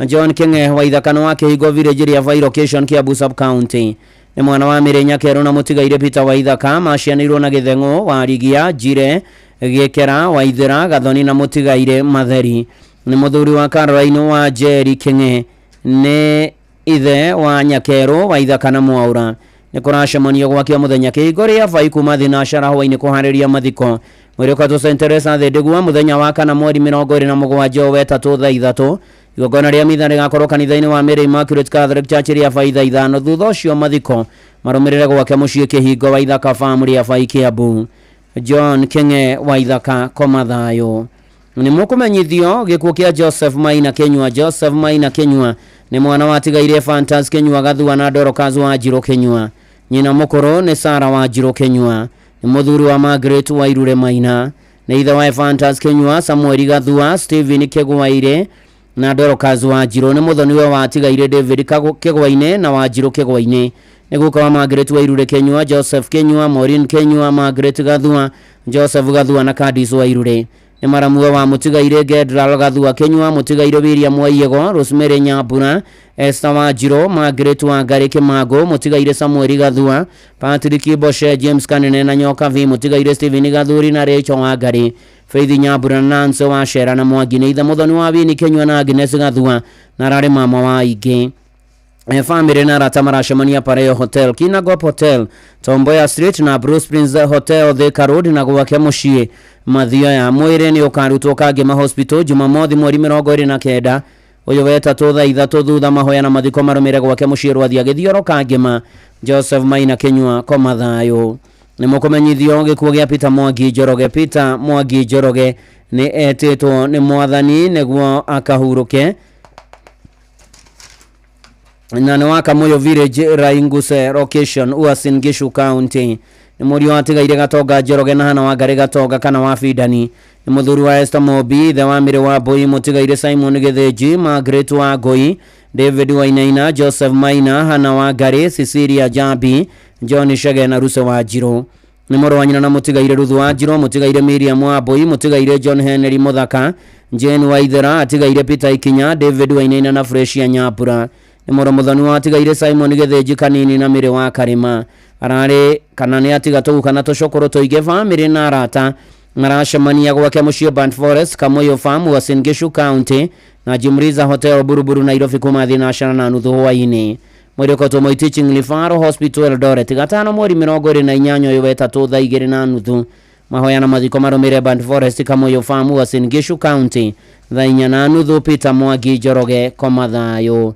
John Kĩng'e wa Ithaka nĩ wa Kĩhingo Village rĩa Vai location Kiambu sub county. Nĩ mwana wa Mĩrĩ Nyakerũ na mũtigaire Peter wa Ithaka. Macianĩirwo na Gĩtheng'ũ wa Rigia, Njire, Gĩkera wa Ithĩra, Gathoni na mũtigaire Matheri. Nĩ mũthuri wa Caroline wa Njeri Kĩng'e. Nĩ ithe wa Nyakerũ wa Ithaka na Mwaũra. Nĩ kũracemanio gwake o mũthenya Kĩhingo rĩa Vai kuma thinacara hwaĩ-inĩ kũharĩria mathiko. Mwĩrĩ ũkatwo St Teresa Thĩndĩgua mũthenya wa kana mweri 27 wetatũ thaa 3. Igongona rĩa mitha rĩgakorwo kanitha-inĩ wa Mary Immaculate Catholic Church rĩa Vai thaa 5. Thutha ũcio mathiko marũmĩrĩre gwake mũciĩ Kĩhingo wa Ithaka Farm rĩa Vai Kiambu. John Kĩng'e wa Ithaka koma thayũ. Nĩ mũkũmenyithio gĩkuũ kĩa Joseph Maina Kĩnyua. Joseph Maina Kĩnyua nĩ mwana wa tigaire Fantas Kĩnyua Gathua na Dorcas wa Njirũ Kĩnyua. Nyina mũkũrũ nĩ Sarah wa Njirũ Kĩnyua. Nĩ mũthuri wa Margaret wa Irure Maina. Nĩ ithe wa Fantas Kĩnyua, Samuel Gathua, Stephen Kĩgwaire na Dorcas wa Njirũ. Nĩ mũthoniwe wa tigaire David Kĩgwaine na wa Njirũ Kĩgwaine. Nĩ guka wa Margaret wa Irure Kĩnyua, Joseph Kĩnyua, Maureen Kĩnyua, Margaret Gathua, Joseph Gathua na Candice wa Irure. Nĩ maramuwe wa mũtigairĩ Gedral Gathua Kinyua, mũtigairĩ William Waiyego, Rosemary Nyambura, Esther Wanjirũ, Margaret Wangari Kĩmangũ, mũtigairĩ Samuel Gathua, Patrick Boshe, James Kanene na Nyokabi, mũtigairĩ Stephen Gathuri na Rachel Wangari, Faith Nyambura na Nancy Wacera na Mwangi. Nĩ ithe mũthoni wa Winnie Kinyua na Agnes Gathua, na ararĩ mama wa aingĩ. Family na arata maracemania Pareo Hotel, Kinangop Hotel, Tomboya Street na Bruce Prince Hotel Thika Road na gwake mũciĩ Mathioya. Mwĩrĩ nĩ ũkarutwo Kangema Hospital Jumamothi mweri 29 ũyũ wetatũ thaa 3 thutha mahoya na mathiko marũmĩre gwake mũciĩ Rwathia Gĩthioro Kangema. Joseph Maina Kinyua, koma thayũ. Nĩ mũkũmenyithio gĩkuũ gĩa Peter Mwangi Njoroge. Peter Mwangi Njoroge nĩ etĩtwo nĩ mwathani nĩguo akahurũke na nĩ wa Kamuyu Village, Rainguse location, Uasin Gishu County. Nĩ mũriũ watigaire Gatonga Njoroge na Hana Wangari Gatonga kana wa Bidani. Nĩ mũthuri wa Esther Mobi, ithe wa Mĩrĩ wa Mbui, mũtigaire Simon Gĩthĩnji, Margaret wa Ngũi, David Wainaina, Joseph Maina, Hana Wangari, Cecilia Jambi, John Shege na Ruse wa Njirũ. Nĩ mũrũ wa nyina na mũtigaire Ruthu wa Njirũ, mũtigaire Miriam wa Mbui, mũtigaire John Henry Mũthaka, Jane Waithera, atigaire Peter Ikinya, David Wainaina na Fresia Nyambura. Nĩ mũrũ mũthoni wa atigaire Simon Gĩthĩnji Kanini na Mĩrĩ wa Karĩma. Ararĩ kana nĩ atiga tũgu kana tũcũkũrũ tũingĩ. Bamĩrĩ na arata maracemania gwake mũciĩ Burnt Forest, Kamuyu Farm, Uasin Gishu County na Jimriza Hotel, Buruburu, Nairobi kuma 4:30 hwaĩ-inĩ. Mwĩrĩ ũkotwo Moi Teaching Referral Hospital Eldoret gatano mweri 28 ũyũ wetatũ thaa 2:30. Mahoya na mathiko marũmĩrĩre Burnt Forest, Kamuyu Farm, Uasin Gishu County thaa 4:30. Peter Mwangi Njoroge, koma thayũ.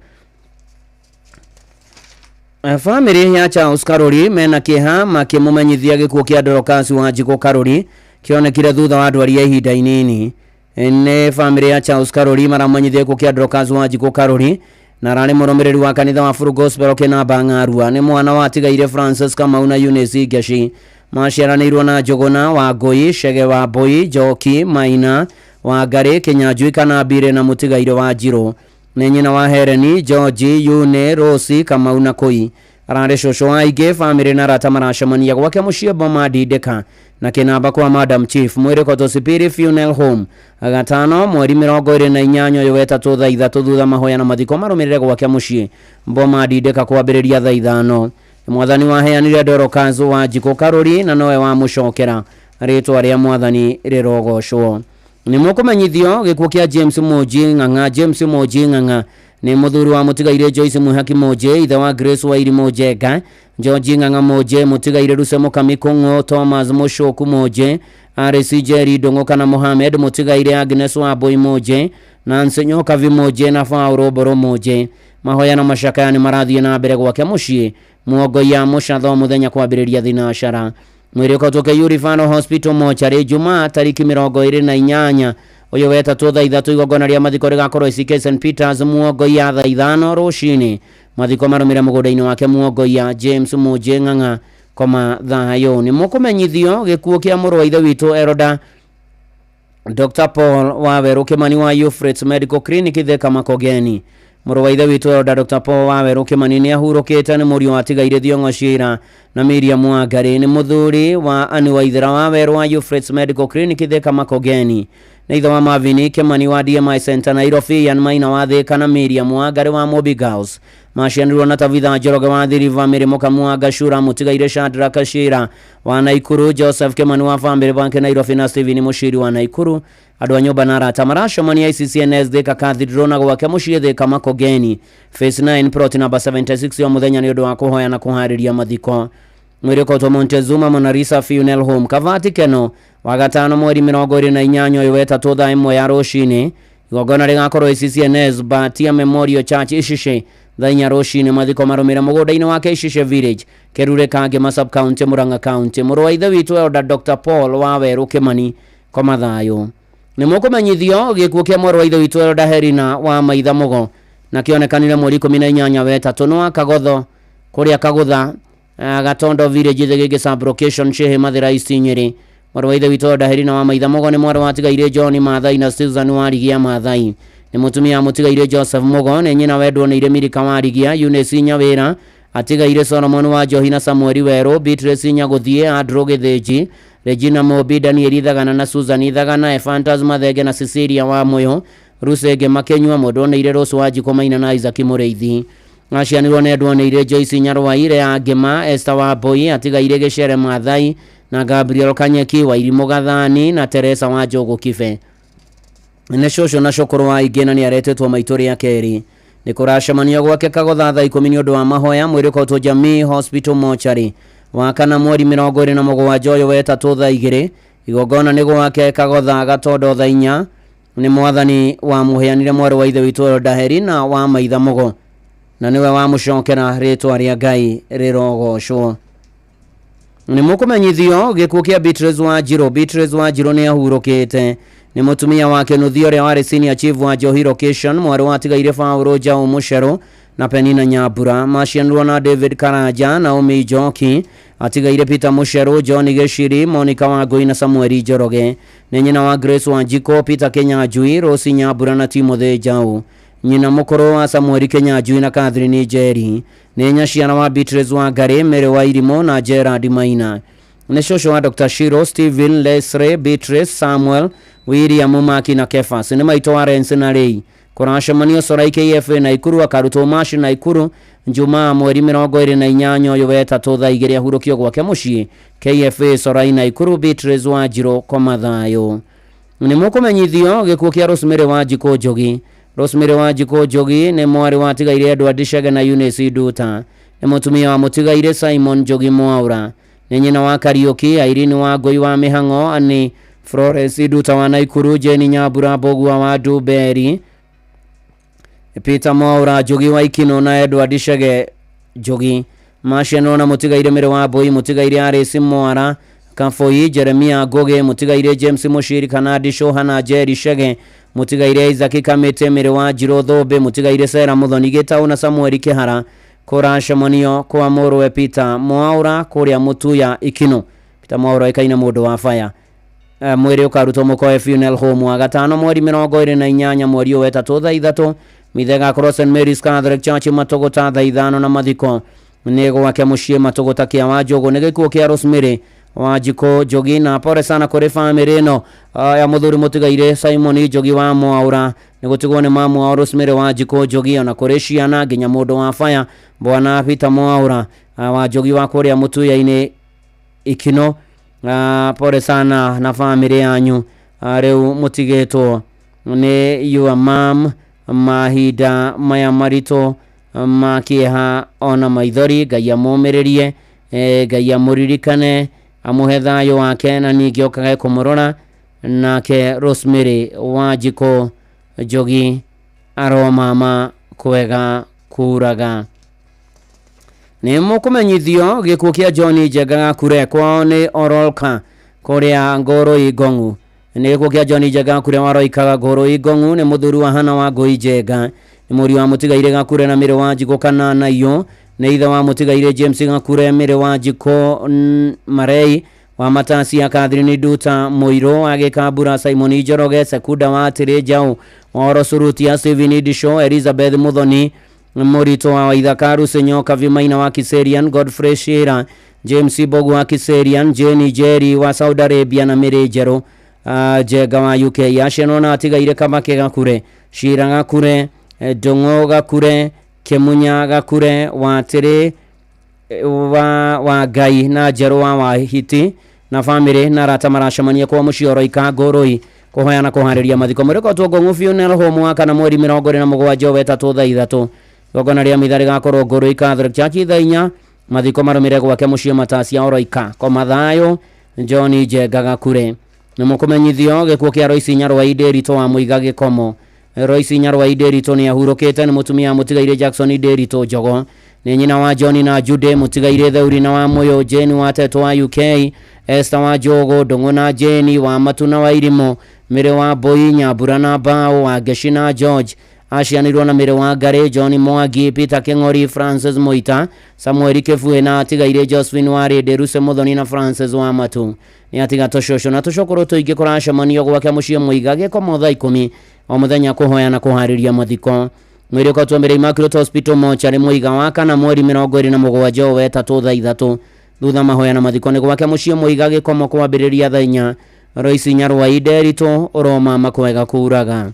Famĩlĩ ya Charles Karuri mena kĩeha makĩmũmenyithia gĩkuũ kĩa Dorcas Wanjikũ Karuri kĩonekire thutha wa ndwari ya ihinda inini. Nĩ famĩlĩ ya Charles Karuri maramenyithia gĩkuũ kĩa Dorcas Wanjikũ Karuri na ararĩ mũrũmĩrĩri wa kanitha wa Full Gospel Kĩnamba Ng'arua. Nĩ mwana wa atigaire Francis Kamau na Eunice Ngeci. Maciaranĩirwo na Njũgũna wa Ngũi, Chege wa Mbui, Njoki Maina Wangari, Kĩnyanjui kana Mbirĩ na mũtigaire wa Njirũ. Nĩ nyina wa Hereni, George, Yune, Rosi, Kamau na Kũi. Ararĩ cũcũ wa aingĩ. Famĩlĩ na arata maracemania gwake mũciĩ Boma Ndindĩka na Kĩnamba kwa Madam Chief. Mwĩrĩ Kotosipiri Funeral Home gatano mweri 28 ũyũ wetatũ thaa 3 thutha mahoya na mathiko marũmĩrĩre gwake mũciĩ Boma Ndindĩka kwambĩrĩria thaa 5. Mwathani waheanire Dorcas Wanjikũ Karuri na nowe wamũcokera. Rĩtwa rĩa mwathani rĩrogocwo. Nĩ mũkũmenyithio gĩkuũ kĩa James Mũnji Ng'ang'a. James Mũnji Ng'ang'a nĩ mũthuri wa mũtigaire Joyce Mwihaki Mũnji, ithe wa Grace Wairi Mũnjenga, George Ng'ang'a Mũnji, mũtigaire Ruse Mũkami Kũng'ũ, Thomas Mũcũku Mũnji, RC Jerry Ndũng'ũ kana Mohamed, mũtigaire Agnes Wambui Mũnji, Nancy Nyokabi Mũnji na Paul Mbũrũ Mũnji. Mahoya na macakaya nĩ marathiĩ na mbere gwake mũciĩ Muongoia Mũcatho mũthenya kwambĩrĩria thinacara. Mwĩrĩ ũkotwo KU Referral Hospital mochari Jumaa tariki 28 ũyũ wetatũ thaa 3. Igongona rĩa mathiko rĩgakorwo ICK St Peters Muongoia thaa 5 rũcinĩ. Mathiko marũmĩrĩre mũgũnda-inĩ wake Muongoia. James Mũnji Ng'ang'a, koma thayũ. Nĩ mũkũmenyithio gĩkuũ kĩa mũrũ wa ithe witũ Eroda Dr Paul Wawerũ Kĩmani wa Euphrates Medical Clinic Thika Makongeni. Mũrũ wa ithe witũ Eroda Dr Paul Wawerũ Kĩmani nĩ ahurũkĩte. Nĩ mũriũ watigaire Thiong'o Ciira na Miriam Wangari. Nĩ mũthuri wa Anne Waithera Wawerũ wa Euphrates Medical Clinic Thika Makongeni. Nĩ ithe wa Marvin Kĩmani wa DMI Center Nairobi, Ian Maina wa Thika na Miriam Wangari wa Mobi Girls. Macianirwo na Tabitha Njoroge wa Thiriva, Mĩrĩ Mũkamu wa Gashura, mũtigaire Shadrack Shira wa Naikuru, Joseph Kĩmani wa Family Bank Nairobi na Stephen Mũciri wa Naikuru. Andũ a nyũmba na arata maracemania ICCNS Thika Cathedral na gwake mũciĩ Thika Makongeni Phase 9 plot number 76 o mũthenya nĩ ũndũ wa kũhoya na kũharĩria mathiko. Mwĩrĩ ũkotwo Montezuma Monarisa Funeral Home Kavati Keno wagatano mweri 28 ũyũ wetatũ thaa 1 ya rũcinĩ. Igongona rĩgakorwo ICCNS Batia Memorial Church Icice thaa 4 rũcinĩ. Mathiko marũmĩrĩre mũgũnda-inĩ wake Icice Village, Kerure Kangema Sub County, Murang'a County. Mũrũ wa ithe witũ Elder Dr Paul Wawerũ Kĩmani, koma thayũ. Nĩ mũkũmenyithio gĩkuũ kĩa mwarĩ wa ithe witũ Elder Herina wa Maitha Mũgo na kĩonekanire mweri 18 wetatũ nĩ wa Kagotho kũrĩa Kagũtha, Gatondo Village, Thĩgĩngĩ sub location, Shehe Mathĩra East Nyĩrĩ. Mwarĩ wa ithe witũ Elder Herina wa Maitha Mũgo nĩ mwarĩ wa tigaire John Mathai na Susan Warigia Mathai. Nĩ mũtumia wa mũtigaire Joseph Mũgo. Nĩ nyina wendwo nĩ Iremirika Warigia, Eunice Nyawĩra, atigaire Solomon wa Njohi na Samuel Werũ, Beatrice Nyagũthiĩ, Andrew Gĩthĩnji, Regina Mobi, Daniel Ithagana na Susan Ithagana, Efantas Mathenge na Cecilia wa Moyo, Rusege Makenyua, Mũndũ Rose wa Njiko Maina na Isaac Mũrĩithi. Acianirwo nĩ Ndwoneire Joyce Nyarwaire ya Ngĩma, Esther wa Mbui, atigaire Gĩcere Mathai na Gabriel Kanyeki wa Irimũ Gathani na Teresa wa Njogu Kibe. Nĩ cũcũ na cũkũrũ wa aingĩ na nĩ aretĩtwo maitũ rĩa kerĩ. Nĩ kũracemanio gwake Kagotha thaa 10 nĩ ũndũ wa mahoya mwĩrĩ ũkautwo Jamii Hospital Mortuary. Wakana mweri 27 ũyũ wetatũ thaa 2 igongona nĩ gwake Kagotha Gatondo thaa 4 nĩ mwathani wamũheanire mwarĩ wa ithe witũ Eldaheri na wa maitha mũgo na nĩwe wamũcokera rĩtwa rĩa Ngai rĩrogocwo. Nĩ mũkũmenyithio gĩkuũ kĩa Beatrice Wanjiru. Beatrice Wanjiru nĩ ahurũkĩte. Nĩ mũtumia wake Nuthia ũrĩa warĩ senior chief wa Njohi location, mwarĩ wa atigaire Paũlũ Njaũ Mũcerũ na Penina Nyambura. Macianirwo na David Karanja, Naomi Njoki, atigaire Peter Mũcerũ, John Gĩciri, Monica Wangũi na Samuel Njoroge. Nĩ nyina wa Grace Wanjikũ, Peter Kinyanjui, Rose Nyambura na Timothy Njaũ. Nyina mũkũrũ wa Samuel Kinyanjui na Catherine Njeri. Nĩ nyaciara wa Beatrice Wangari, Mary wa Irimũ na Gerard Maina. Nĩ cũcũ wa Dr. Shiro, Stephen, Leslie, Beatrice, Samuel, William, Maki na Kefas. Nĩ maitũ wa Renzi na Rei. Kũracemanio Sorai KFA Naikuru, akarutwo Mashi Naikuru Njumaa mweri 28 ũyũ wetatũ thaa 2 ahurũkio gwake mũciĩ KFA Sorai Naikuru. Beatrice Wanjiru koma thayũ. Nĩ mũkũmenyithio gĩkuũ kĩa Rosemary Wanjikũ Njogi. Rosemary Wanjikũ Njogi nĩ mwarĩ wa atigaire Edward Chege na Eunice Nduta. Nĩ mũtumia wa mũtigaire Simon Njogi Mwaura. Nĩ nyina wa Kariũki, Irene wa Ngũi wa Mĩhang'o, Annie Florence Nduta wa Naikuru, Jane Nyambura Mbũgua wa Ndumberi, Peter Mwaura Njogi wa Ikino na Edward Chege Njogi. Macianirwo na mũtigaire Mary wa Mbui, mũtigaire Alice Mwara Kaboi, Jeremia Ngugi, mũtigaire James Mushiri Kanadi Shoha na Jerry Chege, mũtigaire Isaac Kamete, Mary wa Njirũ Thũmbĩ, mũtigaire Sarah Muthoni Gĩtaũ na Samuel Kĩhara. Kũracemanio kwa mũrũwe Peter Mwaura kũrĩa Mũtuya Ikino. Peter Mwaura ĩkaina mũndũ wa baya. Mwĩrĩ ũkarutwo Mũkoe Funeral Home wa gatano mweri 28 mweri ũyũ wetatũ thaa 3 mithe ĩgakorwo St Mary's Catholic Church Matũgũta thaa 5 na mathiko nĩ gwake mũciĩ Matũgũta kĩa Wanjũgũ. Nĩ gĩkuũ kĩa Rosemary Wanjikũ Njogi na pole sana kũrĩ famĩlĩ ĩno ya mũthuri mũtigaire Simon Njogi wa Mwaura. Nĩ gũtigwo nĩ mamu wao Rosemary Wanjikũ Njogi, ona kũrĩ ciana nginya mũndũ wa baya bwana Peter Mwaura wa Njogi wa kũrĩa Mũtuya-inĩ Ikino. Pole sana na famĩlĩ yanyu. Rĩu mũtigĩtwo nĩ your mom mahinda maya maritũ ma kĩeha ona maithori. Ngai amũmĩrĩrie, Ngai amũririkane, amũhe thayũ wake na ningĩ okage kũmũrora. Nake Rosemary Wanjikũ Njogi aromama kwega kuraga. Nĩ mũkũmenyithio gĩkuũ kĩa John Njenga Gakure kwao nĩ Orolka kũrĩa Ngũrũi Ngong'u. Nĩ gĩkuũ kĩa John Njenga Gakure waroikaga Ngũrũi Ngong'u. Nĩ mũthuri wa Hana wa Ngũi Njenga. Nĩ mũriũ wa mũtigaire Gakure na Mary wa Njikũ kana Naiyũ. Nĩ ithe wa mũtigaire James Gakure, Mary wa Njikũ Marei wa Matasia, Catherine Nduta Mũirũ wa Gĩkambura, Simon Njoroge, Sekunda wa Atĩrĩ Njaũ wa Oro Surutia, Stephen Ndisho, Elizabeth Muthoni Mũritũ wa Waithaka, Rusi Nyokabi Maina wa Kiserian, Godfrey Shira, James Bogu wa Kiserian, Jane Jerry wa Saudi Arabia na Mary Njerũ Njenga wa UK. Acianwo na atigaire Kamake Gakure, Shira Gakure, Ndung'u Gakure, Kĩmunya Gakure wa Atĩrĩ wa Ngai na Njerũ wa Wahiti na famĩlĩ na arata maracemania kwa mũciĩ Oroika Ngũrũi kũhoya na kũharĩria mathiko. Mũrĩko Ngong'u Funeral Home wa kana mweri 27 wetatũ thaa 3 igongona rĩa mitha rĩgakorwo Ngũrũi Catholic Church thaa 4 mathiko marũmĩrĩre gwake mũciĩ Matasia Oroika. Koma thayũ John Njenga Gakure. Nĩ mũkũmenyithio gĩkuũ kĩa Royce Nyarwai Ndĩritũ wa Mũiga Gĩkomo. Royce Nyarwai Ndĩritũ nĩ ahurũkĩte. Nĩ mũtumia mũtigaire Jackson Ndĩritũ Njogo. Nĩ nyina wa John na Jude, mũtigaire Theuri na wa Mũyũ, Jane wa Tetũ wa UK, Esther wa Njogu, Ndung'u na Jane wa Matu na wa Irimũ, Mary wa Mbui, Nyambura na Mbao wa Ngeshi na George. Acianirwo na Mary wa Ngarĩ, John Mwangi, Peter Kĩng'ori, Francis Mũita, Samuel Kĩbuĩ na atigaire Josephine wa Rĩndĩ, Ruse Muthoni na Francis wa Matu. Nĩ atiga tũcũcũ na tũcũkũrũ tũingĩ. Kũracemanio gwake mũciĩ Mũiga Gĩkomo thaa 10 o mũthenya kũhoya na kũharĩria mathiko. Mwĩrĩ ũkatwo mbere Immaculate Hospital Mortuary Mũiga wa kana mweri 27 wetatũ thaa 3 Thutha mahoya na mathiko nĩ gwake mũciĩ Mũiga Gĩkomo kwambĩrĩria thaa 4. Roici Nyarwai Nderitu ũroma makwega kuraga.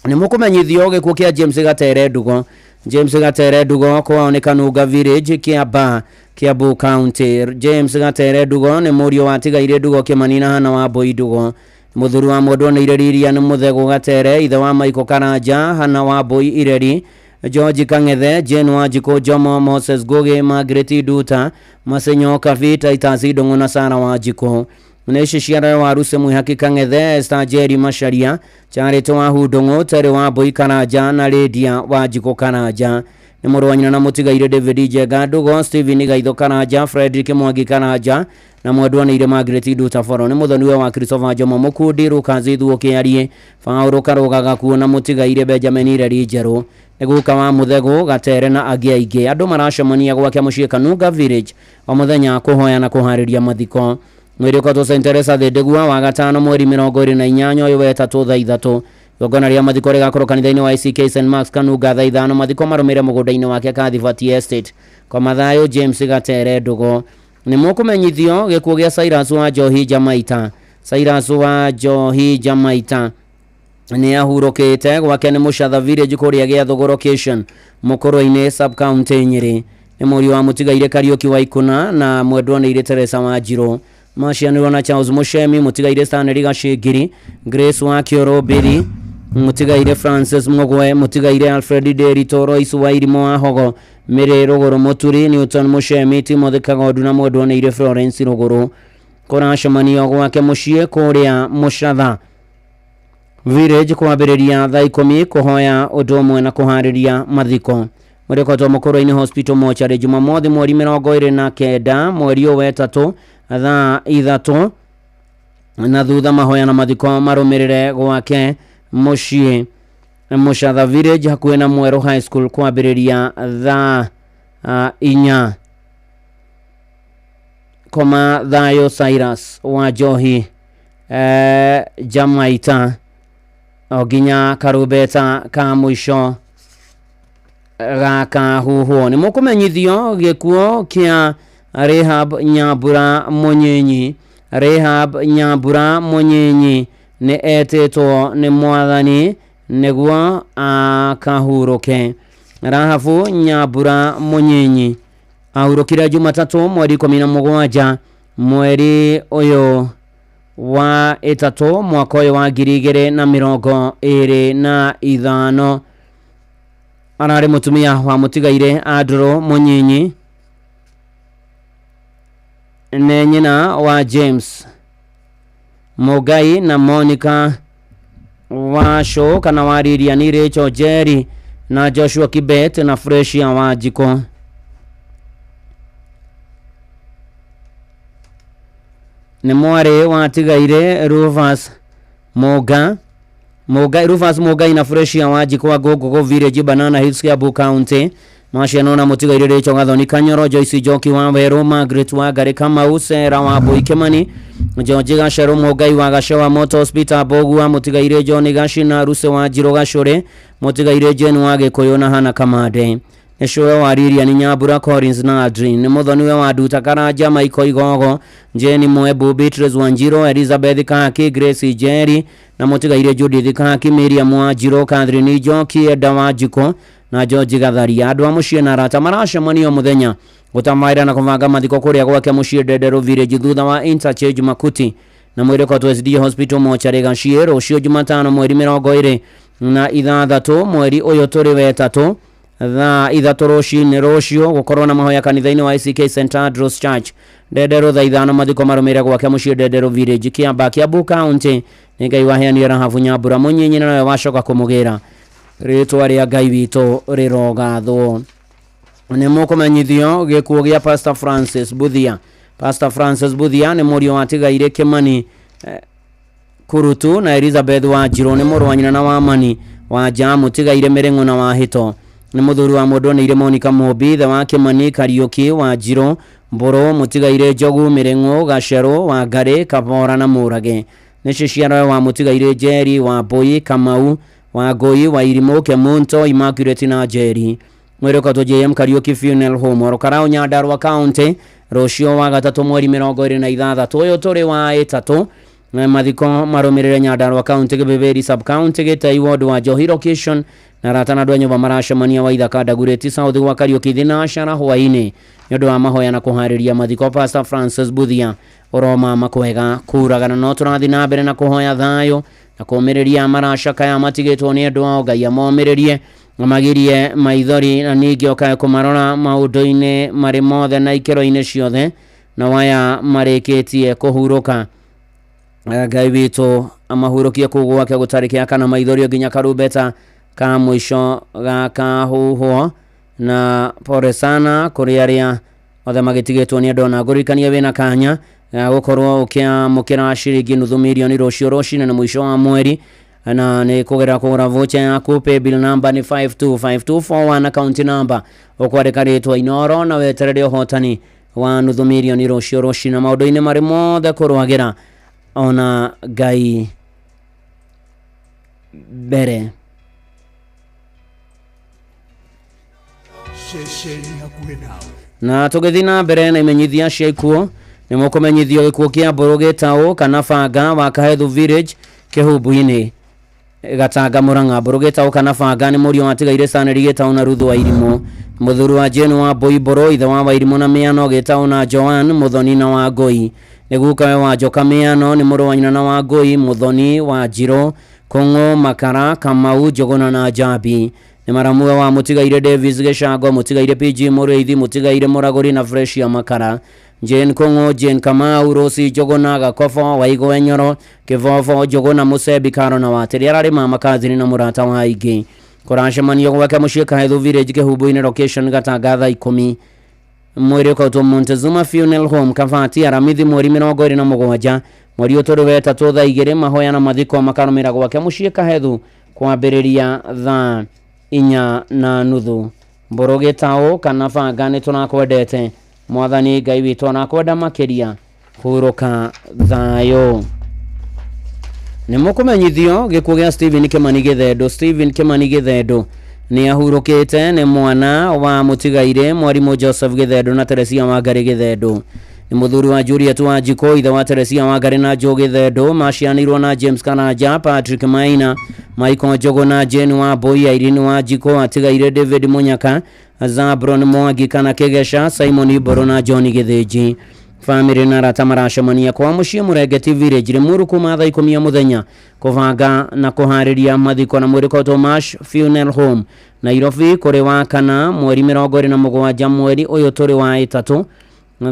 Nĩ mũkũmenyithio gĩkuũ kĩa James Gatere Ndugo. James Gatere Ndugo kwao nĩ Kanunga Village, Kĩamba, Kiambu County. James Gatere Ndugo nĩ mũriũ wa Tigaire Ndugo Kĩmani na Hana wa Mbũi Ndugo. Mũthuri wa mũndũ nĩ Riria nĩ Mũthegũ Gatere, ithe wa Michael Karanja, Hana wa Mbũi Ireri, George Kang'ethe, Jane Wanjikũ Jomo, Moses Ngugi, Margaret Nduta, Masenyo Kabi, Titus Ndung'u na Sara Wanjikũ. Nĩ ciara wa Ruse Mwihaki Kang'ethe, Esther Njeri Macharia, Charity wa Ndung'u, Terry wa Mbũi Karanja na Lydia Wanjikũ Karanja. Nĩ mũrũ wa nyina na mũtigaire David Njenga Ndugo, Stephen Gaitho Karanja, Frederick Mwangi Karanja na mwendwa nĩ Margaret Nduta Boro. Nĩ mũthoniwe wa Christopher Jomo Mũkundi, Lucas Ithuo Kĩarie, Paũlũ Karũga Gakuo na mũtigaire Benjamin Ireri Njerũ. Nĩ guka wa Mũthegũ Gatere na angĩ aingĩ. Andũ maracemania gwake mũciĩ Kanunga Village o mũthenya kũhoya na kũharĩria mathiko. Mwĩrĩ ũkotwo St Teresa Thĩndĩgua wa gatano mweri 28 ũyũ wetatũ thaa 3. Igongona rĩa mathiko rĩgakorwo kanitha-inĩ wa ICK St Marks Kanunga thaa 5. Mathiko marũmĩrĩre mũgũnda-inĩ wake Kathibati Estate. Kwa mathayũ James Gatere Ndugo. Nĩ mũkũmenyithio gĩkuũ gĩa Cyrus wa Njohi Jamaita. Cyrus wa Njohi Jamaita nĩ ahurũkĩte gwake nĩ Mũcatha Village kũrĩa Gĩathũgũ location Mũkũrũ-inĩ sub county Nyĩrĩ. Nĩ mũriũ wa mũtigaire Kariũki wa Ikuna na mwendwa nĩ Teresa wa Njirũ. Macianĩrwo na Charles Mushemi, mũtigaire Stanley Gacĩngiri, Grace wa Kĩoro Mbĩri, mũtigaire Francis Mugwe, mũtigaire Alfred Nderitu, Royce wa Irimũ wa Hogo, Mary Rũgũrũ Mũturi, Newton Mushemi, Timothy Kagondu na mwendwa nĩ Florence Rũgũrũ. Kũracemanio gwake mũciĩ kũrĩa Mũcatha Village kwambĩrĩria thaa 10 kũhoya ũndũ ũmwe na kũharĩria mathiko. Mũrĩkotwo Mũkũrũ-inĩ Hospital Mortuary Jumamothi mweri 29 mweri ũyũ wetatũ thaa 3 na thutha mahoya na mathiko marũmĩrĩre gwake mũciĩ Mũcatha Village hakuhĩ na Mwerũ High School kwambĩrĩria thaa 4. Koma thayũ Cyrus wa Njohi Jamaita o nginya karumbeta ka mũico gakahuhwo. Nĩ mũkũmenyithio gĩkuũ kĩa Rahab Nyambura Mũnyinyi. Rahab Nyambura Mũnyinyi nĩ etĩtwo nĩ mwathani nĩguo akahurũke. Rahabu Nyambura Mũnyinyi ahurũkire Jumatatũ mweri 17 mweri ũyũ wa ĩtatũ mwaka ũyũ wa 2025. Ararĩ mũtumia wa mũtigaire Andrew Mũnyinyi, nĩ nyina wa James Mugai na Monica Washo kana wa Lilian Rachel Jerry na Joshua Kibet na Freshia wa Njiko. Nĩ mwarĩ wa tigaire Rufus Muga Mugai, Rufus Mugai na Freshia wa Njiko wa Ngũngũgũ Village Banana Hills Kiambu County. Maciano na mũtigaire Rachel Gathoni Kanyoro, Joyce Njoki wa Werũ, Margaret wa Ngarĩ Kamau, Sarah wa Mbũi Kĩmani, George Gacerũ Mũngai wa Gacewa Motors, Peter Mbũgua, mũtigaire John Gacina, Ruse wa Njirũ Gacũrĩ, mũtigaire Jane wa Gĩkũyũ na Hana Kamande. Nĩ cũwe wa Lilian Nyambura, Collins na Adrin. Nĩ mũthoniwe wa Nduta Karanja, Michael Igogo, Jane Mwembu, Beatrice Wanjirũ, Elizabeth Kaki, Grace Njeri na mũtigaire Judith Kaki, Miriam Wanjirũ, Catherine Njoki, Eda Wanjikũ na George Gatharia. Andũ a mũciĩ na arata maracemania mũthenya gũtamaĩra na kũbanga mathiko kũrĩa gwake mũciĩ Ndenderũ Village thutha wa interchange Makuti na mwĩrĩ ũkotwo SD Hospital Mortuary Gaciĩ rũciũ Jumatano mweri 26 mweri ũyũ tũrĩ wetatũ thaa 3 rũcinĩ rũciũ gũkorwo na mahoya kanitha-inĩ wa ICK St Andrews Church Ndenderũ thaa 5. Mathiko marũmĩrĩre gwake mũciĩ Ndenderũ Village Kĩamba, Kiambu County. Nĩ Ngai waheanire Rahabu Nyambura Mũnyinyi na nowe wacoka kũmũgĩra. Rĩtwa rĩa Ngai witũ rĩrogathwo. Nĩ mũkũmenyithio gĩkuũ gĩa Pastor Francis Buthia. Pastor Francis Buthia nĩ mũriũ wa tigaire Kĩmani Kurutu na Elizabeth wa Njirũ. Nĩ mũrũ wa nyina na wa Mani wa Nja, mũtigaire Mĩrĩng'ũ na wa Hĩto. Nĩ mũthuri wa mũndũ nĩ Monica Mũmbi, ithe wa Kĩmani Kariũki wa Njirũ Mbũrũ, mũtigaire Njogu Mĩrĩng'ũ Gacerũ wa Ngarĩ Kabora na Mũrage. Nĩ ciciaro wa mũtigaire Njeri wa Mbũi Kamau wa Ngũi wa Irimũ Kemunto Immaculate na Njeri. Mwĩrĩ ũkotwo JM Kariũki Funeral Home Oro Karau Nyandarua County Rũciũ wa gatatũ mweri 26 ũyũ tũrĩ wa ĩtatũ mathiko marũmĩrĩre Nyandarua County Gĩbĩbĩri sub county Gĩtei ward wa Njohi location na arata na andũ a nyũmba maracemania Waithaka Dagoretti South gwa Kariũki Thinashara hwaĩ-inĩ nĩ ũndũ wa mahoya na kũharĩria mathiko. Pastor Francis Buthia ũroma makwega kuragana no tũrathiĩ na mbere na kũhoya thayũ na kũmĩrĩria maracakaya matigĩtwo nĩ andũ ao. Ngai amomĩrĩrie amagirie maithori na ningĩ okae kũmarora maũndũ-inĩ marĩ mothe na ikĩro-inĩ ciothe na waya marĩkĩtie kũhurũka. Ngai witũ amahurũkie kũu gwake gũtarĩ kĩa kana maithori nginya karumbeta ka mũico gakahuhwo. Na pole sana kũrĩ arĩa othe magĩtigĩtwo nĩ andũ, na ngũririkanie wĩna kanya ga gũkorwo ũkĩamũkĩra ciringi nuthu mirioni rũciũ rũcinĩ na mũico wa mweri, na nĩ kũgerera kũgũra voucher yaku. Paybill number nĩ 525241, account number ũkwandĩka rĩtwa Inoro na weterere ũhotani wa nuthu mirioni rũciũ rũcinĩ. Maũndũ-inĩ marĩ mothe kũrwagĩra ona Ngai mbere. Ceceni hakuhĩ nawe. Na tũgĩthiĩ na mbere na imenyithia cia ikuũ, nĩ mũkũmenyithio gĩkuũ kĩa Mbũrũ Gĩtaũ kana Banga wa Kahethu Village Kĩhumbu-inĩ Gatanga Mũrang'a. Mbũrũ Gĩtaũ kana Banga nĩ mũriũ watigaire Stanley Gĩtaũ na Ruthu wa Irimũ, mũthuri wa Jane wa Mbũi Mbũrũ, ithe wa Wairimũ na Mĩano Gĩtaũ na Joan Mũthoni na Wangũi. Nĩ gukawe wa Njoka Mĩano, nĩ mũrũ wa nyina na Wangũi Mũthoni wa Njirũ Kũng'ũ Makara Kamau Njũgũna na Njambi. Nĩ maramuwe wa mũtigaire Davis Gĩcango, mũtigaire PG Mũrĩithi, mũtigaire Mũragũri na Fresh Makara, Jane Kũng'ũ, Jane Kamau, Rosi Njũgũna, Gakobo Waigwe Nyoro, Kĩbobo Njũgũna, Mũcebi Karo na Watĩrĩ. Ararĩ mama kazini na mũrata wa aingĩ. Kũracemanio gwake mũciĩ Kahethu Village Kĩhumbu-inĩ location Gatanga thaa 10. Mwĩrĩ ũkautwo Montezuma Funeral Home Kabati Aramithi mweri 27 mweri ũtũrĩ wetatũ thaa 2. Mahoya na mathiko makarũmĩra gwake mũciĩ Kahethu kwambĩrĩria thaa 4:30. Mbũrũ Gĩtaũ kana Banga nĩ tũrakwendete, Mwathani Ngai witũ arakwenda makĩria, hurũka thayũ. Nĩ mũkũmenyithio gĩkuũ gĩa Stephen Kimani Gĩthendũ. Stephen Kimani Gĩthendũ nĩ ahurũkĩte, nĩ mwana wa mũtigaire mwarimũ Joseph Gĩthendũ na Teresia Wangari Gĩthendũ. Nĩ mũthuri wa Juliet Wanjikũ, ithe wa Teresia Wangari na Joe Gĩthendũ. Macianĩirwo na James Karanja, Patrick Maina, Michael Njũgũna, Jane Wambui, Irene Wanjikũ, atigaire David Munyaka, Zabron Mwangi kana Kĩgeca, Simon Mbũrũ na John Gĩthĩnji. Famĩlĩ na arata maracemania kwa mũciĩ Mũrengeti Village Limuru kuma thaa 10 ya mũthenya kũbanga na kũharĩria mathiko na mwĩrĩ ũkautwo Mash Funeral Home Nairobi kũrĩ wa kana mweri 27 mweri ũyũ tũrĩ wa ĩtatũ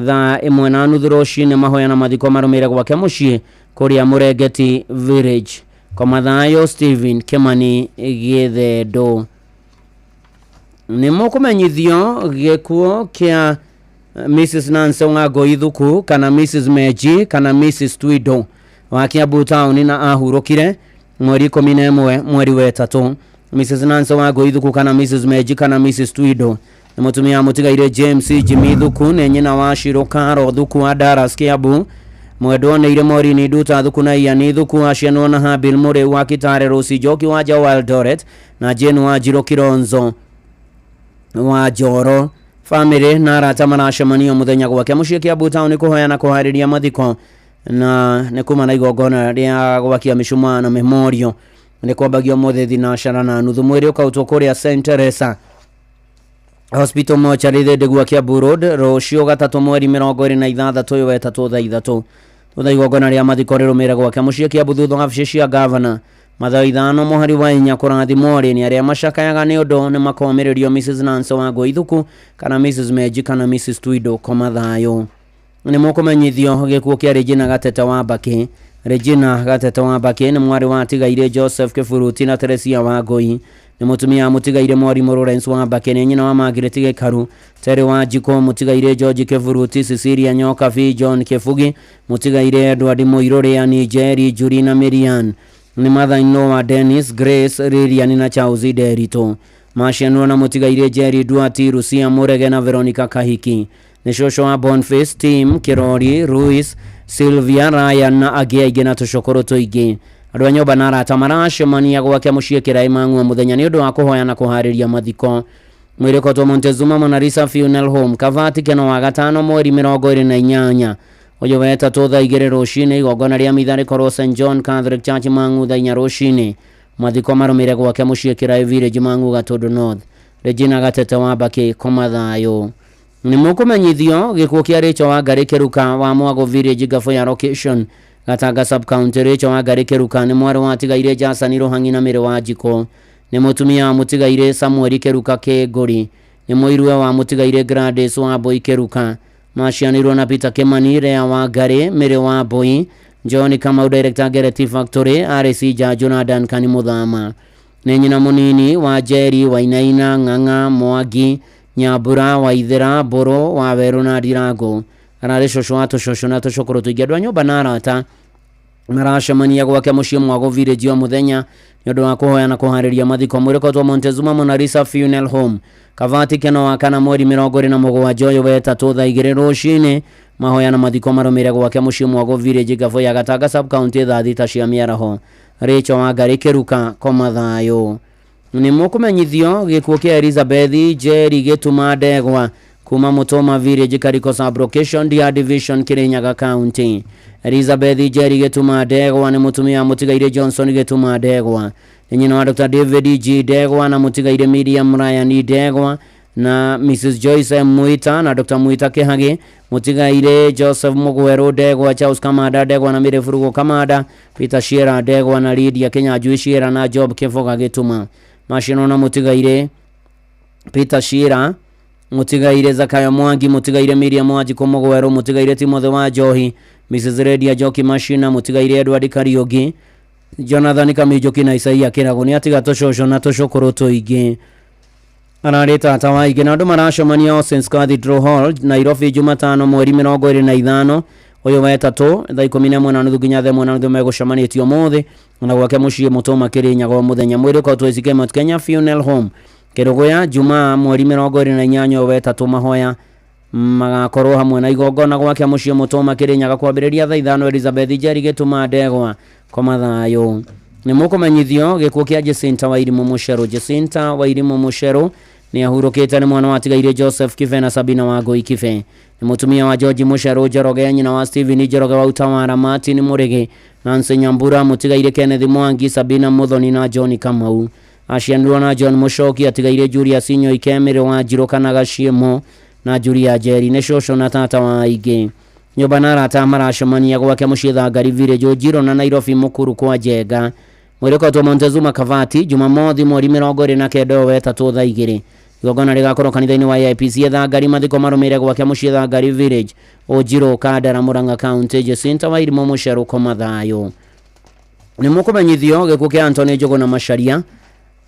thaa 1:30 rũcinĩ. Mahoya na mathiko marũmĩrĩre gwake mũciĩ kũrĩa Mũrengeti Village. Komathayo Stephen Kimani Gĩthendũ. Nĩ mũkũmenyithio gĩkuũ kĩa Mrs Nancy Wangũi Thuku kana Mrs Meji kana Mrs Twido wa Kiambu Town na ahurũkire mweri 11 mweri wa ĩtatũ. Mrs Nancy Wangũi Thuku kana Mrs Meji kana Mrs Twido nĩ mũtumia mũtigaire James Jimmy Thuku, nĩ nyina wa Shiro Karo Thuku wa Dallas Kiambu. Mwendwo nĩ Ire Morini Nduta Thuku na Ian Thuku, acianwo na Habil Mũrĩu wa Kitale, Rosi Njoki wa Njaũ Eldoret na Jane wa Njirũ Kilonzo wa Njoro. Famĩlĩ na arata maracemania mũthenya gwake mũciĩ Kiambu Town kũhoya na kũharĩria mathiko na nĩ kuma na igongona rĩa gwakia mĩcumaa na memorial nĩ kwambagio ũmũthĩ thinashara na nuthu. Mwĩrĩ ũkautwo kũrĩa St Teresa Hospital Mortuary Thĩndĩ Kiambu Road rũciũ gatatũ mweri 26 ũyũ wetatũ thaa 3. Thutha igongona rĩa mathiko rĩrũmĩrĩre gwake mũciĩ Kiambu thutha wa wabici cia gavana mathaa 5 mũhari wa 4. Kũrathimwo rĩ nĩ arĩa macakayaga nĩ ũndũ nĩ makomĩrĩrio Mrs Nancy Wangũi Thuku kana Mrs Meji kana Mrs Twido koma thayũ. Nĩ mũkũmenyithio gĩkuũ kĩa Regina Gatete wa Mbakĩ. Regina Gatete wa Mbakĩ nĩ mwarĩ wa atigaire Joseph Kĩburuti na Teresia Wangũi. Nĩ mũtumia mũtigaire mwarimũ Lawrence wa Mbakĩ. Nĩ nyina wa Margaret Gĩkaru, Terry wa Njikũ, mũtigaire George Kĩburuti, Cecilia Nyokabi, John Kĩbugi, mũtigaire Edward Mũirũrĩ, Njeri, Juri na Miriam. Nĩ mother-in-law wa Dennis, Grace, Lilian na Charles Nderitu. Macianwo na mũtigaire Jerry Duati, Lucia Mũrege na Veronica Kahiki. Nĩ cũcũ wa Boniface, Tim, Kĩrori, Ruiz, Sylvia, Ryan na angĩ aingĩ na tũcũkũrũ tũingĩ. Andũ a nyũmba na arata maracemania gwake mũciĩ Kĩraĩ Mang'ua mũthenya nĩ ũndũ wa kũhoya na kũharĩria mathiko. Mwĩrĩ ũkotwo Montezuma Monalisa Funeral Home, Kavati, Keno wa gatano mweri 28 ũyũ wetatũ thaa 2 rũcinĩ. Igongona rĩa mitha rĩkorwo St John Catholic Church Mang'u thaa 4 rũcinĩ. Mathiko marũmĩrĩre gwake mũciĩ Kĩraĩ Village, Mang'u, Gatũndũ North. Regina Gatete wa Mbakĩ, koma thayũ. Nĩ mũkũmenyithio gĩkuũ kĩa Rachel Wangari Kĩruka wa Mwago Village, Gaboya Location, Gatanga Sub County. Rachel Wangari Kĩruka nĩ mwarĩ wa tigaire Jasani Rũhang'i na Mĩrĩ wa Njiko. Nĩ mũtumia wa mũtigaire Samueli Kĩruka Kĩngũri. Nĩ mũiruwe wa mũtigaire Gladys wa Mbui Kĩruka. Macianĩirwo na Peter Kimani, Rea Wangari, Mĩrĩ wa Mbui, John Kamau, Director Gereti Factory, RC Janju na Duncan Muthama. Nĩ nyina mũnini wa Njeri Wainaina, Ng'ang'a, Mwangi, Nyambura, Waithera, Mbũrũ, Wawerũ na Ndirango. Ararĩ cũcũ wa tũcũcũ na tũcũkũrũ tũingĩ. Andũ a nyũmba na arata maracemania gwake mũciĩ Mwago Village o mũthenya nĩ ũndũ wa kũhoya na kũharĩria mathiko. Mwĩrĩ ũkotwo Montezuma Monalisa Funeral Home, Kavati, Keno wa kana mweri 27 ũyũ wetatũ thaa 2 rũcinĩ. Mahoya na mathiko marũmĩrĩre gwake mũciĩ Mwago Village, Gaboya, Gatanga Sub County thaa 6 cia mĩaraho. Rachel Wangari Kĩruka, koma thayũ. Nĩ mũkũmenyithio gĩkuũ kĩa Elizabeth Njeri Gĩtuma Ndegwa kuma Mũtũma Village, Kariko Sub Location, DR Division, Kirinyaga County. Elizabeth Njeri Gĩtuma Ndegwa nĩ mũtumia wa mũtigaire Johnson Gĩtuma Ndegwa. Nĩ nyina wa Dr. David G Ndegwa na mũtigaire Miriam Ryan Ndegwa na Mrs Joyce M Mwita na Dr. Mwita Kĩhagĩ, mũtigaire Joseph Mugweru Ndegwa, Charles Kamanda Ndegwa na Mary Furugo Kamanda, Peter Shiera Ndegwa na Lydia Kinyanjui Shiera na Job Kĩboga Gĩtuma. Macinwo na mũtigaire Peter Shiera, mũtigaire Zakayo Mwangi, mũtigaire Miriam Wanjikũ Mugweru, mũtigaire Timothy wa Njohi, Mrs Redia Njoki Machina, mũtigaire Edward Kariũki, Jonathan Kaminjũki na Isaia Kĩrago. Nĩ atiga tũcũcũ na tũcũkũrũ tũingĩ. Ararĩ tata wa aingĩ na andũ maracemania All Cathedral Hall, Nairobi, Jumatano mweri 25 ũyũ wetatũ thaa 11:30 nginya thaa 1:30. Megũcemanĩtie ũmũthĩ na gwake mũciĩ Mũtũma Kĩrĩnyaga o mũthenya. Mwĩrĩ ũkotwo ACK Mount Kenya Funeral Home, Kĩrũgũya, Jumaa mweri 28 ũyũ wetatũ. Mahoya magakorwo hamwe na igongona gwake mũciĩ Mũtũma Kĩrĩnyaga kwambĩrĩria thaa 5. Elizabeth Njeri Gĩtuma Ndegwa, koma thayũ. Nĩ mũkũmenyithio gĩkuũ kĩa Jacinta Wairimũ Mũcerũ. Jacinta Wairimũ Mũcerũ nĩ ahurũkĩte. Nĩ mwana wa tigaire Joseph Kibe na Sabina Wangũi Kibe. Nĩ mũtumia wa George Mũcerũ Njoroge, nyina wa Stephen Njoroge wa Utawara, Martin Mũrĩgĩ, Nancy Nyambura, mũtigaire Kenneth Mwangi, Sabina Muthoni na John Kamau. Acianirwo na John Mũcoki. Atigaire Julius Nyoike, Mĩrĩ wa Njirũ kana Gaciĩmo na Julia Njeri. Nĩ cũcũ na tata wa aingĩ. Nyũmba na arata maracemania gwake mũciĩ Thangari Village, Ũnjirũ na Nairobi Mũkuru kwa Njenga. Mwĩrĩ ũkotwo Montezuma Kavati, Jumamothi mweri 29 ũyũ wetatũ thaa 2. Igongona rĩgakorwo kanitha-inĩ wa AIPC Thangari. Mathiko marũmĩrĩre gwake mũciĩ Thangari Village, Ũnjirũ, Kandara, Murang'a County. Jacinta Wairimũ Mũcerũ, koma thayũ. Nĩ mũkũmenyithio gĩkuũ kĩa Anthony Njũgũna Macharia.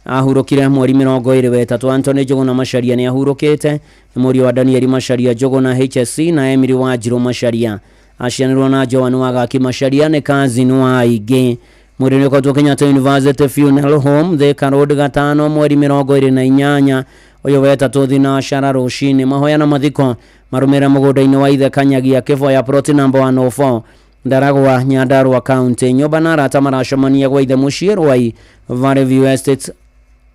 Ahurũkire mweri 23. Anthony Njũgũna Macharia nĩ ahurũkĩte. Nĩ mũriũ wa Danieli Macharia Njũgũna HSC na Emily Wanjirũ Macharia. Acianirwo na Joan Wagaki Macharia. Nĩ cousin wa aingĩ. Mwĩrĩ nĩ ũkotwo Kenyatta University Funeral Home, Thika Road, gatano mweri 28 ũyũ wetatũ thinacara rũcinĩ. Mahoya na mathiko marũmĩrĩre mũgũnda-inĩ wa ithe Kanyagia, Kĩboya, plot number 104, Ndaragwa, Nyandarua County. Nyũmba na arata maracemania gwa ithe mũciĩ Rwai, Valley View Estate,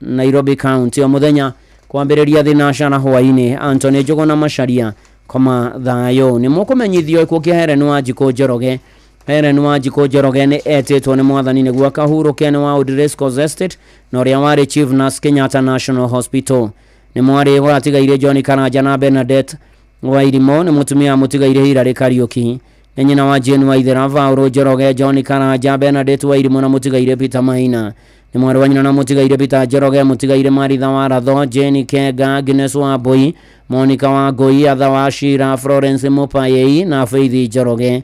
Nairobi County o mũthenya kwambĩrĩria thinacara hwaĩ-inĩ. Anthony Njũgũna Macharia, koma thayũ. Nĩ mũkũmenyithio gĩkuũ kĩa Helen Wanjikũ Njoroge. Helen Wanjikũ Njoroge nĩ etĩtwo nĩ mwathani nĩguo akahurũke. Nĩ wa Old Racecourse Estate na ũrĩa warĩ Chief Nurse Kenyatta National Hospital. Nĩ mwarĩ watigaire John Karanja na Bernadette Wairimũ. Nĩ mũtumia wa mũtigaire Hilary Kariũki. Nĩ nyina wa Jane Waithera, Vaũrũ Njoroge, John Karanja, Bernadette Wairimũ na mũtigaire Peter Maina. Nĩ mwarĩ wa nyina na mũtigaire Peter Njoroge, mũtigaire Maritha wa Ratho, Jane Kenga, Agnes Wambui, Monica Wangũi, Atha wa Shira, Florence Mupayei na Faith Njoroge.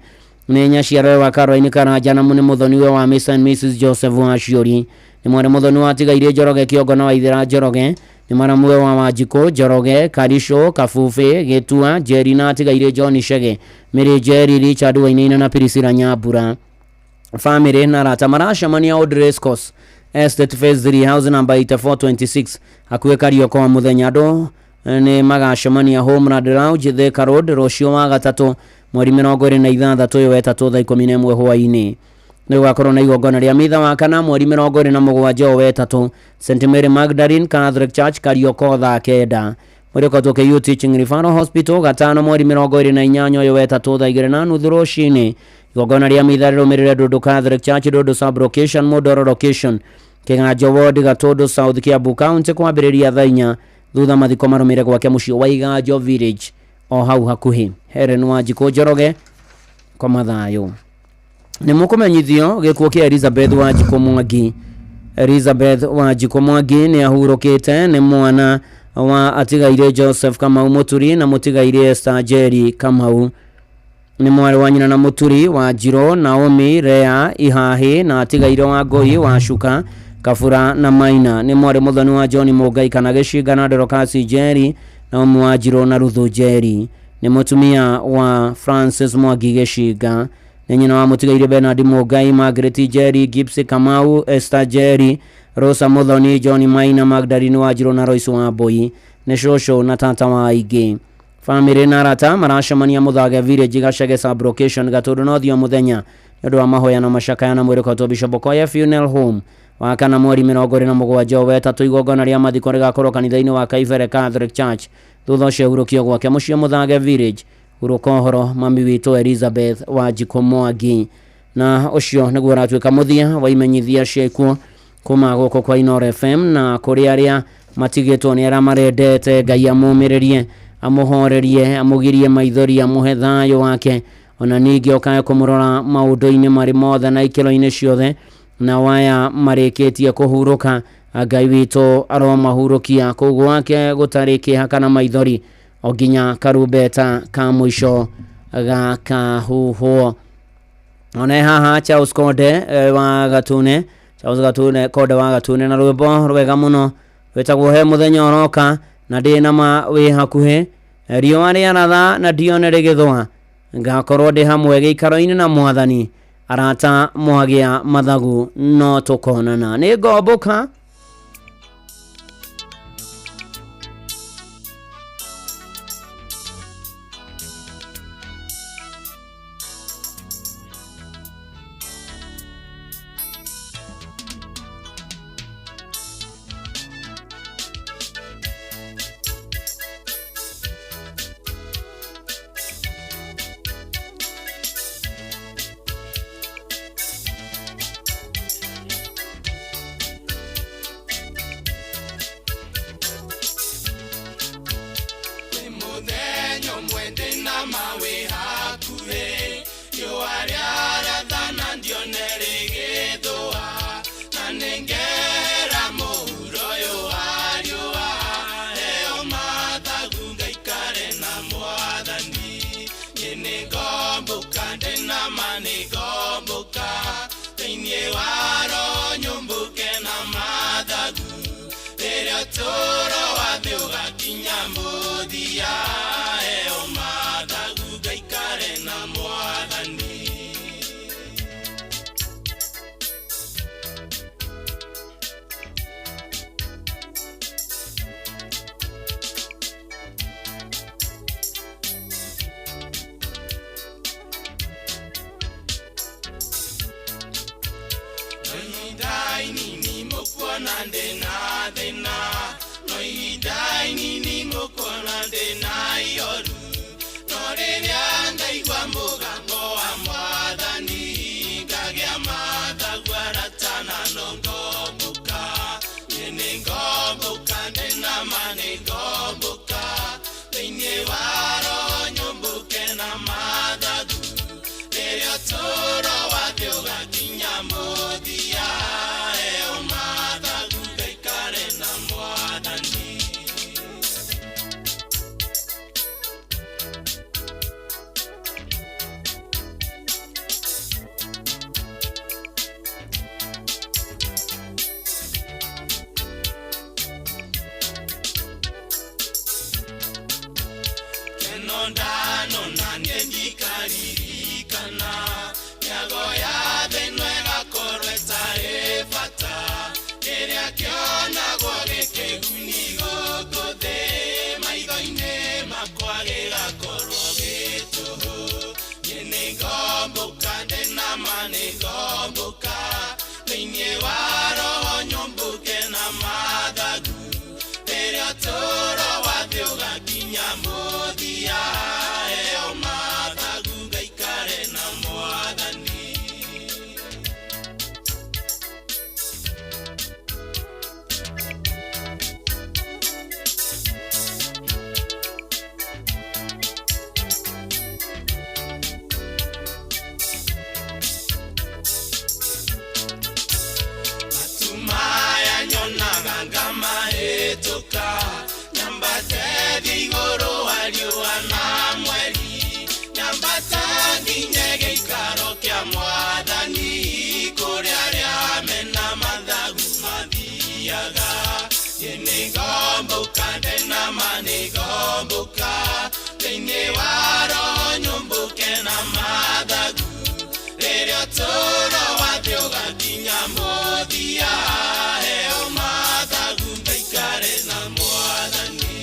Nĩ nyaciarawe wa Caroline Karanja na nĩ mũthoniwe wa Mr and Mrs Joseph Waciũri. Nĩ mwarĩ mũthoni wa tigaire Njoroge Kĩongo na Waithera Njoroge. Nĩ maramuwe wa Wanjikũ Njoroge, Karisho, Kabubi, Gĩtua, Njeri na atigaire John Chege, Mary Njeri, Richard Wainaina na Priscilla Nyambura. Family na arata maracemania Old Racecourse Estate Phase 3 house number 8426 hakuhĩ Karioko wa mũthenya. Andũ nĩ magacemania Homeland Lounge, Thika Road, rũciũ wa gatatũ mweri 26 ũyũ wetatũ thaa 11 hwaĩ-inĩ. Nĩ gũgakorwo na igongona rĩa mitha wa kana mweri 27 o wetatũ St Mary Magdalene Catholic Church, Karioko, thaa 9. Mwĩrĩ ũkoretwo KU Teaching Referral Hospital gatano mweri 28 ũyũ wetatũ thaa 2:30 rũcinĩ. Igongona rĩa mitha rĩrũmĩrĩre Ndundu Catholic Church, Ndundu sub location, Mũndoro location, Kĩganjo ward, Gatũndũ South, Kiambu County, kwambĩrĩria thaa 4. Thutha mathiko marũmĩrĩre gwake mũciĩ wa Iganjo Village o hau hakuhĩ. Helen Wanjikũ Njoroge, koma thayũ. Nĩ mũkũmenyithio gĩkuũ kĩa Elizabeth Wanjikũ Mwangi. Elizabeth Wanjikũ Mwangi nĩ ahurũkĩte, nĩ mwana wa atigaire Joseph Kamau Mũturi na mũtigaire Esther Njeri Kamau. Nĩ mwarĩ wa nyina na Mũturi wa Njiro, Naomi, Rea, Ihahi na atigaire wa Ngoi wa Shuka, Kabura na Maina. Nĩ mwarĩ mũthoni wa John Mũngai kana Gĩcinga na Dorokasi Njeri, Naomi wa Njiro na Ruthu Njeri. Nĩ mũtumia wa Francis Mwangi Gĩcinga. Nĩ nyina wa mũtigaire Bernard Mũngai, Margaret Njeri, Gipsy Kamau, Esther Njeri, Rosa Muthoni, John Maina, Magdalene Wanjiru na Royce Wambui. Nĩ cũcũ na tata wa aingĩ. Bamĩrĩ na arata maracemania Muthage Village, Gacege sub location, Gatũndũ North o mũthenya nĩ ũndũ wa mahoya na macakaya na mwĩrĩ ũkoretwo Bishop Okoye Funeral Home. Wa kana mweri 27 o wetatũ igongona rĩa mathiko rĩgakorwo kanitha-inĩ wa Kaibere Catholic Church. Thutha ũcio hurũkio gwake mũciĩ Muthage Village. Hurũka ũhoro mami witũ Elizabeth Wanjikũ Mwangi. Na ũcio nĩguo ũratuĩka mũthia wa imenyithia cia ikuũ kuma gũkũ kwa Inooro FM, na kũrĩ arĩa matigĩtwo nĩ arĩa marendete, Ngai amũmĩrĩrie, amũhorerie, amũgirie maithori, amũhe thayũ wake, ona ningĩ okae kũmũrora maũndũ-inĩ marĩ mothe na ikĩro-inĩ ciothe. Na waya marĩkĩtie kũhurũka, Ngai witũ aromahurũkia kũu gwake gũtarĩ kĩeha kana maithori, o nginya karumbeta ka mũico gakahuhwo. One haha Charles Konde wa Gatune, Charles Gatune Konde wa Gatune na rwĩmbo rwega mũno rwĩtagwo He Mũthenya Ũroka na ndĩ na ma wĩ hakuhĩ, riũa rĩaratha na ndione rĩgĩthũa, ngakorwo ndĩ hamwe gĩikaro-inĩ na Mwathani, arata mwagĩa mathagu no tũkonana. Nĩ ngombũka. Nĩngomboka thĩinĩ wa roho nyũmbũke na mathagu rĩrĩa ũtũũro wa thĩ ũgakinya mũthia heo mathagu ngaikare na mwathani.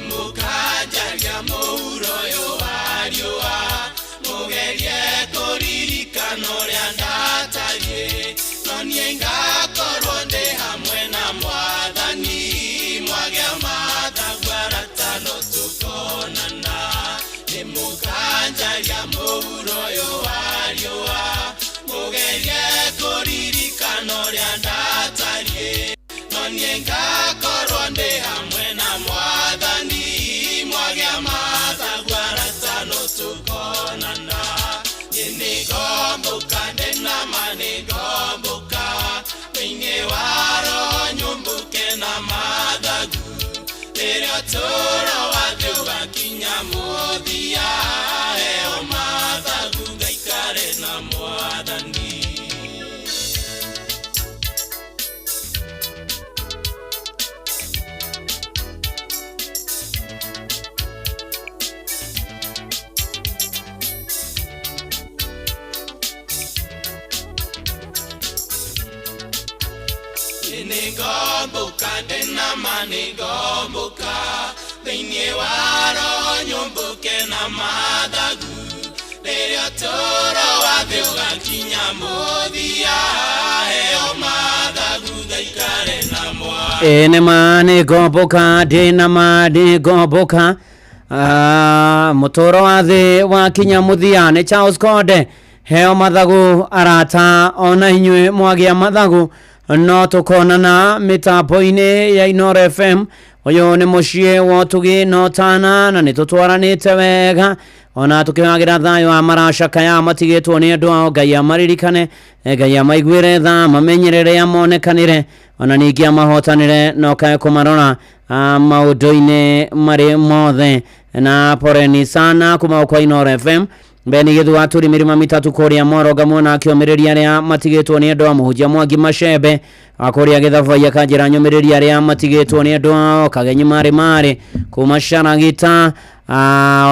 Nĩmũkanjaria mũhuro ũyũ wa riũa mũgerie kũririkana ũrĩa ndatariĩ no niĩ ngakorwo ndĩ hamwe na mwathani mwagĩa mathagu arata no tũkonana. Nĩmũkanjaria mũhuro ũyũ wa riũa mũgerie kũririkana ũrĩa ndatariĩ no niĩ ngakorwo ndĩ hamwe na mwathani mwagĩa mathagu arata no tũkonana. Niĩ nĩngomboka ndĩ na ma nĩngomboka thĩinĩ wa roho nyũmbũke na mathagu rĩrĩa ũtũũro wa thĩ ũgakinya mũthia heo mathagu ngaikare na mwathani. Nĩngomboka ndĩ na ma nĩngomboka thĩinĩ wa roho nyũmbũke na mathagu rĩrĩa ũtũũro wa thĩ ũgakinya mũthia heo mathagu ngaikare na mwathani. Ĩ nĩ ma nĩngomboka ndĩ na ma nĩngomboka mũtũũro wa thĩ wakinya mũthia. Nĩ Charles Konde heo mathagu arata ona inyuĩ mwagĩa mathagu no tũkonana mĩtambo-inĩ ya Inooro FM. Ũyũ nĩ mũciĩ wa ũtugi na ũtana na nĩ tũtwaranĩte wega ona tũkĩhagĩra thayũ wa maracakaya matigĩtwo nĩ andũ ao. Ngai amaririkane, Ngai amaiguĩre tha, mamenyerere, amonekanĩre ona ningĩ amahotanĩre na ũkae kũmarora maũndũ-inĩ marĩ mothe. Na poreni sana kuma kwa Inooro FM. Beni Githu wa Turi mĩrĩma mĩtatũ kũrĩa Moro ngamuona akĩũmĩrĩria arĩa matigĩtwo nĩ andũ a mũhunjia Mwangi Macembe akũrĩa Gĩthabai akanjĩra nyũmĩrĩria arĩa matigĩtwo nĩ andũ ao Kagenyi marĩ marĩ kuma Caragita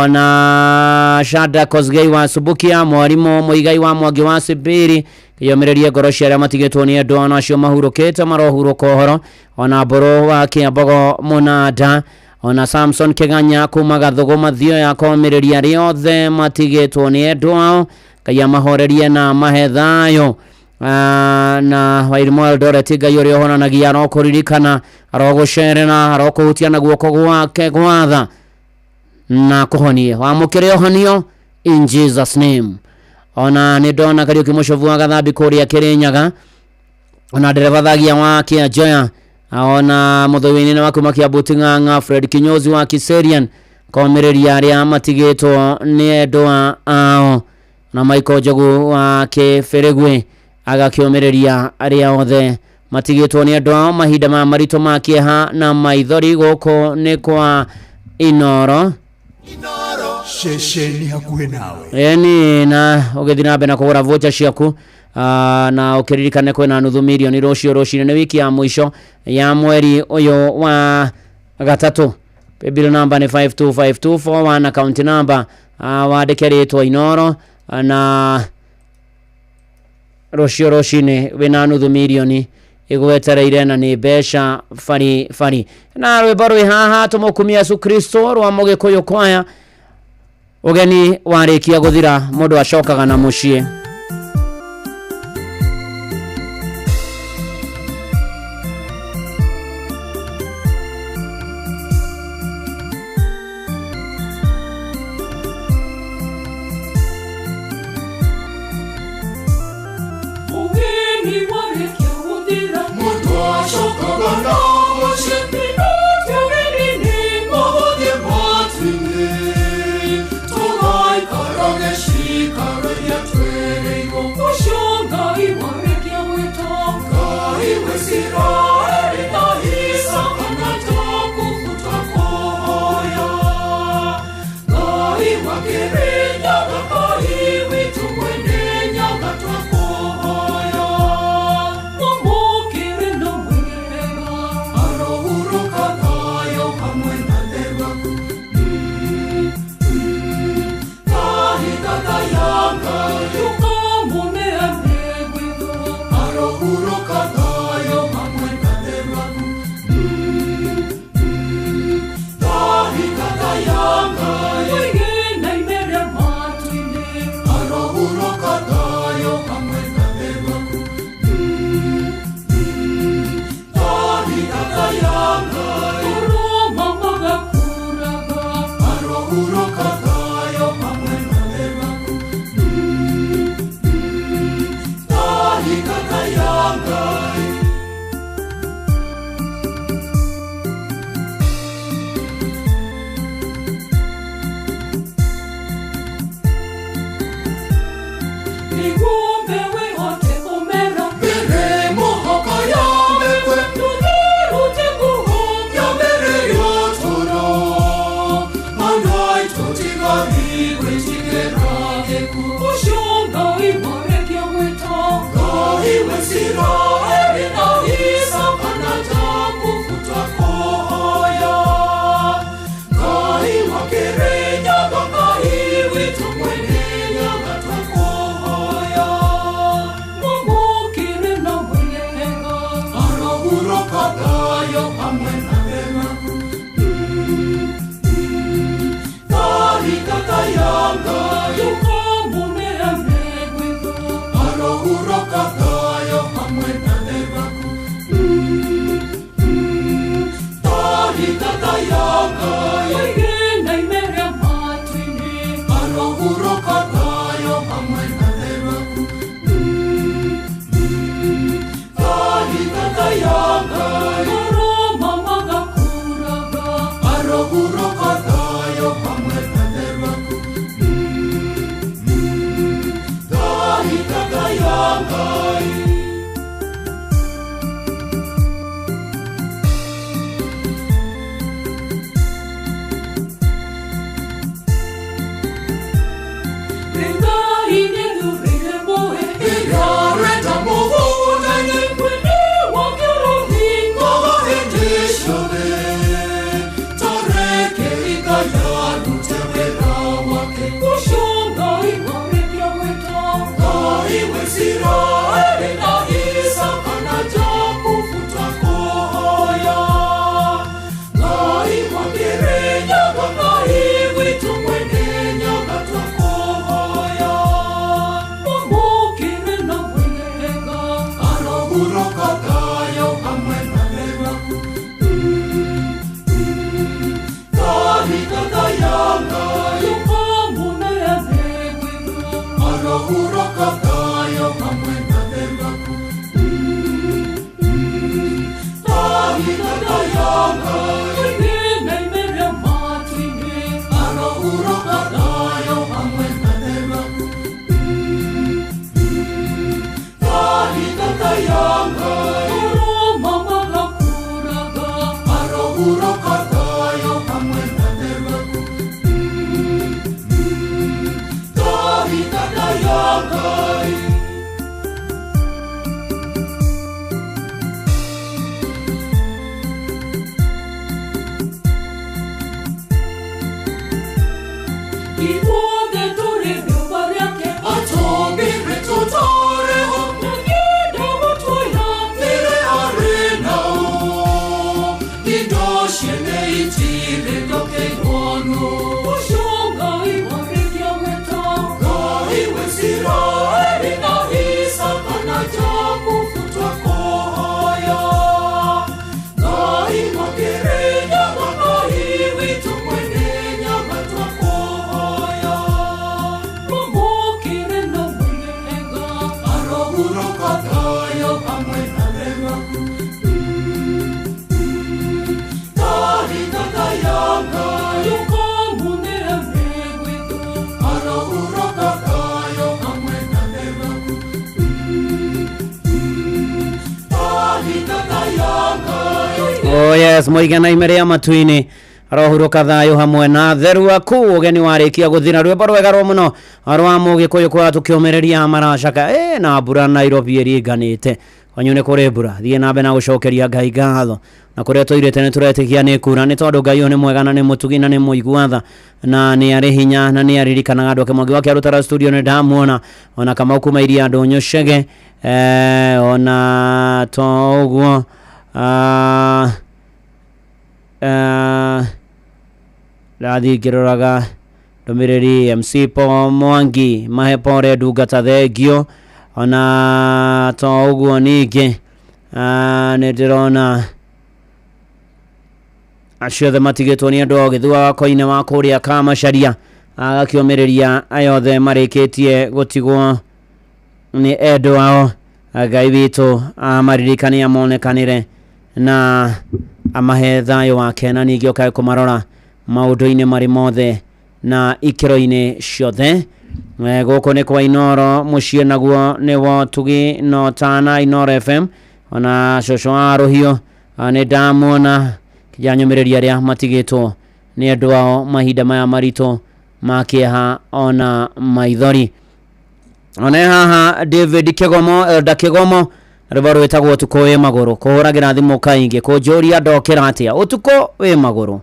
ona Shada Kosgei wa Subukia mwarimũ Mũigai wa Mwangi wa Sibiri kĩyũmĩrĩrie ngoro cia arĩa matigĩtwo nĩ andũ ao nacio mahurũkĩte marohurũka ũhoro ona Mbũrũ wa Kĩambogo Mũnanda ona Samson Kĩganya kuma Gathugu Mathioya akomĩrĩria arĩa othe matigĩtwo nĩ endwa ao. Ngai amahorerie na amahe thayũ. Na Wairimũ Eldoret Ngai ũrĩa ũhonanagia arokũririkana arogũcerera arokũhutia na guoko gwake gwatha na kũhonie wamũkĩre ũhonio in Jesus name. Ona nĩ ndona Kariũki Mũcobu wa Gathambi kũrĩa Kĩrĩnyaga ona ndereba thagia wa Kĩanjoya ona mũthũi-inĩ wa kuma Kiambu Ting'ang'a Fred Kinyozi wa Kiserian komĩrĩria arĩa matigĩtwo nĩ endwa ao na Michael Njogu wa Kĩbĩrĩgwe agakĩũmĩrĩria arĩa othe matigĩtwo nĩ andũ ao mahinda ma maritũ ma kĩeha na maithori. Gũkũ nĩ kwa Inooro ceceni hakuhĩ nawe. Ĩni na ũgĩthiĩ na mbere na kũgũra voucher ciaku na ũkĩririkane kwĩna nuthu mirioni rũciũ rũcinĩ nĩ wiki ya mũico ya mweri ũyũ wa gatatũ. Paybill number nĩ 525241 account number wandĩke rĩtwa Inooro na rũciũ rũcinĩ wĩna nuthu mirioni igwetereire na nĩ mbeca bari bari. Na rwĩmbo rwĩ haha tũmũkumia Yesu Kristo rwa Mũgĩkũyũ kwaya. Ũgeni warĩkia gũthira mũndũ acokaga na mũciĩ. Thank you. Arohuroka thayũ hamwe na theraku Tahikata ya Ngai. Nĩngũmbe wĩhote kũmera Mbere mũhaka ya mĩkwe Tũthirute kũhũthia mbere ya ũtũũro. Andũ aitũ tigai gwĩtigĩra gĩkuũ. Ũcio Ngai warekia gwĩta Ngai wa Isiraeli na Isaka na Jakubu twakũhoya. Ngai wa Kĩrĩnyaga, Ngai witũ mwene Nyaga twakũhoya. Mũmũkĩre na mwĩhega, arohurũka thayũ hamwe na theraku. Tahikata ya Ngai, ũkamũneane gwitũ, arohurũka thayũ hamwe na theraku. Tahikata ya Ngai, oige na ime rĩa matu-inĩ, arohurũka thayũ hamwe na theraku. Tahikata ya Ngai, aroma magakũraga, arohurũka thayũ hamwe na theraku. Tahikata ya Ngai. Isiraeli na Isaka na Jakubu twakũhoya. Ngai wa Kĩrĩnyaga, Ngai witũ mwene Nyaga twakũhoya. Mũmũkĩre na mwĩhega, arohurũka thayũ hamwe na theraku. Tahikata ya Ngai, ũkamũneane gwitũ, arohurũka thayũ hamwe na theraku. Tahikata ya Ngai, oige na ime rĩa matu-inĩ, arohurũka thayũ hamwe na theraku. Tahikata ya Ngai, aroma magakũraga, arohurũka thayũ hamwe na theraku. Tahikata ya Ngai. Ithuothe tũrĩ rĩũmba rĩake, atũmbire tũtũũre ho, na nĩenda gũtwĩra thirĩ arĩ nao. Indo ciene itirĩ ndokeirwo nũ. Ũcio Ngai warekia gwĩta, Ngai wa Isiraeli na Isaka na Jakubu twakũhoya. Ngai wa Kĩrĩnyaga, Ngai witũ mwene Nyaga twakũhoya. Mũmũkĩre na mwĩhega, arohurũka thayũ hamwe na theraku. Tahikata ya Ngai, ũkamũneane gwitũ, arohurũka thayũ hamwe na theraku. Tahikata ya Ngai. Oh yes, mũigana ime rĩa matu-inĩ arohurũka thayũ hamwe na theru aku ũgeni warĩkia gũthira rwĩmbo rwega rwa mũno rwa mũgĩkũyũ kwa tũkĩũmĩrĩria maracaka na mbura Nairobi ĩringanĩte kwanyu nĩ kũrĩ mbura thiĩ na mbere na gũcokeria Ngai ngatho na kũrĩa tũirĩte nĩ tũretĩkia nĩ kura nĩ tondũ Ngai ũyũ nĩ mwega na nĩ mũtugi na nĩ mũigua tha na nĩ arĩ hinya na nĩ aririkanaga andũ ake. Mwangi wa Kĩarũtara studio nĩ ndamuona ona Kamau kuma iria ndũnyũ Chege ona to ũguo ndathiĩ ngĩroraga ndũmĩrĩri MC Paul Mwangi mahe pore ndungata thengio ona to ũguo ningĩ nĩ ndĩrona Acio othe matigĩtwo nĩ andũ ao Gĩthua wa Koine wa kũrĩa Kamacharia agakĩũmĩrĩria aya othe marĩkĩtie gũtigwo nĩ endwa ao. Ngai witũ amaririkane amonekanĩre na amahe thayũ wake, na ningĩ okae kũmarora maũndũ-inĩ marĩ mothe na ikĩro-inĩ ciothe. Gũkũ nĩ kwa Inoro mũciĩ, naguo nĩ wotugi no tana Inoro FM. Ona cũcũ wa rũhiũ nĩ ndamuona kĩjanyũmĩrĩria arĩa matigĩtwo nĩ andũ ao mahinda maya maritũ ma kĩeha ona maithori. One haha David Kigomo, Elda Kigomo, rwĩmbo rwĩtagwo ũtukũ wĩ magũrũ, kũhũragĩra thimũ kaingĩ kũnjũria ndokĩra atĩa ũtukũ wĩ magũrũ.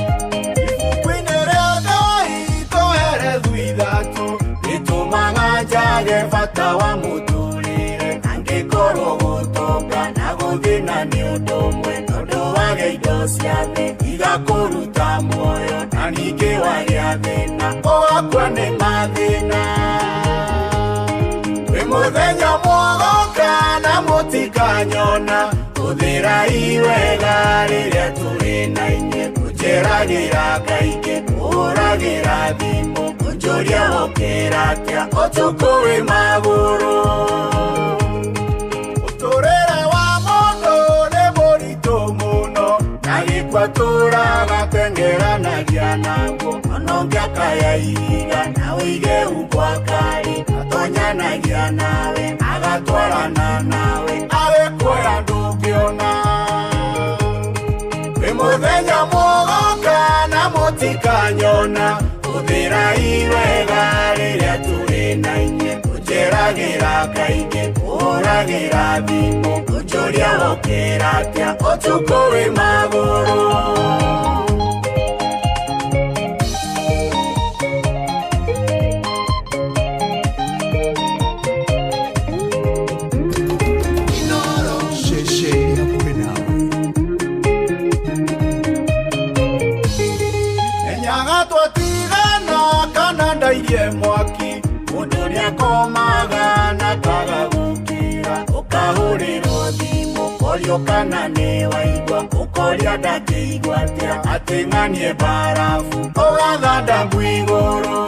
Ibuku-inĩ rĩa Ngai tũherethu ithatũ rĩtũmaga njage bata wa mũtũrĩre, angĩkorwo gũtonga na gũthĩna nĩ ũndũ ũmwe, tondũ wage indo cia thĩ igakũruta muoyo, na ningĩ wagĩa thĩna ũgakua nĩ mathĩna. Twĩ mũthenya mwogoka na mũtikanyona, hũthĩrai wega rĩrĩa tũrĩ na inyuĩ, kũnjeragĩra kaingĩ, kũhũragĩra thimũ, kũnjũria wokĩra atĩa ũtukũ wĩ magũrũ. Mũtũrĩre wa mũndũ nĩ mũritũ mũno, na gĩkua tũragateng'eranagia naguo, ona ũngĩakaya ihiga na ũige umbwa kari, atonyanagia nawe agatwarana nawe agĩkuoya ndũngĩona. Twĩ mũthenya mũgoka na mũtikanyona, hũthĩrai wega rĩrĩa tũrĩ na inyuĩ, kũnjeragĩra kaingĩ, kũhũragĩra thimũ, kũnjũria wokĩra atĩa ũtukũ wĩ magũrũ. Ceceni hakuhĩ nawe. Menyaga twatigana kana ndairie mwaki, mũndũ nĩakomaga na kaga gũkĩra, ũkahũrĩrwo thimũ ũkorio kana nĩ waigua, ũkoria ndangĩigua atĩa atĩ ng'anie mbarabu, ũgathanda ngui igũrũ.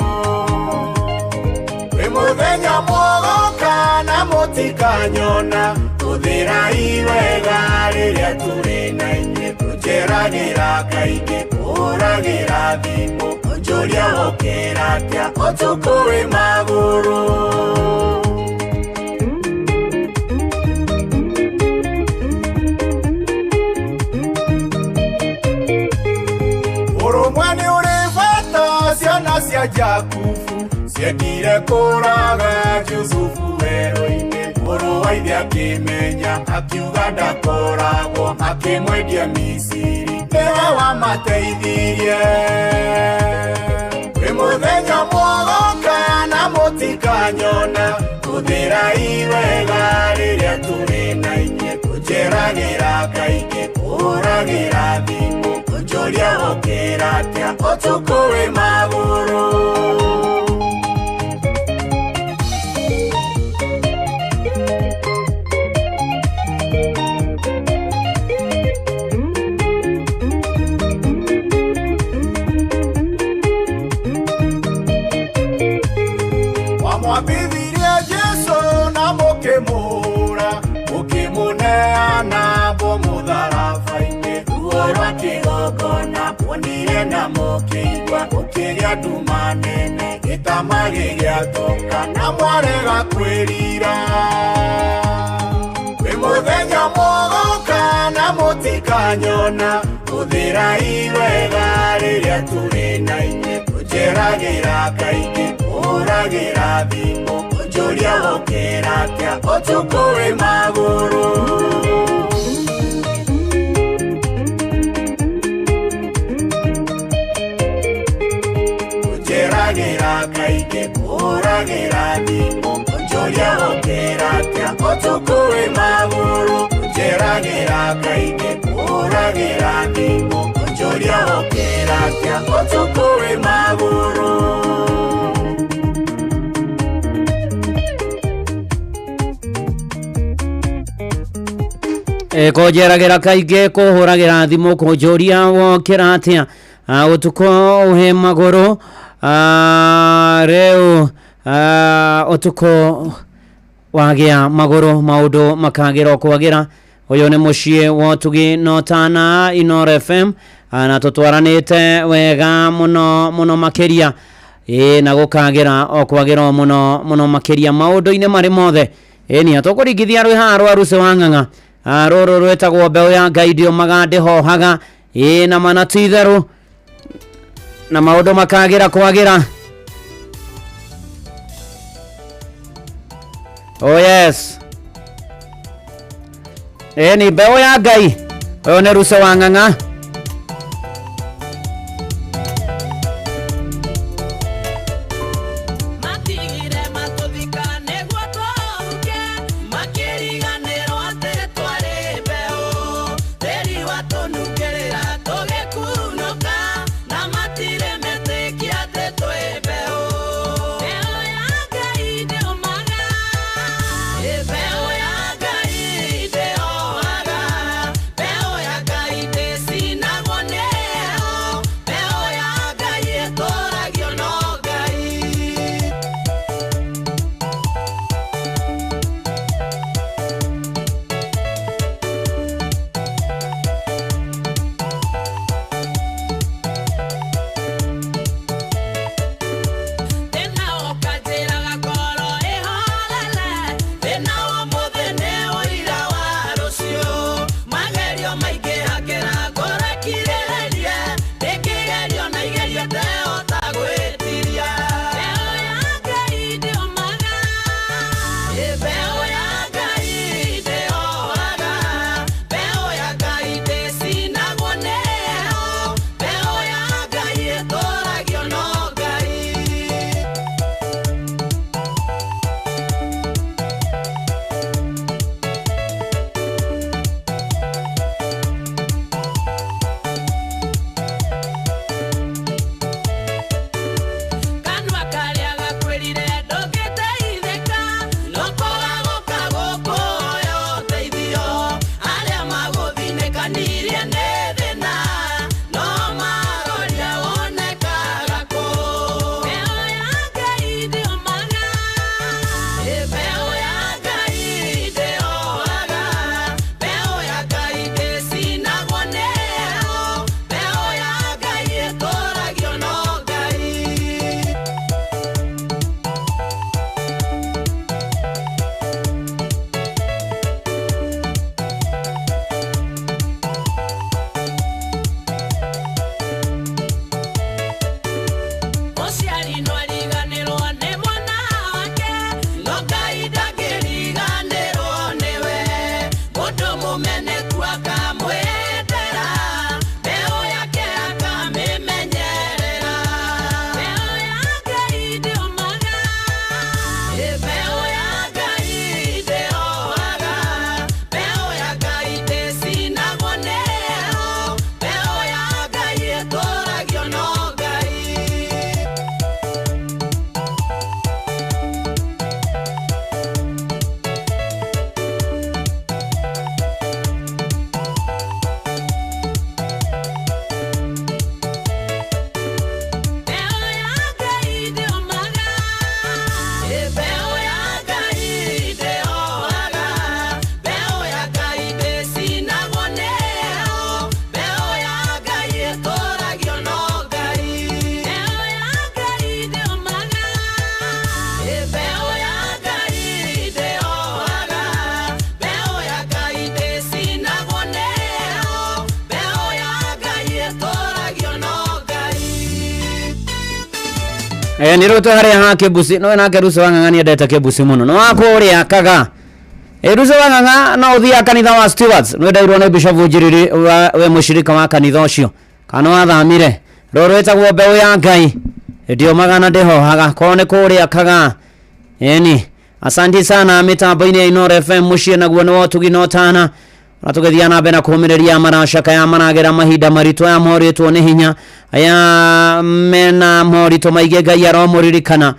Twĩ mũthenya mwogoka na mũtikanyona, hũthĩrai wega rĩrĩa tũrĩ na inyuĩ, kũnjeragĩra kaingĩ, kũhũragĩra thimũ, kũnjũria wokĩra atĩa ũtukũ wĩ magũrũ. Ũrũmwe nĩ ũrĩ bata, ciana cia Jakubu ciendire kũraga Jusufu werũ-inĩ, mũrũ wa ithe akĩmenya akiuga ndakoragwo, akĩmwendia Misiri, nĩwe wamateithirie. Twĩ mũthenya mwogoka na mũtikanyona, hũthĩrai wega rĩrĩa tũrĩ na inyuĩ, kũnjeragĩra kaingĩ, kũhũragĩra thimũ, kũnjũria wokĩra atĩa ũtukũ wĩ magũrũ. Wamwambithirie Jesũ na mũkĩmũhũra, mũkĩmũneana bo mũtharaba-inĩ, ruo rwa kĩgongona muonire na mũkĩigua, gũkĩgĩa nduma nene, gĩtama gĩgĩatũka na mwarega kwĩrira. Twĩ mũthenya mwogoka na mũtikanyona, hũthĩrai wega rĩrĩa tũrĩ na inyuĩ, kũnjeragĩra kaingĩ, kũhũragĩra thimũ, kũnjũria wokĩra atĩa ũtukũ wĩ magũrũ. Kũnjeragĩra kaingĩ, kũhũragĩra thimũ, kũnjũria wokĩra atĩa ũtukũ wĩ magũrũ. Kũnjeragĩra kaingĩ kũhũragĩra thimũ kũnjũria wokĩra atĩa ũtukũ wĩ magũrũ. Kũnjeragĩra kaingĩ kũhũragĩra thimũ kũnjũria wokĩra atĩa ũtukũ wĩ magũrũ. Rĩu ũtukũ wagĩa magũrũ maũndũ makagĩra o kwagĩra. Ũyũ nĩ mũciĩ wa ũtugi na ũtana Inooro FM, na tũtwaranĩte wega mũno mũno makĩria, ĩĩ na gũkagĩra o kwagĩra o mũno mũno makĩria maũndũ-inĩ marĩ mothe. Ĩni tũkũringithia rwĩ haha rwa Rucĩ wa Ng'ang'a, rũrũ rwĩtagwo mbeũ ya Ngai ndĩũmaga ndĩhohaga, ĩĩ na mana ti itherũ, na maũndũ makagĩra kwagĩra. Oh yes. Ĩni mbeũ ya Ngai, ũyũ nĩ Rucĩ wa Ng'ang'a. Matigire matũthika nĩguo tũhuke, makĩriganĩrwo atĩ twarĩ mbeũ. Tĩri watũnungĩrĩra tũgĩkunũka, na matirĩ metĩkia atĩ twĩ mbeũ. Mbeũ ya Ngai ndĩũmaga, mbeũ ya Ngai ndĩhohaga, mbeũ ya Ngai ndĩcinagwo nĩ heho, mbeũ ya Ngai ĩtũragio no Ngai. Thĩna ũkanjĩraga ngoro ĩhorere, thĩna wa ũmũthĩ nĩ ũira wa rũciũ. Magerio maingĩhakĩra ngoro ĩkirĩrĩrie, ndĩngĩgerio na igerio ndehota gwĩtiria. Mbeũ ya Ngai ndĩũmaga, mbeũ ya Ngai ndĩhohaga, mbeũ ya Ngai ndĩcinagwo nĩ heho, mbeũ ya Ngai ĩtũragio no Ngai. Kanua karĩa gakwĩrire ndũngĩteithĩka, no kũgagũka gũkũhoya ũteithio. Arĩa magũthinĩkanirie nĩ thĩna, no maroria wonekaga kũ. Mbeũ ya Ngai ndĩũmaga, mbeũ ya Ngai ndĩhohaga, mbeũ ya Ngai ndĩcinagwo nĩ heho, mbeũ ya Ngai ĩtũragio no Ngai. Mũciari no ariganĩrwo nĩ mwana wake, no Ngai ndangĩriganĩrwo nĩwe. Mũndũ mũmeneku akamwendera, mbeũ yake akamĩmenyerera. Mbeũ ya Ngai ndĩũmaga, mbeũ ya Ngai ndĩhohaga, mbeũ ya Ngai ndĩcinagwo nĩ heho, mbeũ ya Ngai ĩtũragio no Ngai. Mbeũ ya Ngai ndĩũmaga, mbeũ ya Ngai ndĩhohaga, mbeũ ya Ngai ndĩcinagwo nĩ heho, mbeũ ya Ngai ĩtũragio no Ngai. Mbeũ ya Ngai ndĩũmaga, mbeũ ya Ngai ndĩhohaga, mbeũ ya Ngai ndĩcinagwo nĩ heho, mbeũ ya Ngai ĩtũragio no Ngai. Nä rå harä a ha kä mbuci no nake Rucĩ wa Ng'ang'a nĩ endete kä mbuci må no no wakå rä akaga. Rucĩ wa Ng'ang'a no å thiaga kanitha wa Stewards nä wendeirwo nä Bishop Njiriri we mũshirika wa kanitha ũcio kana wathamire rũrũ rwĩtagwo mbeũ ya Ngai ndĩũmaga na ndĩhohaga korwo nĩ kũrĩa akaga. Ĩni asanti sana mĩtambo-inĩ ya Inooro FM mũciĩ naguo nĩ wa ũtugi na ũtana. Na tũgĩthiĩ na mbere na kũũmĩrĩria maracaka ya maragera mahinda maritũ aya morĩtwo nĩ hinya aya mena moritũ maingĩ Ngai aromũririkana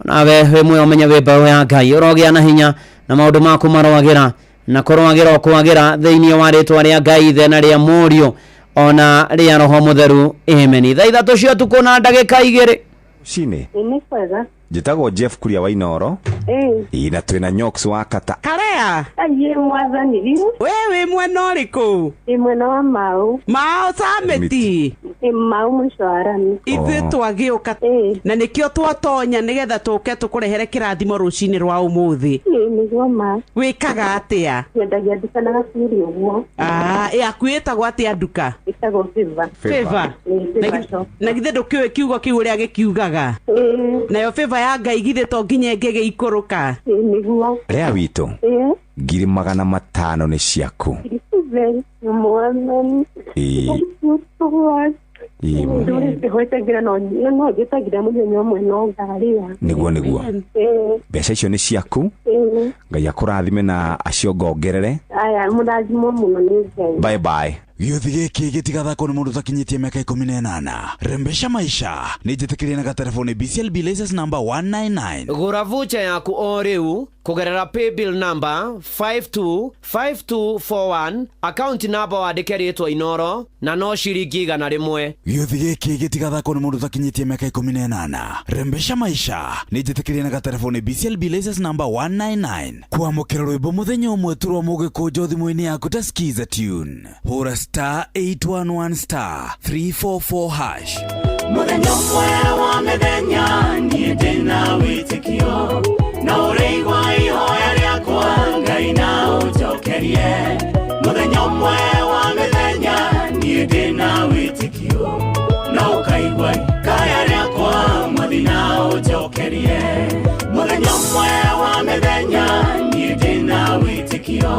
nawe wĩ muoyo ũmenye wĩ mbeũ ya Ngai ũrogĩa na hinya na maũndũ maku maroagĩra na kũroagĩra ũkwagĩra thĩinĩ wa rĩtwa rĩa Ngai Ithe na rĩa Mũriũ ona rĩa Roho Mũtheru, amen. Thaa 3 cia ũtukũ na ndagĩka 2. Rũcinĩ. Nĩ kwega. Njĩtagwo Jeff Kuria wa Inooro. Ĩĩ. Ĩĩ na twĩna Nyox wa Kata. Karea. Aiĩ mwathani biũ. We wĩ mwena ũrĩkũ? Ndĩ mwena wa Mau. Mau Samiti. Ĩ Mau mũico wa rami. Ithuĩ twagĩũka na nĩkĩo twatonya nĩgetha tũke tũkũrehere kĩrathimo rũcinĩ rwa ũmũthĩ. Ĩ nĩguo ma. Wĩkaga atĩa? Nyendagia nduka na gacuri ũguo. Ah, yaku ĩtagwo atĩa nduka? Ĩtagwo Favor. Favor. Ĩ Favor shop. Na githĩ ndũkĩũĩ kiugo kĩu ũrĩa gĩkiugaga? Nayo favor ya Ngai githĩ to nginya ĩngĩgĩikũrũka? Nĩguo. Rĩa witũ. Ĩ. 500,000 nĩ ciaku. Mwathani. Ĩĩ. Thank you so much. Ĩĩ. Ndũrĩte gwĩtagĩra no njĩtagĩra mũthenya ũmwe no ngarĩa. Nĩguo nĩguo. Ĩĩ. Mbeca icio nĩ ciaku. Ĩĩ. Ngai akũrathime na aciongongerere. Aya mũrathimwo mũno nĩ Ngai. Bye bye. Gĩũthi gĩkĩ gĩtigathakwo nĩ mũndũ ũtakinyĩtie mĩaka 18. Rembesha maisha nĩ njĩtĩkĩrie na gatelefoni BCLB license number 199. Gũra vucha yaku o rĩu kũgerera paybill number 525241 account number wandĩke rĩtwa Inooro na no ciringi 100. Gĩũthi gĩkĩ gĩtigathakwo nĩ mũndũ ũtakinyĩtie mĩaka 18. Rembesha maisha nĩ njĩtĩkĩrie na gatelefoni BCLB license number 199. Kwamũkĩra rwĩmbo mũthenya ũmwe tu rwa mũgĩkũnjo thimũ-inĩ yaku ta skiza tune. Hũra star 811 star 344 hash. Mũthenya ũmwe wa mĩthenya niĩ ndĩna wĩtĩkio na ũrĩigua ihoya rĩakwa Ngai na ũnjokerie. Mũthenya ũmwe wa mĩthenya niĩ ndĩna wĩtĩkio na ũkaigua kaya rĩakwa Mwathi na ũnjokerie. Mũthenya ũmwe wa mĩthenya niĩ ndĩna wĩtĩkio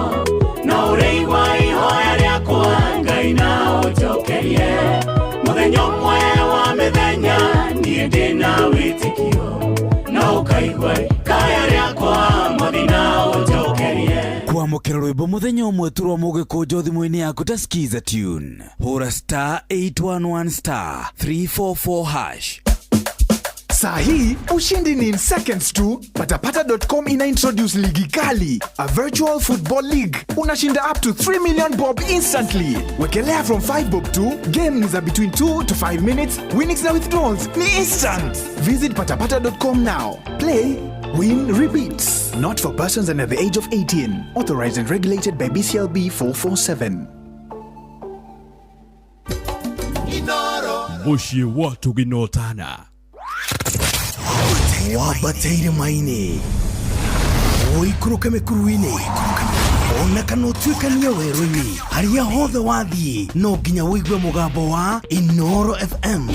na ũrĩigua ihoya rĩakwa Ngai na ũnjokerie. Mũthenya ũmwe wa mĩthenya niĩ ndĩna wĩtĩkio na ũkaigua kaya rĩakwa Mwathi na ũnjokerie. Kwamũkĩra rwĩmbo mũthenya ũmwe tu rwa mũgĩkũnjo thimũ-inĩ yaku ta skiza tune. Hũra star 811 star 344 hash. Saa hii ushindi ni in seconds tu. Patapata.com ina introduce ligi kali, a virtual football league. Unashinda up to 3 million bob instantly. Wekelea from 5 bob tu. Game ni za between 2 to 5 minutes. Winnings na withdrawals ni instant. Visit patapata.com now. Play, win, repeat. Not for persons under the age of 18. Authorized and regulated by BCLB 447. Mũciĩ wa tũginotana. Wambateire maini ũikũrũke mĩkuru-inĩ ona kana ũtuĩkanie werũ-inĩ harĩa hothe wathiĩ no nginya ũigue mũgambo wa Inooro FM.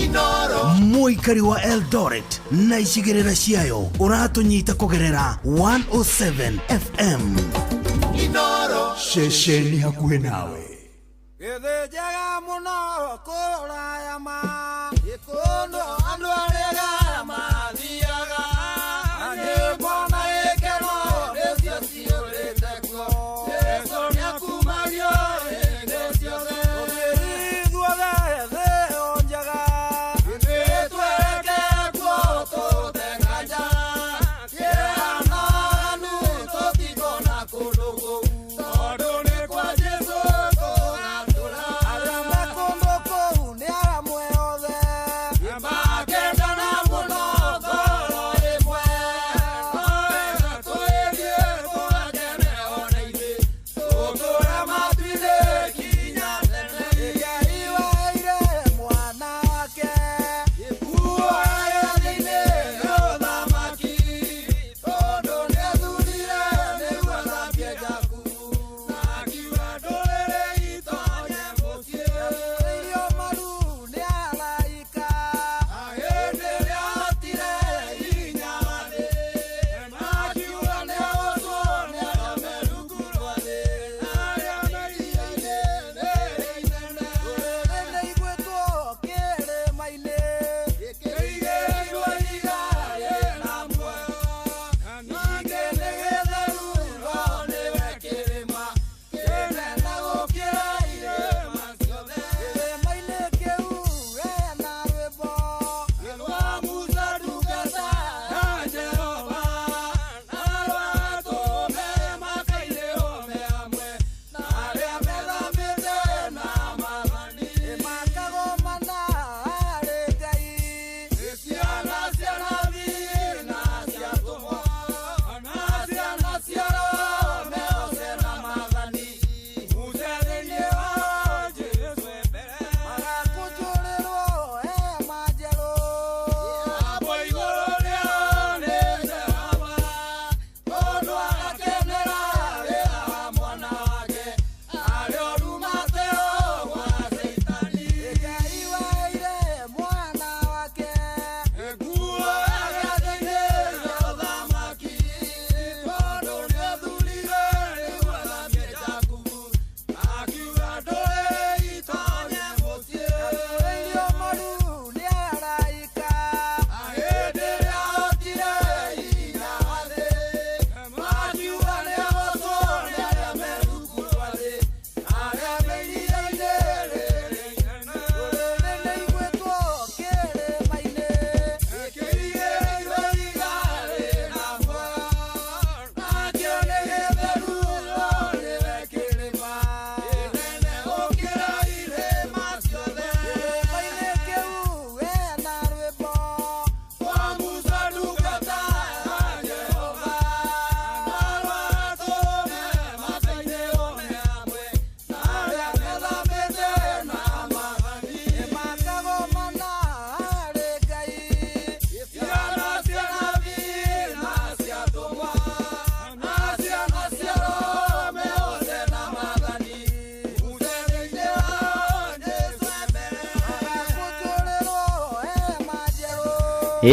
Mũikari wa Eldoret na icigĩrĩra ciayo ũratũnyita kũgerera 107 FM. Ceceni hakuhĩ nawe. Gĩthĩ njega mũno kũraya ma ĩkũndũ andũ arĩa mathiaga nyĩmbo na ikeno nĩcio ciyũrĩte kuo. Jesũ nĩakumagio hĩndĩ ciothe. Ithuothe thĩ o njega ithuĩ twerekere kuo tũte nganja kĩeha na waganu tũtikona kũndũ kũu tondũ nĩ kwa Jesũ tũgatũra. Arĩa me kũndũ kũu nĩ aramwe othe.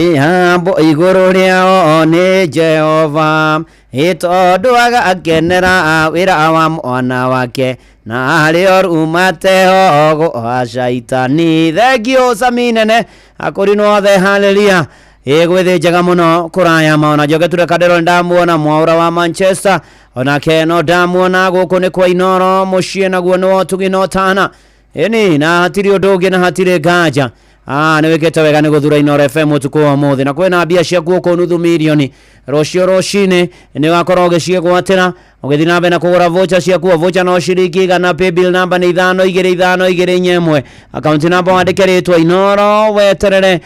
Ĩhambo igũrũ rĩao nĩ Jehova, ĩ tondũ agakenera wĩra wa mwana wake, na arĩo rumateho gwa caitani. Thengio Sami nene akũrinwo othe, haleluya. Ĩ gwĩthĩ njega mũno kũraya ma ona Njoge Ture Kandero ndamuona, Mwaũra wa Manchester onake no ndamuona. Gũkũ nĩ kwa Inoro mũciĩ, naguo nĩ wotugi no tana ĩni, na hatirĩ ũndũ ũngĩ na hatirĩ nganja. Nĩ wĩkĩte wega nĩ gũthura Inoro FM ũtukũ wa ũmũthĩ, na kwĩna mbia ciaku gũkũ nuthu mirioni. Rũciũ rũcinĩ nĩ ũgakorwo ũgĩciĩgwatĩra ũgĩthiĩ na mbere na kũgũra voucher ciaku. O voucher no ciringi 100. Paybill namba nĩ 52524 1. Akaunti namba wandĩke rĩtwa Inoro, weterere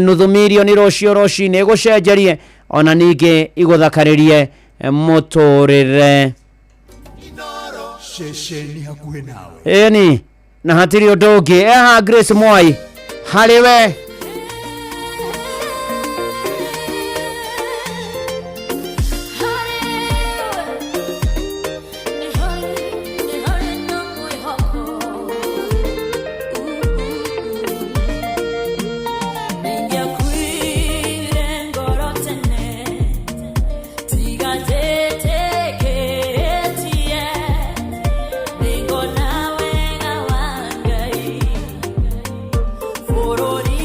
nuthu mirioni rũciũ rũcinĩ ĩgũcenjerie ona ningĩ igũthakarĩrie mũtũrĩre. Ceceni hakuhĩ nawe. Ĩni, na hatirĩ ũndũ ũngĩ. Eha Grace Mwai harĩ we. Nĩngĩakuire ngoro tene tiga njĩtĩkĩtie nĩngona wega wa Ngai bũrũri.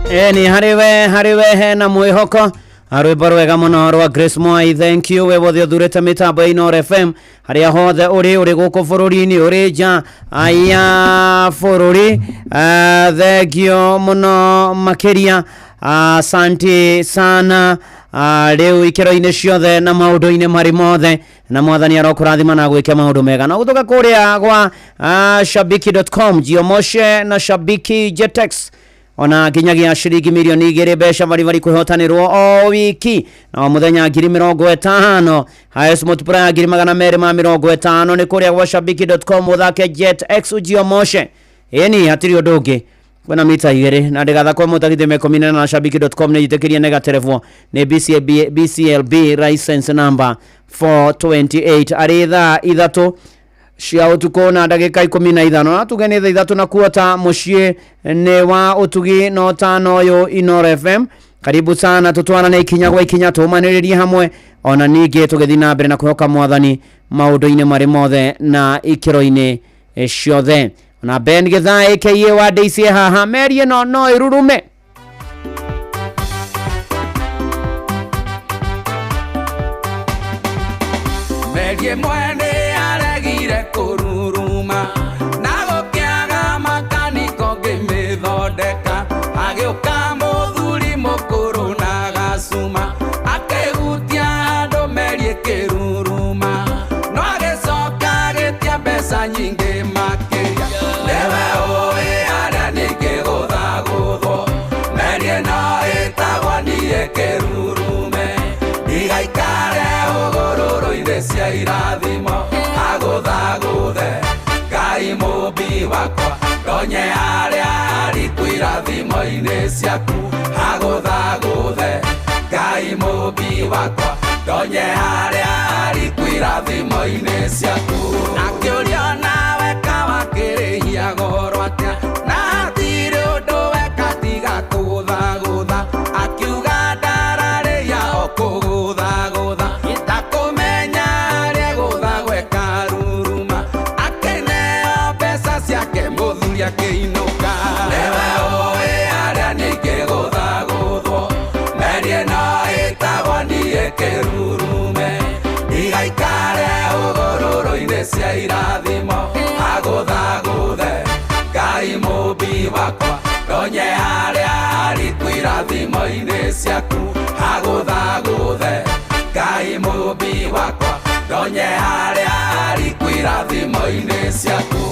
Eni harĩ we hena mwĩhoko. Rwĩmbo rwega mũno rwa Grace Mwai, thank you we wothe ũthurĩte mĩtambo ya Inooro FM harĩa hothe ũrĩ gũkũ bũrũri-inĩ, ũrĩ nja ya bũrũri. Thank you mũno makĩria, asante sana. Rĩu ikĩro-inĩ ciothe na maũndũ-inĩ marĩ mothe, na mwathani arokũrathima na gwĩke maũndũ mega. Na gũtoka kũrĩa gwa shabiki.com jiomoshe na shabiki jetex ona nginyagia ciringi milioni 2 mbeca baribari kwihotanirwo o wiki na o muthenya 50,000 highest multiplier 250 ni kuria gwa shabiki.com uthake jet x ujiomoshe. Eni hatiri undu ungi kwena mita 2 na ndigathakwo mutagithime 14 na shabiki.com ni jitikirie negative ni BCLB license number 428 ari thaa 3 cia utuku na ndagika 15 na tuge ni thaa 3 na kuota muciĩ ni wa utugi no tano uyu Inooro FM. Karibu sana, tutwarane ikinya gwa ikinya, tumanĩrĩrie hamwe ona ningĩ tũgĩthiĩ na mbere na kwĩhoka mwathani maũndũ-inĩ marĩ mothe na ikĩro-inĩ ciothe. Ona Ben Githaa aka wa Daisy haha meri ĩno no ĩrurume. Meri ĩmwe nĩ yaregire kũruruma na gũkĩaga makaniko ngĩmĩthondeka, agĩũka mũthuri mũkũrũ na gacuma akĩhutia handũ meri ĩkĩruruma, no agĩcoka agĩtia mbeca nyingĩ makĩria. Nĩwe ũĩ arĩa ningĩgũthagũthwo, meri ĩno ĩtagwo niĩ kĩrurume, ndigaikare hũgũrũrũ-inĩ cia irathimo agũthagũthe Ngai mũmbi wakwa, ndonye harĩa hariku irathimo-inĩ ciaku agũthagũthe Ngai mũmbi wakwa, ndonye harĩa hariku irathimo-inĩ ciaku. Akĩũria nawe kawakĩrĩhia goro atĩa, na hatirĩ ũndũ weka tiga kũgũthagũtha, akiuga ndararĩhia o kũgũthagũtha, ndakũmenya harĩa gũthagwo ĩkaruruma, akĩneo mbeca ciake mũthuri akĩinũka. Nĩwe ũĩ harĩa ningĩgũthagũthwo, meri ĩno ĩtagwo niĩ kĩrurume, ndigaikare hũgũrũrũ-inĩ cia irathimo agũthagũthe Ngai mũmbi wakwa, ndonye harĩa hariku irathimo-inĩ ciaku agũthagũthe Ngai mũmbi wakwa, ndonye harĩa hariku irathimo-inĩ ciaku.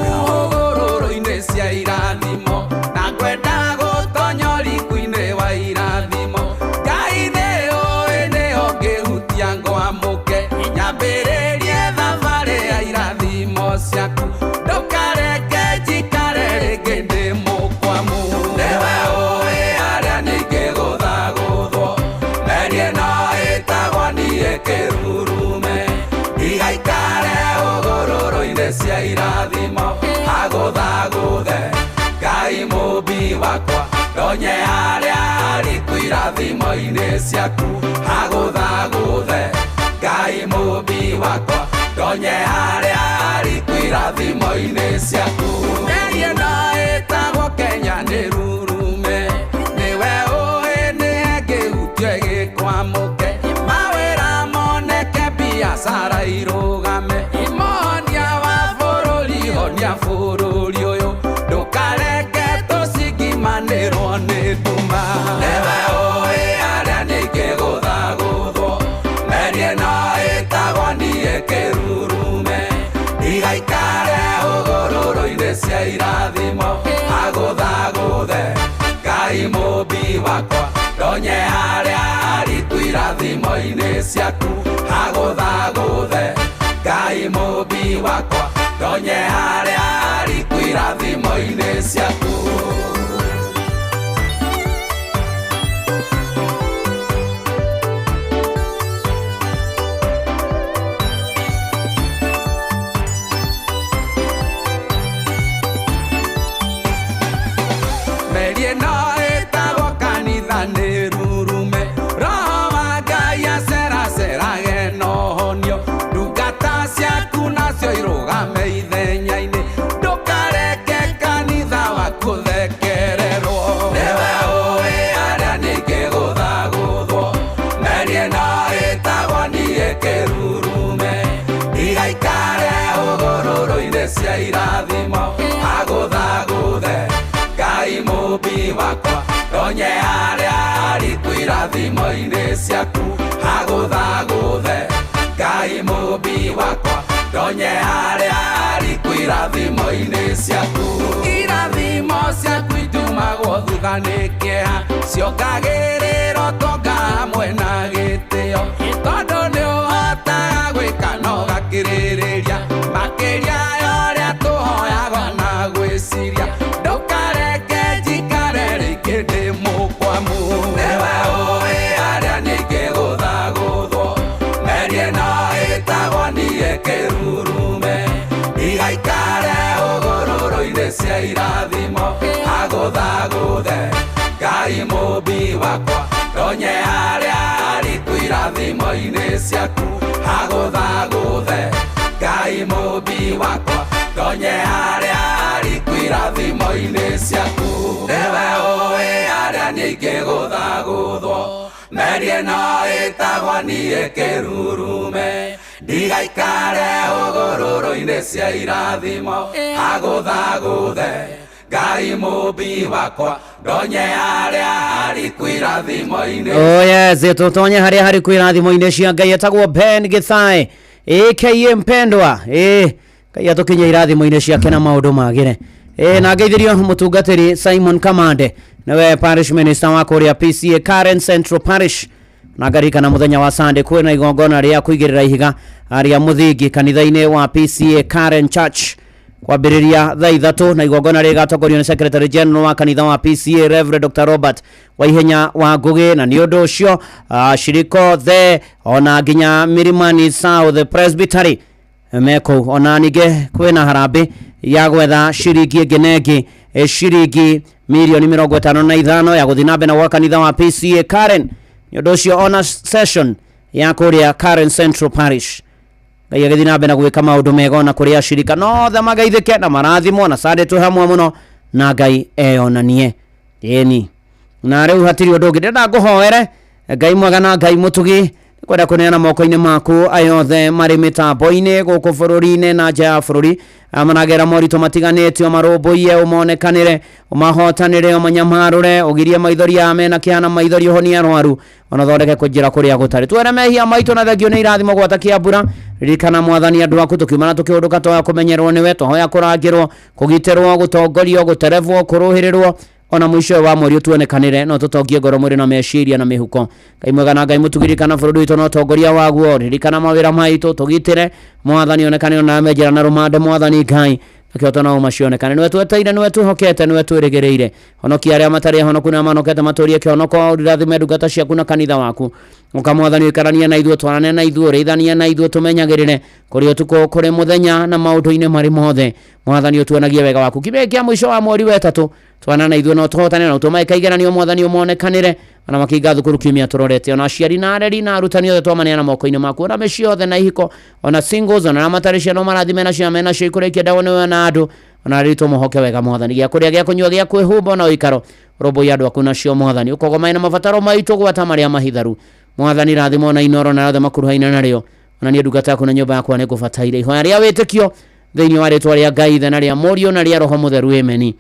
Hũgũrũrũ-inĩ cia irathimo na ngwenda gũtonya ũriku-inĩ wa irathimo, Ngai nĩ ũĩ nĩho ngĩhutia ngwamũke, nyambĩrĩrie thabarĩ ya irathimo ciaku, ndũkareke njikare rĩngĩ ndĩ mũkwamu. Nĩwe ũĩ harĩa ningĩgũthagũthwo, meri ĩno ĩtagwo niĩ kĩrurume, ndigaikare hũgũrũrũ-inĩ cia irathimo agũthagũthe Ngai mũmbi wakwa, ndonye harĩa hariku irathimo-inĩ ciaku agũthagũthe Ngai mũmbi wakwa, ndonye harĩa hariku irathimo-inĩ ciaku. Meri ĩno ĩtagwo Kenya nĩ rurume, nĩwe ũĩ nĩhe ngĩhutia ĩgĩkwamũke, mawĩra moneke biacara irũgame, monia wa bũrũri honia bũrũri ũyũ, ndũkareke tũcingimanĩrwo nĩ nduma. Nĩwe ũĩ harĩa ningĩgũthagũthwo, meri ĩno ĩtagwo niĩ kĩrurume, ndigaikare hũgũrũrũ-inĩ cia irathimo agũthagũthe Ngai mũmbi wakwa, ndonye harĩa hariku irathimo-inĩ ciaku agũthagũthe Ngai mũmbi wakwa, ndonye harĩa hariku irathimo-inĩ ciaku. Meri ĩno ĩtagwo kanitha nĩ rurume, Roho wa Ngai aceracerage na ũhonio, ndungata ciaku nacio irũgame ithenya-inĩ, ndũkareke kanitha waku ũthekererwo. Nĩwe ũĩ arĩa ningĩ gũthagũthwo, meri ĩno ĩtagwo niĩ kĩrurume, igaikare hũgũrũrũ-inĩ cia irathimo, agũthagũthe Ngai mũmbi wakwa, ndonye harĩa ariku irathimo-inĩ ciaku, agũthagũthe Ngai mũmbi wakwa, ndonye harĩa ariku irathimo-inĩ ciaku. Irathimo ciaku itumagwo thutha nĩ kĩeha, ciongagĩrĩrwo ũtonga hamwe na gĩtĩo, tondũ nĩ ũhotaga gwĩka na ũgakĩrĩrĩria, makĩria ya ũrĩa tũhoyaga na gwĩciria, ndũkareke njikare rĩngĩ ndĩ mũkwamu. Nĩwe ũĩ arĩa ningĩ gũthagũthwo, meri ĩno ĩtagwo niĩ kĩrurume, igaikare hũgũrũrũ-inĩ cia irathimo, agũthagũthe Ngai mũmbi wakwa, ndonye harĩa ariku irathimo-inĩ ciaku, agũthagũthe Ngai mũmbi wakwa, ndonye harĩa ariku irathimo-inĩ ciaku. Nĩwe ũĩ arĩa ningĩ gũthagũthwo, meri ĩno ĩtagwo niĩ kĩrurume, ndigaikare hũgũrũrũ-inĩ cia irathimo, agũthagũthe Ngai mũmbi wakwa, ndonye harĩa ariku irathimo-inĩ. Oh yes, tutonye harĩa harĩ kwĩ irathimo-inĩ cia Ngai. Etagwo Ben Githae aka mpendwa. Ngai atũkinyie irathimo-inĩ ciake na maũndũ magĩre. Na ngeithĩrio mũtungatĩri Simon Kamande, nĩwe parish minister wa kũrĩa PCA Karen Central Parish, na ngarikana mũthenya wa Sunday kwĩna igongona rĩa kũigĩrĩra ihiga rĩa mũthingi kanitha-inĩ wa PCA Karen Church kwambĩrĩria thaa 3, na igongona rĩgatongorio nĩ secretary general wa kanitha wa PCA Reverend Dr. Robert Waihenya wa Ngugi, na nĩ ũndũ ũcio ashirika othe ona nginya Milimani South Presbytery mekũu. Ona ningĩ kwĩna harambĩ ya gwetha ciringi ĩngĩ na ĩngĩ, ciringi mirioni 55 ya gũthiĩ na mbere na gwaka kanitha wa PCA Karen. Nĩ ũndũ ũcio ona session ya kũrĩa Karen Central Parish, Ngai agĩthiĩ na mbere na gwĩka maũndũ mega ona kũrĩ ashirika nothe magaithĩke na marathimwo, na Sunday twĩ hamwe mũno na Ngai eyonanie. Ĩni na rĩu hatirĩ ũndũ ũngĩ ndĩrenda ngũhoere. Ngai mwega na Ngai mũtugi, kwenda kũneana moko-inĩ maku aya othe marĩ mĩtambo-inĩ gũkũ bũrũri-inĩ na nja ya bũrũri, maragera moritũ matiganĩte, ũmarũmbũiye, ũmonekanĩre, ũmahotanĩre, ũmanyamarũre, ũgirie maithori aya mena kĩeha na maithori, ũhonie arwaru, ona thondeke kũnjĩra kũrĩa gũtarĩ. Twere mehia maitũ na thengio nĩ irathimo gwata kĩa mbura. Ririkana Mwathani andũ aku, tũkiuma na tũkĩũndũka, twoya kũmenyerwo nĩwe, twahoya kũrangĩrwo, kũgitĩrwo, gũtongorio, gũterebwo, kũrũhĩrĩrwo, ona mũico wa mweri ũtuonekanĩre no tũtongie ngoro, mwĩrĩ na meciria na mĩhuko. Ngai mwega na Ngai mũtugi, ririkana bũrũri witũ na ũtongoria waguo, ririkana mawĩra maitũ, tũgitĩre Mwathani, onekane ona menjera na rũmande. Mwathani Ngai akĩhota no macionekane, nĩwe tweteire, nĩwe twĩhokete, nĩwe twĩrĩgĩrĩire. Honokia arĩa matarĩ ahonoku na manokete matũrie kĩhonoko, ũrathime ndungata ciaku na kanitha waku. Ũka Mwathani, ũikaranie na ithuĩ, twarane na ithuĩ, ũrĩithanie na ithuĩ, tũmenyagĩrĩre kũrĩ ũtukũ, kũrĩ mũthenya, na maũndũ-inĩ marĩ mothe. Mwathani, ũtuonagie wega waku kiumia kĩa mũico wa mweri wa ĩtatũ, twana na ithuĩ no tũhotane na ũtũmae kaigeranio. Mwathani, ũmonekanĩre ona makinga thukuru kiumia tũrorete, ona aciari na areri na arutani othe twamaneana moko-inĩ maku, ona mĩciĩ yothe na ihiko, ona singles, ona arĩa matarĩ ciana ũmarathime nacio na mena cio ikũrĩa ikĩendagwo nĩwe na andũ, ona arĩa tũmũhoke wega. Mwathani, gĩa kũrĩa, gĩa kũnyua, gĩa kwĩhumba ona ũikaro, rũmbũiya andũ aku nacio. Mwathani, ũkogomae na mabataro maitũ gwata marĩa mahitharu. Mwathani, rathimo na inoro na othe makuruhaine narĩo, ona niĩ ndungata yaku na nyũmba yakwa nĩ ngũbataire ihoya rĩa wĩtĩkio thĩinĩ wa rĩtwa rĩa Ngai Ithe na rĩa Mũriũ na rĩa Roho Mũtheru, ameni.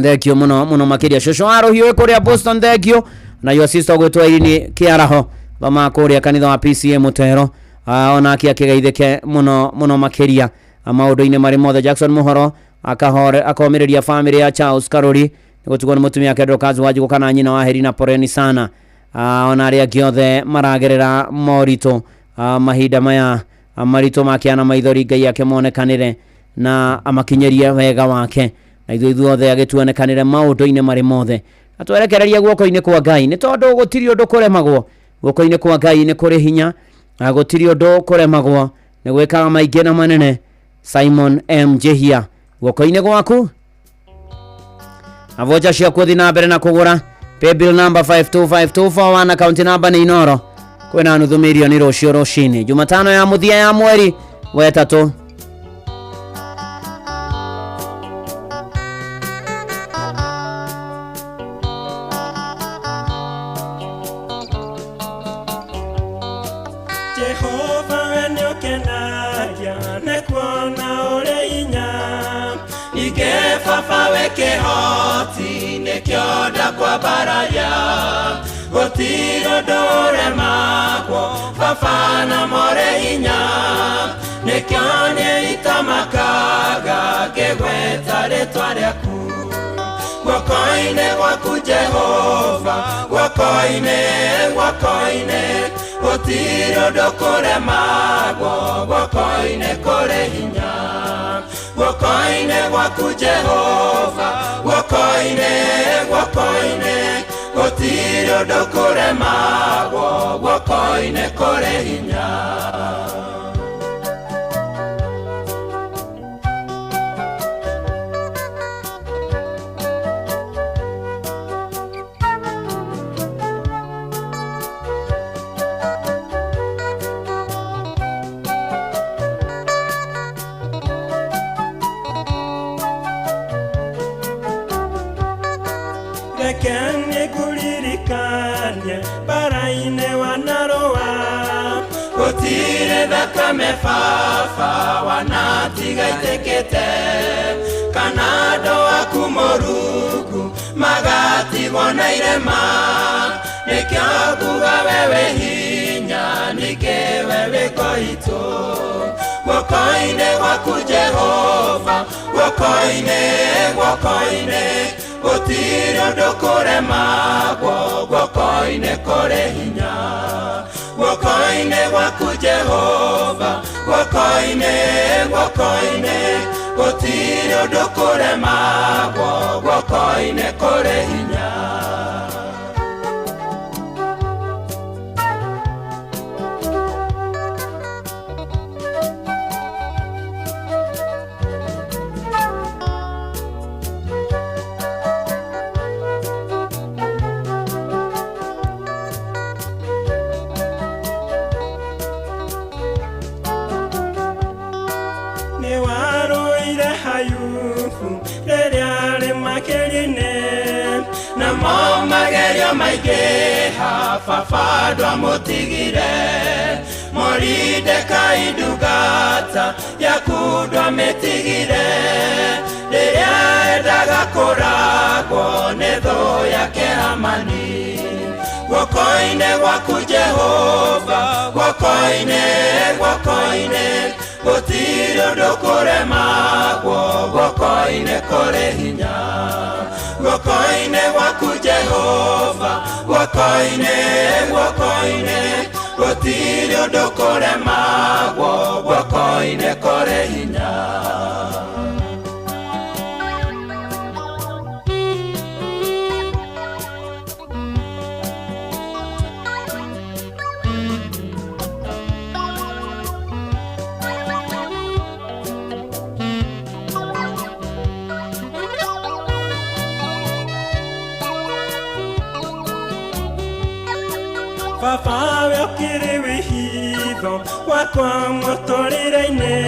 Thengio mũno mũno makĩria cũcũ wa rũhiũ wĩ kũrĩa Boston, thengio na your sister ũgwĩtwo Irini Kĩaraho, thoma kũrĩa kanitha wa PCA Mũtero, onake akĩgeithĩke mũno mũno makĩria maũndũ-inĩ marĩ mothe. Jackson Mũhoro akomĩrĩria famĩlĩ ya Charles Karuri nĩ gũtigwo nĩ mũtumia wake Dorcas Wanjikũ kana nyina wa Heri, na poreni sana. Ona arĩa angĩ othe maragerera moritũ mahinda maya maritũ makĩana maithori, Ngai akĩmonekanĩre na amakinyĩrie wega wake, na ithuĩ ithuothe agĩtuonekanĩre maũndũ-inĩ marĩ mothe, na twerekererie guoko-inĩ kwa Ngai, nĩ tondũ gũtirĩ ũndũ kũremagwo. Guoko-inĩ kwa Ngai nĩ kũrĩ hinya na gũtirĩ ũndũ kũremagwo, nĩ gwĩkaga maingĩ na manene. Simon M Njihia, guoko-inĩ gwaku. Na vocha ciaku ũthiĩ na mbere na kũgũra. Paybill number 525241, account number nĩ Inoro. Kwĩna nuthu mirioni rũciũ rũcinĩ, Jumatano ya mũthia ya mweri wetatũ. Jehova, we nĩũkenagia nĩ kuona ũrĩ hinya. Ningĩ baba we kĩhoti, nĩkĩo ndakwambararia. Gũtirĩ ũndũ ũremagwo baba, na more hinya. Nĩkĩo niĩ itamakaga ngĩgweta rĩtwa rĩaku. Guoko-inĩ gwaku Jehova, guoko-inĩ, guoko-inĩ, gũtirĩ ũndũ kũremagwo. Guoko-inĩ kũrĩ hinya. Guoko-inĩ gwaku Jehova, guoko-inĩ, guoko-inĩ, gũtirĩ ũndũ kũremagwo. Guoko-inĩ kũrĩ hinya. Reke nĩngũririkanie mbara-inĩ wanarũa. Gũtirĩ thakame baba wanatiga itĩkĩte, kana andũ aku mũrungu magatigwo na irema. Nĩkĩo nguga we wĩ hinya, ningĩ we wĩ ngo itũ. Guoko-inĩ gwaku Jehova, guoko-inĩ, guoko-inĩ, gũtirĩ ũndũ kũremagwo. Guoko-inĩ kũrĩ hinya. Guoko-inĩ gwaku Jehova, guoko-inĩ, guoko-inĩ, gũtirĩ ũndũ kũremagwo. Guoko-inĩ kũrĩ hinya. Nĩ warũire Hayubu rĩrĩa arĩ makĩria-inĩ, namo magerio maingĩha baba ndwamũtigire. Moridekai ndungata yaku ndwamĩtigire, rĩrĩa endaga kũragwo nĩ thũ yake Hamani. Guoko-inĩ gwaku Jehova, guoko-inĩ, guoko-inĩ, gũtirĩ ũndũ kũremagwo. Guoko-inĩ kũrĩ hinya. Guoko-inĩ gwaku Jehova, guoko-inĩ, guoko-inĩ, gũtirĩ ũndũ kũremagwo. Guoko-inĩ kũrĩ hinya. Baba we ũkĩrĩ wĩhitho wakwa mũtũrĩre-inĩ,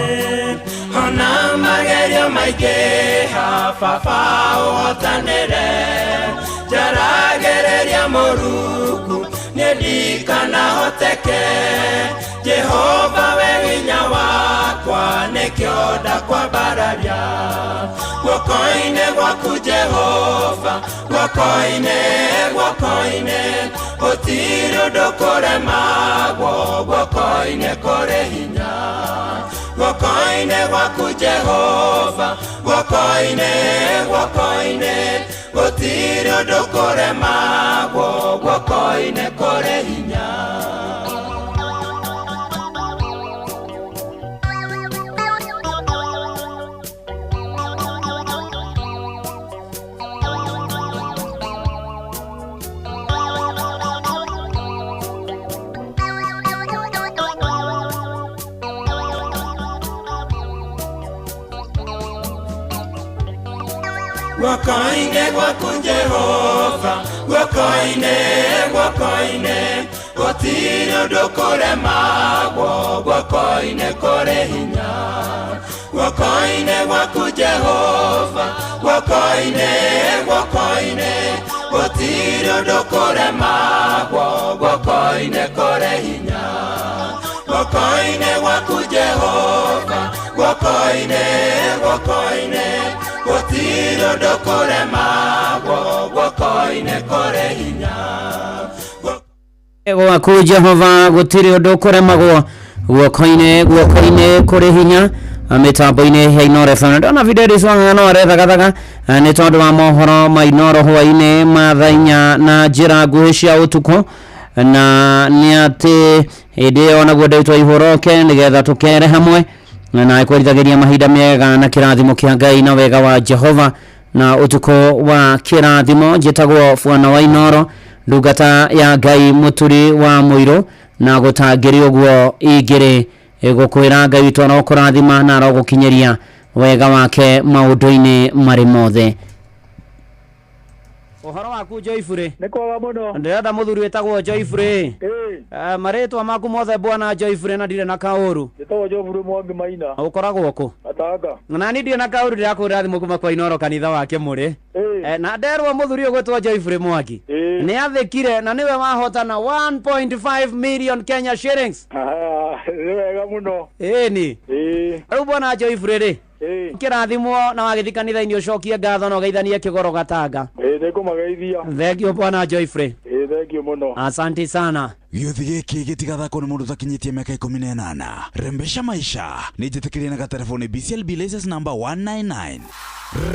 ona magerio maingĩha baba ũhotanĩre. Njaragĩrĩria mũrungu niĩ ndikanahoteke. Jehova we hinya wakwa, nĩkĩo ndakwambararia. Guoko-inĩ gwaku Jehova, guoko-inĩ, guoko-inĩ, gũtirĩ ũndũ kũremagwo. Guoko-inĩ kũrĩ hinya. Guoko-inĩ gwaku Jehova, guoko-inĩ, guoko-inĩ, gũtirĩ ũndũ kũremagwo. Guoko-inĩ kũrĩ hinya. Guoko-inĩ gwaku Jehova, guoko-inĩ, guoko-inĩ, gũtirĩ ũndũ kũremagwo, guoko-inĩ kũrĩ hinya. Guoko-inĩ gwaku Jehova, guoko-inĩ, guoko-inĩ, gũtirĩ ũndũ kũremagwo, guoko-inĩ kũrĩ hinya. Guoko-inĩ gwaku Jehova, guoko-inĩ, guoko-inĩ, gũtirĩ ũndũ kũremagwo, guoko-inĩ kũrĩ hinya. Gwaku Jehova gũtirĩ ũndũ kũremagwo, guoko-inĩ, guoko-inĩ kũrĩ hinya. Mĩtambo-inĩ ya Inooro FM ndona Fidelis Wang'ang'a no arethagathaga nĩ tondũ wa mohoro ma Inooro hwaĩ-inĩ ma thaa 4 na njĩra nguhĩ cia ũtukũ, na nĩ atĩ hĩndĩ ĩyo naguo ndĩtwo ihũrũke nĩgetha tũkere hamwe na kwĩritagĩria mahinda mega na kĩrathimo kĩa Ngai na wega wa Jehova na ũtukũ wa kĩrathimo. Njĩtagwo Bwana wa Inooro, ndungata ya Ngai mũturi wa mũirũ, na gũtangĩrĩ ũguo ingĩrĩ gũkwĩra Ngai witũ arokũrathima na arogũkinyĩria wega wake maũndũ-inĩ marĩ mothe. Ũhoro waku Joyfrey? Nĩ kwega mũno. Ndĩrenda mũthuri wĩtagwo Joyfrey. Marĩtwa maku mothe bwana Joyfrey na ndirĩ na kaũru. Njĩtagwo Joyfrey Mwangi Maina. Ũkoragwo kũ? Gatanga. Na niĩ ndirĩ na kaũru, ndĩrakũhũrĩra thimũ kuma kwa Inooro kanitha wa Kĩmũrĩ. Na nderwo mũthuri ũyũ gwĩtwo Joyfrey Mwangi nĩ athĩkire na nĩwe wahotana 1.5 million Kenya shillings. Nĩ wega mũno. Ĩni. Rĩu bwana Joyfrey rĩ, kĩrathimwo na wagĩthiĩ kanitha-inĩ ũcokie ngatho na ũgeithanie kĩgoro Gatanga. Ĩĩ, nĩngũmageithia. Thank you bwana Joyfrey. Ĩĩ, thank you mũno. Asante sana. Gĩũthi gĩkĩ gĩtigathakwo nĩ mũndũ ũtakinyĩtie mĩaka 18. Rembesha maisha nĩ njĩtĩkĩrie na gatelefoni BCLB license number 199.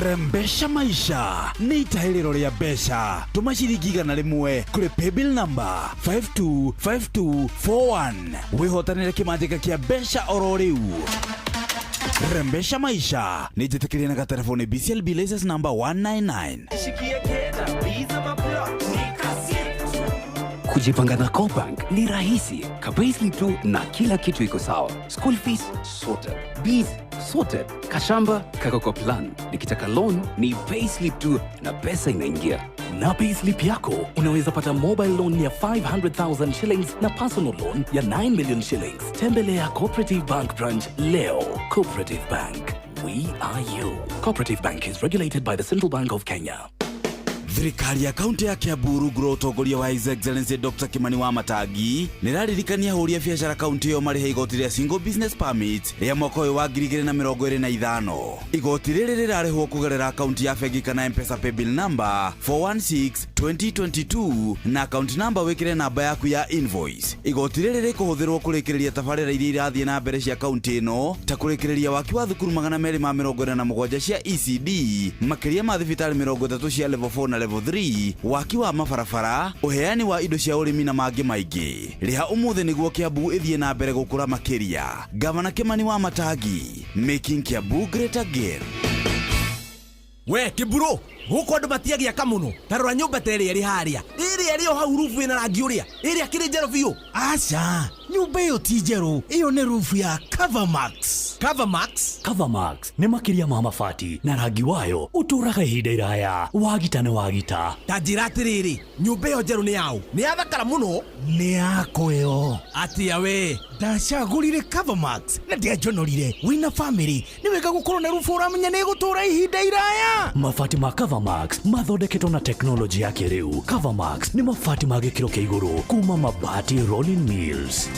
Rembesha maisha nĩ itahĩrĩro rĩa mbeca. Tũma ciringi 100 kũrĩ paybill number 525241 wĩhotanĩre kĩmanjĩka kĩa mbeca oro rĩu. Rembesha maisha nĩ njĩtĩkĩrie na gatelefoni BCLB license number 199. Kujipanga na CoBank ni rahisi. Ka-payslip tu na kila kitu iko sawa. School fees sorted. Bills sorted. Kashamba kako kwa plan. Nikitaka loan ni payslip tu na pesa inaingia. Na payslip yako unaweza pata mobile loan ya 500,000 shillings na personal loan ya 9 million shillings. Tembelea Cooperative Bank branch leo. Cooperative Bank. We are you. Cooperative Bank is regulated by the Central Bank of Kenya. Thirikari ya kaunti ya Kiambu rungu rwa ũtongoria wa His Excellency Dr. Kimani Wamatangi nĩraririkania ahũri a biacara kaunti ĩyo marĩhe igoti rĩa Single Business Permit rĩa mwaka ũyũ wa 2025. Igoti rĩrĩ rĩrarĩhwo kũgerera akaunti ya bengi kana M-Pesa paybill number 416 2022 na account number wĩkĩre namba yaku ya invoice. Igoti rĩrĩ rĩkũhũthĩrwo kũrĩkĩrĩria tabarĩra iria irathiĩ na mbere cia kaunti ĩno ta kũrĩkĩrĩria waki wa thukuru 247 cia ECD, makĩria ma thibitarĩ 30 cia level 4 na level 3, waki wa mabarabara, ũheani wa indo cia ũrĩmi na mangĩ maingĩ. Rĩha ũmũthĩ nĩguo Kiambu ĩthiĩ na mbere gũkũra makĩria. Gavana Kimani Wamatangi, making Kiambu great again. We Kĩmburu, gũkũ andũ matiagĩaka mũno. Ta rora nyũmba ta ĩrĩa ĩrĩ harĩa, ĩrĩa ĩrĩ o hau rubu ĩna rangi ũrĩa, ĩrĩa kĩrĩ njerũ biũ. Aca, nyũmba ĩyo ti njerũ, ĩyo nĩ rubu ya Covermax. Covermax? Covermax nĩ makĩria ma mabati na rangi wayo ũtũũraga ihinda iraya. Wagita nĩ wagita. Ta njĩra atĩrĩrĩ, nyũmba ĩyo njerũ nĩ yaũ? Nĩ yathakara mũno. Nĩ yakwa ĩyo. Atĩa we? Ndacagũrire Covermax na ndianjonorire. Wĩna famĩlĩ nĩ wega gũkorwo na rubu ũramenya nĩ ĩgũtũũra ihinda iraya. Mabati ma Covermax mathondeketwo na teknolojĩ ya kĩrĩu. Covermax nĩ mabati ma gĩkĩro kĩa igũrũ kuma Mabati Rolling Mills.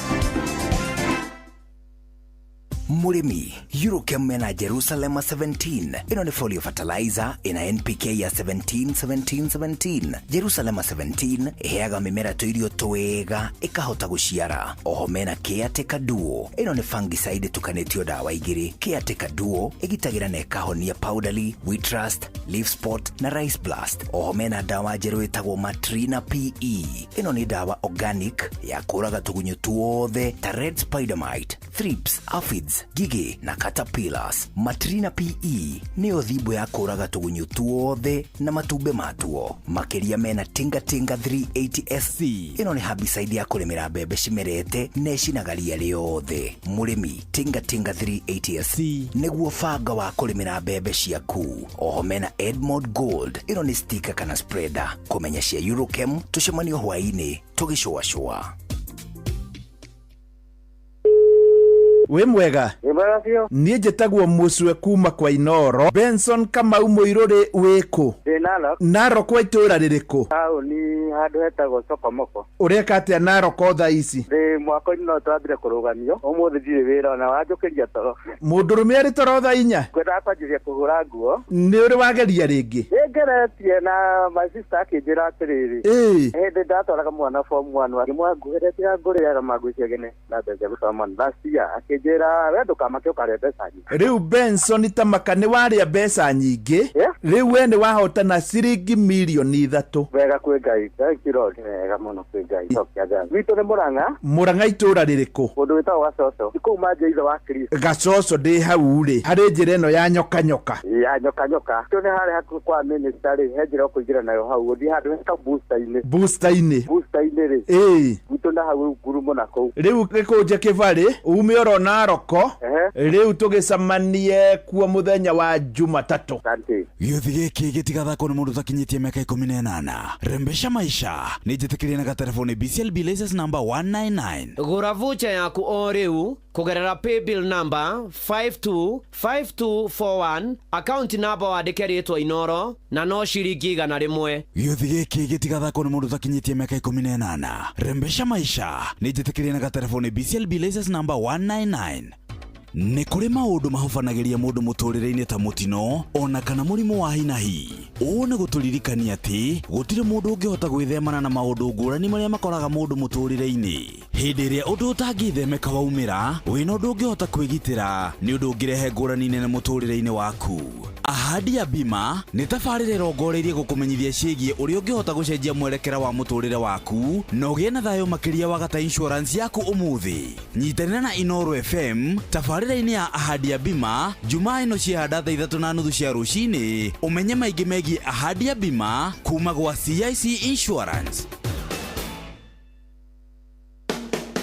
Mũrĩmi, Eurochem mena Jerusalem 17. Ĩno nĩ folio fertilizer ĩna NPK ya 17 17 17. Jerusalem 17 ĩheaga mĩmera tũirio twega ĩkahota gũciara. Oho mena Caretaker Duo. Ĩno nĩ fungicide ĩtukanĩtio ndawa igĩrĩ. Caretaker Duo ĩgitagĩra na ĩkahonia powdery, wheat rust, leaf spot na rice blast. Oho mena ndawa njerũ ĩtagwo Matrina PE. Ĩno nĩ ndawa organic ya kũraga tũgunyũ tuothe ta red spider mite, Thrips, aphids, ngigĩ na caterpillars. Matrina PE nĩyo thimbo ya kũraga tũgunyũ tuothe na matumbĩ matuo. Makĩria mena Tinga Tinga 380 SC. Ĩno nĩ herbicide ya kũrĩmĩra mbembe cimerete na ĩcinaga ria rĩothe. Mũrĩmi, Tinga Tinga 380 SC nĩguo banga wa kũrĩmĩra mbembe ciaku. Oho mena Edmond Gold. Ĩno nĩ sticker kana spreader. Kũmenya cia Eurochem tũcemanio hwaĩ-inĩ tũgĩcũacũa. Wĩ mwega? Wĩ mwega biũ. Niĩ njĩtagwo Mũcwe kuma kwa Inoro. Benson Kamau Mũirũrĩ, wĩkũ? Ndĩ Narok. Narok wa itũũra rĩrĩkũ? Taũni handũ hetagwo Sokomoko. Ũreka atĩa Narok thaa ici? Ndĩ mwako-inĩ no twambire kũrũgamio. Ũmũthĩ ndirĩ wĩra ona wanjũkĩria toro. Mũndũrũme arĩ toro thaa 4? Ngwendaga kwanjĩrĩria kũhũra nguo. Nĩ ũrĩ wageria rĩngĩ? Nĩngeretie na my sister akĩnjĩra atĩrĩrĩ. Hĩndĩ ndatwaraga mwana form 1 akĩmwĩra nguhĩre tiga ngũrĩaga mangwĩciria na mbeca cia gũtwara mwana last year, akĩnjĩra we ndũkamake ũkarĩa mbeca nyingĩ. Rĩu Benson tamaka nĩ warĩa mbeca nyingĩ. Rĩu we nĩ wahotana ciringi mirioni 3. Wega kwĩ Ngai. Thank you Lord. Wega mũno kwĩ Ngai. Cokia ngatho. Gwitũ nĩ Mũrang'a. Mũrang'a itũũra rĩrĩkũ? Mũndũ wĩtagwo Gacoco. Nĩ kũu manja ithe wa Kristo. Gacoco ndĩ hau rĩ, harĩ njĩra ĩno ya nyoka nyoka. Ya nyoka nyoka. Tũ nĩ harĩa hakuhĩ kwa minister rĩ, he njĩra ũkũingĩra nayo hau, ũthiĩ handũ heta booster-inĩ. Booster-inĩ. Booster-inĩ rĩ. Gwitũ na hau ngurumo na kũu. Rĩu gĩkũnje kĩbarĩ, ume oro Naroko. Rĩu tũgĩcemanie kuo mũthenya wa Jumatatũ. Asante. Gĩũthi gĩkĩ gĩtigathakwo nĩ mũndũ ũtakinyĩtie mĩaka 18. Rembesha maisha nĩ njĩtĩkĩrie na gatelefoni BCLB license number 199. Gũra vucha yaku o rĩu kũgerera paybill number 525241, account number wandĩke rĩtwa Inoro, na no ciringi 100. Gĩũthi gĩkĩ gĩtigathakwo nĩ mũndũ ũtakinyĩtie mĩaka 18. Rembesha maisha nĩ njĩtĩkĩrie na gatelefoni BCLB license number 199. Nĩ kũrĩ maũndũ mahubanagĩria mũndũ mũtũrĩre-inĩ ta mũtino ona kana mũrimũ wa hinahi. Ũũ nĩ gũtũririkania atĩ gũtirĩ mũndũ ũngĩhota gwĩthemana na maũndũ ngũrani marĩa makoraga mũndũ mũtũrĩre-inĩ. Hĩndĩ ĩrĩa ũndũ ũtangĩthemeka waumĩra, wĩna ũndũ ũngĩhota kwĩgitĩra, nĩ ũndũ ũngĩrehe ngũrani nene mũtũrĩre-inĩ waku. Ahadi ya Bima nĩ tabarĩra ĩrongoreirie gũkũmenyithia ciĩgiĩ ũrĩa ũngĩhota gũcenjia mwerekera wa mũtũrĩre waku na ũgĩe na thayũ makĩria wagata insurance yaku ũmũthĩ. Nyitanĩra na Inoro FM tabarĩra-inĩ ya Ahadi ya Bima Jumaa ĩno ciahanda thaa 3:30 cia rũcinĩ, ũmenye maingĩ megiĩ Ahadi ya Bima kuma gwa CIC Insurance.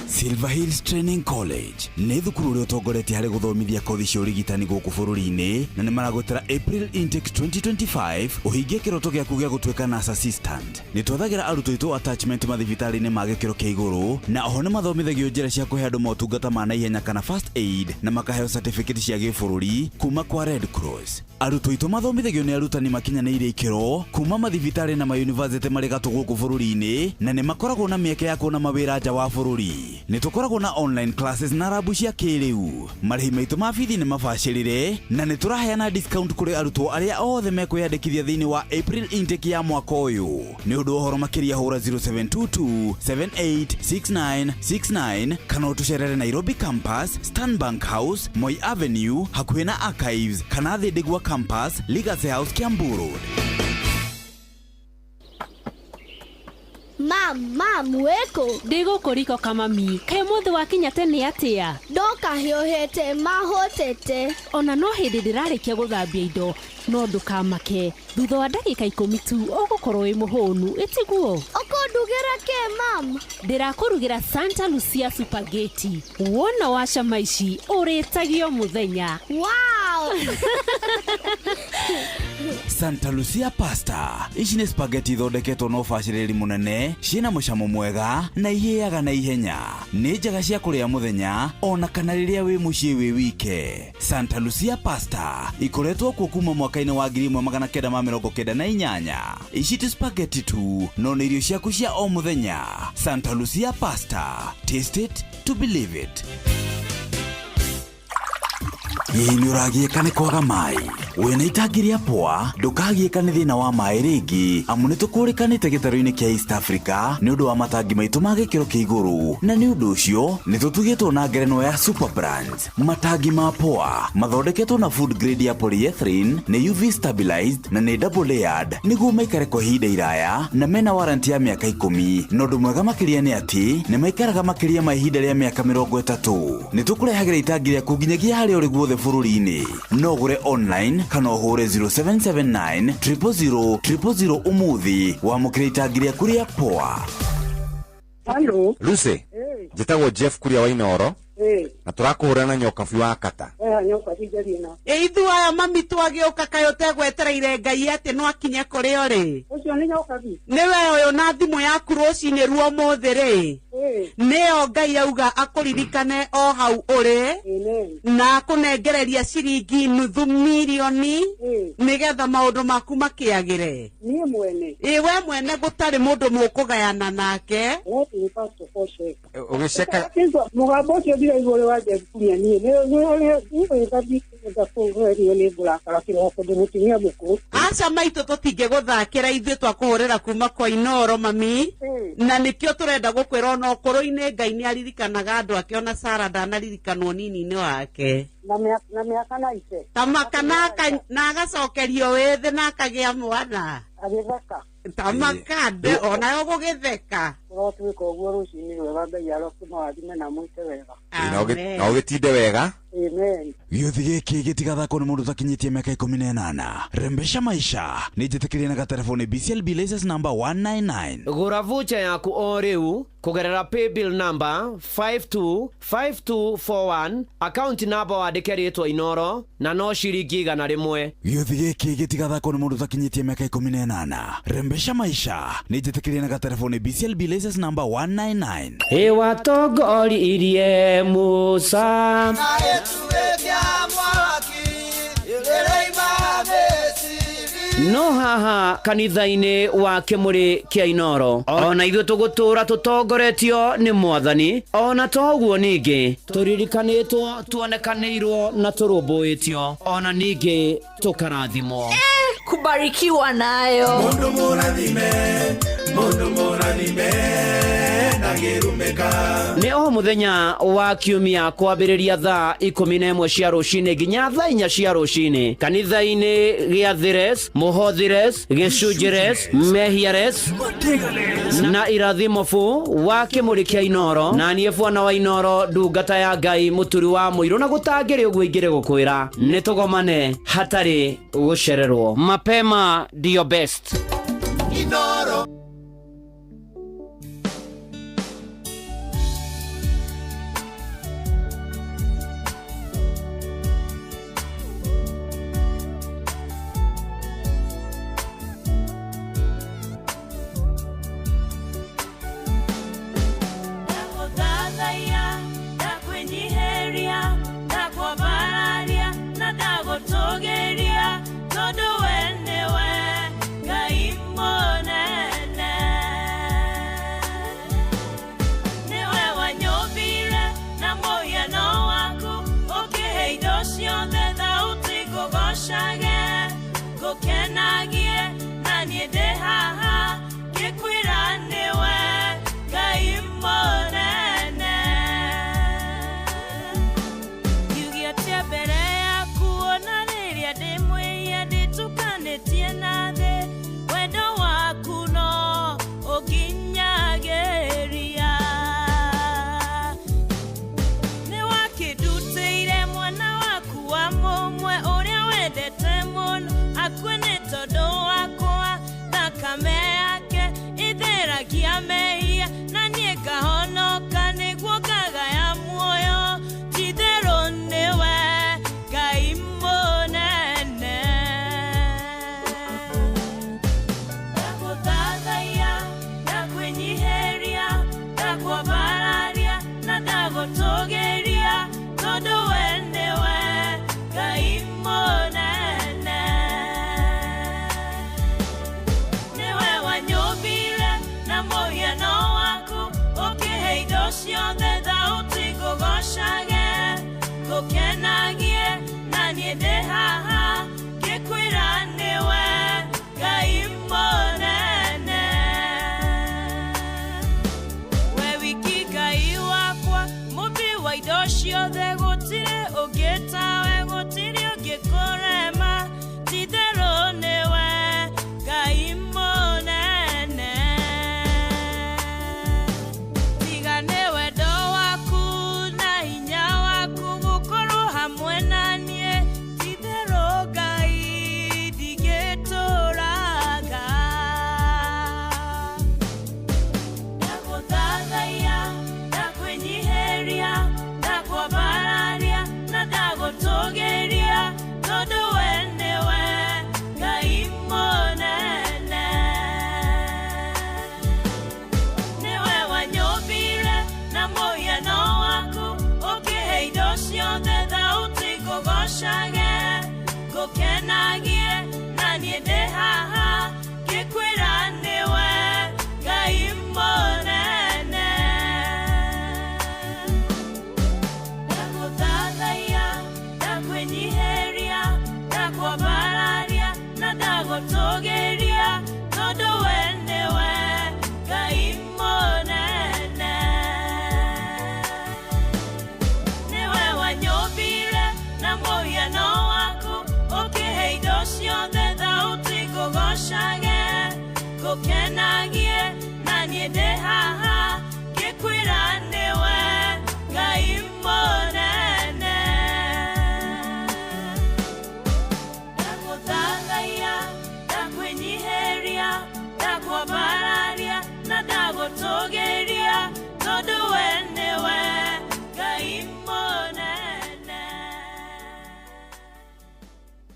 Silver Hills Training College nĩ thukuru ũrĩa ũtongoretie harĩ gũthomithia kothi cia ũrigitani gũkũ bũrũri-inĩ, na nĩ maragwĩtĩra April intake 2025 ũhingie kĩroto gĩaku gĩa gũtuĩka nurse assistant. Nĩ twethagĩra arutwo aitũ attachment mathibitarĩ-inĩ ma gĩkĩro kĩa igũrũ, na oho nĩ mathomithagio njĩra cia kũhe andũ motungata ma naihenya kana first aid, na makaheo certificate cia gĩbũrũri kuma kwa Red Cross. Arutwo aitũ mathomithagio nĩ arutani makinyanĩire ikĩro kuma mathibitarĩ na mayunivasĩtĩ marĩ gatũ gũkũ bũrũri-inĩ, na nĩ makoragwo na mĩeke ya kuona mawĩra nja wa bũrũri. Nĩ tũkoragwo na online classes na rabu cia kĩrĩu. Marĩhi maitũ ma bithi nĩ mabacĩrĩre, na nĩ tũraheana discount kũrĩ arutwo arĩa othe mekwĩyandĩkithia thĩinĩ wa April intake ya mwaka ũyũ. Nĩ ũndũ wa ũhoro makĩria hũra 0722 786969 kana ũtũcerere Nairobi campus, Stanbank House, Moi Avenue, hakuhĩ na Archives, kana Thindigua campus, Legacy House, Kiambu Road. Mam, mam, wĩkũ? Ndĩ gũkũ riko kamami. Kaĩ ũmũthĩ wakinya tene atĩa? Ndoka hiũhĩte mahũtĩte. Ona no hĩndĩ ndĩrarĩkia gũthambia indo, no ndũkamake. Thutha wa ndagĩka 10 tu ũgũkorwo wĩ mũhũnu, ĩtiguo? Ũkũndugĩra kĩ, mam? Ndĩrakũrugĩra Santa Lucia spaghetti. Wona wacama ici ũrĩtagio mũthenya. Wow! Santa Lucia pasta. Ici nĩ spaghetti ithondeketwo na ũbacĩrĩri mũnene, ciĩna mũcamo mwega na ihĩaga na ihenya. Nĩ njega cia kũrĩa mũthenya ona kana rĩrĩa wĩ mũciĩ wĩ wike. Santa Lucia pasta ikoretwo kuo kuma mwaka-inĩ wa 1998. Ici ti spaghetti tu, no nĩ irio ciaku cia o mũthenya. Santa Lucia pasta. Taste it to believe it. Hihi nĩ ũragiĩka nĩ kwaga maĩ? Wĩna itangi rĩa Poa ndũkagiĩka nĩ thĩna wa maĩ rĩngĩ, amu nĩ tũkũrĩkanĩte gĩtarũ-inĩ kĩa East Africa nĩ ũndũ wa matangi maitũ ma gĩkĩro kĩa igũrũ, na nĩ ũndũ ũcio nĩ tũtugĩtwo na ngerenwa ya Super Brands. Matangi ma Poa mathondeketwo na food grade ya polyethylene, nĩ UV stabilized na nĩ double layered nĩguo maikare kwa ihinda iraya, na mena warranty ya mĩaka 10. Na ũndũ mwega makĩria nĩ atĩ nĩ maikaraga makĩria ma ihinda rĩa mĩaka 30. Nĩ tũkũrehagĩra itangi rĩaku nginyagia harĩa ũrĩ guothe bũrũri-inĩ. No ũgũre online kana ũhũre 0779 000 000 ũmũthĩ wamũkĩre itangi rĩaku rĩa Poa. Halo. Lucy, njĩtagwo Jeff Kuria wa Inooro na tũrakũhũra na Nyokabi wa Kata. Ĩ ithuĩ aya mami twagĩũka kaĩ ũtegwetereire Ngai atĩ no akinye kũrĩ ũrĩ? Ũcio nĩ Nyokabi. Nĩwe ũyũ na thimũ yaku rũcinĩ ruo ũmũthĩ rĩ, nĩyo Ngai auga akũririkane o hau ũrĩ na akũnengereria ciringi nuthu mirioni nĩgetha maũndũ maku makĩagĩre. Niĩ mwene. Ĩ we mwene gũtarĩ mũndũ mũkũgayana nake. Ũgĩceka Mũgambo ũcio ndiraigua ũrĩ wa Jeff Kuria niĩ. Nĩ ngũrakara kĩroko ndĩ mũtumia mũkũrũ. Aca maitũ tũtingĩgũthakĩra ithuĩ twakũhũrĩra kuma kwa Inooro mami, na nĩkĩo tũrenda gũkwĩra ona ũkũrũ-inĩ Ngai nĩ aririkanaga andũ ake, ona Sara ndanaririkanwo nini-inĩ wake. Na mĩaka na ite. Tamaka na agacokerio wĩthĩ na akagĩa mwana. Agĩtheka. Tamaka nde onayo gũgĩtheka. Ũrotuĩka ũguo rũcinĩ rwega, Ngai arokũmũrathime na mwĩke wega. Na ũgĩtinde wega. Amen. Gĩũthi gĩkĩ gĩtigathakwo nĩ mũndũ ũtakinyĩtie mĩaka 18. Rembesha maisha nĩ njĩtĩkĩrie na gatelefoni BCLB license number 199. Gũra vucha yaku o rĩu kũgerera paybill number 525241, account number wandĩke rĩtwa Inooro na no ciringi 100. Gĩũthi gĩkĩ gĩtigathakwo nĩ mũndũ ũtakinyĩtie mĩaka 18. Rembesha maisha nĩ njĩtĩkĩrie na gatelefoni BCLB license number 199. Ĩ watongoririe Musa no haha kanitha-inĩ wa kĩmũrĩ kĩa Inooro, ona ithuĩ tũgũtũra tũtongoretio nĩ Mwathani, ona toguo ningĩ tũririkanĩtwo, tuonekanĩirwo na tũrũmbũĩtio, ona ningĩ tũkarathimwo. Kubarikiwa nayo. Mundu mũrathime, mundu mũrathime ndangĩrumĩka. Nĩ o mũthenya wa kiumia kwambĩrĩria thaa 11 cia rũcinĩ nginya thaa 4 cia rũcinĩ kanitha-inĩ gĩa Thires, Mũhothires, Gĩcunjires, Mehiares na Irathimobu wa kĩmũrĩ kĩa Inooro. Na niĩ bwana wa Inooro, ndungata ya Ngai, mũturi wa mũirũ, na gũtangĩrĩ ũguo ingĩrĩ gũkwĩra nĩ tũgomane hatarĩ gũcererwo. Mapema ndio best. Inooro.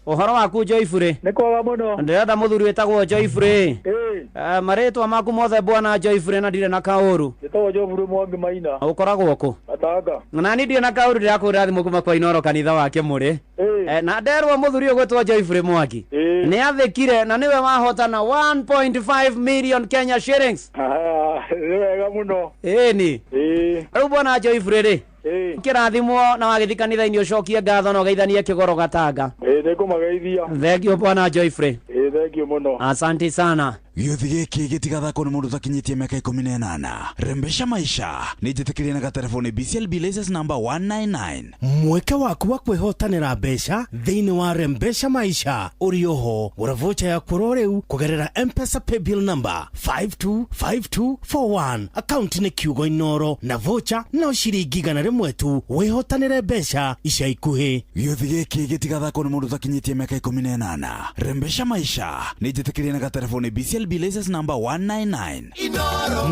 Ũhoro waku Joyfrey? Nĩ kwega mũno. Ndĩrenda mũthuri wĩtagwo Joyfrey. Marĩtwa maku mothe bwana Joyfrey na ndirĩ na kaũru. Njĩtagwo Joyfrey Mwangi Maina. Ũkoragwo kũ? Gatanga. Na niĩ ndirĩ na kaũru, ndĩrakũhũrĩra thimũ kuma kwa Inoro kanitha wake mũrĩ. Na nderwo mũthuri ũyũ gwĩtwo Joyfrey Mwangi nĩ athĩkire na nĩwe wahotana 1.5 million Kenya shillings. Nĩ wega mũno. Ĩni. Rĩu bwana Joyfrey rĩ, kĩrathimwo na wagĩthiĩ kanitha-inĩ ũcokie ngatho na ũgeithanie kĩgoro Gatanga. Nĩ ngũmageithia. Thank you bwana Joyfrey. Thank you mũno. Asante sana. Gĩũthi gĩkĩ gĩtigathakwo nĩ mũndũ ũtakinyĩtie mĩaka 18. Rembesha maisha nĩ njĩtĩkĩrie na gatelefoni BCLB license number 199. Mweke waku wa kwĩhotanĩra mbeca thĩinĩ wa Rembesha Maisha ũrĩ oho. Gũra vocha yaku oro rĩu kũgerera M-Pesa paybill number 525241. Akaunti nĩ kiugo Inoro na vocha no ciringi 100 tu. Wĩhotanĩre mbeca ica ikuhĩ. Gĩũthi gĩkĩ gĩtigathakwo nĩ mũndũ ũtakinyĩtie mĩaka 18. Rembesha Maisha nĩ njĩtĩkĩrie na gatelefoni BCLB license number 199.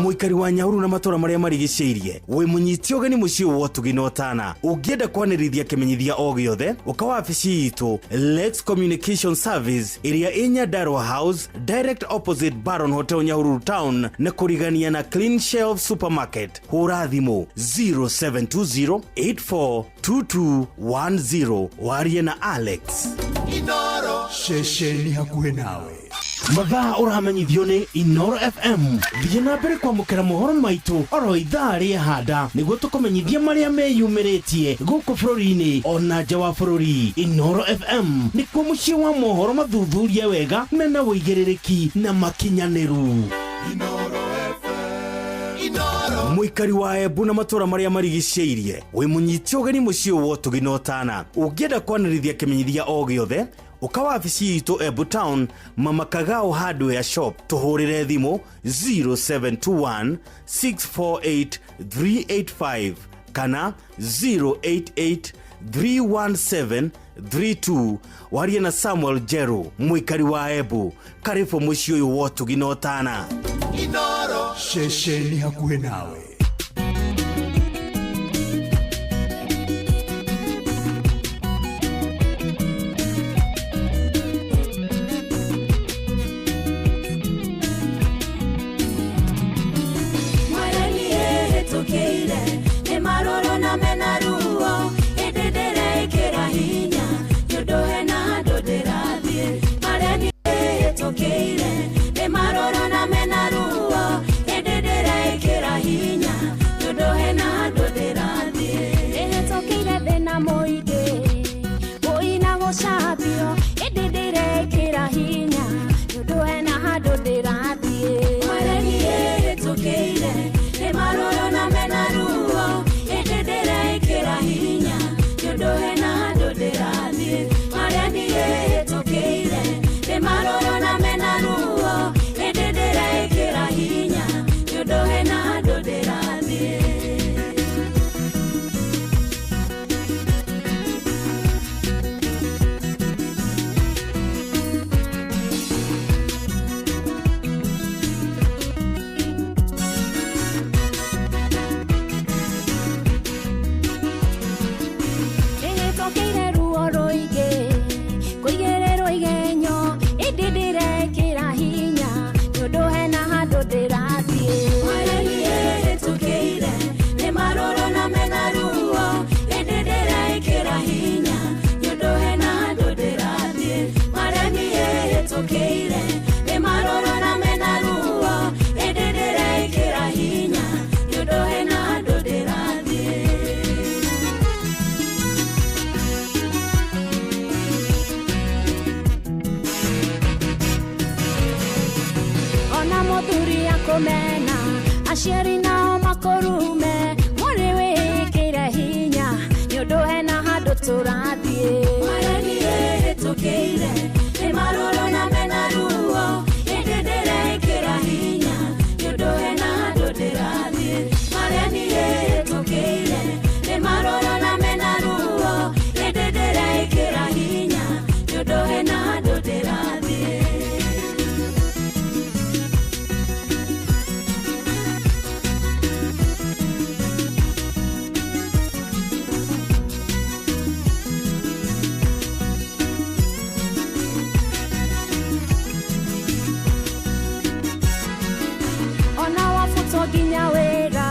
Mũikari wa Nyahururu na matũra marĩa marigicĩirie wĩ mũnyiti ũgeni mũciĩ wa ũtugi na ũtana. Ũngĩenda kwanĩrithia kĩmenyithia o gĩothe, ũka wabici itũ Lex Communication Service ĩrĩa ĩ Nyandarua House, direct opposite Baron Hotel, Nyahururu Town, na kũrigania na Clean Shelf Supermarket. Hũra thimũ 0720842210 warie na Alex. Inoro ceceni hakuhĩ nawe. Mathaa ũramenyithio nĩ Inoro FM. Thiĩ na mbere kwamũkĩra mohoro maitũ oro ithaa rĩa handa nĩguo tũkũmenyithie marĩa meyumĩrĩtie gũkũ bũrũri-inĩ ona nja wa bũrũri. Inoro FM nĩkuo mũciĩ wa mohoro mathuthurie wega mena ũigĩrĩrĩki na makinyanĩru. Mũikari wa Embu na matũra marĩa marigicĩirie wĩ mũnyiti ũgeni mũciĩ wa ũtugi na ũtana. Ũngĩenda kwanĩrithia kĩmenyithia o gĩothe, ũka wabici itũ Embu Town, Mama Kagao Hardware Shop. Tũhũrĩre thimũ 0721 648 385 kana 088 317 32. Warie na Samuel Jeru, mũikari wa Embu. Karibu mũciĩ ũyũ wa ũtugi na ũtana. Inoro ceceni hakuhĩ nawe. Kumena aciari nao makorume muri wikire hinya ni undu hena handu turathie Mwathani ehĩtũkĩire nĩ marũrũ na mena ruo ĩndĩ ndĩrekĩra hinya nĩ ũndũ hena handũ ndĩrathiĩ Mwathani ehĩtũkĩire nĩ marũrũ na mena ruo ĩndĩ ndĩrekĩra hinya nĩ ũndũ hena handũ ndĩrathiĩ. nginya wĩra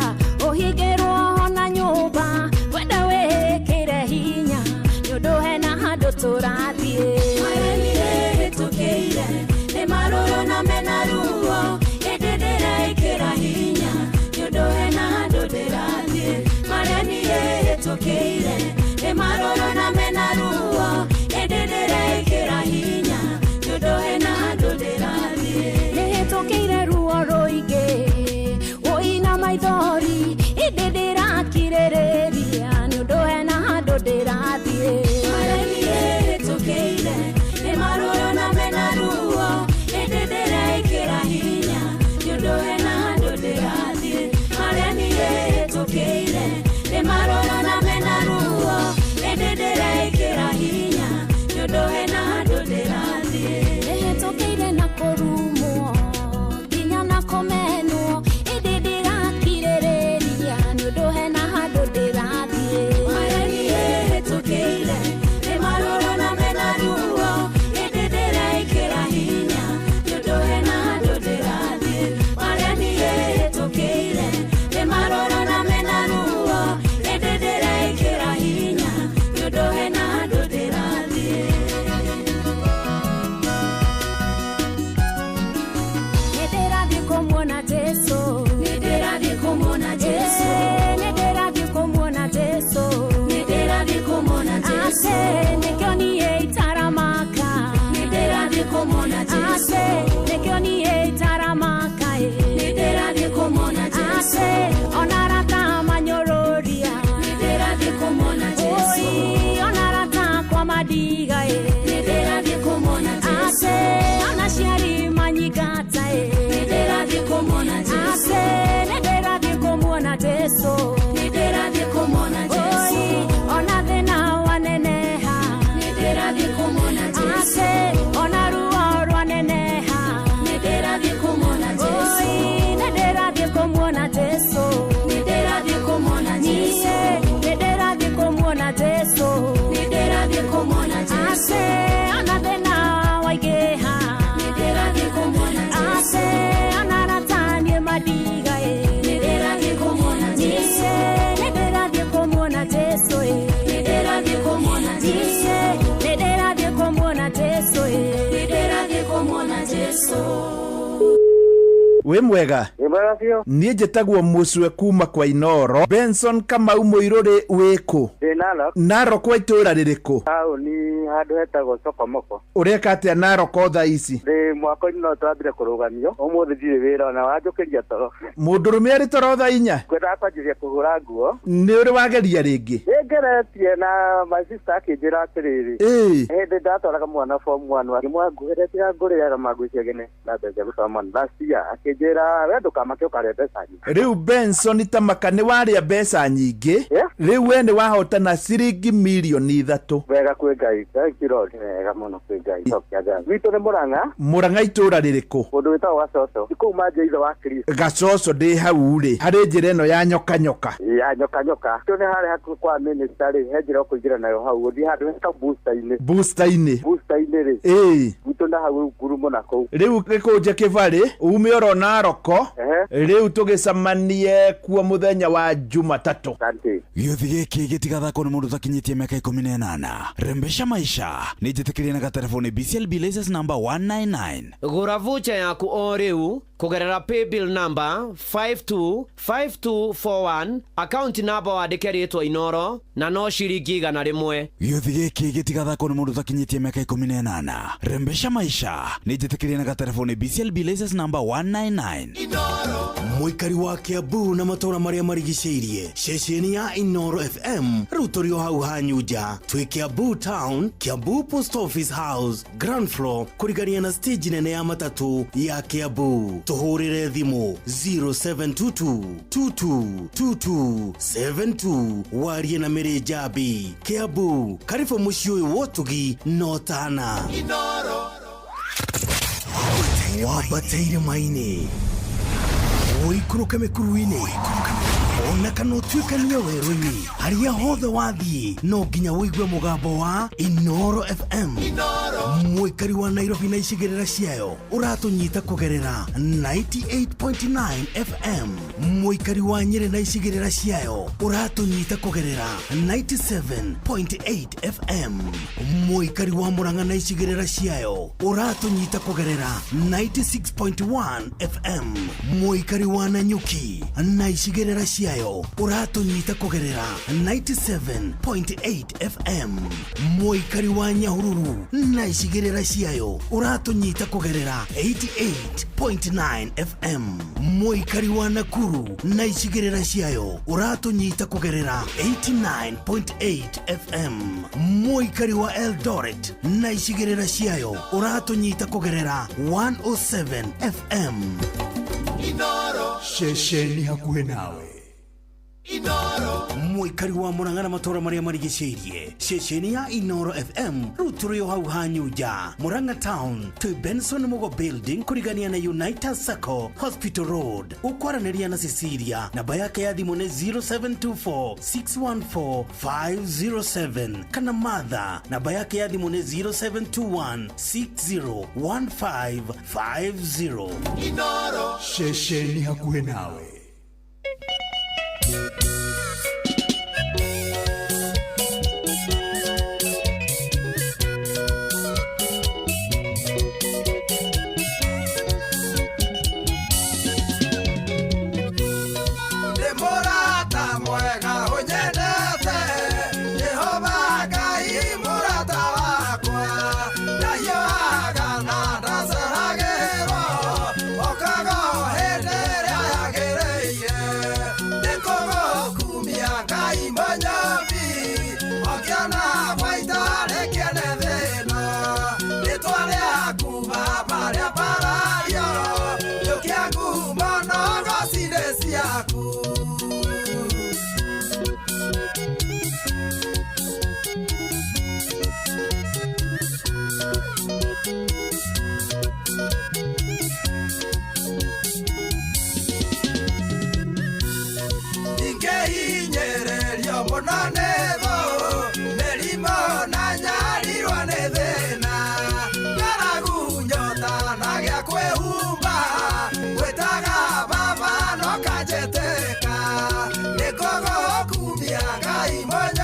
ũhingĩrwo na nyũmba wenda wĩkĩre hinya nĩ ũndũ hena handũ tũrathiĩ marĩa niĩ hĩtũkĩire nĩ marũrũ na mena ruo ĩndĩ ndĩrekĩra hinya nĩ ũndũ hena handũ ndĩrathiĩ marĩa niĩ hĩtũkĩire nĩ marũrũ na mena ruo ĩndĩ ndĩrekĩra hinya nĩ ũndũ hena handũ ndĩrathiĩ nĩ hĩtũkĩire ruo rũingĩ ũina maithori ĩndĩ ndĩrakirĩrĩria nĩ ũndũ hena handũ ndĩrathiĩ marĩa niĩ hĩtũkĩire nĩ marũrũ na mena ruo ĩndĩ ndĩrekĩra hinya nĩ ũndũ hena handũ ndĩrathiĩ marĩa niĩ hĩtũkĩire nĩ marũrũ na mena ruo ĩndĩ ndĩrekĩra hinya nĩ ũndũ hena handũ ndĩrathiĩ nĩ hĩtũkĩire na kũrumwo nginya na kũmenwo ĩndĩ ndĩrakirĩrĩria nĩ ũndũ hena handũ ndĩrathiĩ marĩa niĩ hĩtũkĩire nĩ marũrũ na mena ruo ĩndĩ ndĩrekĩra hinya nĩ ũndũ hena handũ ndĩrathiĩ marĩa niĩ hĩtũkĩire nĩ marũrũ na mena ruo ĩndĩ ndĩrekĩra hinya nĩ ũndũ hena handũ ndĩrathiĩ. Nĩndĩrathiĩ kũmuona Jesũ, nĩndĩrathiĩ kũmuona Jesũ, nĩndĩrathiĩ kũmuona Jesũ, nĩndĩrathiĩ kũmuona Jesũ, ate nĩkĩo niĩ itaramaka, nĩndĩrathiĩ kũmuona Jesũ, ate nĩkĩo niĩ itaramaka, nĩndĩrathiĩ kũmuona Jesũ, ate ona arata manyũrũria, nĩndĩrathiĩ kũmuona Jesũ, oi ona arata akwa mandiga, nĩndĩrathiĩ kũmuona Jesũ, ate ona aciari manyingata, nĩndĩrathiĩ kũmuona Jesũ, ate nĩndĩrathiĩ kũmuona Jesũ, nĩndĩrathiĩ kũmuona Jesũ, oi ona thĩna waneneha, nĩndĩrathiĩ kũmuona Jesũ, ate ona ruo rwaneneha, nĩndĩrathiĩ kũmuona Jesũ, oi nĩndĩrathiĩ kũmuona Jesũ, nĩndĩrathiĩ kũmuona Jesũ, nĩndĩrathiĩ kũmuona Jesũ, nĩndĩrathiĩ kũmuona Jesũ, ate ona thĩna waingĩha, nĩndĩrathiĩ kũmuona Jesũ, ate ona arata niĩ mandiga, nĩndĩrathiĩ kũmuona Jesũ, nĩndĩrathiĩ kũmuona Jesũ, nĩndĩrathiĩ kũmuona Jesũ, nĩndĩrathiĩ kũmuona Jesũ, nĩndĩrathiĩ kũmuona Jesũ. Wĩ mwega? Wĩ mwega biũ. Niĩ njĩtagwo Mũcwe kuma kwa Inoro. Benson Kamau Mũirũrĩ wĩkũ? Ndĩ Narok. Narok wa itũũra rĩrĩkũ? Taũni handũ hetagwo Sokomoko. Ũreka atĩa Narok thaa ici? Ndĩ mwako-inĩ no twambire kũrũgamio. Ũmũthĩ ndirĩ wĩra ona wanjũkĩria toro. Mũndũrũme arĩ toro thaa 4? Ngwendaga kwanjĩrĩria kũhũra nguo. Nĩ ũrĩ wageria rĩngĩ? Nĩngeretie na my sister akĩnjĩra atĩrĩrĩ. Ĩĩ. Hĩndĩ ndatwaraga mwana form 1 akĩmwangũhĩre tiga ngũrĩaga mangũciagene na mbeca cia gũtwara mwana last year akĩnjĩra we ndũkamake ũkarĩa mbeca nyingĩ. Rĩu Benson Tamaka nĩ warĩa mbeca nyingĩ. Rĩu we nĩ wahotana ciringi mirioni 3. Wega kwĩ Ngai. Thank you Lord. Wega mũno kwĩ Ngai. Cokia ngatho. Gwitũ nĩ Mũrang'a. Mũrang'a itũũra rĩrĩkũ? Kũndũ gwĩtagwo Gacoco. Kũu manja ithe wa Kristo. Gacoco ndĩ hau rĩ harĩ njĩra ĩno ya nyoka nyoka. Ya nyoka nyoka. Tũ nĩ harĩa hakuhĩ kwa minister rĩ he njĩra ũkũingĩra nayo hau ũthiĩ handũ hetagwo booster-inĩ. Booster-inĩ. Booster-inĩ rĩ. Ĩĩ. Gwitũ na hau ngurumo na kũu. Rĩu gĩkũnje kĩbarĩ ume oro Naroko. Rĩu tũgĩcemanie kuo mũthenya wa Jumatatũ. Gĩũthi gĩkĩ gĩtigathakwo nĩ mũndũ ũtakinyĩtie mĩaka 18. Rembesha maisha nĩ njĩtĩkĩrie na gatelefoni BCLB license number 199. Gũra vucha yaku o rĩu kũgerera paybill number 525241 account number wandĩke rĩtwa Inoro na no ciringi 100. Gĩũthi gĩkĩ gĩtigathakwo nĩ mũndũ ũtakinyĩtie mĩaka 18. Rembesha maisha nĩ njĩtĩkĩrie na gatelefoni BCLB license number 199. Mũikari wa Kiambu na matũũra marĩa marigicĩirie ceceni ya Inoro FM rĩu tũrĩ o hau hanyu nja twĩ Kiambu Town, Kiambu Post Office House, ground floor, kũrigania na stage nene ya matatũ ya Kiambu. Tũhũrĩre thimũ 0722 2222 72 warie na Mĩrĩ Njambi. Kiambu, karibu mũciĩ ũyũ wa ũtugi na ũtana. Wambateire maini ũikũrũke mĩkuru-inĩ Ona kana ũtuĩkanie werũ-inĩ, harĩa hothe wathiĩ no nginya ũigue mũgambo wa Inoro FM. Mũikari wa Nairobi na icigĩrĩra ciayo ũratũnyita kũgerera 98.9 FM. Mũikari wa Nyĩrĩ na icigĩrĩra ciayo ũratũnyita kũgerera 97.8 FM. Mũikari wa Murang'a na icigĩrĩra ciayo ũratũnyita kũgerera 96.1 FM. Mũikari wa Nanyuki na icigĩrĩra ciayo ũratũnyita kũgerera 97.8 FM. Mũikari wa Nyahururu na icigĩrĩra ciayo ũratũnyita kũgerera 88.9 FM. Mũikari wa Nakuru na icigĩrĩra ciayo ũratũnyita kũgerera 89.8 FM. Mũikari wa Eldoret na icigĩrĩra ciayo ũratũnyita kũgerera 107 FM. Inoro ceceni hakuhĩ nawe. Inoro mũikari wa Murang'a na matũra marĩa marigicĩirie, ceceni ya Inoro FM rĩu tũrĩ o hau Hanyunja, Murang'a Town, twĩ Benson Mugo Building kũrigania na United Sacco, Hospital Road. Ũkwaranĩria na Cecilia, namba yake ya thimũ nĩ 0724 614 507, kana Martha, namba yake ya thimũ nĩ 0721 601550. Inoro ceceni hakuhĩ nawe. Ndĩ mũrata mwega ũnyendete, Jehova Ngai mũrata wakwa. Ndahiũhaga na ndaceragĩrwo, okaga o hĩndĩ ĩrĩa yagĩrĩire. Nĩngũgũkumia Ngai Mũnyũmbi, ũkĩona gwaita rĩkĩene thĩna. Rĩtwa rĩaku Baba rĩambarario, rĩũkia ngumo na ngocire ciaku. Ingĩhinyĩrĩrio mũno nĩ thũ, mĩrimũ na nyarirwo nĩ thĩna, ng'aragu nyota na gĩa kwĩhumba, ngwĩtaga Baba no kanjĩtĩka. Nĩngũgũkumia Ngai Mũnyũmbi,